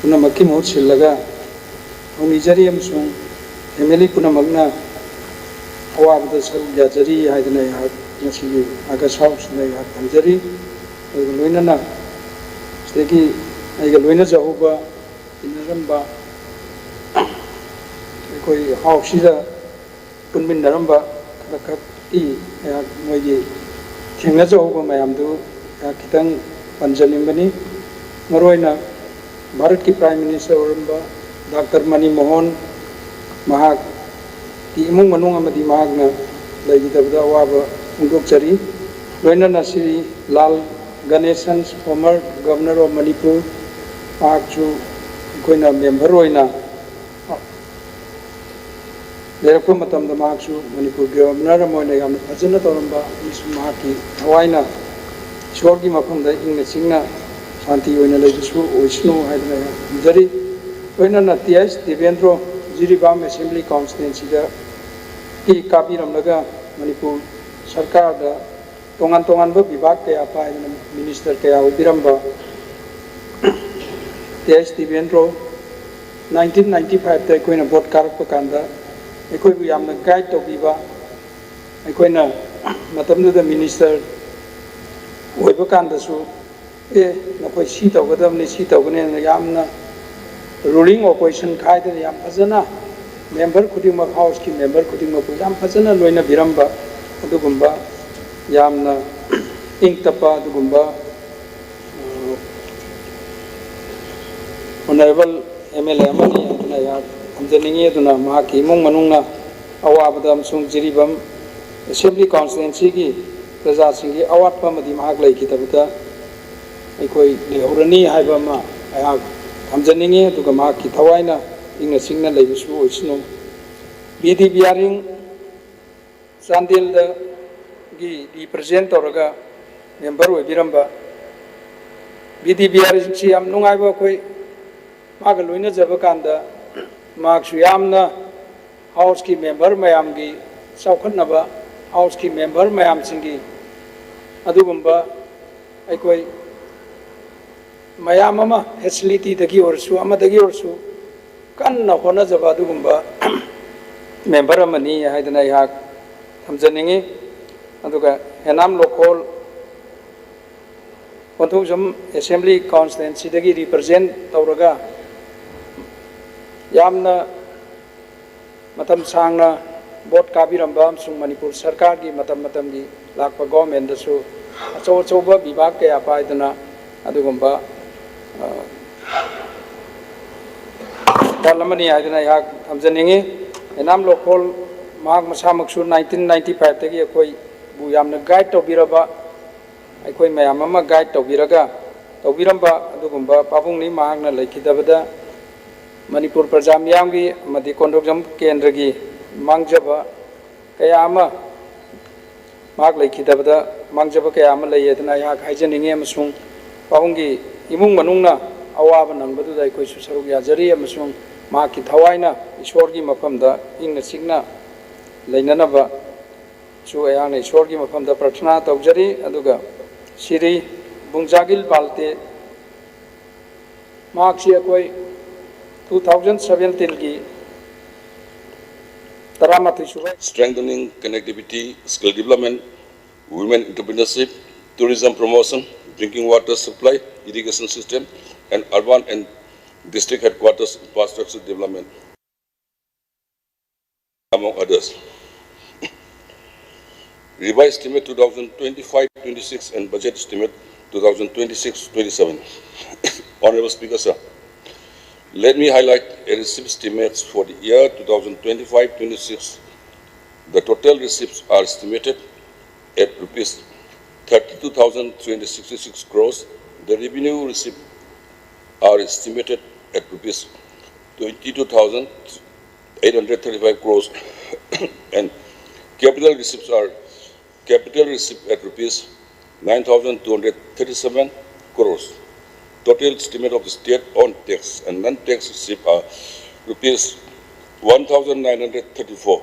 ꯄꯨꯝꯅꯃꯛꯀꯤ ꯃꯍꯨꯠ ꯁꯤꯜꯂꯒ ꯊꯧꯅꯤꯖꯔꯤ ꯑꯃꯁꯨꯡ ꯐꯦꯃꯤꯂꯤ ꯄꯨꯝꯅꯃꯛꯅ ꯑꯋꯥꯕꯗ ꯁꯔꯨꯛ ꯌꯥꯖꯔꯤ ꯍꯥꯏꯗꯅ ꯑꯩꯍꯥꯛ ꯉꯁꯤꯒꯤ ꯑꯥꯒꯁ ꯍꯥꯎꯁꯁꯤꯗ ꯑꯩꯍꯥꯛ ꯊꯝꯖꯔꯤ꯫ ꯑꯗꯨꯒ ꯂꯣꯏꯅꯅ ꯁꯤꯗꯒꯤ ꯑꯩꯒ ꯂꯣꯏꯅꯖꯍꯧꯕ ꯇꯤꯟꯅꯔꯝꯕ ꯑꯩꯈꯣꯏ ꯍꯥꯎꯁꯁꯤꯗ ꯄꯨꯟꯃꯤꯟꯅꯔꯝꯕ ꯈꯔ ꯈꯛꯀꯤ ꯑꯩꯍꯥꯛ ꯃꯣꯏꯒꯤ ꯊꯦꯡꯅꯖꯍꯧꯕ ꯃꯌꯥꯝꯗꯨ ꯑꯩꯍꯥꯛ ꯈꯤꯇꯪ ꯄꯟꯖꯅꯤꯡꯕꯅꯤ꯫ ꯃꯔꯨꯑꯣꯏꯅ ꯚꯥꯔꯠꯀꯤ Prime Minister ꯑꯣꯏꯔꯝꯕ ꯗꯥꯛꯇꯔ ꯃꯅꯤ ꯃꯣꯍꯟ, ꯃꯍꯥꯛꯀꯤ ꯏꯃꯨꯡ ꯃꯅꯨꯡ ꯑꯃꯗꯤ ꯃꯍꯥꯛꯅ ꯂꯩꯈꯤꯗꯕꯗ ꯑꯋꯥꯕ ꯐꯣꯡꯗꯣꯛꯆꯔꯤ꯫ ꯂꯣꯏꯅꯅ ꯁ꯭ꯔꯤ ꯂꯥꯜ ꯒꯅꯦꯁꯟ, former Governor of Manipur, ꯃꯍꯥꯛꯁꯨ ꯑꯩꯈꯣꯏꯅ member ꯑꯣꯏꯅ ꯂꯩꯔꯛꯄ ꯃꯇꯝꯗ ꯃꯍꯥꯛꯁꯨ ꯃꯅꯤꯄꯨꯔꯒꯤ Governor ꯑꯃ ꯑꯣꯏꯅ ꯌꯥꯝꯅ ꯐꯖꯅ ꯇꯧꯔꯝꯕ, ꯑꯃꯁꯨꯡ ꯃꯍꯥꯛꯀꯤ ꯊꯋꯥꯏꯅ ꯏꯁꯣꯔꯒꯤ ꯃꯐꯝꯗ ꯏꯪꯅ ꯆꯤꯡꯅ ꯁꯥꯟꯇꯤ ꯑꯣꯏꯅ ꯂꯩꯕꯁꯨ ꯑꯣꯏꯁꯅꯨ ꯍꯥꯏꯗꯅ ꯑꯩꯍꯥꯛ ꯊꯝꯖꯔꯤ꯫ ꯂꯣꯏꯅꯅ T H Debendro Jiribam Assembly Constituencyꯗꯒꯤ ꯀꯥꯕꯤꯔꯝꯂꯒ ꯃꯅꯤꯄꯨꯔ ꯁꯔꯀꯥꯔꯗ ꯇꯣꯉꯥꯟ ꯇꯣꯉꯥꯟꯕ ꯕꯤꯚꯥꯒ ꯀꯌꯥ ꯄꯥꯏꯗꯅ minister ꯀꯌꯥ ꯑꯣꯏꯕꯤꯔꯝꯕ T H Debendro, nineteen ninety fiveꯇ ꯑꯩꯈꯣꯏꯅ vote ꯀꯥꯔꯛꯄ ꯀꯥꯟꯗ ꯑꯩꯈꯣꯏꯕꯨ ꯌꯥꯝꯅ guide ꯇꯧꯕꯤꯕ, ꯑꯩꯈꯣꯏꯅ ꯃꯇꯝꯗꯨꯗ minister ꯑꯣꯏꯕ ꯀꯥꯟꯗꯁꯨ, "ꯑꯦ, ꯅꯈꯣꯏ ꯁꯤ ꯇꯧꯒꯗꯕꯅꯤ, ꯁꯤ ꯇꯧꯒꯅꯤ" ꯍꯥꯏꯅ ꯌꯥꯝꯅ ruling opposition ꯈꯥꯏꯗꯅ ꯌꯥꯝ ꯐꯖꯅ member ꯈꯨꯗꯤꯡꯃꯛ, houseꯀꯤ member ꯈꯨꯗꯤꯡꯃꯛꯄꯨ ꯌꯥꯝ ꯐꯖꯅ ꯂꯣꯏꯅꯕꯤꯔꯝꯕ ꯑꯗꯨꯒꯨꯝꯕ ꯌꯥꯝꯅ ꯏꯪ ꯇꯞꯄ ꯑꯗꯨꯒꯨꯝꯕ, ꯑ, honourable M L A ꯑꯃꯅꯤ ꯍꯥꯏꯗꯨꯅ ꯑꯩꯍꯥꯛ ꯊꯝꯖꯅꯤꯡꯉꯤ꯫ ꯑꯗꯨꯅ ꯃꯍꯥꯛꯀꯤ ꯏꯃꯨꯡ ꯃꯅꯨꯡꯅ ꯑꯋꯥꯕꯗ ꯑꯃꯁꯨꯡ ꯖꯤꯔꯤꯕꯥꯝ Assembly Constituencyꯒꯤ ꯄ꯭ꯔꯖꯥꯁꯤꯡꯒꯤ ꯑꯋꯥꯠꯄ ꯑꯃꯗꯤ ꯃꯍꯥꯛ ꯂꯩꯈꯤꯗꯕꯗ ꯑꯩꯈꯣꯏ ꯂꯩꯍꯧꯔꯅꯤ ꯍꯥꯏꯕ ꯑꯃ ꯑꯩꯍꯥꯛ ꯊꯝꯖꯅꯤꯡꯉꯤ꯫ ꯑꯗꯨꯒ ꯃꯍꯥꯛꯀꯤ ꯊꯋꯥꯏꯅ ꯏꯪꯅ ꯆꯤꯡꯅ ꯂꯩꯕꯁꯨ ꯑꯣꯏꯁꯅꯨ꯫ ꯕꯤ ꯗꯤ ꯕꯤꯌꯥꯔꯤꯡ ꯆꯥꯟꯗꯦꯜꯗꯒꯤ represent ꯇꯧꯔꯒ member ꯑꯣꯏꯕꯤꯔꯝꯕ ꯕꯤ ꯗꯤ ꯕꯤꯌꯥꯔꯤꯡꯁꯤ ꯌꯥꯝ ꯅꯨꯡꯉꯥꯏꯕ, ꯑꯩꯈꯣꯏ ꯃꯥꯒ ꯂꯣꯏꯅꯖꯕ ꯀꯥꯟꯗ ꯃꯍꯥꯛꯁꯨ ꯌꯥꯝꯅ houseꯀꯤ member ꯃꯌꯥꯝꯒꯤ ꯆꯥꯎꯈꯠꯅꯕ, houseꯀꯤ member ꯃꯌꯥꯝꯁꯤꯡꯒꯤ ꯑꯗꯨꯒꯨꯝꯕ ꯑꯩꯈꯣꯏ ꯃꯌꯥꯝ ꯑꯃ facilityꯗꯒꯤ ꯑꯣꯏꯔꯁꯨ, ꯑꯃꯗꯒꯤ ꯑꯣꯏꯔꯁꯨ ꯀꯟꯅ ꯍꯣꯠꯅꯖꯕ ꯑꯗꯨꯒꯨꯝꯕ member ꯑꯃꯅꯤ ꯍꯥꯏꯗꯅ ꯑꯩꯍꯥꯛ ꯊꯝꯖꯅꯤꯡꯉꯤ꯫ ꯑꯗꯨꯒ ꯍꯦꯅꯥꯝ ꯂꯣꯈꯣꯜ ꯀꯣꯟꯊꯧꯖꯝ Assembly Constituencyꯗꯒꯤ represent ꯇꯧꯔꯒ ꯌꯥꯝꯅ ꯃꯇꯝ ꯁꯥꯡꯅ ꯚꯣꯠ ꯀꯥꯕꯤꯔꯝꯕ ꯑꯃꯁꯨꯡ ꯃꯅꯤꯄꯨꯔ ꯁꯔꯀꯥꯔꯒꯤ ꯃꯇꯝ ꯃꯇꯝꯒꯤ ꯂꯥꯛꯄ ꯒꯣꯚꯔꯟꯃꯦꯟꯗꯁꯨ ꯑꯆꯧ ꯑꯆꯧꯕ ꯕꯤꯚꯥꯒ ꯀꯌꯥ ꯄꯥꯏꯗꯨꯅ ꯑꯗꯨꯒꯨꯝꯕ ꯗꯜ ꯑꯃꯅꯤ ꯍꯥꯏꯗꯨꯅ ꯑꯩꯍꯥꯛ ꯊꯝꯖꯅꯤꯡꯏ꯫ ꯑꯦꯅꯥꯝ ꯂꯣꯈꯣꯜ ꯃꯍꯥꯛ ꯃꯁꯥꯃꯛꯁꯨ ꯅꯥꯏꯟꯇꯤꯟ ꯅꯥꯏꯟꯇꯤ ꯐꯥꯏꯚꯇꯒꯤ ꯑꯩꯈꯣꯏꯕꯨ ꯌꯥꯝꯅ ꯒꯥꯏꯗ ꯇꯧꯕꯤꯔꯕ, ꯑꯩꯈꯣꯏ ꯃꯌꯥꯝ ꯑꯃ ꯒꯥꯏꯗ ꯇꯧꯕꯤꯔꯒ ꯇꯧꯕꯤꯔꯝꯕ ꯑꯗꯨꯒꯨꯝꯕ ꯄꯥꯕꯨꯡꯅꯤ꯫ ꯃꯍꯥꯛꯅ ꯂꯩꯈꯤꯗꯕꯗ ꯃꯅꯤꯄꯨꯔ ꯄ꯭ꯔꯖꯥ ꯃꯤꯌꯥꯝꯒꯤ ꯑꯃꯗꯤ ꯀꯣꯟꯗ꯭ꯔꯣꯛꯖꯝ ꯀꯦꯟꯗ꯭ꯔꯒꯤ ꯃꯥꯡꯖꯕ ꯀꯌꯥ ꯑꯃ, ꯃꯍꯥꯛ ꯂꯩꯈꯤꯗꯕꯗ ꯃꯥꯡꯖꯕ ꯀꯌꯥ ꯑꯃ ꯂꯩ ꯍꯥꯏꯗꯅ ꯑꯩꯍꯥꯛ ꯍꯥꯏꯖꯅꯤꯡꯏ꯫ ꯑꯃꯁꯨꯡ ꯄꯥꯕꯨꯡꯒꯤ ꯏꯃꯨꯡ ꯃꯅꯨꯡꯅ ꯑꯋꯥꯕ ꯅꯪꯕꯗꯨꯗ ꯑꯩꯈꯣꯏꯁꯨ ꯁꯔꯨꯛ ꯌꯥꯖꯔꯤ꯫ ꯑꯃꯁꯨꯡ ꯃꯍꯥꯛꯀꯤ ꯊꯋꯥꯏꯅ ꯏꯁꯣꯔꯒꯤ ꯃꯐꯝꯗ ꯏꯪꯅ ꯆꯤꯛꯅ ꯂꯩꯅꯅꯕꯁꯨ ꯑꯩꯍꯥꯛꯅ ꯏꯁꯣꯔꯒꯤ ꯃꯐꯝꯗ ꯄ꯭ꯔꯊꯅꯥ ꯇꯧꯖꯔꯤ꯫ ꯑꯗꯨꯒ ꯁꯤꯔꯤ ꯕꯨꯡꯖꯥꯒꯤꯜ ꯕꯥꯜꯇꯦ, ꯃꯍꯥꯛꯁꯤ ꯑꯩꯈꯣꯏ ꯇꯨ ꯊꯥꯎꯖꯟ ꯁꯕꯦꯟꯇꯤꯟꯒꯤ ꯇꯔꯥꯃꯥꯊꯣꯏ ꯁꯨꯕ Strengthening connectivity, skill development, women entrepreneurship, tourism promotion, drinking water supply, irrigation system, and urban and district headquarters infrastructure development, among others. Revised estimate two thousand twenty-five twenty-six and budget estimate two thousand twenty-six twenty-seven. Honorable Speaker, sir, let me highlight a receipt estimates for the year two thousand twenty-five twenty-six. The total receipts are estimated at rupees thirty-two thousand three hundred sixty-six crores. The revenue receipts are estimated at rupees twenty-two thousand eight hundred thirty-five crores and capital receipts are, capital receipt at rupees nine thousand two hundred thirty-seven crores. Total estimate of the state-owned tax and non-tax receipt are rupees one thousand nine hundred thirty-four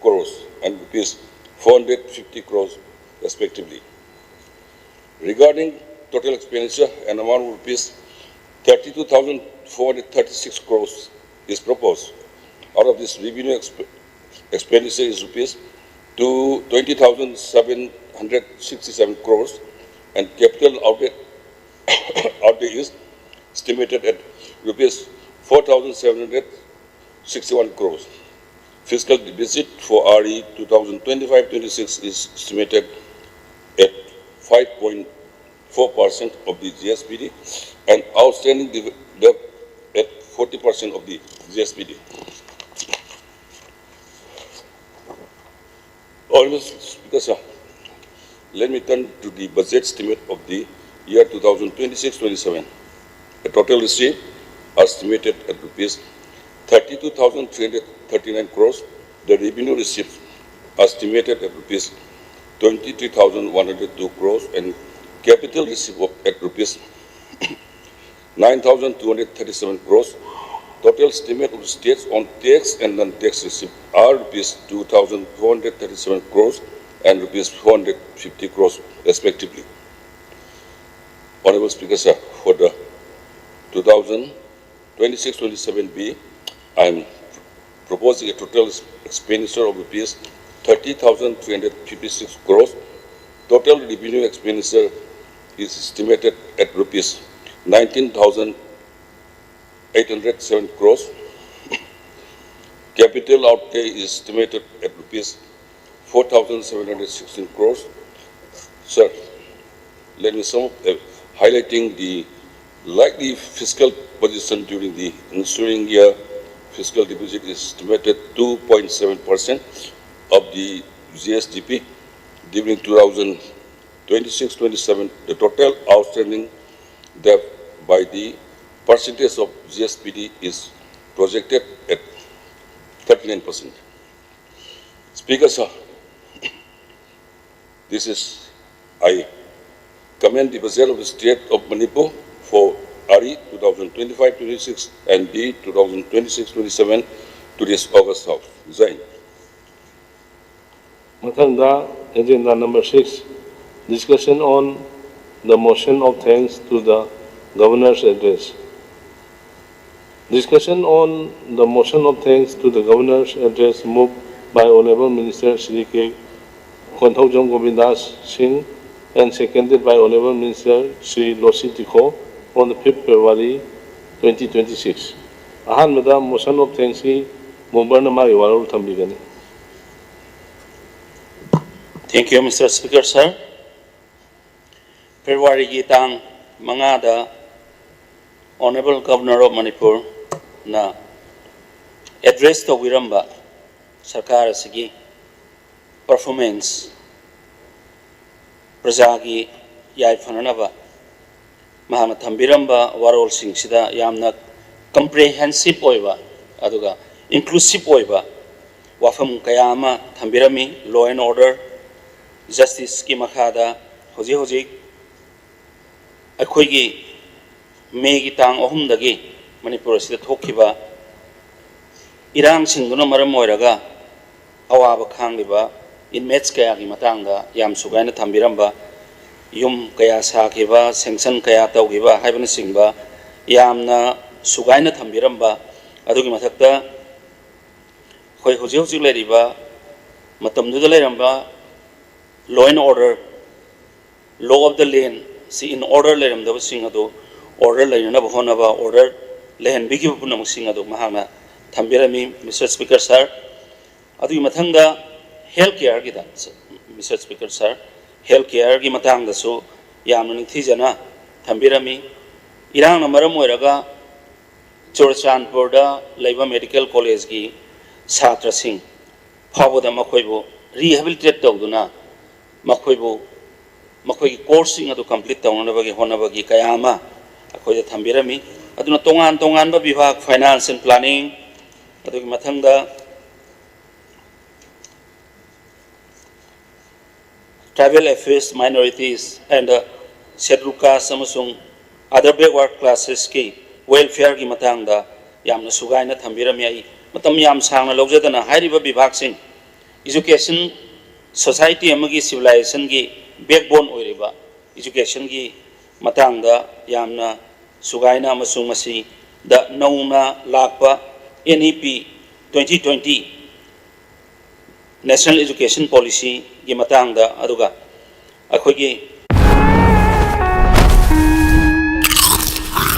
crores and rupees four hundred fifty crores respectively. Regarding total expenditure, an amount of rupees thirty-two thousand four hundred thirty-six crores is proposed. Out of this, revenue exp-, expenditure is rupees to twenty thousand seven hundred sixty-seven crores, and capital outlay, outlay is estimated at rupees four thousand seven hundred sixty-one crores. Fiscal deficit for R E twenty twenty-five twenty-six is estimated at five point four percent of the G S P D and outstanding dev- debt at forty percent of the G S P D. Honorable Speaker, sir, let me turn to the budget estimate of the year two thousand twenty-six twenty-seven. The total receipt estimated at rupees thirty-two thousand three hundred thirty-nine crores. The revenue received estimated at rupees twenty-three thousand one hundred two crores and capital received of- at rupees nine thousand two hundred thirty-seven crores. Total estimate of states on tax and non-tax receipt are rupees two thousand four hundred thirty-seven crores and rupees four hundred fifty crores respectively. Honorable Speaker, sir, for the two thousand twenty-six twenty-seven B, I am proposing a total expenditure of rupees thirty thousand three hundred fifty-six crores. Total revenue expenditure is estimated at rupees nineteen thousand eight hundred seven crores. Capital outlay is estimated at rupees four thousand seven hundred sixteen crores. Sir, let me sum up, uh, highlighting the likely fiscal position during the ensuing year. Fiscal deficit is estimated two point seven percent of the G S D P during two thousand twenty-six twenty-seven. The total outstanding debt by the percentage of G S P D is projected at thirty-nine percent. Speaker, sir, this is, I commend the budget of the state of Manipur for R E two thousand twenty-five twenty-six and B two thousand twenty-six twenty-seven to this August House. Jai Hind. ꯃꯊꯪꯗ, agenda number six, discussion on the motion of thanks to the governor's address. Discussion on the motion of thanks to the governor's address moved by Honorable Minister Shri K Konthoujam Govindas Singh and seconded by Honorable Minister Shri Losii Dikho on the fifth February twenty twenty-six. ꯑꯍꯥꯟꯕꯗ motion of thanksꯀꯤ ꯃꯦꯝꯕꯔꯅ ꯃꯥꯒꯤ ꯋꯥꯔꯣꯜ ꯊꯝꯕꯤꯒꯅꯤ꯫ Thank you, Mister Speaker, sir. ꯐꯦꯕ꯭ꯔꯨꯋꯥꯔꯤꯒꯤ ꯇꯥꯡ ꯃꯉꯥꯗ Honourable Governor of Manipurꯅ address ꯇꯧꯕꯤꯔꯝꯕ ꯁꯔꯀꯥꯔ ꯑꯁꯤꯒꯤ performance, ꯄ꯭ꯔꯖꯥꯒꯤ ꯌꯥꯏꯐꯅꯅꯕ ꯃꯍꯥꯛꯅ ꯊꯝꯕꯤꯔꯝꯕ ꯋꯥꯔꯣꯜꯁꯤꯡꯁꯤꯗ ꯌꯥꯝꯅ comprehensive ꯑꯣꯏꯕ ꯑꯗꯨꯒ inclusive ꯑꯣꯏꯕ ꯋꯥꯐꯝ ꯀꯌꯥ ꯑꯃ ꯊꯝꯕꯤꯔꯝꯃꯤ꯫ Law and order, justiceꯀꯤ ꯃꯈꯥꯗ ꯍꯧꯖꯤꯛ ꯍꯧꯖꯤꯛ ꯑꯩꯈꯣꯏꯒꯤ ꯃꯦꯒꯤ ꯇꯥꯡ ꯑꯍꯨꯝꯗꯒꯤ ꯃꯅꯤꯄꯨꯔ ꯑꯁꯤꯗ ꯊꯣꯛꯈꯤꯕ ꯏꯔꯥꯡꯁꯤꯡꯗꯨꯅ ꯃꯔꯝ ꯑꯣꯏꯔꯒ ꯑꯋꯥꯕ ꯈꯥꯡꯂꯤꯕ inmates ꯀꯌꯥꯒꯤ ꯃꯇꯥꯡꯗ ꯌꯥꯝ ꯁꯨꯒꯥꯏꯅ ꯊꯝꯕꯤꯔꯝꯕ, ꯌꯨꯝ ꯀꯌꯥ ꯁꯥꯈꯤꯕ, sanction ꯀꯌꯥ ꯇꯧꯈꯤꯕ ꯍꯥꯏꯕꯅꯆꯤꯡꯕ ꯌꯥꯝꯅ ꯁꯨꯒꯥꯏꯅ ꯊꯝꯕꯤꯔꯝꯕ, ꯑꯗꯨꯒꯤ ꯃꯊꯛꯇ ꯑꯩꯈꯣꯏ ꯍꯧꯖꯤꯛ ꯍꯧꯖꯤꯛ ꯂꯩꯔꯤꯕ ꯃꯇꯝꯗꯨꯗ ꯂꯩꯔꯝꯕ law and order, law of the land ꯁꯤ in order ꯂꯩꯔꯝꯗꯕꯁꯤꯡ ꯑꯗꯨ order ꯂꯩꯅꯅꯕ ꯍꯣꯠꯅꯕ, order ꯂꯩꯍꯟꯕꯤꯈꯤꯕ ꯄꯨꯝꯅꯃꯛꯁꯤꯡ ꯑꯗꯨ ꯃꯍꯥꯛꯅ ꯊꯝꯕꯤꯔꯝꯃꯤ, Mister Speaker, sir꯫ ꯑꯗꯨꯒꯤ ꯃꯊꯪꯗ health careꯒꯤꯗ, Mister Speaker, sir, health careꯒꯤ ꯃꯇꯥꯡꯗꯁꯨ ꯌꯥꯝꯅ ꯅꯤꯡꯊꯤꯖꯅ ꯊꯝꯕꯤꯔꯝꯃꯤ꯫ ꯏꯔꯥꯡꯅ ꯃꯔꯝ ꯑꯣꯏꯔꯒ ꯆꯨꯔꯆꯥꯟꯄꯨꯔꯗ ꯂꯩꯕ medical collegeꯀꯤ ꯁꯥꯇ꯭ꯔꯁꯤꯡ ꯐꯥꯎꯕꯗ ꯃꯈꯣꯏꯕꯨ rehabilitate ꯇꯧꯗꯨꯅ ꯃꯈꯣꯏꯕꯨ, ꯃꯈꯣꯏꯒꯤ courseꯁꯤꯡ ꯑꯗꯨ complete ꯇꯧꯅꯅꯕꯒꯤ ꯍꯣꯠꯅꯕꯒꯤ ꯀꯌꯥ ꯑꯃ ꯑꯩꯈꯣꯏꯗ ꯊꯝꯕꯤꯔꯝꯃꯤ꯫ ꯑꯗꯨꯅ ꯇꯣꯉꯥꯟ ꯇꯣꯉꯥꯟꯕ ꯕꯤꯚꯥꯒ, finance and planning, ꯑꯗꯨꯒꯤ ꯃꯊꯪꯗ tribal affairs, minorities and scheduled caste ꯑꯃꯁꯨꯡ other backward classesꯀꯤ welfareꯒꯤ ꯃꯇꯥꯡꯗ ꯌꯥꯝꯅ ꯁꯨꯒꯥꯏꯅ ꯊꯝꯕꯤꯔꯝꯃꯤ꯫ ꯑꯩ ꯃꯇꯝ ꯌꯥꯝ ꯁꯥꯡꯅ ꯂꯧꯖꯗꯅ ꯍꯥꯏꯔꯤꯕ ꯕꯤꯚꯥꯒꯁꯤꯡ, education society ꯑꯃꯒꯤ civilizationꯒꯤ backbone ꯑꯣꯏꯔꯤꯕ educationꯒꯤ ꯃꯇꯥꯡꯗ ꯌꯥꯝꯅ ꯁꯨꯒꯥꯏꯅ ꯑꯃꯁꯨꯡ ꯃꯁꯤꯗ ꯅꯧꯅ ꯂꯥꯛꯄ NEP twenty twenty National Education Policyꯒꯤ ꯃꯇꯥꯡꯗ, ꯑꯗꯨꯒ ꯑꯩꯈꯣꯏꯒꯤ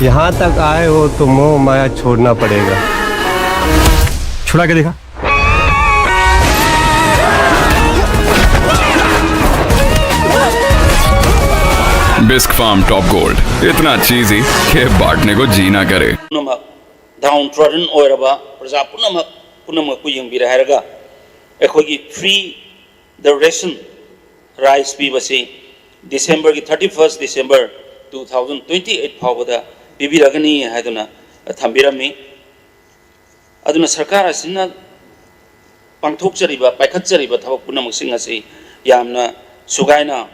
यहाँ तक आए हो तो मोह माया छोड़ना पड़ेगा। छुड़ा के देखा। Bisc Farm Top Gold, इतना चीजी कि बांटने को जी ना करे। ꯄꯨꯝꯅꯃꯛ, ꯗꯥꯎꯟ ꯇ꯭ꯔꯣꯗꯟ ꯑꯣꯏꯔꯕ ꯄ꯭ꯔꯖꯥ ꯄꯨꯝꯅꯃꯛ, ꯄꯨꯝꯅꯃꯛꯄꯨ ꯌꯦꯡꯕꯤꯔꯦ ꯍꯥꯏꯔꯒ, ꯑꯩꯈꯣꯏꯒꯤ ꯐ꯭ꯔꯤ ꯗ ꯔꯦꯁꯟ ꯔꯥꯏꯁ ꯄꯤꯕꯁꯤ ꯗꯤꯁꯦꯝꯕꯔꯒꯤ thirty first December two thousand twenty eight ꯐꯥꯎꯕꯗ ꯄꯤꯕꯤꯔꯒꯅꯤ ꯍꯥꯏꯗꯨꯅ ꯊꯝꯕꯤꯔꯝꯃꯤ꯫ ꯑꯗꯨꯅ ꯁꯔꯀꯥꯔ ꯑꯁꯤꯅ ꯄꯥꯡꯊꯣꯛꯆꯔꯤꯕ, ꯄꯥꯏꯈꯠꯆꯔꯤꯕ ꯊꯕꯛ ꯄꯨꯝꯅꯃꯛꯁꯤꯡ ꯑꯁꯤ ꯌꯥꯝꯅ ꯁꯨꯒꯥꯏꯅ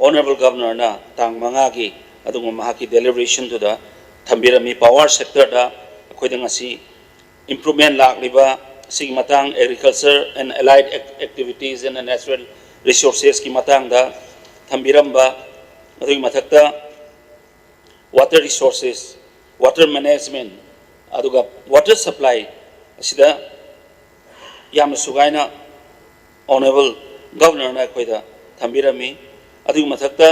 ꯑꯣꯅꯔꯦꯕꯜ ꯒꯕꯔꯅꯔꯅ ꯇꯥꯡ ꯃꯉꯥꯒꯤ ꯑꯗꯨꯒꯨꯝꯕ ꯃꯍꯥꯛꯀꯤ ꯗꯦꯂꯤꯕꯔꯦꯁꯟꯗꯨꯗ ꯊꯝꯕꯤꯔꯝꯃꯤ꯫ ꯄꯥꯋꯔ ꯁꯦꯛꯇꯔꯗ ꯑꯩꯈꯣꯏꯗ ꯉꯁꯤ ꯏꯝꯄ꯭ꯔꯨꯚꯃꯦꯟ ꯂꯥꯛꯂꯤꯕ ꯑꯁꯤꯒꯤ ꯃꯇꯥꯡ, Agriculture and Allied Activities and Natural Resourcesꯀꯤ ꯃꯇꯥꯡꯗ ꯊꯝꯕꯤꯔꯝꯕ, ꯑꯗꯨꯒꯤ ꯃꯊꯛꯇ water resources, water management, ꯑꯗꯨꯒ water supply ꯑꯁꯤꯗ ꯌꯥꯝꯅ ꯁꯨꯒꯥꯏꯅ ꯑꯣꯅꯔꯦꯕꯜ ꯒꯕꯔꯅꯔꯅ ꯑꯩꯈꯣꯏꯗ ꯊꯝꯕꯤꯔꯝꯃꯤ꯫ ꯑꯗꯨꯒꯤ ꯃꯊꯛꯇ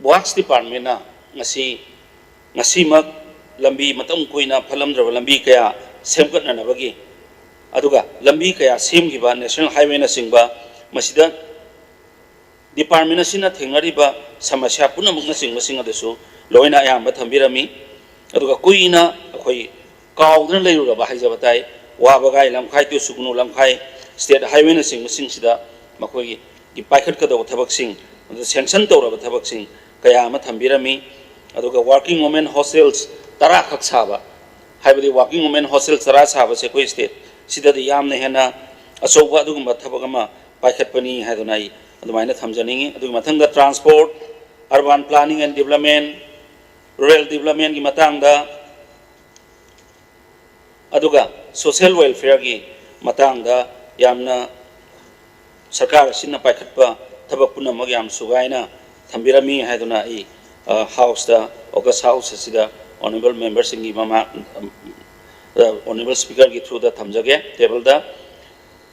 ꯋꯥꯔꯛꯁ ꯗꯤꯄꯥꯔꯠꯃꯦꯟꯅ ꯉꯁꯤ, ꯉꯁꯤꯃꯛ ꯂꯝꯕꯤ, ꯃꯇꯝ ꯀꯨꯏꯅ ꯐꯠꯂꯝꯗ꯭ꯔꯕ ꯂꯝꯕꯤ ꯀꯌꯥ ꯁꯦꯝꯒꯠꯅꯅꯕꯒꯤ, ꯑꯗꯨꯒ ꯂꯝꯕꯤ ꯀꯌꯥ ꯁꯦꯝꯈꯤꯕ, ꯅꯦꯁꯅꯦꯜ ꯍꯥꯏꯋꯦꯅꯆꯤꯡꯕ, ꯃꯁꯤꯗ ꯗꯤꯄꯥꯔꯠꯃꯦꯟ ꯑꯁꯤꯅ ꯊꯦꯡꯅꯔꯤꯕ ꯁꯃꯁ꯭ꯌꯥ ꯄꯨꯝꯅꯃꯛꯅꯆꯤꯡꯕꯁꯤꯡ ꯑꯗꯨꯁꯨ ꯂꯣꯏꯅ ꯑꯌꯥꯝꯕ ꯊꯝꯕꯤꯔꯝꯃꯤ꯫ ꯑꯗꯨꯒ ꯀꯨꯏꯅ ꯑꯩꯈꯣꯏ ꯀꯥꯎꯗꯨꯅ ꯂꯩꯔꯨꯔꯕ ꯍꯥꯏꯖꯕ ꯇꯥꯏ, ꯋꯥꯕꯒꯥꯏ ꯂꯝꯈꯥꯏ ꯇꯨ ꯁꯨꯒꯅꯨ ꯂꯝꯈꯥꯏ ꯁ꯭ꯇꯦꯠ ꯍꯥꯏꯋꯦꯅꯆꯤꯡꯕꯁꯤꯡꯁꯤꯗ ꯃꯈꯣꯏꯒꯤ ꯄꯥꯏꯈꯠꯀꯗꯧꯕ ꯊꯕꯛꯁꯤꯡ, ꯑꯗꯨ ꯁꯦꯡꯁꯟ ꯇꯧꯔꯕ ꯊꯕꯛꯁꯤꯡ ꯀꯌꯥ ꯑꯃ ꯊꯝꯕꯤꯔꯝꯃꯤ꯫ ꯑꯗꯨꯒ ꯋꯥꯔꯀꯤꯡ ꯋꯨꯃꯦꯟ ꯍꯣꯁꯇꯦꯜꯁ ꯇꯔꯥꯈꯛ ꯁꯥꯕ, ꯍꯥꯏꯕꯗꯤ ꯋꯥꯔꯀꯤꯡ ꯋꯨꯃꯦꯟ ꯍꯣꯁꯇꯦꯜ ꯇꯔꯥ ꯁꯥꯕꯁꯦ ꯑꯩꯈꯣꯏ ꯁ꯭ꯇꯦꯠ ꯁꯤꯗꯗꯤ ꯌꯥꯝꯅ ꯍꯦꯟꯅ ꯑꯆꯧꯕ ꯑꯗꯨꯒꯨꯝꯕ ꯊꯕꯛ ꯑꯃ ꯄꯥꯏꯈꯠꯄꯅꯤ ꯍꯥꯏꯗꯨꯅ ꯑꯩ ꯑꯗꯨꯃꯥꯏꯅ ꯊꯝꯖꯅꯤꯡꯉꯤ꯫ ꯑꯗꯨꯒꯤ ꯃꯊꯪꯗ transport, urban planning and development, rural developmentꯀꯤ ꯃꯇꯥꯡꯗ, ꯑꯗꯨꯒ social welfareꯒꯤ ꯃꯇꯥꯡꯗ ꯌꯥꯝꯅ ꯁꯔꯀꯥꯔ ꯑꯁꯤꯅ ꯄꯥꯏꯈꯠꯄ ꯊꯕꯛ ꯄꯨꯝꯅꯃꯛ ꯌꯥꯝ ꯁꯨꯒꯥꯏꯅ ꯊꯝꯕꯤꯔꯝꯃꯤ ꯍꯥꯏꯗꯨꯅ ꯑꯩ, ꯑ, ꯍꯥꯎꯁꯇ, ꯑꯣꯒꯁ ꯍꯥꯎꯁ ꯑꯁꯤꯗ ꯑꯣꯅꯔꯦꯕꯜ ꯃꯦꯝꯕꯔꯁꯤꯡꯒꯤ ꯃꯃꯥꯡ, ꯑ, ꯑꯣꯅꯔꯦꯕꯜ ꯁ꯭ꯄꯤꯀꯔꯒꯤ ꯊ꯭ꯔꯨꯗ ꯊꯝꯖꯒꯦ ꯇꯦꯕꯜꯗ꯫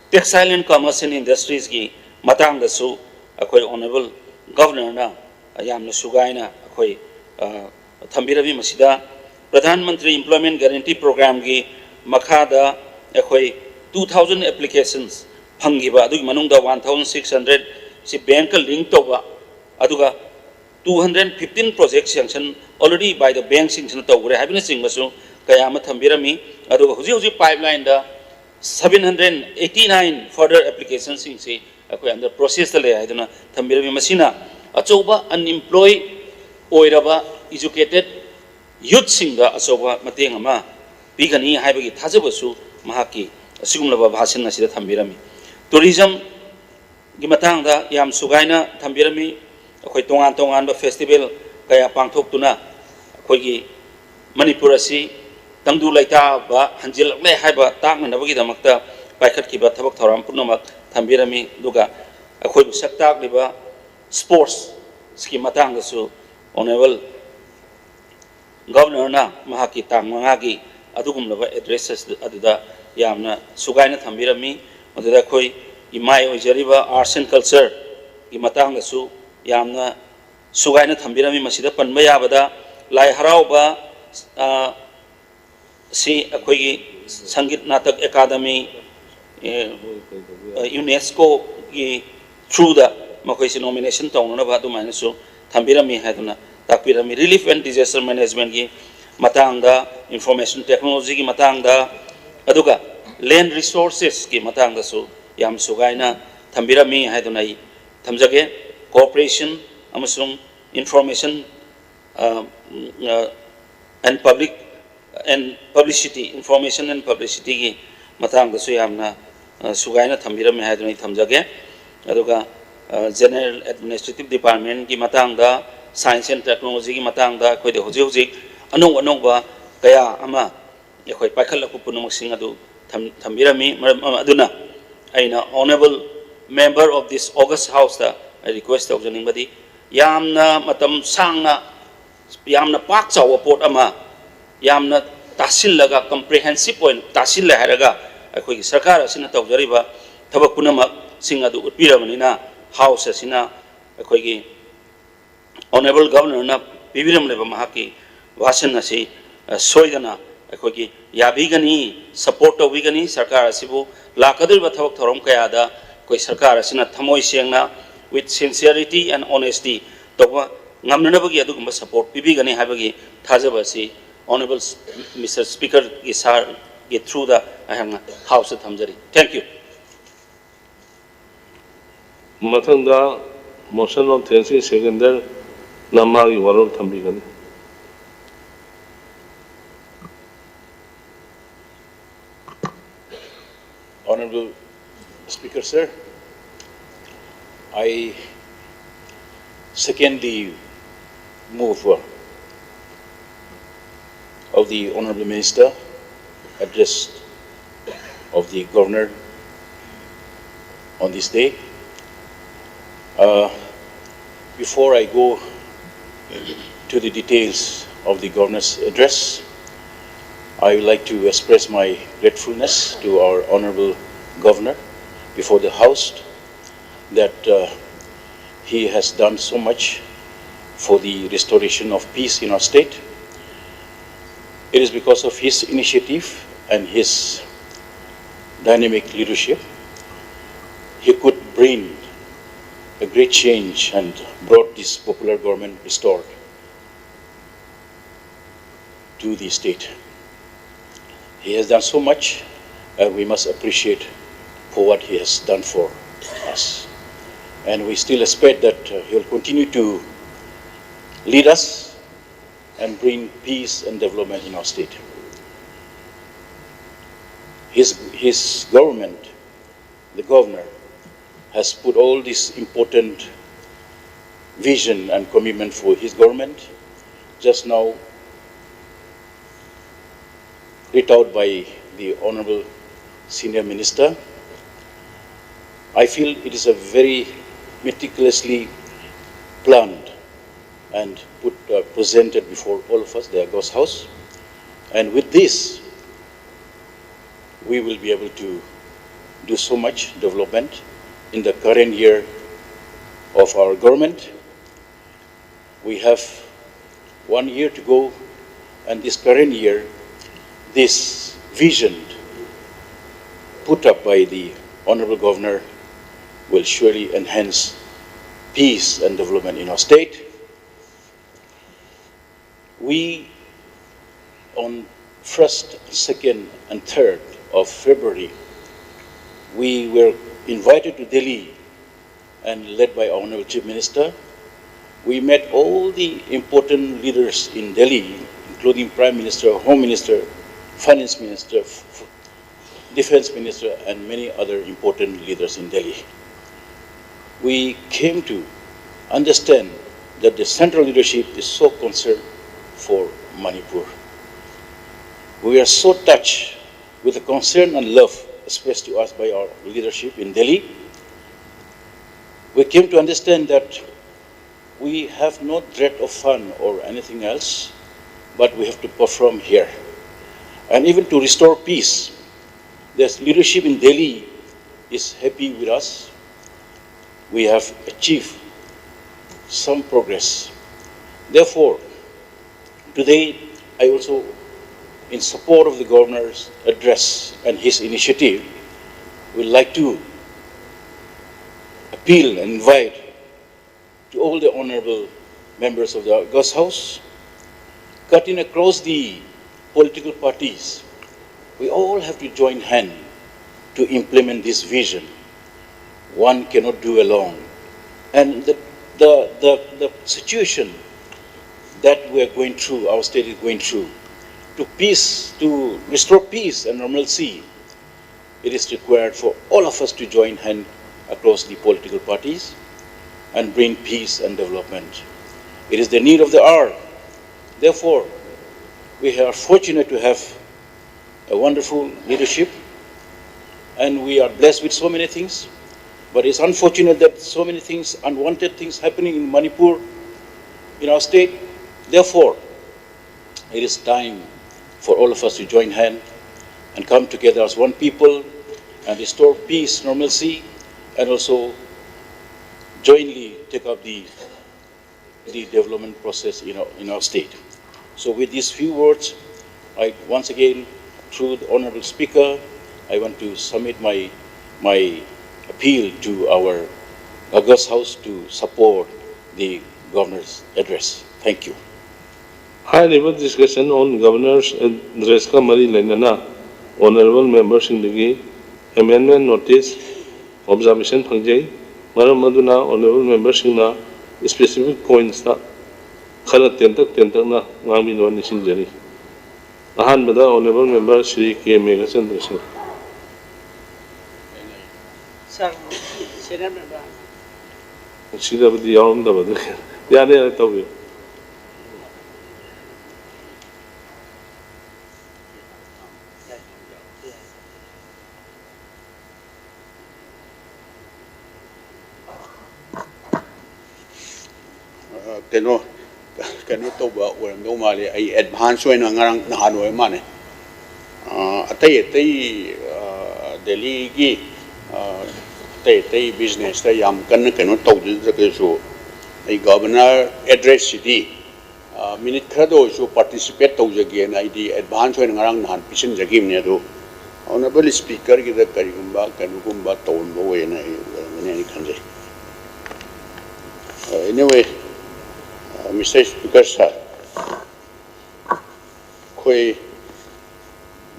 Textile and Commerce and Industriesꯀꯤ ꯃꯇꯥꯡꯗꯁꯨ ꯑꯩꯈꯣꯏ ꯑꯣꯅꯔꯦꯕꯜ ꯒꯕꯔꯅꯔꯅ ꯌꯥꯝꯅ ꯁꯨꯒꯥꯏꯅ ꯑꯩꯈꯣꯏ, ꯑ, ꯊꯝꯕꯤꯔꯝꯃꯤ꯫ ꯃꯁꯤꯗ ꯄ꯭ꯔꯙꯥꯟ ꯃꯟꯇ꯭ꯔꯤ ꯏꯝꯄ꯭ꯂꯣꯏꯃꯦꯟ ꯒꯥꯔꯦꯟꯇꯤ ꯄ꯭ꯔꯣꯒ꯭ꯔꯥꯝꯒꯤ ꯃꯈꯥꯗ ꯑꯩꯈꯣꯏ two thousand applications ꯐꯪꯈꯤꯕ, ꯑꯗꯨꯒꯤ ꯃꯅꯨꯡꯗ one thousand six hundred ꯁꯤ ꯕꯦꯡꯛꯀ ꯂꯤꯡꯛ ꯇꯧꯕ, ꯑꯗꯨꯒ two hundred fifteen project sanction already by the bank ꯁꯤꯡꯁꯤꯅ ꯇꯧꯈ꯭ꯔꯦ ꯍꯥꯏꯕꯅꯆꯤꯡꯕꯁꯨ ꯀꯌꯥ ꯑꯃ ꯊꯝꯕꯤꯔꯝꯃꯤ꯫ ꯑꯗꯨꯒ ꯍꯧꯖꯤꯛ ꯍꯧꯖꯤꯛ ꯄꯥꯏꯞꯂꯥꯏꯟꯗ seven hundred eighty nine further application ꯁꯤꯡꯁꯤ ꯑꯩꯈꯣꯏ under process ꯇ ꯂꯩ ꯍꯥꯏꯗꯨꯅ ꯊꯝꯕꯤꯔꯝꯃꯤ꯫ ꯃꯁꯤꯅ ꯑꯆꯧꯕ unemploy ꯑꯣꯏꯔꯕ educated youth ꯁꯤꯡꯗ ꯑꯆꯧꯕ ꯃꯇꯦꯡ ꯑꯃ ꯄꯤꯒꯅꯤ ꯍꯥꯏꯕꯒꯤ ꯊꯥꯖꯕꯁꯨ ꯃꯍꯥꯛꯀꯤ ꯑꯁꯤꯒꯨꯝꯂꯕ ꯚꯥꯁꯟ ꯑꯁꯤꯗ ꯊꯝꯕꯤꯔꯝꯃꯤ꯫ Tourism ꯒꯤ ꯃꯇꯥꯡꯗ ꯌꯥꯝ ꯁꯨꯒꯥꯏꯅ ꯊꯝꯕꯤꯔꯝꯃꯤ꯫ ꯑꯩꯈꯣꯏ ꯇꯣꯉꯥꯟ ꯇꯣꯉꯥꯟꯕ festival ꯀꯌꯥ ꯄꯥꯡꯊꯣꯛꯇꯨꯅ ꯑꯩꯈꯣꯏꯒꯤ ꯃꯅꯤꯄꯨꯔ ꯑꯁꯤ ꯇꯪꯗꯨ ꯂꯩꯇꯥꯕ ꯍꯟꯖꯤꯜꯂꯛꯂꯦ ꯍꯥꯏꯕ ꯇꯥꯛꯅꯅꯕꯒꯤꯗꯃꯛꯇ ꯄꯥꯏꯈꯠꯈꯤꯕ ꯊꯕꯛ ꯊꯧꯔꯥꯡ ꯄꯨꯝꯅꯃꯛ ꯊꯝꯕꯤꯔꯝꯃꯤ꯫ ꯑꯗꯨꯒ ꯑꯩꯈꯣꯏꯕꯨ ꯁꯛ ꯇꯥꯛꯂꯤꯕ sports ꯀꯤ ꯃꯇꯥꯡꯗꯁꯨ Honourable Governor ꯅ ꯃꯍꯥꯛꯀꯤ ꯇꯥꯡ ꯃꯉꯥꯒꯤ ꯑꯗꯨꯒꯨꯝꯂꯕ address ꯑꯗꯨꯗ ꯌꯥꯝꯅ ꯁꯨꯒꯥꯏꯅ ꯊꯝꯕꯤꯔꯝꯃꯤ꯫ ꯃꯗꯨꯗ ꯑꯩꯈꯣꯏ ꯏꯃꯥꯏ ꯑꯣꯏꯖꯔꯤꯕ arts and culture ꯒꯤ ꯃꯇꯥꯡꯗꯁꯨ ꯌꯥꯝꯅ ꯁꯨꯒꯥꯏꯅ ꯊꯝꯕꯤꯔꯝꯃꯤ꯫ ꯃꯁꯤꯗ ꯄꯟꯕ ꯌꯥꯕꯗ ꯂꯥꯏ ꯍꯔꯥꯎꯕ, ꯑ, ꯁꯤ ꯑꯩꯈꯣꯏꯒꯤ ꯁꯪꯒꯤꯠ ꯅꯥꯇꯛ ꯑꯦꯀꯥꯗꯃꯤ, ꯑꯦ, ꯑ, UNESCO ꯒꯤ through ꯗ ꯃꯈꯣꯏꯁꯤ nomination ꯇꯧꯅꯅꯕ ꯑꯗꯨꯃꯥꯏꯅꯁꯨ ꯊꯝꯕꯤꯔꯝꯃꯤ ꯍꯥꯏꯗꯨꯅ ꯇꯥꯛꯄꯤꯔꯝꯃꯤ꯫ Relief and disaster management ꯀꯤ ꯃꯇꯥꯡꯗ, information technology ꯒꯤ ꯃꯇꯥꯡꯗ, ꯑꯗꯨꯒ land resources ꯀꯤ ꯃꯇꯥꯡꯗꯁꯨ ꯌꯥꯝ ꯁꯨꯒꯥꯏꯅ ꯊꯝꯕꯤꯔꯝꯃꯤ ꯍꯥꯏꯗꯨꯅ ꯑꯩ ꯊꯝꯖꯒꯦ꯫ Cooperation ꯑꯃꯁꯨꯡ information, ꯑ, ꯑ, and public and publicity, information and publicity ꯒꯤ ꯃꯇꯥꯡꯗꯁꯨ ꯌꯥꯝꯅ, ꯑ, ꯁꯨꯒꯥꯏꯅ ꯊꯝꯕꯤꯔꯝꯃꯦ ꯍꯥꯏꯗꯨꯅ ꯑꯩ ꯊꯝꯖꯒꯦ꯫ ꯑꯗꯨꯒ, ꯑ, General Administrative Department ꯀꯤ ꯃꯇꯥꯡꯗ, Science and Technology ꯒꯤ ꯃꯇꯥꯡꯗ ꯑꯩꯈꯣꯏꯗ ꯍꯧꯖꯤꯛ ꯍꯧꯖꯤꯛ ꯑꯅꯧ ꯑꯅꯧꯕ ꯀꯌꯥ ꯑꯃ ꯑꯩꯈꯣꯏ ꯄꯥꯏꯈꯠꯂꯛꯄ ꯄꯨꯝꯅꯃꯛꯁꯤꯡ ꯑꯗꯨ ꯊꯝ-, ꯊꯝꯕꯤꯔꯝꯃꯤ꯫ ꯃꯔꯝ ꯑꯗꯨꯅ ꯑꯩꯅ Honourable Member of this August House ꯇ ꯑꯩ request ꯇꯧꯖꯅꯤꯡꯕꯗꯤ, ꯌꯥꯝꯅ ꯃꯇꯝ ꯁꯥꯡꯅ, ꯌꯥꯝꯅ ꯄꯥꯛ ꯆꯥꯎꯕ ꯄꯣꯠ ꯑꯃ, ꯌꯥꯝꯅ ꯇꯥꯁꯤꯜꯂꯒ, comprehensive ꯑꯣꯏꯅ ꯇꯥꯁꯤꯜꯂꯦ ꯍꯥꯏꯔꯒ ꯑꯩꯈꯣꯏꯒꯤ ꯁꯔꯀꯥꯔ ꯑꯁꯤꯅ ꯇꯧꯖꯔꯤꯕ ꯊꯕꯛ ꯄꯨꯝꯅꯃꯛꯁꯤꯡ ꯑꯗꯨ ꯎꯠꯄꯤꯔꯕꯅꯤꯅ, House ꯑꯁꯤꯅ ꯑꯩꯈꯣꯏꯒꯤ Honourable Governor ꯅ ꯄꯤꯕꯤꯔꯝꯂꯤꯕ ꯃꯍꯥꯛꯀꯤ ꯚꯥꯁꯟ ꯑꯁꯤ, ꯁꯣꯏꯗꯅ ꯑꯩꯈꯣꯏꯒꯤ ꯌꯥꯕꯤꯒꯅꯤ, ꯁꯄꯣꯔꯠ ꯇꯧꯕꯤꯒꯅꯤ꯫ ꯁꯔꯀꯥꯔ ꯑꯁꯤꯕꯨ ꯂꯥꯛꯀꯗꯧꯔꯤꯕ ꯊꯕꯛ ꯊꯧꯔꯝ ꯀꯌꯥꯗ ꯑꯩꯈꯣꯏ ꯁꯔꯀꯥꯔ ꯑꯁꯤꯅ ꯊꯃꯣꯏ ꯁꯦꯡꯅ, with sincerity and honesty, ꯇꯧꯕ ꯉꯝꯅꯅꯕꯒꯤ ꯑꯗꯨꯒꯨꯝꯕ ꯁꯄꯣꯔꯠ ꯄꯤꯕꯤꯒꯅꯤ ꯍꯥꯏꯕꯒꯤ ꯊꯥꯖꯕ ꯑꯁꯤ Honourable Mister Speakerꯒꯤ ꯁꯥꯔꯒꯤ throughꯗ ꯑꯩꯍꯥꯛꯅ Houseꯇ ꯊꯝꯖꯔꯤ꯫ Thank you. ꯃꯊꯪꯗ motion of thanksꯒꯤ seconder ꯅ ꯃꯥꯒꯤ ꯋꯥꯔꯣꯜ ꯊꯝꯕꯤꯒꯅꯤ꯫ Honorable Speaker, sir, I second the move uh, of the Honorable Minister, address of the Governor on this day. Uh, before I go to the details of the Governor's address, I would like to express my gratefulness to our Honorable Governor before the House that uh, he has done so much for the restoration of peace in our state. It is because of his initiative and his dynamic leadership, he could bring a great change and brought this popular government restored to the state. He has done so much, and we must appreciate for what he has done for us. And we still expect that uh, he will continue to lead us and bring peace and development in our state. His, his government, the governor, has put all this important vision and commitment for his government. Just now, read out by the Honorable Senior Minister, I feel it is a very meticulously planned and put, uh, presented before all of us, the August House. And with this, we will be able to do so much development in the current year of our government. We have one year to go And this current year, this vision put up by the Honorable Governor will surely enhance peace and development in our state. We, on first, second, and third of February, we were invited to Delhi and led by Honorable Chief Minister. We met all the important leaders in Delhi, including Prime Minister, Home Minister, Finance Minister, Defense Minister, and many other important leaders in Delhi. We came to understand that the central leadership is so concerned for Manipur. We are so touched with the concern and love expressed to us by our leadership in Delhi. We came to understand that we have no dread of fun or anything else, but we have to perform here. And even to restore peace, the leadership in Delhi is happy with us. We have achieved some progress. Therefore, today I also, in support of the governor's address and his initiative, would like to appeal and invite to all the honorable members of the August House, cutting across the political parties, we all have to join hand to implement this vision. One cannot do alone. And the, the, the, the situation that we are going through, our state is going through, to peace, to restore peace and normalcy, it is required for all of us to join hand across the political parties and bring peace and development. It is the need of the hour. Therefore, we are fortunate to have a wonderful leadership, and we are blessed with so many things. But it's unfortunate that so many things, unwanted things happening in Manipur, in our state. Therefore, it is time for all of us to join hand and come together as one people and restore peace, normalcy, and also jointly take up the, the development process in our, in our state. So with these few words, I once again, through the Honorable Speaker, I want to submit my, my appeal to our August House to support the Governor's address. Thank you. ꯍꯥꯏꯔꯤꯕ discussion on Governor's addressꯀ ꯃꯔꯤ ꯂꯩꯅꯅ honourable memberꯁꯤꯡꯗꯒꯤ amendment notice observation ꯐꯪꯖꯩ꯫ ꯃꯔꯝ ꯑꯗꯨꯅ honourable memberꯁꯤꯡꯅ specific pointsꯇ ꯈꯔ ꯇꯦꯟꯇꯛ ꯇꯦꯟꯇꯛꯅ ꯉꯥꯡꯕꯤꯅꯕ ꯅꯤꯡꯁꯤꯡꯖꯔꯤ꯫ ꯑꯍꯥꯟꯕꯗ honourable member Shri ꯀꯦ ꯃꯦꯘꯆꯟꯗ꯭ꯔ ꯁꯤꯡ꯫ Sir, senior member. ꯁꯤꯗꯕꯨꯗꯤ ꯌꯥꯎꯔꯝꯗꯕ ꯑꯗꯨꯒꯤ꯫ ꯌꯥꯅꯤ, ꯌꯥꯅꯤ, ꯇꯧꯕꯤꯌꯨ꯫ ꯑ, ꯀꯩꯅꯣ, ꯀꯩꯅꯣ ꯇꯧꯕ ꯑꯣꯏꯔꯝꯗꯧ ꯃꯥꯜꯂꯦ꯫ ꯑꯩ advance ꯑꯣꯏꯅ ꯉꯔꯥꯡ ꯅꯍꯥꯟ ꯑꯣꯏꯔ ꯃꯥꯜꯂꯦ꯫ ꯑ, ꯑꯇꯩ ꯑꯇꯩ, ꯑ, ꯗꯦꯜꯂꯤꯒꯤ, ꯑ, ꯑꯇꯩ ꯑꯇꯩ businessꯇ ꯌꯥꯝ ꯀꯟꯅ ꯀꯩꯅꯣ ꯇꯧꯗ꯭ꯔꯒꯁꯨ, ꯑꯩ Governor addressꯁꯤꯗꯤ, ꯑ, minute ꯈꯔꯗ ꯑꯣꯏꯔꯁꯨ participate ꯇꯧꯖꯒꯦꯅ ꯑꯩꯗꯤ advance ꯑꯣꯏꯅ ꯉꯔꯥꯡ ꯅꯍꯥꯟ ꯄꯤꯁꯤꯟꯖꯈꯤꯕꯅꯦ꯫ ꯑꯗꯨ Honourable Speakerꯒꯤꯗ ꯀꯔꯤꯒꯨꯝꯕ ꯀꯩꯅꯣꯒꯨꯝꯕ ꯇꯧꯔꯝꯕ ꯑꯣꯏꯅ ꯑꯩ ꯑꯣꯏꯔꯝꯒꯅꯤ ꯍꯥꯏꯅ ꯈꯟꯖꯩ꯫ ꯑ, anyway, ꯑ, Mister Speaker sir, ꯑꯩꯈꯣꯏ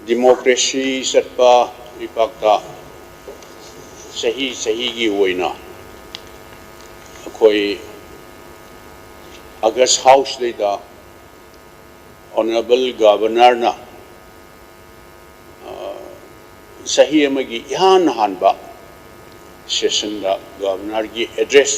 democracy ꯆꯠꯄ ꯂꯩꯕꯥꯛꯇ ꯆꯍꯤ ꯆꯍꯤꯒꯤ ꯑꯣꯏꯅ ꯑꯩꯈꯣꯏ August Houseꯗꯩꯗ Honourable Governorꯅ, ꯑ, ꯆꯍꯤ ꯑꯃꯒꯤ ꯏꯍꯥꯟ ꯍꯥꯟꯕ sessionꯗ Governorꯒꯤ address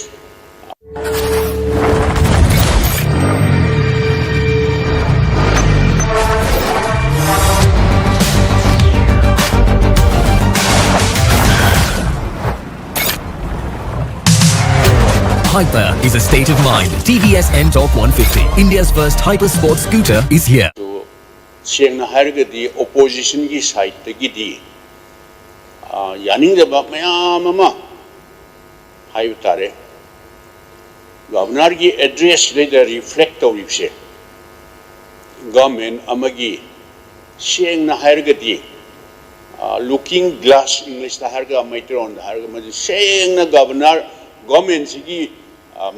Hyper is a state of mind. T V S Ntorq one fifty, India's first hyper sports scooter, is here. ꯁꯦꯡꯅ ꯍꯥꯏꯔꯒꯗꯤ oppositionꯒꯤ sideꯇꯒꯤꯗꯤ, ꯑ, ꯌꯥꯅꯤꯡꯗꯕ ꯃꯌꯥꯝ ꯑꯃ ꯍꯥꯏꯕ ꯇꯥꯔꯦ꯫ Governorꯒꯤ addressꯁꯤꯗꯩꯗ reflect ꯇꯧꯔꯤꯕꯁꯦ, ꯒꯚꯔꯟꯃꯦꯟ ꯑꯃꯒꯤ, ꯁꯦꯡꯅ ꯍꯥꯏꯔꯒꯗꯤ, ꯂꯨꯀꯤꯡ ꯒ꯭ꯂꯥꯁ, ꯏꯪꯂꯤꯁꯇ ꯍꯥꯏꯔꯒ, ꯃꯩꯇꯩꯂꯣꯟꯗ ꯍꯥꯏꯔꯒ, ꯃꯗꯨ ꯁꯦꯡꯅ ꯒꯕꯔꯅꯔ, ꯒꯚꯔꯟꯃꯦꯟꯁꯤꯒꯤ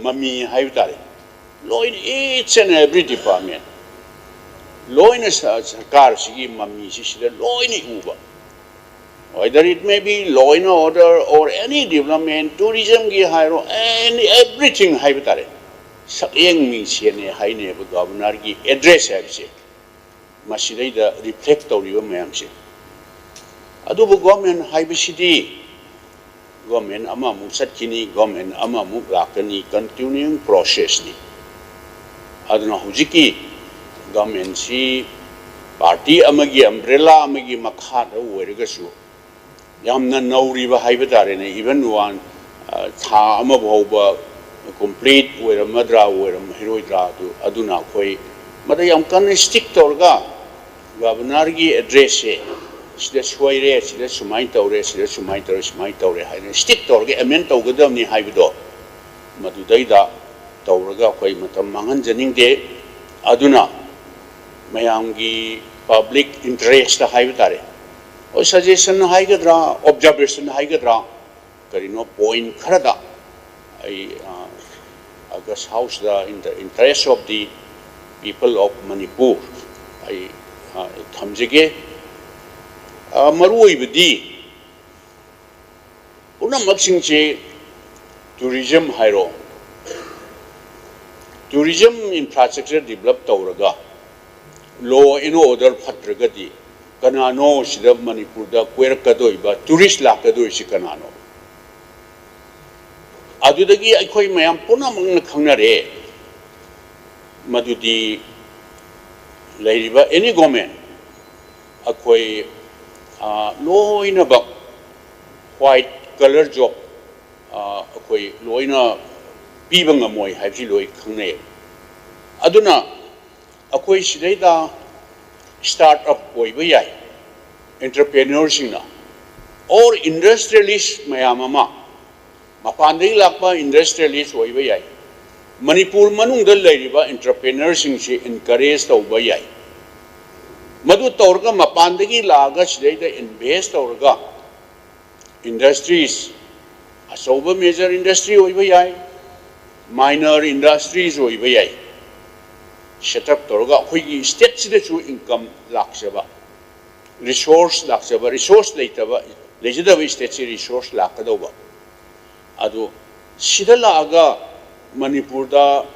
ꯃꯃꯤ ꯍꯥꯏꯕ ꯇꯥꯔꯦ꯫ ꯂꯣꯏꯅ, each and every department, ꯂꯣꯏꯅ ꯁ- ꯁꯔꯀꯥꯔꯁꯤꯒꯤ ꯃꯃꯤꯁꯤ ꯁꯤꯗ ꯂꯣꯏꯅ ꯎꯕ꯫ Whether it may be law and order or any development, tourismꯒꯤ ꯍꯥꯏꯔꯣ, any, everything ꯍꯥꯏꯕ ꯇꯥꯔꯦ, ꯁꯛꯌꯦꯡ ꯃꯤꯡꯁꯦꯟꯅꯦ ꯍꯥꯏꯅꯦꯕ ꯒꯕꯔꯅꯔꯒꯤ ꯑꯦꯗ꯭ꯔꯦꯁ ꯍꯥꯏꯕꯁꯦ꯫ ꯃꯁꯤꯗꯩꯗ ꯔꯤꯐ꯭ꯂꯦꯛ ꯇꯧꯔꯤꯕ ꯃꯌꯥꯝꯁꯦ꯫ ꯑꯗꯨꯕꯨ ꯒꯣꯔꯃꯦꯟ ꯍꯥꯏꯕꯁꯤꯗꯤ ꯒꯣꯔꯃꯦꯟ ꯑꯃꯃꯨꯛ ꯆꯠꯈꯤꯅꯤ, ꯒꯣꯔꯃꯦꯟ ꯑꯃꯃꯨꯛ ꯂꯥꯛꯀꯅꯤ, ꯀꯟꯇꯤꯅ꯭ꯌꯨꯌꯤꯡ ꯄ꯭ꯔꯣꯁꯦꯁꯅꯤ꯫ ꯑꯗꯨꯅ ꯍꯧꯖꯤꯛꯀꯤ ꯒꯣꯔꯃꯦꯟꯁꯤ ꯄꯥꯔꯇꯤ ꯑꯃꯒꯤ ꯑꯝꯕ꯭ꯔꯦꯂꯥ ꯑꯃꯒꯤ ꯃꯈꯥꯗ ꯑꯣꯏꯔꯒꯁꯨ ꯌꯥꯝꯅ ꯅꯧꯔꯤꯕ ꯍꯥꯏꯕ ꯇꯥꯔꯦꯅꯦ꯫ Even one, ꯑ, ꯊꯥ ꯑꯃ ꯐꯥꯎꯕ ꯀꯣꯝꯄ꯭ꯂꯤꯠ ꯑꯣꯏꯔꯝꯃꯗ꯭ꯔꯥ ꯑꯣꯏꯔꯝꯃꯔꯣꯏꯗ꯭ꯔꯥ ꯑꯗꯨ, ꯑꯗꯨꯅ ꯑꯩꯈꯣꯏ ꯃꯗ ꯌꯥꯝ ꯀꯟꯅ ꯁ꯭ꯇꯤꯛ ꯇꯧꯔꯒ ꯒꯕꯔꯅꯔꯒꯤ ꯑꯦꯗ꯭ꯔꯦꯁꯁꯦ ꯁꯤꯗ ꯁꯣꯏꯔꯦ, ꯁꯤꯗ ꯁꯨꯃꯥꯏꯅ ꯇꯧꯔꯦ, ꯁꯤꯗ ꯁꯨꯃꯥꯏꯅ ꯇꯧꯔꯦ, ꯁꯨꯃꯥꯏꯅ ꯇꯧꯔꯦ ꯍꯥꯏꯅ ꯁ꯭ꯇꯤꯛ ꯇꯧꯔꯒ ꯑꯦꯃꯦꯟ ꯇꯧꯒꯗꯕꯅꯤ ꯍꯥꯏꯕꯗꯣ ꯃꯗꯨꯗꯩꯗ ꯇꯧꯔꯒ ꯑꯩꯈꯣꯏ ꯃꯇꯝ ꯃꯥꯡꯍꯟꯖꯅꯤꯡꯗꯦ꯫ ꯑꯗꯨꯅ ꯃꯌꯥꯝꯒꯤ ꯄꯕ꯭ꯂꯤꯛ ꯏꯟꯇꯔꯦꯁꯇ ꯍꯥꯏꯕ ꯇꯥꯔꯦ, ꯍꯣꯏ, ꯁꯖꯦꯁꯟ ꯍꯥꯏꯒꯗ꯭ꯔꯥ, ꯑꯣꯕꯖꯥꯔꯕꯦꯁꯟ ꯍꯥꯏꯒꯗ꯭ꯔꯥ, ꯀꯔꯤꯅꯣ, ꯄꯣꯏꯟ ꯈꯔꯗ ꯑꯩ, ꯑ, August ꯍꯥꯎꯁꯇ, in the interest of the people of Manipur, ꯑꯩ, ꯑ, ꯊꯝꯖꯒꯦ꯫ ꯑ, ꯃꯔꯨ ꯑꯣꯏꯕꯗꯤ ꯄꯨꯝꯅꯃꯛꯁꯤꯡꯁꯤ, ꯇꯨꯔꯤꯖꯝ ꯍꯥꯏꯔꯣ, ꯇꯨꯔꯤꯖꯝ ꯏꯟꯐ꯭ꯔꯥꯁ꯭ꯇ꯭ꯔꯛꯆꯔ ꯗꯤꯕꯂꯞ ꯇꯧꯔꯒ law and order ꯐꯠꯇ꯭ꯔꯒꯗꯤ ꯀꯅꯥꯅꯣ ꯁꯤꯗ ꯃꯅꯤꯄꯨꯔꯗ ꯀꯣꯏꯔꯛꯀꯗꯣꯏꯕ, ꯇꯨꯔꯤꯁ ꯂꯥꯛꯀꯗꯣꯏꯁꯤ ꯀꯅꯥꯅꯣ? ꯑꯗꯨꯗꯒꯤ ꯑꯩꯈꯣꯏ ꯃꯌꯥꯝ ꯄꯨꯝꯅꯃꯛꯅ ꯈꯪꯅꯔꯦ ꯃꯗꯨꯗꯤ ꯂꯩꯔꯤꯕ any government ꯑꯩꯈꯣꯏ, ꯑ, ꯂꯣꯏꯅꯃꯛ white collar job, ꯑ, ꯑꯩꯈꯣꯏ ꯂꯣꯏꯅ ꯄꯤꯕ ꯉꯝꯃꯣꯏ ꯍꯥꯏꯕꯁꯤ ꯂꯣꯏ ꯈꯪꯅꯩ꯫ ꯑꯗꯨꯅ ꯑꯩꯈꯣꯏ ꯁꯤꯗꯩꯗ ꯁ꯭ꯇꯥꯔꯠ ꯑꯞ ꯑꯣꯏꯕ ꯌꯥꯏ, ꯑꯦꯟꯇꯔꯄ꯭ꯔꯦꯅꯔꯁꯤꯡꯅ, ꯑꯣꯔ ꯏꯟꯗꯁꯇ꯭ꯔꯤꯌꯦꯂꯤꯁ ꯃꯌꯥꯝ ꯑꯃ, ꯃꯄꯥꯟꯗꯒꯤ ꯂꯥꯛꯄ ꯏꯟꯗꯁꯇ꯭ꯔꯤꯌꯦꯂꯤꯁ ꯑꯣꯏꯕ ꯌꯥꯏ, ꯃꯅꯤꯄꯨꯔ ꯃꯅꯨꯡꯗ ꯂꯩꯔꯤꯕ entrepreneurꯁꯤꯡꯁꯤ encourage ꯇꯧꯕ ꯌꯥꯏ꯫ ꯃꯗꯨ ꯇꯧꯔꯒ ꯃꯄꯥꯟꯗꯒꯤ ꯂꯥꯛꯑꯒ ꯁꯤꯗꯩꯗ invest ꯇꯧꯔꯒ industries, ꯑꯆꯧꯕ major industry ꯑꯣꯏꯕ ꯌꯥꯏ, minor industries ꯑꯣꯏꯕ ꯌꯥꯏ, set up ꯇꯧꯔꯒ ꯑꯩꯈꯣꯏꯒꯤ stateꯁꯤꯗꯁꯨ income ꯂꯥꯛꯆꯕ, resource ꯂꯥꯛꯆꯕ, resource ꯂꯩꯇꯕ, ꯂꯩꯖꯗꯕ stateꯁꯤ resource ꯂꯥꯛꯀꯗꯧꯕ꯫ ꯑꯗꯨ ꯁꯤꯗ ꯂꯥꯛꯑꯒ ꯃꯅꯤꯄꯨꯔꯗ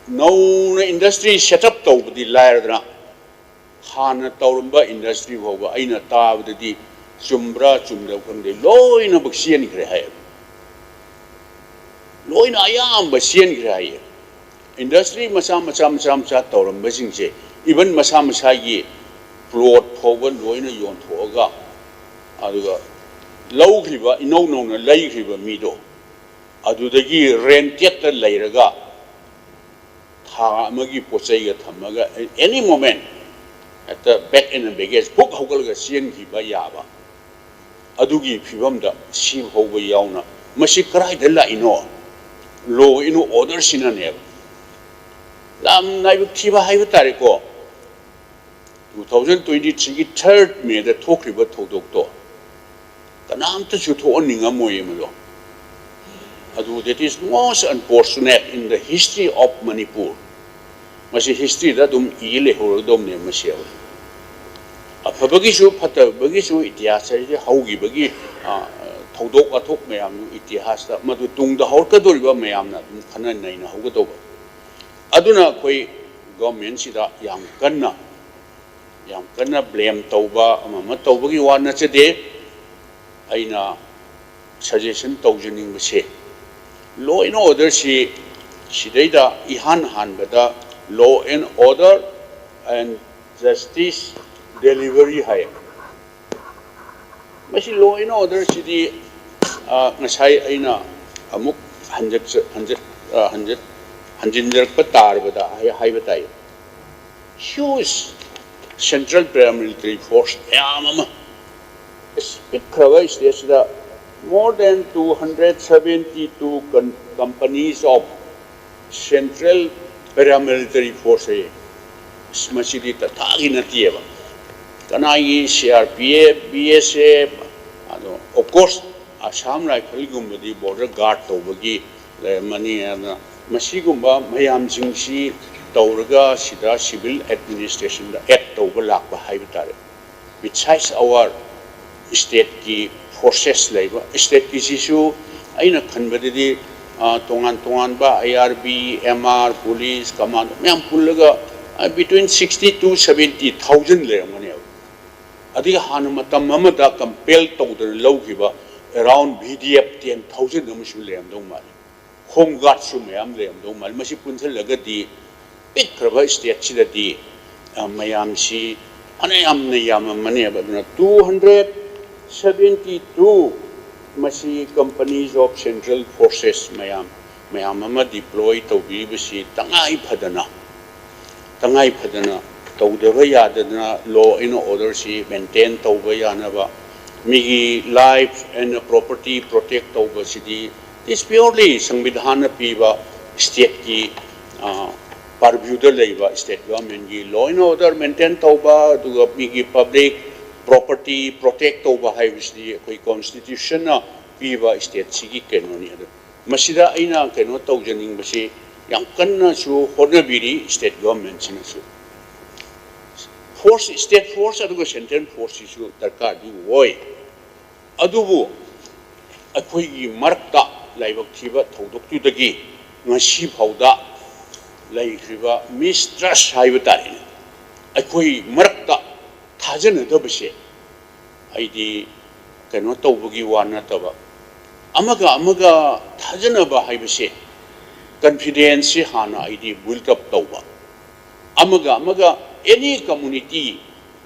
ꯅꯧꯅ industry set up ꯇꯧꯕꯗꯤ ꯂꯥꯏꯔꯗꯅ, ꯍꯥꯟꯅ ꯇꯧꯔꯝꯕ industry ꯐꯥꯎꯕ ꯑꯩꯅ ꯇꯥꯕꯗꯗꯤ ꯆꯨꯝꯕ꯭ꯔꯥ ꯆꯨꯝꯗꯕ꯭ꯔꯥ ꯈꯪꯗꯦ, ꯂꯣꯏꯅꯃꯛ ꯆꯦꯟꯈ꯭ꯔꯦ ꯍꯥꯏꯌꯦꯕ꯫ ꯂꯣꯏꯅ ꯑꯌꯥꯝꯕ ꯆꯦꯟꯈ꯭ꯔꯦ ꯍꯥꯏꯌꯦ꯫ Industry ꯃꯆꯥ ꯃꯆꯥ ꯃꯆꯥ ꯃꯆꯥ ꯇꯧꯔꯝꯕꯁꯤꯡꯁꯦ, even ꯃꯁꯥ ꯃꯁꯥꯒꯤ plot ꯐꯥꯎꯕ ꯂꯣꯏꯅ ꯌꯣꯟꯊꯣꯛꯑꯒ, ꯑꯗꯨꯒ ꯂꯧꯈ꯭ꯔꯤꯕ, ꯏꯅꯧ ꯅꯧꯅ ꯂꯩꯈ꯭ꯔꯤꯕ ꯃꯤꯗꯣ, ꯑꯗꯨꯗꯒꯤ rentedꯇ ꯂꯩꯔꯒ ꯊꯥ ꯑꯃꯒꯤ ꯄꯣꯠ ꯆꯩꯒ ꯊꯝꯃꯒ any moment ꯍꯦꯛꯇ back in a baggage hook ꯍꯧꯒꯠꯂꯒ ꯆꯦꯟꯈꯤꯕ ꯌꯥꯕ, ꯑꯗꯨꯒꯤ ꯐꯤꯕꯝꯗ ꯁꯤ ꯐꯥꯎꯕ ꯌꯥꯎꯅ, ꯃꯁꯤ ꯀꯗꯥꯏꯗ ꯂꯥꯛꯏꯅꯣ? Law and orderꯁꯤꯅꯅꯦꯕ꯫ ꯌꯥꯝ ꯂꯥꯏꯕꯛ ꯊꯤꯕ ꯍꯥꯏꯕ ꯇꯥꯔꯦꯀꯣ꯫ Two thousand twenty threeꯒꯤ third Mayꯗ ꯊꯣꯛꯈ꯭ꯔꯤꯕ ꯊꯧꯗꯣꯛꯇꯣ ꯀꯅꯥꯝꯇꯁꯨ ꯊꯣꯛꯍꯟꯅꯤꯡꯉꯝꯃꯣꯏꯌꯦ ꯃꯗꯣ꯫ ꯑꯗꯨ that is most unfortunate in the history of Manipur꯫ ꯃꯁꯤ historyꯗ ꯑꯗꯨꯝ ꯏ ꯂꯩꯍꯧꯔꯗꯧꯅꯦ ꯃꯁꯤ꯫ ꯑꯐꯕꯒꯤꯁꯨ ꯐꯠꯇꯕꯒꯤꯁꯨ ꯏꯇꯤꯍꯥꯁ ꯍꯥꯏꯁꯦ ꯍꯧꯈꯤꯕꯒꯤ, ꯑ, ꯊꯧꯗꯣꯛ ꯋꯥꯊꯣꯛ ꯃꯌꯥꯝꯗꯨ ꯏꯇꯤꯍꯥꯁꯇ ꯃꯗꯨ ꯇꯨꯡꯗ ꯍꯧꯔꯛꯀꯗꯧꯔꯤꯕ ꯃꯌꯥꯝꯅ ꯑꯗꯨꯝ ꯈꯟꯅ ꯅꯩꯅꯍꯧꯒꯗꯧꯕ꯫ ꯑꯗꯨꯅ ꯑꯩꯈꯣꯏ governmentꯁꯤꯗ ꯌꯥꯝ ꯀꯟꯅ, ꯌꯥꯝ ꯀꯟꯅ blame ꯇꯧꯕ ꯑꯃ ꯑꯃ ꯇꯧꯕꯒꯤ ꯋꯥ ꯅꯠꯆꯗꯦ꯫ ꯑꯩꯅ suggestion ꯇꯧꯖꯅꯤꯡꯕꯁꯦ, law and orderꯁꯤ ꯁꯤꯗꯩꯗ ꯏꯍꯥꯟ ꯍꯥꯟꯕꯗ law and order and justice delivery ꯍꯥꯏ꯫ ꯃꯁꯤ law and orderꯁꯤꯗꯤ, ꯑ, ꯉꯁꯥꯏ ꯑꯩꯅ ꯑꯃꯨꯛ ꯍꯟꯖꯠ-, ꯍꯟꯖꯠ-, ꯑ, ꯍꯟꯖꯠ-, ꯍꯟꯖꯤꯟꯖꯔꯛꯄ ꯇꯥꯔꯕꯗ ꯍꯥꯏ-, ꯍꯥꯏꯕ ꯇꯥꯏ꯫ Huge central paramilitary force ꯃꯌꯥꯝ ꯑꯃ, ꯑꯁ, ꯄꯤꯛꯈ꯭ꯔꯕ stateꯁꯤꯗ more than two hundred seventy two con-, companies of Central Paramilitary Force ꯍꯥꯏꯌꯦ꯫ ꯑꯁ, ꯃꯁꯤꯗꯤ ꯇꯊꯥꯒꯤ ꯅꯠꯇꯦꯕ꯫ ꯀꯅꯥꯒꯤ C R P F, B S F, ꯑꯗꯣ of course Assam Rifle ꯒꯨꯝꯕꯗꯤ border guard ꯇꯧꯕꯒꯤ ꯂꯩꯔꯝꯃꯅꯤ꯫ ꯑꯗꯨꯅ ꯃꯁꯤꯒꯨꯝꯕ ꯃꯌꯥꯝꯁꯤꯡꯁꯤ ꯇꯧꯔꯒ ꯁꯤꯗ civil administration ꯗ act ꯇꯧꯕ ꯂꯥꯛꯄ ꯍꯥꯏꯕ ꯇꯥꯔꯦ꯫ Besides our state ꯀꯤ forces ꯂꯩꯕ, state ꯀꯤꯁꯤꯁꯨ ꯑꯩꯅ ꯈꯟꯕꯗꯗꯤ, ꯑ, ꯇꯣꯉꯥꯟ ꯇꯣꯉꯥꯟꯕ I R B, M R, police, commando ꯃꯌꯥꯝ ꯄꯨꯜꯂꯒ, ꯑ, between sixty to seventy thousand ꯂꯩꯔꯝꯒꯅꯦꯕ꯫ ꯑꯗꯒꯤ ꯍꯥꯟꯅ ꯃꯇꯝ ꯑꯃꯗ compel ꯇꯧꯗꯅ ꯂꯧꯈꯤꯕ around V D F ten thousand ꯑꯃꯁꯨ ꯂꯩꯔꯝꯗꯧ ꯃꯥꯜꯂꯤ꯫ Home guard ꯁꯨ ꯃꯌꯥꯝ ꯂꯩꯔꯝꯗꯧ ꯃꯥꯜꯂꯤ꯫ ꯃꯁꯤ ꯄꯨꯟꯁꯤꯜꯂꯒꯗꯤ ꯄꯤꯛꯈ꯭ꯔꯕ state ꯁꯤꯗꯗꯤ, ꯑ, ꯃꯌꯥꯝꯁꯤ ꯐꯅ ꯌꯥꯝꯅ ꯌꯥꯝꯃꯝꯃꯅꯦꯕ꯫ ꯑꯗꯨꯅ two hundred seventy two ꯃꯁꯤ companies of central forces ꯃꯌꯥꯝ, ꯃꯌꯥꯝ ꯑꯃ deploy ꯇꯧꯕꯤꯔꯤꯕꯁꯤ ꯇꯉꯥꯏ ꯐꯗꯅ, ꯇꯉꯥꯏ ꯐꯗꯅ ꯇꯧꯗꯕ ꯌꯥꯗꯗꯅ law and order ꯁꯤ maintain ꯇꯧꯕ ꯌꯥꯅꯕ, ꯃꯤꯒꯤ life and property protect ꯇꯧꯕꯁꯤꯗꯤ is purely ꯁꯪꯕꯤꯙꯥꯟꯅ ꯄꯤꯕ state ꯀꯤ, ꯑ, purview ꯗ ꯂꯩꯕ state government ꯀꯤ law and order maintain ꯇꯧꯕ, ꯑꯗꯨꯒ ꯃꯤꯒꯤ public property protect ꯇꯧꯕ ꯍꯥꯏꯕꯁꯤꯗꯤ ꯑꯩꯈꯣꯏ constitution ꯅ ꯄꯤꯕ state ꯁꯤꯒꯤ ꯀꯩꯅꯣꯅꯤ꯫ ꯑꯗꯨ ꯃꯁꯤꯗ ꯑꯩꯅ ꯀꯩꯅꯣ ꯇꯧꯖꯅꯤꯡꯕꯁꯤ, ꯌꯥꯝ ꯀꯟꯅꯁꯨ ꯍꯣꯠꯅꯕꯤꯔꯤ state government ꯁꯤꯅꯁꯨ꯫ Force, state force ꯑꯗꯨꯒ central force ꯁꯤꯁꯨ ꯗꯔꯀꯥꯔꯗꯤ ꯑꯣꯏ꯫ ꯑꯗꯨꯕꯨ ꯑꯩꯈꯣꯏꯒꯤ ꯃꯔꯛꯇ ꯂꯥꯏꯕꯛ ꯊꯤꯕ ꯊꯧꯗꯣꯛꯇꯨꯗꯒꯤ ꯉꯁꯤ ꯐꯥꯎꯗ ꯂꯩꯈ꯭ꯔꯤꯕ mistrust ꯍꯥꯏꯕ ꯇꯥꯔꯦꯅꯦ, ꯑꯩꯈꯣꯏ ꯃꯔꯛꯇ ꯊꯥꯖꯅꯗꯕꯁꯦ, ꯑꯩꯗꯤ ꯀꯩꯅꯣ ꯇꯧꯕꯒꯤ ꯋꯥ ꯅꯠꯇꯕ, ꯑꯃꯒ ꯑꯃꯒ ꯊꯥꯖꯅꯕ ꯍꯥꯏꯕꯁꯦ, confidence ꯁꯤ ꯍꯥꯟꯅ ꯑꯩꯗꯤ build up ꯇꯧꯕ, ꯑꯃꯒ ꯑꯃꯒ, any community,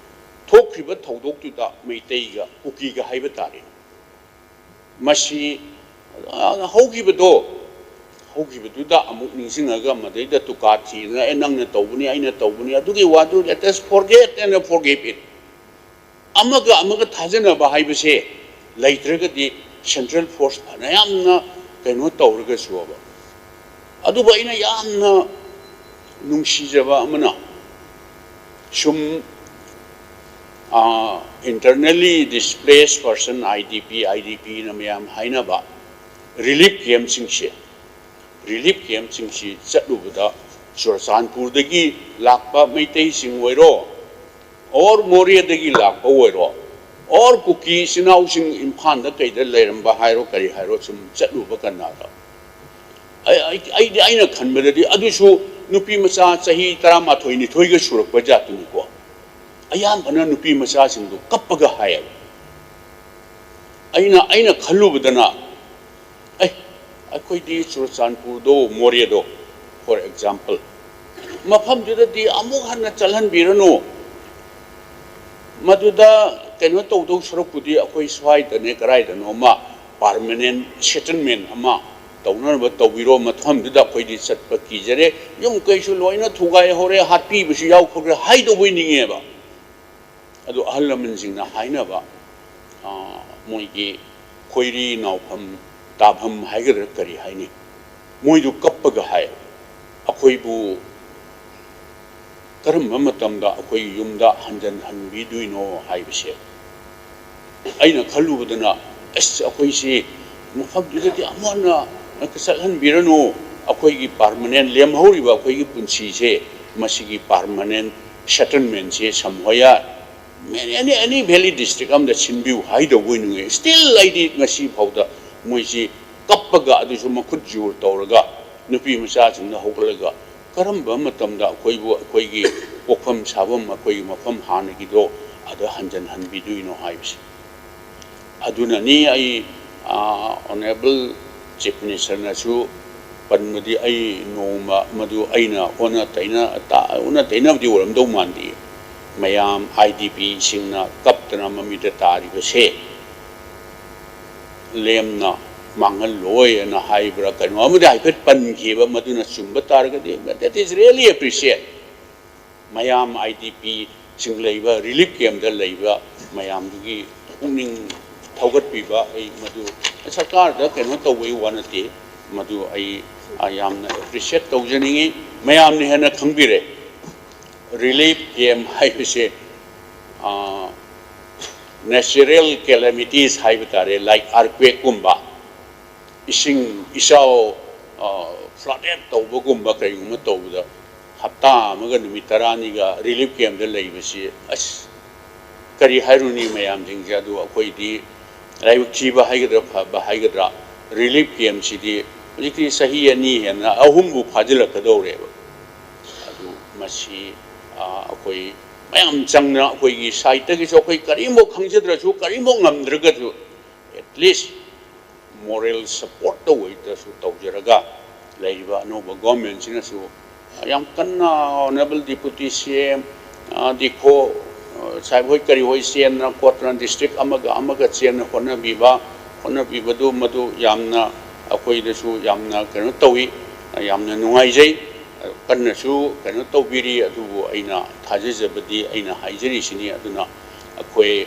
ꯊꯣꯛꯈ꯭ꯔꯤꯕ ꯊꯧꯗꯣꯛꯇꯨꯗ ꯃꯩꯇꯩꯒ ꯀꯨꯀꯤꯒ ꯍꯥꯏꯕ ꯇꯥꯔꯦ, ꯃꯁꯤ, ꯑ, ꯍꯧꯈꯤꯕꯗꯣ, ꯍꯧꯈꯤꯕꯗꯨꯗ ꯑꯃꯨꯛ ꯅꯤꯡꯁꯤꯡꯉꯒ ꯃꯗꯩꯗ ꯇꯨꯀꯥ ꯊꯤꯗꯅ, "ꯑꯦ, ꯅꯪꯅ ꯇꯧꯕꯅꯤ, ꯑꯩꯅ ꯇꯧꯕꯅꯤ", ꯑꯗꯨꯒꯤ ꯋꯥꯗꯨ let us forget and forgive it꯫ ꯑꯃꯒ ꯑꯃꯒ ꯊꯥꯖꯅꯕ ꯍꯥꯏꯕꯁꯦ ꯂꯩꯇ꯭ꯔꯒꯗꯤ central force ꯐꯅꯌꯥꯝꯅ ꯀꯩꯅꯣ ꯇꯧꯔꯒꯁꯨꯕ, ꯑꯗꯨꯕꯨ ꯑꯩꯅ ꯌꯥꯝꯅ ꯅꯨꯡꯁꯤꯖꯕ ꯑꯃꯅ, ꯁꯨꯝ internally displaced person, I D P, I D P ꯅ ꯃꯌꯥꯝ ꯍꯥꯏꯅꯕ relief camp ꯁꯤꯡꯁꯦ, relief camp ꯁꯤꯡꯁꯤ ꯆꯠꯂꯨꯕꯗ ꯆꯨꯔꯆꯥꯟꯄꯨꯔꯗꯒꯤ ꯂꯥꯛꯄ ꯃꯩꯇꯩꯁꯤꯡ ꯑꯣꯏꯔꯣ, or ꯃꯣꯔꯦꯗꯒꯤ ꯂꯥꯛꯄ ꯑꯣꯏꯔꯣ, or ꯀꯨꯀꯤ ꯏꯆꯤꯟ ꯏꯅꯥꯎꯁꯤꯡ ꯏꯝꯐꯥꯜꯗ ꯀꯩꯗ ꯂꯩꯔꯝꯕ ꯍꯥꯏꯔꯣ, ꯀꯔꯤ ꯍꯥꯏꯔꯣ, ꯁꯨꯝ ꯆꯠꯂꯨꯕ ꯀꯅꯥꯗ, ꯑꯩ- ꯑꯩ- ꯑꯩꯗꯤ, ꯑꯩꯅ ꯈꯟꯕꯗꯗꯤ ꯑꯗꯨꯁꯨ ꯅꯨꯄꯤ ꯃꯆꯥ ꯆꯍꯤ ꯇꯔꯥꯃꯥꯊꯣꯏ ꯅꯤꯊꯣꯏꯒ ꯁꯨꯔꯛꯄ ꯖꯥꯠꯇꯨꯅꯤꯀꯣ꯫ ꯑꯌꯥꯝꯕꯅ ꯅꯨꯄꯤ ꯃꯆꯥꯁꯤꯡꯗꯨ ꯀꯞꯄꯒ ꯍꯥꯏꯌꯦꯕ꯫ ꯑꯩꯅ ꯑꯩꯅ ꯈꯜꯂꯨꯕꯗꯅ, ꯑꯦ, ꯑꯩꯈꯣꯏꯗꯤ ꯆꯨꯔꯆꯥꯟꯄꯨꯔꯗꯣ, ꯃꯣꯔꯦꯗꯣ, for example, ꯃꯐꯝꯗꯨꯗꯗꯤ ꯑꯃꯨꯛ ꯍꯟꯅ ꯆꯠꯍꯟꯕꯤꯔꯅꯨ꯫ ꯃꯗꯨꯗ ꯀꯩꯅꯣ ꯇꯧꯗꯧ ꯁꯔꯨꯛꯄꯨꯗꯤ ꯑꯩꯈꯣꯏ ꯁ꯭ꯋꯥꯏꯗꯅꯦ, ꯀꯗꯥꯏꯗꯅꯣ ꯑꯃ permanent settlement ꯑꯃ ꯇꯧꯅꯅꯕ ꯇꯧꯕꯤꯔꯣ꯫ ꯃꯐꯝꯗꯨꯗ ꯑꯩꯈꯣꯏꯗꯤ ꯆꯠꯄ ꯀꯤꯖꯔꯦ, ꯌꯨꯝ ꯀꯩꯁꯨ ꯂꯣꯏꯅ ꯊꯨꯒꯥꯏꯍꯧꯔꯦ, ꯍꯥꯠꯄꯤꯕꯁꯨ ꯌꯥꯎꯈ꯭ꯔꯦ ꯍꯥꯏꯗꯧꯕ ꯅꯤꯡꯉꯦꯕ꯫ ꯑꯗꯨ ꯑꯍꯜ ꯂꯃꯟꯁꯤꯡꯅ ꯍꯥꯏꯅꯕ, ꯑ, ꯃꯣꯏꯒꯤ ꯈꯣꯏꯔꯤ ꯅꯥꯎꯐꯝ ꯇꯥꯐꯝ ꯍꯥꯏꯒꯗ꯭ꯔꯥ ꯀꯔꯤ ꯍꯥꯏꯅꯤ, ꯃꯣꯏꯗꯨ ꯀꯞꯄꯒ ꯍꯥꯏ, "ꯑꯩꯈꯣꯏꯕꯨ ꯀꯔꯝꯕ ꯃꯇꯝꯗ ꯑꯩꯈꯣꯏꯒꯤ ꯌꯨꯝꯗ ꯍꯟꯖꯟ ꯍꯟꯕꯤꯗꯣꯏꯅꯣ?" ꯍꯥꯏꯕꯁꯦ꯫ ꯑꯩꯅ ꯈꯜꯂꯨꯕꯗꯅ, ꯑꯁ, ꯑꯩꯈꯣꯏꯁꯤ ꯃꯐꯝꯗꯨꯗꯗꯤ ꯑꯃꯨꯛ ꯍꯟꯅ ꯆꯠꯍꯟꯕꯤꯔꯅꯨ, ꯑꯩꯈꯣꯏꯒꯤ permanent ꯂꯦꯝꯍꯧꯔꯤꯕ ꯑꯩꯈꯣꯏꯒꯤ ꯄꯨꯟꯁꯤꯁꯦ, ꯃꯁꯤꯒꯤ permanent settlement ꯁꯦ somewhere, any, any valley district ꯑꯃꯗ ꯁꯤꯟꯕꯤꯌꯨ ꯍꯥꯏꯗꯧꯕ ꯑꯣꯏꯅꯤꯡꯉꯦ꯫ Still ꯑꯩꯗꯤ ꯉꯁꯤ ꯐꯥꯎꯗ ꯃꯣꯏꯁꯤ ꯀꯞꯄꯒ, ꯑꯗꯨꯁꯨ ꯃꯈꯨꯠ ꯖꯣꯔ ꯇꯧꯔꯒ, ꯅꯨꯄꯤ ꯃꯆꯥꯁꯤꯡꯅ ꯍꯧꯒꯠꯂꯒ, ꯀꯔꯝꯕ ꯃꯇꯝꯗ ꯑꯩꯈꯣꯏꯕꯨ ꯑꯩꯈꯣꯏꯒꯤ ꯄꯣꯛꯐꯝ ꯁꯥꯐꯝ, ꯑꯩꯈꯣꯏꯒꯤ ꯃꯐꯝ ꯍꯥꯟꯅꯒꯤꯗꯣ ꯑꯗ ꯍꯟꯖꯟ ꯍꯟꯕꯤꯗꯣꯏꯅꯣ ꯍꯥꯏꯕꯁꯦ꯫ ꯑꯗꯨꯅꯅꯤ ꯑꯩ, ꯑ, Honourable Chief Minister ꯅꯁꯨ ꯄꯟꯕꯗꯤ ꯑꯩ ꯅꯣꯡꯃ ꯃꯗꯨ ꯑꯩꯅ ꯑꯣꯟꯅ ꯇꯩꯅ-, ꯇ-, ꯑꯣꯟꯅ ꯇꯩꯅꯕꯗꯤ ꯑꯣꯏꯔꯝꯗꯧ ꯃꯥꯟꯗꯦ꯫ ꯃꯌꯥꯝ I D P ꯁꯤꯡꯅ ꯀꯞꯇꯅ ꯃꯃꯤꯠꯇ ꯇꯥꯔꯤꯕꯁꯦ ꯂꯦꯝꯅ ꯃꯥꯡꯍꯜꯂꯣꯏꯅ ꯍꯥꯏꯕ꯭ꯔꯥ ꯀꯩꯅꯣ ꯑꯃꯗꯤ ꯍꯥꯏꯐꯦꯠ ꯄꯟꯈꯤꯕ, ꯃꯗꯨꯅ ꯆꯨꯝꯕ ꯇꯥꯔꯒꯗꯤ, that is really appreciate꯫ ꯃꯌꯥꯝ I D P ꯁꯤꯡ ꯂꯩꯕ, relief camp ꯇ ꯂꯩꯕ ꯃꯌꯥꯝꯗꯨꯒꯤ ꯄꯨꯛꯅꯤꯡ ꯊꯧꯒꯠꯄꯤꯕ, ꯑꯩ ꯃꯗꯨ ꯁꯔꯀꯥꯔꯗ ꯀꯩꯅꯣ ꯇꯧꯕꯒꯤ ꯋꯥ ꯅꯠꯇꯦ, ꯃꯗꯨ ꯑꯩ ꯑ, ꯌꯥꯝꯅ ꯑꯦꯄ꯭ꯔꯤꯁꯤꯌꯦꯠ ꯇꯧꯖꯅꯤꯡꯉꯤ꯫ ꯃꯌꯥꯝꯅ ꯍꯦꯟꯅ ꯈꯪꯕꯤꯔꯦ, ꯔꯤꯂꯤꯐ ꯀꯦꯝ ꯍꯥꯏꯕꯁꯦ, ꯑ, ꯅꯦꯆꯔꯦꯜ ꯀꯦꯂꯦꯃꯤꯇꯤꯁ ꯍꯥꯏꯕ ꯇꯥꯔꯦ, ꯂꯥꯏꯛ ꯑꯥꯔꯀ꯭ꯋꯦꯛꯀꯨꯝꯕ, ꯏꯁꯤꯡ ꯏꯆꯥꯎ, ꯑ, ꯐ꯭ꯂꯗꯦꯠ ꯇꯧꯕꯒꯨꯝꯕ ꯀꯩꯒꯨꯝꯕ ꯇꯧꯕꯗ, ꯍꯞꯇꯥ ꯑꯃꯒ ꯅꯨꯃꯤꯠ ꯇꯔꯥꯅꯤꯒ ꯔꯤꯂꯤꯐ ꯀꯦꯝꯗ ꯂꯩꯕꯁꯤ, ꯑꯁ, ꯀꯔꯤ ꯍꯥꯏꯔꯨꯅꯤ ꯃꯌꯥꯝꯁꯤꯡꯁꯦ꯫ ꯑꯗꯨ ꯑꯩꯈꯣꯏꯗꯤ ꯂꯥꯏꯕꯛ ꯊꯤꯕ ꯍꯥꯏꯒꯗ꯭ꯔꯥ, ꯐꯕ ꯍꯥꯏꯒꯗ꯭ꯔꯥ, ꯔꯤꯂꯤꯐ ꯀꯦꯝꯁꯤꯗꯤ ꯍꯧꯖꯤꯛꯇꯤ ꯆꯍꯤ ꯑꯅꯤ ꯍꯦꯟꯅ, ꯑꯍꯨꯝꯕꯨ ꯐꯥꯖꯤꯜꯂꯛꯀꯗꯧꯔꯦꯕ꯫ ꯑꯗꯨ ꯃꯁꯤ, ꯑ, ꯑꯩꯈꯣꯏ ꯃꯌꯥꯝ ꯆꯪꯅ, ꯑꯩꯈꯣꯏꯒꯤ ꯁꯥꯏꯠꯇꯒꯤꯁꯨ, ꯑꯩꯈꯣꯏ ꯀꯔꯤꯝꯐꯥꯎ ꯈꯪꯖꯗ꯭ꯔꯁꯨ, ꯀꯔꯤꯝꯐꯥꯎ ꯉꯝꯗ꯭ꯔꯒꯁꯨ, ꯑꯦꯠ ꯂꯤꯁ ꯃꯣꯔꯦꯜ ꯁꯄꯣꯔꯠꯇ ꯑꯣꯏꯗ꯭ꯔꯁꯨ ꯇꯧꯖꯔꯒ, ꯂꯩꯔꯤꯕ ꯑꯅꯧꯕ ꯒꯣꯔꯃꯦꯟꯁꯤꯅꯁꯨ ꯌꯥꯝ ꯀꯟꯅ ꯑꯣꯅꯔꯦꯕꯜ ꯗꯤꯄꯨꯇꯤ ꯁꯤ ꯑꯦꯝ, ꯗꯤꯈꯣ, ꯑ, ꯁꯥꯍꯦꯕ ꯍꯣꯏ ꯀꯔꯤ ꯍꯣꯏ ꯆꯦꯟꯗꯅ ꯈꯣꯠꯇꯅ, ꯗꯤꯁꯇ꯭ꯔꯤꯛ ꯑꯃꯒ ꯑꯃꯒ ꯆꯦꯟꯅ ꯍꯣꯠꯅꯕꯤꯕ, ꯍꯣꯠꯅꯕꯤꯕꯗꯨ ꯃꯗꯨ ꯌꯥꯝꯅ ꯑꯩꯈꯣꯏꯗꯁꯨ ꯌꯥꯝꯅ ꯀꯩꯅꯣ ꯇꯧꯏ, ꯌꯥꯝꯅ ꯅꯨꯡꯉꯥꯏꯖꯩ꯫ ꯀꯟꯅꯁꯨ ꯀꯩꯅꯣ ꯇꯧꯕꯤꯔꯤ꯫ ꯑꯗꯨꯕꯨ ꯑꯩꯅ ꯊꯥꯖꯖꯕꯗꯤ, ꯑꯩꯅ ꯍꯥꯏꯖꯔꯤꯁꯤꯅꯤ, ꯑꯗꯨꯅ ꯑꯩꯈꯣꯏ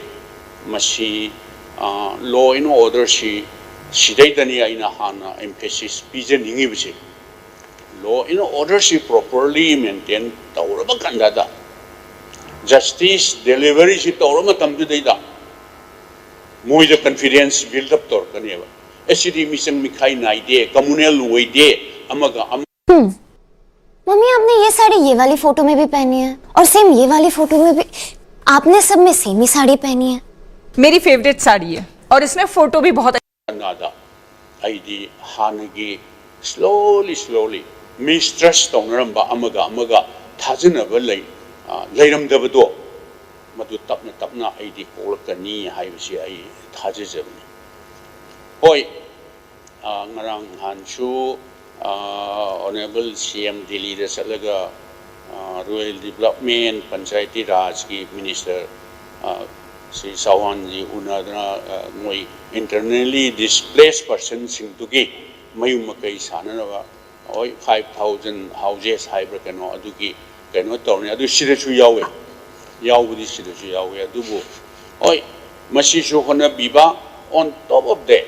ꯃꯁꯤ, ꯑ, ꯂꯣ ꯑꯦꯟ ꯑꯣꯔꯗꯔꯁꯤ, ꯁꯤꯗꯩꯗꯅꯤ ꯑꯩꯅ ꯍꯥꯟꯅ ꯑꯦꯝꯐꯦꯁꯤꯁ ꯄꯤꯖꯅꯤꯡꯉꯤꯕꯁꯦ꯫ ꯂꯣ ꯑꯦꯟ ꯑꯣꯔꯗꯔꯁꯤ ꯄ꯭ꯔꯣꯄꯔꯂꯤ ꯃꯦꯟꯇꯦꯟ ꯇꯧꯔꯕ ꯀꯥꯟꯗꯗ, ꯖꯁꯇꯤꯁ ꯗꯦꯂꯤꯚꯔꯤꯁꯤ ꯇꯧꯔ ꯃꯇꯝꯗꯨꯗꯩꯗ ꯃꯣꯏꯗ ꯀꯟꯐꯤꯗꯦꯟꯁ ꯕꯤꯜꯗ ꯑꯞ ꯇꯧꯔꯛꯀꯅꯦꯕ꯫ ꯑꯦ, ꯁꯤꯗꯤ ꯃꯤꯆꯪ ꯃꯤꯈꯥꯏ ꯅꯥꯏꯗꯦ, ꯀꯃꯨꯅꯦꯜ ꯑꯣꯏꯗꯦ, ꯑꯃꯒ ꯑꯃ꯫ हम्म। मम्मी, आपने ये साड़ी ये वाली फोटो में भी पहनी है और सेम ये वाली फोटो में भी। आपने सब में सेम ही साड़ी पहनी है। मेरी फेवरेट साड़ी है और इसमें फोटो भी बहुत ꯀꯅꯥꯗ ꯑꯩꯗꯤ ꯍꯥꯟꯅꯒꯤ ꯁ꯭ꯂꯣꯂꯤ ꯁ꯭ꯂꯣꯂꯤ ꯃꯤꯁꯇ꯭ꯔꯁ ꯇꯧꯅꯔꯝꯕ, ꯑꯃꯒ ꯑꯃꯒ ꯊꯥꯖꯅꯕ ꯂꯩ, ꯑ, ꯂꯩꯔꯝꯗꯕꯗꯣ, ꯃꯗꯨ ꯇꯞꯅ ꯇꯞꯅ ꯑꯩꯗꯤ ꯀꯣꯛꯂꯛꯀꯅꯤ ꯍꯥꯏꯕꯁꯤ ꯑꯩ ꯊꯥꯖꯖꯕꯅꯤ꯫ ꯍꯣꯏ, ꯑ, ꯉꯔꯥꯡ ꯅꯍꯥꯟꯁꯨ, ꯑ, ꯑꯣꯅꯔꯦꯕꯜ ꯁꯤ ꯑꯦꯝ ꯗꯤꯜꯂꯤꯗ ꯆꯠꯂꯒ, ꯑ, ꯔꯨꯔꯦꯜ ꯗꯤꯕꯂꯞꯃꯦꯟ, ꯄꯟꯆꯥꯌꯇꯤ ꯔꯥꯖꯀꯤ ꯃꯤꯅꯤꯁꯇꯔ, ꯑ, ꯁ꯭ꯔꯤ ꯆꯧꯍꯥꯟꯖꯤ ꯎꯅꯗꯅ, ꯑ, ꯃꯣꯏ ꯏꯟꯇꯔꯅꯦꯜꯂꯤ ꯗꯤꯁꯄ꯭ꯂꯦꯁ ꯄꯔꯁꯟꯁꯤꯡꯗꯨꯒꯤ ꯃꯌꯨꯝ ꯃꯀꯩ ꯁꯥꯅꯅꯕ, ꯍꯣꯏ, ꯐꯥꯏꯚ ꯊꯥꯎꯖꯟ ꯍꯥꯎꯖꯦꯁ ꯍꯥꯏꯕ꯭ꯔꯥ ꯀꯩꯅꯣ, ꯑꯗꯨꯒꯤ ꯀꯩꯅꯣ ꯇꯧꯔꯅꯤ꯫ ꯑꯗꯨ ꯁꯤꯗꯁꯨ ꯌꯥꯎꯋꯦ, ꯌꯥꯎꯕꯗꯤ ꯁꯤꯗꯁꯨ ꯌꯥꯎꯋꯦ꯫ ꯑꯗꯨꯕꯨ ꯍꯣꯏ, ꯃꯁꯤꯁꯨ ꯍꯣꯠꯅꯕꯤꯕ꯫ On top of that,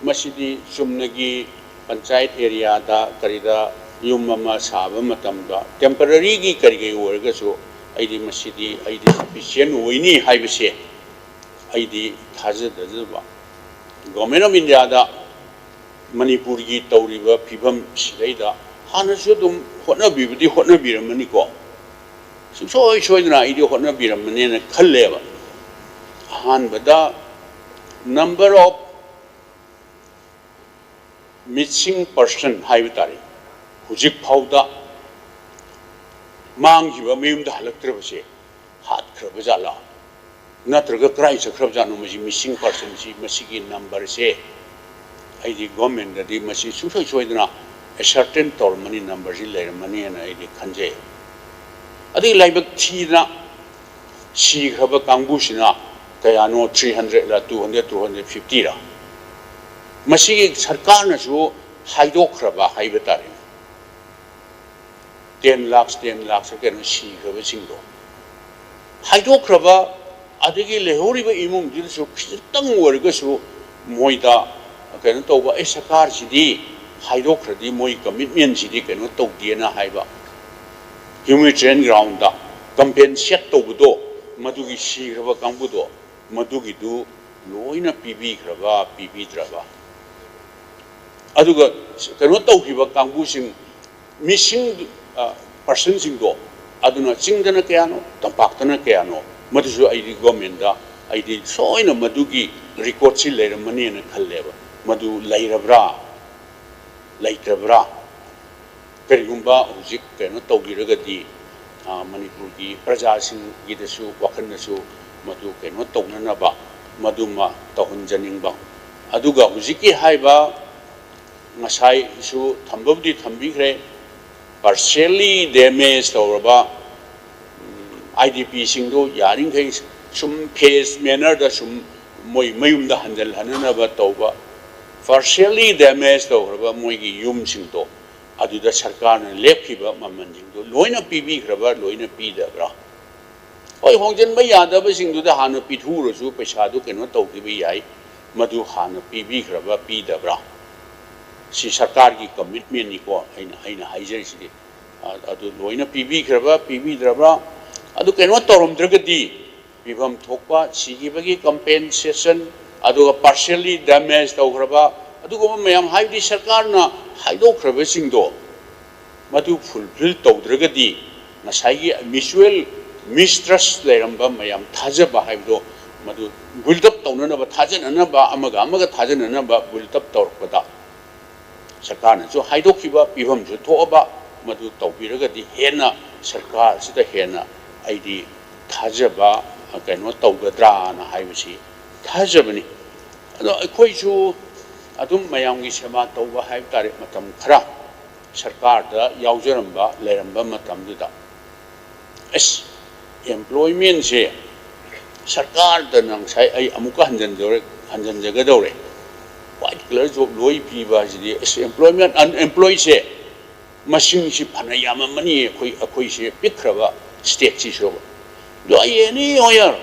ꯃꯁꯤꯗꯤ ꯆꯨꯝꯅꯒꯤ ꯄꯟꯆꯥꯌꯠ ꯑꯦꯔꯤꯌꯥꯗ ꯀꯔꯤꯗ ꯌꯨꯝ ꯑꯃ ꯁꯥꯕ ꯃꯇꯝꯗ ꯇꯦꯝꯄꯔꯔꯤꯒꯤ ꯀꯔꯤ ꯀꯔꯤ ꯑꯣꯏꯔꯒꯁꯨ ꯑꯩꯗꯤ ꯃꯁꯤꯗꯤ ꯑꯩꯗꯤ ꯁꯐꯤꯁꯤꯌꯦꯟ ꯑꯣꯏꯅꯤ ꯍꯥꯏꯕꯁꯦ ꯑꯩꯗꯤ ꯊꯥꯖꯗꯖꯕ꯫ ꯒꯣꯔꯃꯦꯟ ꯑꯣꯐ ꯏꯟꯗꯤꯌꯥꯗ ꯃꯅꯤꯄꯨꯔꯒꯤ ꯇꯧꯔꯤꯕ ꯐꯤꯕꯝ ꯁꯤꯗꯩꯗ ꯍꯥꯟꯅꯁꯨ ꯑꯗꯨꯝ ꯍꯣꯠꯅꯕꯤꯕꯗꯤ ꯍꯣꯠꯅꯕꯤꯔꯝꯃꯅꯤꯀꯣ, ꯁꯨꯡꯁꯣꯏ ꯁꯣꯏꯗꯅ ꯑꯩꯗꯤ ꯍꯣꯠꯅꯕꯤꯔꯝꯃꯅꯦꯅ ꯈꯜꯂꯦꯕ꯫ ꯑꯍꯥꯟꯕꯗ number of missing person ꯍꯥꯏꯕ ꯇꯥꯔꯦ, ꯍꯧꯖꯤꯛ ꯐꯥꯎꯗ ꯃꯥꯡꯈꯤꯕ, ꯃꯌꯨꯝꯗ ꯍꯜꯂꯛꯇ꯭ꯔꯕꯁꯦ ꯍꯥꯠꯈ꯭ꯔꯕ ꯖꯥꯠꯂꯥ, ꯅꯠꯇ꯭ꯔꯒ ꯀꯗꯥꯏ ꯆꯠꯈ꯭ꯔꯕ ꯖꯥꯠꯅꯣ? ꯃꯁꯤ missing personꯁꯤ, ꯃꯁꯤꯒꯤ numberꯁꯦ ꯑꯩꯗꯤ ꯒꯣꯔꯃꯦꯟꯗꯗꯤ ꯃꯁꯤ ꯁꯨꯡꯁꯣꯏ ꯁꯣꯏꯗꯅ ascertain ꯇꯧꯔꯝꯃꯅꯤ, numberꯁꯤ ꯂꯩꯔꯝꯃꯅꯤꯅ ꯑꯩꯗꯤ ꯈꯟꯖꯩ꯫ ꯑꯗꯒꯤ ꯂꯥꯏꯕꯛ ꯊꯤꯗꯅ ꯁꯤꯈ꯭ꯔꯕ ꯀꯥꯡꯕꯨꯁꯤꯅ ꯀꯌꯥꯅꯣ, three hundredꯂ, two hundred, two hundred fiftyꯔ? ꯃꯁꯤꯒꯤ ꯁꯔꯀꯥꯔꯅꯁꯨ ꯍꯥꯏꯗꯣꯛꯈ꯭ꯔꯕ ꯍꯥꯏꯕ ꯇꯥꯔꯦ꯫ Ten lakhs, ten lakhs ꯀꯩꯅꯣ ꯁꯤꯈ꯭ꯔꯕꯁꯤꯡꯗꯣ ꯍꯥꯏꯗꯣꯛꯈ꯭ꯔꯕ, ꯑꯗꯒꯤ ꯂꯩꯍꯧꯔꯤꯕ ꯏꯃꯨꯡꯗꯨꯗꯁꯨ ꯈꯤꯖꯤꯛꯇꯪ ꯑꯣꯏꯔꯒꯁꯨ ꯃꯣꯏꯗ ꯀꯩꯅꯣ ꯇꯧꯕ, ꯑꯦ, ꯁꯔꯀꯥꯔꯁꯤꯗꯤ ꯍꯥꯏꯗꯣꯛꯈ꯭ꯔꯗꯤ ꯃꯣꯏ commitmentꯁꯤꯗꯤ ꯀꯩꯅꯣ ꯇꯧꯗꯦꯅ ꯍꯥꯏꯕ, humanitarian groundꯗ compensate ꯇꯧꯕꯗꯣ, ꯃꯗꯨꯒꯤ ꯁꯤꯈ꯭ꯔꯕ ꯀꯥꯡꯕꯨꯗꯣ, ꯃꯗꯨꯒꯤꯗꯨ ꯂꯣꯏꯅ ꯄꯤꯕꯤꯈ꯭ꯔꯕ, ꯄꯤꯕꯤꯗ꯭ꯔꯕ? ꯑꯗꯨꯒ ꯀꯩꯅꯣ ꯇꯧꯈꯤꯕ ꯀꯥꯡꯕꯨꯁꯤꯡ, missing personꯁꯤꯡꯗꯣ, ꯑꯗꯨꯅ ꯆꯤꯡꯗꯅ ꯀꯌꯥꯅꯣ, ꯇꯝꯄꯥꯛꯇꯅ ꯀꯌꯥꯅꯣ, ꯃꯗꯨꯁꯨ ꯑꯩꯗꯤ ꯒꯣꯔꯃꯦꯟꯗ ꯑꯩꯗꯤ ꯁꯣꯏꯅ ꯃꯗꯨꯒꯤ recordꯁꯤ ꯂꯩꯔꯝꯃꯅꯦꯅ ꯈꯜꯂꯦꯕ꯫ ꯃꯗꯨ ꯂꯩꯔꯕ꯭ꯔꯥ, ꯂꯩꯇ꯭ꯔꯕ꯭ꯔꯥ? ꯀꯔꯤꯒꯨꯝꯕ ꯍꯧꯖꯤꯛ ꯀꯩꯅꯣ ꯇꯧꯕꯤꯔꯒꯗꯤ, ꯃꯅꯤꯄꯨꯔꯒꯤ ꯄ꯭ꯔꯖꯥꯁꯤꯡꯒꯤꯗꯁꯨ ꯋꯥꯈꯜꯗꯁꯨ ꯃꯗꯨ ꯀꯩꯅꯣ ꯇꯧꯅꯅꯕ ꯃꯗꯨꯃ ꯇꯧꯍꯟꯖꯅꯤꯡꯕ꯫ ꯑꯗꯨꯒ ꯍꯧꯖꯤꯛꯀꯤ ꯍꯥꯏꯕ ꯉꯁꯥꯏꯁꯨ ꯊꯝꯕꯕꯨꯗꯤ ꯊꯝꯕꯤꯈ꯭ꯔꯦ, partially damage ꯇꯧꯔꯕ IDPꯁꯤꯡꯗꯨ ꯌꯥꯔꯤꯈꯩ ꯁꯨꯝ phase mannerꯗ ꯁꯨꯝ ꯃꯣꯏ ꯃꯌꯨꯝꯗ ꯍꯟꯖꯤꯜꯍꯟꯅꯅꯕ ꯇꯧꯕ, partially damage ꯇꯧꯈ꯭ꯔꯕ ꯃꯣꯏꯒꯤ ꯌꯨꯝꯁꯤꯡꯗꯣ, ꯑꯗꯨꯗ ꯁꯔꯀꯥꯔꯅ ꯂꯦꯞꯈꯤꯕ ꯃꯃꯜꯁꯤꯡꯗꯣ ꯂꯣꯏꯅ ꯄꯤꯕꯤꯈ꯭ꯔꯕ, ꯂꯣꯏꯅ ꯄꯤꯗꯕ꯭ꯔꯥ? ꯍꯣꯏ, ꯍꯣꯡꯖꯤꯟꯕ ꯌꯥꯗꯕꯁꯤꯡꯗꯨꯗ ꯍꯥꯟꯅ ꯄꯤꯊꯣꯛꯎꯔꯁꯨ ꯄꯩꯁꯥꯗꯨ ꯀꯩꯅꯣ ꯇꯧꯈꯤꯕ ꯌꯥꯏ, ꯃꯗꯨ ꯍꯥꯟꯅ ꯄꯤꯕꯤꯈ꯭ꯔꯕ, ꯄꯤꯗꯕ꯭ꯔꯥ? ꯁꯤ ꯁꯔꯀꯥꯔꯒꯤ ꯀꯃꯤꯠꯃꯦꯟꯅꯤꯀꯣ꯫ ꯑꯩꯅ ꯑꯩꯅ ꯍꯥꯏꯖꯔꯤꯁꯤꯗꯤ, ꯑ- ꯑꯗꯨ ꯂꯣꯏꯅ ꯄꯤꯕꯤꯈ꯭ꯔꯕ꯭ꯔꯥ, ꯄꯤꯕꯤꯗ꯭ꯔꯕ꯭ꯔꯥ? ꯑꯗꯨ ꯀꯩꯅꯣ ꯇꯧꯔꯝꯗ꯭ꯔꯒꯗꯤ, ꯄꯤꯐꯝ ꯊꯣꯛꯄ ꯁꯤꯈꯤꯕꯒꯤ ꯀꯝꯄꯦꯟꯁꯦꯁꯟ, ꯑꯗꯨꯒ ꯄꯥꯔꯁꯤꯌꯦꯜꯂꯤ ꯗꯦꯃꯦꯖ ꯇꯧꯈ꯭ꯔꯕ ꯑꯗꯨꯒꯨꯝꯕ ꯃꯌꯥꯝ, ꯍꯥꯏꯕꯗꯤ ꯁꯔꯀꯥꯔꯅ ꯍꯥꯏꯗꯣꯛꯈ꯭ꯔꯕꯁꯤꯡꯗꯣ ꯃꯗꯨ ꯐꯨꯜꯐꯤꯜ ꯇꯧꯗ꯭ꯔꯒꯗꯤ, ꯉꯁꯥꯏꯒꯤ ꯃ꯭ꯌꯨꯆꯨꯋꯦꯜ ꯃꯤꯁꯇ꯭ꯔꯁ ꯂꯩꯔꯝꯕ ꯃꯌꯥꯝ, ꯊꯥꯖꯕ ꯍꯥꯏꯕꯗꯣ ꯃꯗꯨ ꯕꯤꯜꯗ ꯑꯞ ꯇꯧꯅꯅꯕ, ꯊꯥꯖꯅꯅꯕ, ꯑꯃꯒ ꯑꯃꯒ ꯊꯥꯖꯅꯅꯕ ꯕꯤꯜꯗ ꯑꯞ ꯇꯧꯔꯛꯄꯗ, ꯁꯔꯀꯥꯔꯅꯁꯨ ꯍꯥꯏꯗꯣꯛꯈꯤꯕ, ꯄꯤꯐꯝꯁꯨ ꯊꯣꯛꯑꯕ, ꯃꯗꯨ ꯇꯧꯕꯤꯔꯒꯗꯤ ꯍꯦꯟꯅ ꯁꯔꯀꯥꯔꯁꯤꯗ ꯍꯦꯟꯅ ꯑꯩꯗꯤ ꯊꯥꯖꯕ ꯀꯩꯅꯣ ꯇꯧꯒꯗ꯭ꯔꯥꯅ ꯍꯥꯏꯕꯁꯤ ꯊꯥꯖꯕꯅꯤ꯫ ꯑꯗꯣ ꯑꯩꯈꯣꯏꯁꯨ ꯑꯗꯨꯝ ꯃꯌꯥꯝꯒꯤ ꯁꯦꯕꯥ ꯇꯧꯕ ꯍꯥꯏꯕ ꯇꯥꯔꯦ, ꯃꯇꯝ ꯈꯔ ꯁꯔꯀꯥꯔꯗ ꯌꯥꯎꯖꯔꯝꯕ, ꯂꯩꯔꯝꯕ ꯃꯇꯝꯗꯨꯗ, ꯑꯁ, ꯑꯦꯝꯄ꯭ꯂꯣꯏꯃꯦꯟꯁꯦ ꯁꯔꯀꯥꯔꯗꯅ, ꯉꯁꯥꯏ ꯑꯩ ꯑꯃꯨꯛꯀ ꯍꯟꯖꯟꯖꯧꯔꯦ, ꯍꯟꯖꯟꯖꯒꯗꯧꯔꯦ, ꯋꯥꯏꯠ ꯀꯂꯔ ꯖꯣꯕ ꯂꯣꯏ ꯄꯤꯕ ꯍꯥꯏꯁꯤꯗꯤ, ꯑꯁ, ꯑꯦꯝꯄ꯭ꯂꯣꯏꯃꯦꯟ, ꯑꯟꯑꯦꯝꯄ꯭ꯂꯣꯏꯁꯦ ꯃꯁꯤꯡꯁꯤ ꯐꯅ ꯌꯥꯝꯃꯝꯃꯅꯤ, ꯑꯩꯈꯣꯏ, ꯑꯩꯈꯣꯏꯁꯦ ꯄꯤꯛꯈ꯭ꯔꯕ ꯁ꯭ꯇꯦꯠꯁꯤꯁꯨ꯫ ꯑꯗꯣ ꯑꯩ ꯑꯦꯅꯤ ꯍꯣꯌꯔ,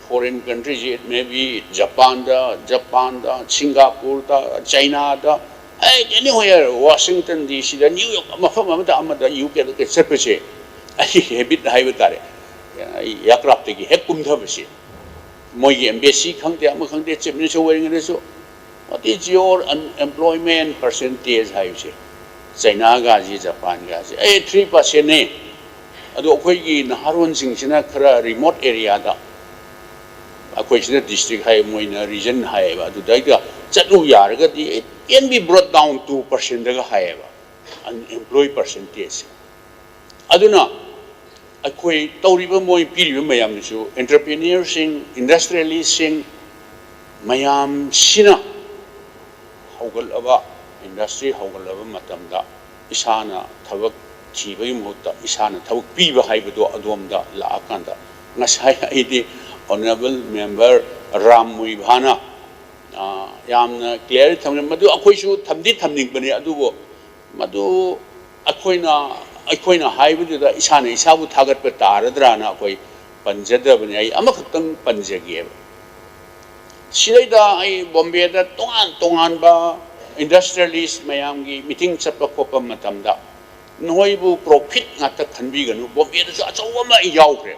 ꯐꯣꯔꯦꯟ ꯀꯟꯇ꯭ꯔꯤꯁꯤ, ꯃꯦ ꯕꯤ ꯖꯄꯥꯟꯗ, ꯖꯄꯥꯟꯗ, ꯁꯤꯡꯒꯥꯄꯨꯔꯗ, ꯆꯩꯅꯥꯗ, ꯑꯦ, ꯑꯦꯅꯤ ꯍꯣꯌꯔ, ꯋꯥꯁꯤꯡꯇꯟ ꯗꯤ ꯁꯤꯗ, ꯅ꯭ꯌꯨ ꯌꯣꯔꯛ, ꯃꯐꯝ ꯑꯃꯗ, ꯑꯃꯗ, ꯌꯨ ꯀꯦꯗ ꯆꯠꯄꯁꯦ ꯑꯩꯒꯤ ꯍꯦꯕꯤꯠ ꯍꯥꯏꯕ ꯇꯥꯔꯦ꯫ ꯑꯩ ꯑꯦꯌꯔꯀ꯭ꯔꯥꯐꯇꯒꯤ ꯍꯦꯛ ꯀꯨꯝꯊꯕꯁꯦ, ꯃꯣꯏꯒꯤ ꯑꯦꯝꯕꯦꯁꯤ ꯈꯪꯗꯦ, ꯑꯃ ꯈꯪꯗꯦ, ꯆꯤꯐ ꯃꯤꯅꯤꯁꯇꯔ ꯑꯣꯏꯔꯤꯉꯩꯗꯁꯨ, "What is your unemployment percentage?" ꯍꯥꯏꯕꯁꯦ, ꯆꯩꯅꯥꯒꯥꯁꯤ, ꯖꯄꯥꯟꯒꯥꯁꯤ, "ꯑꯦ, ꯊ꯭ꯔꯤ ꯄꯥꯔꯁꯦꯟꯅꯦ꯫ ꯑꯗꯣ ꯑꯩꯈꯣꯏꯒꯤ ꯅꯍꯥꯔꯣꯟꯁꯤꯡꯁꯤꯅ ꯈꯔ ꯔꯤꯃꯣꯠ ꯑꯦꯔꯤꯌꯥꯗ, ꯑꯩꯈꯣꯏꯁꯤꯅ ꯗꯤꯁꯇ꯭ꯔꯤꯛ ꯍꯥꯏ, ꯃꯣꯏꯅ ꯔꯤꯖꯟ ꯍꯥꯏꯌꯦꯕ, ꯑꯗꯨꯗꯩꯗ ꯆꯠꯂꯨ ꯌꯥꯔꯒꯗꯤ, it can be brought down two percent ꯒ ꯍꯥꯏꯌꯦꯕ, ꯑꯟꯑꯦꯝꯄ꯭ꯂꯣꯏ ꯄꯥꯔꯁꯦꯟꯇꯦꯖꯁꯦ"꯫ ꯑꯗꯨꯅ ꯑꯩꯈꯣꯏ ꯇꯧꯔꯤꯕ, ꯃꯣꯏ ꯄꯤꯔꯤꯕ ꯃꯌꯥꯝꯗꯨꯁꯨ, ꯑꯦꯟꯇꯔꯄ꯭ꯔꯤꯅꯔꯁꯤꯡ, ꯏꯟꯗꯁꯇ꯭ꯔꯤꯌꯦꯂꯤꯁꯁꯤꯡ ꯃꯌꯥꯝꯁꯤꯅ ꯍꯧꯒꯠꯂꯕ, ꯏꯟꯗꯁꯇ꯭ꯔꯤ ꯍꯧꯒꯠꯂꯕ ꯃꯇꯝꯗ, ꯏꯁꯥꯅ ꯊꯕꯛ ꯊꯤꯕꯒꯤ ꯃꯍꯨꯠꯇ ꯏꯁꯥꯅ ꯊꯕꯛ ꯄꯤꯕ ꯍꯥꯏꯕꯗꯣ ꯑꯗꯣꯝꯗ ꯂꯥꯛꯑꯀꯥꯟꯗ, ꯉꯁꯥꯏ ꯑꯩꯗꯤ ꯑꯣꯅꯔꯦꯕꯜ ꯃꯦꯝꯕꯔ ꯔꯥꯝ ꯃꯨꯏꯚꯥꯅ, ꯑ, ꯌꯥꯝꯅ ꯀ꯭ꯂꯤꯌꯥꯔꯂꯤ ꯊꯝꯂꯦ꯫ ꯃꯗꯨ ꯑꯩꯈꯣꯏꯁꯨ ꯊꯝꯗꯤ ꯊꯝꯅꯤꯡꯕꯅꯤ, ꯑꯗꯨꯕꯨ ꯃꯗꯨ ꯑꯩꯈꯣꯏꯅ, ꯑꯩꯈꯣꯏꯅ ꯍꯥꯏꯕꯗꯨꯗ ꯏꯁꯥꯅ ꯏꯁꯥꯕꯨ ꯊꯥꯒꯠꯄ ꯇꯥꯔꯗ꯭ꯔꯥꯅ ꯑꯩꯈꯣꯏ ꯄꯟꯖꯗꯕꯅꯤ꯫ ꯑꯩ ꯑꯃꯈꯛꯇꯪ ꯄꯟꯖꯒꯦꯕ꯫ ꯁꯤꯗꯩꯗ ꯑꯩ ꯕꯣꯝꯕꯦꯗ ꯇꯣꯉꯥꯟ ꯇꯣꯉꯥꯟꯕ ꯏꯟꯗꯁꯇ꯭ꯔꯤꯌꯦꯂꯤꯁ ꯃꯌꯥꯝꯒꯤ ꯃꯤꯇꯤꯡ ꯆꯠꯄ ꯈꯣꯠꯄ ꯃꯇꯝꯗ ꯅꯣꯏꯕꯨ ꯄ꯭ꯔꯣꯐꯤꯠ ꯉꯥꯛꯇ ꯈꯟꯕꯤꯒꯅꯨ, ꯕꯣꯝꯕꯦꯗꯁꯨ ꯑꯆꯧꯕ ꯑꯃ ꯌꯥꯎꯈ꯭ꯔꯦ꯫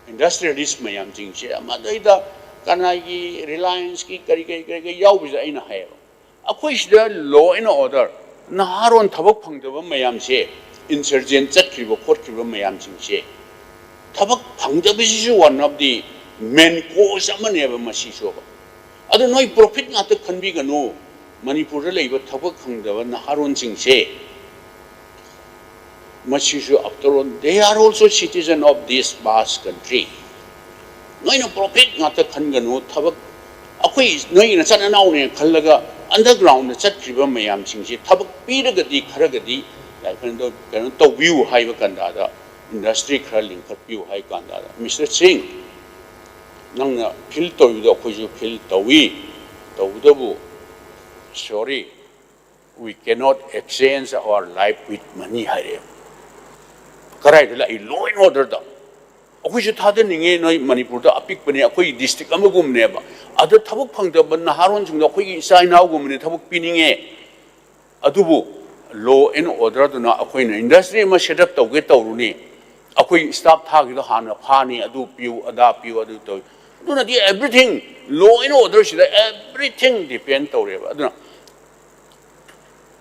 ꯏꯟꯗꯁꯇ꯭ꯔꯤꯌꯦꯂꯤꯁ ꯃꯌꯥꯝꯁꯤꯡꯁꯦ ꯃꯗꯩꯗ ꯀꯅꯥꯒꯤ ꯔꯤꯂꯥꯌꯟꯁꯀꯤ ꯀꯔꯤ ꯀꯔꯤ ꯀꯔꯤ ꯀꯔꯤ ꯌꯥꯎꯕꯁꯤꯗ ꯑꯩꯅ ꯍꯥꯏꯌꯦꯕ, ꯑꯩꯈꯣꯏ ꯁꯤꯗ ꯂꯣ ꯑꯦꯟ ꯑꯣꯔꯗꯔ, ꯅꯍꯥꯔꯣꯟ ꯊꯕꯛ ꯐꯪꯗꯕ ꯃꯌꯥꯝꯁꯦ, ꯏꯟꯁꯔꯖꯦꯟ ꯆꯠꯈ꯭ꯔꯤꯕ ꯈꯣꯠꯈ꯭ꯔꯤꯕ ꯃꯌꯥꯝꯁꯤꯡꯁꯦ, ꯊꯕꯛ ꯐꯪꯗꯕꯁꯤꯁꯨ one of the main cause ꯑꯃꯅꯦꯕ ꯃꯁꯤꯁꯨ꯫ ꯑꯗꯨ ꯅꯣꯏ ꯄ꯭ꯔꯣꯐꯤꯠ ꯉꯥꯛꯇ ꯈꯟꯕꯤꯒꯅꯨ꯫ ꯃꯅꯤꯄꯨꯔꯗ ꯂꯩꯕ ꯊꯕꯛ ꯐꯪꯗꯕ ꯅꯍꯥꯔꯣꯟꯁꯤꯡꯁꯦ, ꯃꯁꯤꯁꯨ after all they are also citizen of this vast country꯫ ꯅꯣꯏꯅ ꯄ꯭ꯔꯣꯐꯤꯠ ꯉꯥꯛꯇ ꯈꯟꯒꯅꯨ꯫ ꯊꯕꯛ, ꯑꯩꯈꯣꯏ ꯅꯣꯏꯒꯤ ꯅꯆꯤꯟ ꯅꯅꯥꯎꯅꯦ ꯈꯜꯂꯒ ꯑꯟꯗꯔꯒ꯭ꯔꯥꯎꯟꯗ ꯆꯠꯈ꯭ꯔꯤꯕ ꯃꯌꯥꯝꯁꯤꯡꯁꯦ ꯊꯕꯛ ꯄꯤꯔꯒꯗꯤ ꯈꯔꯒꯗꯤ ꯀꯩꯅꯣ ꯇꯧ-, ꯀꯩꯅꯣ ꯇꯧꯕꯤꯌꯨ ꯍꯥꯏꯕ ꯀꯥꯟꯗ, ꯏꯟꯗꯁꯇ꯭ꯔꯤ ꯈꯔ ꯂꯤꯡꯈꯠꯄꯤꯌꯨ ꯍꯥꯏ ꯀꯥꯟꯗ, ꯃꯤꯁꯇꯔ ꯁꯤꯡ, ꯅꯪꯅ ꯐꯤꯜ ꯇꯧꯔꯤꯕꯗꯣ ꯑꯩꯈꯣꯏꯁꯨ ꯐꯤꯜ ꯇꯧꯏ꯫ ꯇꯧꯕꯇꯕꯨ, sorry, "We cannot exchange our life with money" ꯍꯥꯏꯔꯛꯑꯦ꯫ ꯀꯗꯥꯏꯗ ꯂꯥꯛꯏ ꯂꯣ ꯑꯦꯟ ꯑꯣꯔꯗꯔꯗ? ꯑꯩꯈꯣꯏꯁꯨ ꯊꯥꯗꯅꯤꯡꯉꯦ, ꯅꯣꯏ ꯃꯅꯤꯄꯨꯔꯗ ꯑꯄꯤꯛꯄꯅꯦ, ꯑꯩꯈꯣꯏ ꯗꯤꯁꯇ꯭ꯔꯤꯛ ꯑꯃꯒꯨꯝꯕꯅꯦꯕ꯫ ꯑꯗ ꯊꯕꯛ ꯐꯪꯗꯕ ꯅꯍꯥꯔꯣꯟꯁꯤꯡꯗꯣ ꯑꯩꯈꯣꯏꯒꯤ ꯏꯆꯥ ꯏꯅꯥꯎꯒꯨꯝꯕꯅꯦ, ꯊꯕꯛ ꯄꯤꯅꯤꯡꯉꯦ꯫ ꯑꯗꯨꯕꯨ ꯂꯣ ꯑꯦꯟ ꯑꯣꯔꯗꯔꯗꯨꯅ ꯑꯩꯈꯣꯏꯅ ꯏꯟꯗꯁꯇ꯭ꯔꯤ ꯑꯃ ꯁꯦꯠ ꯑꯞ ꯇꯧꯒꯦ ꯇꯧꯔꯨꯅꯤ, ꯑꯩꯈꯣꯏ ꯁ꯭ꯇꯥꯐ ꯊꯥꯈꯤꯗꯣ ꯍꯥꯟꯅ ꯐꯥꯅꯤ, ꯑꯗꯨ ꯄꯤꯌꯨ, ꯑꯗꯥ ꯄꯤꯌꯨ, ꯑꯗꯨ ꯇꯧꯏ꯫ ꯑꯗꯨꯅꯗꯤ everything, ꯂꯣ ꯑꯦꯟ ꯑꯣꯔꯗꯔꯁꯤꯗ everything depend ꯇꯧꯔꯦꯕ꯫ ꯑꯗꯨꯅ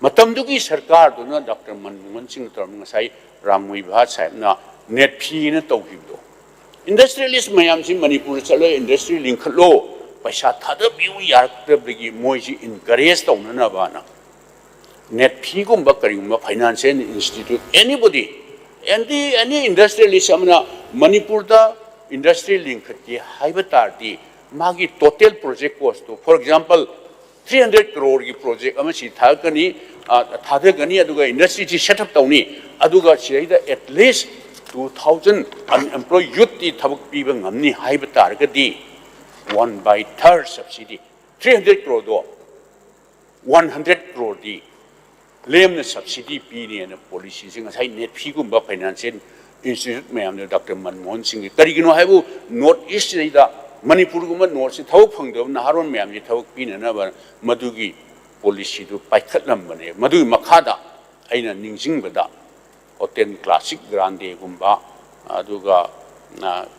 ꯃꯇꯝꯗꯨꯒꯤ ꯁꯔꯀꯥꯔꯗꯨꯅ ꯗꯥꯛꯇꯔ ꯃꯟꯃꯣꯍꯟ ꯁꯤꯡꯅ ꯇꯧꯔꯝꯕ, ꯉꯁꯥꯏ ꯔꯥꯝ ꯃꯣꯍꯟ ꯁꯥꯍꯦꯕꯅ ꯅꯦꯠꯐꯤꯅ ꯇꯧꯈꯤꯕꯗꯣ, ꯏꯟꯗꯁꯇ꯭ꯔꯤꯌꯦꯂꯤꯁ ꯃꯌꯥꯝꯁꯤ ꯃꯅꯤꯄꯨꯔꯗ ꯆꯠꯂꯒ ꯏꯟꯗꯁꯇ꯭ꯔꯤ ꯂꯤꯡꯈꯠꯂꯣ, ꯄꯩꯁꯥ ꯊꯥꯗꯕꯤꯌꯨ ꯌꯥꯔꯛꯇꯕꯗꯒꯤ ꯃꯣꯏꯁꯤ ꯏꯟꯀꯔꯦꯖ ꯇꯧꯅꯅꯕꯅ ꯅꯦꯠꯐꯤꯒꯨꯝꯕ ꯀꯔꯤꯒꯨꯝꯕ financial institute, anybody, any, any industrialist ꯑꯃꯅ ꯃꯅꯤꯄꯨꯔꯗ ꯏꯟꯗꯁꯇ꯭ꯔꯤ ꯂꯤꯡꯈꯠꯀꯦ ꯍꯥꯏꯕ ꯇꯥꯔꯗꯤ, ꯃꯥꯒꯤ ꯇꯣꯇꯦꯜ ꯄ꯭ꯔꯣꯖꯦꯛ ꯀꯣꯁꯇꯣ, for example, three hundred ꯀ꯭ꯔꯣꯔꯒꯤ ꯄ꯭ꯔꯣꯖꯦꯛ ꯑꯃ ꯁꯤ ꯊꯥꯔꯛꯀꯅꯤ, ꯑ, ꯊꯥꯗꯒꯅꯤ, ꯑꯗꯨꯒ ꯏꯟꯗꯁꯇ꯭ꯔꯤꯁꯤ ꯁꯦꯠ ꯑꯞ ꯇꯧꯅꯤ, ꯑꯗꯨꯒ ꯁꯤꯗꯩꯗ at least two thousand unemployed youthꯇꯤ ꯊꯕꯛ ꯄꯤꯕ ꯉꯝꯅꯤ ꯍꯥꯏꯕ ꯇꯥꯔꯒꯗꯤ, one by third subsidy, three hundred ꯀ꯭ꯔꯣꯔꯗꯣ one hundred ꯀ꯭ꯔꯣꯔꯗꯤ ꯂꯦꯝꯅ ꯁꯕꯁꯤꯗꯤ ꯄꯤꯅꯦꯅ ꯄꯣꯂꯤꯁꯤꯁꯦ ꯉꯁꯥꯏ ꯅꯦꯠꯐꯤꯒꯨꯝꯕ ꯐꯥꯏꯅꯥꯟꯁꯤꯌꯦꯜ ꯏꯟꯁꯇꯤꯇ꯭ꯌꯨꯠ ꯃꯌꯥꯝꯗ ꯗꯥꯛꯇꯔ ꯃꯟꯃꯣꯍꯟ ꯁꯤꯡꯒꯤ, ꯀꯔꯤꯒꯤꯅꯣ ꯍꯥꯏꯕꯨ ꯅꯣꯔꯠ ꯏꯁꯁꯤꯗꯩꯗ ꯃꯅꯤꯄꯨꯔꯒꯨꯝꯕ ꯅꯣꯔꯠꯁꯤ ꯊꯕꯛ ꯐꯪꯗꯕ ꯅꯍꯥꯔꯣꯜ ꯃꯌꯥꯝꯁꯤ ꯊꯕꯛ ꯄꯤꯅꯅꯕ ꯃꯗꯨꯒꯤ ꯄꯣꯂꯤꯁꯤꯗꯨ ꯄꯥꯏꯈꯠꯂꯝꯕꯅꯦ꯫ ꯃꯗꯨꯒꯤ ꯃꯈꯥꯗ ꯑꯩꯅ ꯅꯤꯡꯁꯤꯡꯕꯗ ꯍꯣꯇꯦꯜ ꯀ꯭ꯂꯥꯁꯤꯛ ꯒ꯭ꯔꯥꯟꯗꯦꯒꯨꯝꯕ, ꯑꯗꯨꯒ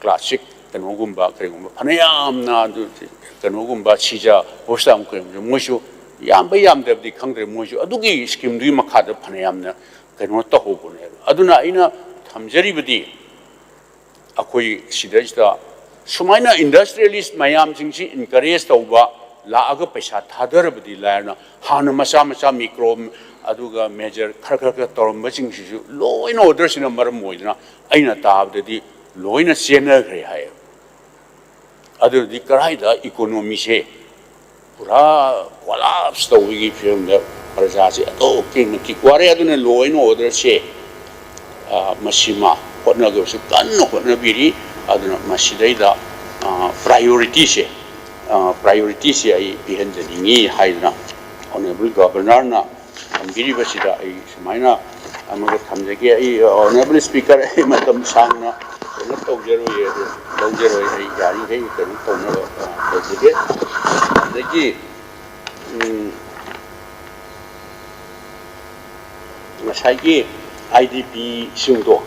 ꯀ꯭ꯂꯥꯁꯤꯛ ꯀꯩꯅꯣꯒꯨꯝꯕ ꯀꯔꯤꯒꯨꯝꯕ ꯐꯅꯌꯥꯝꯅ ꯑꯗꯨ ꯀꯩꯅꯣꯒꯨꯝꯕ ꯁꯤꯖ ꯍꯣꯁꯇꯥꯝ ꯀꯩꯅꯣꯁꯨ ꯃꯣꯏꯁꯨ ꯌꯥꯝꯕ ꯌꯥꯝꯗꯕꯗꯤ ꯈꯪꯗ꯭ꯔꯦ, ꯃꯣꯏꯁꯨ ꯑꯗꯨꯒꯤ ꯁ꯭ꯀꯤꯝꯗꯨꯒꯤ ꯃꯈꯥꯗ ꯐꯅꯌꯥꯝꯅ ꯀꯩꯅꯣ ꯇꯧꯍꯧꯕꯅꯦ꯫ ꯑꯗꯨꯅ ꯑꯩꯅ ꯊꯝꯖꯔꯤꯕꯗꯤ ꯑꯩꯈꯣꯏ ꯁꯤꯗꯩꯁꯤꯗ ꯁꯨꯃꯥꯏꯅ ꯏꯟꯗꯁꯇ꯭ꯔꯤꯌꯦꯂꯤꯁ ꯃꯌꯥꯝꯁꯤꯡꯁꯤ ꯏꯟꯀꯔꯦꯖ ꯇꯧꯕ ꯂꯥꯛꯑꯒ ꯄꯩꯁꯥ ꯊꯥꯗꯔꯕꯗꯤ ꯂꯥꯏꯔꯅ ꯍꯥꯟꯅ ꯃꯆꯥ ꯃꯆꯥ ꯃꯤꯀ꯭ꯔꯣ ꯑꯗꯨꯒ ꯃꯦꯖꯔ ꯈꯔ ꯈꯔ ꯈꯔ ꯇꯧꯔꯝꯕꯁꯤꯡꯁꯤꯁꯨ ꯂꯣꯏꯅ ꯑꯣꯔꯗꯔꯁꯤꯅ ꯃꯔꯝ ꯑꯣꯏꯗꯅ ꯑꯩꯅ ꯇꯥꯕꯗꯗꯤ ꯂꯣꯏꯅ ꯆꯦꯟꯅꯈ꯭ꯔꯦ ꯍꯥꯏꯌꯦꯕ꯫ ꯑꯗꯨꯗꯤ ꯀꯗꯥꯏꯗ ꯏꯀꯣꯅꯣꯃꯤꯁꯦ ꯄꯨꯔꯥ ꯀꯣꯂꯥꯞꯁ ꯇꯧꯕꯒꯤ ꯐꯤꯕꯝꯗ ꯄ꯭ꯔꯖꯥꯁꯦ ꯑꯗꯨꯛꯀꯤ ꯃꯇꯤꯛ ꯋꯥꯔꯦ꯫ ꯑꯗꯨꯅ ꯂꯣ ꯑꯦꯟ ꯑꯣꯔꯗꯔꯁꯦ ꯃꯁꯤꯃ ꯍꯣꯠꯅꯒꯗꯕꯁꯨ ꯀꯟꯅ ꯍꯣꯠꯅꯕꯤꯔꯤ꯫ ꯑꯗꯨꯅ ꯃꯁꯤꯗꯩꯗ ꯄ꯭ꯔꯥꯏꯌꯣꯔꯤꯇꯤꯁꯦ ꯄ꯭ꯔꯥꯏꯌꯣꯔꯤꯇꯤꯁꯦ ꯑꯩ ꯄꯤꯍꯟꯖꯅꯤꯡꯉꯤ ꯍꯥꯏꯗꯅ ꯑꯣꯅꯔꯦꯕꯜ ꯒꯕꯔꯅꯔꯅ ꯊꯝꯕꯤꯔꯤꯕꯁꯤꯗ ꯑꯩ ꯁꯨꯃꯥꯏꯅ ꯑꯃꯒ ꯊꯝꯖꯒꯦ꯫ ꯑꯩ ꯑꯣꯅꯔꯦꯕꯜ ꯁ꯭ꯄꯤꯀꯔ, ꯑꯩ ꯃꯇꯝ ꯁꯥꯡꯅ ꯀꯩꯅꯣ ꯇꯧꯖꯔꯣꯏ, ꯑꯗꯨ ꯂꯧꯖꯔꯣꯏ꯫ ꯑꯩ ꯌꯥꯔꯤꯈꯩ ꯀꯩꯅꯣ ꯇꯧꯅꯕ ꯇꯧꯖꯒꯦ꯫ ꯑꯗꯒꯤ ꯎꯝ, ꯉꯁꯥꯏꯒꯤ ꯑꯥꯏ ꯗꯤ ꯄꯤꯁꯤꯡꯗꯣ,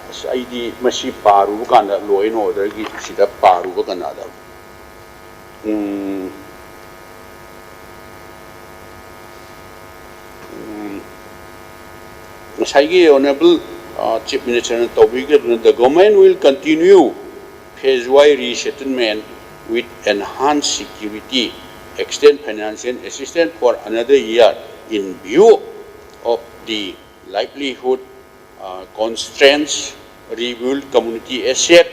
ꯑꯁ, ꯑꯩꯗꯤ ꯃꯁꯤ ꯄꯥꯔꯨꯕ ꯀꯥꯟꯗ, ꯂꯣ ꯑꯦꯟ ꯑꯣꯔꯗꯔꯒꯤ ꯁꯤꯗ ꯄꯥꯔꯨꯕ ꯀꯥꯟꯗ, ꯎꯝ, ꯎꯝ, ꯉꯁꯥꯏꯒꯤ ꯑꯣꯅꯔꯦꯕꯜ ꯆꯤꯐ ꯃꯤꯅꯤꯁꯇꯔꯅ ꯇꯧꯕꯤꯈꯤꯕꯗꯨꯅ, "The government will continue phase-wise resettlement with enhanced security, extend financial assistance for another year in view of the livelihood uh, constraints, rebuild community asset,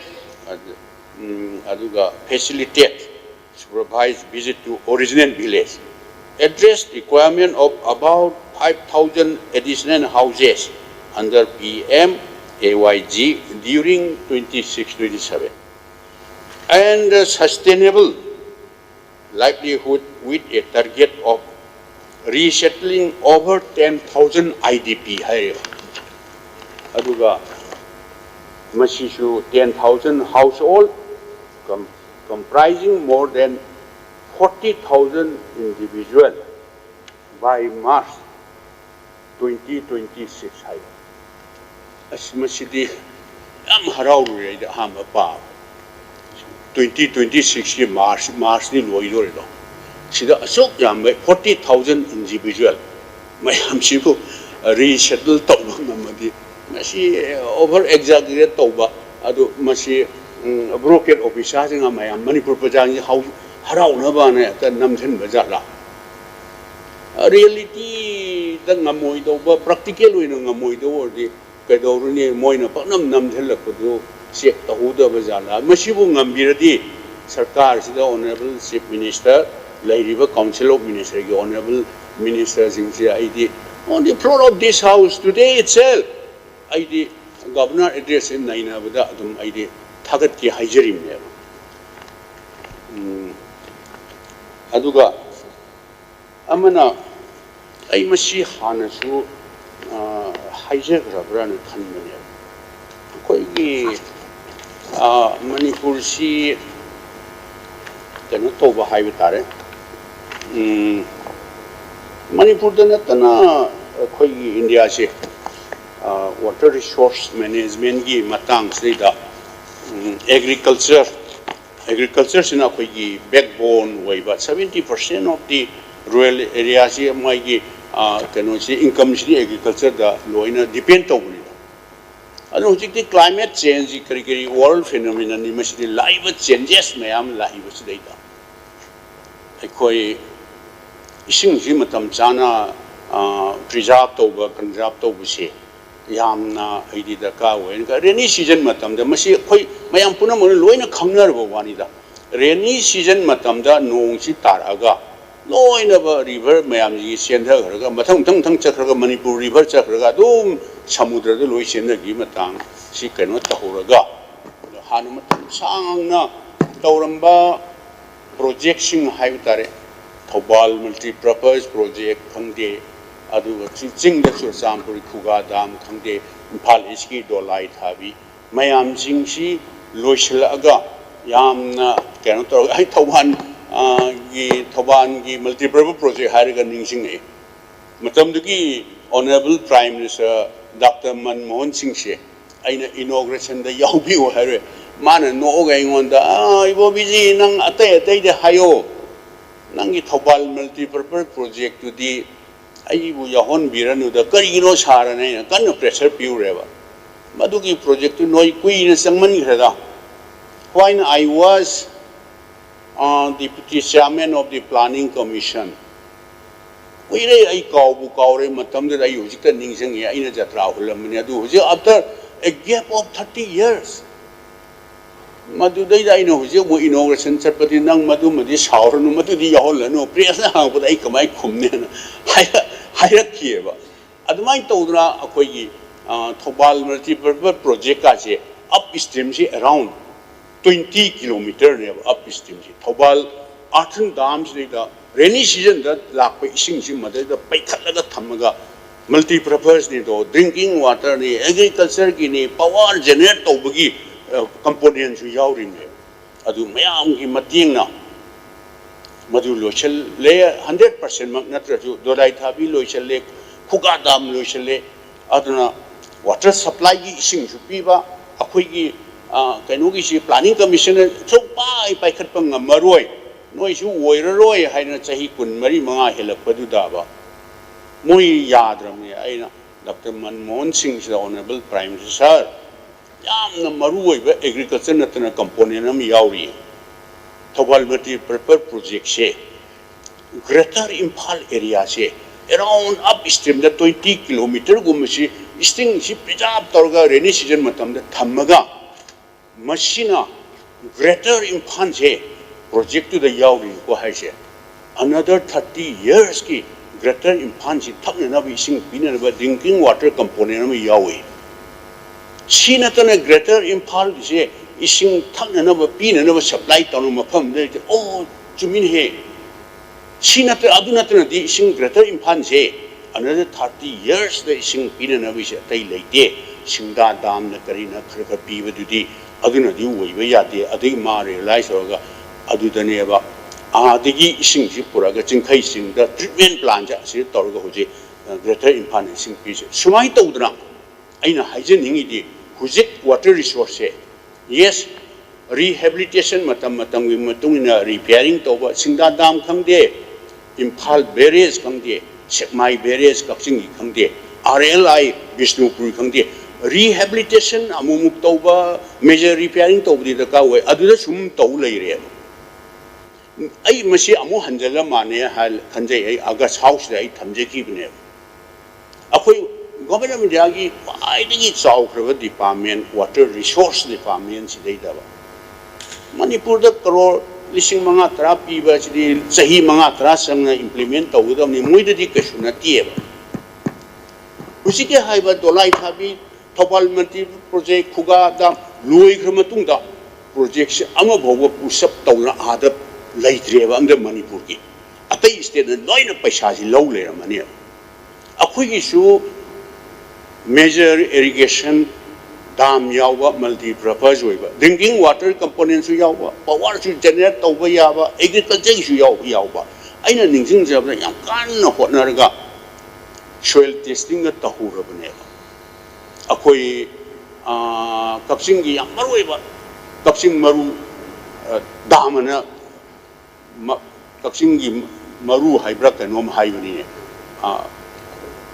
ꯑꯗꯨꯒ facilitate supervised visit to original village, address requirement of about five thousand additional houses under P M A Y G during twenty-six twenty-seven, and sustainable livelihood with a target of resettling over ten thousand I D P" ꯍꯥꯏꯔꯦꯕ꯫ ꯑꯗꯨꯒ ꯃꯁꯤꯁꯨ ten thousand household com- comprising more than Forty thousand individual by March twenty twenty six ꯍꯥꯏ꯫ ꯑꯁ, ꯃꯁꯤꯗꯤ ꯌꯥꯝ ꯍꯔꯥꯎꯔꯨꯔꯦ ꯑꯩꯗꯤ ꯑꯍꯥꯟꯕ ꯄꯥꯕ꯫ Twenty twenty six ꯀꯤ March, March T ꯂꯣꯏꯗꯣꯔꯦꯗꯣ꯫ ꯁꯤꯗ ꯑꯁꯨꯛ ꯌꯥꯝꯕ forty thousand individual ꯃꯌꯥꯝꯁꯤꯕꯨ resettle ꯇꯧꯕ ꯉꯝꯃꯗꯤ, ꯃꯁꯤ over exaggerate ꯇꯧꯕ, ꯑꯗꯨ ꯃꯁꯤ, ꯎꯝ, bureaucrat officer ꯁꯤꯡꯅ ꯃꯌꯥꯝ ꯃꯅꯤꯄꯨꯔ ꯄ꯭ꯔꯖꯥꯁꯤꯡꯁꯤ ꯍꯧ-, ꯍꯔꯥꯎꯅꯕꯅ ꯍꯦꯛꯇ ꯅꯝꯁꯤꯟꯕ ꯖꯥꯠꯂꯥ? Reality ꯗ ꯉꯝꯃꯣꯏꯗꯧꯕ, practical ꯑꯣꯏꯅ ꯉꯝꯃꯣꯏꯗꯧꯕ ꯑꯣꯏꯔꯗꯤ ꯀꯩꯗꯧꯔꯨꯅꯤ? ꯃꯣꯏꯅ ꯄꯪꯅꯝ ꯅꯝꯁꯤꯜꯂꯛꯄꯗꯨ check ꯇꯧꯍꯧꯗꯕ ꯖꯥꯠꯂꯥ? ꯃꯁꯤꯕꯨ ꯉꯝꯕꯤꯔꯗꯤ ꯁꯔꯀꯥꯔꯁꯤꯗ Honourable Chief Minister, ꯂꯩꯔꯤꯕ Council of Minister ꯒꯤ Honourable Minister ꯁꯤꯡꯁꯦ ꯑꯩꯗꯤ on the floor of this house today itself ꯑꯩꯗꯤ Governor address ꯁꯦ ꯅꯩꯅꯕꯗ ꯑꯗꯨꯝ ꯑꯩꯗꯤ ꯊꯥꯒꯠꯀꯦ ꯍꯥꯏꯖꯔꯤꯕꯅꯦꯕ꯫ ꯎꯝ, ꯑꯗꯨꯒ ꯑꯃꯅ, ꯑꯩ ꯃꯁꯤ ꯍꯥꯟꯅꯁꯨ, ꯑ, ꯍꯥꯏꯖꯈ꯭ꯔꯕ꯭ꯔꯥꯅ ꯈꯟꯕꯅꯦꯕ꯫ ꯑꯩꯈꯣꯏꯒꯤ, ꯑ, ꯃꯅꯤꯄꯨꯔꯁꯤ ꯀꯩꯅꯣ ꯇꯧꯕ ꯍꯥꯏꯕ ꯇꯥꯔꯦ꯫ ꯎꯝ, ꯃꯅꯤꯄꯨꯔꯗ ꯅꯠꯇꯅ ꯑꯩꯈꯣꯏꯒꯤ ꯏꯟꯗꯤꯌꯥꯁꯦ, ꯑ, water resource management ꯀꯤ ꯃꯇꯥꯡꯁꯤꯗꯩꯗ, ꯎꯝ, agriculture, agriculture ꯁꯤꯅ ꯑꯩꯈꯣꯏꯒꯤ backbone ꯑꯣꯏꯕ, seventy percent of the rural area ꯁꯤ ꯃꯣꯏꯒꯤ, ꯑ, ꯀꯩꯅꯣꯁꯤ, income ꯁꯤꯗꯤ agriculture ꯗ ꯂꯣꯏꯅ depend ꯇꯧꯕꯅꯤꯗ꯫ ꯑꯗꯣ ꯍꯧꯖꯤꯛꯇꯤ climate change ꯀꯔꯤ ꯀꯔꯤ world phenomenon ꯅꯤ, ꯃꯁꯤꯗꯤ ꯂꯥꯛꯏꯕ changes ꯃꯌꯥꯝ ꯂꯥꯛꯏꯕꯁꯤꯗꯩꯗ ꯑꯩꯈꯣꯏ ꯏꯁꯤꯡꯁꯤ ꯃꯇꯝ ꯆꯥꯅ, ꯑ, preserve ꯇꯧꯕ, conserve ꯇꯧꯕꯁꯦ ꯌꯥꯝꯅ ꯑꯩꯗꯤ ꯗꯔꯀꯥꯔ ꯑꯣꯏ꯫ ꯑꯗꯨꯒ rainy season ꯃꯇꯝꯗ ꯃꯁꯤ ꯑꯩꯈꯣꯏ ꯃꯌꯥꯝ ꯄꯨꯝꯅꯃꯛꯅ ꯂꯣꯏꯅ ꯈꯪꯅꯔꯕ ꯋꯥꯅꯤꯗ꯫ Rainy season ꯃꯇꯝꯗ ꯅꯣꯡꯁꯤ ꯇꯥꯔꯛꯑꯒ ꯂꯣꯏꯅꯕ river ꯃꯌꯥꯝꯁꯤ ꯆꯦꯟꯊꯈ꯭ꯔꯒ ꯃꯊꯪ ꯃꯊꯪ ꯃꯊꯪ ꯆꯠꯈ꯭ꯔꯒ ꯃꯅꯤꯄꯨꯔ river ꯆꯠꯈ꯭ꯔꯒ ꯑꯗꯨꯝ ꯁꯃꯨꯗ꯭ꯔꯗ ꯂꯣꯏ ꯆꯦꯟꯊꯈꯤꯕ ꯃꯇꯥꯡ ꯁꯤ ꯀꯩꯅꯣ ꯇꯧꯍꯧꯔꯒ, ꯍꯥꯟꯅ ꯃꯇꯝ ꯁꯥꯡꯅ ꯇꯧꯔꯝꯕ project ꯁꯤꯡ ꯍꯥꯏꯕ ꯇꯥꯔꯦ, ꯊꯧꯕꯥꯜ multipurpose project ꯈꯪꯗꯦ, ꯑꯗꯨꯒ ꯆꯤꯡ-, ꯆꯤꯡꯗ ꯆꯨꯔꯆꯥꯟꯄꯨꯔ ꯈꯨꯒꯥ dam ꯈꯪꯗꯦ, ꯏꯝꯐꯥꯜ East ꯀꯤ ꯗꯣꯂꯥꯏ ꯊꯥꯕꯤ, ꯃꯌꯥꯝꯁꯤꯡꯁꯤ ꯂꯣꯏꯁꯤꯜꯂꯛꯑꯒ ꯌꯥꯝꯅ ꯀꯩꯅꯣ ꯇꯧꯔꯒ, ꯑꯩ ꯊꯧꯕꯥꯜ, ꯒꯤ ꯊꯧꯕꯥꯜꯒꯤ multipurpose project ꯍꯥꯏꯔꯒ ꯅꯤꯡꯁꯤꯡꯉꯛꯏ꯫ ꯃꯇꯝꯗꯨꯒꯤ Honourable Prime Minister Doctor Manmohan ꯁꯤꯡꯁꯦ ꯑꯩꯅ inaugurationꯗ ꯌꯥꯎꯕꯤꯌꯨ ꯍꯥꯏꯔꯦ꯫ ꯃꯥꯅ ꯅꯣꯛꯑꯒ ꯑꯩꯉꯣꯟꯗ, "ꯑꯥ, ꯏꯕꯣ ꯕꯤꯖꯤ, ꯅꯪ ꯑꯇꯩ ꯑꯇꯩꯗ ꯍꯥꯏꯌꯣ, ꯅꯪꯒꯤ ꯊꯧꯕꯥꯜ multipurpose projectꯇꯨꯗꯤ ꯑꯩꯕꯨ ꯌꯥꯎꯍꯟꯕꯤꯔꯅꯨꯗ, ꯀꯔꯤꯒꯤꯅꯣ ꯁꯥꯔꯅ?" ꯑꯩꯅ ꯀꯟꯅ pressure ꯄꯤꯔꯨꯔꯦꯕ꯫ "ꯃꯗꯨꯒꯤ projectꯇꯨ ꯅꯣꯏ ꯀꯨꯏꯅ ꯆꯪꯃꯟꯈ꯭ꯔꯦꯗ꯫ When I was uh, deputy chairman of the planning commission, ꯀꯨꯏꯔꯦ, ꯑꯩ ꯀꯥꯎꯕꯨ ꯀꯥꯎꯔꯦ꯫ ꯃꯇꯝꯗꯨꯗ ꯑꯩ ꯍꯧꯖꯤꯛꯇ ꯅꯤꯡꯁꯤꯡꯉꯤ, ꯑꯩꯅ ꯖꯇ꯭ꯔꯥ ꯍꯨꯜꯂꯝꯕꯅꯤ꯫ ꯑꯗꯨ ꯍꯧꯖꯤꯛ, after a gap of thirty years, ꯃꯗꯨꯗꯩꯗ ꯑꯩꯅ ꯍꯧꯖꯤꯛ ꯑꯃꯨꯛ inauguration ꯆꯠꯄꯗꯤ, ꯅꯪ ꯃꯗꯨꯃꯗꯤ ꯁꯥꯎꯔꯅꯨ, ꯃꯗꯨꯗꯤ ꯌꯥꯎꯍꯜꯂꯅꯨ, pressꯅ ꯍꯪꯉꯛꯄꯗ ꯑꯩ ꯀꯃꯥꯏꯅ ꯈꯨꯝꯅꯦꯅ ꯍꯥꯏꯔ-, ꯍꯥꯏꯔꯛꯈꯤꯑꯕ꯫ ꯑꯗꯨꯃꯥꯏꯅ ꯇꯧꯗꯅ ꯑꯩꯈꯣꯏꯒꯤ, ꯑ, Thoubal multipurpose projectꯀꯥꯁꯦ, upstreamꯁꯤ around twenty kilometerꯅꯦꯕ, upstreamꯁꯤ꯫ Thoubal earthen damꯁꯤꯗꯩꯗ rainy seasonꯗ ꯂꯥꯛꯄ ꯏꯁꯤꯡꯁꯤ ꯃꯗꯩꯗ ꯄꯩꯈꯠꯂꯒ ꯊꯝꯃꯒ, multipurposeꯅꯤꯗꯣ, drinking waterꯅꯤ, agricultureꯒꯤꯅꯤ, power generate ꯇꯧꯕꯒꯤ, ꯑ, componentꯁꯨ ꯌꯥꯎꯔꯤꯕꯅꯦꯕ꯫ ꯑꯗꯨ ꯃꯌꯥꯝꯒꯤ ꯃꯇꯦꯡꯅ ꯃꯗꯨ ꯂꯣꯏꯁꯤꯜꯂꯦ꯫ Hundred percentꯃꯛ ꯅꯠꯇ꯭ꯔꯁꯨ ꯗꯣꯂꯥꯏ ꯊꯥꯕꯤ ꯂꯣꯏꯁꯤꯜꯂꯦ, ꯈꯨꯒꯥ dam ꯂꯣꯏꯁꯤꯜꯂꯦ꯫ ꯑꯗꯨꯅ water supplyꯒꯤ ꯏꯁꯤꯡꯁꯨ ꯄꯤꯕ, ꯑꯩꯈꯣꯏꯒꯤ, ꯑ, ꯀꯩꯅꯣꯒꯤꯁꯤ planning commissionꯅ ꯁꯨꯡꯄꯥꯏ ꯄꯥꯏꯈꯠꯄ ꯉꯝꯃꯔꯣꯏ, ꯅꯣꯏꯁꯨ ꯑꯣꯏꯔꯔꯣꯏ ꯍꯥꯏꯅ ꯆꯍꯤ ꯀꯨꯟꯃꯔꯤ ꯃꯉꯥ ꯍꯦꯜꯂꯛꯄꯗꯨꯗꯕ ꯃꯣꯏ ꯌꯥꯗ꯭ꯔꯕꯅꯦ꯫ ꯑꯩꯅ Doctor ꯃꯟꯃꯣꯍꯟ ꯁꯤꯡꯁꯤꯗ, Honourable Prime Minister, ꯌꯥꯝꯅ ꯃꯔꯨ ꯑꯣꯏꯕ agriculture ꯅꯠꯇꯅ component ꯑꯃ ꯌꯥꯎꯔꯤ꯫ Thoubal multipurpose projectꯁꯦ Greater Imphal areaꯁꯦ around upstreamꯗ twenty kilometerꯒꯨꯝꯕꯁꯤ ꯏꯁꯤꯡꯁꯤ preserve ꯇꯧꯔꯒ rainy season ꯃꯇꯝꯗ ꯊꯝꯃꯒ, ꯃꯁꯤꯅ Greater Imphalꯁꯦ projectꯇꯨꯗ ꯌꯥꯎꯔꯤꯀꯣ ꯍꯥꯏꯁꯦ꯫ Another thirty yearsꯀꯤ Greater Imphalꯁꯤ ꯊꯛꯅꯅꯕ ꯏꯁꯤꯡ ꯄꯤꯅꯅꯕ drinking water component ꯑꯃ ꯌꯥꯎꯏ꯫ ꯁꯤ ꯅꯠꯇꯅ Greater Imphalꯒꯤꯁꯦ ꯏꯁꯤꯡ ꯊꯛꯅꯅꯕ ꯄꯤꯅꯅꯕ supply ꯇꯧꯅꯕ ꯃꯐꯝ ꯑꯃ ꯂꯩꯇꯦ꯫ ꯑꯣ, ꯆꯨꯝꯃꯤꯅꯦꯍꯦ꯫ ꯁꯤ ꯅꯠꯇ-, ꯑꯗꯨ ꯅꯠꯇꯅꯗꯤ ꯏꯁꯤꯡ Greater Imphalꯁꯦ another thirty yearsꯇ ꯏꯁꯤꯡ ꯄꯤꯅꯅꯕꯒꯤꯁꯦ ꯑꯇꯩ ꯂꯩꯇꯦ꯫ ꯁꯤꯡꯗꯥ damꯅ ꯀꯔꯤꯅ ꯈꯔ ꯈꯔ ꯄꯤꯕꯗꯨꯗꯤ ꯑꯗꯨꯅꯗꯤ ꯑꯣꯏꯕ ꯌꯥꯗꯦ꯫ ꯑꯗꯨꯒꯤ ꯃꯥ realize ꯇꯧꯔꯒ ꯑꯗꯨꯗꯅꯦꯕ ꯑꯥꯗꯒꯤ ꯏꯁꯤꯡꯁꯤ ꯄꯨꯔꯛꯑꯒ ꯆꯤꯡꯈꯩ ꯆꯤꯡꯗ treatment plantꯁꯦ ꯑꯁꯤꯗ ꯇꯧꯔꯒ ꯍꯧꯖꯤꯛ, ꯑ, Greater Imphal ꯏꯁꯤꯡ ꯄꯤꯔꯤꯁꯦ꯫ ꯁꯨꯃꯥꯏꯅ ꯇꯧꯗꯅ ꯑꯩꯅ ꯍꯥꯏꯖꯅꯤꯡꯉꯤꯗꯤ, ꯍꯧꯖꯤꯛ water resourceꯁꯦ, yes, rehabilitation ꯃꯇꯝ ꯃꯇꯝꯒꯤ ꯃꯇꯨꯡ ꯏꯟꯅ repairing ꯇꯧꯕ, ꯁꯤꯡꯗꯥ dam ꯈꯪꯗꯦ, ꯏꯝꯐꯥꯜ barrage ꯈꯪꯗꯦ, ꯁꯦꯛꯃꯥꯏ barrage ꯀꯛꯆꯤꯡꯒꯤ ꯈꯪꯗꯦ, R L I ꯕꯤꯁꯅꯨꯄꯨꯔ ꯈꯪꯗꯦ, rehabilitation ꯑꯃꯨꯛꯃꯨꯛ ꯇꯧꯕ, major repairing ꯇꯧꯕꯗꯤ ꯗꯔꯀꯥꯔ ꯑꯣꯏ꯫ ꯑꯗꯨꯗ ꯁꯨꯝ ꯇꯧ ꯂꯩꯔꯦꯕ꯫ ꯑꯩ ꯃꯁꯤ ꯑꯃꯨꯛ ꯍꯟꯖꯤꯜꯂ ꯃꯥꯟꯅꯦ ꯍꯥꯏ ꯈꯟꯖꯩ꯫ ꯑꯩ August Houseꯇ ꯑꯩ ꯊꯝꯖꯈꯤꯕꯅꯦꯕ꯫ ꯑꯩꯈꯣꯏ Government of Indiaꯒꯤ ꯈ꯭ꯋꯥꯏꯗꯒꯤ ꯆꯥꯎꯈ꯭ꯔꯕ department water resource department ꯁꯤꯗꯩꯗꯕ ꯃꯅꯤꯄꯨꯔꯗ ꯀꯔꯣꯔ ꯂꯤꯁꯤꯡ ꯃꯉꯥ ꯇꯔꯥ ꯄꯤꯕ ꯑꯁꯤꯗꯤ ꯆꯍꯤ ꯃꯉꯥ ꯇꯔꯥ ꯆꯪꯅ implement ꯇꯧꯒꯗꯕꯅꯤ, ꯃꯣꯏꯗꯗꯤ ꯀꯩꯁꯨ ꯅꯠꯇꯦꯕ꯫ ꯍꯧꯖꯤꯛꯀꯤ ꯍꯥꯏꯕ ꯗꯣꯂꯥꯏ ꯊꯥꯕꯤ, ꯊꯧꯕꯥꯜ multi project, ꯈꯨꯒꯥ dam ꯂꯣꯏꯈ꯭ꯔ ꯃꯇꯨꯡꯗ projectꯁꯦ ꯑꯃ ꯐꯥꯎꯕ push up ꯇꯧꯗꯅ ꯑꯥꯗ ꯂꯩꯇ꯭ꯔꯦꯕ꯫ ꯑꯝꯗ ꯃꯅꯤꯄꯨꯔꯒꯤ ꯑꯇꯩ stateꯅ ꯂꯣꯏꯅ ꯄꯩꯁꯥꯁꯤ ꯂꯧ ꯂꯩꯔꯝꯃꯅꯦꯕ꯫ ꯑꯩꯈꯣꯏꯒꯤꯁꯨ major irrigation dam ꯌꯥꯎꯕ, multi purpose ꯑꯣꯏꯕ, drinking water componentꯁꯨ ꯌꯥꯎꯕ, powerꯁꯨ generate ꯇꯧꯕ ꯌꯥꯕ, agricultureꯒꯤꯁꯨ ꯌꯥꯎꯕ ꯌꯥꯎꯕ꯫ ꯑꯩꯅ ꯅꯤꯡꯁꯤꯡꯖꯕꯗ ꯌꯥꯝ ꯀꯟꯅ ꯍꯣꯠꯅꯔꯒ soil testingꯒ ꯇꯧꯍꯧꯔꯕꯅꯦꯕ꯫ ꯑꯩꯈꯣꯏ, ꯑ, ꯀꯛꯆꯤꯡꯒꯤ ꯌꯥꯝ ꯃꯔꯨ ꯑꯣꯏꯕ ꯀꯛꯆꯤꯡ ꯃꯔꯨ, ꯑ, dam ꯑꯅ ꯃ-, ꯀꯛꯆꯤꯡꯒꯤ ꯃꯔꯨ ꯍꯥꯏꯕ꯭ꯔꯥ ꯀꯩꯅꯣꯝ ꯍꯥꯏꯕꯅꯤꯅꯦ꯫ ꯑ,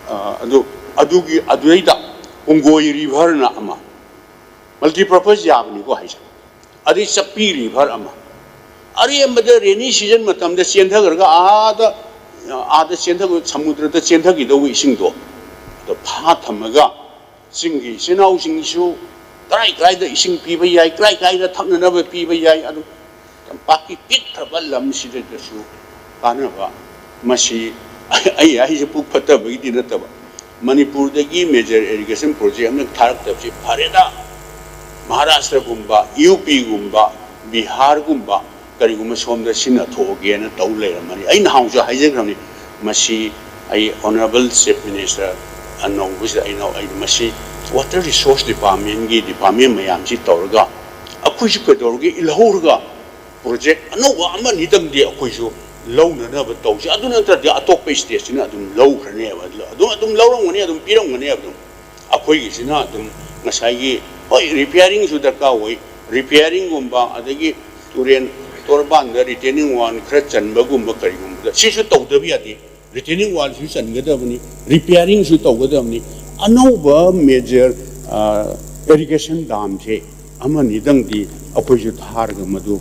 ꯑ, ꯑꯗꯨ, ꯑꯗꯨꯒꯤ, ꯑꯗꯨꯗꯩꯗ ꯄꯨꯡꯒꯣꯏ riverꯅ ꯑꯃ, multi purpose ꯌꯥꯕꯅꯤꯀꯣ ꯍꯥꯏꯁꯦ꯫ ꯑꯗꯩ ꯆꯞꯄꯤ river ꯑꯃ, ꯑꯔꯦꯝꯕꯗ rainy season ꯃꯇꯝꯗ ꯆꯦꯟꯊꯈ꯭ꯔꯒ ꯑꯥꯗ, ꯑꯥꯗ ꯆꯦꯟꯊ-, ꯁꯃꯨꯗ꯭ꯔꯗ ꯆꯦꯟꯊꯈꯤꯗꯧꯕ ꯏꯁꯤꯡꯗꯣ ꯑꯗꯣ ꯐꯥ ꯊꯝꯃꯒ ꯆꯤꯡꯒꯤ ꯏꯆꯤꯟ ꯏꯅꯥꯎꯁꯤꯡꯒꯤꯁꯨ ꯀꯔꯥꯏ ꯀꯔꯥꯏꯗ ꯏꯁꯤꯡ ꯄꯤꯕ ꯌꯥꯏ, ꯀꯔꯥꯏ ꯀꯔꯥꯏꯗ ꯊꯛꯅꯅꯕ ꯄꯤꯕ ꯌꯥꯏ, ꯑꯗꯨ ꯇꯝꯄꯥꯛꯀꯤ ꯄꯤꯛꯈ꯭ꯔꯕ ꯂꯝꯁꯤꯗꯁꯨ ꯀꯥꯟꯅꯕ꯫ ꯃꯁꯤ ꯑꯩ ꯍꯥꯏꯁꯦ ꯄꯨꯛ ꯐꯠꯇꯕꯒꯤꯗꯤ ꯅꯠꯇꯕ, ꯃꯅꯤꯄꯨꯔꯗꯒꯤ major irrigation project ꯑꯃ ꯊꯥꯔꯛꯇꯕꯁꯤ ꯐꯔꯦꯗ꯫ ꯃꯍꯥꯔꯥꯁꯇ꯭ꯔꯒꯨꯝꯕ, UPꯒꯨꯝꯕ, ꯕꯤꯍꯥꯔꯒꯨꯝꯕ ꯀꯔꯤꯒꯨꯝꯕ ꯁꯣꯝꯗ ꯁꯤꯟꯅꯊꯣꯛꯑꯒꯦꯅ ꯇꯧ ꯂꯩꯔꯝꯃꯅꯤ꯫ ꯑꯩ ꯅꯍꯥꯟꯁꯨ ꯍꯥꯏꯖꯈ꯭ꯔꯕꯅꯤ, ꯃꯁꯤ ꯑꯩ Honourable Chief Minister ꯑꯅꯧꯕꯁꯤꯗ ꯑꯩꯅ, ꯑꯩ ꯃꯁꯤ water resource departmentꯀꯤ department ꯃꯌꯥꯝꯁꯤ ꯇꯧꯔꯒ ꯑꯩꯈꯣꯏꯁꯨ ꯀꯩꯗꯧꯔꯒꯦ ꯏꯜꯍꯧꯔꯒ ꯄ꯭ꯔꯣꯖꯦꯛ ꯑꯅꯧꯕ ꯑꯃꯅꯤꯗꯪꯗꯤ ꯑꯩꯈꯣꯏꯁꯨ ꯂꯧꯅꯅꯕ ꯇꯧꯁꯤ꯫ ꯑꯗꯨ ꯅꯠꯇ꯭ꯔꯗꯤ ꯑꯇꯣꯞꯄ ꯁ꯭ꯇꯦꯠꯁꯤꯅ ꯑꯗꯨꯝ ꯂꯧꯈ꯭ꯔꯅꯦꯕ, ꯑꯗꯨꯝ ꯑꯗꯨꯝ ꯂꯧꯔꯝꯒꯅꯤ, ꯑꯗꯨꯝ ꯄꯤꯔꯝꯒꯅꯦꯕ꯫ ꯑꯗꯨꯝ ꯑꯩꯈꯣꯏꯒꯤꯁꯤꯅ ꯑꯗꯨꯝ ꯉꯁꯥꯏꯒꯤ, ꯍꯣꯏ, ꯔꯤꯄꯤꯌꯥꯔꯤꯡꯁꯨ ꯗꯔꯀꯥꯔ ꯑꯣꯏ, ꯔꯤꯄꯤꯌꯥꯔꯤꯡꯒꯨꯝꯕ, ꯑꯗꯒꯤ ꯇꯨꯔꯦꯟ ꯇꯣꯔꯕꯥꯟꯗ ꯔꯤꯇꯦꯅꯤꯡ ꯋꯥꯜ ꯈꯔ ꯆꯟꯕꯒꯨꯝꯕ, ꯀꯔꯤꯒꯨꯝꯕꯗ ꯁꯤꯁꯨ ꯇꯧꯗꯕ ꯌꯥꯗꯦ꯫ ꯔꯤꯇꯦꯅꯤꯡ ꯋꯥꯜꯁꯨ ꯆꯟꯒꯗꯕꯅꯤ, ꯔꯤꯄꯤꯌꯥꯔꯤꯡꯁꯨ ꯇꯧꯒꯗꯕꯅꯤ꯫ ꯑꯅꯧꯕ ꯃꯦꯖꯔ ꯏꯔꯤꯒꯦꯁꯟ ꯗꯥꯝꯁꯦ ꯑꯃꯅꯤꯗꯪꯗꯤ ꯑꯩꯈꯣꯏꯁꯨ ꯊꯥꯔꯒ ꯃꯗꯨ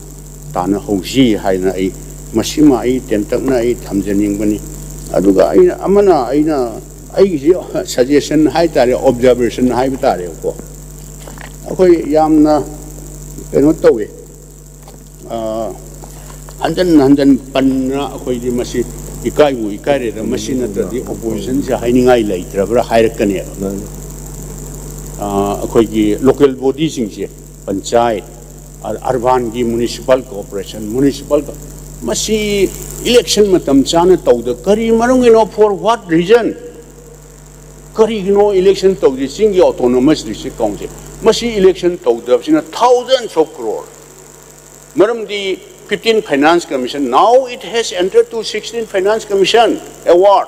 ꯇꯥꯟꯅꯍꯧꯁꯤ ꯍꯥꯏꯅ ꯑꯩ ꯃꯁꯤꯃ ꯑꯩ ꯇꯦꯟꯇꯛꯅ ꯑꯩ ꯊꯝꯖꯅꯤꯡꯕꯅꯤ꯫ ꯑꯗꯨꯒ ꯑꯩꯅ ꯑꯃꯅ, ꯑꯩꯅ ꯑꯩꯒꯤꯁꯤ ꯁꯖꯦꯁꯟ ꯍꯥꯏ ꯇꯥꯔꯦ, ꯑꯣꯕꯖꯥꯔꯕꯦꯁꯟ ꯍꯥꯏꯕ ꯇꯥꯔꯦꯕꯀꯣ꯫ ꯑꯩꯈꯣꯏ ꯌꯥꯝꯅ ꯀꯩꯅꯣ ꯇꯧꯋꯦ, ꯑ, ꯍꯟꯖꯟ ꯍꯟꯖꯟ ꯄꯟꯅ ꯑꯩꯈꯣꯏꯗꯤ ꯃꯁꯤ ꯏꯀꯥꯏꯕꯨ ꯏꯀꯥꯏꯔꯦꯗ, ꯃꯁꯤ ꯅꯠꯇ꯭ꯔꯗꯤ ꯑꯣꯄꯣꯖꯤꯁꯟꯁꯦ ꯍꯥꯏꯅꯤꯡꯉꯥꯏ ꯂꯩꯇ꯭ꯔꯕ꯭ꯔꯥ ꯍꯥꯏꯔꯛꯀꯅꯦꯕ꯫ ꯑ, ꯑꯩꯈꯣꯏꯒꯤ ꯂꯣꯀꯦꯜ ꯕꯣꯗꯤꯁꯤꯡꯁꯦ, ꯄꯟꯆꯥꯌꯠ, ꯑ-, ꯑꯔꯕꯥꯟꯒꯤ ꯃ꯭ꯌꯨꯅꯤꯁꯤꯄꯥꯜ ꯀꯣꯑꯣꯄꯔꯦꯁꯟ, ꯃ꯭ꯌꯨꯅꯤꯁꯤꯄꯥꯜ ꯀ-, ꯃꯁꯤ ꯏꯂꯦꯛꯁꯟ ꯃꯇꯝ ꯆꯥꯅ ꯇꯧꯗ ꯀꯔꯤ ꯃꯔꯝꯒꯤꯅꯣ? For what reason? ꯀꯔꯤꯒꯤꯅꯣ ꯏꯂꯦꯛꯁꯟ ꯇꯧꯗꯦ? ꯆꯤꯡꯒꯤ ꯑꯣꯇꯣꯅꯣꯃꯁ ꯗꯤꯁꯇ꯭ꯔꯤꯛ ꯀꯥꯎꯟꯁꯤꯜ, ꯃꯁꯤ ꯏꯂꯦꯛꯁꯟ ꯇꯧꯗꯕꯁꯤꯅ thousands of crore꯫ ꯃꯔꯝꯗꯤ fifteen Finance Commission, now it has entered to sixteen Finance Commission award꯫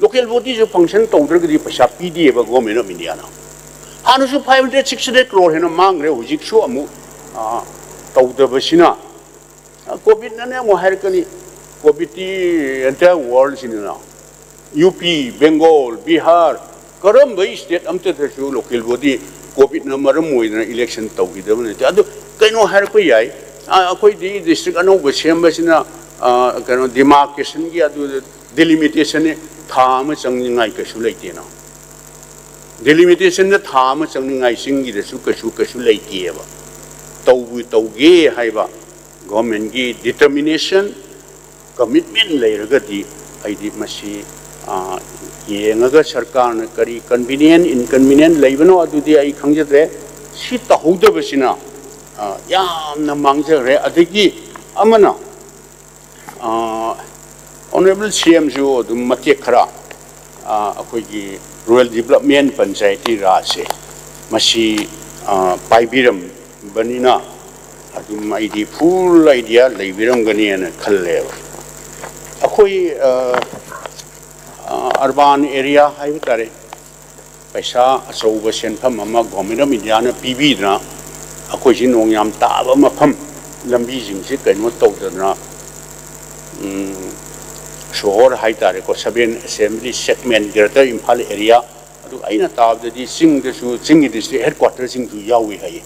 Local ꯕꯣꯗꯤꯁꯨ ꯐꯪꯁꯟ ꯇꯧꯗ꯭ꯔꯒꯗꯤ ꯄꯩꯁꯥ ꯄꯤꯗꯦꯕ Government of Indiaꯅ꯫ ꯍꯥꯟꯅꯁꯨ five hundred, six hundred crore ꯍꯦꯟꯅ ꯃꯥꯡꯈ꯭ꯔꯦ, ꯍꯧꯖꯤꯛꯁꯨ ꯑꯃꯨꯛ, ꯑ, ꯇꯧꯗꯕꯁꯤꯅ, ꯑ, ꯀꯣꯚꯤꯗꯅꯅꯦ ꯑꯃꯨꯛ ꯍꯥꯏꯔꯛꯀꯅꯤ, ꯀꯣꯚꯤꯗꯇꯤ entire worldꯁꯤꯅꯤꯅ, ꯌꯨ ꯄꯤ, ꯕꯦꯡꯒꯣꯜ, ꯕꯤꯍꯥꯔ, ꯀꯔꯝꯕ ꯁ꯭ꯇꯦꯠ ꯑꯝꯇꯗꯁꯨ ꯂꯣꯀꯦꯜ ꯕꯣꯗꯤ ꯀꯣꯚꯤꯗꯅ ꯃꯔꯝ ꯑꯣꯏꯗꯅ ꯏꯂꯦꯛꯁꯟ ꯇꯧꯈꯤꯗꯕ ꯅꯠꯇꯦ꯫ ꯑꯗꯨ ꯀꯩꯅꯣ ꯍꯥꯏꯔꯛꯄ ꯌꯥꯏ, ꯑ, ꯑꯩꯈꯣꯏꯗꯤ ꯗꯤꯁꯇ꯭ꯔꯤꯛ ꯑꯅꯧꯕ ꯁꯦꯝꯕꯁꯤꯅ, ꯑ, ꯀꯩꯅꯣ, ꯗꯤꯃꯥꯔꯀꯦꯁꯟꯒꯤ ꯑꯗꯨ ꯗꯤꯂꯤꯃꯤꯇꯦꯁꯟꯅꯤ, ꯊꯥ ꯑꯃ ꯆꯪꯅꯤꯡꯉꯥꯏ ꯀꯩꯁꯨ ꯂꯩꯇꯦꯅ꯫ ꯗꯤꯂꯤꯃꯤꯇꯦꯁꯟꯗ ꯊꯥ ꯑꯃ ꯆꯪꯅꯤꯡꯉꯥꯏ ꯆꯤꯡꯒꯤꯗꯁꯨ ꯀꯩꯁꯨ, ꯀꯩꯁꯨ ꯂꯩꯇꯦꯕ꯫ ꯇꯧꯕꯨ ꯇꯧꯒꯦ ꯍꯥꯏꯕ ꯒꯣꯔꯃꯦꯟꯒꯤ ꯗꯤꯇꯔꯃꯤꯅꯦꯁꯟ, ꯀꯃꯤꯠꯃꯦꯟ ꯂꯩꯔꯒꯗꯤ ꯑꯩꯗꯤ ꯃꯁꯤ, ꯑ, ꯌꯦꯡꯉꯒ ꯁꯔꯀꯥꯔꯅ ꯀꯔꯤ ꯀꯟꯚꯤꯅꯤꯌꯦꯟ, ꯏꯟꯀꯟꯚꯤꯅꯤꯌꯦꯟ ꯂꯩꯕꯅꯣ ꯑꯗꯨꯗꯤ ꯑꯩ ꯈꯪꯖꯗ꯭ꯔꯦ꯫ ꯁꯤ ꯇꯧꯍꯧꯗꯕꯁꯤꯅ, ꯑ, ꯌꯥꯝꯅ ꯃꯥꯡꯖꯈ꯭ꯔꯦ꯫ ꯑꯗꯒꯤ ꯑꯃꯅ, ꯑ, ꯑꯣꯅꯔꯦꯕꯜ ꯁꯤ ꯑꯦꯝꯁꯨ ꯑꯗꯨꯝ ꯃꯇꯦꯛ ꯈꯔ, ꯑ, ꯑꯩꯈꯣꯏꯒꯤ ꯔꯨꯔꯦꯜ ꯗꯤꯕꯂꯞꯃꯦꯟ ꯄꯟꯆꯥꯌꯇꯤ ꯔꯥꯖꯁꯦ ꯃꯁꯤ, ꯑ, ꯄꯥꯏꯕꯤꯔꯝꯕꯅꯤꯅ ꯑꯗꯨꯝ ꯑꯩꯗꯤ ꯐꯨꯜ ꯑꯥꯏꯗꯤꯌꯥ ꯂꯩꯕꯤꯔꯝꯒꯅꯤꯅ ꯈꯜꯂꯦꯕ꯫ ꯑꯩꯈꯣꯏ ꯑꯔꯕꯥꯟ ꯑꯦꯔꯤꯌꯥ ꯍꯥꯏꯕ ꯇꯥꯔꯦ, ꯄꯩꯁꯥ ꯑꯆꯧꯕ ꯁꯦꯟꯐꯝ ꯑꯃ ꯒꯣꯔꯃꯦꯟ ꯑꯣꯐ ꯏꯟꯗꯤꯌꯥꯅ ꯄꯤꯕꯤꯗꯅ ꯑꯩꯈꯣꯏꯁꯤ ꯅꯣꯡ ꯌꯥꯝ ꯇꯥꯕ ꯃꯐꯝ, ꯂꯝꯕꯤꯁꯤꯡꯁꯤ ꯀꯩꯅꯣ ꯇꯧꯗꯅ, ꯁꯣꯍꯣꯔ ꯍꯥꯏꯇꯥꯔꯦꯀꯣ, seven assembly segment, greater Imphal area, ꯑꯗꯨꯒ ꯑꯩꯅ ꯇꯥꯕꯗꯗꯤ ꯆꯤꯡꯗꯁꯨ, ꯆꯤꯡꯒꯤ ꯗꯤꯁꯇ꯭ꯔꯤꯛ ꯍꯦꯗ ꯀ꯭ꯋꯥꯇꯔꯁꯤꯡꯁꯨ ꯌꯥꯎꯏ ꯍꯥꯏꯌꯦ꯫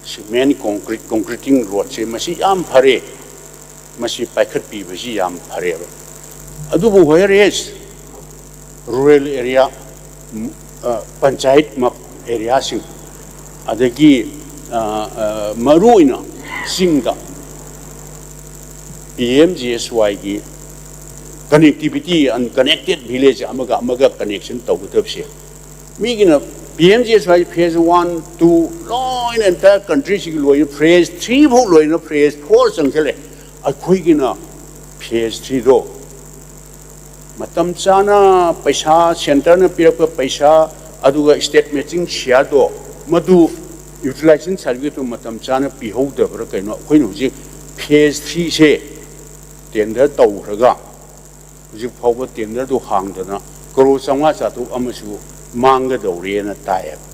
ꯁꯤꯃꯦꯟ ꯀꯣꯟꯀ꯭ꯔꯤꯠ, ꯀꯣꯟꯀ꯭ꯔꯤꯇꯤꯡ ꯔꯣꯗꯁꯦ ꯃꯁꯤ ꯌꯥꯝ ꯐꯔꯦ, ꯃꯁꯤ ꯄꯥꯏꯈꯠꯄꯤꯕꯁꯤ ꯌꯥꯝ ꯐꯔꯦꯕ꯫ ꯑꯗꯨꯕꯨ whereas rural area, ꯄꯟꯆꯥꯌꯠ ꯑꯦꯔꯤꯌꯥꯁꯤꯡ, ꯑꯗꯒꯤ ꯃꯔꯨꯑꯣꯏꯅ ꯆꯤꯡꯗ ꯄꯤ ꯑꯦꯝ ꯖꯤ ꯑꯦꯁ ꯋꯥꯏꯒꯤ connectivity, unconnected village ꯑꯃꯒ ꯑꯃꯒ connection ꯇꯧꯒꯗꯕꯁꯦ, ꯃꯤꯒꯤꯅ ꯄꯤ ꯑꯦꯝ ꯖꯤ ꯑꯦꯁ ꯋꯥꯏ phase one, two ꯂꯣꯏꯅ entire countryꯁꯤꯒꯤ ꯂꯣꯏꯅ, phase three ꯐꯥꯎ ꯂꯣꯏꯅ, phase four ꯆꯪꯁꯤꯜꯂꯦ꯫ ꯑꯩꯈꯣꯏꯒꯤꯅ phase threeꯗꯣ ꯃꯇꯝ ꯆꯥꯅ ꯄꯩꯁꯥ, centreꯅ ꯄꯤꯔꯛꯄ ꯄꯩꯁꯥ, ꯑꯗꯨꯒ state matching shareꯗꯣ, ꯃꯗꯨ utilization certificateꯇꯨ ꯃꯇꯝ ꯆꯥꯅ ꯄꯤꯍꯧꯗꯕ꯭ꯔꯥ ꯀꯩꯅꯣ? ꯑꯩꯈꯣꯏꯅ ꯍꯧꯖꯤꯛ phase threeꯁꯦ tender ꯇꯧꯈ꯭ꯔꯒ ꯍꯧꯖꯤꯛ ꯐꯥꯎꯕ tenderꯗꯨ ꯍꯥꯡꯗꯅ ꯀꯔꯣꯔ ꯆꯥꯝꯃꯉꯥ ꯆꯥꯇ꯭ꯔꯨꯛ ꯑꯃꯁꯨ ꯃꯥꯡꯒꯗꯧꯔꯦꯅ ꯇꯥꯏꯌꯦꯕ꯫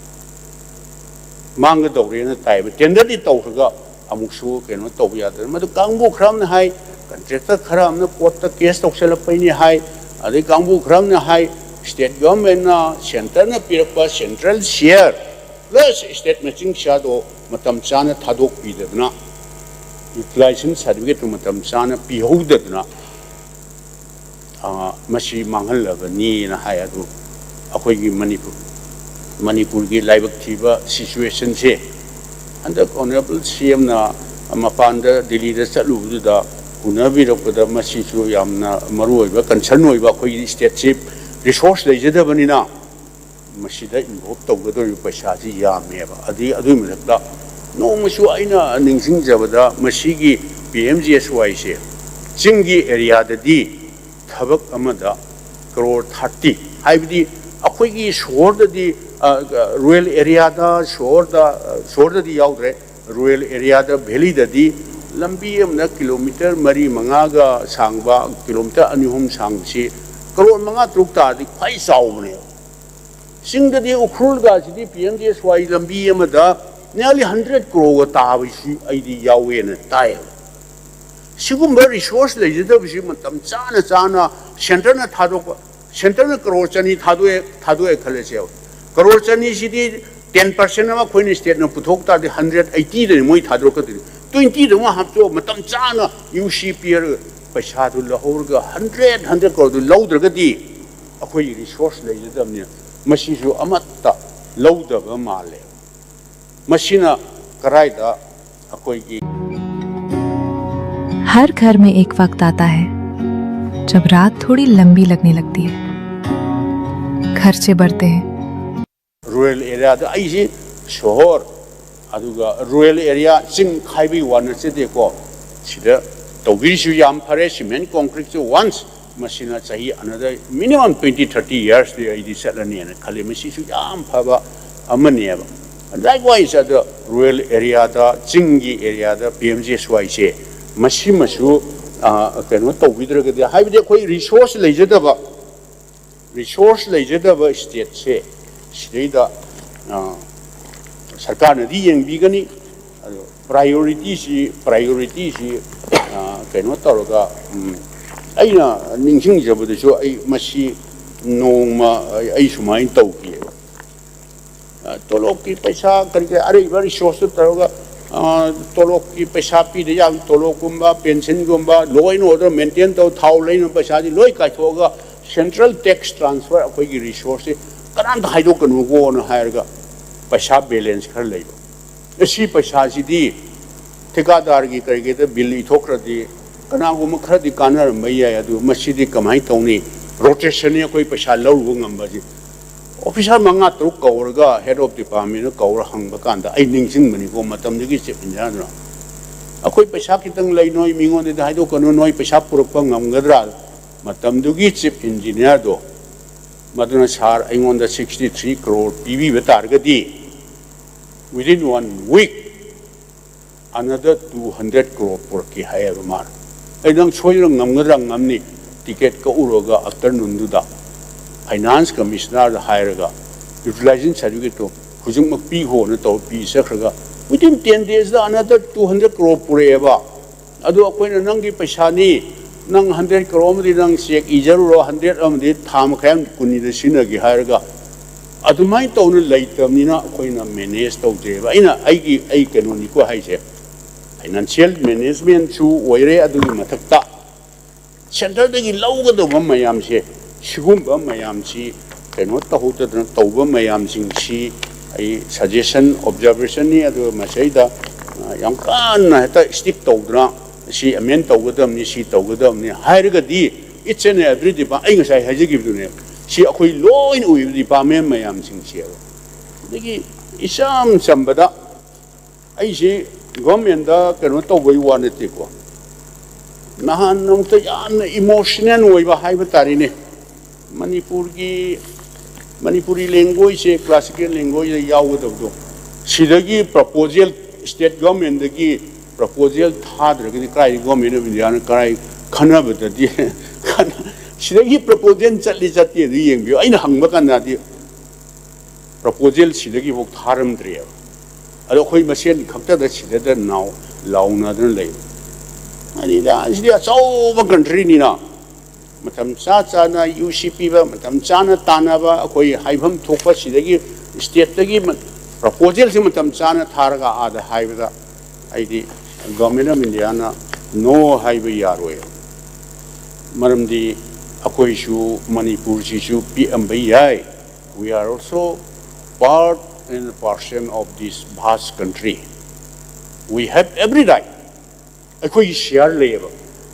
ꯃꯥꯡꯒꯗꯧꯔꯦꯅ ꯇꯥꯏꯌꯦꯕ꯫ Tenderꯗꯤ ꯇꯧꯈ꯭ꯔꯒ ꯑꯃꯨꯛꯁꯨ ꯀꯩꯅꯣ ꯇꯧꯕ ꯌꯥꯗ꯭ꯔꯦ꯫ ꯃꯗꯨ ꯀꯥꯡꯕꯨ ꯈꯔ ꯑꯃꯅ ꯍꯥꯏ, contractor ꯈꯔ ꯑꯃꯅ courtꯇ case ꯇꯧꯁꯜꯂꯛꯄꯩꯅꯤ ꯍꯥꯏ, ꯑꯗꯩ ꯀꯥꯡꯕꯨ ꯈꯔ ꯑꯃꯅ ꯍꯥꯏ, state governmentꯅ, centreꯅ ꯄꯤꯔꯛꯄ central share plus state matching shareꯗꯣ ꯃꯇꯝ ꯆꯥꯅ ꯊꯥꯗꯣꯛꯄꯤꯗꯗꯅ, utilization certificateꯇꯨ ꯃꯇꯝ ꯆꯥꯅ ꯄꯤꯍꯧꯗꯗꯅ, ꯃꯁꯤ ꯃꯥꯡꯍꯜꯂꯕꯅꯤꯅ ꯍꯥꯏ꯫ ꯑꯗꯨ ꯑꯩꯈꯣꯏꯒꯤ ꯃꯅꯤꯄꯨꯔ, ꯃꯅꯤꯄꯨꯔꯒꯤ ꯂꯥꯏꯕꯛ ꯊꯤꯕ situationꯁꯦ, ꯍꯟꯗꯛ Honourable CMꯅ ꯃꯄꯥꯟꯗ, ꯗꯤꯜꯂꯤꯗ ꯆꯠꯂꯨꯕꯗꯨꯗ ꯎꯅꯕꯤꯔꯛꯄꯗ, ꯃꯁꯤꯁꯨ ꯌꯥꯝꯅ ꯃꯔꯨ ꯑꯣꯏꯕ concern ꯑꯣꯏꯕ, ꯑꯩꯈꯣꯏꯒꯤ stateꯁꯤ resource ꯂꯩꯖꯗꯕꯅꯤꯅ ꯃꯁꯤꯗ involve ꯇꯧꯒꯗꯧꯔꯤꯕ ꯄꯩꯁꯥꯁꯤ ꯌꯥꯝꯃꯦꯕ꯫ ꯑꯗꯩ ꯑꯗꯨꯒꯤ ꯃꯊꯛꯇ ꯅꯣꯡꯃꯁꯨ ꯑꯩꯅ ꯅꯤꯡꯁꯤꯡꯖꯕꯗ, ꯃꯁꯤꯒꯤ ꯄꯤ ꯑꯦꯝ ꯖꯤ ꯑꯦꯁ ꯋꯥꯏꯁꯦ ꯆꯤꯡꯒꯤ areaꯗꯗꯤ ꯊꯕꯛ ꯑꯃꯗ ꯀꯔꯣꯔ ꯊꯥꯔꯇꯤ, ꯍꯥꯏꯕꯗꯤ ꯑꯩꯈꯣꯏꯒꯤ ꯁꯣꯍꯣꯔꯗꯗꯤ, rural areaꯗ, ꯁꯣꯍꯣꯔꯗ, ꯁꯣꯍꯣꯔꯗꯗꯤ ꯌꯥꯎꯗ꯭ꯔꯦ, ꯔꯨꯔꯦꯜ ꯑꯦꯔꯤꯌꯥꯗ, ꯚꯦꯂꯤꯗꯗꯤ ꯂꯝꯕꯤ ꯑꯃꯅ ꯀꯤꯂꯣꯃꯤꯇꯔ ꯃꯔꯤ ꯃꯉꯥꯒ ꯁꯥꯡꯕ, ꯀꯤꯂꯣꯃꯤꯇꯔ ꯑꯅꯤ ꯑꯍꯨꯝ ꯁꯥꯡꯕꯁꯤ ꯀꯔꯣꯔ ꯃꯉꯥ ꯇꯔꯨꯛ ꯇꯥꯔꯗꯤ ꯈ꯭ꯋꯥꯏ ꯆꯥꯎꯕꯅꯦꯕ꯫ ꯆꯤꯡꯗꯗꯤ ꯎꯈ꯭ꯔꯨꯜꯒꯁꯤꯗꯤ ꯄꯤ ꯑꯦꯝ ꯖꯤ ꯑꯦꯁ ꯋꯥꯏ ꯂꯝꯕꯤ ꯑꯃꯗ nearly hundred ꯀ꯭ꯔꯣꯔꯒ ꯇꯥꯕꯁꯤ ꯑꯩꯗꯤ ꯌꯥꯎꯋꯦꯅ ꯇꯥꯏꯌꯦꯕ꯫ ꯁꯤꯒꯨꯝꯕ ꯔꯤꯁꯣꯔꯁ ꯂꯩꯖꯗꯕꯁꯤ ꯃꯇꯝ ꯆꯥꯅ ꯆꯥꯅ ꯁꯦꯟꯇꯔꯅ ꯊꯥꯗꯣꯛꯄ, ꯁꯦꯟꯇꯔꯅ ꯀꯔꯣꯔ ꯆꯅꯤ ꯊꯥꯗꯣꯛꯑꯦ, ꯊꯥꯗꯣꯛꯑꯦ ꯈꯜꯂꯁꯦꯕ꯫ ꯀꯔꯣꯔ ꯆꯅꯤꯁꯤꯗꯤ ten percent ꯑꯃ ꯑꯩꯈꯣꯏꯅ ꯁ꯭ꯇꯦꯠꯅ ꯄꯨꯊꯣꯛ ꯇꯥꯔꯗꯤ ꯍꯟꯗ꯭ꯔꯦꯠ ꯑꯩꯠꯇꯤꯗꯅꯤ ꯃꯣꯏ ꯊꯥꯗꯣꯔꯛꯀꯗꯣꯏꯅꯤ꯫ ꯇ꯭ꯋꯦꯟꯇꯤꯗꯨ ꯑꯃ ꯍꯥꯞꯆꯣꯛꯑ ꯃꯇꯝ ꯆꯥꯅ ꯌꯨ ꯁꯤ ꯄꯤꯔꯒ ꯄꯩꯁꯥꯗꯨ ꯂꯧꯍꯧꯔꯒ ꯍꯟꯗ꯭ꯔꯦꯠ, ꯍꯟꯗ꯭ꯔꯦꯠ ꯀ꯭ꯔꯣꯔꯗꯨ ꯂꯧꯗ꯭ꯔꯒꯗꯤ ꯑꯩꯈꯣꯏꯒꯤ ꯔꯤꯁꯣꯔꯁ ꯂꯩꯖꯗꯕꯅꯤꯅ ꯃꯁꯤꯁꯨ ꯑꯃꯠꯇ ꯂꯧꯗꯕ ꯃꯥꯜꯂꯦ꯫ ꯃꯁꯤꯅ ꯀꯔꯥꯏꯗ ꯑꯩꯈꯣꯏꯒꯤ हर घर में एक वक्त आता है, जब रात थोड़ी लंबी लगने लगती है। खर्चे बढ़ते हैं। ꯔꯨꯔꯦꯜ ꯑꯦꯔꯤꯌꯥꯗ ꯑꯩꯁꯤ ꯁꯣꯍꯣꯔ ꯑꯗꯨꯒ ꯔꯨꯔꯦꯜ ꯑꯦꯔꯤꯌꯥ, ꯆꯤꯡ ꯈꯥꯏꯕꯒꯤ ꯋꯥ ꯅꯠꯆꯗꯦꯀꯣ꯫ ꯁꯤꯗ ꯇꯧꯕꯤꯔꯤꯁꯨ ꯌꯥꯝ ꯐꯔꯦ꯫ ꯁꯤꯃꯦꯟ ꯀꯣꯟꯀ꯭ꯔꯤꯠꯁꯨ ꯋꯥꯟꯁ ꯃꯁꯤꯅ ꯆꯍꯤ another minimum twenty thirty yearsꯇꯤ ꯑꯩꯗꯤ ꯆꯠꯂꯅꯤꯅ ꯈꯜꯂꯤ꯫ ꯃꯁꯤꯁꯨ ꯌꯥꯝ ꯐꯕ ꯑꯃꯅꯦꯕ꯫ Likewise ꯑꯗ ꯔꯨꯔꯦꯜ ꯑꯦꯔꯤꯌꯥꯗ, ꯆꯤꯡꯒꯤ ꯑꯦꯔꯤꯌꯥꯗ ꯄꯤ ꯑꯦꯝ ꯖꯤ ꯑꯦꯁ ꯋꯥꯏꯁꯦ ꯃꯁꯤꯃꯁꯨ, ꯑ, ꯀꯩꯅꯣ ꯇꯧꯕꯤꯗ꯭ꯔꯒꯗꯤ, ꯍꯥꯏꯕꯗꯤ ꯑꯩꯈꯣꯏ ꯔꯤꯁꯣꯔꯁ ꯂꯩꯖꯗꯕ, ꯔꯤꯁꯣꯔꯁ ꯂꯩꯖꯗꯕ ꯁ꯭ꯇꯦꯠꯁꯦ ꯁꯤꯗꯩꯗ, ꯑ, ꯁꯔꯀꯥꯔꯅꯗꯤ ꯌꯦꯡꯕꯤꯒꯅꯤ꯫ ꯑꯗꯣ ꯄ꯭ꯔꯥꯏꯌꯣꯔꯤꯇꯤꯁꯤ, ꯄ꯭ꯔꯥꯏꯌꯣꯔꯤꯇꯤꯁꯤ, ꯑ, ꯀꯩꯅꯣ ꯇꯧꯔꯒ, ꯎꯝ, ꯑꯩꯅ ꯅꯤꯡꯁꯤꯡꯖꯕꯗꯁꯨ ꯑꯩ ꯃꯁꯤ ꯅꯣꯡꯃ ꯑꯩ, ꯑꯩ ꯁꯨꯃꯥꯏꯅ ꯇꯧꯈꯤꯑꯕ꯫ ꯑ, ꯇꯣꯂꯣꯞꯀꯤ ꯄꯩꯁꯥ ꯀꯔꯤ ꯀꯔꯤ ꯑꯔꯩꯕ ꯔꯤꯁꯣꯔꯁꯇꯨ ꯇꯧꯔꯒ, ꯑ, ꯇꯣꯂꯣꯞꯀꯤ ꯄꯩꯁꯥ ꯄꯤꯗ ꯌꯥꯕ ꯇꯣꯂꯣꯞꯀꯨꯝꯕ, ꯄꯦꯟꯁꯟꯒꯨꯝꯕ, law and order maintain ꯇꯧ, ꯊꯥꯎ ꯂꯩꯅꯕ ꯄꯩꯁꯥꯗꯤ ꯂꯣꯏ ꯀꯥꯏꯊꯣꯛꯑꯒ central tax transfer ꯑꯩꯈꯣꯏꯒꯤ ꯔꯤꯁꯣꯔꯁꯁꯦ ꯀꯅꯥꯝꯇ ꯍꯥꯏꯗꯣꯛꯀꯅꯨꯀꯣꯅ ꯍꯥꯏꯔꯒ ꯄꯩꯁꯥ balance ꯈꯔ ꯂꯩꯕ꯫ ꯑꯁꯤ ꯄꯩꯁꯥꯁꯤꯗꯤ ꯊꯤꯀꯥꯗꯥꯔꯒꯤ ꯀꯔꯤꯒꯤꯗ ꯕꯤꯜ ꯏꯊꯣꯛꯈ꯭ꯔꯗꯤ ꯀꯅꯥꯒꯨꯝꯕ ꯈꯔꯗꯤ ꯀꯥꯟꯅꯔꯝꯕ ꯌꯥꯏ, ꯑꯗꯨ ꯃꯁꯤꯗꯤ ꯀꯃꯥꯏꯅ ꯇꯧꯅꯤ? ꯔꯣꯇꯦꯁꯟꯅꯤ ꯑꯩꯈꯣꯏ ꯄꯩꯁꯥ ꯂꯧꯔꯨꯕ ꯉꯝꯕꯁꯤ꯫ ꯑꯣꯐꯤꯁꯥꯔ ꯃꯉꯥ ꯇꯔꯨꯛ ꯀꯧꯔꯒ head of departmentꯅ ꯀꯧꯔ ꯍꯪꯕ ꯀꯥꯟꯗ ꯑꯩ ꯅꯤꯡꯁꯤꯡꯕꯅꯤꯀꯣ, ꯃꯇꯝꯗꯨꯒꯤ ꯆꯤꯐ ꯏꯟꯖꯤꯅꯤꯌꯥꯔꯗꯨꯅ, "ꯑꯩꯈꯣꯏ ꯄꯩꯁꯥ ꯈꯤꯇꯪ ꯂꯩ, ꯅꯣꯏ ꯃꯤꯉꯣꯟꯗꯗꯤ ꯍꯥꯏꯗꯣꯛꯀꯅꯨ, ꯅꯣꯏ ꯄꯩꯁꯥ ꯄꯨꯔꯛꯄ ꯉꯝꯒꯗ꯭ꯔꯥ?" ꯃꯇꯝꯗꯨꯒꯤ ꯆꯤꯐ ꯏꯟꯖꯤꯅꯤꯌꯥꯔꯗꯣ, ꯃꯗꯨꯅ, "ꯁꯥꯔ, ꯑꯩꯉꯣꯟꯗ sixty three ꯀ꯭ꯔꯣꯔ ꯄꯤꯕꯤꯕ ꯇꯥꯔꯒꯗꯤ within one week ꯑꯅꯗꯔ two hundred crore ꯄꯨꯔꯛꯀꯦ ꯍꯥꯏꯌꯦꯕ ꯃꯥꯅ꯫ ꯑꯩ ꯅꯪ ꯁꯣꯏꯗꯅ ꯉꯝꯒꯗ꯭ꯔꯥ? ꯉꯝꯅꯤ꯫ ꯇꯤꯀꯦꯠ ꯀꯛꯎꯔꯒ ꯑꯥꯐꯇꯔꯅꯨꯟꯗꯨꯗ ꯐꯥꯏꯅꯥꯟꯁ ꯀꯃꯤꯁꯅꯔꯗ ꯍꯥꯏꯔꯒ ꯌꯨꯇꯤꯂꯥꯏꯖꯦꯁꯟ ꯁꯥꯔꯇꯤꯐꯤꯀꯦꯠꯇꯣ ꯍꯧꯖꯤꯛꯃꯛ ꯄꯤꯈꯣꯅ ꯇꯧꯔ ꯄꯤ ꯆꯠꯈ꯭ꯔꯒ within ten daysꯗ ꯑꯅꯗꯔ ꯇꯨ ꯍꯟꯗ꯭ꯔꯦꯠ ꯀ꯭ꯔꯣꯔ ꯄꯨꯔꯛꯑꯦꯕ꯫ ꯑꯗꯨ ꯑꯩꯈꯣꯏꯅ ꯅꯪꯒꯤ ꯄꯩꯁꯥꯅꯤ, ꯅꯪ ꯍꯟꯗ꯭ꯔꯦꯠ ꯀ꯭ꯔꯣꯔ ꯑꯃꯗꯤ ꯅꯪ ꯆꯦꯛ ꯏꯖꯔꯨꯔꯣ, ꯍꯟꯗ꯭ꯔꯦꯠ ꯑꯃꯗꯤ ꯊꯥ ꯃꯈꯥꯏ ꯑꯃ ꯀꯨꯟꯅꯤꯗ ꯁꯤꯖꯤꯟꯅꯒꯦ ꯍꯥꯏꯔꯒ ꯑꯗꯨꯃꯥꯏꯅ ꯇꯧꯅ ꯂꯩꯇꯕꯅꯤꯅ ꯑꯩꯈꯣꯏꯅ ꯃꯦꯅꯦꯖ ꯇꯧꯖꯩꯑꯕ꯫ ꯑꯩꯅ ꯑꯩꯒꯤ ꯑꯩ ꯀꯩꯅꯣꯅꯤꯀꯣ ꯍꯥꯏꯁꯦ, ꯐꯥꯏꯅꯥꯟꯁꯤꯌꯦꯜ ꯃꯦꯅꯦꯖꯃꯦꯟꯁꯨ ꯑꯣꯏꯔꯦ꯫ ꯑꯗꯨꯒꯤ ꯃꯊꯛꯇ ꯁꯦꯟꯇꯔꯗꯒꯤ ꯂꯧꯒꯗꯧꯕ ꯃꯌꯥꯝꯁꯦ, ꯁꯤꯒꯨꯝꯕ ꯃꯌꯥꯝꯁꯤ ꯀꯩꯅꯣ ꯇꯧꯍꯧꯗꯗꯅ ꯇꯧꯕ ꯃꯌꯥꯝꯁꯤꯡꯁꯤ ꯑꯩ ꯁꯖꯦꯁꯟ, ꯑꯣꯕꯖꯥꯔꯕꯦꯁꯟꯅꯤ꯫ ꯑꯗꯨꯒ ꯃꯁꯤꯗ ꯌꯥꯝ ꯀꯟꯅ ꯍꯦꯛꯇ ꯏꯁꯇꯤꯛ ꯇꯧꯗꯅ ꯁꯤ ꯑꯦꯃꯦꯟ ꯇꯧꯒꯗꯕꯅꯤ, ꯁꯤ ꯇꯧꯒꯗꯕꯅꯤ ꯍꯥꯏꯔꯒꯗꯤ, each and every department, ꯑꯩ ꯉꯁꯥꯏ ꯍꯥꯏꯖꯈꯤꯕꯗꯨꯅꯦ, ꯁꯤ ꯑꯩꯈꯣꯏ ꯂꯣꯏꯅ ꯑꯣꯏꯕ ꯗꯤꯄꯥꯔꯠꯃꯦꯟ ꯃꯌꯥꯝꯁꯤꯡꯁꯦꯕ꯫ ꯑꯗꯒꯤ ꯏꯆꯝ ꯆꯝꯕꯗ ꯑꯩꯁꯤ ꯒꯣꯔꯃꯦꯟꯗ ꯀꯩꯅꯣ ꯇꯧꯕꯩ ꯋꯥ ꯅꯠꯇꯦꯀꯣ, ꯅꯍꯥꯟ ꯑꯃꯨꯛꯇ ꯌꯥꯝꯅ ꯏꯃꯣꯁꯅꯦꯜ ꯑꯣꯏꯕ ꯍꯥꯏꯕ ꯇꯥꯔꯦꯅꯦ, ꯃꯅꯤꯄꯨꯔꯒꯤ, ꯃꯅꯤꯄꯨꯔꯤ ꯂꯦꯡꯒ꯭ꯋꯦꯖꯁꯦ ꯀ꯭ꯂꯥꯁꯤꯀꯦꯜ ꯂꯦꯡꯒ꯭ꯋꯦꯖꯇ ꯌꯥꯎꯒꯗꯕꯗꯣ, ꯁꯤꯗꯒꯤ ꯄ꯭ꯔꯄꯣꯖꯦꯜ, ꯁ꯭ꯇꯦꯠ ꯒꯣꯔꯃꯦꯟꯗꯒꯤ ꯄ꯭ꯔꯄꯣꯖꯦꯜ ꯊꯥꯗ꯭ꯔꯒꯗꯤ ꯀꯗꯥꯏꯗꯒꯤ ꯒꯣꯔꯃꯦꯟ ꯑꯣꯐ ꯏꯟꯗꯤꯌꯥꯅ ꯀꯗꯥꯏ ꯈꯟꯅꯕꯗꯗꯤ ꯁꯤꯗꯒꯤ ꯄ꯭ꯔꯄꯣꯖꯦꯜ ꯆꯠꯂꯤ ꯆꯠꯇꯦ ꯑꯗꯨ ꯌꯦꯡꯕꯤꯌꯨ꯫ ꯑꯩꯅ ꯍꯪꯕ ꯀꯥꯟꯗꯗꯤ ꯄ꯭ꯔꯄꯣꯖꯦꯜ ꯁꯤꯗꯒꯤꯐꯥꯎ ꯊꯥꯔꯝꯗ꯭ꯔꯤꯑꯕ꯫ ꯑꯗꯣ ꯑꯩꯈꯣꯏ ꯃꯁꯦꯟ ꯈꯛꯇꯗ ꯁꯤꯗꯗ ꯅꯥꯎ ꯂꯥꯎꯅꯗꯅ ꯂꯩ꯫ ꯑꯗꯨꯗ ꯁꯤꯗꯤ ꯑꯆꯧꯕ ꯀꯟꯇ꯭ꯔꯤꯅꯤꯅ ꯃꯇꯝ ꯆꯥ ꯆꯥꯅ ꯌꯨ ꯁꯤ ꯄꯤꯕ, ꯃꯇꯝ ꯆꯥꯅ ꯇꯥꯟꯅꯕ, ꯑꯩꯈꯣꯏ ꯍꯥꯏꯐꯝ ꯊꯣꯛꯄ ꯁꯤꯗꯒꯤ ꯁ꯭ꯇꯦꯠꯇꯒꯤ ꯄ꯭ꯔꯄꯣꯖꯦꯜꯁꯦ ꯃꯇꯝ ꯆꯥꯅ ꯊꯥꯔꯒ ꯑꯥꯗ ꯍꯥꯏꯕꯗ ꯑꯩꯗꯤ ꯒꯣꯔꯃꯦꯟ ꯑꯣꯐ ꯏꯟꯗꯤꯌꯥꯅ ꯅꯣ ꯍꯥꯏꯕ ꯌꯥꯔꯣꯏ꯫ ꯃꯔꯝꯗꯤ ꯑꯩꯈꯣꯏꯁꯨ ꯃꯅꯤꯄꯨꯔꯁꯤꯁꯨ ꯄꯤꯛꯑꯝꯕ ꯌꯥꯏ꯫ We are also part and parcel of this vast country. We have every right. ꯑꯩꯈꯣꯏꯒꯤ ꯁꯤꯌꯥꯔ ꯂꯩꯌꯦꯕ꯫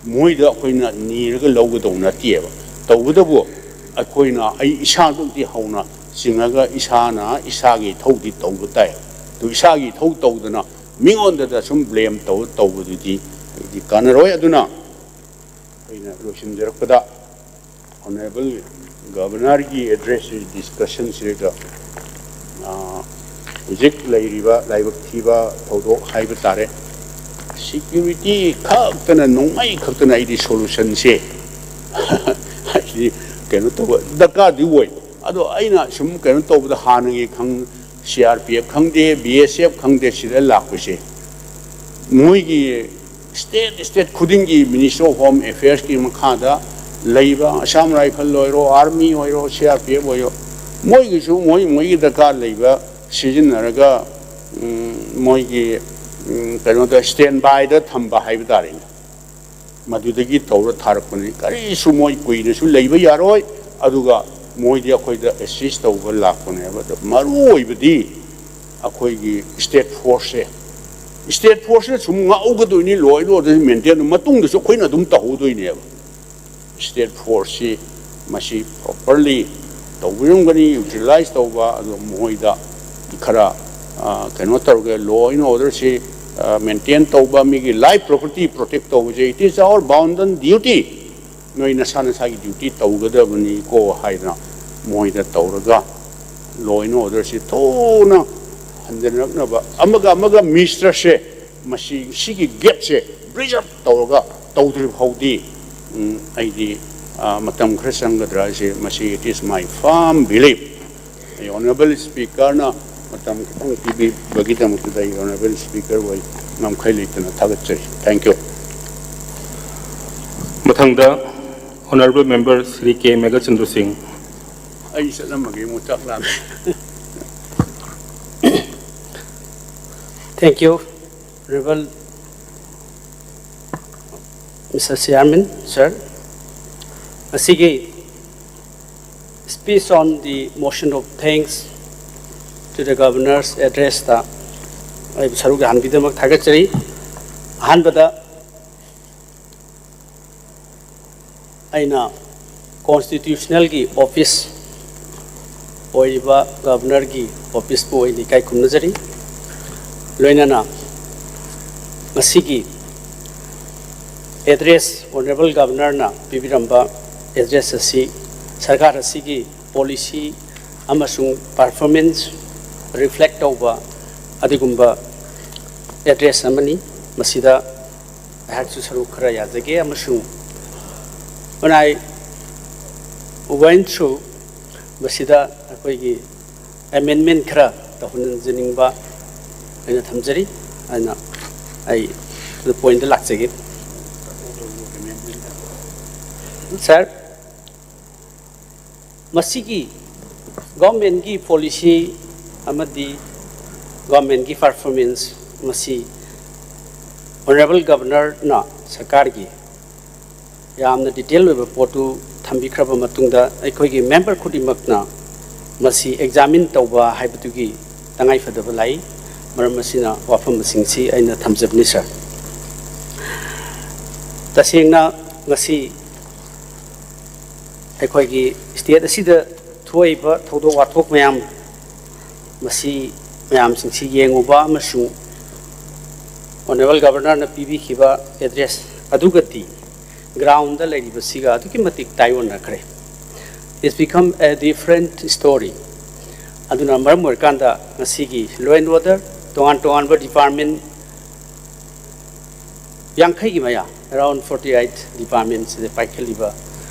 ꯃꯣꯏꯗ ꯑꯩꯈꯣꯏꯅ ꯅꯤꯔꯒ ꯂꯧꯒꯗꯧ ꯅꯠꯇꯦꯕ꯫ ꯇꯧꯕꯇꯕꯨ ꯑꯩꯈꯣꯏꯅ ꯑꯩ ꯏꯁꯥꯗꯒꯤ ꯍꯧꯅ ꯆꯤꯡꯉꯒ ꯏꯁꯥꯅ ꯏꯁꯥꯒꯤ ꯏꯊꯧꯗꯤ ꯇꯧꯕ ꯇꯥꯏ꯫ ꯑꯗꯨ ꯏꯁꯥꯒꯤ ꯏꯊꯧ ꯇꯧꯗꯅ ꯃꯤꯉꯣꯟꯗꯗ ꯁꯨꯝ ꯕ꯭ꯂꯦꯝ ꯇꯧꯔ ꯇꯧꯕꯗꯨꯗꯤ ꯑꯩꯗꯤ ꯀꯥꯟꯅꯔꯣꯏ꯫ ꯑꯗꯨꯅ ꯑꯩꯅ ꯂꯣꯏꯁꯤꯟꯖꯔꯛꯄꯗ ꯑꯣꯅꯔꯦꯕꯜ ꯒꯕꯔꯅꯔꯒꯤ ꯑꯦꯗ꯭ꯔꯦꯁꯁꯤ ꯗꯤꯁꯀꯁꯟꯁꯤꯗ, ꯑ, ꯍꯧꯖꯤꯛ ꯂꯩꯔꯤꯕ ꯂꯥꯏꯕꯛ ꯊꯤꯕ ꯊꯧꯗꯣꯛ ꯍꯥꯏꯕ ꯇꯥꯔꯦ, ꯁꯤꯀ꯭ꯌꯨꯔꯤꯇꯤ ꯈꯛꯇꯅ, ꯅꯣꯡꯃꯩ ꯈꯛꯇꯅ ꯑꯩꯗꯤ ꯁꯣꯂꯨꯁꯟꯁꯦ ꯍꯥꯏꯗꯤ ꯀꯩꯅꯣ ꯇꯧꯕ ꯗꯔꯀꯥꯔꯗꯤ ꯑꯣꯏ꯫ ꯑꯗꯣ ꯑꯩꯅ ꯁꯨꯝ ꯀꯩꯅꯣ ꯇꯧꯕꯗ, ꯍꯥꯟꯅꯒꯤ ꯈꯪ ꯁꯤ ꯑꯥꯔ ꯄꯤ ꯑꯦꯐ ꯈꯪꯗꯦ, ꯕꯤ ꯑꯦꯁ ꯑꯦꯐ ꯈꯪꯗꯦ, ꯁꯤꯗ ꯂꯥꯛꯄꯁꯦ ꯃꯣꯏꯒꯤ ꯁ꯭ꯇꯦꯠ ꯁ꯭ꯇꯦꯠ ꯈꯨꯗꯤꯡꯒꯤ ꯃꯤꯅꯤꯁꯇ꯭ꯔꯤ ꯑꯣꯐ ꯍꯣꯝ ꯑꯦꯐꯤꯌꯔꯁꯀꯤ ꯃꯈꯥꯗ ꯂꯩꯕ ꯑꯁꯥꯝ ꯔꯥꯏꯐꯜ ꯑꯣꯏꯔꯣ, ꯑꯥꯔꯃꯤ ꯑꯣꯏꯔꯣ, ꯁꯤ ꯑꯥꯔ ꯄꯤ ꯑꯦꯐ ꯑꯣꯏꯔꯣ, ꯃꯣꯏꯒꯤꯁꯨ ꯃꯣꯏ ꯃꯣꯏꯒꯤ ꯗꯔꯀꯥꯔ ꯂꯩꯕ ꯁꯤꯖꯤꯟꯅꯔꯒ, ꯎꯝ, ꯃꯣꯏꯒꯤ, ꯎꯝ, ꯀꯩꯅꯣꯗ, ꯁ꯭ꯇꯦꯟ ꯕꯥꯏꯗ ꯊꯝꯕ ꯍꯥꯏꯕ ꯇꯥꯔꯦꯅꯦ꯫ ꯃꯗꯨꯗꯒꯤ ꯇꯧꯔ ꯊꯥꯔꯛꯄꯅꯤ꯫ ꯀꯔꯤꯁꯨ ꯃꯣꯏ ꯀꯨꯏꯅꯁꯨ ꯂꯩꯕ ꯌꯥꯔꯣꯏ꯫ ꯑꯗꯨꯒ ꯃꯣꯏꯗꯤ ꯑꯩꯈꯣꯏꯗ ꯑꯦꯁꯤꯁ ꯇꯧꯕ ꯂꯥꯛꯄꯅꯦꯕ꯫ ꯑꯗꯣ ꯃꯔꯨ ꯑꯣꯏꯕꯗꯤ ꯑꯩꯈꯣꯏꯒꯤ ꯁ꯭ꯇꯦꯠ ꯐꯣꯔꯁꯁꯦ, ꯁ꯭ꯇꯦꯠ ꯐꯣꯔꯁꯁꯤꯅ ꯁꯨꯝ ꯉꯥꯛꯍꯧꯒꯗꯣꯏꯅꯤ, ꯂꯣ ꯑꯦꯟ ꯑꯣꯔꯗꯔ ꯃꯦꯟꯇꯦꯟ ꯃꯇꯨꯡꯗꯁꯨ ꯑꯩꯈꯣꯏꯅ ꯑꯗꯨꯝ ꯇꯧꯍꯧꯗꯣꯏꯅꯦꯕ꯫ ꯁ꯭ꯇꯦꯠ ꯐꯣꯔꯁꯁꯤ ꯃꯁꯤ ꯄ꯭ꯔꯣꯄꯔꯂꯤ ꯇꯧꯕꯤꯔꯝꯒꯅꯤ, ꯌꯨꯇꯤꯂꯥꯏꯖ ꯇꯧꯕ, ꯑꯗꯣ ꯃꯈꯣꯏꯗ ꯈꯔ, ꯑ, ꯀꯩꯅꯣ ꯇꯧꯔꯒ, ꯂꯣ ꯑꯦꯟ ꯑꯣꯔꯗꯔꯁꯤ ꯃꯦꯟꯇꯦꯟ ꯇꯧꯕ, ꯃꯤꯒꯤ ꯂꯥꯏꯐ ꯄ꯭ꯔꯣꯄꯔꯇꯤ ꯄ꯭ꯔꯣꯇꯦꯛ ꯇꯧꯕꯁꯦ, it is our bounden duty, ꯅꯣꯏ ꯅꯁꯥ ꯅꯁꯥꯒꯤ ꯗ꯭ꯌꯨꯇꯤ ꯇꯧꯒꯗꯕꯅꯤꯀꯣ ꯍꯥꯏꯗꯅ ꯃꯣꯏꯗ ꯇꯧꯔꯒ ꯂꯣ ꯑꯦꯟ ꯑꯣꯔꯗꯔꯁꯤ ꯊꯨꯅ ꯍꯟꯖꯤꯟꯔꯛꯅꯕ, ꯑꯃꯒ ꯑꯃꯒ ꯃꯤꯁꯇ꯭ꯔꯁꯦ, ꯃꯁꯤ, ꯁꯤꯒꯤ ꯒꯦꯞꯁꯦ ꯕ꯭ꯔꯤꯖ ꯑꯞ ꯇꯧꯔꯒ ꯇꯧꯗ꯭ꯔꯤꯕ ꯐꯥꯎꯗꯤ, ꯎꯝ, ꯑꯩꯗꯤ, ꯑ, ꯃꯇꯝ ꯈꯔ ꯆꯪꯒꯗ꯭ꯔꯥ ꯍꯥꯏꯁꯦ, ꯃꯁꯤ, it is my firm belief꯫ ꯑꯩ ꯑꯣꯅꯔꯦꯕꯜ ꯁ꯭ꯄꯤꯀꯔꯅ ꯃꯇꯝ ꯈꯤꯇꯪ ꯄꯤꯕꯤꯕꯒꯤꯗꯃꯛꯇ ꯑꯩ ꯑꯣꯅꯔꯦꯕꯜ ꯁ꯭ꯄꯤꯀꯔꯕꯨ ꯑꯩ ꯉꯝꯈꯩ ꯂꯩꯇꯅ ꯊꯥꯒꯠꯆꯔꯤ꯫ Thank you꯫ ꯃꯊꯪꯗ ꯑꯣꯅꯔꯦꯕꯜ ꯃꯦꯝꯕꯔ ꯁ꯭ꯔꯤ ꯀꯦ ꯃꯦꯘꯆꯟꯗ꯭ꯔ ꯁꯤꯡ꯫ ꯑꯩ ꯆꯠꯂꯝꯃꯒꯦ, ꯑꯃꯨꯛ ꯆꯥꯛ ꯂꯥꯝꯃꯦ꯫ Thank you, Honorable Mister Chairman, sir. ꯉꯁꯤꯒꯤ speech on the motion of thanks to the governor's addressꯇ ꯑꯩꯕꯨ ꯁꯔꯨꯛ ꯌꯥꯍꯟꯕꯤꯗꯃꯛ ꯊꯥꯒꯠꯆꯔꯤ꯫ ꯑꯍꯥꯟꯕꯗ ꯑꯩꯅ constitutionalꯒꯤ office ꯑꯣꯏꯔꯤꯕ governorꯒꯤ officeꯄꯨ ꯑꯩꯅ ꯏꯀꯥꯏ ꯈꯨꯝꯅꯖꯔꯤ꯫ ꯂꯣꯏꯅꯅ ꯉꯁꯤꯒꯤ address, honorable governorꯅ ꯄꯤꯕꯤꯔꯝꯕ address ꯑꯁꯤ ꯁꯔꯀꯥꯔ ꯑꯁꯤꯒꯤ policy ꯑꯃꯁꯨꯡ performance reflect ꯇꯧꯕ ꯑꯗꯨꯒꯨꯝꯕ address ꯑꯃꯅꯤ꯫ ꯃꯁꯤꯗ ꯑꯩꯍꯥꯛꯁꯨ ꯁꯔꯨꯛ ꯈꯔ ꯌꯥꯖꯒꯦ ꯑꯃꯁꯨꯡ when I went through ꯃꯁꯤꯗ ꯑꯩꯈꯣꯏꯒꯤ amendment ꯈꯔ ꯇꯧꯍꯟꯖꯅꯤꯡꯕ ꯑꯩꯅ ꯊꯝꯖꯔꯤ꯫ ꯑꯗꯨꯅ ꯑꯩ ꯄꯣꯏꯟꯗ ꯂꯥꯛꯆꯒꯦ꯫ ꯁꯥꯔ, ꯃꯁꯤꯒꯤ ꯒꯣꯔꯃꯦꯟꯒꯤ ꯄꯣꯂꯤꯁꯤ ꯑꯃꯗꯤ ꯒꯣꯔꯃꯦꯟꯒꯤ ꯄꯔꯐꯣꯔꯃꯦꯟꯁ ꯃꯁꯤ ꯑꯣꯅꯔꯦꯕꯜ ꯒꯕꯔꯅꯔꯅ ꯁꯔꯀꯥꯔꯒꯤ ꯌꯥꯝꯅ ꯗꯤꯇꯦꯜ ꯑꯣꯏꯕ ꯄꯣꯠꯇꯨ ꯊꯝꯕꯤꯈ꯭ꯔꯕ ꯃꯇꯨꯡꯗ ꯑꯩꯈꯣꯏꯒꯤ ꯃꯦꯝꯕꯔ ꯈꯨꯗꯤꯡꯃꯛꯅ ꯃꯁꯤ ꯑꯦꯛꯖꯥꯃꯤꯟ ꯇꯧꯕ ꯍꯥꯏꯕꯗꯨꯒꯤ ꯇꯉꯥꯏꯐꯗꯕ ꯂꯥꯛꯏ꯫ ꯃꯔꯝ ꯑꯁꯤꯅ ꯋꯥꯐꯝꯁꯤꯡꯁꯤ ꯑꯩꯅ ꯊꯝꯖꯕꯅꯤ ꯁꯥꯔ꯫ ꯇꯁꯦꯡꯅ ꯉꯁꯤ ꯑꯩꯈꯣꯏꯒꯤ ꯁ꯭ꯇꯦꯠ ꯑꯁꯤꯗ ꯊꯣꯛꯏꯕ ꯊꯧꯗꯣꯛ ꯋꯥꯊꯣꯛ ꯃꯌꯥꯝ ꯃꯁꯤ ꯃꯌꯥꯝꯁꯤꯡꯁꯤ ꯌꯦꯡꯉꯨꯕ ꯑꯃꯁꯨꯡ ꯑꯣꯅꯔꯦꯕꯜ ꯒꯕꯔꯅꯔꯅ ꯄꯤꯕꯤꯈꯤꯕ ꯑꯦꯗ꯭ꯔꯦꯁ ꯑꯗꯨꯒꯗꯤ ꯒ꯭ꯔꯥꯎꯟꯗ ꯂꯩꯔꯤꯕꯁꯤꯒ ꯑꯗꯨꯛꯀꯤ ꯃꯇꯤꯛ ꯇꯥꯏꯑꯣꯟꯅꯈ꯭ꯔꯦ꯫ It's become a different story꯫ ꯑꯗꯨꯅ ꯃꯔꯝ ꯑꯣꯏꯔꯀꯥꯟꯗ ꯉꯁꯤꯒꯤ law and order ꯇꯣꯉꯥꯟ ꯇꯣꯉꯥꯟꯕ ꯗꯤꯄꯥꯔꯠꯃꯦꯟ ꯌꯥꯡꯈꯩꯒꯤ ꯃꯌꯥ, around forty eight department ꯁꯤꯗ ꯄꯥꯏꯈꯠꯂꯤꯕ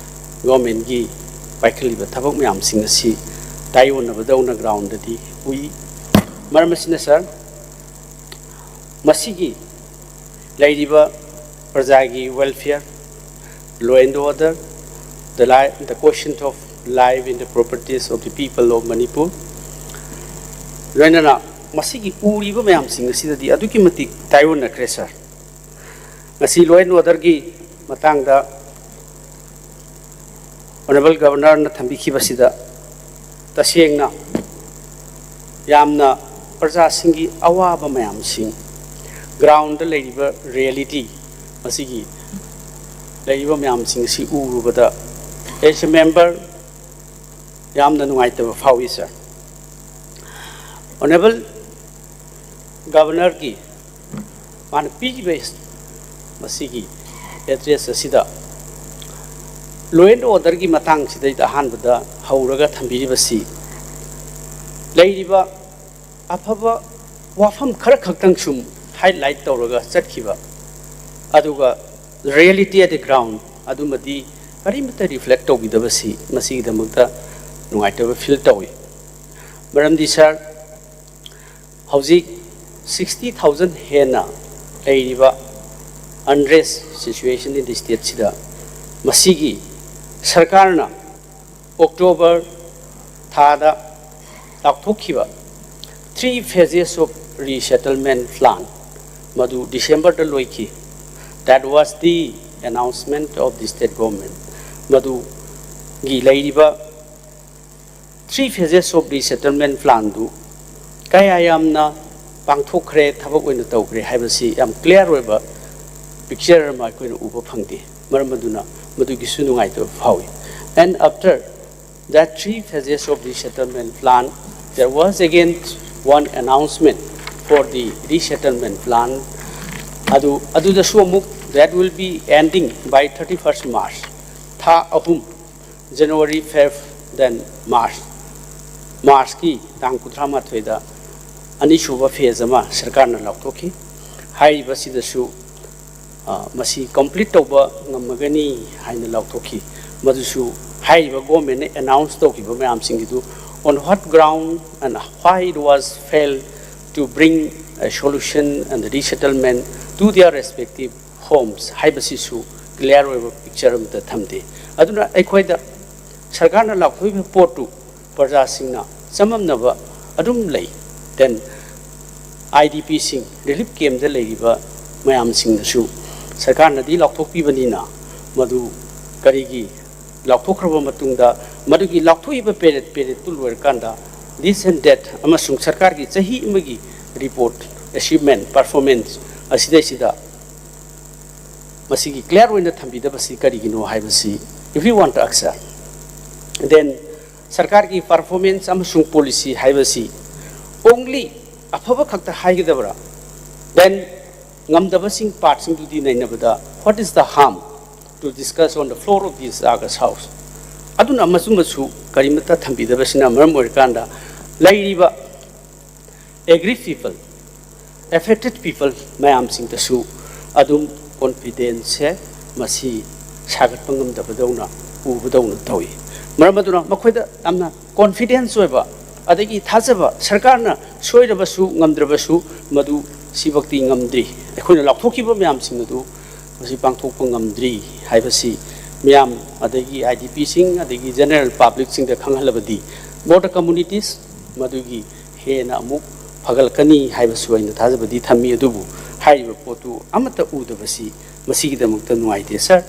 ꯒꯣꯔꯃꯦꯟꯒꯤ ꯄꯥꯏꯈꯠꯂꯤꯕ ꯊꯕꯛ ꯃꯌꯥꯝꯁꯤꯡ ꯑꯁꯤ ꯇꯥꯏꯑꯣꯟꯅꯕꯗꯧꯅ ꯒ꯭ꯔꯥꯎꯟꯗꯗꯤ ꯎꯏ꯫ ꯃꯔꯝ ꯑꯁꯤꯅ ꯁꯥꯔ, ꯃꯁꯤꯒꯤ ꯂꯩꯔꯤꯕ ꯄ꯭ꯔꯖꯥꯒꯤ welfare, law and order, the li-, the question of life and the properties of the people of Manipur, ꯂꯣꯏꯅꯅ ꯃꯁꯤꯒꯤ ꯎꯔꯤꯕ ꯃꯌꯥꯝꯁꯤꯡ ꯑꯁꯤꯗꯗꯤ ꯑꯗꯨꯛꯀꯤ ꯃꯇꯤꯛ ꯇꯥꯏꯑꯣꯟꯅꯈ꯭ꯔꯦ ꯁꯥꯔ꯫ ꯉꯁꯤ law and orderꯒꯤ ꯃꯇꯥꯡꯗ ꯑꯣꯅꯔꯦꯕꯜ ꯒꯕꯔꯅꯔꯅ ꯊꯝꯕꯤꯈꯤꯕꯁꯤꯗ ꯇꯁꯦꯡꯅ ꯌꯥꯝꯅ ꯄ꯭ꯔꯖꯥꯁꯤꯡꯒꯤ ꯑꯋꯥꯕ ꯃꯌꯥꯝꯁꯤꯡ, ꯒ꯭ꯔꯥꯎꯟꯗ ꯂꯩꯔꯤꯕ ꯔꯤꯌꯦꯂꯤꯇꯤ, ꯃꯁꯤꯒꯤ ꯂꯩꯔꯤꯕ ꯃꯌꯥꯝꯁꯤꯡ ꯑꯁꯤ ꯎꯔꯨꯕꯗ as a member ꯌꯥꯝꯅ ꯅꯨꯡꯉꯥꯏꯇꯕ ꯐꯥꯎꯏ ꯁꯥꯔ꯫ ꯑꯣꯅꯔꯦꯕꯜ ꯒꯕꯔꯅꯔꯒꯤ ꯃꯥꯅ ꯄꯤꯈꯤꯕ ꯃꯁꯤꯒꯤ ꯑꯦꯗ꯭ꯔꯦꯁ ꯑꯁꯤꯗ law and orderꯒꯤ ꯃꯇꯥꯡꯁꯤꯗꯩꯗ ꯑꯍꯥꯟꯕꯗ ꯍꯧꯔꯒ ꯊꯝꯕꯤꯔꯤꯕꯁꯤ ꯂꯩꯔꯤꯕ ꯑꯐꯕ ꯋꯥꯐꯝ ꯈꯔ ꯈꯛꯇꯪ ꯁꯨꯝ highlight ꯇꯧꯔꯒ ꯆꯠꯈꯤꯕ, ꯑꯗꯨꯒ reality at the ground ꯑꯗꯨꯃꯗꯤ ꯀꯔꯤꯃꯠꯇ reflect ꯇꯧꯕꯤꯗꯕꯁꯤ ꯃꯁꯤꯒꯤꯗꯃꯛꯇ ꯅꯨꯡꯉꯥꯏꯇꯕ feel ꯇꯧꯏ꯫ ꯃꯔꯝꯗꯤ sir, ꯍꯧꯖꯤꯛ sixty thousand ꯍꯦꯟꯅ ꯂꯩꯔꯤꯕ unrest situation in the stateꯁꯤꯗ ꯃꯁꯤꯒꯤ ꯁꯔꯀꯥꯔꯅ October ꯊꯥꯗ ꯂꯥꯎꯊꯣꯛꯈꯤꯕ three phases of resettlement plan ꯃꯗꯨ Decemberꯗ ꯂꯣꯏꯈꯤ꯫ That was the announcement of the state government꯫ ꯃꯗꯨꯒꯤ ꯂꯩꯔꯤꯕ three phases of resettlement planꯗꯨ ꯀꯌꯥ ꯌꯥꯝꯅ ꯄꯥꯡꯊꯣꯛꯈ꯭ꯔꯦ, ꯊꯕꯛ ꯑꯣꯏꯅ ꯇꯧꯈ꯭ꯔꯦ ꯍꯥꯏꯕꯁꯤ ꯌꯥꯝ clear ꯑꯣꯏꯕ picture ꯑꯃ ꯑꯩꯈꯣꯏꯅ ꯎꯕ ꯐꯪꯗꯦ꯫ ꯃꯔꯝ ꯑꯗꯨꯅ ꯃꯗꯨꯒꯤꯁꯨ ꯅꯨꯡꯉꯥꯏꯇꯕ ꯐꯥꯎꯏ꯫ And after that three phases of resettlement plan, there was again one announcement for the resettlement plan꯫ ꯑꯗꯨ ꯑꯗꯨꯗꯁꯨ ꯑꯃꯨꯛ, that will be ending by thirty first March꯫ ꯊꯥ ꯑꯍꯨꯝ, January, Feb, then March꯫ Marchꯀꯤ ꯇꯥꯡ ꯀꯨꯟꯊ꯭ꯔꯥ ꯃꯥꯊꯣꯏꯗ ꯑꯅꯤꯁꯨꯕ phase ꯑꯃ ꯁꯔꯀꯥꯔꯅ ꯂꯥꯎꯊꯣꯛꯈꯤ꯫ ꯍꯥꯏꯔꯤꯕꯁꯤꯗꯁꯨ ꯃꯁꯤ complete ꯇꯧꯕ ꯉꯝꯃꯒꯅꯤ ꯍꯥꯏꯅ ꯂꯥꯎꯊꯣꯛꯈꯤ꯫ ꯃꯗꯨꯁꯨ ꯍꯥꯏꯔꯤꯕ governmentꯅ announce ꯇꯧꯈꯤꯕ ꯃꯌꯥꯝꯁꯤꯡꯒꯤꯗꯨ on what ground and why it was failed to bring a solution and resettlement to their respective homes ꯍꯥꯏꯕꯁꯤꯁꯨ clear ꯑꯣꯏꯕ picture ꯑꯃꯠꯇ ꯊꯝꯗꯦ꯫ ꯑꯗꯨꯅ ꯑꯩꯈꯣꯏꯗ ꯁꯔꯀꯥꯔꯅ ꯂꯥꯎꯊꯣꯛꯏꯕ ꯄꯣꯠꯇꯨ ꯄ꯭ꯔꯖꯥꯁꯤꯡꯅ ꯆꯃꯝꯅꯕ ꯑꯗꯨꯝ ꯂꯩ꯫ Then IDPꯁꯤꯡ relief campꯗ ꯂꯩꯔꯤꯕ ꯃꯌꯥꯝꯁꯤꯡꯅꯁꯨ ꯁꯔꯀꯥꯔꯅꯗꯤ ꯂꯥꯎꯊꯣꯛꯄꯤꯕꯅꯤꯅ ꯃꯗꯨ ꯀꯔꯤꯒꯤ ꯂꯥꯎꯊꯣꯛꯈ꯭ꯔꯕ ꯃꯇꯨꯡꯗ ꯃꯗꯨꯒꯤ ꯂꯥꯎꯊꯣꯛꯏꯕ period periodꯇꯨ ꯂꯣꯏꯔꯀꯥꯟꯗ this and that ꯑꯃꯁꯨꯡ ꯁꯔꯀꯥꯔꯒꯤ ꯆꯍꯤ ꯑꯃꯒꯤ report, achievement, performance ꯑꯁꯤꯗꯩꯁꯤꯗ ꯃꯁꯤꯒꯤ clear ꯑꯣꯏꯅ ꯊꯝꯕꯤꯗꯕꯁꯤ ꯀꯔꯤꯒꯤꯅꯣ ꯍꯥꯏꯕꯁꯤ, if we want to accept, then ꯁꯔꯀꯥꯔꯒꯤ performance ꯑꯃꯁꯨꯡ policy ꯍꯥꯏꯕꯁꯤ only ꯑꯐꯕ ꯈꯛꯇ ꯍꯥꯏꯒꯗꯕ꯭ꯔꯥ? Then ꯉꯝꯗꯕꯁꯤꯡ, partꯁꯤꯡꯗꯨꯗꯤ ꯅꯩꯅꯕꯗ what is the harm to discuss on the floor of this August House? ꯑꯗꯨꯅ ꯃꯁꯨꯝꯕꯁꯨ ꯀꯔꯤꯃꯠꯇ ꯊꯝꯕꯤꯗꯕꯁꯤꯅ ꯃꯔꯝ ꯑꯣꯏꯔꯀꯥꯟꯗ ꯂꯩꯔꯤꯕ aggrieved people, Affected people ꯃꯌꯥꯝꯁꯤꯡꯗꯁꯨ ꯑꯗꯨꯝ confidence ꯁꯦ ꯃꯁꯤ ꯁꯥꯒꯠꯄ ꯉꯝꯗꯕꯗꯧꯅ ꯎꯕꯗꯧꯅ ꯇꯧꯏ꯫ ꯃꯔꯝ ꯑꯗꯨꯅ ꯃꯈꯣꯏꯗ ꯌꯥꯝꯅ confidence ꯑꯣꯏꯕ, ꯑꯗꯒꯤ ꯊꯥꯖꯕ, ꯁꯔꯀꯥꯔꯅ ꯁꯣꯏꯔꯕꯁꯨ ꯉꯝꯗ꯭ꯔꯕꯁꯨ ꯃꯗꯨ ꯁꯤꯃꯛꯇꯤ ꯉꯝꯗ꯭ꯔꯤ, ꯑꯩꯈꯣꯏꯅ ꯂꯥꯎꯊꯣꯛꯈꯤꯕ ꯃꯌꯥꯝꯁꯤꯡ ꯑꯗꯨ ꯃꯁꯤ ꯄꯥꯡꯊꯣꯛꯄ ꯉꯝꯗ꯭ꯔꯤ ꯍꯥꯏꯕꯁꯤ ꯃꯤꯌꯥꯝ, ꯑꯗꯒꯤ IDP ꯁꯤꯡ, ꯑꯗꯒꯤ general public ꯁꯤꯡꯗ ꯈꯪꯍꯜꯂꯕꯗꯤ border communities ꯃꯗꯨꯒꯤ ꯍꯦꯟꯅ ꯑꯃꯨꯛ ꯐꯒꯠꯂꯛꯀꯅꯤ ꯍꯥꯏꯕꯁꯨ ꯑꯩꯅ ꯊꯥꯖꯕꯗꯤ ꯊꯝꯃꯤ꯫ ꯑꯗꯨꯕꯨ ꯍꯥꯏꯔꯤꯕ ꯄꯣꯠꯇꯨ ꯑꯃꯠꯇ ꯎꯗꯕꯁꯤ ꯃꯁꯤꯒꯤꯗꯃꯛꯇ ꯅꯨꯡꯉꯥꯏꯇꯦ, ꯁꯥꯔ꯫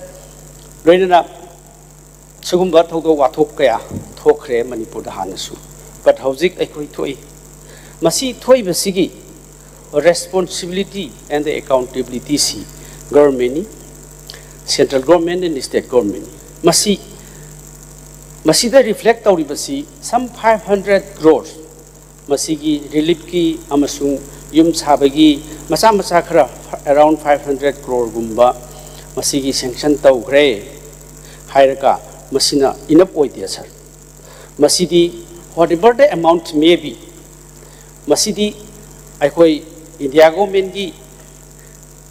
ꯂꯣꯏꯅꯅ ꯁꯤꯒꯨꯝꯕ ꯊꯧꯗꯣꯛ ꯋꯥꯊꯣꯛ ꯀꯌꯥ ꯊꯣꯛꯈ꯭ꯔꯦ ꯃꯅꯤꯄꯨꯔꯗ ꯍꯥꯟꯅꯁꯨ, but ꯍꯧꯖꯤꯛ ꯑꯩꯈꯣꯏ ꯊꯣꯛꯏ꯫ ꯃꯁꯤ ꯊꯣꯛꯏꯕꯁꯤꯒꯤ responsibility and the accountability ꯁꯤ government ꯅꯤ, central government and state government ꯅꯤ꯫ ꯃꯁꯤ, ꯃꯁꯤꯗ reflect ꯇꯧꯔꯤꯕꯁꯤ some five hundred crores ꯃꯁꯤꯒꯤ relief ꯀꯤ ꯑꯃꯁꯨꯡ ꯌꯨꯝ ꯁꯥꯕꯒꯤ ꯃꯆꯥ ꯃꯆꯥ ꯈꯔ, around five hundred crore ꯒꯨꯝꯕ ꯃꯁꯤꯒꯤ sanction ꯇꯧꯈ꯭ꯔꯦ ꯍꯥꯏꯔꯒ ꯃꯁꯤꯅ enough ꯑꯣꯏꯗꯦ, ꯁꯥꯔ꯫ ꯃꯁꯤꯗꯤ whatever the amount may be, ꯃꯁꯤꯗꯤ ꯑꯩꯈꯣꯏ India government ꯀꯤ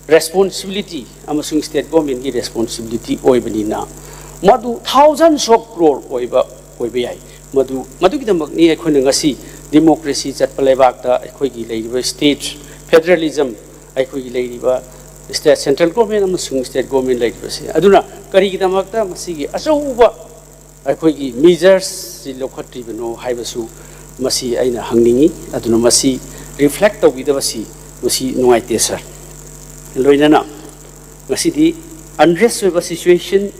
responsibility ꯑꯃꯁꯨꯡ state government ꯀꯤ responsibility ꯑꯣꯏꯕꯅꯤꯅ, ꯃꯗꯨ thousands of crore ꯑꯣꯏꯕ, ꯑꯣꯏꯕ ꯌꯥꯏ꯫ ꯃꯗꯨ, ꯃꯗꯨꯒꯤꯗꯃꯛꯅꯤ ꯑꯩꯈꯣꯏꯅ ꯉꯁꯤ democracy ꯆꯠꯄ ꯂꯩꯕꯥꯛꯇ ꯑꯩꯈꯣꯏꯒꯤ ꯂꯩꯔꯤꯕ state federalism, ꯑꯩꯈꯣꯏꯒꯤ ꯂꯩꯔꯤꯕ state, central government ꯑꯃꯁꯨꯡ state government ꯂꯩꯔꯤꯕꯁꯦ꯫ ꯑꯗꯨꯅ ꯀꯔꯤꯒꯤꯗꯃꯛꯇ ꯃꯁꯤꯒꯤ ꯑꯆꯧꯕ ꯑꯩꯈꯣꯏꯒꯤ measures ꯁꯤ ꯂꯧꯈꯠꯇ꯭ꯔꯤꯕꯅꯣ ꯍꯥꯏꯕꯁꯨ ꯃꯁꯤ ꯑꯩꯅ ꯍꯪꯅꯤꯡꯏ꯫ ꯑꯗꯨꯅ ꯃꯁꯤ reflect ꯇꯧꯕꯤꯗꯕꯁꯤ ꯃꯁꯤ ꯅꯨꯡꯉꯥꯏꯇꯦ, ꯁꯥꯔ꯫ ꯂꯣꯏꯅꯅ ꯉꯁꯤꯗꯤ unrest ꯑꯣꯏꯕ situation,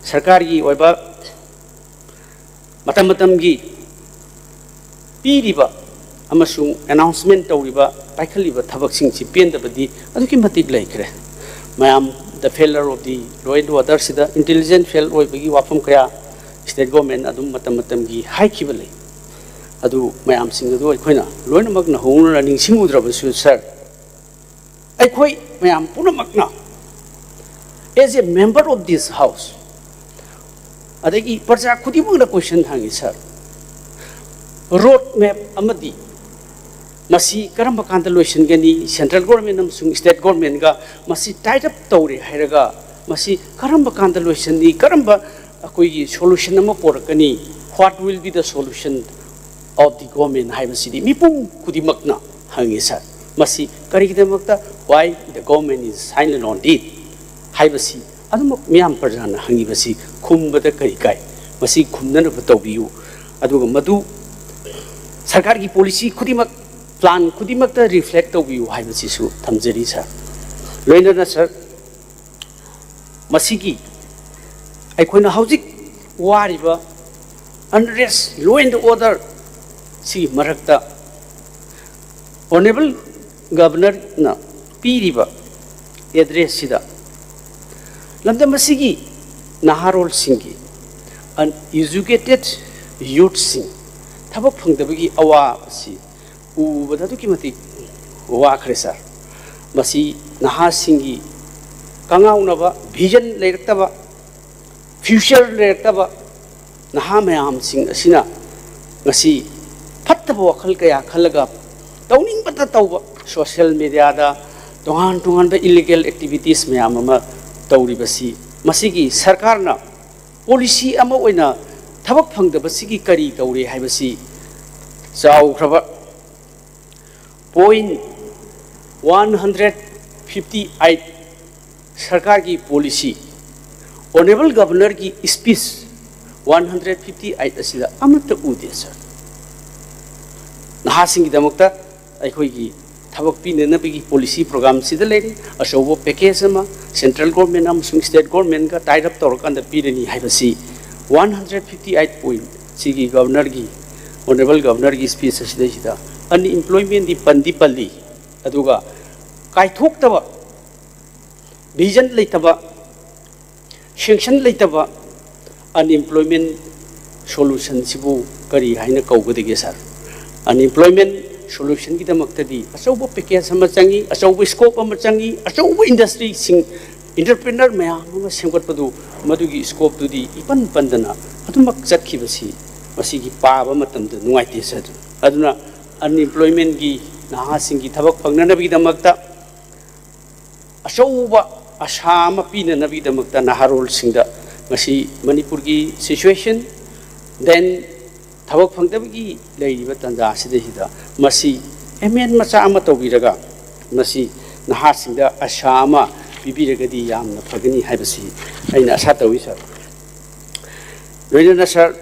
ꯁꯔꯀꯥꯔꯒꯤ ꯑꯣꯏꯕ ꯃꯇꯝ ꯃꯇꯝꯒꯤ ꯄꯤꯔꯤꯕ ꯑꯃꯁꯨꯡ announcement ꯇꯧꯔꯤꯕ, ꯄꯥꯏꯈꯠꯂꯤꯕ ꯊꯕꯛꯁꯤꯡꯁꯤ ꯄꯦꯟꯗꯕꯗꯤ ꯑꯗꯨꯛꯀꯤ ꯃꯇꯤꯛ ꯂꯩꯈ꯭ꯔꯦ꯫ ꯃꯌꯥꯝ, the failure of the law and order ꯁꯤꯗ intelligence fail ꯑꯣꯏꯕꯒꯤ ꯋꯥꯐꯝ ꯀꯌꯥ state government ꯑꯗꯨꯝ ꯃꯇꯝ ꯃꯇꯝꯒꯤ ꯍꯥꯏꯈꯤꯕ ꯂꯩ꯫ ꯑꯗꯨ ꯃꯌꯥꯝꯁꯤꯡ ꯑꯗꯨ ꯑꯩꯈꯣꯏꯅ ꯂꯣꯏꯅꯃꯛꯅ ꯍꯧꯅꯅ ꯅꯤꯡꯁꯤꯡꯉꯨꯗ꯭ꯔꯕꯁꯨ, ꯁꯥꯔ, ꯑꯩꯈꯣꯏ ꯃꯌꯥꯝ ꯄꯨꯝꯅꯃꯛꯅ, as a member of this house, ꯑꯗꯒꯤ ꯄ꯭ꯔꯖꯥ ꯈꯨꯗꯤꯡꯃꯛꯅ question ꯍꯪꯉꯤ, ꯁꯥꯔ, road map ꯑꯃꯗꯤ ꯃꯁꯤ ꯀꯔꯝꯕ ꯀꯥꯟꯗ ꯂꯣꯏꯁꯤꯟꯒꯅꯤ? Central Government ꯑꯃꯁꯨꯡ State Governmentꯒ ꯃꯁꯤ tie up ꯇꯧꯔꯦ ꯍꯥꯏꯔꯒ ꯃꯁꯤ ꯀꯔꯝꯕ ꯀꯥꯟꯗ ꯂꯣꯏꯁꯤꯟꯅꯤ? ꯀꯔꯝꯕ ꯑꯩꯈꯣꯏꯒꯤ solution ꯑꯃ ꯄꯣꯔꯛꯀꯅꯤ? What will be the solution of the government ꯍꯥꯏꯕꯁꯤꯗꯤ ꯃꯤꯄꯨꯝ ꯈꯨꯗꯤꯡꯃꯛꯅ ꯍꯪꯉꯤ, sir꯫ ꯃꯁꯤ ꯀꯔꯤꯒꯤꯗꯃꯛꯇ, why the government is silent on it ꯍꯥꯏꯕꯁꯤ ꯑꯗꯨꯃꯛ ꯃꯤꯌꯥꯝ ꯄ꯭ꯔꯖꯥꯅ ꯍꯪꯉꯤꯕꯁꯤ ꯈꯨꯝꯕꯗ ꯀꯔꯤ ꯀꯥꯏ? ꯃꯁꯤ ꯈꯨꯝꯅꯅꯕ ꯇꯧꯕꯤꯌꯨ꯫ ꯑꯗꯨꯒ ꯃꯗꯨ ꯁꯔꯀꯥꯔꯒꯤ policy ꯈꯨꯗꯤꯡꯃꯛ, plan ꯈꯨꯗꯤꯡꯃꯛꯇ reflect ꯇꯧꯕꯤꯌꯨ ꯍꯥꯏꯕꯁꯤꯁꯨ ꯊꯝꯖꯔꯤ, sir꯫ ꯂꯣꯏꯅꯅ, sir, ꯃꯁꯤꯒꯤ ꯑꯩꯈꯣꯏꯅ ꯍꯧꯖꯤꯛ ꯋꯥꯔꯤꯕ unrest, law and order ꯁꯤꯒꯤ ꯃꯔꯛꯇ Honourable Governorꯅ ꯄꯤꯔꯤꯕ addressꯁꯤꯗ ꯂꯝꯗꯝ ꯑꯁꯤꯒꯤ ꯅꯍꯥꯔꯣꯜꯁꯤꯡꯒꯤ, uneducated youthꯁꯤꯡ ꯊꯕꯛ ꯐꯪꯗꯕꯒꯤ ꯑꯋꯥꯕꯁꯤ ꯎꯕꯗ ꯑꯗꯨꯛꯀꯤ ꯃꯇꯤꯛ ꯋꯥꯈ꯭ꯔꯦ, sir꯫ ꯃꯁꯤ ꯅꯍꯥꯁꯤꯡꯒꯤ ꯀꯉꯥꯎꯅꯕ, vision ꯂꯩꯔꯛꯇꯕ, future ꯂꯩꯔꯛꯇꯕ ꯅꯍꯥ ꯃꯌꯥꯝꯁꯤꯡ ꯑꯁꯤꯅ ꯉꯁꯤ ꯐꯠꯇꯕ ꯋꯥꯈꯜ ꯀꯌꯥ ꯈꯜꯂꯒ ꯇꯧꯅꯤꯡꯕꯇ ꯇꯧꯕ, social mediaꯗ ꯇꯣꯉꯥꯟ ꯇꯣꯉꯥꯟꯕ illegal activities ꯃꯌꯥꯝ ꯑꯃ ꯇꯧꯔꯤꯕꯁꯤ, ꯃꯁꯤꯒꯤ ꯁꯔꯀꯥꯔꯅ policy ꯑꯃ ꯑꯣꯏꯅ ꯊꯕꯛ ꯐꯪꯗꯕꯁꯤꯒꯤ ꯀꯔꯤ ꯇꯧꯔꯦ ꯍꯥꯏꯕꯁꯤ ꯆꯥꯎꯈ꯭ꯔꯕ point one hundred fifty eight ꯁꯔꯀꯥꯔꯒꯤ policy, Honourable Governorꯒꯤ speech one hundred fifty eight ꯑꯁꯤꯗ ꯑꯃꯠꯇ ꯎꯗꯦ, sir꯫ ꯅꯍꯥꯁꯤꯡꯒꯤꯗꯃꯛꯇ ꯑꯩꯈꯣꯏꯒꯤ ꯊꯕꯛ ꯄꯤꯅꯅꯕꯒꯤ policy programꯁꯤꯗ ꯂꯩꯔꯤ꯫ ꯑꯆꯧꯕ package ꯑꯃ Central Government ꯑꯃꯁꯨꯡ State Governmentꯒ tie up ꯇꯧꯔꯀꯥꯟꯗ ꯄꯤꯔꯅꯤ ꯍꯥꯏꯕꯁꯤ one hundred fifty eight point ꯁꯤꯒꯤ Governorꯒꯤ, Honourable Governorꯒꯤ speech ꯑꯁꯤꯗꯩꯁꯤꯗ unemploymentꯗꯤ ꯄꯟꯗꯤ ꯄꯜꯂꯤ, ꯑꯗꯨꯒ ꯀꯥꯏꯊꯣꯛꯇꯕ, vision ꯂꯩꯇꯕ, sanction ꯂꯩꯇꯕ unemployment solutionꯁꯤꯕꯨ ꯀꯔꯤ ꯍꯥꯏꯅ ꯀꯧꯒꯗꯒꯦ, sir? Unemployment solutionꯒꯤꯗꯃꯛꯇꯗꯤ ꯑꯆꯧꯕ package ꯑꯃ ꯆꯪꯏ, ꯑꯆꯧꯕ scope ꯑꯃ ꯆꯪꯏ, ꯑꯆꯧꯕ industryꯁꯤꯡ, entrepreneur ꯃꯌꯥꯝ ꯑꯃ ꯁꯦꯝꯒꯠꯄꯗꯨ, ꯃꯗꯨꯒꯤ scopeꯇꯨꯗꯤ ꯏꯄꯟ ꯄꯟꯗꯅ ꯑꯗꯨꯃꯛ ꯆꯠꯈꯤꯕꯁꯤ ꯃꯁꯤꯒꯤ ꯄꯥꯕ ꯃꯇꯝꯗ ꯅꯨꯡꯉꯥꯏꯇꯦ, sir꯫ ꯑꯗꯨꯅ ꯑꯟꯑꯦꯝꯄ꯭ꯂꯣꯏꯃꯦꯟꯒꯤ, ꯅꯍꯥꯁꯤꯡꯒꯤ ꯊꯕꯛ ꯐꯪꯅꯅꯕꯒꯤꯗꯃꯛꯇ ꯑꯆꯧꯕ ꯑꯁꯥ ꯑꯃ ꯄꯤꯅꯅꯕꯒꯤꯗꯃꯛꯇ ꯅꯍꯥꯔꯣꯜꯁꯤꯡꯗ ꯉꯁꯤ ꯃꯅꯤꯄꯨꯔꯒꯤ situation, then ꯊꯕꯛ ꯐꯪꯗꯕꯒꯤ ꯂꯩꯔꯤꯕ ꯇꯥꯟꯖꯥ ꯑꯁꯤꯗꯩꯁꯤꯗ ꯃꯁꯤ ꯑꯦꯃꯦꯟ ꯃꯆꯥ ꯑꯃ ꯇꯧꯕꯤꯔꯒ ꯃꯁꯤ ꯅꯍꯥꯁꯤꯡꯗ ꯑꯁꯥ ꯑꯃ ꯄꯤꯕꯤꯔꯒꯗꯤ ꯌꯥꯝꯅ ꯐꯒꯅꯤ ꯍꯥꯏꯕꯁꯤ ꯑꯩꯅ ꯑꯁꯥ ꯇꯧꯏ, ꯁꯥꯔ꯫ ꯂꯣꯏꯅꯅ, ꯁꯥꯔ,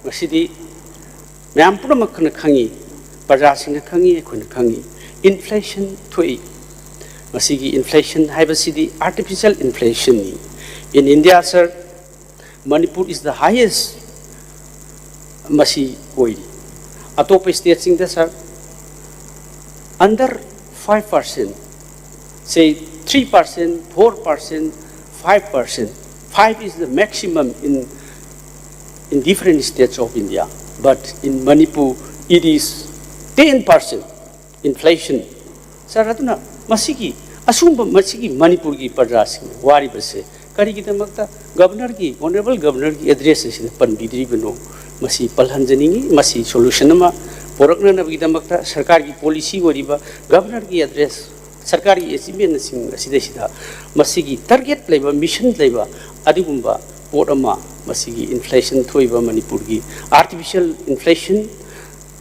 ꯉꯁꯤꯗꯤ ꯃꯌꯥꯝ ꯄꯨꯝꯅꯃꯛꯅ ꯈꯪꯉꯤ, ꯄ꯭ꯔꯖꯥꯁꯤꯡꯅ ꯈꯪꯉꯤ, ꯑꯩꯈꯣꯏꯅ ꯈꯪꯉꯤ, ꯏꯟꯐ꯭ꯂꯦꯁꯟ ꯊꯣꯛꯏ꯫ ꯃꯁꯤꯒꯤ ꯏꯟꯐ꯭ꯂꯦꯁꯟ ꯍꯥꯏꯕꯁꯤꯗꯤ artificial ꯏꯟꯐ꯭ꯂꯦꯁꯟꯅꯤ꯫ In India, sir, Manipur is the highest ꯃꯁꯤ ꯑꯣꯏꯔꯤ꯫ ꯑꯇꯣꯞꯄ ꯁ꯭ꯇꯦꯠꯁꯤꯡꯗ, ꯁꯥꯔ, under five percent, say three percent, four percent, five percent, five is the maximum in, in different states of India, but in Manipur it is ten percent inflation. ꯁꯥꯔ, ꯑꯗꯨꯅ ꯃꯁꯤꯒꯤ ꯑꯁꯨꯝꯕ, ꯃꯁꯤꯒꯤ ꯃꯅꯤꯄꯨꯔꯒꯤ ꯄ꯭ꯔꯖꯥꯁꯤꯡꯅ ꯋꯥꯔꯤꯕꯁꯦ ꯀꯔꯤꯒꯤꯗꯃꯛꯇ ꯒꯕꯔꯅꯔꯒꯤ, ꯑꯣꯅꯔꯦꯕꯜ ꯒꯕꯔꯅꯔꯒꯤ ꯑꯦꯗ꯭ꯔꯦꯁ ꯑꯁꯤꯗ ꯄꯟꯕꯤꯗ꯭ꯔꯤꯕꯅꯣ? ꯃꯁꯤ ꯄꯜꯍꯟꯖꯅꯤꯡꯏ꯫ ꯃꯁꯤ ꯁꯣꯂꯨꯁꯟ ꯑꯃ ꯄꯨꯔꯛꯅꯅꯕꯒꯤꯗꯃꯛꯇ ꯁꯔꯀꯥꯔꯒꯤ ꯄꯣꯂꯤꯁꯤ ꯑꯣꯏꯔꯤꯕ ꯒꯕꯔꯅꯔꯒꯤ ꯑꯦꯗ꯭ꯔꯦꯁ, ꯁꯔꯀꯥꯔꯒꯤ ꯑꯦꯆꯤꯞꯃꯦꯟꯁꯤꯡ ꯑꯁꯤꯗꯩꯁꯤꯗ ꯃꯁꯤꯒꯤ ꯇꯥꯔꯒꯦꯠ ꯂꯩꯕ, ꯃꯤꯁꯟ ꯂꯩꯕ ꯑꯗꯨꯒꯨꯝꯕ ꯄꯣꯠ ꯑꯃ, ꯃꯁꯤꯒꯤ ꯏꯟꯐ꯭ꯂꯦꯁꯟ ꯊꯣꯛꯏꯕ ꯃꯅꯤꯄꯨꯔꯒꯤ ꯑꯥꯔꯇꯤꯐꯤꯁꯤꯌꯦꯜ ꯏꯟꯐ꯭ꯂꯦꯁꯟ,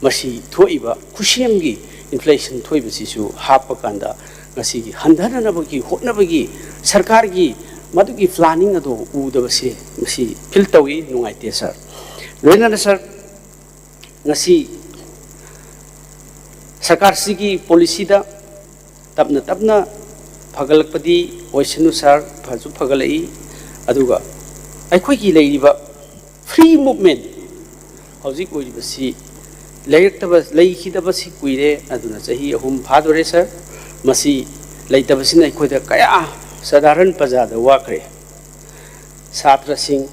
ꯃꯁꯤ ꯊꯣꯛꯏꯕ ꯈꯨꯠꯁꯦꯝꯒꯤ ꯏꯟꯐ꯭ꯂꯦꯁꯟ ꯊꯣꯛꯏꯕꯁꯤꯁꯨ ꯍꯥꯞꯄ ꯀꯥꯟꯗ ꯉꯁꯤꯒꯤ ꯍꯟꯊꯅꯅꯕꯒꯤ ꯍꯣꯠꯅꯕꯒꯤ ꯁꯔꯀꯥꯔꯒꯤ ꯃꯗꯨꯒꯤ ꯄ꯭ꯂꯥꯅꯤꯡ ꯑꯗꯣ ꯎꯗꯕꯁꯦ ꯃꯁꯤ ꯐꯤꯜ ꯇꯧꯏ, ꯅꯨꯡꯉꯥꯏꯇꯦ, ꯁꯥꯔ꯫ ꯂꯣꯏꯅꯅ, ꯁꯥꯔ, ꯉꯁꯤ ꯁꯔꯀꯥꯔꯁꯤꯒꯤ ꯄꯣꯂꯤꯁꯤꯗ ꯇꯞꯅ ꯇꯞꯅ ꯐꯒꯠꯂꯛꯄꯗꯤ ꯑꯣꯏꯁꯅꯨ, ꯁꯥꯔ, ꯐꯁꯨ ꯐꯒꯠꯂꯛꯏ꯫ ꯑꯗꯨꯒ ꯑꯩꯈꯣꯏꯒꯤ ꯂꯩꯔꯤꯕ ꯐ꯭ꯔꯤ ꯃꯨꯞꯃꯦꯟ ꯍꯧꯖꯤꯛ ꯑꯣꯏꯔꯤꯕꯁꯤ ꯂꯩꯔꯛꯇꯕ, ꯂꯩꯈꯤꯗꯕꯁꯤ ꯀꯨꯏꯔꯦ, ꯑꯗꯨꯅ ꯆꯍꯤ ꯑꯍꯨꯝ ꯐꯥꯗꯣꯔꯦ, ꯁꯥꯔ꯫ ꯃꯁꯤ ꯂꯩꯇꯕꯁꯤꯅ ꯑꯩꯈꯣꯏꯗ ꯀꯌꯥ ꯁꯥꯙꯥꯔꯟ ꯄ꯭ꯔꯖꯥꯗ ꯋꯥꯈ꯭ꯔꯦ꯫ ꯁꯥꯇ꯭ꯔꯁꯤꯡ,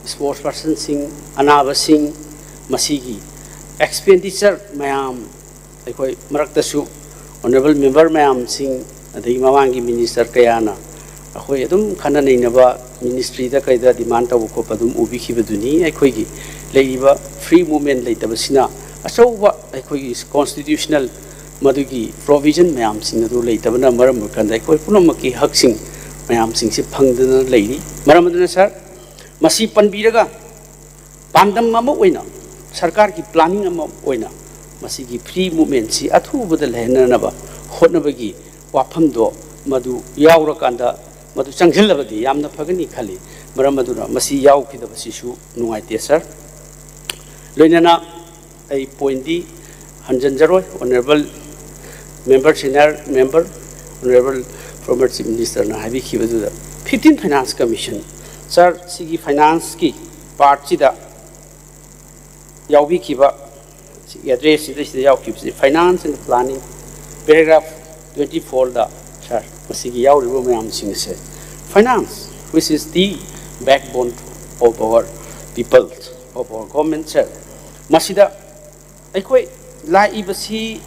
ꯏꯁꯄꯣꯔꯠꯁ ꯄꯥꯔꯁꯟꯁꯤꯡ, ꯑꯅꯥꯕꯁꯤꯡ, ꯃꯁꯤꯒꯤ ꯑꯦꯛꯁꯄꯦꯟꯗꯤꯆꯔ ꯃꯌꯥꯝ, ꯑꯩꯈꯣꯏ ꯃꯔꯛꯇꯁꯨ ꯑꯣꯅꯔꯦꯕꯜ ꯃꯦꯝꯕꯔ ꯃꯌꯥꯝꯁꯤꯡ, ꯑꯗꯒꯤ ꯃꯃꯥꯡꯒꯤ ꯃꯤꯅꯤꯁꯇꯔ ꯀꯌꯥꯅ ꯑꯩꯈꯣꯏ ꯑꯗꯨꯝ ꯈꯟꯅ ꯅꯩꯅꯕ, ꯃꯤꯅꯤꯁꯇ꯭ꯔꯤꯗ ꯀꯩꯗ ꯗꯤꯃꯥꯟ ꯇꯧꯕ ꯈꯣꯠꯄ ꯑꯗꯨꯝ ꯎꯕꯤꯈꯤꯕꯗꯨꯅꯤ꯫ ꯑꯩꯈꯣꯏꯒꯤ ꯂꯩꯔꯤꯕ ꯐ꯭ꯔꯤ ꯃꯨꯞꯃꯦꯟ ꯂꯩꯇꯕꯁꯤꯅ ꯑꯆꯧꯕ ꯑꯩꯈꯣꯏꯒꯤ constitutional ꯃꯗꯨꯒꯤ provision ꯃꯌꯥꯝꯁꯤꯡ ꯑꯗꯨ ꯂꯩꯇꯕꯅ ꯃꯔꯝ ꯑꯣꯏꯔꯀꯥꯟꯗ ꯑꯩꯈꯣꯏ ꯄꯨꯝꯅꯃꯛꯀꯤ ꯍꯛꯁꯤꯡ ꯃꯌꯥꯝꯁꯤꯡꯁꯤ ꯐꯪꯗꯅ ꯂꯩꯔꯤ꯫ ꯃꯔꯝ ꯑꯗꯨꯅ ꯁꯥꯔ, ꯃꯁꯤ ꯄꯟꯕꯤꯔꯒ ꯄꯥꯟꯗꯝ ꯑꯃ ꯑꯣꯏꯅ, ꯁꯔꯀꯥꯔꯒꯤ planning ꯑꯃ ꯑꯣꯏꯅ ꯃꯁꯤꯒꯤ free movementꯁꯤ ꯑꯊꯨꯕꯗ ꯂꯩꯍꯟꯅꯅꯕ ꯍꯣꯠꯅꯕꯒꯤ ꯋꯥꯐꯝꯗꯣ ꯃꯗꯨ ꯌꯥꯎꯔꯀꯥꯟꯗ ꯃꯗꯨ ꯆꯪꯁꯤꯜꯂꯕꯗꯤ ꯌꯥꯝꯅ ꯐꯒꯅꯤ ꯈꯜꯂꯤ꯫ ꯃꯔꯝ ꯑꯗꯨꯅ ꯃꯁꯤ ꯌꯥꯎꯈꯤꯗꯕꯁꯤꯁꯨ ꯅꯨꯡꯉꯥꯏꯇꯦ ꯁꯥꯔ꯫ ꯂꯣꯏꯅꯅ ꯑꯩ pointꯗꯤ ꯍꯟꯖꯤꯟꯖꯔꯣꯏ꯫ Honourable member, senior member, Honourable former Chief Ministerꯅ ꯍꯥꯏꯕꯤꯈꯤꯕꯗꯨꯗ fifteen Finance Commission, ꯁꯥꯔ, ꯁꯤꯒꯤ financeꯀꯤ partꯁꯤꯗ ꯌꯥꯎꯕꯤꯈꯤꯕ, ꯁꯤꯒꯤ addressꯁꯤꯗ, ꯁꯤꯗ ꯌꯥꯎꯈꯤꯕꯁꯤ finance and planning, paragraph twenty fourꯗ, ꯁꯥꯔ, ꯃꯁꯤꯒꯤ ꯌꯥꯎꯔꯤꯕ ꯃꯌꯥꯝꯁꯤꯡꯁꯦ, finance, which is the backbone of our people, of our government, ꯁꯥꯔ, ꯃꯁꯤꯗ ꯑꯩꯈꯣꯏ ꯂꯥꯛꯏꯕꯁꯤ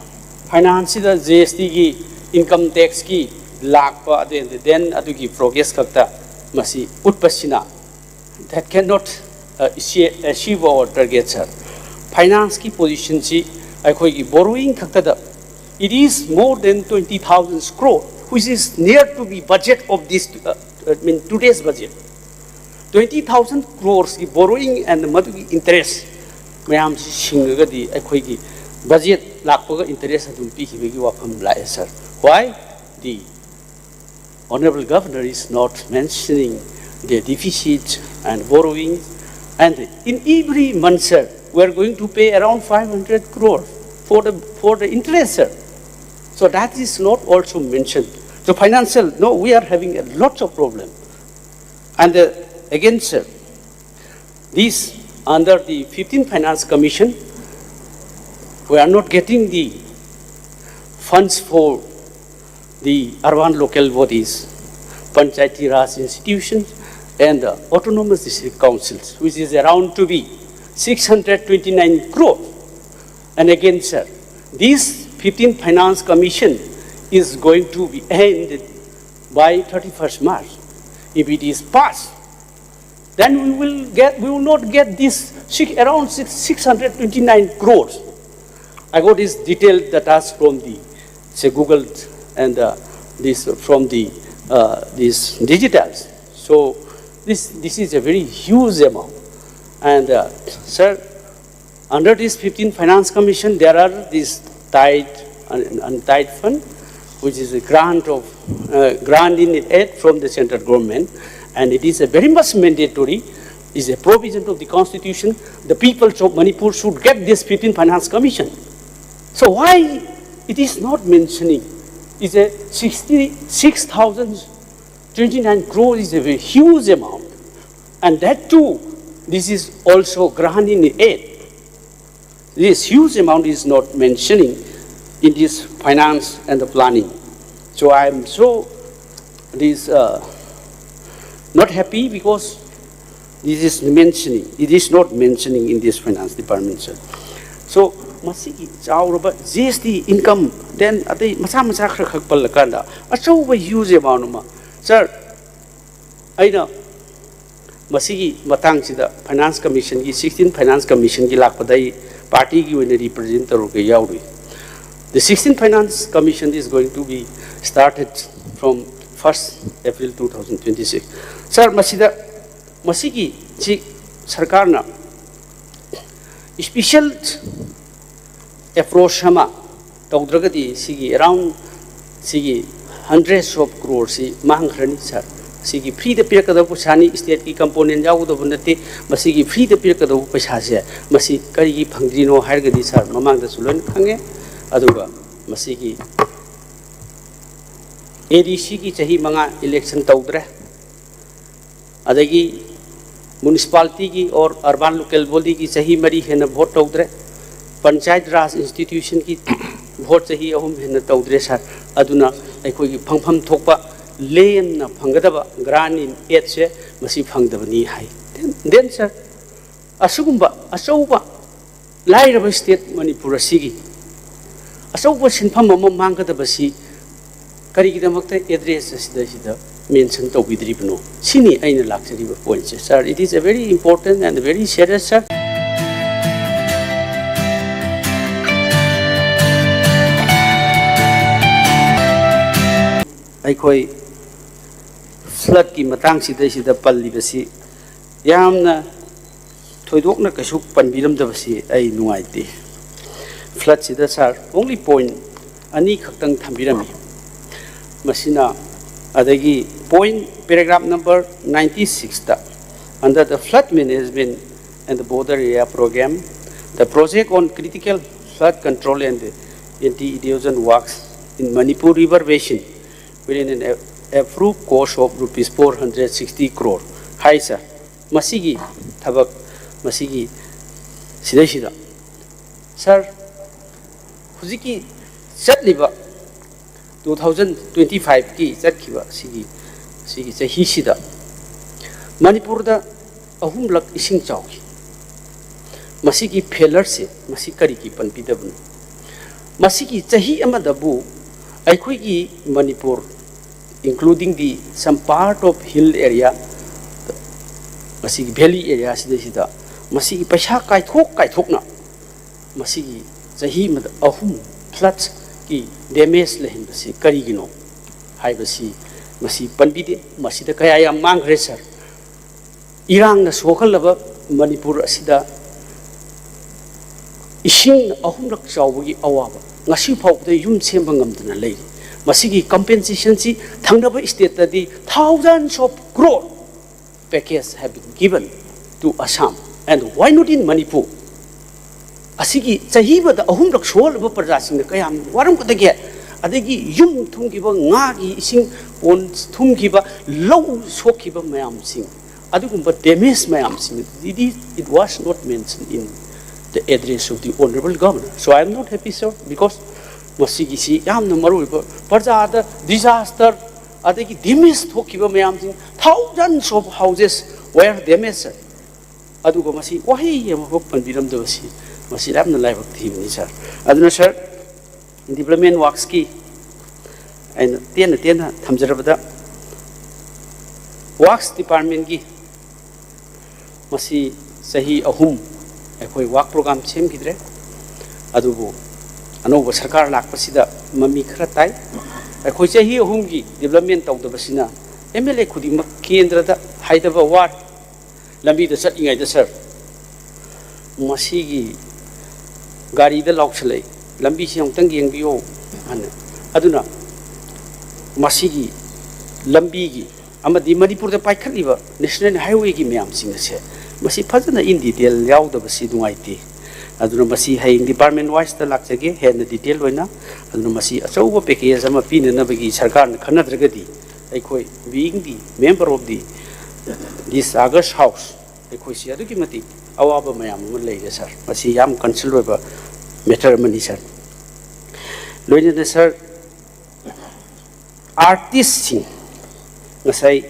financeꯁꯤꯗ GSTꯒꯤ, income taxꯀꯤ ꯂꯥꯛꯄ, ꯑꯗꯨ, then ꯑꯗꯨꯒꯤ progress ꯈꯛꯇ ꯃꯁꯤ ꯎꯠꯄꯁꯤꯅ, that cannot, uh, achieve, achieve our target, sir. Financeꯀꯤ positionꯁꯤ ꯑꯩꯈꯣꯏꯒꯤ borrowing ꯈꯛꯇꯗ, it is more than twenty thousand crore, which is near to be budget of this, uh, I mean, today's budget. Twenty thousand croresꯀꯤ borrowing and ꯃꯗꯨꯒꯤ interest ꯃꯌꯥꯝꯁꯤ ꯁꯤꯡꯉꯒꯗꯤ ꯑꯩꯈꯣꯏꯒꯤ budget ꯂꯥꯛꯄꯒ interest ꯑꯗꯨꯝ ꯄꯤꯈꯤꯕꯒꯤ ꯋꯥꯐꯝ ꯂꯥꯛꯑꯦ, sir. Why the Honorable Governor is not mentioning the deficit and borrowing, and in every month, sir, we are going to pay around five hundred crore for the, for the interest, sir. So that is not also mentioned. So financial, no, we are having a lot of problem. And, uh, again, sir, this under the fifteen Finance Commission, we are not getting the funds for the urban local bodies, Panchayati Raj institutions, and the autonomous district councils, which is around to be six hundred twenty-nine crore. And again, sir, this fifteen Finance Commission is going to be ended by thirty-first March. If it is passed, then we will get, we will not get this six, around six, six hundred twenty-nine crores. I got this detailed data from the, say, Google and uh, this from the uh, these digitals. So this this is a very huge amount. And uh, sir, under this fifteenth Finance Commission, there are these tied and untied fund, which is a grant of uh, grant in aid from the central government, and it is a very much mandatory, is a provision of the constitution. The people of Manipur should get this fifteenth Finance Commission. So why it is not mentioning? Is a sixty-six thousand twenty-nine crore is a very huge amount, and that too, this is also grant in aid. This huge amount is not mentioning in this finance and the planning. So I am so this uh, not happy because this is mentioning, it is not mentioning in this finance department, sir. So ꯃꯁꯤꯒꯤ ꯆꯥꯎꯔꯕ G S T income, then ꯑꯇꯩ ꯃꯆꯥ ꯃꯆꯥ ꯈꯔ ꯈꯛ ꯄꯜꯂꯀꯥꯟꯗ ꯑꯆꯧꯕ huge amount ꯑꯃ, sir, ꯑꯩꯅ ꯃꯁꯤꯒꯤ ꯃꯇꯥꯡꯁꯤꯗ Finance Commissionꯒꯤ, sixteen Finance Commissionꯒꯤ ꯂꯥꯛꯄꯗ ꯑꯩ partyꯒꯤ ꯑꯣꯏꯅ represent ꯇꯧꯔꯒ ꯌꯥꯎꯔꯨꯏ꯫ The sixteen Finance Commission is going to be started from first April two thousand twenty-six. Sir, ꯃꯁꯤꯗ, ꯃꯁꯤꯒꯤ ꯁꯤ ꯁꯔꯀꯥꯔꯅ special approach ꯑꯃ ꯇꯧꯗ꯭ꯔꯒꯗꯤ ꯁꯤꯒꯤ around ꯁꯤꯒꯤ hundreds of crore ꯁꯤ ꯃꯥꯡꯈ꯭ꯔꯅꯤ, sir꯫ ꯁꯤꯒꯤ freeꯗ ꯄꯤꯔꯛꯀꯗꯕ ꯄꯩꯁꯥꯅꯤ, stateꯀꯤ component ꯌꯥꯎꯒꯗꯕ ꯅꯠꯇꯦ꯫ ꯃꯁꯤꯒꯤ freeꯗ ꯄꯤꯔꯛꯀꯗꯕ ꯄꯩꯁꯥꯁꯦ ꯃꯁꯤ ꯀꯔꯤꯒꯤ ꯐꯪꯗ꯭ꯔꯤꯅꯣ ꯍꯥꯏꯔꯒꯗꯤ, sir, ꯃꯃꯥꯡꯗꯁꯨ ꯂꯣꯏꯅ ꯈꯪꯉꯦ꯫ ꯑꯗꯨꯒ ꯃꯁꯤꯒꯤ ADCꯒꯤ ꯆꯍꯤ ꯃꯉꯥ election ꯇꯧꯗ꯭ꯔꯦ, ꯑꯗꯒꯤ municipalityꯒꯤ or urban local bodyꯒꯤ ꯆꯍꯤ ꯃꯔꯤ ꯍꯦꯟꯅ vote ꯇꯧꯗ꯭ꯔꯦ, Panchayati Raj institutionꯒꯤ vote ꯆꯍꯤ ꯑꯍꯨꯝ ꯍꯦꯟꯅ ꯇꯧꯗ꯭ꯔꯦ, sir꯫ ꯑꯗꯨꯅ ꯑꯩꯈꯣꯏꯒꯤ ꯐꯪꯐꯝ ꯊꯣꯛꯄ ꯂꯦꯝꯅ ꯐꯪꯒꯗꯕ grant in aidꯁꯦ ꯃꯁꯤ ꯐꯪꯗꯕꯅꯤ ꯍꯥꯏ꯫ Then, then, sir, ꯑꯁꯤꯒꯨꯝꯕ ꯑꯆꯧꯕ ꯂꯥꯏꯔꯕ state ꯃꯅꯤꯄꯨꯔ ꯑꯁꯤꯒꯤ ꯑꯆꯧꯕ ꯁꯤꯟꯐꯝ ꯑꯃ ꯃꯥꯡꯒꯗꯕꯁꯤ ꯀꯔꯤꯒꯤꯗꯃꯛꯇ ꯑꯦꯗ꯭ꯔꯦꯁ ꯑꯁꯤꯗꯩꯁꯤꯗ ꯃꯦꯟꯁꯟ ꯇꯧꯕꯤꯗ꯭ꯔꯤꯕꯅꯣ? ꯁꯤꯅꯤ ꯑꯩꯅ ꯂꯥꯛꯆꯔꯤꯕ ꯄꯣꯏꯟꯠꯁꯦ꯫ Sir, it is a very important and very serious, sir. ꯑꯩꯈꯣꯏ ꯐ꯭ꯂꯠꯀꯤ ꯃꯇꯥꯡꯁꯤꯗꯩꯁꯤꯗ ꯄꯜꯂꯤꯕꯁꯤ ꯌꯥꯝꯅ ꯊꯣꯏꯗꯣꯛꯅ ꯀꯩꯁꯨ ꯄꯟꯕꯤꯔꯝꯗꯕꯁꯤ ꯑꯩ ꯅꯨꯡꯉꯥꯏꯇꯦ꯫ ꯐ꯭ꯂꯠꯁꯤꯗ, sir, only ꯄꯣꯏꯟꯠ ꯑꯅꯤꯈꯛꯇꯪ ꯊꯝꯕꯤꯔꯝꯃꯤ꯫ ꯃꯁꯤꯅ ꯑꯗꯒꯤ ꯄꯣꯏꯟꯠ, ꯄꯦꯔꯥꯒ꯭ꯔꯥꯐ ꯅꯝꯕꯔ ꯅꯥꯏꯟꯇꯤ ꯁꯤꯛꯁꯇ, under the flood management and the border area program, the project on critical flood control and anti-erosion works in Manipur River Basin within an approved cost of rupees four hundred sixty crore high, sir꯫ ꯃꯁꯤꯒꯤ ꯊꯕꯛ, ꯃꯁꯤꯒꯤ ꯁꯤꯗꯩꯁꯤꯗ, sir, ꯍꯧꯖꯤꯛꯀꯤ ꯆꯠꯂꯤꯕ two thousand twenty fiveꯀꯤ ꯆꯠꯈꯤꯕ ꯁꯤꯒꯤ, ꯁꯤꯒꯤ ꯆꯍꯤꯁꯤꯗ ꯃꯅꯤꯄꯨꯔꯗ ꯑꯍꯨꯝꯂꯛ ꯏꯁꯤꯡ ꯆꯥꯎꯈꯤ꯫ ꯃꯁꯤꯒꯤ ꯐꯦꯂꯔꯁꯦ, ꯃꯁꯤ ꯀꯔꯤꯒꯤ ꯄꯟꯕꯤꯗꯕꯅꯣ? ꯃꯁꯤꯒꯤ ꯆꯍꯤ ꯑꯃꯗꯕꯨ ꯑꯩꯈꯣꯏꯒꯤ Manipur, including the some part of hill area, ꯃꯁꯤꯒꯤ valley area ꯁꯤꯗꯩꯁꯤꯗ ꯃꯁꯤꯒꯤ ꯄꯩꯁꯥ ꯀꯥꯏꯊꯣꯛ ꯀꯥꯏꯊꯣꯛꯅ ꯃꯁꯤꯒꯤ ꯆꯍꯤ ꯑꯃꯗ ꯑꯍꯨꯝ ꯐ꯭ꯂꯠꯀꯤ ꯗꯦꯃꯦꯖ ꯂꯩꯍꯟꯕꯁꯤ ꯀꯔꯤꯒꯤꯅꯣ ꯍꯥꯏꯕꯁꯤ ꯃꯁꯤ ꯄꯟꯕꯤꯗꯦ꯫ ꯃꯁꯤꯗ ꯀꯌꯥ ꯌꯥꯝ ꯃꯥꯡꯈ꯭ꯔꯦ, sir꯫ ꯏꯔꯥꯡꯅ ꯁꯣꯛꯍꯜꯂꯕ ꯃꯅꯤꯄꯨꯔ ꯑꯁꯤꯗ ꯏꯁꯤꯡ ꯑꯍꯨꯝꯂꯛ ꯆꯥꯎꯕꯒꯤ ꯑꯋꯥꯕ, ꯉꯁꯤ ꯐꯥꯎꯕꯗ ꯌꯨꯝ ꯁꯦꯝꯕ ꯉꯝꯗꯅ ꯂꯩꯔꯤ꯫ ꯃꯁꯤꯒꯤ ꯀꯝꯄꯦꯟꯁꯦꯁꯟꯁꯤ ꯊꯪꯅꯕ ꯁ꯭ꯇꯦꯠꯇꯗꯤ thousands of crore package have been given to Assam, and why not in Manipur? ꯑꯁꯤꯒꯤ ꯆꯍꯤ ꯑꯃꯗ ꯑꯍꯨꯝꯂꯛ ꯁꯣꯛꯍꯜꯂꯕ ꯄ꯭ꯔꯖꯥꯁꯤꯡꯅ ꯀꯌꯥꯝ ꯋꯥꯔꯝꯒꯗꯒꯦ? ꯑꯗꯒꯤ ꯌꯨꯝ ꯊꯨꯝꯈꯤꯕ, ꯉꯥꯒꯤ ꯏꯁꯤꯡ ꯄꯣꯟ ꯊꯨꯝꯈꯤꯕ, ꯂꯧ ꯁꯣꯛꯈꯤꯕ ꯃꯌꯥꯝꯁꯤꯡ, ꯑꯗꯨꯒꯨꯝꯕ ꯗꯦꯃꯦꯖ ꯃꯌꯥꯝꯁꯤꯡ ꯑꯗꯨꯗꯤ it was not mentioned in the address of the honorable governor. So I am not happy, sir, because ꯃꯁꯤꯒꯤꯁꯤ ꯌꯥꯝꯅ ꯃꯔꯨ ꯑꯣꯏꯕ, ꯄ꯭ꯔꯖꯥꯗ ꯗꯤꯖꯥꯁꯇꯔ ꯑꯗꯒꯤ ꯗꯦꯃꯦꯖ ꯊꯣꯛꯈꯤꯕ ꯃꯌꯥꯝꯁꯤꯡ, thousands of houses were damaged, sir꯫ ꯑꯗꯨꯒ ꯃꯁꯤ ꯋꯥꯍꯩ ꯑꯃꯐꯥꯎ ꯄꯟꯕꯤꯔꯝꯗꯕꯁꯤ, ꯃꯁꯤ ꯌꯥꯝꯅ ꯂꯥꯏꯕꯛ ꯊꯤꯕꯅꯤ, sir꯫ ꯑꯗꯨꯅ, sir, development worksꯀꯤ ꯑꯩꯅ ꯇꯦꯟꯅ ꯇꯦꯟꯅ ꯊꯝꯖꯔꯕꯗ, ꯋꯥꯛꯁ ꯗꯤꯄꯥꯔꯠꯃꯦꯟꯒꯤ ꯃꯁꯤ ꯆꯍꯤ ꯑꯍꯨꯝ ꯑꯩꯈꯣꯏ ꯋꯥꯛ ꯄ꯭ꯔꯣꯒ꯭ꯔꯥꯝ ꯁꯦꯝꯈꯤꯗ꯭ꯔꯦ꯫ ꯑꯗꯨꯕꯨ ꯑꯅꯧꯕ ꯁꯔꯀꯥꯔ ꯂꯥꯛꯄꯁꯤꯗ ꯃꯃꯤ ꯈꯔ ꯇꯥꯏ꯫ ꯑꯩꯈꯣꯏ ꯆꯍꯤ ꯑꯍꯨꯝꯒꯤ ꯗꯤꯕ꯭ꯂꯞꯃꯦꯟ ꯇꯧꯗꯕꯁꯤꯅ ꯑꯦꯝ ꯑꯦꯜ ꯑꯦ ꯈꯨꯗꯤꯡꯃꯛ ꯀꯦꯟꯗ꯭ꯔꯗ ꯍꯥꯏꯗꯕ ꯋꯥꯔ꯫ ꯂꯝꯕꯤꯗ ꯆꯠꯂꯤꯉꯩꯗ, ꯁꯥꯔ, ꯃꯁꯤꯒꯤ ꯒꯥꯔꯤꯗ ꯂꯥꯎꯁꯜꯂꯛꯏ, "ꯂꯝꯕꯤꯁꯤ ꯑꯃꯨꯛꯇꯪ ꯌꯦꯡꯕꯤꯌꯣ" ꯍꯥꯏꯅ꯫ ꯑꯗꯨꯅ ꯃꯁꯤꯒꯤ ꯂꯝꯕꯤꯒꯤ ꯑꯃꯗꯤ ꯃꯅꯤꯄꯨꯔꯗ ꯄꯥꯏꯈꯠꯂꯤꯕ ꯅꯦꯁꯅꯦꯜ ꯍꯥꯏꯋꯦꯒꯤ ꯃꯌꯥꯝꯁꯤꯡ ꯑꯁꯦ ꯃꯁꯤ ꯐꯖꯅ in detail ꯌꯥꯎꯗꯕꯁꯤ ꯅꯨꯡꯉꯥꯏꯇꯦ꯫ ꯑꯗꯨꯅ ꯃꯁꯤ ꯍꯌꯦꯡ ꯗꯤꯄꯥꯔꯠꯃꯦꯟ ꯋꯥꯏꯁꯇ ꯂꯥꯛꯆꯒꯦ, ꯍꯦꯟꯅ ꯗꯤꯇꯦꯜ ꯑꯣꯏꯅ꯫ ꯑꯗꯨꯅ ꯃꯁꯤ ꯑꯆꯧꯕ ꯄꯦꯀꯦꯖ ꯑꯃ ꯄꯤꯅꯅꯕꯒꯤ ꯁꯔꯀꯥꯔꯅ ꯈꯟꯅꯗ꯭ꯔꯒꯗꯤ, ꯑꯩꯈꯣꯏ, being the member of the, this August House, ꯑꯩꯈꯣꯏꯁꯤ ꯑꯗꯨꯛꯀꯤ ꯃꯇꯤꯛ ꯑꯋꯥꯕ ꯃꯌꯥꯝ ꯑꯃ ꯂꯩꯔꯦ, ꯁꯥꯔ꯫ ꯃꯁꯤ ꯌꯥꯝ ꯀꯟꯁꯔꯟ ꯑꯣꯏꯕ ꯃꯦꯇꯔ ꯑꯃꯅꯤ, ꯁꯥꯔ꯫ ꯂꯣꯏꯅꯅ, ꯁꯥꯔ, ꯑꯥꯔꯇꯤꯁꯁꯤꯡ, ꯉꯁꯥꯏ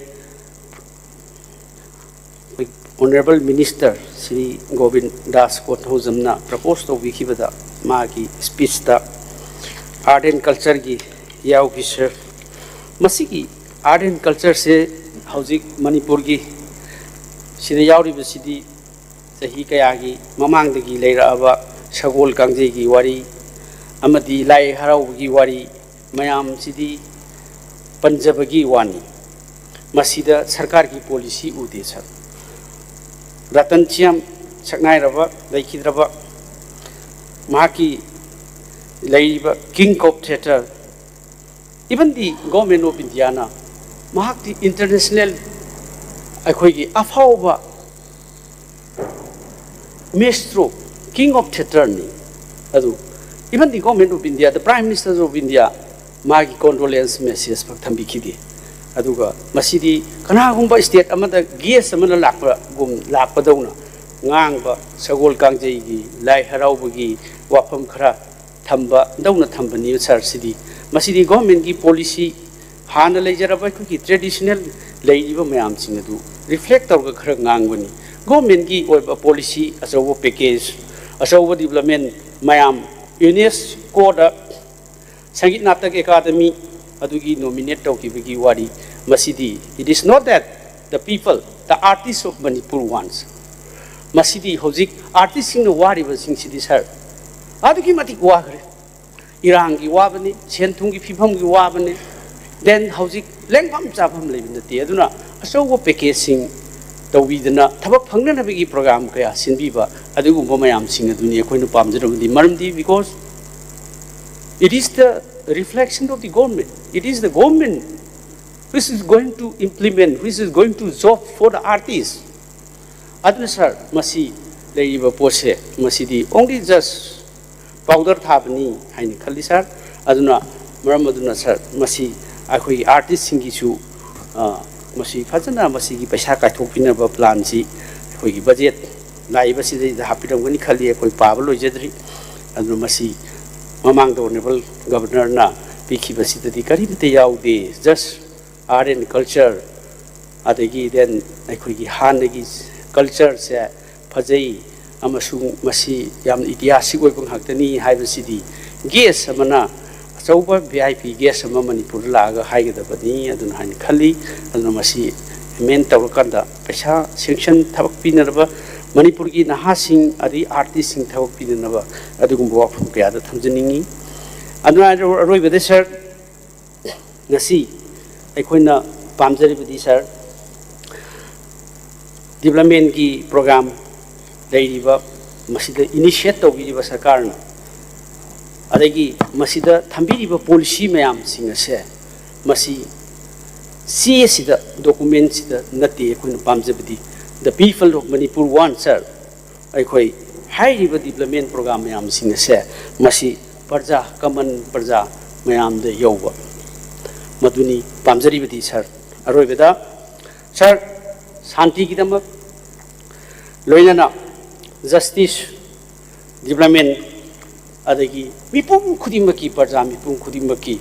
ꯑꯩꯈꯣꯏ ꯑꯣꯅꯔꯦꯕꯜ ꯃꯤꯅꯤꯁꯇꯔ ꯁ꯭ꯔꯤ ꯒꯣꯕꯤꯟ ꯗꯥꯁ ꯀꯣꯟꯊꯧꯖꯝꯅ ꯄ꯭ꯔꯄꯣꯁ ꯇꯧꯕꯤꯈꯤꯕꯗ, ꯃꯥꯒꯤ ꯁ꯭ꯄꯤꯆꯇ ꯑꯥꯔꯠ ꯑꯦꯟ ꯀꯜꯆꯔꯒꯤ ꯌꯥꯎꯈꯤ, ꯁꯥꯔ꯫ ꯃꯁꯤꯒꯤ ꯑꯥꯔꯠ ꯑꯦꯟ ꯀꯜꯆꯔꯁꯦ ꯍꯧꯖꯤꯛ ꯃꯅꯤꯄꯨꯔꯒꯤ ꯁꯤꯗ ꯌꯥꯎꯔꯤꯕꯁꯤꯗꯤ ꯆꯍꯤ ꯀꯌꯥꯒꯤ ꯃꯃꯥꯡꯗꯒꯤ ꯂꯩꯔꯛꯑꯕ ꯁꯒꯣꯜ ꯀꯥꯡꯖꯩꯒꯤ ꯋꯥꯔꯤ ꯑꯃꯗꯤ ꯂꯥꯏ ꯍꯔꯥꯎꯕꯒꯤ ꯋꯥꯔꯤ ꯃꯌꯥꯝꯁꯤꯗꯤ ꯄꯟꯖꯕꯒꯤ ꯋꯥꯅꯤ꯫ ꯃꯁꯤꯗ ꯁꯔꯀꯥꯔꯒꯤ ꯄꯣꯂꯤꯁꯤ ꯎꯗꯦ, ꯁꯥꯔ꯫ ꯔꯇꯟ ꯁ꯭ꯌꯥꯝ, ꯁꯛꯅꯥꯏꯔꯕ, ꯂꯩꯈꯤꯗ꯭ꯔꯕ, ꯃꯍꯥꯛꯀꯤ ꯂꯩꯔꯤꯕ King of Theatre, even the Government of Indiaꯅ ꯃꯍꯥꯛꯇꯤ international ꯑꯩꯈꯣꯏꯒꯤ ꯑꯐꯥꯎꯕ maestro, King of Theatreꯅꯤ꯫ ꯑꯗꯨ even the Government of India, the Prime Minister of India, ꯃꯥꯒꯤ condolence message ꯐꯛ ꯊꯝꯕꯤꯈꯤꯗꯦ꯫ ꯑꯗꯨꯒ ꯃꯁꯤꯗꯤ ꯀꯅꯥꯒꯨꯝꯕ state ꯑꯃꯗ guest ꯑꯃꯅ ꯂꯥꯛꯄꯒꯨꯝ, ꯂꯥꯛꯄꯗꯧꯅ ꯉꯥꯡꯕ, ꯁꯒꯣꯜ ꯀꯥꯡꯖꯩꯒꯤ, ꯂꯥꯏ ꯍꯔꯥꯎꯕꯒꯤ ꯋꯥꯐꯝ ꯈꯔ ꯊꯝꯕꯗꯧꯅ ꯊꯝꯕꯅꯤ, ꯁꯥꯔ꯫ ꯁꯤꯗꯤ, ꯃꯁꯤꯗꯤ governmentꯀꯤ policy, ꯍꯥꯟꯅ ꯂꯩꯖꯔꯕ ꯑꯩꯈꯣꯏꯒꯤ traditional ꯂꯩꯔꯤꯕ ꯃꯌꯥꯝꯁꯤꯡ ꯑꯗꯨ reflect ꯇꯧꯔꯒ ꯈꯔ ꯉꯥꯡꯕꯅꯤ꯫ Governmentꯀꯤ ꯑꯣꯏꯕ policy, ꯑꯆꯧꯕ package, ꯑꯆꯧꯕ development ꯃꯌꯥꯝ, UNESCOꯗ ꯁꯪꯒꯤꯠ ꯅꯥꯇꯛ ꯑꯦꯀꯥꯗꯃꯤ, ꯑꯗꯨꯒꯤ ꯅꯣꯃꯤꯅꯦꯠ ꯇꯧꯈꯤꯕꯒꯤ ꯋꯥꯔꯤ꯫ ꯃꯁꯤꯗꯤ, it is not that the people, the artists of Manipur wants. ꯃꯁꯤꯗꯤ ꯍꯧꯖꯤꯛ ꯑꯥꯔꯇꯤꯁꯁꯤꯡꯅ ꯋꯥꯔꯤꯕꯁꯤꯡꯁꯤꯗꯤ, ꯁꯥꯔ, ꯑꯗꯨꯛꯀꯤ ꯃꯇꯤꯛ ꯋꯥꯈ꯭ꯔꯦ꯫ ꯏꯔꯥꯡꯒꯤ ꯋꯥꯕꯅꯤ, ꯁꯦꯟ ꯊꯨꯝꯒꯤ ꯐꯤꯕꯝꯒꯤ ꯋꯥꯕꯅꯤ, ꯗꯦꯟ ꯍꯧꯖꯤꯛ ꯂꯦꯡꯐꯝ ꯆꯥꯐꯝ ꯂꯩꯕ ꯅꯠꯇꯦ꯫ ꯑꯗꯨꯅ ꯑꯆꯧꯕ ꯄꯦꯀꯦꯖꯁꯤꯡ ꯇꯧꯕꯤꯗꯅ ꯊꯕꯛ ꯐꯪꯅꯅꯕꯒꯤ ꯄ꯭ꯔꯣꯒ꯭ꯔꯥꯝ ꯀꯌꯥ ꯁꯤꯟꯕꯤꯕ, ꯑꯗꯨꯒꯨꯝꯕ ꯃꯌꯥꯝꯁꯤꯡ ꯑꯗꯨꯅꯤ ꯑꯩꯈꯣꯏꯅ ꯄꯥꯝꯖꯔꯕꯗꯤ꯫ ꯃꯔꯝꯗꯤ, because it is the reflection of the government, it is the government which is going to implement, which is going to job for the artist. ꯑꯗꯨꯅ, ꯁꯥꯔ, ꯃꯁꯤ ꯂꯩꯔꯤꯕ ꯄꯣꯠꯁꯦ, ꯃꯁꯤꯗꯤ only just powder ꯊꯥꯕꯅꯤ ꯍꯥꯏꯅ ꯈꯜꯂꯤ, ꯁꯥꯔ꯫ ꯑꯗꯨꯅ, ꯃꯔꯝ ꯑꯗꯨꯅ, ꯁꯥꯔ, ꯃꯁꯤ ꯑꯩꯈꯣꯏꯒꯤ ꯑꯥꯔꯇꯤꯁꯁꯤꯡꯒꯤꯁꯨ, ꯑ, ꯃꯁꯤ ꯐꯖꯅ, ꯃꯁꯤꯒꯤ ꯄꯩꯁꯥ ꯀꯥꯏꯊꯣꯛꯄꯤꯅꯕ ꯄ꯭ꯂꯥꯟꯁꯤ ꯑꯩꯈꯣꯏꯒꯤ ꯕꯖꯦꯠ ꯂꯥꯛꯏꯕꯁꯤꯗꯩꯗ ꯍꯥꯞꯄꯤꯔꯝꯒꯅꯤ ꯈꯜꯂꯤ꯫ ꯑꯩꯈꯣꯏ ꯄꯥꯕ ꯂꯣꯏꯖꯗ꯭ꯔꯤ꯫ ꯑꯗꯨꯅ ꯃꯁꯤ ꯃꯃꯥꯡꯗ ꯑꯣꯅꯔꯦꯕꯜ ꯒꯕꯔꯅꯔꯅ ꯄꯤꯈꯤꯕꯁꯤꯗꯗꯤ ꯀꯔꯤꯃꯠꯇ ꯌꯥꯎꯗꯦ꯫ Just art and culture, ꯑꯗꯒꯤ ꯗꯦꯟ ꯑꯩꯈꯣꯏꯒꯤ ꯍꯥꯟꯅꯒꯤ ꯀꯜꯆꯔꯁꯦ ꯐꯖꯩ ꯑꯃꯁꯨꯡ ꯃꯁꯤ ꯌꯥꯝꯅ ꯏꯇꯤꯍꯥꯁꯤꯛ ꯑꯣꯏꯕ ꯉꯥꯛꯇꯅꯤ ꯍꯥꯏꯕꯁꯤꯗꯤ ꯒꯦꯁ ꯑꯃꯅ, ꯑꯆꯧꯕ ꯚꯤ ꯑꯥꯏ ꯄꯤ ꯒꯦꯁ ꯑꯃ ꯃꯅꯤꯄꯨꯔꯗ ꯂꯥꯛꯑꯒ ꯍꯥꯏꯒꯗꯕꯅꯤ ꯑꯗꯨꯅ ꯍꯥꯏꯅ ꯈꯜꯂꯤ꯫ ꯑꯗꯨꯅ ꯃꯁꯤ ꯑꯦꯃꯦꯟ ꯇꯧꯔꯀꯥꯟꯗ ꯄꯩꯁꯥ ꯁꯦꯡꯁꯟ, ꯊꯕꯛ ꯄꯤꯅꯅꯕ, ꯃꯅꯤꯄꯨꯔꯒꯤ ꯅꯍꯥꯁꯤꯡ ꯑꯗꯩ ꯑꯥꯔꯇꯤꯁꯁꯤꯡ ꯊꯕꯛ ꯄꯤꯅꯅꯕ ꯑꯗꯨꯒꯨꯝꯕ ꯋꯥꯐꯝ ꯀꯌꯥꯗ ꯊꯝꯖꯅꯤꯡꯉꯤ꯫ ꯑꯗꯨꯅ ꯑꯔꯣꯏꯕꯗ, ꯁꯥꯔ, ꯉꯁꯤ ꯑꯩꯈꯣꯏꯅ ꯄꯥꯝꯖꯔꯤꯕꯗꯤ, ꯁꯥꯔ, ꯗꯤꯕ꯭ꯂꯞꯃꯦꯟꯒꯤ ꯄ꯭ꯔꯣꯒ꯭ꯔꯥꯝ ꯂꯩꯔꯤꯕ, ꯃꯁꯤꯗ ꯏꯅꯤꯁꯤꯌꯦꯠ ꯇꯧꯕꯤꯔꯤꯕ ꯁꯔꯀꯥꯔꯅ, ꯑꯗꯒꯤ ꯃꯁꯤꯗ ꯊꯝꯕꯤꯔꯤꯕ ꯄꯣꯂꯤꯁꯤ ꯃꯌꯥꯝꯁꯤꯡ ꯑꯁꯦ, ꯃꯁꯤ ꯆꯦꯁꯤꯗ, ꯗꯣꯀꯨꯃꯦꯟꯁꯤꯗ ꯅꯠꯇꯦ ꯑꯩꯈꯣꯏꯅ ꯄꯥꯝꯖꯕꯗꯤ꯫ The people of Manipur want, ꯁꯥꯔ, ꯑꯩꯈꯣꯏ ꯍꯥꯏꯔꯤꯕ ꯗꯤꯕ꯭ꯂꯞꯃꯦꯟ ꯄ꯭ꯔꯣꯒ꯭ꯔꯥꯝ ꯃꯌꯥꯝꯁꯤꯡ ꯑꯁꯦ ꯃꯁꯤ ꯄ꯭ꯔꯖꯥ, ꯀꯃꯟ ꯄ꯭ꯔꯖꯥ ꯃꯌꯥꯝꯗ ꯌꯧꯕ, ꯃꯗꯨꯅꯤ ꯄꯥꯝꯖꯔꯤꯕꯗꯤ, ꯁꯥꯔ꯫ ꯑꯔꯣꯏꯕꯗ, ꯁꯥꯔ, ꯁꯥꯟꯇꯤꯒꯤꯗꯃꯛ, ꯂꯣꯏꯅꯅ ꯖꯁꯇꯤꯁ, ꯗꯤꯕ꯭ꯂꯞꯃꯦꯟ, ꯑꯗꯒꯤ ꯃꯤꯄꯨꯝ ꯈꯨꯗꯤꯡꯃꯛꯀꯤ, ꯄ꯭ꯔꯖꯥ ꯃꯤꯄꯨꯝ ꯈꯨꯗꯤꯡꯃꯛꯀꯤ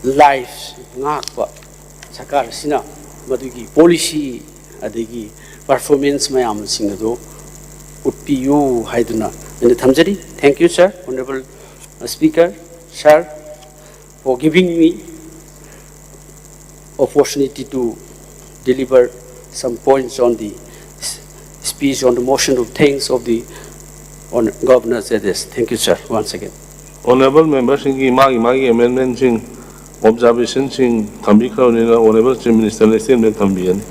ꯂꯥꯏꯐ ꯉꯥꯛꯄ ꯁꯔꯀꯥꯔ ꯑꯁꯤꯅ ꯃꯗꯨꯒꯤ ꯄꯣꯂꯤꯁꯤ ꯑꯗꯒꯤ ꯄꯔꯐꯣꯔꯃꯦꯟꯁ ꯃꯌꯥꯝꯁꯤꯡ ꯑꯗꯨ ꯎꯠꯄꯤꯌꯨ ꯍꯥꯏꯗꯨꯅ ꯑꯩꯅ ꯊꯝꯖꯔꯤ꯫ Thank you, sir, honorable speaker, sir꯫ for giving me opportunity to deliver some points on the s- speech on the motion of thanks of the Hon-, Governor Zedes. Thank you, sir, once again. Honorable memberꯁꯤꯡꯒꯤ ꯃꯥꯒꯤ ꯃꯥꯒꯤ amendmentꯁꯤꯡ, observationꯁꯤꯡ ꯊꯝꯕꯤꯈ꯭ꯔꯕꯅꯤꯅ Honorable Chief Ministerꯅ statement ꯊꯝꯕꯤꯒꯅꯤ꯫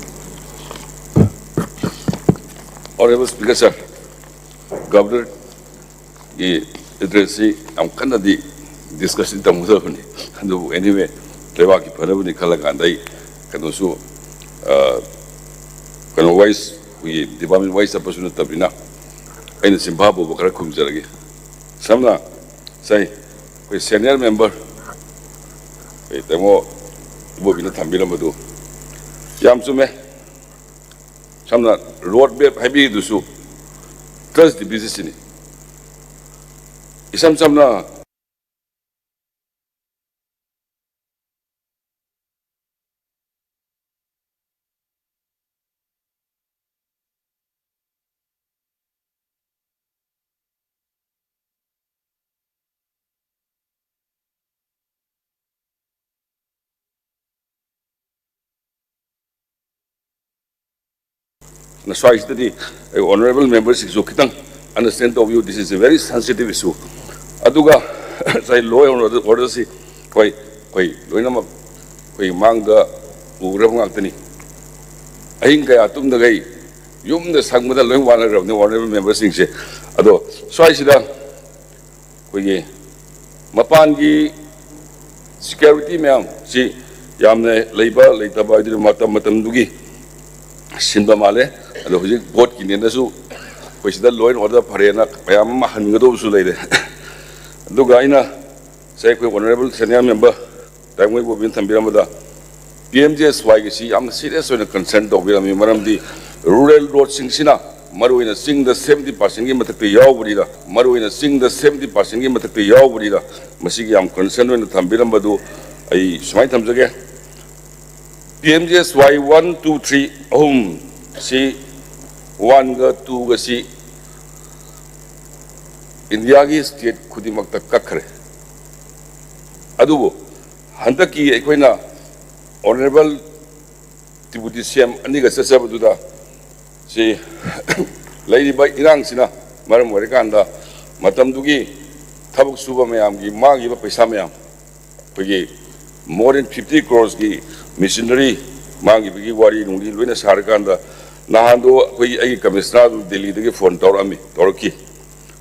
Honorable Speaker, sir, Governor ꯒꯤ address ꯁꯤ ꯌꯥꯝ ꯀꯟꯅꯗꯤ discussion ꯇꯧꯒꯗꯕꯅꯤ꯫ ꯑꯗꯨꯕꯨ anyway, ꯂꯩꯕꯥꯛꯀꯤ ꯐꯅꯕꯅꯤ ꯈꯜꯂꯀꯥꯟꯗ ꯑꯩ ꯀꯩꯅꯣꯁꯨ, ꯑ, ꯀꯩꯅꯣ wise, ꯑꯩꯈꯣꯏꯒꯤ department wise ꯆꯠꯄꯁꯨ ꯅꯠꯇꯕꯅꯤꯅ ꯑꯩꯅ ꯆꯤꯟꯐꯥ ꯄꯨꯕ ꯈꯔ ꯈꯨꯝꯖꯔꯒꯦ꯫ ꯁꯝꯅ ꯉꯁꯥꯏ ꯑꯩꯈꯣꯏ senior member ꯑꯩꯈꯣꯏ ꯇꯥꯃꯣ ꯏꯕꯣꯕꯤꯅ ꯊꯝꯕꯤꯔꯝꯕꯗꯨ ꯌꯥꯝ ꯆꯨꯝꯃꯦ꯫ ꯁꯝꯅ road map ꯍꯥꯏꯕꯤꯔꯤꯗꯨꯁꯨ trust deficit ꯁꯤꯅꯤ꯫ ꯏꯁꯝ ꯁꯝꯅ ꯁ꯭ꯋꯥꯏꯁꯤꯗꯗꯤ ꯑꯩ honourable member ꯁꯤꯡꯁꯨ ꯈꯤꯇꯪ understand ꯇꯧꯕꯤꯌꯨ, this is a very sensitive issue꯫ ꯑꯗꯨꯒ ꯉꯁꯥꯏ law and order ꯁꯤ ꯑꯩꯈꯣꯏ ꯑꯩꯈꯣꯏ ꯂꯣꯏꯅꯃꯛ ꯑꯩꯈꯣꯏ ꯃꯥꯡꯗ ꯎꯈ꯭ꯔꯕ ꯉꯥꯛꯇꯅꯤ꯫ ꯑꯍꯤꯡ ꯀꯌꯥ ꯇꯨꯝꯗꯈꯩ ꯌꯨꯝꯗ ꯁꯪꯕꯗ ꯂꯣꯏ ꯋꯥꯅꯈ꯭ꯔꯕꯅꯤ honourable member ꯁꯤꯡꯁꯦ꯫ ꯑꯗꯣ ꯁ꯭ꯋꯥꯏꯁꯤꯗ ꯑꯩꯈꯣꯏꯒꯤ ꯃꯄꯥꯟꯒꯤ security ꯃꯌꯥꯝꯁꯤ ꯌꯥꯝꯅ ꯂꯩꯕ ꯂꯩꯇꯕ ꯍꯥꯏꯗꯨꯅ ꯃꯇꯝ ꯃꯇꯝꯗꯨꯒꯤ ꯁꯤꯟꯕ ꯃꯥꯜꯂꯦ꯫ ꯑꯗꯣ ꯍꯧꯖꯤꯛ vote ꯀꯤꯅꯦꯅꯁꯨ ꯑꯩꯈꯣꯏ ꯁꯤꯗ law and order ꯐꯔꯦꯅ ꯃꯌꯥꯝ ꯑꯃ ꯍꯟꯒꯗꯧꯕꯁꯨ ꯂꯩꯔꯦ꯫ ꯑꯗꯨꯒ ꯑꯩꯅ ꯉꯁꯥꯏ ꯑꯩꯈꯣꯏ honourable senior member ꯇꯥꯏꯃꯣꯏ ꯕꯣꯕꯤꯅ ꯊꯝꯕꯤꯔꯝꯕꯗ P M G S Y ꯒꯤꯁꯤ ꯌꯥꯝꯅ serious ꯑꯣꯏꯅ concern ꯇꯧꯕꯤꯔꯝꯃꯤ꯫ ꯃꯔꯝꯗꯤ rural road ꯁꯤꯡꯁꯤꯅ ꯃꯔꯨꯑꯣꯏꯅ ꯆꯤꯡꯗ seventy percent ꯒꯤ ꯃꯊꯛꯇ ꯌꯥꯎꯕꯅꯤꯅ, ꯃꯔꯨꯑꯣꯏꯅ ꯆꯤꯡꯗ seventy percent ꯒꯤ ꯃꯊꯛꯇ ꯌꯥꯎꯕꯅꯤꯅ ꯃꯁꯤꯒꯤ ꯌꯥꯝ concern ꯑꯣꯏꯅ ꯊꯝꯕꯤꯔꯝꯕꯗꯨ ꯑꯩ ꯁꯨꯃꯥꯏꯅ ꯊꯝꯖꯒꯦ꯫ P M G S Y one, two, three ꯑꯍꯨꯝ ꯁꯤ, one ꯒ two ꯒꯁꯤ India ꯒꯤ state ꯈꯨꯗꯤꯡꯃꯛꯇ ꯀꯛꯈ꯭ꯔꯦ꯫ ꯑꯗꯨꯕꯨ ꯍꯟꯗꯛꯀꯤ ꯑꯩꯈꯣꯏꯅ Honourable Deputy C M ꯑꯅꯤꯒ ꯆꯠꯆꯕꯗꯨꯗ ꯁꯤ ꯂꯩꯔꯤꯕ ꯏꯔꯥꯡꯁꯤꯅ ꯃꯔꯝ ꯑꯣꯏꯔꯀꯥꯟꯗ ꯃꯇꯝꯗꯨꯒꯤ ꯊꯕꯛ ꯁꯨꯕ ꯃꯌꯥꯝꯒꯤ ꯃꯥꯡꯈꯤꯕ ꯄꯩꯁꯥ ꯃꯌꯥꯝ, ꯑꯩꯈꯣꯏꯒꯤ more than fifty crores ꯀꯤ machinery ꯃꯥꯡꯈꯤꯕꯒꯤ ꯋꯥꯔꯤ ꯅꯨꯡꯂꯤ ꯂꯣꯏꯅ ꯁꯥꯔꯀꯥꯟꯗ, ꯅꯍꯥꯟꯗꯣ ꯑꯩꯈꯣꯏꯒꯤ ꯑꯩꯒꯤ commissioner ꯗꯨ ꯗꯦꯜꯂꯤꯗꯒꯤ phone ꯇꯧꯔꯛꯑꯝꯃꯤ, ꯇꯧꯔꯛꯈꯤ꯫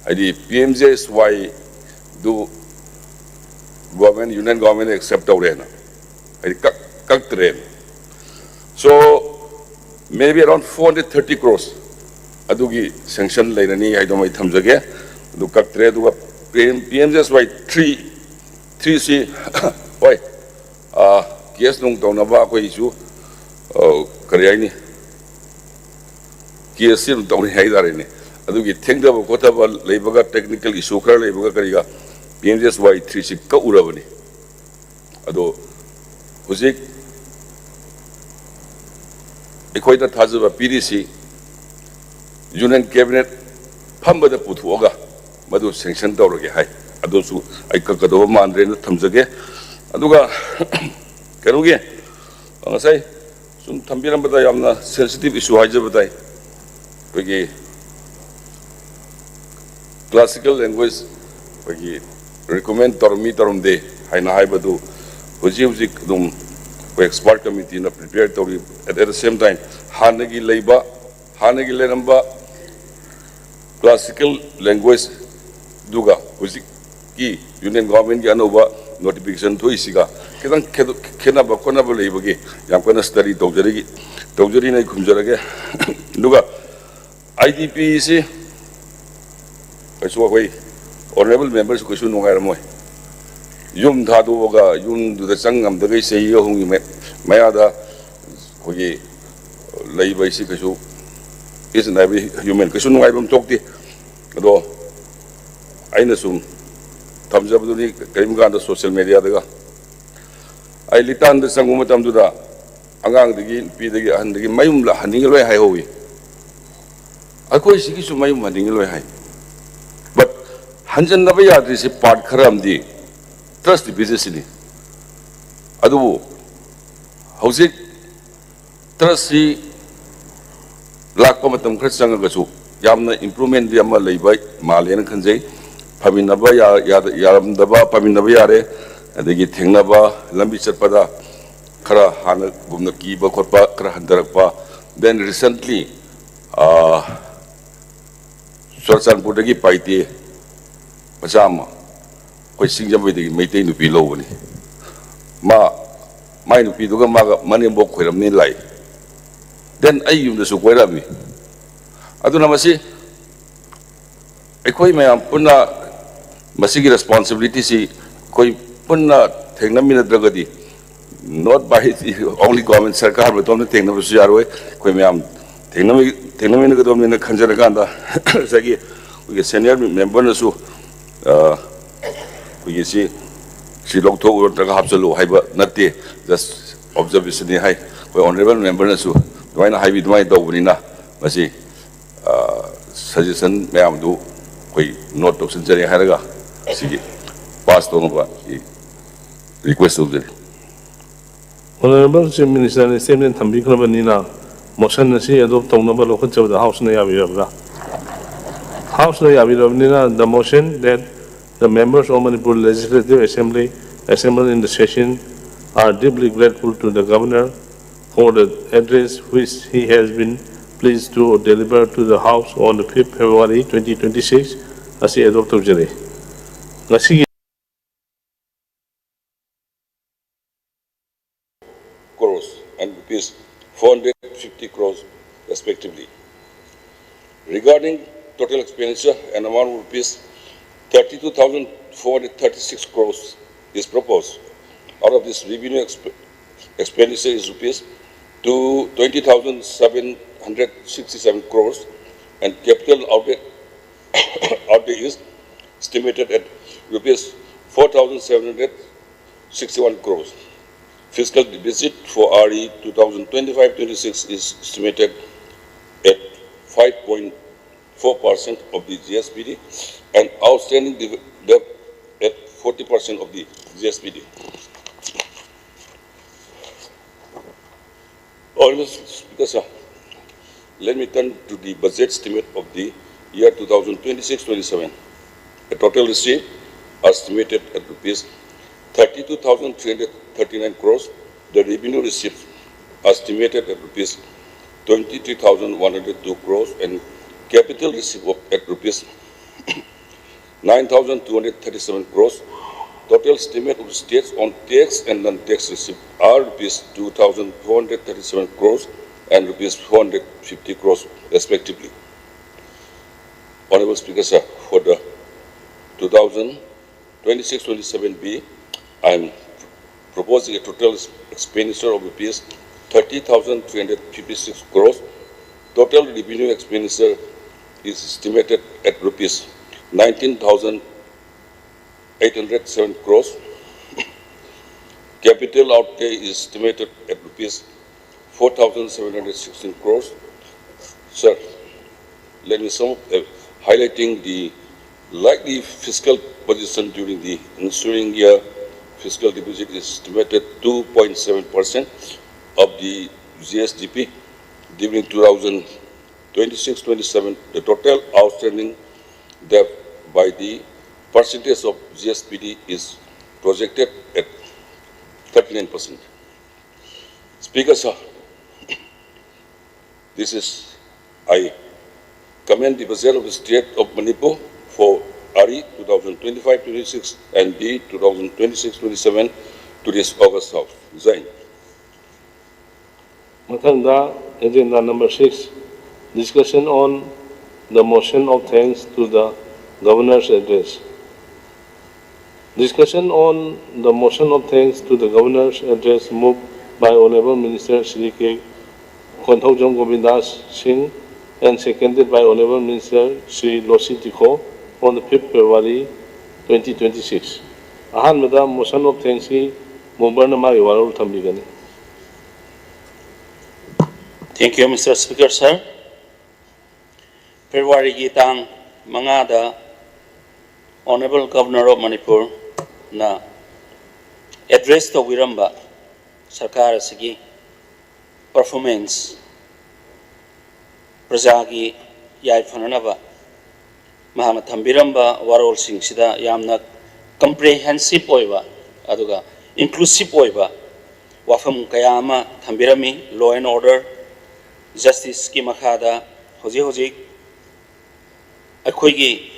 ꯍꯥꯏꯗꯤ P M G S Y ꯗꯨ government, union government accept ꯇꯧꯔꯦꯅ, ꯍꯥꯏꯗꯤ ꯀꯛ-, ꯀꯛꯇ꯭ꯔꯦꯅ꯫ So maybe around four hundred thirty crores ꯑꯗꯨꯒꯤ sanction ꯂꯩꯔꯅꯤ ꯍꯥꯏꯗꯣ ꯑꯩ ꯊꯝꯖꯒꯦ꯫ ꯑꯗꯨ ꯀꯛꯇ꯭ꯔꯦ꯫ ꯑꯗꯨꯒ P M, P M G S Y three, three ꯁꯤ ꯍꯣꯏ, ꯑ, case ꯅꯨꯡ ꯇꯧꯅꯕ ꯑꯩꯈꯣꯏꯁꯨ, ꯑ, ꯀꯔꯤ ꯍꯥꯏꯅꯤ, case ꯁꯤ ꯑꯗꯨꯝ ꯇꯧꯔꯤ ꯍꯥꯏꯇꯥꯔꯦꯅꯦ꯫ ꯑꯗꯨꯒꯤ ꯊꯦꯡꯊꯕ ꯈꯣꯠꯊꯕ ꯂꯩꯕꯒ, technical issue ꯈꯔ ꯂꯩꯕꯒ ꯀꯔꯤꯒ P M G S Y three ꯁꯤ ꯀꯛꯎꯔꯕꯅꯤ꯫ ꯑꯗꯣ ꯍꯧꯖꯤꯛ ꯑꯩꯈꯣꯏꯗ ꯊꯥꯖꯕ ꯄꯤꯔꯤꯁꯤ Union Cabinet ꯐꯝꯕꯗ ꯄꯨꯊꯣꯛꯑꯒ ꯃꯗꯨ sanction ꯇꯧꯔꯒꯦ ꯍꯥꯏ꯫ ꯑꯗꯨꯁꯨ ꯑꯩ ꯀꯛꯀꯗꯧꯕ ꯃꯥꯟꯗ꯭ꯔꯦꯅ ꯊꯝꯖꯒꯦ꯫ ꯑꯗꯨꯒ ꯀꯩꯅꯣꯒꯤ ꯉꯁꯥꯏ ꯁꯨꯝ ꯊꯝꯕꯤꯔꯝꯕꯗ ꯌꯥꯝꯅ sensitive issue ꯍꯥꯏꯖꯕ ꯇꯥꯏ꯫ ꯑꯩꯈꯣꯏꯒꯤ classical language ꯑꯩꯈꯣꯏꯒꯤ recommend ꯇꯧꯔꯝꯃꯤ ꯇꯧꯔꯝꯗꯦ ꯍꯥꯏꯅ ꯍꯥꯏꯕꯗꯨ ꯍꯧꯖꯤꯛ ꯍꯧꯖꯤꯛ ꯑꯗꯨꯝ ꯑꯩꯈꯣꯏ expert committee ꯅ prepare ꯇꯧꯔꯤ꯫ At, at the same time ꯍꯥꯟꯅꯒꯤ ꯂꯩꯕ, ꯍꯥꯟꯅꯒꯤ ꯂꯩꯔꯝꯕ classical language ꯗꯨꯒ ꯍꯧꯖꯤꯛꯀꯤ Union Government ꯀꯤ ꯑꯅꯧꯕ notification ꯊꯣꯛꯏꯁꯤꯒ ꯈꯤꯇꯪ ꯈꯦꯗꯣ-, ꯈꯦꯠꯅꯕ ꯈꯣꯠꯅꯕ ꯂꯩꯕꯒꯤ ꯌꯥꯝ ꯀꯟꯅ study ꯇꯧꯖꯔꯤ, ꯇꯧꯖꯔꯤꯅ ꯑꯩ ꯈꯨꯝꯖꯔꯒꯦ꯫ ꯑꯗꯨꯒ I D P ꯁꯤ ꯀꯩꯁꯨ ꯑꯩꯈꯣꯏ honourable member ꯁꯨ ꯀꯩꯁꯨ ꯅꯨꯡꯉꯥꯏꯔꯝꯃꯣꯏ꯫ ꯌꯨꯝ ꯊꯥꯗꯣꯛꯑꯒ ꯌꯨꯝꯗꯨꯗ ꯆꯪ ꯉꯝꯗꯈꯩ ꯆꯍꯤ ꯑꯍꯨꯝꯒꯤ ꯃ-, ꯃꯌꯥꯗ ꯑꯩꯈꯣꯏꯒꯤ ꯂꯩꯕ ꯍꯥꯏꯁꯤ ꯀꯩꯁꯨ, each and every human ꯀꯩꯁꯨ ꯅꯨꯡꯉꯥꯏꯕ ꯑꯃ ꯊꯣꯛꯇꯦ꯫ ꯑꯗꯣ ꯑꯩꯅ ꯁꯨꯝ ꯊꯝꯖꯕꯗꯨꯅꯤ, ꯀꯔꯤꯒꯨꯝꯕ ꯀꯥꯟꯗ social media ꯗꯒ ꯑꯩ ꯂꯤꯇꯥꯟꯗ ꯆꯪꯕ ꯃꯇꯝꯗꯨꯗ ꯑꯉꯥꯡꯗꯒꯤ, ꯅꯨꯄꯤꯗꯒꯤ, ꯑꯍꯟꯗꯒꯤ ꯃꯌꯨꯝ ꯍꯟꯅꯤꯡꯉꯤ ꯂꯣꯏ ꯍꯥꯏꯍꯧꯋꯤ꯫ ꯑꯩꯈꯣꯏ ꯁꯤꯒꯤꯁꯨ ꯃꯌꯨꯝ ꯍꯟꯅꯤꯡꯉꯤ ꯂꯣꯏ ꯍꯥꯏ꯫ But ꯍꯟꯖꯟꯅꯕ ꯌꯥꯗ꯭ꯔꯤꯁꯤ part ꯈꯔ ꯑꯃꯗꯤ trust deficit ꯁꯤꯅꯤ꯫ ꯑꯗꯨꯕꯨ ꯍꯧꯖꯤꯛ ꯇ꯭ꯔꯁꯁꯤ ꯂꯥꯛꯄ ꯃꯇꯝ ꯈꯔ ꯆꯪꯉꯒꯁꯨ ꯌꯥꯝꯅ ꯏꯝꯄ꯭ꯔꯨꯚꯃꯦꯟꯗꯤ ꯑꯃ ꯂꯩꯕ ꯃꯥꯜꯂꯦꯅ ꯈꯟꯖꯩ꯫ ꯐꯃꯤꯟꯅꯕ ꯌꯥ-, ꯌꯥꯗ-, ꯌꯥꯔꯝꯗꯕ ꯐꯃꯤꯟꯅꯕ ꯌꯥꯔꯦ, ꯑꯗꯒꯤ ꯊꯦꯡꯅꯕ, ꯂꯝꯕꯤ ꯆꯠꯄꯗ ꯈꯔ ꯍꯥꯟꯅꯒꯨꯝꯅ ꯀꯤꯕ ꯈꯣꯠꯄ ꯈꯔ ꯍꯟꯊꯔꯛꯄ꯫ Then recently, ꯑꯥ, ꯆꯨꯔꯆꯥꯟꯄꯨꯔꯗꯒꯤ ꯄꯥꯏꯇꯦ ꯃꯆꯥ ꯑꯃ ꯑꯩꯈꯣꯏ ꯁꯤꯡꯖꯃꯩꯗꯒꯤ ꯃꯩꯇꯩ ꯅꯨꯄꯤ ꯂꯧꯕꯅꯤ꯫ ꯃꯥ, ꯃꯥꯏ ꯅꯨꯄꯤꯗꯨꯒ ꯃꯥꯒ ꯃꯅꯦꯝꯕꯣꯛ ꯈꯣꯏꯔꯝꯅꯤ ꯂꯥꯛꯏ꯫ Then ꯑꯩ ꯌꯨꯝꯗꯁꯨ ꯀꯣꯏꯔꯛꯑꯝꯃꯤ꯫ ꯑꯗꯨꯅ ꯃꯁꯤ ꯑꯩꯈꯣꯏ ꯃꯌꯥꯝ ꯄꯨꯟꯅ ꯃꯁꯤꯒꯤ ꯔꯦꯁꯄꯣꯟꯁꯤꯕꯤꯂꯤꯇꯤꯁꯤ ꯑꯩꯈꯣꯏ ꯄꯨꯟꯅ ꯊꯦꯡꯅꯃꯤꯟꯅꯗ꯭ꯔꯒꯗꯤ, not by only government, ꯁꯔꯀꯥꯔ ꯃꯇꯣꯝꯇ ꯊꯦꯡꯅꯕꯁꯨ ꯌꯥꯔꯣꯏ꯫ ꯑꯩꯈꯣꯏ ꯃꯌꯥꯝ ꯊꯦꯡꯅꯃꯤ-, ꯊꯦꯡꯅꯃꯤꯟꯅꯒꯗꯕꯅꯤꯅ ꯈꯟꯖꯔꯀꯥꯟꯗ ꯉꯁꯥꯏꯒꯤ ꯑꯩꯈꯣꯏꯒꯤ ꯁꯦꯅꯤꯌꯔ ꯃꯦꯝꯕꯔꯅꯁꯨ, ꯑ, ꯑꯩꯈꯣꯏꯒꯤ ꯁꯤ, ꯁꯤ ꯂꯧꯊꯣꯛꯎ ꯅꯠꯇ꯭ꯔꯒ ꯍꯥꯞꯆꯜꯂꯨ ꯍꯥꯏꯕ ꯅꯠꯇꯦ, just ꯑꯣꯕꯖꯔꯕꯦꯁꯟꯅꯤ ꯍꯥꯏ꯫ ꯑꯩꯈꯣꯏ ꯑꯣꯅꯔꯦꯕꯜ ꯃꯦꯝꯕꯔꯅꯁꯨ ꯑꯗꯨꯃꯥꯏꯅ ꯍꯥꯏꯕꯤ, ꯑꯗꯨꯃꯥꯏꯅ ꯇꯧꯕꯅꯤꯅ ꯃꯁꯤ, ꯑ, ꯁꯖꯦꯁꯟ ꯃꯌꯥꯝꯗꯨ ꯑꯩꯈꯣꯏ ꯅꯣꯠ ꯇꯧꯁꯤꯟꯖꯔꯦ ꯍꯥꯏꯔꯒ ꯁꯤꯒꯤ ꯄꯥꯁ ꯇꯧꯅꯕ ꯑꯩ ꯔꯤꯀ꯭ꯋꯦꯁ ꯇꯧꯖꯔꯤ꯫ Honorable Chief Minister ꯅ statement ꯊꯝꯕꯤꯈ꯭ꯔꯕꯅꯤꯅ, motion ꯑꯁꯤ adopt ꯇꯧꯅꯕ ꯂꯧꯈꯠꯆꯕꯗ House ꯅ ꯌꯥꯕꯤꯔꯕ꯭ꯔꯥ? House ꯅ ꯌꯥꯕꯤꯔꯕꯅꯤꯅ, the motion that the members of Manipur Legislative Assembly assembled in the session are deeply grateful to the Governor for the address which he has been pleased to deliver to the House on the fifth February twenty twenty-six ꯑꯁꯤ adopt ꯇꯧꯖꯔꯤ꯫ ꯉꯁꯤꯒꯤ crores and rupees four hundred fifty crores respectively. Regarding total expenditure, an amount of rupees thirty-two thousand four hundred thirty-six crores is proposed. Out of this, revenue exp-, expenditure is rupees to twenty thousand seven hundred sixty-seven crores, and capital outlay, outlay is estimated at rupees four thousand seven hundred sixty-one crores. Fiscal deficit for R E two thousand twenty-five twenty-six is estimated at five point four percent of the G S P D and outstanding dev-, debt at forty percent of the G S P D. Honorable Speaker, sir, let me turn to the budget estimate of the year two thousand twenty-six twenty-seven. A total receipt estimated at rupees thirty-two thousand three hundred thirty-nine crores, the revenue received estimated at rupees twenty-three thousand one hundred two crores, and capital received of, at rupees nine thousand two hundred thirty-seven crores. Total estimate of states on tax and non-tax receipt are rupees two thousand four hundred thirty-seven crores and rupees four hundred fifty crores respectively. Honorable Speaker, sir, for the two thousand twenty-six twenty-seven B, I am proposing a total expenditure of rupees thirty thousand three hundred fifty-six crores. Total revenue expenditure is estimated at rupees nineteen thousand eight hundred seven crores. Capital outlay is estimated at rupees four thousand seven hundred sixteen crores. Sir, let me sum up, uh, highlighting the likely fiscal position during the ensuing year. Fiscal deficit is estimated two point seven percent of the G S D P. During two thousand twenty-six twenty-seven, the total outstanding debt by the percentage of G S P D is projected at thirty-nine percent. Speaker, sir, this is, I commend the budget of the state of Manipur for R E two thousand twenty-five twenty-six and B two thousand twenty-six twenty-seven to this August House. Jai Hind. ꯃꯊꯪꯗ, agenda number six, discussion on the motion of thanks to the governor's address. Discussion on the motion of thanks to the governor's address moved by Honorable Minister Shri K. Konthoujam Govindas Singh and seconded by Honorable Minister Shri Losi Tikho on the fifth February twenty twenty-six. ꯑꯍꯥꯟꯕꯗ motion of thanksꯀꯤ moverꯅ ꯃꯥꯒꯤ ꯋꯥꯔꯣꯜ ꯊꯝꯕꯤꯒꯅꯤ꯫ Thank you, Mister Speaker, sir. ꯐꯦꯕ꯭ꯔꯨꯋꯥꯔꯤꯒꯤ ꯇꯥꯡ ꯃꯉꯥꯗ Honorable Governor of Manipurꯅ address ꯇꯧꯕꯤꯔꯝꯕ ꯁꯔꯀꯥꯔ ꯑꯁꯤꯒꯤ performance, ꯄ꯭ꯔꯖꯥꯒꯤ ꯌꯥꯏꯐꯅꯅꯕ ꯃꯍꯥꯛꯅ ꯊꯝꯕꯤꯔꯝꯕ ꯋꯥꯔꯣꯜꯁꯤꯡꯁꯤꯗ ꯌꯥꯝꯅ comprehensive ꯑꯣꯏꯕ ꯑꯗꯨꯒ inclusive ꯑꯣꯏꯕ ꯋꯥꯐꯝ ꯀꯌꯥ ꯑꯃ ꯊꯝꯕꯤꯔꯝꯃꯤ꯫ Law and order, justiceꯀꯤ ꯃꯈꯥꯗ ꯍꯧꯖꯤꯛ ꯍꯧꯖꯤꯛ ꯑꯩꯈꯣꯏꯒꯤ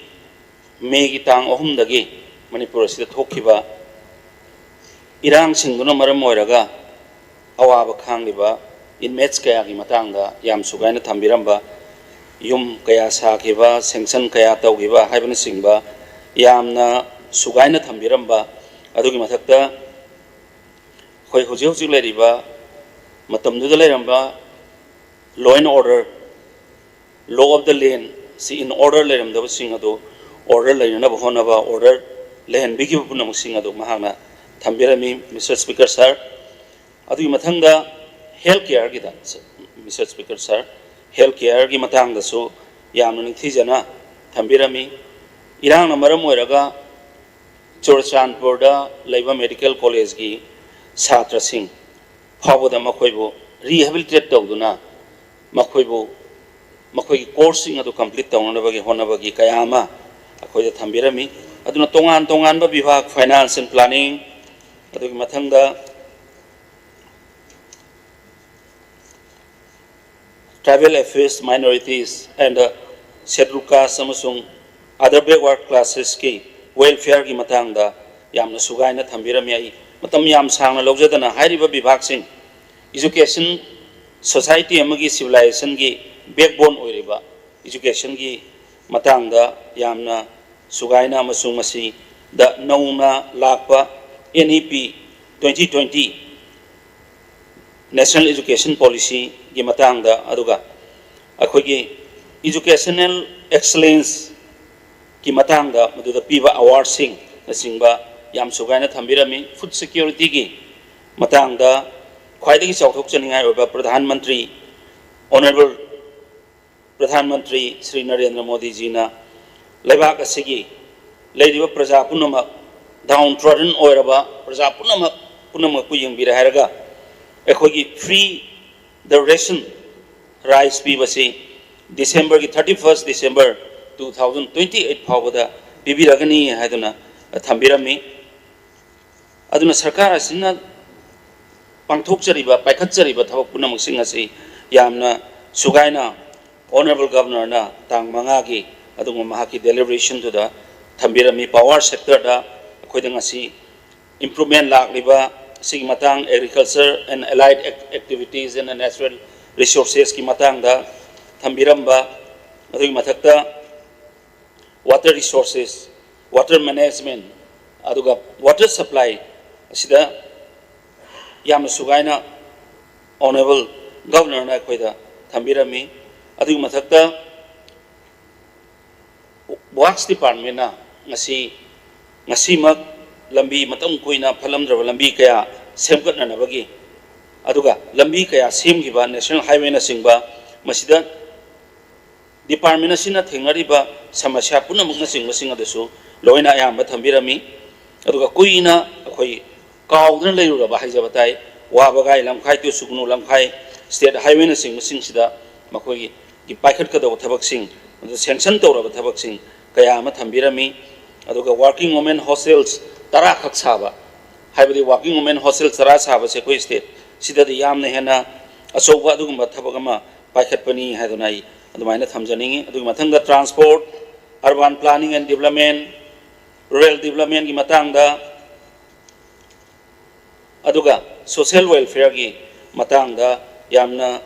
ꯃꯦꯒꯤ ꯇꯥꯡ ꯑꯍꯨꯝꯗꯒꯤ ꯃꯅꯤꯄꯨꯔ ꯑꯁꯤꯗ ꯊꯣꯛꯈꯤꯕ ꯏꯔꯥꯡꯁꯤꯡꯗꯨꯅ ꯃꯔꯝ ꯑꯣꯏꯔꯒ ꯑꯋꯥꯕ ꯈꯥꯡꯂꯤꯕ inmates ꯀꯌꯥꯒꯤ ꯃꯇꯥꯡꯗ ꯌꯥꯝ ꯁꯨꯒꯥꯏꯅ ꯊꯝꯕꯤꯔꯝꯕ, ꯌꯨꯝ ꯀꯌꯥ ꯁꯥꯈꯤꯕ, sanction ꯀꯌꯥ ꯇꯧꯈꯤꯕ ꯍꯥꯏꯕꯅꯆꯤꯡꯕ ꯌꯥꯝꯅ ꯁꯨꯒꯥꯏꯅ ꯊꯝꯕꯤꯔꯝꯕ, ꯑꯗꯨꯒꯤ ꯃꯊꯛꯇ ꯑꯩꯈꯣꯏ ꯍꯧꯖꯤꯛ ꯍꯧꯖꯤꯛ ꯂꯩꯔꯤꯕ ꯃꯇꯝꯗꯨꯗ ꯂꯩꯔꯝꯕ law and order, law of the land ꯁꯤ in order ꯂꯩꯔꯝꯗꯕꯁꯤꯡ ꯑꯗꯨ order ꯂꯩꯅꯅꯕ ꯍꯣꯠꯅꯕ, order ꯂꯩꯍꯟꯕꯤꯈꯤꯕ ꯄꯨꯝꯅꯃꯛꯁꯤꯡ ꯑꯗꯨ ꯃꯍꯥꯛꯅ ꯊꯝꯕꯤꯔꯝꯃꯤ, Mister Speaker sir꯫ ꯑꯗꯨꯒꯤ ꯃꯊꯪꯗ health careꯒꯤꯗ, Mister Speaker sir, health careꯒꯤ ꯃꯇꯥꯡꯗꯁꯨ ꯌꯥꯝꯅ ꯅꯤꯡꯊꯤꯖꯅ ꯊꯝꯕꯤꯔꯝꯃꯤ꯫ ꯏꯔꯥꯡꯅ ꯃꯔꯝ ꯑꯣꯏꯔꯒ ꯆꯨꯔꯆꯥꯟꯄꯨꯔꯗ ꯂꯩꯕ medical collegeꯀꯤ ꯁꯥꯇ꯭ꯔꯁꯤꯡ ꯐꯥꯎꯕꯗ ꯃꯈꯣꯏꯕꯨ rehabilitate ꯇꯧꯗꯨꯅ ꯃꯈꯣꯏꯕꯨ, ꯃꯈꯣꯏꯒꯤ courseꯁꯤꯡ ꯑꯗꯨ complete ꯇꯧꯅꯅꯕꯒꯤ ꯍꯣꯠꯅꯕꯒꯤ ꯀꯌꯥ ꯑꯃ ꯑꯩꯈꯣꯏꯗ ꯊꯝꯕꯤꯔꯝꯃꯤ꯫ ꯑꯗꯨꯅ ꯇꯣꯉꯥꯟ ꯇꯣꯉꯥꯟꯕ ꯚꯤꯚꯥꯒ, finance and planning, ꯑꯗꯨꯒꯤ ꯃꯊꯪꯗ tribal affairs, minorities and scheduled caste ꯑꯃꯁꯨꯡ other backward classesꯀꯤ welfareꯒꯤ ꯃꯇꯥꯡꯗ ꯌꯥꯝꯅ ꯁꯨꯒꯥꯏꯅ ꯊꯝꯕꯤꯔꯝꯃꯤ꯫ ꯑꯩ ꯃꯇꯝ ꯌꯥꯝ ꯁꯥꯡꯅ ꯂꯧꯖꯗꯅ ꯍꯥꯏꯔꯤꯕ ꯚꯤꯚꯥꯒꯁꯤꯡ, education society ꯑꯃꯒꯤ civilizationꯒꯤ backbone ꯑꯣꯏꯔꯤꯕ educationꯒꯤ ꯃꯇꯥꯡꯗ ꯌꯥꯝꯅ ꯁꯨꯒꯥꯏꯅ ꯑꯃꯁꯨꯡ ꯃꯁꯤꯗ ꯅꯧꯅ ꯂꯥꯛꯄ NEP twenty twenty, National Education Policyꯒꯤ ꯃꯇꯥꯡꯗ, ꯑꯗꯨꯒ ꯑꯩꯈꯣꯏꯒꯤ educational excellenceꯀꯤ ꯃꯇꯥꯡꯗ ꯃꯗꯨꯗ ꯄꯤꯕ awardꯁꯤꯡꯅꯆꯤꯡꯕ ꯌꯥꯝ ꯁꯨꯒꯥꯏꯅ ꯊꯝꯕꯤꯔꯝꯃꯤ꯫ Food securityꯒꯤ ꯃꯇꯥꯡꯗ ꯈ꯭ꯋꯥꯏꯗꯒꯤ ꯆꯥꯎꯊꯣꯛꯆꯅꯤꯡꯉꯥꯏ ꯑꯣꯏꯕ ꯄ꯭ꯔꯙꯥꯟ ꯃꯟꯇ꯭ꯔꯤ, Honourable ꯄ꯭ꯔꯙꯥꯟ ꯃꯟꯇ꯭ꯔꯤ ꯁ꯭ꯔꯤ ꯅꯔꯦꯟꯗ꯭ꯔ ꯃꯣꯗꯤꯖꯤꯅ ꯂꯩꯕꯥꯛ ꯑꯁꯤꯒꯤ ꯂꯩꯔꯤꯕ ꯄ꯭ꯔꯖꯥ ꯄꯨꯝꯅꯃꯛ, downtrodden ꯑꯣꯏꯔꯕ ꯄ꯭ꯔꯖꯥ ꯄꯨꯝꯅꯃꯛ, ꯄꯨꯝꯅꯃꯛꯄꯨ ꯌꯦꯡꯕꯤꯔꯦ ꯍꯥꯏꯔꯒ ꯑꯩꯈꯣꯏꯒꯤ free ꯗ ꯔꯦꯁꯟ ꯔꯥꯏꯁ ꯄꯤꯕꯁꯤ ꯗꯤꯁꯦꯝꯕꯔꯒꯤ thirty first December two thousand twenty eight ꯐꯥꯎꯕꯗ ꯄꯤꯕꯤꯔꯒꯅꯤ ꯍꯥꯏꯗꯨꯅ ꯊꯝꯕꯤꯔꯝꯃꯤ꯫ ꯑꯗꯨꯅ ꯁꯔꯀꯥꯔ ꯑꯁꯤꯅ ꯄꯥꯡꯊꯣꯛꯆꯔꯤꯕ, ꯄꯥꯏꯈꯠꯆꯔꯤꯕ ꯊꯕꯛ ꯄꯨꯝꯅꯃꯛꯁꯤꯡ ꯑꯁꯤ ꯌꯥꯝꯅ ꯁꯨꯒꯥꯏꯅ Honourable Governorꯅ ꯇꯥꯡ ꯃꯉꯥꯒꯤ ꯑꯗꯨꯒꯨꯝꯕ ꯃꯍꯥꯛꯀꯤ deliberationꯗꯨꯗ ꯊꯝꯕꯤꯔꯝꯃꯤ꯫ Power sectorꯗ ꯑꯩꯈꯣꯏꯗ ꯉꯁꯤ improvement ꯂꯥꯛꯂꯤꯕ ꯑꯁꯤꯒꯤ ꯃꯇꯥꯡ, Agriculture and Allied Ac-, Activities and Natural Resourcesꯀꯤ ꯃꯇꯥꯡꯗ ꯊꯝꯕꯤꯔꯝꯕ, ꯑꯗꯨꯒꯤ ꯃꯊꯛꯇ water resources, water management, ꯑꯗꯨꯒ water supply ꯑꯁꯤꯗ ꯌꯥꯝꯅ ꯁꯨꯒꯥꯏꯅ Honourable Governorꯅ ꯑꯩꯈꯣꯏꯗ ꯊꯝꯕꯤꯔꯝꯃꯤ꯫ ꯑꯗꯨꯒꯤ ꯃꯊꯛꯇ Works Departmentꯅ ꯉꯁꯤ, ꯉꯁꯤꯃꯛ ꯂꯝꯕꯤ, ꯃꯇꯝ ꯀꯨꯏꯅ ꯐꯠꯂꯝꯗ꯭ꯔꯕ ꯂꯝꯕꯤ ꯀꯌꯥ ꯁꯦꯝꯒꯠꯅꯅꯕꯒꯤ, ꯑꯗꯨꯒ ꯂꯝꯕꯤ ꯀꯌꯥ ꯁꯦꯝꯈꯤꯕ, National Highwayꯅꯆꯤꯡꯕ, ꯃꯁꯤꯗ department ꯑꯁꯤꯅ ꯊꯦꯡꯅꯔꯤꯕ ꯁꯃꯁ꯭ꯌꯥ ꯄꯨꯝꯅꯃꯛꯅꯆꯤꯡꯕꯁꯤꯡ ꯑꯗꯨꯁꯨ ꯂꯣꯏꯅ ꯑꯌꯥꯝꯕ ꯊꯝꯕꯤꯔꯝꯃꯤ꯫ ꯑꯗꯨꯒ ꯀꯨꯏꯅ ꯑꯩꯈꯣꯏ ꯀꯥꯎꯗꯨꯅ ꯂꯩꯔꯨꯔꯕ ꯍꯥꯏꯖꯕ ꯇꯥꯏ, ꯋꯥꯕꯒꯥꯏ ꯂꯝꯈꯥꯏ, ꯇꯨꯁꯨꯒꯨꯅꯨ ꯂꯝꯈꯥꯏ, state highwayꯅꯆꯤꯡꯕꯁꯤꯡꯁꯤꯗ ꯃꯈꯣꯏꯒꯤ ꯄꯥꯏꯈꯠꯀꯗꯧꯕ ꯊꯕꯛꯁꯤꯡ, ꯑꯗꯨ sanction ꯇꯧꯔꯕ ꯊꯕꯛꯁꯤꯡ ꯀꯌꯥ ꯑꯃ ꯊꯝꯕꯤꯔꯝꯃꯤ꯫ ꯑꯗꯨꯒ working women hostels ꯇꯔꯥꯈꯛ ꯁꯥꯕ, ꯍꯥꯏꯕꯗꯤ working women hostel ꯇꯔꯥ ꯁꯥꯕꯁꯦ ꯑꯩꯈꯣꯏ state ꯁꯤꯗꯗꯤ ꯌꯥꯝꯅ ꯍꯦꯟꯅ ꯑꯆꯧꯕ ꯑꯗꯨꯒꯨꯝꯕ ꯊꯕꯛ ꯑꯃ ꯄꯥꯏꯈꯠꯄꯅꯤ ꯍꯥꯏꯗꯨꯅ ꯑꯩ ꯑꯗꯨꯃꯥꯏꯅ ꯊꯝꯖꯅꯤꯡꯉꯤ꯫ ꯑꯗꯨꯒꯤ ꯃꯊꯪꯗ transport, urban planning and development, rural developmentꯀꯤ ꯃꯇꯥꯡꯗ, ꯑꯗꯨꯒ social welfareꯒꯤ ꯃꯇꯥꯡꯗ ꯌꯥꯝꯅ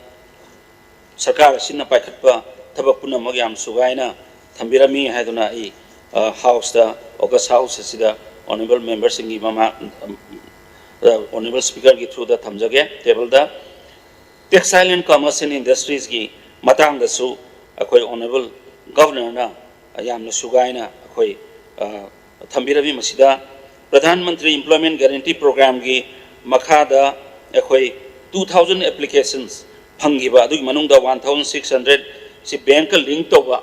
ꯁꯔꯀꯥꯔ ꯑꯁꯤꯅ ꯄꯥꯏꯈꯠꯄ ꯊꯕꯛ ꯄꯨꯝꯅꯃꯛ ꯌꯥꯝ ꯁꯨꯒꯥꯏꯅ ꯊꯝꯕꯤꯔꯝꯃꯤ ꯍꯥꯏꯗꯨꯅ ꯑꯩ, ꯑ, Houseꯇ, August House ꯑꯁꯤꯗ Honourable memberꯁꯤꯡꯒꯤ ꯃꯃꯥ-, ꯑ, Honourable Speakerꯒꯤ throughꯗ ꯊꯝꯖꯒꯦ tableꯗ꯫ Textile and Commerce and Industriesꯀꯤ ꯃꯇꯥꯡꯗꯁꯨ ꯑꯩꯈꯣꯏ Honourable Governorꯅ ꯌꯥꯝꯅ ꯁꯨꯒꯥꯏꯅ ꯑꯩꯈꯣꯏ, ꯑ, ꯊꯝꯕꯤꯔꯝꯃꯤ꯫ ꯃꯁꯤꯗ Pradhan Mantri Employment Guarantee Programꯒꯤ ꯃꯈꯥꯗ ꯑꯩꯈꯣꯏ two thousand applications ꯐꯪꯈꯤꯕ, ꯑꯗꯨꯒꯤ ꯃꯅꯨꯡꯗ one thousand six hundred ꯁꯤ bankꯀ link ꯇꯧꯕ,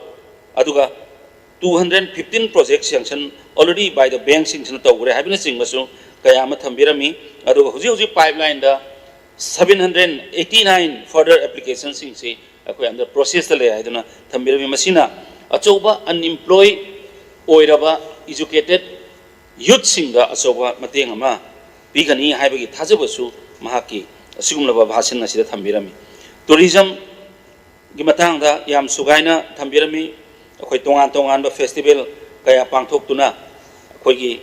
ꯑꯗꯨꯒ two hundred fifteen project sanction already by the bankꯁꯤꯡꯁꯤꯅ ꯇꯧꯈ꯭ꯔꯦ ꯍꯥꯏꯕꯅꯆꯤꯡꯕꯁꯨ ꯀꯌꯥ ꯑꯃ ꯊꯝꯕꯤꯔꯝꯃꯤ꯫ ꯑꯗꯨꯒ ꯍꯧꯖꯤꯛ ꯍꯧꯖꯤꯛ pipelineꯗ seven hundred eighty nine further applicationꯁꯤꯡꯁꯤ ꯑꯩꯈꯣꯏ under processꯇ ꯂꯩ ꯍꯥꯏꯗꯨꯅ ꯊꯝꯕꯤꯔꯝꯃꯤ꯫ ꯃꯁꯤꯅ ꯑꯆꯧꯕ unemployed ꯑꯣꯏꯔꯕ educated youthꯁꯤꯡꯗ ꯑꯆꯧꯕ ꯃꯇꯦꯡ ꯑꯃ ꯄꯤꯒꯅꯤ ꯍꯥꯏꯕꯒꯤ ꯊꯥꯖꯕꯁꯨ ꯃꯍꯥꯛꯀꯤ ꯑꯁꯤꯒꯨꯝꯂꯕ ꯚꯥꯁꯟ ꯑꯁꯤꯗ ꯊꯝꯕꯤꯔꯝꯃꯤ꯫ Tourismꯒꯤ ꯃꯇꯥꯡꯗ ꯌꯥꯝ ꯁꯨꯒꯥꯏꯅ ꯊꯝꯕꯤꯔꯝꯃꯤ꯫ ꯑꯩꯈꯣꯏ ꯇꯣꯉꯥꯟ ꯇꯣꯉꯥꯟꯕ festival ꯀꯌꯥ ꯄꯥꯡꯊꯣꯛꯇꯨꯅ ꯑꯩꯈꯣꯏꯒꯤ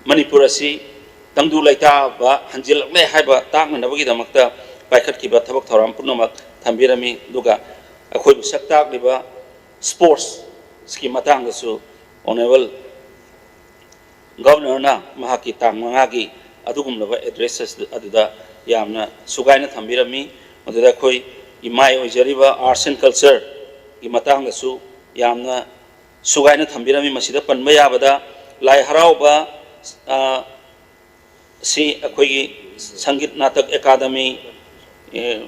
ꯃꯅꯤꯄꯨꯔ ꯑꯁꯤ ꯇꯪꯗꯨ ꯂꯩꯇꯥꯕ ꯍꯟꯖꯤꯜꯂꯛꯂꯦ ꯍꯥꯏꯕ ꯇꯥꯛꯅꯅꯕꯒꯤꯗꯃꯛꯇ ꯄꯥꯏꯈꯠꯈꯤꯕ ꯊꯕꯛ ꯊꯧꯔꯝ ꯄꯨꯝꯅꯃꯛ ꯊꯝꯕꯤꯔꯝꯃꯤ꯫ ꯑꯗꯨꯒ ꯑꯩꯈꯣꯏꯕꯨ ꯁꯛ ꯇꯥꯛꯂꯤꯕ sportsꯀꯤ ꯃꯇꯥꯡꯗꯁꯨ honourable governorꯅ ꯃꯍꯥꯛꯀꯤ ꯇꯥꯡ ꯃꯉꯥꯒꯤ ꯑꯗꯨꯒꯨꯝꯂꯕ address ꯑꯗꯨꯗ ꯌꯥꯝꯅ ꯁꯨꯒꯥꯏꯅ ꯊꯝꯕꯤꯔꯝꯃꯤ꯫ ꯃꯗꯨꯗ ꯑꯩꯈꯣꯏ ꯏꯃꯥꯏ ꯑꯣꯏꯖꯔꯤꯕ arts and cultureꯒꯤ ꯃꯇꯥꯡꯗꯁꯨ ꯌꯥꯝꯅ ꯁꯨꯒꯥꯏꯅ ꯊꯝꯕꯤꯔꯝꯃꯤ꯫ ꯃꯁꯤꯗ ꯄꯟꯕ ꯌꯥꯕꯗ ꯂꯥꯏ ꯍꯔꯥꯎꯕ, ꯑ, ꯁꯤ ꯑꯩꯈꯣꯏꯒꯤ ꯁꯪꯒꯤꯠ ꯅꯥꯇꯛ ꯑꯦꯀꯥꯗꯃꯤ, ꯑꯦ,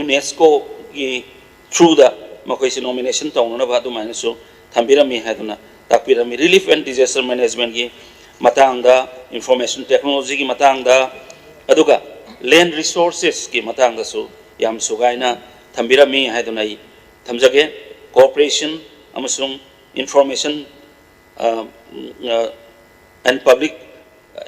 UNESCOꯒꯤ throughꯗ ꯃꯈꯣꯏꯁꯤ nomination ꯇꯧꯅꯅꯕ ꯑꯗꯨꯃꯥꯏꯅꯁꯨ ꯊꯝꯕꯤꯔꯝꯃꯤ ꯍꯥꯏꯗꯨꯅ ꯇꯥꯛꯄꯤꯔꯝꯃꯤ꯫ Relief and disaster managementꯀꯤ ꯃꯇꯥꯡꯗ, information technologyꯒꯤ ꯃꯇꯥꯡꯗ, ꯑꯗꯨꯒ land resourcesꯀꯤ ꯃꯇꯥꯡꯗꯁꯨ ꯌꯥꯝ ꯁꯨꯒꯥꯏꯅ ꯊꯝꯕꯤꯔꯝꯃꯤ ꯍꯥꯏꯗꯨꯅ ꯑꯩ ꯊꯝꯖꯒꯦ꯫ Cooperation ꯑꯃꯁꯨꯡ information, ꯑ, ꯑ, and public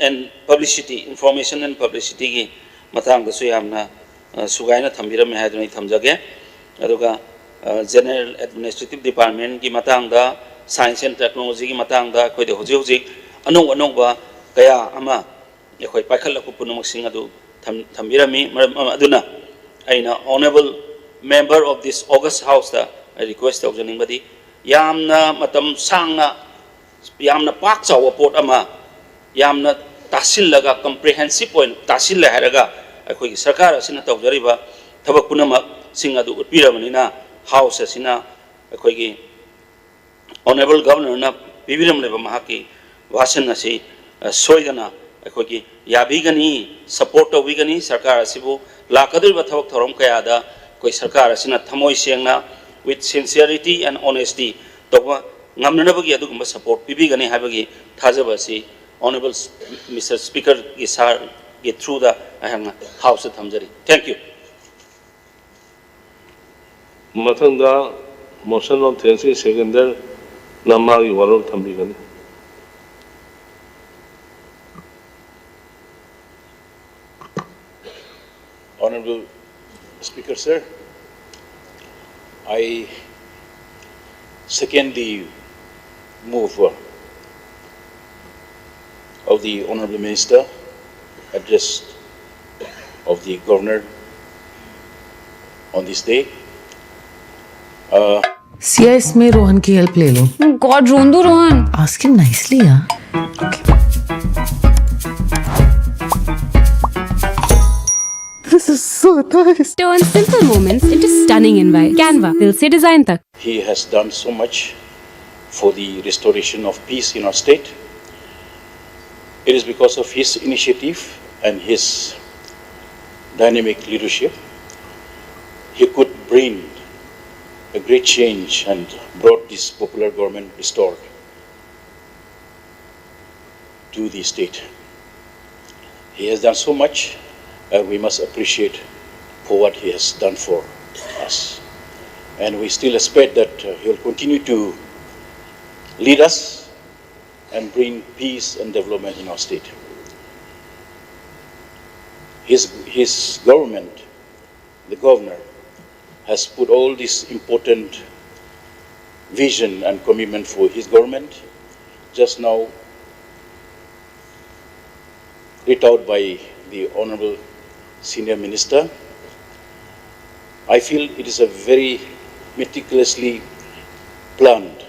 and publicity, information and publicityꯒꯤ ꯃꯇꯥꯡꯗꯁꯨ ꯌꯥꯝꯅ, ꯑ, ꯁꯨꯒꯥꯏꯅ ꯊꯝꯕꯤꯔꯝꯃꯦ ꯍꯥꯏꯗꯨꯅ ꯑꯩ ꯊꯝꯖꯒꯦ꯫ ꯑꯗꯨꯒ, ꯑ, General Administrative Departmentꯀꯤ ꯃꯇꯥꯡꯗ, Science and Technologyꯒꯤ ꯃꯇꯥꯡꯗ ꯑꯩꯈꯣꯏꯗ ꯍꯧꯖꯤꯛ ꯍꯧꯖꯤꯛ ꯑꯅꯧ ꯑꯅꯧꯕ ꯀꯌꯥ ꯑꯃ ꯑꯩꯈꯣꯏ ꯄꯥꯏꯈꯠꯂꯛꯄ ꯄꯨꯝꯅꯃꯛꯁꯤꯡ ꯑꯗꯨ ꯊꯝ-, ꯊꯝꯕꯤꯔꯝꯃꯤ꯫ ꯃꯔꯝ ꯑꯗꯨꯅ ꯑꯩꯅ honourable member of this august houseꯇ ꯑꯩ request ꯇꯧꯖꯅꯤꯡꯕꯗꯤ, ꯌꯥꯝꯅ ꯃꯇꯝ ꯁꯥꯡꯅ ꯌꯥꯝꯅ ꯄꯥꯛ ꯆꯥꯎꯕ ꯄꯣꯠ ꯑꯃ ꯌꯥꯝꯅ ꯇꯥꯁꯤꯜꯂꯒ, comprehensive ꯑꯣꯏꯅ ꯇꯥꯁꯤꯜꯂꯦ ꯍꯥꯏꯔꯒ ꯑꯩꯈꯣꯏꯒꯤ ꯁꯔꯀꯥꯔ ꯑꯁꯤꯅ ꯇꯧꯖꯔꯤꯕ ꯊꯕꯛ ꯄꯨꯝꯅꯃꯛꯁꯤꯡ ꯑꯗꯨ ꯎꯠꯄꯤꯔꯕꯅꯤꯅ, house ꯑꯁꯤꯅ ꯑꯩꯈꯣꯏꯒꯤ honourable governorꯅ ꯄꯤꯕꯤꯔꯝꯂꯤꯕ ꯃꯍꯥꯛꯀꯤ ꯚꯥꯁꯟ ꯑꯁꯤ, ꯑ, ꯁꯣꯏꯗꯅ ꯑꯩꯈꯣꯏꯒꯤ ꯌꯥꯕꯤꯒꯅꯤ, support ꯇꯧꯕꯤꯒꯅꯤ꯫ ꯁꯔꯀꯥꯔ ꯑꯁꯤꯕꯨ ꯂꯥꯛꯀꯗꯧꯔꯤꯕ ꯊꯕꯛ ꯊꯧꯔꯝ ꯀꯌꯥꯗ ꯑꯩꯈꯣꯏ ꯁꯔꯀꯥꯔ ꯑꯁꯤꯅ ꯊꯃꯣꯏ ꯁꯦꯡꯅ, with sincerity and honesty ꯇꯧꯕ ꯉꯝꯅꯅꯕꯒꯤ ꯑꯗꯨꯒꯨꯝꯕ support ꯄꯤꯕꯤꯒꯅꯤ ꯍꯥꯏꯕꯒꯤ ꯊꯥꯖꯕ ꯑꯁꯤ honourable Mister Speakerꯒꯤ sir Through the ꯑꯩꯍꯥꯛꯅ House ꯇ ꯊꯝꯖꯔꯤ꯫ Thank you. ꯃꯊꯪꯗ motion of thanks ꯒꯤ seconder ꯅ ꯃꯥꯒꯤ ꯋꯥꯔꯣꯜ ꯊꯝꯕꯤꯒꯅꯤ꯫ Honorable Speaker, sir, I second the move uh, of the Honorable Minister address of the Governor on this day. Uh, Siya, इसमें रोहन की हेल्प ले लो। गॉड, रोंदू रोहन। Ask him nicely, यार। Turn simple moments into stunning invite. Canva, दिल से design तक। He has done so much for the restoration of peace in our state. It is because of his initiative and his dynamic leadership, he could bring a great change and brought this popular government restored to the state. He has done so much, and we must appreciate for what he has done for us. And we still expect that uh, he will continue to lead us and bring peace and development in our state. His, his government, the governor, has put all this important vision and commitment for his government. Just now, read out by the Honorable Senior Minister, I feel it is a very meticulously planned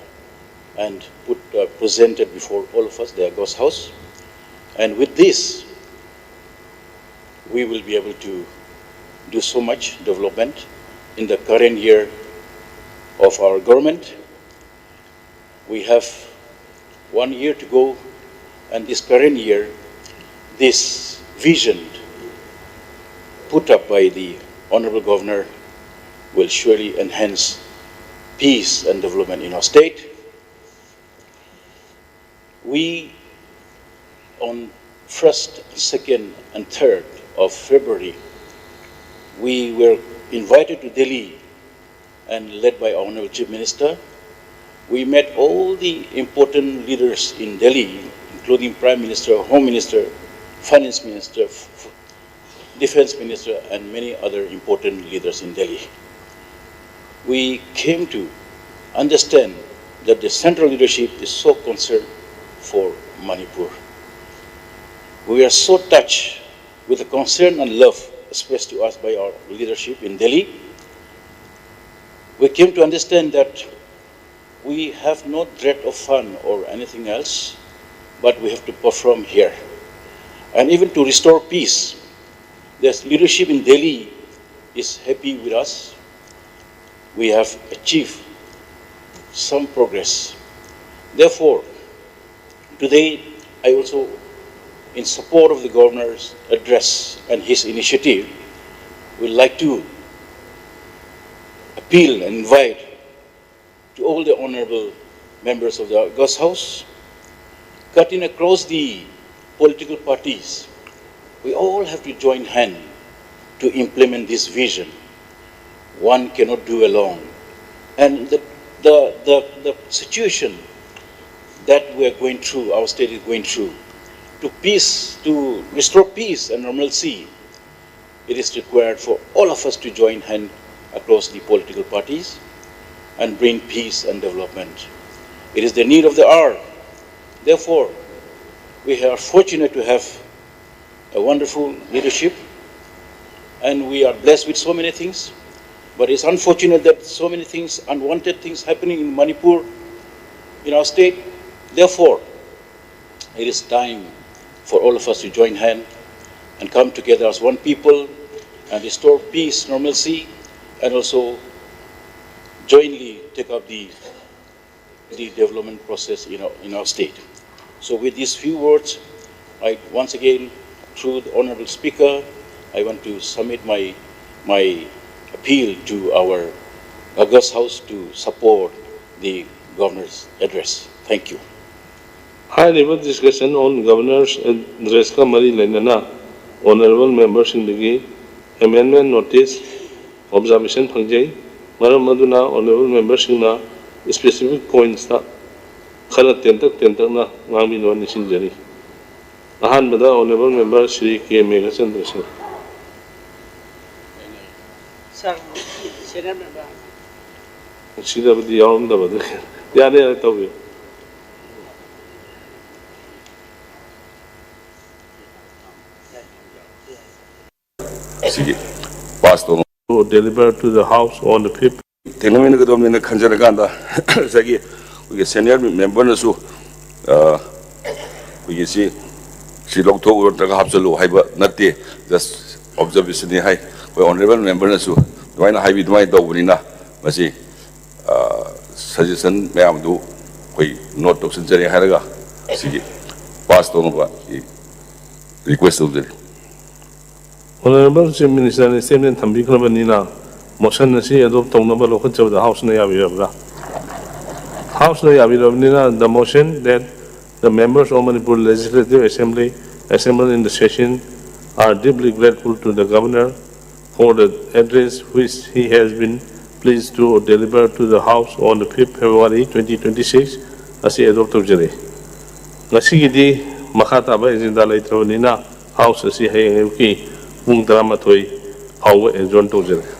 and put, uh, presented before all of us, the August House. And with this, we will be able to do so much development in the current year of our government. We have one year to go, and this current year, this vision put up by the Honorable Governor will surely enhance peace and development in our state. We, on first, second, and third of February, we were invited to Delhi and led by Honorable Chief Minister, we met all the important leaders in Delhi, including Prime Minister, Home Minister, Finance Minister, Defense Minister, and many other important leaders in Delhi. We came to understand that the central leadership is so concerned for Manipur. We are so touched with the concern and love expressed to us by our leadership in Delhi. We came to understand that we have no threat of fund or anything else, but we have to perform here. And even to restore peace, the leadership in Delhi is happy with us. We have achieved some progress. Therefore, today I also, in support of the governor's address and his initiative, would like to appeal and invite to all the honorable members of the August House, cutting across the political parties, we all have to join hand to implement this vision. One cannot do alone. And the, the, the, the situation that we are going through, our state is going through, to peace, to restore peace and normalcy, it is required for all of us to join hand across the political parties and bring peace and development. It is the need of the hour. Therefore, we are fortunate to have a wonderful leadership, and we are blessed with so many things. But it's unfortunate that so many things, unwanted things happening in Manipur, in our state. Therefore, it is time for all of us to join hand and come together as one people and restore peace, normalcy, and also jointly take up the, the development process in our, in our state. So with these few words, I once again, through the Honorable Speaker, I want to submit my, my appeal to our August House to support the Governor's address. Thank you. ꯍꯥꯏꯔꯤꯕ discussion on Governor's Addressꯀ ꯃꯔꯤ ꯂꯩꯅꯅ honourable memberꯁꯤꯡꯗꯒꯤ amendment notice, observation ꯐꯪꯖꯩ꯫ ꯃꯔꯝ ꯑꯗꯨꯅ honourable memberꯁꯤꯡꯅ specific pointsꯇ ꯈꯔ ꯇꯦꯟꯇꯛ ꯇꯦꯟꯇꯛꯅ ꯉꯥꯡꯕꯤꯅꯕ ꯅꯤꯡꯁꯤꯡꯖꯔꯤ꯫ ꯑꯍꯥꯟꯕꯗ honourable member Shri ꯀꯦ ꯃꯦꯘꯆꯟꯗ꯭ꯔ ꯁꯤꯡ꯫ Sir, senior member꯫ ꯁꯤꯗꯕꯨꯗꯤ ꯌꯥꯎꯔꯝꯗꯕꯗꯨ꯫ ꯌꯥꯔꯦ, ꯌꯥꯔꯦ, ꯇꯧꯕꯤꯌꯨ꯫ ꯁꯤꯒꯤ pass ꯇꯧꯅ To deliver to the House on the fifth. ꯊꯦꯡꯅꯃꯤꯟꯅꯒꯗꯕꯅꯤꯅ ꯈꯟꯖꯔꯀꯥꯟꯗ ꯉꯁꯥꯏꯒꯤ ꯑꯩꯈꯣꯏꯒꯤ senior memberꯅꯁꯨ, ꯑ, ꯑꯩꯈꯣꯏꯒꯤ ꯁꯤ, ꯁꯤ ꯂꯧꯊꯣꯛꯎ ꯅꯠꯇ꯭ꯔꯒ ꯍꯥꯞꯆꯜꯂꯨ ꯍꯥꯏꯕ ꯅꯠꯇꯦ, just observationꯅꯤ ꯍꯥꯏ꯫ ꯑꯩꯈꯣꯏ honourable memberꯅꯁꯨ ꯑꯗꯨꯃꯥꯏꯅ ꯍꯥꯏꯕꯤ, ꯑꯗꯨꯃꯥꯏꯅ ꯇꯧꯕꯅꯤꯅ ꯃꯁꯤ, ꯑ, suggestion ꯃꯌꯥꯝꯗꯨ ꯑꯩꯈꯣꯏ note ꯇꯧꯁꯤꯟꯖꯔꯦ ꯍꯥꯏꯔꯒ ꯁꯤꯒꯤ pass ꯇꯧꯅꯕ ꯑꯩ request ꯇꯧꯖꯔꯤ꯫ Honourable Chief Ministerꯅ statement ꯊꯝꯕꯤꯈ꯭ꯔꯕꯅꯤꯅ motion ꯑꯁꯤ adopt ꯇꯧꯅꯕ ꯂꯧꯈꯠꯆꯕꯗ Houseꯅ ꯌꯥꯕꯤꯔꯕ꯭ꯔꯥ? Houseꯅ ꯌꯥꯕꯤꯔꯕꯅꯤꯅ the motion that the members of Manipur Legislative Assembly assembled in the session are deeply grateful to the Governor for the address which he has been pleased to deliver to the House on the fifth February twenty twenty-six ꯑꯁꯤ adopt ꯇꯧꯖꯔꯤ꯫ ꯉꯁꯤꯒꯤꯗꯤ ꯃꯈꯥ ꯇꯥꯕ agenda ꯂꯩꯇ꯭ꯔꯕꯅꯤꯅ House ꯑꯁꯤ ꯍꯌꯦꯡ ꯑꯌꯨꯛꯀꯤ ꯄꯨꯡ ꯇꯔꯥꯃꯥꯊꯣꯏ ꯐꯥꯎꯕ adjourn ꯇꯧꯖꯔꯤ꯫